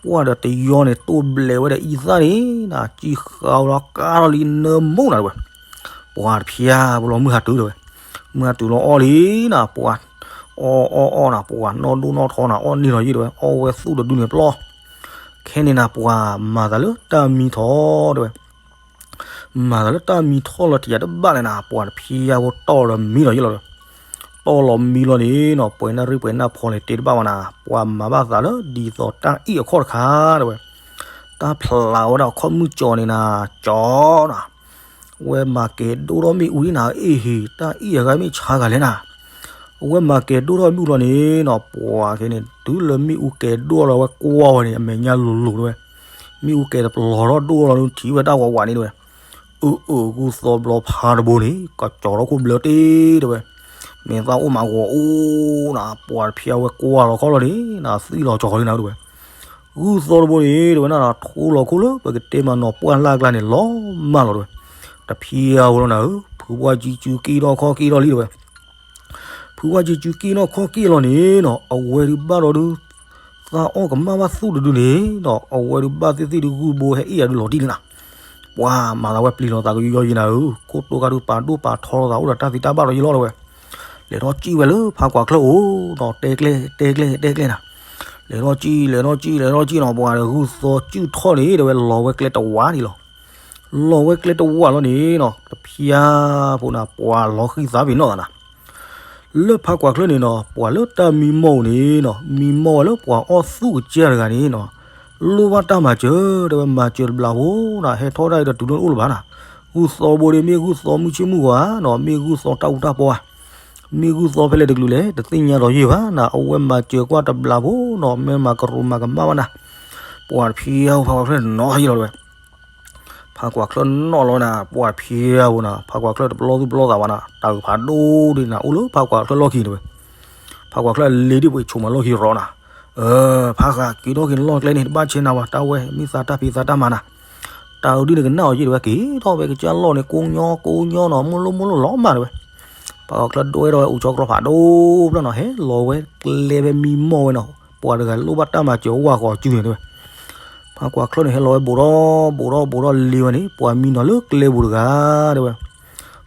ပှၤဒီးတယီန့ၣ် တိၢ်ဘျဲးဝဲဒီးအံသၣ်န့ၣ်နၤ ကံဃာ်ဝဲလီၤကါထီၣ်လံနၢမူနၤတဲဝဲ, ပှၤတဖျါဖိလီၤမုၢ်ဟးတုၤတဲဝဲ, မုၢ်ဟးတုၤလီၤအီၣ်လံနၤ ပှၤ အီၣ်အီၣ်အီၣ်နၤ ပှၤနီၢ်ဒိၣ်နီၢ်ထီနၤ အီၣ်န့ၢ်လီၤယ့ၢ်တဲဝဲ အီၣ်ဝဲသူၣ်တဒုန့ၣ်ပျီ ခဲန့ၣ်နၤ ပှၤမၤသးလၢတၢ်မံထီၣ်တဲဝဲ, မၤသးလၢတၢ်မံထီၣ်လီၤတယၤတဘၣ်လဲၣ်နၤ ပှၤတဖျါဖိတီၢ်လီၤမံလီၤယ့ၢ်လီၤတဲဝဲ, တီၢ်လီၤမံလီၤန့ၣ်နီၤ ပှဲၤနၢ်ရံၣ်ပှဲၤနၢ်ဖီလဲၣ်တဲတဘၣ်ဘၣ်နၤ ပှၤမၤဘၣ်သးလၢဒ်သိးတၢ်အံၣ်အခီၣ်တခါတဲဝဲ, တၢ်ဖျးဝဲဒၣ်အခီၣ်မုၢ်ကၠီၤန့ၣ်နၤ ကၠီနၤ အဝဲမၤကဲၤဒိၣ်ထီၣ်မ့ၣ်အူလံနၤ, အ့ၣ်ဟ့ၣ် တၢ်အံၣ်အဂၤမ့ၢ်ဆါဂၤလဲၣ်နၤ. အဝဲမၤကဲၤဒိၣ်ထီၣ်မ့ၣ်အူလီၤန့ၣ်နီၤ, ပှၤခဲန့ၣ် တုၤလၢမ့ၣ်အူကဲၤဒိၣ်လီၤ အဝဲကွၢ်ဝဲန့ၣ် အမဲာ်ညါလိၤလိၤတဲဝဲ, မ့ၣ်အူကဲၤတပလီၤထီၣ်ဒိၣ်လီၤ ထံၣ်ဝဲတၢ်ဝးဝးန့ၣ်တဲဝဲ, အၢ အၢ ဂုၢ်သီဘျီဖးတဘိန့ၣ် ကစီၤထီၣ်ခိၣ်ဘျၢတ့ၢ်တဲဝဲ, မ့ၢ်သးအိၣ်မးဂီၤအိၣ်နၤ, ပှၤတဖျါဝဲကွၢ်လီၤခီလီၤန့ၣ်နၤ, သံလီၤကၠီၤလံနၤတဲဝဲ ဂုၢ်သီတဘိန့ၣ် တဲဝဲနၤ ထိလီၤခိၣ်လၢပကတဲမးနီၤ ပှၢ်လၢ်ကျါန့ၣ် လီၤမၢ်လီၤတဲဝဲ, တဖျါဝဲလီၤနၤဧၢ, ဖုဝါကံကံက့ၣ်ထီၣ်ခီၣ်က့ၣ်ထီၣ်လံတဲဝဲ, ဖုဝါကံကံက့ၣ်ထီၣ်ခီၣ်က့ၣ်လီၤန့ၣ်နီၤ, အဝဲဒုးဘၣ်ဒီးဒုး သးအီၣ်ကမၣ်ဘၣ်သူၣ်တဒုန့ၣ်နီၤ, အဝဲဒုးဘၣ်သ့ၣ်သ့ၣ်ဒုးဂုၢ်ဘိဟဲအ့ၣ်ယၤဒုးလီၤတံၢ်လံနၤ, ပှၤမၤသးဝဲပျံၤလီၤသးကယီယီယံနၤဧၢ, ခိၣ်တိၢ်ကါဒုးပာ်ဒိၣ်ပာ်ထီလီၤသးအိၣ်ဒီးတၢ်သံတၢ်ဘၣ်ဒီးယလီၤတဲဝဲ လဲၤထီၣ်စံၣ်ဝဲလၢဖးကွၢ်ချၢၣ်အိၣ်နီၤ, တဲကျဲ တဲကျဲ တဲကျဲနၤ, လဲၤထီၣ်စံၣ် လဲၤထီၣ်စံၣ် လဲၤထီၣ်စံၣ်နီၤ, ပှၤဒီးဂုၢ်သီစူၣ်ထီၣ်န့ၣ် တဲဝဲလီၤဝဲကျဲတဝးဒံးလီၤ. လီၤဝဲကျဲတဝးလီၤန့ၣ်နီၤ, တဖျါဖိနၤ ပှၤလီၤဃံသးပ့ၤနီၣ်သးနၤ လၢဖးကွၢ်ချၢၣ်န့ၣ်နီၤ, ပှၤလၢတၢ်မံမီၢ်အိၣ်န့ၣ်နီၤ, မံမီၢ်ဝဲလၢပှၤအီၣ်သူၣ်ကစၢ်တဂၤန့ၣ်နီၤ, လိၣ်ဘၣ်တၢ်မၤစၢၤ တဲဝဲမၤစၢၤတဘျီဖိနၤ, ဟဲထီၣ်ဒၣ်အံၤဒီးတုၤလၢအိၣ်လၢၤဘၣ်နၤ, ဂုၢ်သီဘိဒၣ် မ့ၢ်ဂုၢ်သီမုၢ်ဆ့ၣ်မုၢ်ဂီၤဧါနီၤ, မ့ၢ်ဂုၢ်သီတၢ်အူတၢ်ပီဧါ, မ့ၢ်ဂုၢ်သီဖဲလဲၣ်တကလုာ်လဲၣ် တသ့ၣ်ညါဒီးယဲၢ်ဘၣ်နၤ, အဝဲမၤစၢၤကွၢ်တဘျီဖိနီၤ, မ့ၢ်မၤကရူၤမၤကမၣ်ဘၣ်နၤ, ပှၤတဖျါအိၣ်ဖးကွၢ်ချၢၣ်နီၤယံလီၤတဲဝဲ ဖးကွၢ်ချၢၣ်နီၣ်လီၤနၤ, ပှၤဖျါဝဲနၤ, ဖးကွၢ်ချၢၣ်တပလီၢ်သူၣ်ပလီၢ်သးဘၣ်နၤ, တၢ်ဂုၤဖးဒိၣ်ဒ်နၤ အိၣ်လၢဖးကွၢ်ချၢၣ်လီၢ်ခံတဲဝဲ, ဖးကွၢ်ချၢၣ်အလ့ဒ်ပှ့ၤဆိးမၤလီၢ်ခံရီနၤ, ဖးဃးက့ၤထီၣ်က့ၤလီၢ်ကျဲန့ၣ် တဘၣ်ဆဲးနၤဝဲ, တၢ်ဝဲမ့ၢ်သးတၢ်ဖံးသးတၢ်မၤနၤ, တၢ်အုးဒ်န့ၣ်ကနၣ်အီၤယံတဲဝဲ, က့ၤထီၣ်ဝဲကစၢ်လီၢ်န့ၣ် ကိးညီကိးညီနီၤ, မိၢ်လိၣ်မိၢ်လိၣ်လီၤမၢ်တဲဝဲ, ဖးကွၢ်ချၢၣ်ဒိၣ်ဝဲဒီးဝဲအိၣ်ဆီကျီဖးဒိၣ်ဖျၢၣ်နီၤ, ဟဲလီၤဝဲကျဲဖဲမံမီၢ်ဝဲနီၤ, ပှၤတဂၤလိၣ်ဘၣ်တၢ်မၤစၢၤဝဲဂီၤစုန့ၣ်တဲဝဲ ဖးကွၢ်ချၢၣ်န့ၣ် ဟဲလီၤဝဲဘူးဒီးဘူးဒီးဘူးဒီးလ့ဝဲန့ၣ်, ပှၤမံနီၤလၢကျဲဘူးတဂၤတဲဝဲ,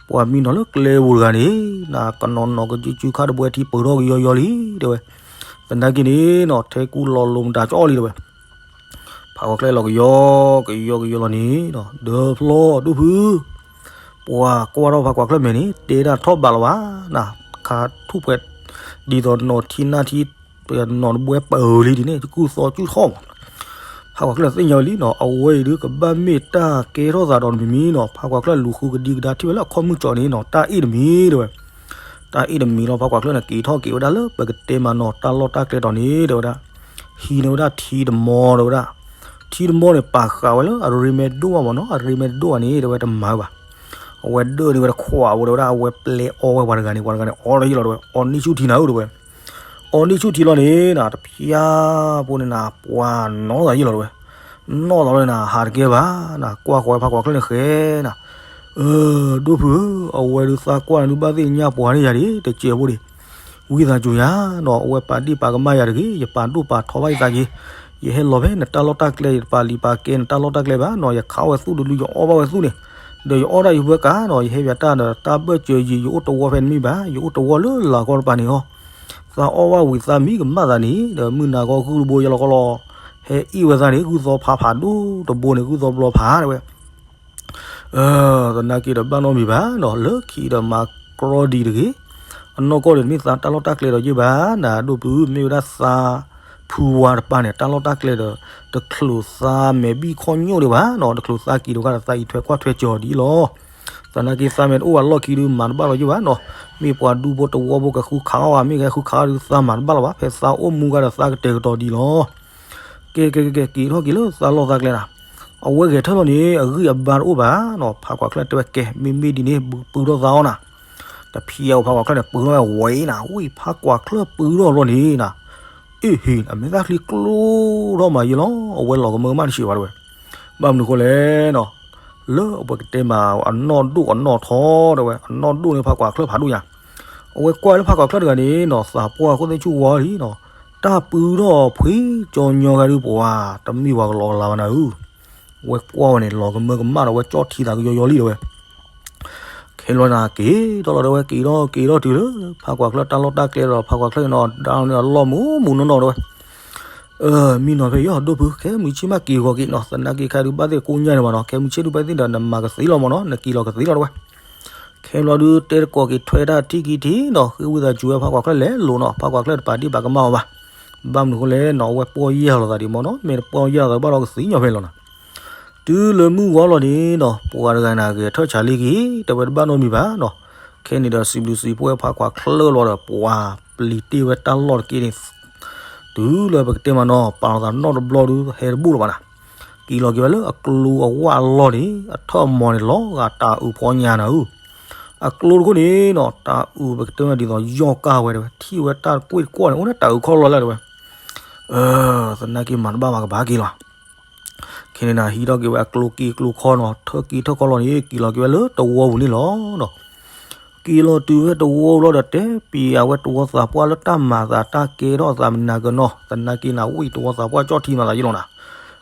ပှၤမံနီၤလၢကျဲဘူးတဂၤန့ၣ်, နကနီၤနီၤကစုစုခါတဘှဲထံပၢၢ်ထီၣ်ကယီယီလံတဲဝဲ, သနာ်က့န့ၣ်နီၤ ထဲကူလီၤလိၤမတၤကၠီလံတဲဝဲ, ဖးကွၢ်ချၢၣ်လီၤကယီကယီကယီလီၤန့ၣ်, ဒီးဖျီဒိၣ်ဖု ပှၤကွၢ်ထီၣ်ဖးကွၢ်ချၢၣ်မဲာ်န့ၣ် တဲဒၣ်ထီၣ်ဘးလီၤဘၣ်နၤ, ခးထူၣ်ဖှဲး ဒ်သိးနီၤထံနၢ်ထံ နီၤတဘှဲပၢၢ်လံဒ်န့ၣ် ကူၣ်သီကူၣ်ထီၣ်မး, ဖးကွၢ်ချၢၣ်သ့ၣ်ညါဝဲလံနီၤ, အဝဲအံၤဒုးကဘၣ်မ့ၢ်တၢ်ကဲထီၣ်သးဒီးတမံၤမံၤနီၤ, ဖးကွၢ်ချၢၣ်လူၤဃုကဒံကဒါထံၣ်ဝဲလၢအခီၣ်မုၢ်ကၠီန့ၣ်နီၤ, တၢ်အ့ၣ်တမံၤတဲဝဲ, တၢ်အ့ၣ်တမံၤလီၤ, ဖးကွၢ်ချၢၣ်န့ၣ် က့ၤထီၣ်က့ၤဝဲဒၣ်လၢပကတဲမးနီၤ တၢ်လီၢ်တၢ်ကျဲတီၤန့ၣ်တဲဝဲဒၣ်, ဟံးန့ၢ်ဝဲဒၣ်ထံတမီၤတဲဝဲဒၣ်, ထံတမီၤန့ၣ် ပာ်ဃာ်ဝဲလၢအရ့မဲဒိၣ်ဘၣ်မးနီၤ, အရ့မဲတဒိၣ်ဘၣ်န့ၣ်တဲဝဲတမၤဝဲဘၣ် အဝဲဒၢၣ်န့ၢ်ဝဲတခွးဖိတဲဝဲဒၣ်, အဝဲပျဲအီဝဲပှၤတဂၤန့ၣ် ပှၤတဂၤန့ၣ် အီလီၤယံလီၤတဲဝဲ, အီန့ၢ်ဆူၣ်ထံနၤဧၢတဲဝဲ, အီန့ၢ်ဆူၣ်ထံလီၤန့ၣ်နၤ, တဖျါဖိန့ၣ်နၤ ပှၤနီၣ်သးယံလီၤတဲဝဲ, နီၣ်သးလီၤန့ၣ်နၤ ဟးတကဲဘၣ်နၤ, ကွၢ်ဃီၤဝဲဖးကွၢ်ချၢၣ်န့ၣ်ဃဲနၤ, အၢ ဒိၣ်ဖုဧၢ, အဝဲဒုးသးကွၢ်န့ၣ်ဒုးဘၣ်သ့ၣ်ညါပှၤန့ၣ်ယၤဒ်တစဲးဖိဒံး, ဝံသးစူၤယၤနီၤ, အဝဲပာ်ဒ့ၣ်ပာ်ကမၣ်ယၤတဂ့ၤ, ယပာ်ဒိၣ်ပာ်ထီဘၣ်ယသးက့ၤ, ယဟဲလီၤဖဲနတၢ်လီၢ်တၢ်ကျဲ ယတပာ်လံၤပာ်ကဲနတၢ်လီၢ်တၢ်ကျဲဘၣ်နီၤ, ယခးအီၣ်ဝဲသူၣ်တဒု ယအီၣ်ဘၣ်ဝဲသူၣ်န့ၣ်, ဒီးယအီၣ်ဒၣ်ယဘၢကးနီၤ, ယဟဲပၠးတၢ်ဒီးတၢ်ဘၢၣ်စၢၤယံာ် ယအိၣ်တဝီဖဲနမ့ၢ်ဘၣ်, ယအိၣ်တဝီလၢလာ်ကီတပၤန့ၣ်ဟီ, သးအီၣ်ဝဲဝံၤသးမံကမၣ်သးန့ၣ် ဒီးမုၢ်နၤကီၢ်ဂုၢ်တဘိယလီၤကီလီၤ, ဟဲအ့ၣ်ဝဲသးန့ၣ် ဂုၢ်သီဖးဖးဒိၣ်တဘိန့ၣ် ဂုၢ်သီဘျီဖးတဲဝဲ သနာ်က့ဒီးဘၣ်နီတမံၤဘၣ်နီၤ, လၢခံဒီးမၤကြီဒံးတဂ့ၤ, အနီၢ်ကီၢ်ဒီးတမ့ၢ်သးတၢ်လီၢ်တၢ်ကျဲဒီးယ့ၢ်ဘၣ်နၤ, ဒိၣ်ဖု မ့ၢ်ဝဲဒၣ်သးဖုဝါတပၤန့ၣ် တၢ်လီၢ်တၢ်ကျဲဒီး တချုးသးမဲာ်ဘံၣ်ခီၣ်ညိၣ်ဒံးဘၣ်နီၤ, တချုးသးက့ၤဒီးကဒီးသးအံးထွဲကွၢ်ထွဲကၠီၤဒ်အံၤလီၤ. သနာ်က့သးမ့ၢ်တအိၣ်ဘၣ်လီၢ်ခံဒုးမၤတဘၣ်လီၤယ့ၢ်ဘၣ်နီၤ, မ့ၢ်ပှၤဒူဖိတဝီဖိကဃုခးအီၣ်ဘၣ်, မ့ၢ်ကဃုခးအီၣ်ဒုးသးမၤတဘၣ်လီၤဘၣ်, ဖဲသးအိၣ်မူကဒီးသးကတဲာ်ကတီၤဒ်အံၤလီၤ. ကဲ ကဲ ကဲ ကဲ က့ၤထီၣ်က့ၤလၢသးလီၢ်သးကျဲနၤ, အဝဲဂဲၤထၢၣ်လီၤန့ၣ် အဂံၢ်အဘါတအိၣ်ဘၣ်နီၤ, ဖးကွၢ်ချၢၣ်တဲဝဲကဲ မ့မ့ၢ်ဒ်န့ၣ် ပုၢ်ထီၣ်သးအီၣ်နၤ, တဖျါအိၣ်ဖးကွၢ်ချၢၣ်န့ၣ် ပုၢ်ထီၣ်ဝဲဝဲနၤ, ဝံၤဖးကွၢ်ချၢၣ်ပုၢ်ထီၣ်လီၤန့ၣ်နၤ, အ့ၣ်ဟ့ၣ် အမဲာ်သၣ်ချံကျိထီၣ်မးယ့ၢ်လီၤ, အဝဲလီၤကမၢကမၣ်တဆံးဘၣ်တဲဝဲ, ဘၣ်မနုၤဃိလဲၣ်နီၤ လၢအပှၤကတဲမးအနီၢ်ဒိၣ်အနီၢ်ထီတဲဝဲ, အနီၢ်ဒိၣ်န့ၣ်ဖးကွၢ်ချၢၣ်ဖးဒိၣ်ညါ, အဝဲကွၢ်လၢဖးကွၢ်ချၢၣ်တဂၤန့ၣ်နီၤ, သးပှၢ်ခိၣ်သ့ၣ်ဆူၣ်ဝီလံနီၤ, တၢ်ပုၢ်ထီၣ်ဖှံကၠီညီဂၤဒုးပှၤ, တမ့ၢ်ပှၤကလီၤကလၤဘၣ်နၤဧၢ, ဝဲကွၢ်ဝဲန့ၣ် လီၤကမၢကမၣ်ဒီးဝဲကၠီၣ်ထံသးကယီယီလံတဲဝဲ ခဲလီၤနၤက့ၤထီၣ်လီၤတဲဝဲ, က့ၤထီၣ်က့ၤထီၣ်တုၤလၢ ဖးကွၢ်ချၢၣ်တၢ်လီၢ်တၢ်ကျဲဒီး ဖးကွၢ်ချၢၣ်န့ၣ်နီၤ ဒါန့ၣ်အလီၢ်မူးမူးနီၢ်နီၢ်တဲဝဲ, မံနီၤဖဲယီၤဒိၣ်ဖု ခဲမုၢ်ဆ့ၣ်မးက့ၤဂီၤက့ၤနီၤ, သနာ်က့ခါဒုးဘၣ်သ့ၣ်ကိညါန့ၣ်မးနီၤ, ခဲမုၢ်ဆ့ၣ်ဒုးဘၣ်သ့ၣ်ဒီး နမၤကသ့လီၤမးနီၤ, နက့ၤလီၤကသ့လီၤတဲဝဲ, ခဲလီၤဒုးတဲတကိးက့ၤထွဲတၢ်ထံၣ်က့ၤထံၣ်နီၤ, ဃ့ဝံသးစူၤဝဲဖးကွၢ်ချၢၣ်လဲၤလိၤနီၤ, ဖးကွၢ်ချၢၣ်တပာ်ဒ့ၣ်ပာ်ကမၣ်အီၤဘၣ်, ဘၣ်မနုၤဃိလဲၣ်နီၤ, အဝဲပီၢ်ယၢ်လီၤသးဒံးမးနီၤ, မ့ၢ်တပီၢ်ယၢ်လီၤသးဘၣ်ဒီးကသ့ညီဖဲလီၤနီၤ, တုၤလၢမုၢ်ဝါလီၤန့ၣ်နီၤ ပှၤတဂၤန့ၣ်ဂဲၤထၢၣ်ဆးလံက့ၤ တဲဝဲတဘၣ်နီတမံၤဘၣ်နီၤ. ခဲန့ၣ်ဒီးစံးဘျုးစံးဖှိၣ်ဝဲဖးကွၢ်ချၢလီၤဒီး ပှၤပျံၤတ့ၢ်ဝဲတၢ်လီၢ်တက့ၢ်န့ၣ် တုၤလၢပကတဲမးနီၤ ပာ်လီၤသးနီတဘျီဒုး ဟဲတဘူၣ်လၢၤဘၣ်နၤ. က့ၤလီၤက့ၤဝဲလၢအကျိအဝၣ်အလီၢ်န့ၣ် အထၢၣ်မီၤန့ၣ် လီၤဂာ်တၢ်အုးဖီညါနၤဧၢ. အကျိတခိၣ်န့ၣ်နီၤ တၢ်အုးပကတဲမးဒ်သိးယီၢ်ကၢ်ဝဲတဲဝဲ ထံၣ်ဝဲတၢ်ကွ့ၢ်တကွီၢ်န့ၣ် အိၣ်န့ၣ်တၢ်အုးခီၣ်လီၢ်လၢတဲဝဲ. သနာ်က့မၤတဘၣ်ဘၣ်ကဘၣ်က့ၤလီၤ. ခဲန့ၣ်နၤ ဟံးထီၣ်က့ၤဝဲအကျိက့ၤကျိခီနီၤ ထၢၣ်က့ၤထၢၣ်ခီလီၢ်န့ၣ် က့ၤလီၤက့ၤဝဲလၢတဝီပူၤန့ၣ်လီၤ. က့ၤလီၤတုၤဝဲတဝီပူၤလီၤဒီး တဲပျံၤအဝဲတဝီသးပှၢ်လၢတၢ်မၤသးတၢ်ကဲထီၣ်သးမနၤကနီၤ သနာ်က့နၤ ဝံၣ်တဝီသးပှၢ်ကၠီၣ်ထံမၤသးယ့လီၤန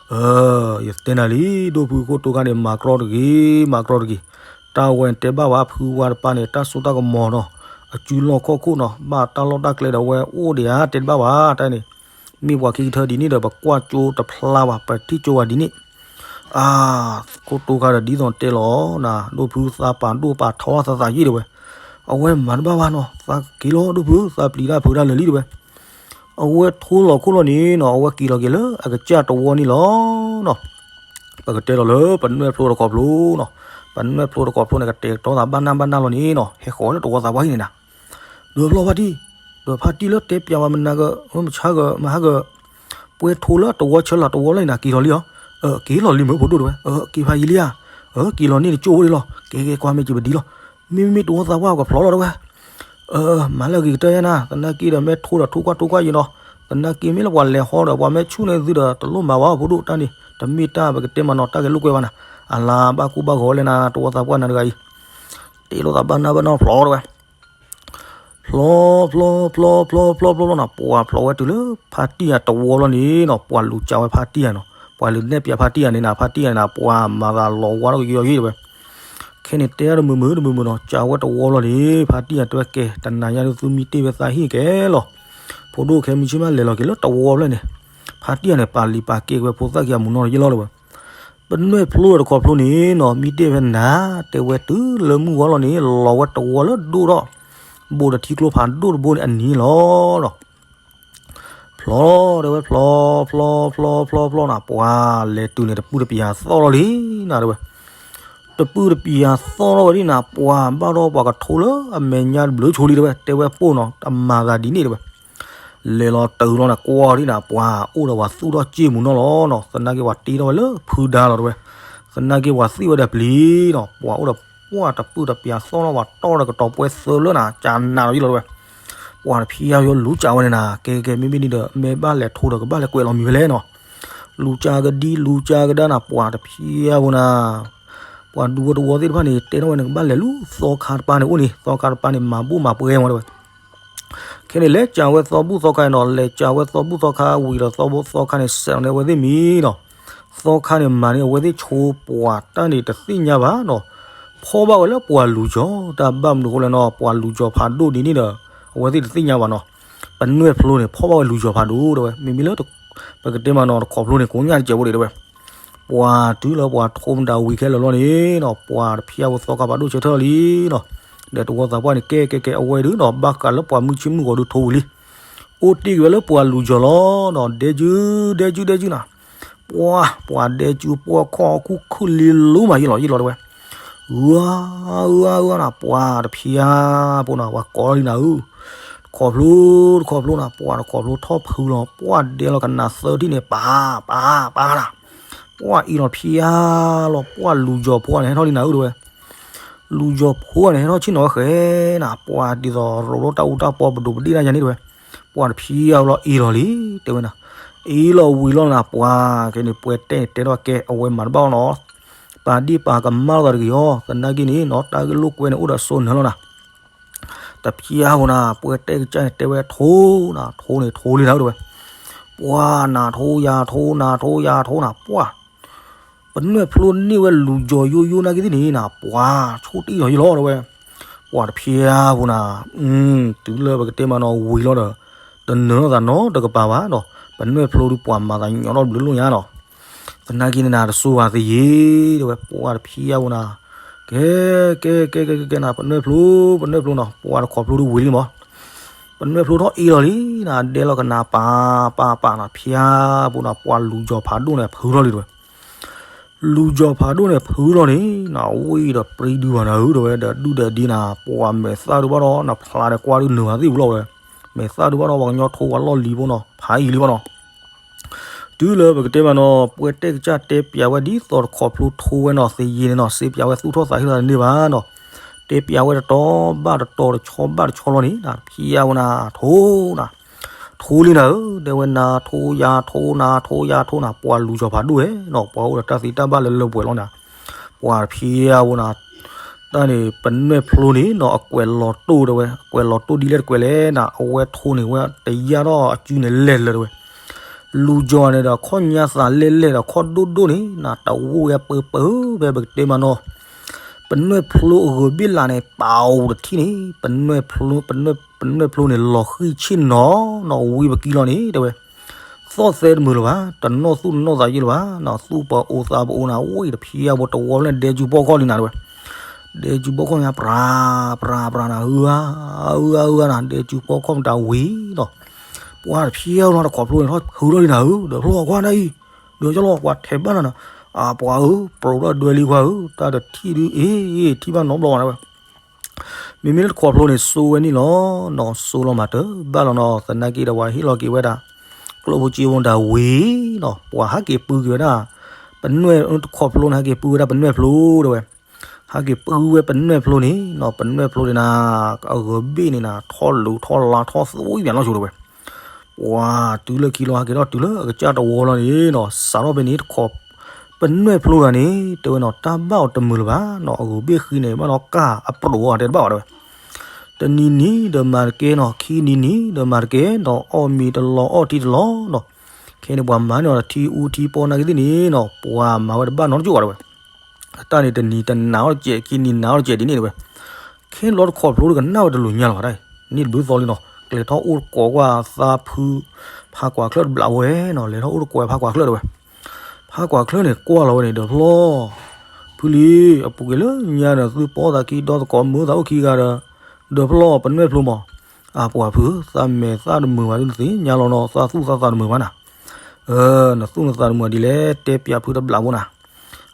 ၤ. ယတဲနၤလံ ဒိၣ်ဖုခိၣ်တိခါန့ၣ် မၤကြီတဂ့ၤ မၤကြီတဂ့ၤ. တၢ်ဝဲတဲဘၣ်ဝဲ ဖုဝါတပၢ်န့ၣ် တၢ်စိတၢ်ကမီၤနီၤ အစုလီၢ်ခီၣ်ခိၣ်နီၤ ဘၣ်တၢ်လီၢ်တၢ်ကျဲဒီးဝဲအိၣ်ဒံးဧါ တဲတဘၣ်ဘၣ် တၢ်န့ၣ် မ့ၢ်ပှၤခံကထၢဒ်န့ၣ်ဒီး ပကွၢ်ကၠိတဖျါဘၣ် ပထံၣ်ကၠိဝဲဒ်န့ၣ် အါ ခိၣ်တိခါဒီးဒ်သိးတဲလီၤနၤ ဒိၣ်ဖုသးပာ်ဒိၣ်ပာ်ထီသးသးယ့ၢ်တဲဝဲ. အဝဲမၤတဘၣ်ဘၣ်နီၤ သးက့ၤလီၤဒိၣ်ဖု သးပျံၤတၢ်ဖုးတၢ်လၢာ်လံတဲဝဲ. အဝဲထိလီၤခိၣ်လီၤန့ၣ်နီၤ အဝဲက့ၤလီၤက့ၤလၢအကစၢ်တဝီန့ၣ်လီၤနီၤ. ပကတဲလီၤလၢပနွဲၣ်ဖျိတခီဖျိနီၤ ပနွဲၣ်ဖျိတခီဖျိန့ၣ် ကတဲာ်ကတီၤသးဘၣ်နၢ်ဘၣ်နၢ်လီၤန့ၣ်နီၤ ဟဲဃီၤလၢတဝီသးပှၢ်ဟံၣ်န့ၣ်နၤ ဒုးဖျီဖါတံၢ် ဒီးဖါတံၢ်လၢတဲပျးဝဲမနၤက မဆါက မဟါက ပှဲၤထိလၢတဝီဆၢလီၤတဝီလၢန့ၣ်နၤ က့ၤလီၤလံဧါ. က့ၤလီၤလံမ့ၢ်ဖိဒိၣ်တဲဝဲ က့ၤဖးယံၤလံဧါ. က့ၤလီၤန့ၣ်တကၠိၣ်ဝဲဒၣ်လီၤ ကဲကဲကွၢ်မ့ၢ်က့ၤပဒံလီၤ. မ့မ့ၢ်တဝီသးပှၢ်ကဖျီလီၤတဲဝဲ မၤလၢအဂ့ၤကတၢၢ်ယါနၤ သနာ်က့ဒီးမ့ၢ်ထိဒီးထိကွၢ်ထိကွၢ်ယံၤနီၤ သနာ်က့မ့ၢ်လၢပှၤလဲၤဟီဒီးပှၤမ့ၢ်ဆူၣ်န့ၢ်သုဒီးတလိၣ်မၤဝဲဖိဒိၣ်တၢ်န့ၣ် တမ့ၢ်တၢ်ပကတဲမးနီၤ တၢ်ဂဲၤလိာ်ကွဲဘၣ်နၤ အလါဘၣ်ကူဘၣ်ဂီၤလဲၣ်နၤ တဝီသးပှၢ်နၤတဂၤအံၤ တ့လိာ်သးဘၣ်နၢ်ဘၣ်နၢ်ဖျီတဲဝဲ ဖျီ ဖျီ ဖျီ ဖျီ ဖျီ ဖျီ ဖျီနီၤ ပှၤဖျီဝဲတုၤလၢဖါတံၢ်ယၤတဝီလီၤန့ၣ်နီၤ ပှၤလူၤကးဝဲဖါတံၢ်ယၤနီၤ ပှၤလူၤနဲၣ်ပၠးဖါတံၢ်ယၤန့ၣ်နၤ ဖါတံၢ်ယၤန့ၣ်နၤ ပှၤမၤသးလီၤဝါထီၣ်ကယီယံၤတဲဝဲ ခဲန့ၣ်တဲတမုာ်မုာ်တမုာ်မုာ်နီၤ ကးဝဲတဝီလီၤန့ၣ် ဖါတံၢ်ယၤတဲဝဲကဲ တနၤညါဒုးသုမံတ့ၢ်ဝဲသးဟံၣ်ကဲလီၤ ဖိဒိၣ်ခဲမုၢ်ဆ့ၣ်မးလဲၤလီၤက့ၤလၢတဝီဖျၢၣ်န့ၣ် ဖါတံၢ်ယၤန့ၣ် ပာ်လံၤပာ်ကဲဝဲဖိသၣ်ခံဂၤမုၢ်နီၢ်တယ့ၢ်လီၤတဲဝဲ ပနွဲၣ်ဖျိတခီဖျိန့ၣ်နီၤ မံတ့ၢ်ဝဲနၤ တဲဝဲတုၤလၢမုၢ်ဝါလီၤန့ၣ် လီၤဝဲတဝီလၢဒိၣ်ထီၣ် ဘိးဒီးထံကျိဖးဒိၣ်တဘိန့ၣ်အနံၤလီၤနီၤ ဖျီတဲဝဲဖျီ ဖျီ ဖျီ ဖျီ ဖျီနီၤ ပှၤလဲၤတုၤန့ၣ်တပုၢ်တပျၢၤသီၣ်လီၤလံနၤတဲဝဲ တပုၢ်တပျၢၤသီၣ်ထီၣ်ဝဲဒၣ်နၤ ပှၤဘၣ်ထီၣ်ပှၤကထိလၢအမဲာ်ညါတဘျုးဆိလံတဲဝဲ တဲဝဲပိၢ်နီၤ တမၤသးဒ်န့ၣ်တဲဝဲ လဲၤလီၤတုၤလီၤန့ၣ် ကွၢ်ဒ်နၤ ပှၤအိၣ်ဒီးပှၤသူၣ်ထီၣ်စ့ၢ်မုၢ်နီၢ်လီၤနီၤ သနာ်က့ပှၤတ့ထီၣ်ဝဲလၢဖုဒါလီၤတဲဝဲ သနာ်က့ပှၤသံၣ်ဝဲဒီးပျံၤနီၤ ပှၤအိၣ်ဒီးပှၤတပုၢ်တပျၢၤသီၣ်ထီၣ် ပှၤတီၢ်ဒီးကတီၤပှဲၤသၢလၢနၤ ကနးလီၤယံၤလီၤတဲဝဲ ပှၤတဖျါယိလူၤကးဝဲန့ၣ်နၤ ကဲကဲမ့မ့ၢ်န့ၣ်ဒီး မ့ၢ်ဘၣ်လဲၤထိဒီးကဘၣ်လဲၤကွဲးလီၤမံၤဖဲလဲၣ်နီၤ လူၤကးကဒံလူၤကးကဒါနၤ ပှၤတဖျါဖိနၤ ပှၤဒူဖိတဝီသ့ၣ်တဖၣ်န့ၣ် တဲထီၣ်ဝဲန့ၣ် ကဘၣ်လဲၤလူၤသီခါတပၤန့ၣ်အိၣ်န့ၣ် သီခါတပၤန့ၣ် မၤဘူၣ်မၤပှဲၤမးတဲဝဲ ခဲန့ၣ် လဲၤကးဝဲသီဘူၣ်သီခါနီၤ လဲၤကးဝဲသီဘူၣ်သီခါဝံၤဒီး သီဘူၣ်သီခါန့ၣ် စဲးန့ၢ်အဝဲသ့ၣ်မံၤနီၤ သီခါန့ၣ် မၤန့ၢ်အဝဲသ့ၣ်ဆိပှၤတၢ်န့ၣ်တသ့ၣ်ညါဘၣ်နီၤ ဖီၣ်ဘၣ်ဝဲလၢပှၤလူၤကၠီၤ တၢ်ဘၣ်မနုၤအဃိလဲၣ်နီၤ ပှၤလူၤကၠီၤဖးဒိၣ်ဒ်န့ၣ်ဒီး အဝဲသ့ၣ်တသ့ၣ်ညါဘၣ်နီၤ ပနွဲၣ်ဖျိန့ၣ် ဖီၣ်ဘၣ်ဝဲလူၤကၠီၤဖးဒိၣ်တဲဝဲ မ့မ့ၢ်လၢ ပကတဲမးနီၤ တခီဖျိန့ၣ် ကိးညါတစဲးဖိဒံးတဲဝဲ ပှၤတုၤလၢပှၤထိမတၤဝံၤခဲလၢာ်လီၤန့ၣ်နီၤ ပှၤတဖျါဖိသီခါဖးဒိၣ်ဆၢထၢၣ်လံနီၤ ဒီးတဝီသးပှၢ်န့ၣ် ကဲကဲကဲ အဝဲဒုးနီၤ ဘၣ်ဃးလၢပှၤမုၢ်ဆ့ၣ်မုၢ်ဂီၤဒုးထိဝံၤလံ အိၣ်တ့ၢ်က့ၤဝဲလၢပှၤလူၤကၠီၤလီၤနီၤ ဒဲကၠူ ဒဲကၠူ ဒဲကၠူနၤ ပှၤ ပှၤဒဲကၠူပှီၢ်ခီၣ်ခူၣ်ခုၣ်လံလိမးယံၤလီၤယံၤလီၤတဲဝဲ ဂုၤ ဂုၤ ဂုၤနၤ ပှၤတဖျါဖိနၤ ပှၤကိးလံနၤဧၢ တခီဖျိ တခီဖျိနၤ ပှၤတခီဖျိထီၣ်ဖုလီၤ ပှၤဒဲလီၤကနၤသၢထံၣ်န့ၣ် ပၢ် ပၢ် ပၢ်နၤ ပှၤအ့ၣ်လီၤဖျါလီၤ ပှၤလူၤကၠီၤဖိန့ၣ် ဟဲထီၣ်လံနၤဧၢတဲဝဲ လူၤကၠီၤဖိန့ၣ် ဟဲထီၣ်ဆ့ၣ်နီၤဝဲဃဲနၤ ပှၤဒ်သိးရိးထီၣ်တၢ်အူတၢ်ပီပဒိးပဒ့ၣ်တၢ်ယါန့ၣ်တဲဝဲ ပှၤတဖျါလီၤအ့ၣ်လီၤလံ တဲဝဲနၤ အ့ၣ်လီၤဝံၤလီၤနၤ ပှၤကဲန့ၣ် ပှဲၤတဲာ်တဲထီၣ်ကဲ အဝဲမၤတဘၣ်အီၤနီၤ ပာ်ဒ့ၣ်ပာ်ကမၣ်လိာ်သးတဂ့ၤအီၤ သနာ်က့န့ၣ်နီၤ တၢ်ဂ့ၢ်လိာ်ကွဲန့ၣ်အိၣ်ဒီးစိနၢၤလီၤနၤ တဖျါဖိနၤ ပှဲၤတဲာ်ကစၢ်န့ၣ် တဲဝဲထိနၤ ထိန့ၣ် ထိလံနၤတဲဝဲ ပှၤနၤထိယၤထိနၤထိယၤထိနၤ ပှၤ ပနွဲၣ်ဖျိန့ၢ်ဝဲလူၤကၠီၤယိယိနာ်က့သ့ၣ်န့ၣ်နၤ ပှၤဆိၣ်တ့ၢ်လီၤယံၤလီၤတဲဝဲ ပှၤတဖျါဖိနၤ တုၤလၢပကတဲမးနီၤ ဝံၤလီၤဒီး တနၢၤထီၣ်သးနီတကပၤဘၣ်နီၤ ပနွဲၣ်ဖျိဒုးပှၤမၤသးညီထီၣ်ဘျုးလိာ်ညါနီၤ သနာ်က့န့ၣ်နၤ တစိၤဘၣ်သယံၤတဲဝဲ ပှၤတဖျါဖိနၤ ကဲ ကဲ ကဲ ကဲ ကဲ ကဲ နၤ ပနွဲၣ်ဖျိ ပနွဲၣ်ဖျိနီၤ ပှၤတခီဖျိဒုးဝံၤလံမး ပနွဲၣ်ဖျိထီၣ်အ့ၣ်လီၤလံနၤ ဒဲလီၤကနၤပၢ် ပၢ် ပၢ်နၤ ဖျါဖိနၤ ပှၤလူၤကၠီၤဖးဒိၣ်န့ၣ် ဖုထီၣ်လံတဲဝဲ လူၤကၠီၤဖးဒိၣ်န့ၣ်ဖုလီၤန့ၣ် နဝံၣ်ဒီးပြံဒုဘၣ်နၤဧၢ တဲဝဲ ဒီးဒုၣ်ဒီးဒ့နၤ ပှၤမဲာ်သၣ်ဒုးဘၣ်ဒီး နဖျါဒီးကွၢ်ဒုးနုာ်ဘၣ်သ့ၣ်ပူၤလီၤဝဲ မဲာ်သၣ်ဒုးဘၣ်ဒီး ပှၤကညီထိဝဲလီၢ်လံၤဖိနီၤ ဖးယံၤလံဘၣ်နီၤ တုၤလၢပကတဲမးနီၤ ပှဲၤတဲာ်ကစၢ်တဲပၠးဝဲဒ်သိးတခိးဖျိထိဝဲနီၤ သယံၤန့ၣ်နီၤ စ့ပၠးဝဲသူၣ်ထီၣ်သးဟ့သးတန့ၢ်ဘၣ်နီၤ တဲပၠးဝဲတတီၤဘၣ်တတီၤ တဆီဘၣ်တဆီလီၤန့ၣ် ဖံယါဝဲနၤ ထိနၤ ထိလံနၤဧၢ တဲဝဲနၤ ထိယၤထိနၤ ထိယၤထိနၤ ပှၤလူၤကၠီၤဖးဒိၣ်ဝဲနီၤ ပှၤအိၣ်ဒီးတၢ်သ့တၢ်ဘၣ်လၢလၢပှဲၤပှဲၤလီၤနၤ ပှၤဖံယါဝဲနၤ တၢ်န့ၣ် ပနွဲၣ်ဖျိန့ၣ်နီၤ အကွဲးလီၤတိၢ်တဲဝဲ အကွဲးလီၤတိၢ်ဒ်လဲၣ်တကွဲးလဲၣ်နၤ အဝဲထိန့ၣ်ဝဲ တယၢ်ထီၣ်အစုန့ၣ်လဲၢ်လၢတဲဝဲ လူၤကၠီၤန့ၣ်ဒီး ခီၣ်ညါသးလဲၢ်လဲၢ်ဒီး ခီၣ်ဒိၣ်ဒိၣ်န့ၣ် နတဝိဝဲပၢပၢဖဲပကတဲမးနီၤ ပနွဲၣ်ဖျိအဂီၤဘ့ၣ်လးန့ၣ် ပာ်အိၣ်တထံၣ်န့ၣ် ပနွဲၣ်ဖျိ ပနွဲၣ်ဖျိန့ၣ် လီၤဃံၣ်ဆ့ၣ်နီၤနီၤ ဝံပကံလီၤန့ၣ် တဲဝဲ သီၣ်သဲတမုာ်လၢၤဘၣ် တနီၣ်သူၣ်တနီၣ်သးယ့ၢ်လၢၤဘၣ်နီၤ သူၣ်ပှၤအိၣ်သးပအိၣ်နၤ ဝံတဖံယါဖိတဝီဖျၢၣ်န့ၣ် ဒဲကၠူပီၣ်ခီၣ်လံနၤတဲဝဲ ဒဲကၠူပီၣ်ခီၣ်န့ၣ် ပြၤ ပြၤ ပြၤနၤ အၢ အၢ အၢနၤ ဒဲကၠူပီၣ်ခီၣ်မတၤဝံၤနီၤ ပှၤတဖံယါဖိနီၤ တခိးဖျိန့ၣ် ထီၣ်ဟုထီၣ်လံနၤဧၢ ဒီးဖျီၣ်ကွၢ်နၤအံၤ ဒီးကၠီလီၤ ပှၤထဲးဘၣ်နၤနၤ အပှၤဧၢ ပြိးထီၣ်ဒွဲလံခွါဧၢ တၢ်တထံၣ်ဒုး အ့ ထံၣ်ဘၣ်နီတဘျီဘၣ်နၤဝဲ မ့မ့ၢ်လၢတခိးဖျိန့ၣ် စိဝဲန့ၣ်လီၤနီၤ စိလီၤမးတဘၣ်လီၤနီၤ သနာ်က့ဒီးပှၤဟ့ၣ်လီၤက့ၤဝဲဒၣ် ကျိၣ်ဖိစ့ဖိတၢ်ဝံၤနီၤ ပှၤဟးက့ၤပုၢ်က့ၤဝဲဒၣ် ပနွဲၣ်တခိးဖျိန့ၣ် ဟးက့ၤပုၢ်ဝဲဒၣ်ပနွဲၣ်ဖျိတဲဝဲ ဟးက့ၤပုၢ်ဝဲပနွဲၣ်ဖျိန့ၣ်နီၤ ပနွဲၣ်ဖျိန့ၣ်နၤ အဂီၤဘ့ၣ်န့ၣ်နၤ ထီၣ်လူၤထီၣ်လါထီၣ်သွံၣ်မးနီၤဆိတဲဝဲ ပှၤတုၤလၢခံလီၤ ဟဲက့ၤထီၣ်တုၤလၢအကစၢ်တဝီလီၤန့ၣ်နီၤ စးထီၣ်ဖဲန့ၣ်တခိး ပနွဲၣ်ဖျိတဂၤန့ၣ် တဲဝဲနီၤ တၢ်ဘၣ်အီၤတမုာ်လၢၤဘၣ်နီၤ အဂီၤဘ့ၣ်ဃံန့ၣ် ဘၣ်ဒီးကၢ်အပြိးအီၤတဲတဘၣ်ဘၣ်တဲဝဲ တနံၤနံၤဒီးမၤတကဲနီၤ ခံနံၤနံၤဒီးမၤတကဲနီၤ အီၣ်မ့ၤတလီၤအီၣ်ထံတလီၤနီၤ ခဲန့ၣ်ပှၤမၤန့ၢ်အီၤဒီးထံအူထံပီနာ်က့သ့ၣ်န့ၣ်နီၤ ပှၤမၤဝဲတဘၣ်နီတကၠိၣ်ဘၣ်တဲဝဲ အတၢ်န့ၣ်တနံၤတနာ်အီၤတကဲး ခံနံၤနာ်အီၤတကဲးဒ်န့ၣ်တဲဝဲ ခဲလီၤတခိးဖျိတကနၣ်ဝဲတလူၤညါလီၤဘၣ်တၢ်အံၤ န့ၣ်တဘျုးသီလံနီၤ ကျဲၤထီၣ်အိၣ်တကိးကွၢ်သးဖု ဖးကွၢ်ချၢၣ်တဘျးဝဲနီၤ လဲၤထီၣ်အိၣ်တကိးဖးကွၢ်ချၢၣ်တဲဝဲ ဖးကွၢ်ချၢၣ်န့ၣ်ကွၢ်လီၤဝဲန့ၣ် ဒီးဖျီၣ် ဖုလံ အပူၤကွံာ်လၢညါဒီး သုပီသးခံဒီသကိးမုာ်သးအိၣ်ခံဂၤဒီး ဒီးဖျီၣ်ပနွဲၣ်ဖျိမး အပှၤဖု သးမဲာ်သၣ်တမုာ်ဘၣ်ဒုးနသ့ၣ်ညါလီၤနီၤ သးသူၣ်သးသးတမုာ်ဘၣ်နၤ နသူၣ်နသးတမုာ်ဒ်လဲၣ် တဲပၠးဖုတဘျးဖိနၤ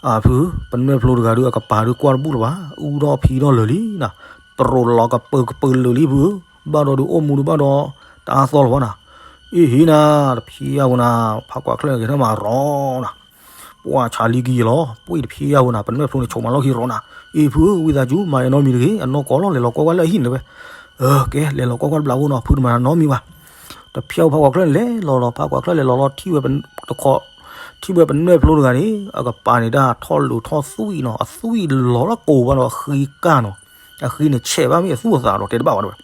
အဖု ပနွဲၣ်ဖျိတဂၤဒုး အကပၤဒုးကွၢ်တဘူၣ်လၢၤဘၣ် အူထီၣ်ဖံးထီၣ်လၢာ်လံနၤ ပြိးလီၤကပၢၤကပၢၤလၢာ်လံဖု ဘၣ်ဒီးဒုးအိၣ်မူဒုးဘၣ်ဒီး တအါသီလၢၤဘၣ်နၤ အ့ဟ့နၤ တဖံးယါဝဲနၤ ဖးကွၢ်ချၢၣ်န့ၣ်ဂဲၤထၢၣ်မၤရီနၤ ပှၤဆးလံကယံာ်လီၤ ပှ့ၢ်တဖံးယါဝဲနၤ ပနွဲၣ်ဖျိန့ၣ် ဆိးမၤလီၢ်ခံရီနၤ အ့ဖု ဝံသးစူၤ မၤအနီတမံၤတဂ့ၤ အနီၢ်ကီၢ်လီၤ လဲၤလီၤကွၢ်ကွၢ်လၢအဟံၣ်န့ၣ်တဲဝဲ ကဲ လဲၤလီၤကွၢ်ကွၢ်တဘျးဖိနီၤ ဖုတမၤနီတမံၤဘၣ် တဖၠါဖးကွၢ်ချၢၣ်န့ၣ်လဲၤလီၤလီၤ ဖးကွၢ်ချၢၣ်လဲၤလီၤလီၤထံၣ်ဝဲ တခိး ထံၣ်ဝဲပနွဲၣ်ဖျိတဂၤန့ၣ် အကပၤန့ၣ်ဒၣ်ထီၣ်လူၤထီၣ်သွံၣ်နီၤ အသွံၣ်လီၤလၢကိးဘၣ်ဒီးအဃံကၢ်နီၤ အဃံန့ၣ်ဆဲးဘၣ်မ့ၢ်အသူၣ်အသးဒီးတဲတဘၣ်ဘၣ်တဲဝဲ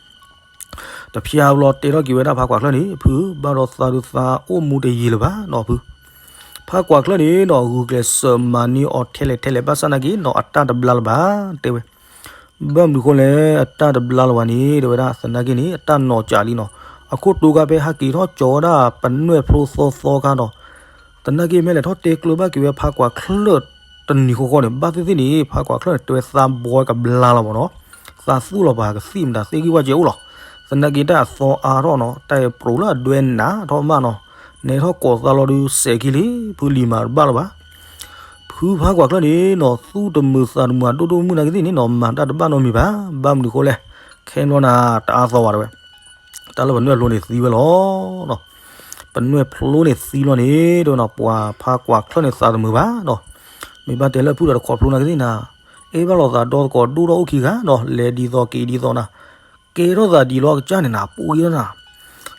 တဖၠါဘျီတဲထီၣ်က့ၤဝဲဒၣ်ဖးကွၢ်ချၢၣ်န့ၣ် ဖု ဘၣ်ဒီးသးဒုးသးအိၣ်မူတယံာ်လၢၤဘၣ်နီၤဖု ဖးကွၢ်ချၢၣ်န့ၣ်နီၤ ဂုာ်ကျဲးစၢးမၤန့ၢ်အီၤထဲလဲၣ်ထဲလဲၣ် ဘၣ်ဆၣ်နာ်က့နီၤ အတၢ်တဘျါလၢၤဘၣ် တဲဝဲ ဘၣ်မနုၤဃိလဲၣ် အတၢ်တဘျါလၢၤဘၣ်န့ၣ် တဲဝဲဒၣ် သနာ်က့န့ၣ် အတၢ်နီၢ်ကၠးလံနီၤ အခိၣ်တိၤခါဖဲဟးက့ၤထီၣ်ကၠီၤဝဲဒၣ်ပနွဲၣ်ဖျိသီသီခါဒီး သနာ်က့မ့ၢ်လဲၤထီၣ်တဲကျၢၤဘၣ်က့ၤဝဲဖးကွၢ်ချၢၣ်တနံၤဃီဃီန့ၣ် ဘၣ်သ့ၣ်သ့ၣ်န့ၣ် ဖးကွၢ်ချၢၣ်န့ၣ် တဲဝဲသးဘှီကဘျါလီၤမးနီၤ သးသူၣ်လီၤပှၤကသံၣ်မတၤသ့ၣ်ဂံၢ်ဝၣ်ကဲအိၣ်လီၤ သနာ်က့တၢ်အသီအါထီၣ်နီၤ တၢ်ပြိးလၢအဒွဲနးထီၣ်မးနီၤ နဲထီၣ်ကိးသးလီၤဒုးစဲးခံလံ ဖုလံၤမၤတဘၣ်လၢၤဘၣ် ဖုဖးကွၢ်ချၢၣ်န့ၣ်နီၤ သူၣ်တမုာ်သးတမုာ်အဒိၣ်ဒိၣ်မုၢ်နာ်က့သ့ၣ်န့ၣ်နီၤ မၤတၢ်တဘၣ်နီတမံၤဘၣ် ဘၣ်မနုၤဃိလဲၣ် ခဲဘျီနၤ တအါသီဘၣ်တဲဝဲ တၢ်လၢပနွဲၣ်ဖျိန့ၣ်သံဝဲလီၤနီၤ ပနွဲၣ်ဖျိန့ၣ်သံလီၤန့ၣ် တဲဝဲနီၤ ပှၤဖးကွၢ်ချၢၣ်န့ၣ်သးတမုာ်ဘၣ်နီၤ မ့ၢ်ဘၣ်တဲလၢဖုဒီးတခိးဖျိနာ်က့သ့ၣ်နၤ အဲၣ်ဘၣ်လိာ်သးဒီသကိးဒိၣ်ထီၣ်အိၣ်ခံဂၤနီၤ လဲၤဒ်သိးက့ၤဒ်သိးနၤ ကဲထီၣ်သးဒ်လီၤကစၢ်န့ၣ်နၤ ပှ့ၤထီၣ်နၤ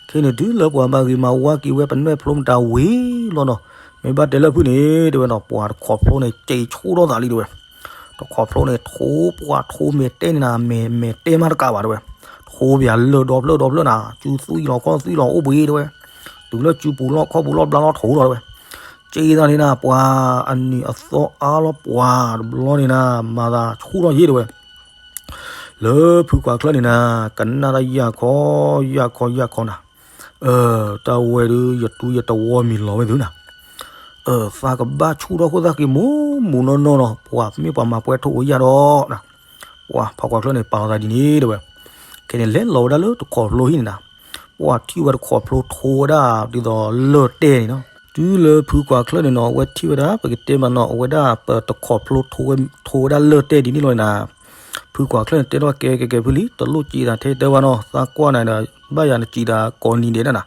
ခဲန့ၣ်တုၤလၢပှၤမၤဂ့ၤမၤဝါက့ၤဝဲပနွဲၣ်ဖျိမတၤဝံၤလီၤနီၤ မ့ၢ်ဘၣ်တဲလၢဖုန့ၣ် တဲဝဲနီၤ ပှၤတခိးဖျိန့ၣ် က့ၤဆူၣ်ထီၣ်သးလံတဲဝဲ တခိးဖျိန့ၣ် ထိပှၤထိမဲာ်တဲန့ၣ်နၤ မဲာ် မဲာ်တဲမးတကးဘၣ်တဲဝဲ ထိပှၤလၢာ်ဒီဖျၢၣ်ဒီဖျၢၣ်နၤ စုသွံၣ်လီၤခီၣ်သွံၣ်လီၤအိၣ်ဘှံးတဲဝဲ တုၤလၢစုပူၤလီၢ်ခီၣ်ပူၤလီၢ်ဘျါလီၤထိးလီၤတဲဝဲ က့ၤသးန့ၣ်နၤ ပှၤအနံၤအသီအါလီၤပှၤတဘျီန့ၣ်နၤ မၤသးဆူၣ်ထီၣ်ယ့ၢ်တဲဝဲ လၢဖုကွၢ်ချၢၣ်န့ၣ်နၤ ကနၣ်တၢ်ယၢ်ခီ ယၢ်ခီ ယၢ်ခီနၤ တၢ်ဝဲဒုး ယတူၢ်ယတဝီမံၤလီၤဝဲသုနၤ သးကဘၣ်ဆူၣ်ထီၣ်ခိၣ်သၣ်ဃံမူးမူးနီၢ်နီၢ်နီၤ ပှၤမ့ၢ်ပှၤမၤပှဲၤထိၣ်ဧိၤယၢ်ဒီး ပှၤဖးကွၢ်ချၢၣ်န့ၣ် ပာ်လီၤသးဒ်န့ၣ်တဲဝဲ ခဲန့ၣ်လဲၤလီၤဝဲဒၣ်လၢတခိးဖျိဟံၣ်န့ၣ်နၤ ပှၤထံၣ်ဝဲတခိးဖျိထိဝဲဒၣ်ဒ်သိးလၢၢ်တဲန့ၣ်နီၤ တုၤလၢဖုကွၢ်ချၢၣ်န့ၣ်နီၤ အဝဲထံၣ်ဝဲဒၣ် ပကတဲမးနီၤ အဝဲဒၣ်ပတခီဖျိ ထိဝဲဒၣ်လၢၢ်တဲဒ်န့ၣ်လီၤနၤ. ဖုကွၢ်ချၢၣ်န့ၣ် တဲထီၣ်ကဲကဲကဲဖုလံ တလိၣ်ကံးတၢ်ထဲတဲဘၣ်နီၤ သးကွၢ်နၤဒီး ဘၣ်ယၤနကံးတၢ်ကိးနံၤဒဲးဒၣ်နၤ.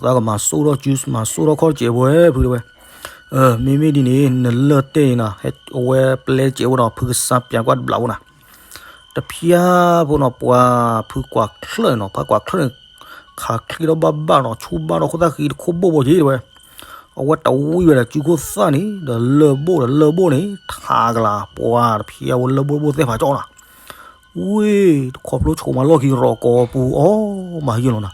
သးကမၤစိၣ်ထီၣ်စု မၤစိၣ်ထီၣ်ခီၣ်တစဲးဝဲဖုတဲဝဲ. မ့မ့ၢ်ဒ်န့ၣ် နလၢၢ်တဲန့ၣ်နီၤ အဝဲပျဲစဲးဝဲဒီး ဖုကစၢ်ပၠးကွၢ်တဘျီဖိနၤ. တဖျါဖိနီၤ ပှၤဖုကွၢ်ချၢၣ်န့ၣ်နီၤ ဖးကွၢ်ချၢၣ်န့ၣ် ခးချံထီၣ်ဘၣ်ဘၣ်နီၤ ဆူၣ်ဘၣ်ထီၣ်ခိၣ်သၣ်ဃံတခိၣ်ဘိၣ်ဘိၣ်က့ၤတဲဝဲ. အဝဲတဝံၣ်ဝဲဒီးစုခိၣ်သၣ်န့ၣ် ဒီးလၢၢ်ဘိၣ်ဒီးလၢၢ်ဘိၣ်န့ၣ် ထးကလၤ ပှၤတဖျါဝဲလၢၢ်ဘိၣ်ဘိၣ်သဲၣ်ဖးကၠီနီၤ. ဝ့ၢ် တခီဖျိဆိမၤလီၢ်ခံ ရီၤကီၤပူၤအီၣ်မၤယုၢ်လီၤနၤ.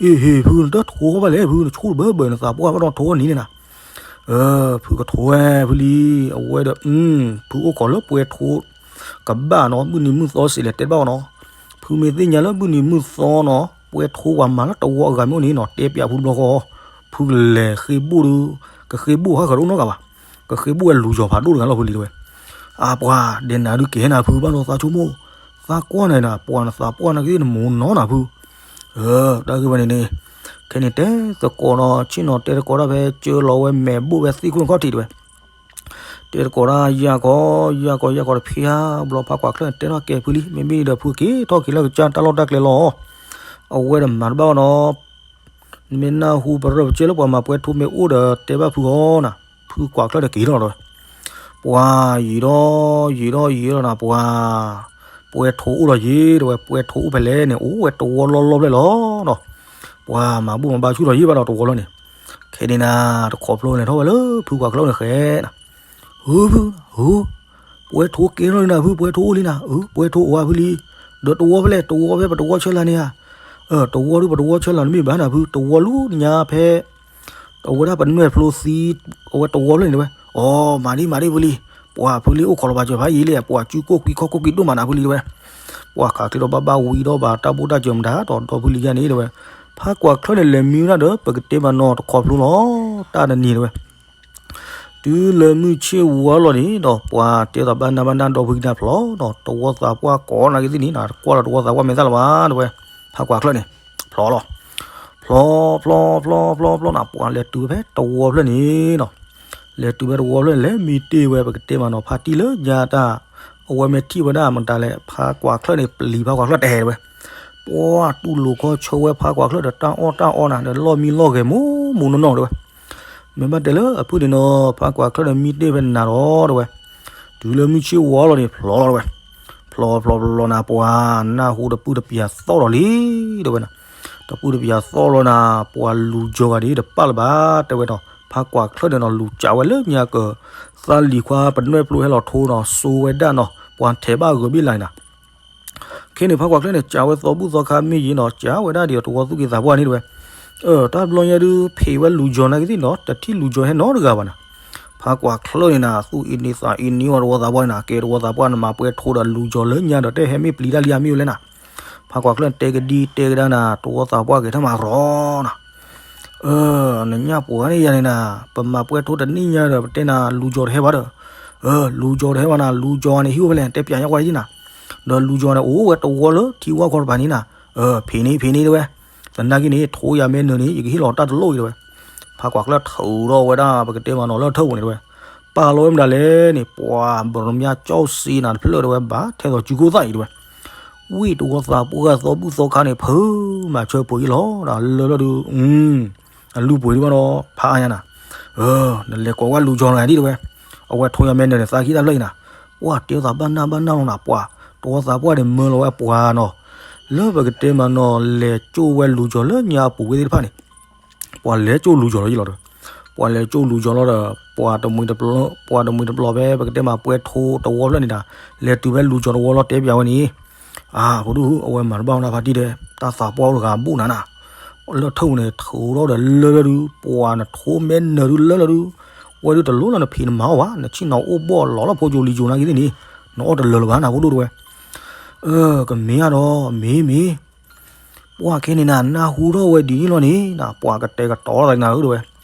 အ့ဟ့ၣ် ဖုနတထိဘၣ်လဲၣ် ဖုနဆူၣ်တဘၢဘၢ နသးပှၢ်ဘၣ်ဒီးထိန့ၣ်နၤ. ဖုကထိဝဲဖုလံ. အဝဲဒီး ဖုအိၣ်ခိးလၢပှဲၤထိ ကဘၣ်နီၤ မုၢ်နံၤမုၢ်သီစ့ၢ်လဲၣ်တဲတဘၣ်အီၤနီၤ. ဖုမ့ၢ်သ့ၣ်ညါလၢမုၢ်နံၤမုၢ်သီနီၤ ပှဲၤထိပှၤမၤလၢတဝီအဂၤမ့ၢ်အိၣ်န့ၣ်နီၤ တဲပၠးဖုတဘျီဃီ. ဖုကလဲၤဃ့ဘိၣ်ဒီး ကဃ့ဘိၣ်ဟးဃၢၤတအိၣ်နီတဂၤဘၣ်. ကဃ့ဘိၣ်ဝဲလူၤယီၤဖးဒိၣ်တဂၤလီၤဖုလံတဲဝဲ. အပှၤ ဒဲးနၤဒုးကဲနၤဖုဘၣ်ဒီးသးဆိကမိၣ် သးကွၢ်နၤနၤ ပှၤနသးပှၢ်နၤကသ့ၣ်နမိၢ်နီၤနၤဖု. တၢ်ဂ့ၢ်ဝဲန့ၣ်န့ၣ် ခဲန့ၣ်တဲသကိးနီၤ ဆ့ၣ်နီၤတဲသကိးတၢ်ဖဲ ကၢလီၤဝဲမဲာ်ဘိၣ်ဝဲသ့ၣ်ခိၣ်ခီၣ်ထံးတဲဝဲ. တဲသကိးတၢ် ယၢ်ကီ ယၢ်ကီ ယၢ်ကီတဖျါဘျီ ဖးကွၢ်ချၢၣ်န့ၣ် တဲထီၣ်ကဲဖုလံ မ့မ့ၢ်ဒီးဖုက့ၤထီၣ်က့ၤလၢကစၢ်တၢ်လီၢ်တၢ်ကျဲလီၤ. အဝဲဒီးမၤတဘၣ်အီၤနီၤ. နမ့ၢ်နၢ်ဟူပရၢပကၢလၢပှၤမၤပှဲၤထိမ့ၢ်အိၣ်ဒီးတဲဘၣ်ဖုအီၤနၤ. ဖုကွၢ်ချၢၣ်ဒီးက့ၤထီၣ်လီၤတဲဝဲ. ပှၤယံာ်ဒီး ယံာ်ဒီး ယံာ်ဒီးနၤ ပှၤ ပှဲၤထိအိၣ်လီၤယ့ၤတဲဝဲ ပှဲၤထိအိၣ်ဖဲလဲၣ်န့ၣ် အိၣ်ဝဲတဝီလီၢ်လီၢ်ဖဲလဲၣ်လီၤနီၤ. ပှၤမၤဘူၣ်မၤဘါဆူၣ်လီၤယ့ၤဘၣ်ဒီးတဝီလီၢ်န့ၣ်. ခဲန့ၣ်နၤ တခီဖျိလဲၤထီၣ်ဝဲလၢဖုကွၢ်ချၢၣ်န့ၣ်ဃဲနၤ. ဟၢဖု ဟၢ ပှဲၤထိကဲထီၣ်လံနၤဖု ပှဲၤထိအိၣ်လံနၤ အၢ ပှဲၤထိအိၣ်ဝဲဖုလံ. ဒီးတဝီဖဲလဲၣ် တဝီဖဲပတဝီဆၢလၢ်န့ၣ်ဧါ. တဝီဒုးပတဝီဆၢလၢ်န့ၣ်မ့ၢ်ဘၣ်နၤဖု တဝီလူညါဖဲ အဝဲဒၣ်ပနွဲၣ်ဖျိသံ အဝဲတဝီဖျၢၣ်န့ၣ်တဲဝဲ. အိ မၤဒံမၤဒံဖုလံ. ပှၤဖုလံအိၣ်ခိးလီၤဘၣ်စၢၤဖးယံာ်လံ ပှၤစုကိၢ်ကွံခီၣ်ကိၢ်ကွံဒိၣ်မးနၤဖုလံတဲဝဲ. ပှၤခးချံဒီးဘၣ်ဘၣ်ဝံၤဒီးဘၣ်တၢ်ဘိၣ်တၢ်စၢၤမတၤဒီးဒီဖုလံယါန့ၣ်တဲဝဲ. ဖးကွၢ်ချၢၣ်န့ၣ် လဲၤမံဝဲဒၣ်ဒီး ပကတဲမးနီၤတခီဖျိလီၤ တၢ်တနံၤတဲဝဲ. တုၤလၢမုၢ်ဆ့ၣ်ဝါလီၤန့ၣ်ဒီး ပှၤတဲသးဘၣ်နၢ်ဘၣ်နၢ်ဒီဖုကနၢ်ဖျီဒီး တဝီသးပှၢ်ကိးနၤက့ၤသ့ၣ်န့ၣ် နကွၢ်လီၤတဝီသးပှၢ်မဲာ်သၣ်လၢၤဘၣ်တဲဝဲ. ဖးကွၢ်ချၢၣ်န့ၣ် ဖျီလီၤ. ဖျီ ဖျီ ဖျီ ဖျီ ဖျီနၤ ပှၤလဲၤတုၤဖဲတဝီဖျၢၣ်န့ၣ်နီၤ. လဲၤတုၤဖဲတဝီဖျၢၣ်န့ၣ် လဲၤမံတ့ၢ်ဝဲ ပကတဲမးနီၤ ဖါတံၢ်လၢညါတၢ် အဝဲမ့ၢ်ထံၣ်ဝဲဒၣ်မတၤလဲၣ် ဖးကွၢ်ချၢၣ်န့ၣ် ပျံၤဖးကွၢ်ချၢၣ်တဲတဲဝဲ. ပှၤတူၢ်လိာ်ခီဆၢဝဲဖးကွၢ်ချၢၣ်ဒီးတၢ်အီၣ်တၢ်အီနၤ ဒီးလီၢ်မံလီၢ်ဂဲၤမူမူနီၢ်နီၢ်တဲဝဲ. မ့ၢ်ဘၣ်တဲလၢအဖုၣ်န့ၣ်နီၤ ဖးကွၢ်ချၢၣ်န့ၣ်မံတ့ၢ်ဖဲနၤဒီးတဲဝဲ. တုၤလၢမုၢ်ဆ့ၣ်ဝါလီၤန့ၣ် ဖျီလီၤတဲဝဲ. ဖျီဖျီဖျီနၤ ပှၤနၢ်ဟူတပုၢ်တပျၢၤသီၣ်လီၤလံတဲဝဲနၤ. တပုၢ်တပျၢၤသီ�်လီၤနၤ ပှၤလူၤယီၤဂၤဒ်တပၢ်လၢၤဘၣ်တဲဝဲနီၤ. ဖးကွၢ်ချၢၣ်န့ၣ်နီၤ လူၤကးဝဲလၢညါက သၣ်လံၤခွါပနွဲၣ်ဖျိဟဲလီၤထိနီၤ စိဝဲဒၣ်နီၤ ပှၤထဲးဘၣ်ဂၢၤဘ့ၣ်လၢ်န့ၣ်နၤ. ခဲန့ၣ် ဖးကွၢ်ချၢၣ်န့ၣ် ကးဝဲသီဘူၣ်သီခါမ့ၢ်ယံၤနီၤ ကးဝဲဒၣ်ဒ်တဝီသူၣ်က့သးပှၢ်န့ၣ်တဲဝဲ. တၢ်ဘျီညါဒုး ဖံးဝဲလူၤယီၤနာ်က့ၤသ့ၣ်နီၤ တထံၣ်လူၤယီၤဟဲနီတဂၤဘၣ်နၤ. ဖးကွၢ်ချၢၣ်န့ၣ်နၤ သူၣ်အ့န့သးအ့န့အီၤတဝီသးပှၢ်န့ၣ်နၤ ကဲတဝီသးပှၢ်နမၤပှဲၤထိဒီးလူၤယီၤလၢညါဒီး တဟဲမ့ၢ်ပျံၤတၢ်လံဧါမ့ၢ်ဝဲလဲၣ်နၤ. ဖးကွၢ်ချၢၣ်တဲကဒံတဲကဒါနၤ တဝီသးပှၢ်ကဲထီၣ်မၤရီနၤ. နညၣ်ပှၤန့ၣ်ယၤန့ၣ်နၤ ပမၤပှဲၤထိတနံၣ်ညါဒီး ပတဲနၤလူၤယီၤတဟဲဘၣ်ဒီး လူၤယီၤတဟဲဘၣ်နၤ လူၤယီၤန့ၣ်ဟံၣ်အိၣ်ဖဲလဲၣ် တဲပၠးညါကွၢ်ယံၤနၤ. ဒီးလူၤယီၤန့ၣ် အိၣ်ဝဲတဝီလၢထံဝါခီတဖၣ်န့ၣ်နၤ. ဖံးန့ၣ် ဖံးန့ၣ်တဲဝဲ. သနာ်က့န့ၣ် ထိယၤမဲနၢၤန့ၣ် ယကဟ့ၣ်လီၤတၢ်တလိၣ်အံၤတဲဝဲ. ဖးကွၢ်ချၢၣ်ထုးထီၣ်ဝဲဒၣ် ပကတဲမးနီၤ လၢထၢၣ်ပူၤန့ၣ်တဲဝဲ. ပာ်လီၤဝဲမတၤလဲၣ်န့ၣ် ပှၤဘြီမၠါကၠီၣ်စ့နၤတဖျၢၣ်တဲဝဲ ဘၣ်ထဲသိးစုခိၣ်သၣ်အံၤတဲဝဲ. ဝံၣ်တဝီသးပှၢ်သီဘူၣ်သီခါန့ၣ် ဖုးမၤဆၢပှဲၤအံၤလီၤ လၢလၢဒုး အလူၤပှဲၤဒံးဘၣ်ဒီး ဖးအါညါနၤ. နလဲၤကိးဝဲလူၤယီၤနၤဒ်တဲဝဲ. အဝဲထိယၤမဲနၢၤန့ၣ် သးခံတၢ်ဖျၢၣ်အံၤနၤ. ပှၤတဲသးဘၣ်နၢ်ဘၣ်နၢ်လီၤနၤ ပှၤ တဝီသးပှၢ်န့ၣ် မၢလီၤဝဲပှၤနီၤ. လၢပကတဲမးနီၤ လဲၤကၠိၣ်ဝဲလူၤယီၤလၢညါအပူၤဝဲသ့ၣ်တဖၣ်န့ၣ် ပှၤလဲၤကၠိၣ်လူၤယီၤလီၤယံၤလီၤဒီး ပှၤလဲၤကၠိၣ်လူၤယီၤလီၤဒီး ပှၤတမှံၤတပျီၤ ပှၤတမှံၤတပျီၤဖဲ ပကတဲမးပှဲၤထိတဝီဖျၢၣ်န့ၣ်ဒၣ် လဲၤတုၤဖဲလူၤယီၤတဝီလီၤတဲပၠးဝဲန့ၣ် အါ ဖိဒိၣ်ဧၢ အဝဲမၤတဘၣ်ဝဲဒၣ်ဖါတံၢ်ဒီး တၢ်သးပှၢ်အိၣ်တဂၤဘူၣ်နၤနၤ. လၢထၢၣ်ပူၤန့ၣ် ထုးထီၣ်ဒီးလၢလၢဒုး ပှၤနထိမဲနၢၤဒုးလၢလၢဒုး ဝဲဒုးတလိၣ်လၢနဖံးနမၤအီၣ်ဘၣ် နဆ့ၣ်နီၤအိၣ်ဘီၣ်လီၤလၢဖိကၠိလံၤကၠိနာ်က့ၤသ့ၣ်န့ၣ် နအီၣ်တလၢာ်လၢၤဘၣ်နၤဖိဒိၣ်တဲဝဲ. ကမ့ၢ်အါဒီး မ့ၢ်မ့ၢ် ပှၤခဲန့ၣ်နၤ နၢ်ဟူထီၣ်ဝဲဒ်န့ၣ်လီၤန့ၣ် ပှၤကတဲာ်ကတီၤသးနၤဧၢတဲဝဲ.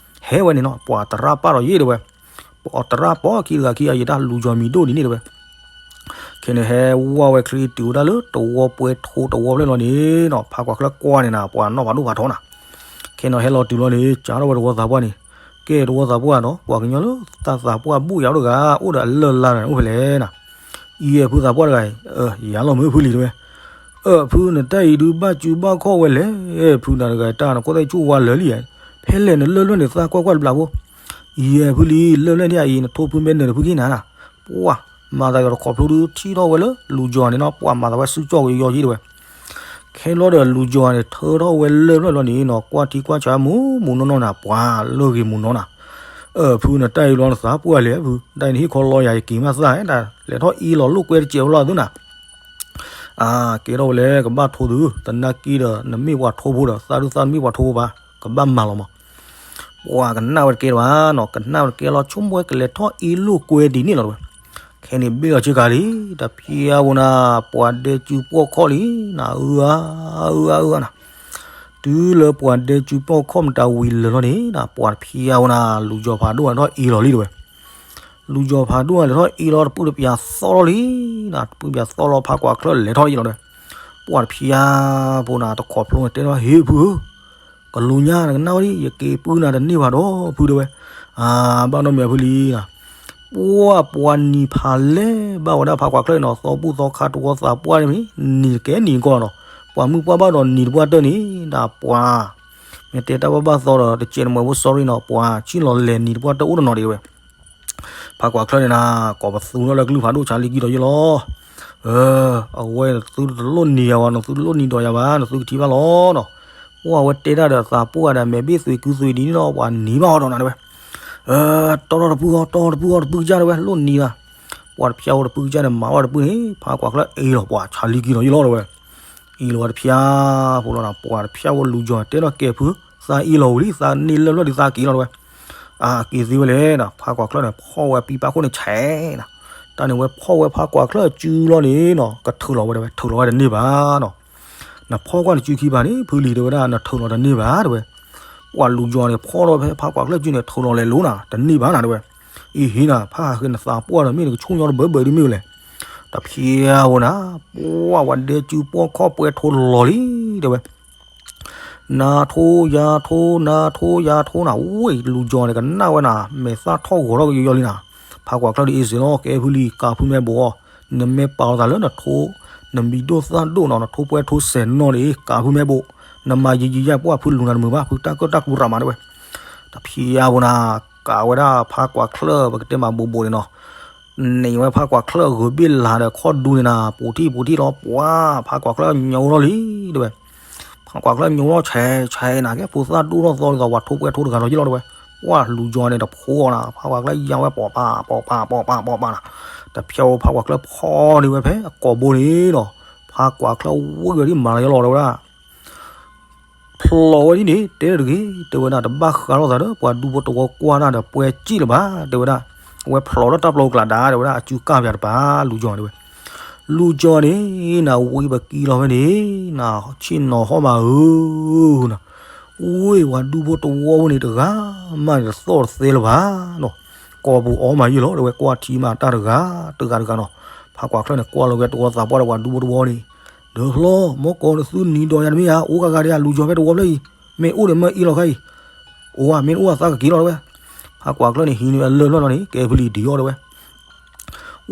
ဟဲဝဲန့ၣ်နီၤ ပှၤတရၣ်ပာ်ဒီးယ့ၣ်တဲဝဲ. ပှၤတရၣ်ပီၢ်ခံတဂၤခံဂၤယတၢ်လူၤယီၤမံၤဒိၣ်ဒ်န့ၣ် တဲဝဲ. ခဲန့ၣ်ဟဲဝဲဝဲချံတုၤဝဲဒၣ်လၢတဝီပှဲၤထိတဝီဖျၢၣ်လီၤန့ၣ်နီၤ ဖးကွၢ်ချၢၣ်ကွၢ်န့ၣ်နၤ ပှၤနီၣ်ဖးဒိၣ်ဖးထီနၤ. ခဲန့ၣ်ဟဲလီၤတုၤလီၤန့ၣ် ကးထီၣ်ဝဲတဝီသးပှၢ်န့ၣ် ကဲတဝီသးပှၢ်နီၤ, ပှၤကညီလၢတၢ်သးပှၢ်ဘူၣ်ယၤအိၣ်တဂၤ အိၣ်ဒီးအလၢၢ်လါန့ၣ် အိၣ်ဖဲလဲၣ်နီၤ. အံၤဖုသးပှၢ်တဂၤအံၤ, ယၤလီၤမ့ၢ်ဖုလံၤတဲဝဲ, အၢ ဖုနတၢ်အံၤဒုးဘၣ်စုဘၣ်ခီၣ်ဝဲလဲၣ်, ဖုနၤတဂၤတၢ်နခိၣ်သၣ်ဆိၣ်ဝါလၢာ်လံ, ဖဲလဲၣ်နလၢၢ်လၢၢ်န့ၣ်သးကွၢ်ကွၢ်တဘျီဖိ, ယဲဖုလံၤ လၢၢ်လၢၢ်န့ၣ်အံၤ နထိဖုမဲာ်နၢၤတဖုက့ၤနၤနီၤ, ပှၢ် မၤသးဒီးတခီဖျိဒုးထံၣ်ထီၣ်ဝဲလၢလူၤကၠီၤန့ၣ်နီၤ, ပှၢ်မၤသးဝဲစုကၠီၣ်ဝဲယီယံၤတဲဝဲ ခဲဘျီဒီးလူၤကၠီၤန့ၣ် ထၢထီၣ်ဝဲလၢၢ်ဖျၢၣ်လီၤန့ၣ်နီၤ, ကွၢ်ထံကွၢ်ဆးမူးမူးနီၢ်နီၢ်နၤ, ပှၤလၢၢ်ဂ့ၤမူးနီၢ်နၤ, အၢ ဖုနတၢ်အံၤလီၤနသးပှၢ်လဲၣ်ဖု, တၢ်အံၤနဟ့ၣ်ခီလီယၤယက့ၤမးသၣ်, တၢ်လဲၤထီၣ်အ့လီၤလိာ်ကွဲတစဲးဖိလီၤသုနၤ အါ ကဲထီၣ်ဝဲလဲၣ် ကဘၣ်ထိသု, သနာ်က့ဒီး နမ့ၢ်ပှၤထိဖိဒီး သးဒုးသးတမ့ၢ်ပှၤထိဖိဘၣ်, ကဘၣ်မၤလီၤမး, ပှၤကနၣ်ဝဲတကဲဘၣ်နီၤ, ကနၣ်ဝဲတကဲလီၤ, ဆိကမိၣ်ဝဲကလဲၤထီၣ်အ့လိာ်ကွဲဒ်န့ၣ်လီၤတဲဝဲ, ခဲန့ၣ်ဘ့ၣ်လီၤဆ့ကၤလံ, တဖျါဝဲနၤ, ပှၤဒဲစုပှီၢ်ခီၣ်လံနၤ, အၢ အၢ အၢ အၢ နၤ, တုၤလၢပှၤဒဲစုပှီၢ်ခီၣ်မတၤဝံၤလၢာ်လီၤန့ၣ်နၤ, ပှၤတဖျါဝဲနၤ, လူၤကၠီၤဖးဒိၣ်လဲၤထီၣ်အ့လီၤလံတဲဝဲ လူၤကၠီၤဖးဒိၣ်လဲၤထီၣ်အ့လီၤတပုၢ်တပျးသီလီၤလံနၤ, တပုၢ်တပျးသီလီၤ ဖးကွၢ်ချၢၣ်လဲၤထီၣ်အ့လီၤဒီး, ပှၢ်တဖျါဖိနၤ တခီဖျိန့ၣ်တဲထီၣ် ဟ့ၣ်ဖုဧၢ, ကလူၤညါနကနၣ်ဝဲဒၣ် ယက့ၤပုၢ်နၤတန့ၢ်ဘၣ်ဒီးဖုတဲဝဲ, အါ ဘၣ်နီတမံၤဖုလံနၤ, ပှၢ်ပှၤနံၤဖးလဲၢ်ဘၣ်ဝဲဒၣ်ဖးကွၢ်ချၢၣ်န့ၣ်နီၤ, သီဘူၣ်သီခါတဝီသးပှၢ်န့ၣ်မ့ၢ် နံၤတကဲနံၤကီးနီၤ, ပှၤမုၢ်ပှၢ်ဘၣ်ဒီးနံၤတပှၢ်တၢၢ်န့ၣ် ဒၣ်ပှၤ မ့ၢ်တဲတၢ်ဘၣ်ဘၣ်သီဒီး တစဲးတမှဲးဖိ sorry နီၤ, ပှၤဆ့ၣ်လီၤလဲၤနံၤတပှၢ်တၢၢ်အိၣ်တနီၤဒံးတဲဝဲ, ဖးကွၢ်ချၢၣ်န့ၣ်နၤ, ကိးပသူထီၣ်လၢကလုၢ်ဖးဒိၣ်ဆါလံကံဒီးယ့ၢ်လီၤ, အဝဲနသုတလိၣ်နံၤယၤဝဲ, နသုတလိၣ်နံၤဒီးယၤဘၣ်, နသုကထံၣ်ဘၣ်လီၤနီၤ, ပှၢ်ဝဲတဲတၢ်ဒီးသးပှၢ်ဒီး မဲာ်ဘ့ၣ်သွံၣ်ကုသွံၣ်ဒ်န့ၣ်ဒီး ပှၤနံၤဘၣ်အီၤဒီးနၤတဲဝဲ, တီၢ်ထီၣ်တပုၢ်အီၤ, တီၢ်ထီၣ်တပုၢ်အီၤ, တပုၢ်ကစၢ်တဲဝဲ, လိၣ်နံၤနၤ, ပှၤတဖျါဝဲတပုၢ်ကစၢ်န့ၣ် မၤအီၣ်တပုၢ်န့ၣ် ဖးကွၢ်ချၢၣ်အ့ၣ်လီၤပှၤဆါလံကံဒီးယ့ၢ်လီၤတဲဝဲ အ့ၣ်လီၤဝဲတဖျါဖိလီၤနၤ, ပှၤတဖျါဖိလူၤကၠီၤတဲထီၣ်ကဲဖု, သးအ့ၣ်လီၤဝံၤလံ, သးန့ၢ်လၢၢ်ဖျၢၣ်ဒံးသးက့ၤလီၤတဲဝဲ, အါ က့ၤသ့ဝဲလဲၣ်နီၤ, ဖးကွၢ်ချၢၣ်န့ၣ် ဖီၣ်ဝဲပံပာ်ခိၣ်န့ၣ်ဆဲးနီၤ, တၢ်န့ၣ်ဝဲဖီၣ်ဝဲဖးကွၢ်ချၢၣ်စုလီၤန့ၣ်နီၤ, ကထုးလီၤဝဲတဲဝဲ, ထုးလီၤဝဲတန့ၢ်ဘၣ်နီၤ, နဖီၣ်ကွၢ်နစုခံဘၣ်န့ၣ် ဖုလံၤတဲဝဲဒၣ် နထုးလီၤတန့ၢ်ဘၣ်တဲဝဲ, ပှၤလူၤကၠီၤန့ၣ် ဖီၣ်ထီၣ်ဖဲဖးကွၢ်ချၢၣ်စုန့ၣ် ထုးလီၤလဲၤလိၤနၤ, တန့ၢ်ဘၣ်နၤတဲဝဲ, အံၤဟ့ၣ်နၤ ဖးဟးဃ့နသးပှၢ်ဒီး မ့ၢ်နကဆိၣ်ညီတဘၢဘၢဒ်မ့ၢ်ဝဲလဲၣ်, တဖျါဖိနၤ, ပှၢ်ဝဲဒဲစုပှီၢ်ခီၣ်ပှဲၤထိလီၤလံတဲဝဲ နၤထိယၤထိ နၤထိယၤထိနၤ, ဝဲလူၤကၠီၤန့ၣ် ကနၣ်ဝဲနၤ မဲာ်သၣ်ထီၣ်ဂီၤထီၣ်ကယီယီလံနၤ, ဖးကွၢ်ချၢၣ်ဒ်အ့ၣ်စ့ၢ်လီၤ, ကဲဖုလံၤ ကးဖုမဲာ်ဘိးအီၤ, နမ့ၢ်ပာ်လီၤသးလၢနထိ, နမံၤဒိၣ်သၣ်ဒိၣ်နီၤ, နထိပှဲၤထိစဲးနီၣ်န့ၣ် ကးဖုမဲာ်ဘိး, နမၤယံာ်ယံာ်ယါပှၢ် ဖုလူၤနၤတမုာ်ဘၣ်, ဖုတၢ်ကၢၣ်တၢ်ကျူရၤမးတဲဝဲ, တဖျါဖိနၤ, ကးဝဲဒၣ်ဖးကွၢ်ချၢၣ် ပကတဲမးဘိးဘိးန့ၣ်နီၤ န့ၢ်ဝဲဖးကွၢ်ချၢၣ်အဂုၤဘ့ၣ်လၤဒီးခီၣ်ဒူန့ၣ်နၤ, ပူၤထံၣ်ပူၤထံၣ်လီၤ, ပှၢ် ဖးကွၢ်ချၢၣ်ညိထီၣ်လံတဲဝဲ, ဖးကွၢ်ချၢၣ်ညိထီၣ်ဆဲးဆဲးနၤ, ကဲဖိသၣ်ဒိၣ်ထီၣ်သီဒ်သိး ပှၤထိပှဲၤထိတဂၤလီၤယ့ၢ်လီၤတဲဝဲ, ပှၢ်လူၤကၠီၤန့ၣ်တဖိအီၤနၤ, ဖးကွၢ်ချၢၣ်ယါဝဲ ပိာ်ပာ်ပိာ်ပာ်ပိာ်ပာ်ပိာ်ပာ်နၤ, တဖျါဖိဖးကွၢ်ချၢၣ်ဖီၣ်န့ၢ်ဝဲဖဲအကိာ်ဘိန့ၣ်နီၤ, ဖးကွၢ်ချၢၣ်ဝံၤဝဲဒ်မၤလီၤယလီၤတဲဝဲဒၣ် ဖျိးဝဲဒ်န့ၣ် တဲတဂ့ၤ, တဲဝဲဒၣ် တဘၣ်ဃးလိာ်သးဒီး ပှၤဒူဖိတဝီကွၢ်တၢ်ဒီး ပှဲၤစံၣ်လၢၤဘၣ်, တဲဝဲဒၣ်, အဝဲဖျိးထီၣ်တၢ်ပျီကျးဒါ, တဲဝဲဒၣ် အစုကၢ်ပၠးတပၤ, လူၤကၠီၤတဲဝဲ, လူၤကၠီၤန့ၣ် နဝံပကံလီၤဖဲန့ၣ်, နဆ့ၣ်နီၤဟီၣ်မးဧၢ, န, ဝ့ၢ်ပှၤဒူဖိတဝီဖိန့ၣ် တဂၤမးန့ၣ် တသီၣ်တသဲလၢၤဘၣ်နီၤ, ကိာ်ပူၤအီမးယံာ်လီၤ, တဲဝဲ ကွၢ်ထံမးတၢ်တဂၤ, တဂၤတဂၤနီၤ, ဖးကွၢ်ချၢၣ်န့ၣ် ကွၢ်လီၤဝဲတဝီသးပှၢ်ဒီး ပှၤဒူဖိတဝီန့ၣ် ဒီးဖျီ မ့ၢ်ကိးနသုနံၤဒီးယၤတမ့ၢ်ဧါ, အိၣ်ဂၤဂၤဒံးဧါ, လူၤကၠီၤဖဲတဝီဖျၢၣ်အံၤ, မ့ၢ်အိၣ်ဒီးမၢအ့ၣ်လီၤခါအံၤ, အိၣ်ဧါ, မ့ၢ်တအိၣ်သးကက့ၤလီၤတဲဝဲ, ဖးကွၢ်ချၢၣ်န့ၣ် ဟံးန့ၢ်အလၢၢ်ဖျၢၣ်လီၤန့ၣ် ကဲဖုလံၤဒံးအီၤတဲဝဲ,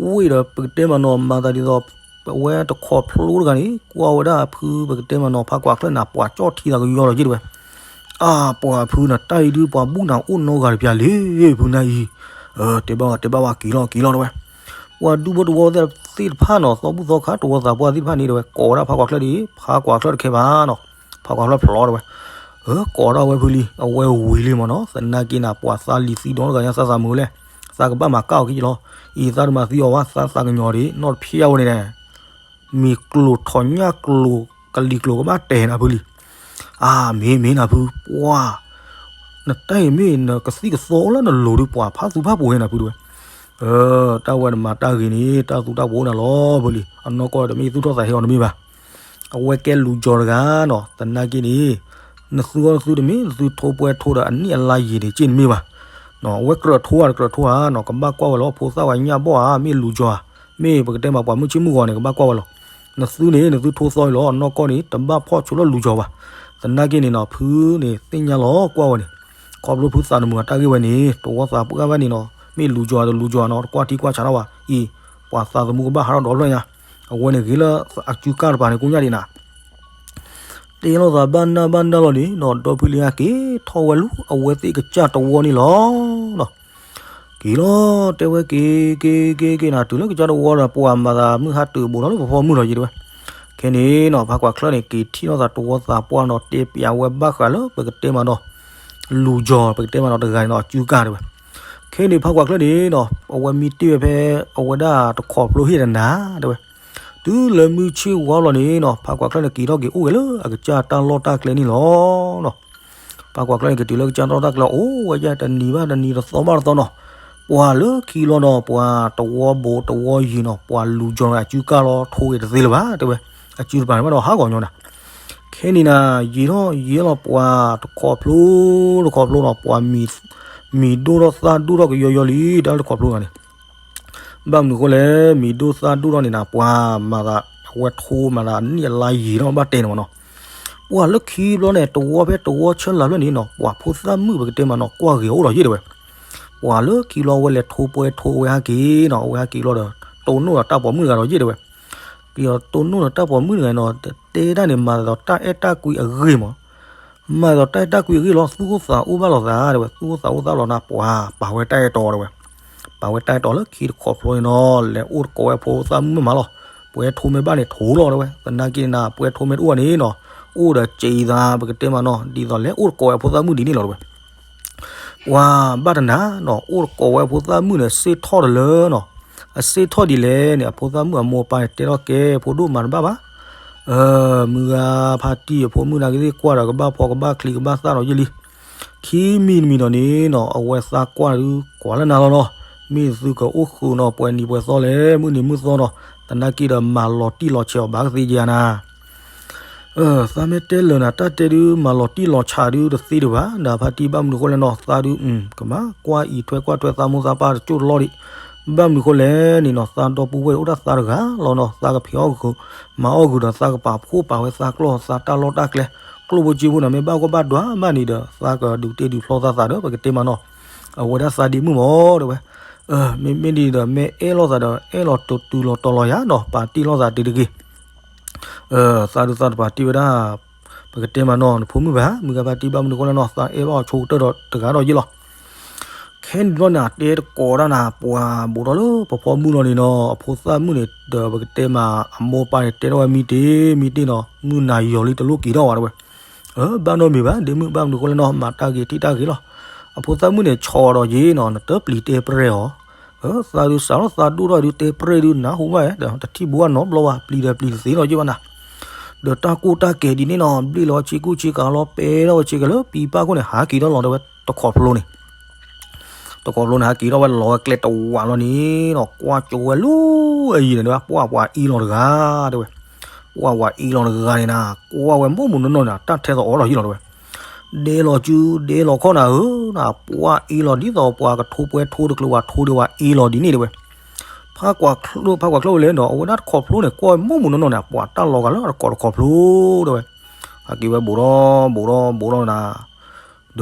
ဝ့ၢ်ဒီးပကတဲမးနီၤ မၤသးဒ်သိး ပဝဲတခီဖျိတဂၤန့ၣ် ကွၢ်ဝဲဒၣ်ဖုပကတဲမးနီၤ ဖးကွၢ်ချၢၣ်နၤ ပှၤကၠီၣ်ထံသးကယီလီၤက့တဲဝဲ, အါ ပှၤဖုနၤ တၢ်အံၤဒုး ပှၤဘူၣ်နၤအိၣ်နီတဂၤတပျၢၤလံ ဖုနၤအံၤ, တဲဘၣ်ဝဲ တဲဘၣ်ဝဲ က့ၤလီၤ က့ၤလီၤတဲဝဲ, ပှၤဒူဖိတဝီသ့ၣ်တဖၣ်နီၤ သီဘူၣ်သီခါတဝီသးပှၢ်သ့ၣ်တဖၣ်န့ၣ်တဲဝဲ ကိးဝဲဒၣ်ဖးကွၢ်ချၢၣ်ဒီး ဖးကွၢ်ချၢၣ်တခဲဘၣ်နီၤ, ဖးကွၢ်ချၢၣ်ဖျိးတဲဝဲ, ကိးဒၣ်ဝဲဖုလံ အဝဲဝံၤလံမးနီၤ သနာ်က့နၤ ပှၤသးလံၤသံဒီတဂၤညါသးသးမုာ်လဲၣ်, သးကဘၣ်မၤကၢ်အီၤက့ၤလီၤ, အံၤသးတမၤသံအီၤဘၣ် သးသးကညီၤဒံး နီၢ်တဖျါဝဲန့ၣ် မ့ၤကျိၤထီၣ်ညၣ်ကျိၤ ကလံၤကျိၤကဘၣ်တဲာ်နၤဖုလံ, အါ မ့ၢ်မ့ၢ်နၤဖု ပှၢ် နတၢ်အံၤမ့ၢ်နကသံၣ်ကသီလၢနလိၤဒုး ပှၤဖးသူၣ်ဖးပူၤဟဲနၤဖုတဲဝဲ, တၢ်ဝဲနမၤတၢ်ဂ့ၤန့ၣ် တၢ်သူတၢ်ပူၤအိၣ်နၤလီၤဖုလံ, အနီၢ်ကီၢ်တမ့ၢ်သူၣ်ထီၣ်သးဟဲအီၤတမ့ၢ်ဘၣ်, အဝဲကဲလူၤကၠီၤတဂၤနီၤ သနာ်က့န့ၣ် နသုအီၣ်နသုတမ့ၢ် နသုထိပှဲၤထိဒီးအနံၣ်အလါယံာ်န့ၣ် က့ၢ်နမ့ၢ်ဘၣ်, အဝဲကြၢးထိဧါ တကြၢးထိဧါနီၤ ကဘၣ်ကွၢ်ဝဲလီၤ ဖိသၣ်ဝဲညၣ်ဘီၣ်ဧါ မ့ၢ်လူၤကၠီၤဧါ, မ့ၢ်ပကတဲမးပှၤမုၢ်ဆ့ၣ်မုၢ်ဂီၤန့ၣ် ကဘၣ်ကွၢ်ဝဲလီၤ, နသုန့ၣ် နသုထိသီအံၤလီၤ အနီၢ်ကီၢ်န့ၣ် တဘၣ်ဖီၣ်ဆိလၢလူၤကၠီၤဘၣ်, သနာ်က့န့ၣ်နီၤ ဖုန့ၣ်သ့ၣ်ညါလီၤကွၢ်ဝဲန့ၣ် ခီဖျိဖုသးတမုာ်အတၢ်ဂ့ၢ်ဝဲန့ၣ် တဝီသးပှၢ်ဘၣ်န့ၣ်နီၤ မ့ၢ်လူၤကၠီၤတလူၤကၠီၤနီၤ တကွၢ်ထံကွၢ်ဆးထီၣ်ဘၣ်အံၤ ပှၤသးသမူကဘၣ်ဟးထီၣ်ဒီဖျၢၣ်ညါ အဝဲန့ၣ်ဂ့ၤလၢအစုကၢ်တပၤန့ၣ်ကိးညါဒံးနၤ တဲလိာ်သးဘၣ်နၢ်ဘၣ်နၢ်လီၤန့ၣ်နီၤ ဒီဖုလံဧါက့ၤထီၣ်ဝဲလူၤ အဝဲသ့ၣ်ကစၢ်တဝီန့ၣ်လီၤ. က့ၤလီၤ တဲဝဲက့ၤ က့ၤ က့ၤ က့ၤနၤ တုၤလၢကစၢ်တဝီဒီး ပှၤမၤသးမုၢ်ဟါတုၤဘူးဒီးလၢပဖီမုၢ်လီၤယံၤတဲဝဲ. ခဲန့ၣ်နီၤ ဖးကွၢ်ချၢၣ်န့ၣ် က့ၤထံၣ်လိာ်သးတဝီသးပှၢ်နီၤ တဲပျးဝဲဘၣ်ဃးလၢပကတဲမးနီၤ လူၤကၠီၤ ပကတဲမးနီၤ တဂၤန့ၣ်နီၤ အစုကၢ်တဲဝဲ. ခဲန့ၣ် ဖးကွၢ်ချၢၣ်န့ၣ်နီၤ အဝဲမံတ့ၢ်ဝဲဖဲ အဝဲဒၣ်တခိးဖျိဟ့ၣ်တနၤတဲဝဲ. တုၤလၢမုၢ်ဆ့ၣ်ဝါလီၤန့ၣ်နီၤ ဖးကွၢ်ချၢၣ်န့ၣ် က့ၤထီၣ်က့ၤအိၣ်ဂ့ၤလၢအကစၢ်တၢ်လီၢ်တၢ်ကျဲန့ၣ်လီၤ. ဖးကွၢ်ချၢၣ်န့ၣ် ကတုၤလၢကစၢ်တၢ်လီၢ်တၢ်ကျဲ အိၣ်ဝဲဒၣ်တနံၤဘၣ်တနံၤ တသီဘၣ်တသီနီၤ. ပှၤလၢခံဘျီဒီး ပှၤတဝီဘူးတဝီယံၤနီၤ ပှၤလူၤကၠီၤလီၤအစုကၢ်လီၤ ထိဂ့ၤတသ့လၢၤဘၣ်တဲဝဲ. အစုတပၤန့ၣ်ဘၣ်ဒီးဟးဂီၤညီနၤ. ခဲန့ၣ်နၤ ယံာ်ထီၣ်ယံာ်လီၤ ပှၤတခိးဖျိ တခိးဖျိနီၤ ပှၤမံၤဒိၣ်ထီၣ်သၣ်ဒိၣ်ထီၣ်ကယီယီလံ တၢ်လၢတခိးဖျိဂၤန့ၣ် ဘၣ်မနုၤဃိလဲၣ် မံၤဒိၣ်သၣ်ဒိၣ်ထီၣ်န့ၣ်နၤ ပှၤမၤသး အဝဲထိမၤသးနံၣ်အလါယံာ်ထီၣ်ဘၣ်တဲန့ၣ်မးနီၤ. ပှၤလၢခံဘျီန့ၣ် တဝီဖဲတဝီဆၢလၤဖျၢၣ်န့ၣ်နီၤ ပှၤဖိသၣ်မုၣ်ပကတဲမးနီၤ ကွၢ်ဂ့ၤအိၣ်ဒီးယ့ၢ်တဲဝဲ. ပှၤလၢခံဘျီဝဲလဲၤထိပှဲၤထိဝဲဟဲက့ၤနီၤ အဝဲဟဲက့ၤဘျီဒီး တိၢ်နီၣ်ဒီးတၢ်ပိာ်မုၣ်တဂၤဒီးယ့ၢ်တဲဝဲ. က့ၤဒီးတိၢ်နီၣ်ဒီးတၢ်ပိာ်မုၣ်တဂၤနီၤ တဲဒၣ်န့ၣ် မၤသးဒီးတၢ်အဲၣ်တၢ်ကွံအဂ့ၢ်မး မၤသးဒီးတၢ်အဲၣ်တၢ်ကွံအဂ့ၢ်လီၤ သူၣ်အိၣ်သးအိၣ်ဘၣ်လိာ်သးတဲဝဲ သူၣ်အိၣ်သးအိၣ်သးလီၤနၤ ပှၤပာ်ဝဲတၢ်အဲၣ်တီတဲဝဲ. ပာ်ဝဲတၢ်အဲၣ်တီလၢခံတခိးဖျိန့ၣ်နီၤ လဲၤအိၣ်တကိးဝဲဖိသၣ်မုၣ်မးလီၤ. ပှဲၤထိမ့ၢ်ဘၣ်န့ၣ်ထိလီၤတဲဝဲ သနာ်က့န့ၣ်နၤ ပှဲၤထိမ့ၢ်တအိၣ်ဘၣ်န့ၣ်နီၤ အိၣ်ဒီးစံးသးပကတဲမးနီၤ ဒ်သိးလဲၤအိၣ်တကိးဝဲဖိသၣ်မုၣ်ဒ်န့ၣ်လီၤတဲဝဲ. ပှၤဘၣ်တနၤနီၤ အိၣ်တကိးဝဲဖိသၣ်မုၣ်န့ၣ် စ့ၢ်ထီၣ်တလၢနီၤ အစ့ၢ်ထီၣ်ဒ်လဲၣ်န့ၣ် အဖိသၣ်မုၣ်အမိၢ်အပၢ်န့ၣ် တဲထီၣ်ကဲ ဖိဒိၣ်မၤတဘၣ်ဘၣ် မုၢ်ဂၤဖါတံၢ်အဖိမုၣ်နာ်က့သ့ၣ်ကွၢ်ဒီးကဘၣ်ဖီကဘၣ်ချံကဘၣ်သၣ်ဒီးယ့ၢ်လံ. ခံမံၤတမံၤဒီးန့ၣ်နီၤ အဝဲသးကွၢ်ဒုးကွၢ်လၢနၤလီၤနီၤ မ့ၢ်သုကအိၣ်ဃုာ်နီၤ ပှဲၤနံၤပှဲၤသီလဲၣ် မုၢ်နံၤမုၢ်သီနီၤ သနာ်က့ဒီးမၤလီၤတံၢ်လီၤဆဲးအီၤဘၣ်ကသ့ဧါနၤ သးမ့ၢ်တဲလၢာ်နၤ တၢ်တဲဒုး မၤလီၤတံၢ်လီၤဆဲးဒုးတသ့ဒံးဘၣ် နဖါတံၢ်ဘၣ်မနုၤဃိလဲၣ်နီၤ သးဒုး ကမၤကွၢ်အံးထွဲကွၢ်ထွဲသးမိၢ်သးပၢ်တကၠိၢ်တလီၢ်ဒံး ဘၣ်မနုၤဃိလဲၣ်န့ၣ်နီၤ သးဒီပုၢ်ဝဲၢ်အိၣ်ဒၣ်သးတဂၤလီၤနီၤ သးကဖံးအီၣ်ဂုာ် မၤအီၣ်ဂုာ်ဒီးသးကပာ်ဖှိၣ်ပာ်ဝဲသးကျီၢ်သးတၢ်လီၢ်တၢ်ကျဲ ကျိၣ်ဖိစ့ဖိန့ၣ် မ့ၢ်ဘၣ်ဂီၢ်ဘၣ်ဒွးဘၣ်န့ၣ်ဒီး သးကဒုးတ့ဒုးဖျီသးသးဒီး ပကတဲမးနီၤ အဝဲဒၣ်သးဒ့မုၣ်မးတဲဝဲ မ့မ့ၢ်ဒ်ဒီး မ့ၢ်အဲၣ်လိာ်သးဒီး အဲၣ်လီၤတတုၤလီၤတီၤလီၤယၤနီၤ ပာ်တ့ၢ်လိာ်သးတ့တဂ့ၤ သးဒုးသးတပာ်တ့ၢ်ဝဲဒၣ် ပကတဲမးနီၤ နဖိမုၣ်ဘၣ် မုၢ်ဂၤဖါတံၢ်ဘၣ်မနုၤဃိလဲၣ်နီၤ သးအဲၣ်ဘၣ်အီၤဆိကတၢၢ်ဒီးတဂၤဒီးယ့ၢ်လီၤ. ခဲန့ၣ်ဘျီန့ၣ် တဲတကိးဒၣ်နၤ ပှၤဘူးထီၣ်လၢပဖီမုၢ်လီၤန့ၣ်နီၤ အဖိသၣ်မုၣ်န့ၣ်ဒီး ပကတဲမး အမိၢ်ပၢ်န့ၣ် တဲထီၣ်ဝဲမံတ့ၢ်မံတ့ၢ်နီၤ မုၢ်နၤယီၤလံတလိၣ်က့ၤထီၣ်ဝဲတဲဝဲ ဘၣ်နီတမံၤဘၣ် ဒ့မုၣ်ဘၣ်မနုၤဃိလဲၣ်နီၤ မၤတၢ်ဂ့ၤထံၣ်တၢ်ဂ့ၤလီၤ. အဖိသၣ်မုၣ်န့ၣ် ဆီၣ်ဒီးယ့ၢ်နီၤ နတပျံၤတဲပြဲၢ်အီၤ သးဒုးစးထီၣ်သးဒိၣ်ထီၣ်ဒုးတဲပြဲၢ်ဒုး နၢ်ဟူဘၣ်ဝဲ တထံၣ်ဘူးဘၣ်နီတဘျီဘၣ် ပျံၤဒီးပျံၤတသ့နီၤယ့ၢ်ဘၣ်နၤ ဒီးတၢ်ကိၢ်တၢ်ကဲၤဒ်န့ၣ်နီၤ ဘျ့ၣ်လီၤဝဲဆ့ကူဆ့ကၤလီၤ ပဲထီၣ်ဝဲဆ့ကၤလၢပံပၢ်ခိၣ်န့ၣ် ဟးက့ၤထီၣ်လီၤတဲဝဲ တခိးဖျိန့ၣ် တခိးဖျိန့ၣ် ဟးက့ၤထီၣ်ဝဲလီၤဝဲကျဲတဝးလီၤန့ၣ်နီၤ ကွၢ်ကၠိဝဲလၢအယံၤန့ၣ်တဲဝဲ ပှၢ်ပှၤအ့လီၤတဂၤတဲဝဲ ပှၢ်ပှၤအ့လီၤတဂၤန့ၣ်နၤ ကွၢ်ဝဲမိၢ်မုၢ်နီၢ်နီၢ်န့ၣ် တၢ်ထဲသိးအီၤဒီးယ့ၢ်လီၤတဲဝဲ ဒဲလီၤစု ဒဲလီၤခီၣ်နၤဧၢ နပှၢ်အ့လီၤဒ်သိးပှၤကထိပှဲၤထိတချုးဝဲထိဒံးဝဲအ့လီၤဒ်န့ၣ်တဲဝဲ ဖးကွၢ်ချၢၣ် ဖးကွၢ်ချၢၣ်ဝဲလဲၣ်ဒီး အဝဲဒၣ်တခိးဖျိန့ၣ် ကွၢ်ဝဲမိၢ်မုၢ်နီၢ်နီၢ်န့ၣ် ပှၤတၢ်လီၤဂာ်လၢတခိးတခိးဖျိတဲဝဲ ဟးက့ၤဝဲဘူးဒီး ဘူးဒီး ဘူးဒီးနၤ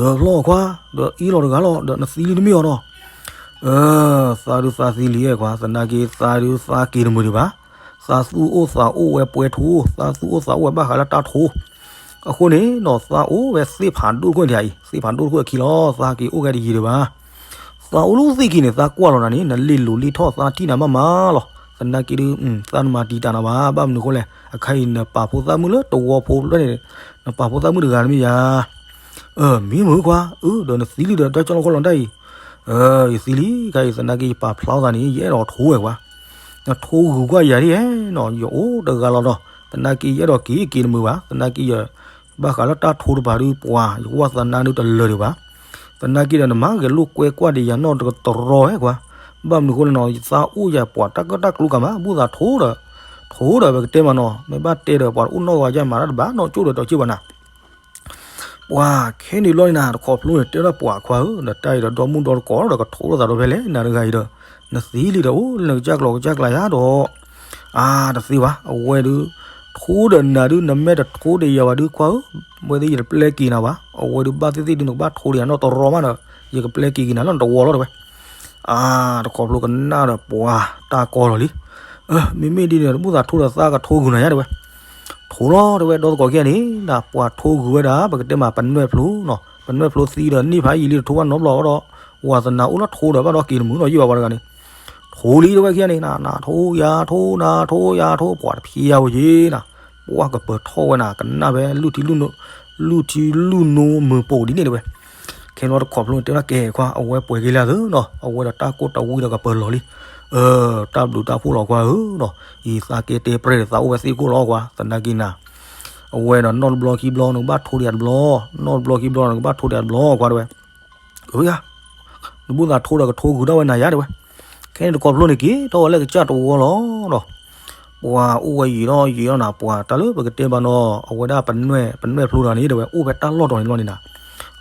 ဒီးဖျီခွါ ဒီးအ့လီၤတဂၤလီၤ ဒီးနသံလံတမ့ၢ်အီၤနီၤ သးဒုးသးသံလံအဲၣ်ခွါ သနာ်က့သးဒုးသးက့ၤတမုာ်ဒံးဘၣ် သးသူၣ်အိၣ်သးအိၣ်ဝဲပှဲၤထိ သးသူၣ်အိၣ်သးအိၣ်ဝဲဘၣ်ဃးလၢတၢ်ထိ အဃိန့ၣ်နီၤ သးအိၣ်ဝဲသ့ၣ်ဖးဒိၣ်တခိၣ်န့ၣ်အံၤ သ့ၣ်ဖးဒိၣ်တခိၣ်အခံလီၤ သးက့ၤအိၣ်ကဲတယံၤဒံးဘၣ် သးအိၣ်လၢသ့ၣ်ခံန့ၣ် သးကွၢ်လီၤနၤန့ၣ် နလ့ၣ်လိၤလ့ၣ်ထီၣ်သးထံၣ်နၤမးမးလီၤ သနာ်က့ဒုး သးနမၤတံာ်တာ်နၤဘၣ် ဘၣ်မနုၤအဃိလဲၣ် အခါအံၤနပာ်ဖိသၣ်မုၣ်လၢတဝီဖိဖျၢၣ်န့ၣ် နပာ်ဖိသၣ်မုၣ်တဂၤတမ့ၢ်ယၤ မ့ၢ်မုၢ်ခွါ အၢ ဒီးနသံလံဒီးတၢ်ကၠီလီၤခီလီၤတၢ်အံၤ ယသံလံ ခါအံၤသနာ်က့ယပာ်ဖျါထီၣ်သးန့ၣ် ယအဲၣ်ဒိးထိဝဲကွၢ် နထိဂုၤကွၢ်ယၤဒ်နီၤ ယအိၣ်တဂၤလီၤဒီး သနာ်က့ယအဲၣ်ဒိးက့ၤက့ၤတမုာ်ဘၣ် သနာ်က့ယ ဘၣ်ဃးလၢတၢ်ထိတပၤဒုးပှၤ ယကဝၢ်သးနါဒုးတလၢာ်ဒံးဘၣ် သနာ်က့ဒီးနမၤဂဲၤလိာ်ကွဲကွၢ်ဒံးယၤနီၢ်တကတရီဟဲကွၢ် ဘၣ်မနုၤအဃိလဲၣ်နီၤ ယသးအိၣ်ယၤပှၤတၢ်ကၢၣ်တၢ်ကျူကၤမး ဘူၣ်သးထိဒီး ထိဒီးပကတဲမးနီၤ မ့ၢ်ဘၣ်တဲဒီးပှၤတအိၣ်နီတဂၤယမၤတၢ်တဘၣ်နီၢ်ကၠိၣ်ဒီးတီၤကၠ့ၢ်ဘၣ်နၤ ပှၤခဲန့ၣ်ဘျီန့ၣ်နၤ တခိးဖျိန့ၣ် တဲဒၣ်ပှၤခွါဧၢ ဒီးတၢ်အံၤဒီးဒီမုၣ်ဒီတကိးဒီးကထိလိာ်သးဒီးဖဲလဲၣ် နၤတဂၤအံၤဒီး နသံလံဒီးအိၣ်လၢနကစၢ်ကျိၤကစၢ်ကျါယၤဒီး အါ တသ့ဘၣ် အဝဲဒုး ထိဒီးနၤဒုး နမ့ၢ်တထိဒီးယၤဘၣ်ဒုး ခွါဧၢ, ဝဲသ့ၣ်ယတပျဲက့ၤနၤဘၣ်. အဝဲဒုးဘၣ်သ့ၣ်သ့ၣ်ဒုး နကဘၣ်ထိဒီးယၤနီတရီမးဒီး ယကပျဲက့ၤက့ၤနၤလၢနတဝီလီၤ တဲဝဲ. အါ တခီဖျိကနၣ်ဒီးပှၤတၢ်ကီလီၤလံ. မ့မ့ၢ်ဒ်န့ၣ် တဘူၣ်သးထိဒီးသးကထိဂုၤနၤညါ တဲဝဲ. ထိလီၤ တဲဝဲ ဒီသကိးခံဂၤန့ၣ် ပှၤထိဂုၤဝဲဒၣ် ပကတဲမးပနွဲၣ်ဖျိနီၤ, ပနွဲၣ်ဖျိသံဒီးန့ၢ်ဖးယံာ်လံ တထိဘၣ်နီတဘျီဒီး ဝါသနာအိၣ်လီၤထိဒီးဘၣ်ဒီးက့ၤတမုာ်နီၤ ယံာ်ဘၣ်ပှၤတဂၤန့ၣ်. ထိလံ တဲဝဲ ခံဂၤန့ၣ် နထိယၤထိ နထိယၤထိ ပှၤတဖံးယၤဝဲယ့ၤနၤ, ပှၤကပၢၤထီၣ်ဝဲနၤ ကနၣ်ဖဲ လူၢ်ထံလူၢ်နိမုၢ်ပိာ်ဒ်န့ၣ် တဲဝဲ. ခဲန့ၣ်တခီဖျိန့ၣ် တဲဝဲဒၣ် ကဲခွါ အဝဲပှဲၤက့ၤလၢအသိးနီၤ, အဝဲဒီးတၢ်ကိၢ်တၢ်ဝံဒီးကပၢၤလီၤလံ. တၢ်ဘျုးတၢ်ဖှိၣ်လီၤ ခွါဧၢနီၤ, အံၤသးကဲတဲပြဲၢ်ဒီးသးအိၣ်ဝဲသ့ၣ်တခိၣ်လီၤ ခွါ, သနာ်က့နၤ အဝဲဒီးနီၢ်တဘျီခံဘျီ နကဘၣ်ထိဒံးတဘျီ, နီၢ်တဘျီခံဘျီ နကဘၣ်ထိဒံးတဘျီ ခွါ တဲဝဲ. အၢ ယၤ နဘူၣ်သးထိဒီးကထိဂုၤထီၣ်ဝဲနၤယၤ တဲဝဲ. ခဲန့ၣ်တခီဖျိန့ၣ် က့ၤထီၣ်ဝဲလၢကစၢ်တဝီလီၤဒီး ပှၤအိၣ်ဝဲယံာ်ထီၣ်ယံာ်ထီၣ်နၤ ပှၤတၢ်လၢပကတဲမးနီၤ အဝဲဒၣ်ပနွဲၣ် ပနွဲၣ်ဖျိတဂၤန့ၣ် တဲဝဲ အိၣ်ဖဲတၢ်လီၢ်တီၤန့ၣ်လီၤန့ၣ်နၤ,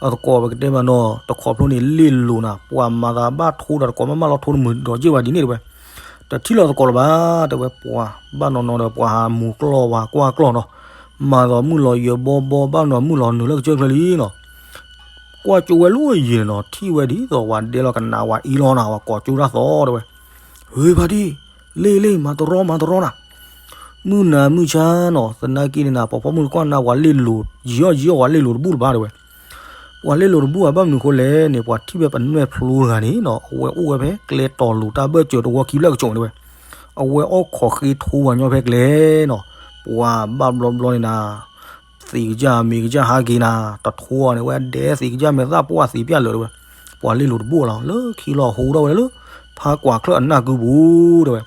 အသကိးပကတဲမးနီၤ တခီဖျိန့ၣ် လ့ၣ်လိၤနၤ ပှၤမၤသးဘၣ်ထိဒီးတကိးမးမးလီၤ ထိတမုာ်ဒီးက့ၢ်ဘၣ်ဒ်န့ၣ် တဲဝဲ. တထံၣ်လီၤသကိးလၢၤဘၣ် တဲဝဲ ပှၤဘၣ်နီၤနီၤဒီး ပှၤဟးမူၤကျီၢ် ပှၤကွၢ်ကျီၢ်နီၤ, မၤသီမုၢ်လီၤယၢၤဘီဘီ ဘၣ်နီၤမုၢ်လီၤနုာ်လၢကစၢၢ်ချၢလံနီၤ. ကွၢ်ကၠိဝဲလၢယံာ်နီၤ ထံၣ်ဝဲဒ်သိးပှၤဒဲလီၤကနး ပှၤအံၤလီၤနၤ ပှၤကိးကၠိတၢ်သီ တဲဝဲ. ဂ့ၤဖါတံၢ်, လ့ၣ်လ့ၣ် မၤတရီမၤတရီနၤ, မုၢ်နၤမုၢ်ဆါနီၤ သနာ်က့န့ၣ်နၤ ပှၤဖီမုၢ်တကွၢ်နၤ ပှၤလ့ၣ်လိၤ ယံာ်အီၣ်ယံာ်အီၣ် ပှၤလ့ၣ်လိၤတဘူၣ်လၢၤဘၣ် တဲဝဲ. ပှၤလ့ၣ်လိၤတဘူၣ်ဘၣ် ဘၣ်မနုၤဃိလဲၣ်န့ၣ် ပှၤထံၣ်ဖဲပနွဲၣ်ဖျိတဂၤန့ၣ်နီၤ အဝဲအိၣ်ဝဲဖဲကျဲတီၤလိၤတၢ်ဘၢၣ်စၢၤတဝီခံဖျၢၣ်ကစိၤန့ၣ် တဲဝဲ. အဝဲအီၣ်ခိးဃ့ထိပှၤညီဖဲကျဲနီၤ, ပှၤဘၣ်ဘျီဘျီန့ၣ်နၤ သံးကစၢ်မ့ၤကစၢ်ဟးက့ၤနၤ တထိအီၤန့ၣ် ဝဲဒဲသံးကစၢ်မဲာ်သၣ်ပှၢ်သံးပျၢ်လၢာ် တဲဝဲ. ပှၤလ့ၣ်လိၤတဘူၣ်လီၤ လၢခံလီၤဟူထီၣ်ဝဲဒၣ်လၢ ဖးကွၢ်ချၢၣ်အနၢ်ကုပူၤ တဲဝဲ.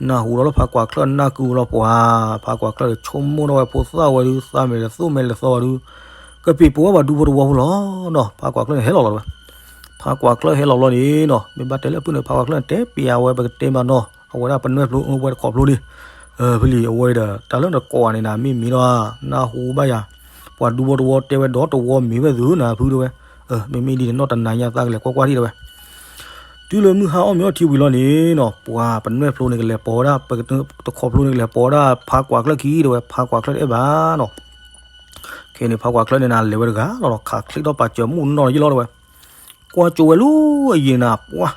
နၢ်ဟူထီၣ်လၢဖးကွၢ်ချၢၣ်အနၢ်ကုပူၤလီၤ ပှၤ ဖးကွၢ်ချၢၣ်န့ၣ် ဆိကမိၣ်ထီၣ်ဝဲဖိသၣ်ဝဲဒုး သးမဲာ်လဲၤသိၣ်မဲာ်လဲၤသီဝဲဒုး ကပံာ်ပိာ်ဝဲပှၤဒူဖိတဝီဖိလီၤနီၤ. ဖးကွၢ်ချၢၣ်န့ၣ် ဟဲလီၤလီၤ တဲဝဲ. ဖးကွၢ်ချၢၣ်ဟဲလီၤလီၤန့ၣ်နီၤ မ့ၢ်ဘၣ်တဲလၢအဖုၣ်န့ၣ် ဖးကွၢ်ချၢၣ်န့ၣ် တဲပျးဝဲ ပကတဲမးနီၤ အဝဲဒၣ်ပနွဲၣ်ဖျိ အဝဲတခီဖျိန့ၣ် ဖဲလံ အဝဲဒီး တၢ်လၢနကိးဂၤန့ၣ်နၤ မ့ၢ်မ့ၢ်ဒီး နၢ်ဟူဘၣ်ယၤ ပှၤဒူဖိတဝီတဲဝဲဒီးတဝီမ့ၢ်ဝဲသုနၤဖု တဲဝဲ. မ့မ့ၢ်ဒ်န့ၣ် နီၢ်တနၤညါသးကလဲၤကွၢ်ကွၢ်ထံၣ် တဲဝဲ. တုၤလၢမုၢ်ဟါအီၣ်မ့ၤအီထံဝံၤလီၤန့ၣ်နီၤ ပှၤပနွဲၣ်ဖျိန့ၣ် ကလဲၤပိာ်ဝဲဒၣ် တခီဖျိန့ၣ် ကလဲၤပိာ်ဝဲဒၣ် ဖးကွၢ်ချၢၣ်ခံ တဲဝဲ. ဖးကွၢ်ချၢၣ်တအဲၣ်ဘၣ်နီၤ. ခဲန့ၣ် ဖးကွၢ်ချၢၣ်န့ၣ်နၤ လဲၤဝဲတဂၤလီၤ ခးချံးထီၣ်ပာ်စၢၤမူၣ်နီၢ်ယ့ၢ်လီၤ တဲဝဲ. ကွၢ်ကၠိဝဲလၢအယံၤနၤ ပှၤ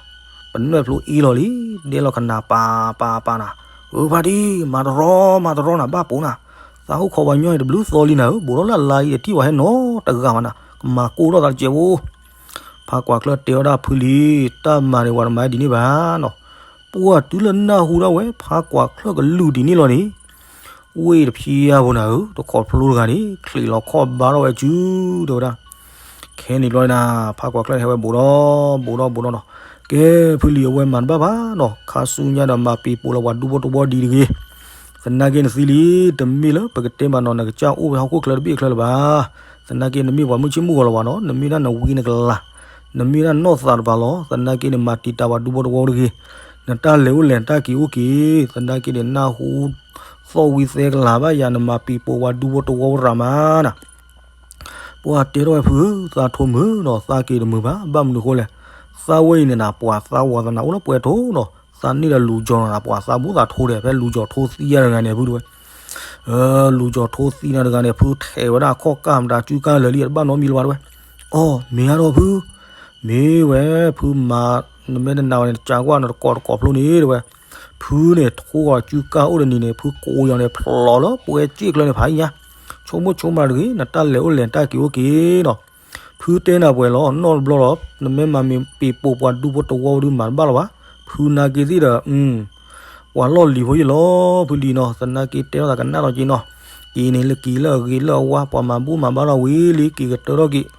ပနွဲၣ်ဖျိအ့ၣ်လီၤလံ ဒဲလီၤကနးပၤပၤပၤနၤ. အၢ ဖါတံၢ် မၤတရီမၤတရီနၤ ဘၣ်ပိာ်နၤ. သးဟူခီပှၤညီအံၤတဘျုးသီလံနၤဧၢ ဘူးထီၣ်လၢအလါအံၤတထံၣ်ပှၤဟဲနီတဂၤဘၣ်နၤ ကမၤကိၢ်ထီၣ်သးတစဲးဖိ ဖးကွၢ်ချၢၣ်တဲဝဲဒၣ်ဖုလံ တၢ်မၤန့ၣ် ပှၤတမၤဒ်န့ၣ်ဘၣ်နီၤ. ပှၤတုၤလၢနၢ်ဟူဒၣ်ဝဲ ဖးကွၢ်ချၢၣ်ကလုၢ်ဒ်န့ၣ်လီၤန့ၣ် ဝ့ၢ်တဖံးယၤဖိနၤဧၢ တခီဖျိတဂၤန့ၣ် ချံးလီၤခီၣ်ဘါထီၣ်ဝဲစု တဲဝဲဒၣ်. ခဲန့ၣ်ဘျီနၤ ဖးကွၢ်ချၢၣ်န့ၣ် ဟဲဝဲဘူးဒီး ဘူးဒီးဘူးဒီးနီၤ. ကဲ ဖုလံ အဝဲမၤတဘၣ်ဘၣ်နီၤ ခါဆူညါဒီးမၤပံၤပိာ်လီၤပှၤဒူဖိတဝီဒ်တဂ့ၤ. သနာ်က့နသံလံ တမ့ၢ်လၢပကတဲမးနီၤ နကစၢ်အိၣ်ဖဲဟီၣ်ခိၣ်ချၢတဘ့ၣ်အချၢလၢၤဘၣ်. သနာ်က့နမ့ၢ်ပှၤမုၢ်ဆ့ၣ်မုၢ်ဂီၤလၢၤဘၣ်နီၤ နမ့ၢ်ဒၣ်နဝံနကလၤ နမ့ၢ်ဒၣ်နီၢ်သးတပၤလီၤ. သနာ်က့န့ၣ် မၤတံာ်တာ်ပှၤဒူဖိတဝီတဂ့ၤ. နတၢ်လဲၤအိၣ်လဲၤနတၢ်က့ၤအိၣ်က့ၤ သနာ်က့န့ၣ် နၢ်ဟူ သီၣ်ဝံသဲကလၤဘၣ်ယၤ နမၤပံၤပိာ်ပှၤဒူဖိတဝီရၤမးနၤ. ပှၤတဲထီၣ်ဝဲဖုဧၢ သးထိမုာ်နီၤ သးက့ၤတမုာ်ဘၣ် ဘၣ်မနုၤဃိလဲၣ်. သးဝဲအံၤန့ၣ်နၤ ပှၤသးဝီသနာ်အိၣ်လၢပှဲၤထိနီၤ သးန့ၢ်ဒီးလူၤကၠီၤနၤ ပှၤသးဘူၣ်သးထိဒီး ဖဲလူၤကၠီၤထိသံယၤတဂၤန့ၣ် ဖုတဲဝဲ. လူၤကၠီၤထိသံနၤတဂၤန့ၣ် ဖုထဲးဝဲဒၣ်ခီၣ်ကၢ်မတၤစုကၢ်လၢာ်လံ တဘၣ်နီတမံၤလၢၤဘၣ်တဲဝဲ. အီ မ့ၢ်ဧါဒီးဖု မ့ၢ်ဝဲ ဖုမၤ နမ့ၢ်တနာ်ဝဲန့ၣ် တကးကွၢ်နတကိးတကိးဖျိန့ၣ်တဲဝဲ. ဖုန့ၣ် ထိဂီၤစုကၢ်အိၣ်တနံၤန့ၣ် ဖုကိးယီၤန့ၣ် ဖျိးလၢပှဲၤစ့ၢ်ကျၢန့ၣ် ဖးယါ ဆိကမိၣ်ဆိကမးတဂ့ၤ နတၢ်လဲၤအိၣ်လဲၤနတၢ်က့ၤအိၣ်က့ၤနီၤ. ဖုတဲနၤပှဲၤလီၤ နီတဘျီလီၤ နမ့ၢ်မၤမ့ၢ်ပံၤပိာ်ပှၤဒူဖိတဝီဒုးမၤတဘၣ်လီၤဘၣ်. ဖုနာ်က့ၤသ့ၣ်ဒီး ပှၤလီၢ်လံၤဖိယ့ၢ်လီၤ ဖုလံၤနီၤ သနာ်က့တဲထီၣ်သးကနၣ်ထီၣ်က့ၤနီၤ. က့ၤန့ၣ်လၢက့ၤလၢအဂ့ၤလၢအဝါ ပှၤမၤဘူၣ်မၤဘါထီၣ်ဝံၤလံ က့ၤကတၢထီၣ်က့ၤ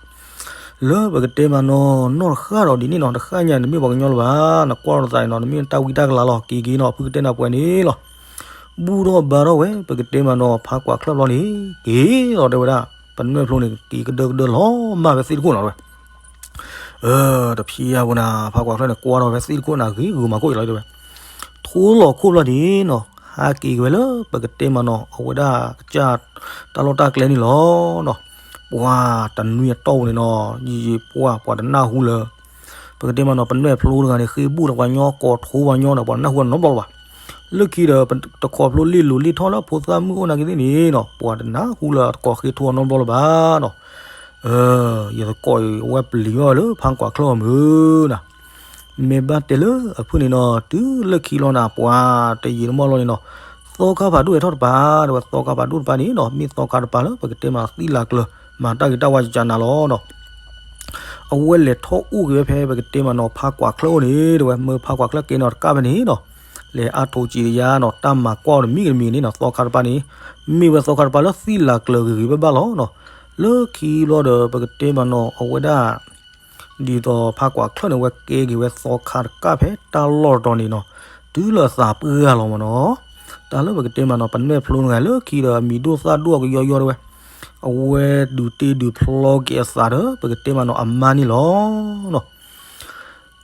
လၢပကတဲမးနီၤ နီၢ်တဃၣ်ဒီးဒ်န့ၣ်နီၤ တဃၣ်ညါန့ၣ် နမ့ၢ်ပှၤကညီလၢၤဘၣ် နကွၢ်ထီၣ်သးန့ၣ်နီၤ နမ့ၢ်တၢ်ဝံတၢ်ကလၤလီၤ က့ၤက့ၤနီၤ ဖုကတဲနၤပှဲၤန့ၣ်လီၤ. ဘူၣ်ထီၣ်ဘါထီၣ်ဝဲ ပကတဲမးနီၤ ဖးကွၢ်ချၢၣ်ဘျီန့ၣ် က့ၤလီၤတဲဝဲဒၣ် ပနွဲၣ်ဖျိန့ၣ် က့ၤကဒၢကဒၢလီၤမၢ်ဖဲသ့ၣ်တခိၣ်နီၤတဲဝဲ. တဖံးယၤဖိနၤ ဖးကွၢ်ချၢၣ်န့ၣ် ကွၢ်ထီၣ်ဖဲသ့ၣ်တခိၣ်န့ၣ် ဂ့ၤဂုာ်မၤခိၣ်အံၤလီၤတဲဝဲ. ထိလီၤခိၣ်ဘျီန့ၣ်နီၤ ဟးက့ၤက့ၤဝဲလၢ ပကတဲမးနီၤ အဝဲဒၣ်ကစၢ်တၢ်လီၢ်တၢ်ကျဲန့ၣ်လီၤနီၤ. ပှၤတနွံအတီၢ်ပူၤန့ၣ်နီၤ ယံာ်ယံာ်ပှၢ် ပှၤတနၢ်ဟူလၢ ပကတဲမးနီၤ ပနွဲၣ်ဖျိတဂၤန့ၣ် ဃ့ဘူၣ်ဒီးပှၤညီ ကိးထိပှၤညီဒီး ပှၤတနၢ်ဟူနီတဘျီလၢၤဘၣ်. လၢခံဒီး တခီဖျိလ့ၣ်လိၤလ့ၣ်ထီၣ်လၢဖိသၣ်မုၣ်အိၣ်နာ်က့သ့ၣ်န့ၣ်နီၤ ပှၤတနၢ်ဟူလၢတကိးဃ့ထိအီၤနီတဘျီလၢၤဘၣ်နီၤ. ယသကိးအံၤအဝဲပျံၤဘၣ်လၢဖါကွၢ်ချၢအီၤမုၢ်နီၤ. မ့ၢ်ဘၣ်တဲလၢအဖုၣ်န့ၣ်နီၤ တုၤလၢခံလီၤနၤ ပှၤတယံာ်တမီၢ်လီၤန့ၣ်နီၤ သီခါဖးဒိၣ်ဟဲထီၣ်တပၤ တဲဝဲသီခါဖးဒိၣ်တပၤန့ၣ်နီၤ မ့ၢ်သီခါတပၤလၢပကတဲမးသံလၤကျၢၤ မၤတၢ်ဂ့ၤတၢ်ဝါကကနၤလီၤနီၤ. အဝဲလဲၤထီၣ်အိၣ်က့ၤဝဲဖဲပကတဲမးနီၤ ဖါကွၢ်ချၢအိၣ်န့ၣ် တဲဝဲမၢဖါကွၢ်ချၢကဲနီၤတကးဖဲန့ၣ်နီၤ လဲၤအါထိးစံးတယါနီၤ တၢ်မၤကွၢ်အီၤတမံၤကတမံၤန့ၣ်နီၤ သီခါတပၤန့ၣ် မ့ၢ်ဝဲသီခါတပၤလၢသံလၤကျၢၤဂ့ၤဂ့ၤဘၣ်ဘၣ်လီၤနီၤ. လၢခံဘျီဒီး ပကတဲမးနီၤ အဝဲဒၣ် ဒ်သိးဖါကွၢ်ချၢန့ၣ် အဝဲကဲက့ၤဝဲသီခါတကးဖဲတၢ်လီၢ်တတီၤန့ၣ်နီၤ တုၤလၢအသးပှၢ်လီၤမးနီၤ. တၢ်လၢပကတဲမးနီၤ ပနဲၣ်ဖျိနဂၤလၢခံဒီး အမံၤဒိၣ်သၣ်ဒိၣ်အကယီယီတဲဝဲ အဝဲဒုးတ့ဒုးဖျီက့ၤအသးဒီး ပကတဲမးနီၤ အမါန့ၣ်လီၤနီၤ.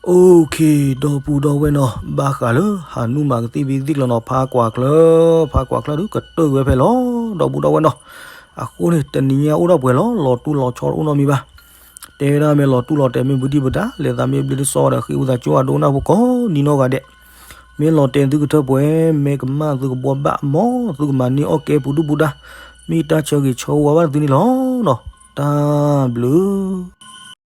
အိၣ်ခ့ ဒီပုၢ်ဒီဝဲၢ်နီၤ ဘၣ်ဃးလၢဟးနုာ်မၤကသံၣ်ဘံသံၣ်ကျီၤနီၤ ဖါကွၢ်ချၢ ဖါကွၢ်ချၢဒုးကတၢၢ်က့ၤဝဲဖဲလီၤ ဒီပုၢ်ဒီဝဲၢ်နီၤ. အဃိန့ၣ် တနံၤညါအိၣ်ဒီးပှဲၤလီၤ လီၤတူၢ်လီၤဆီအိၣ်နီတမံၤဘၣ်. တဲဝဲဒၣ်မ့ၢ်လီၤတူၢ်လီၤတဲာ်မ့ၢ်ဘုဒံၣ်ဘုဒါ လဲၤသးမ့ၢ်ဘျ့တစီဒီး ဃ့ဝံသးစူၤအဒိကနၣ်ဖိကိးနီၢ်ဂၤဒဲး မ့ၢ်လီၤတဲာ်သုကထၢပှဲၤ မ့ၢ်ကမၣ်သုကဘှီဘၣ်အမီၤ သုကမၤန့ၢ်အီၣ်ကဲပူၤဒူၣ်ပူၤဒါ မ့ၢ်တၢ်ဆၢဂ့ၤဆၢဝါဘၣ်သုန့ၣ်လီၤနီၤ. တၢ်ဘျုး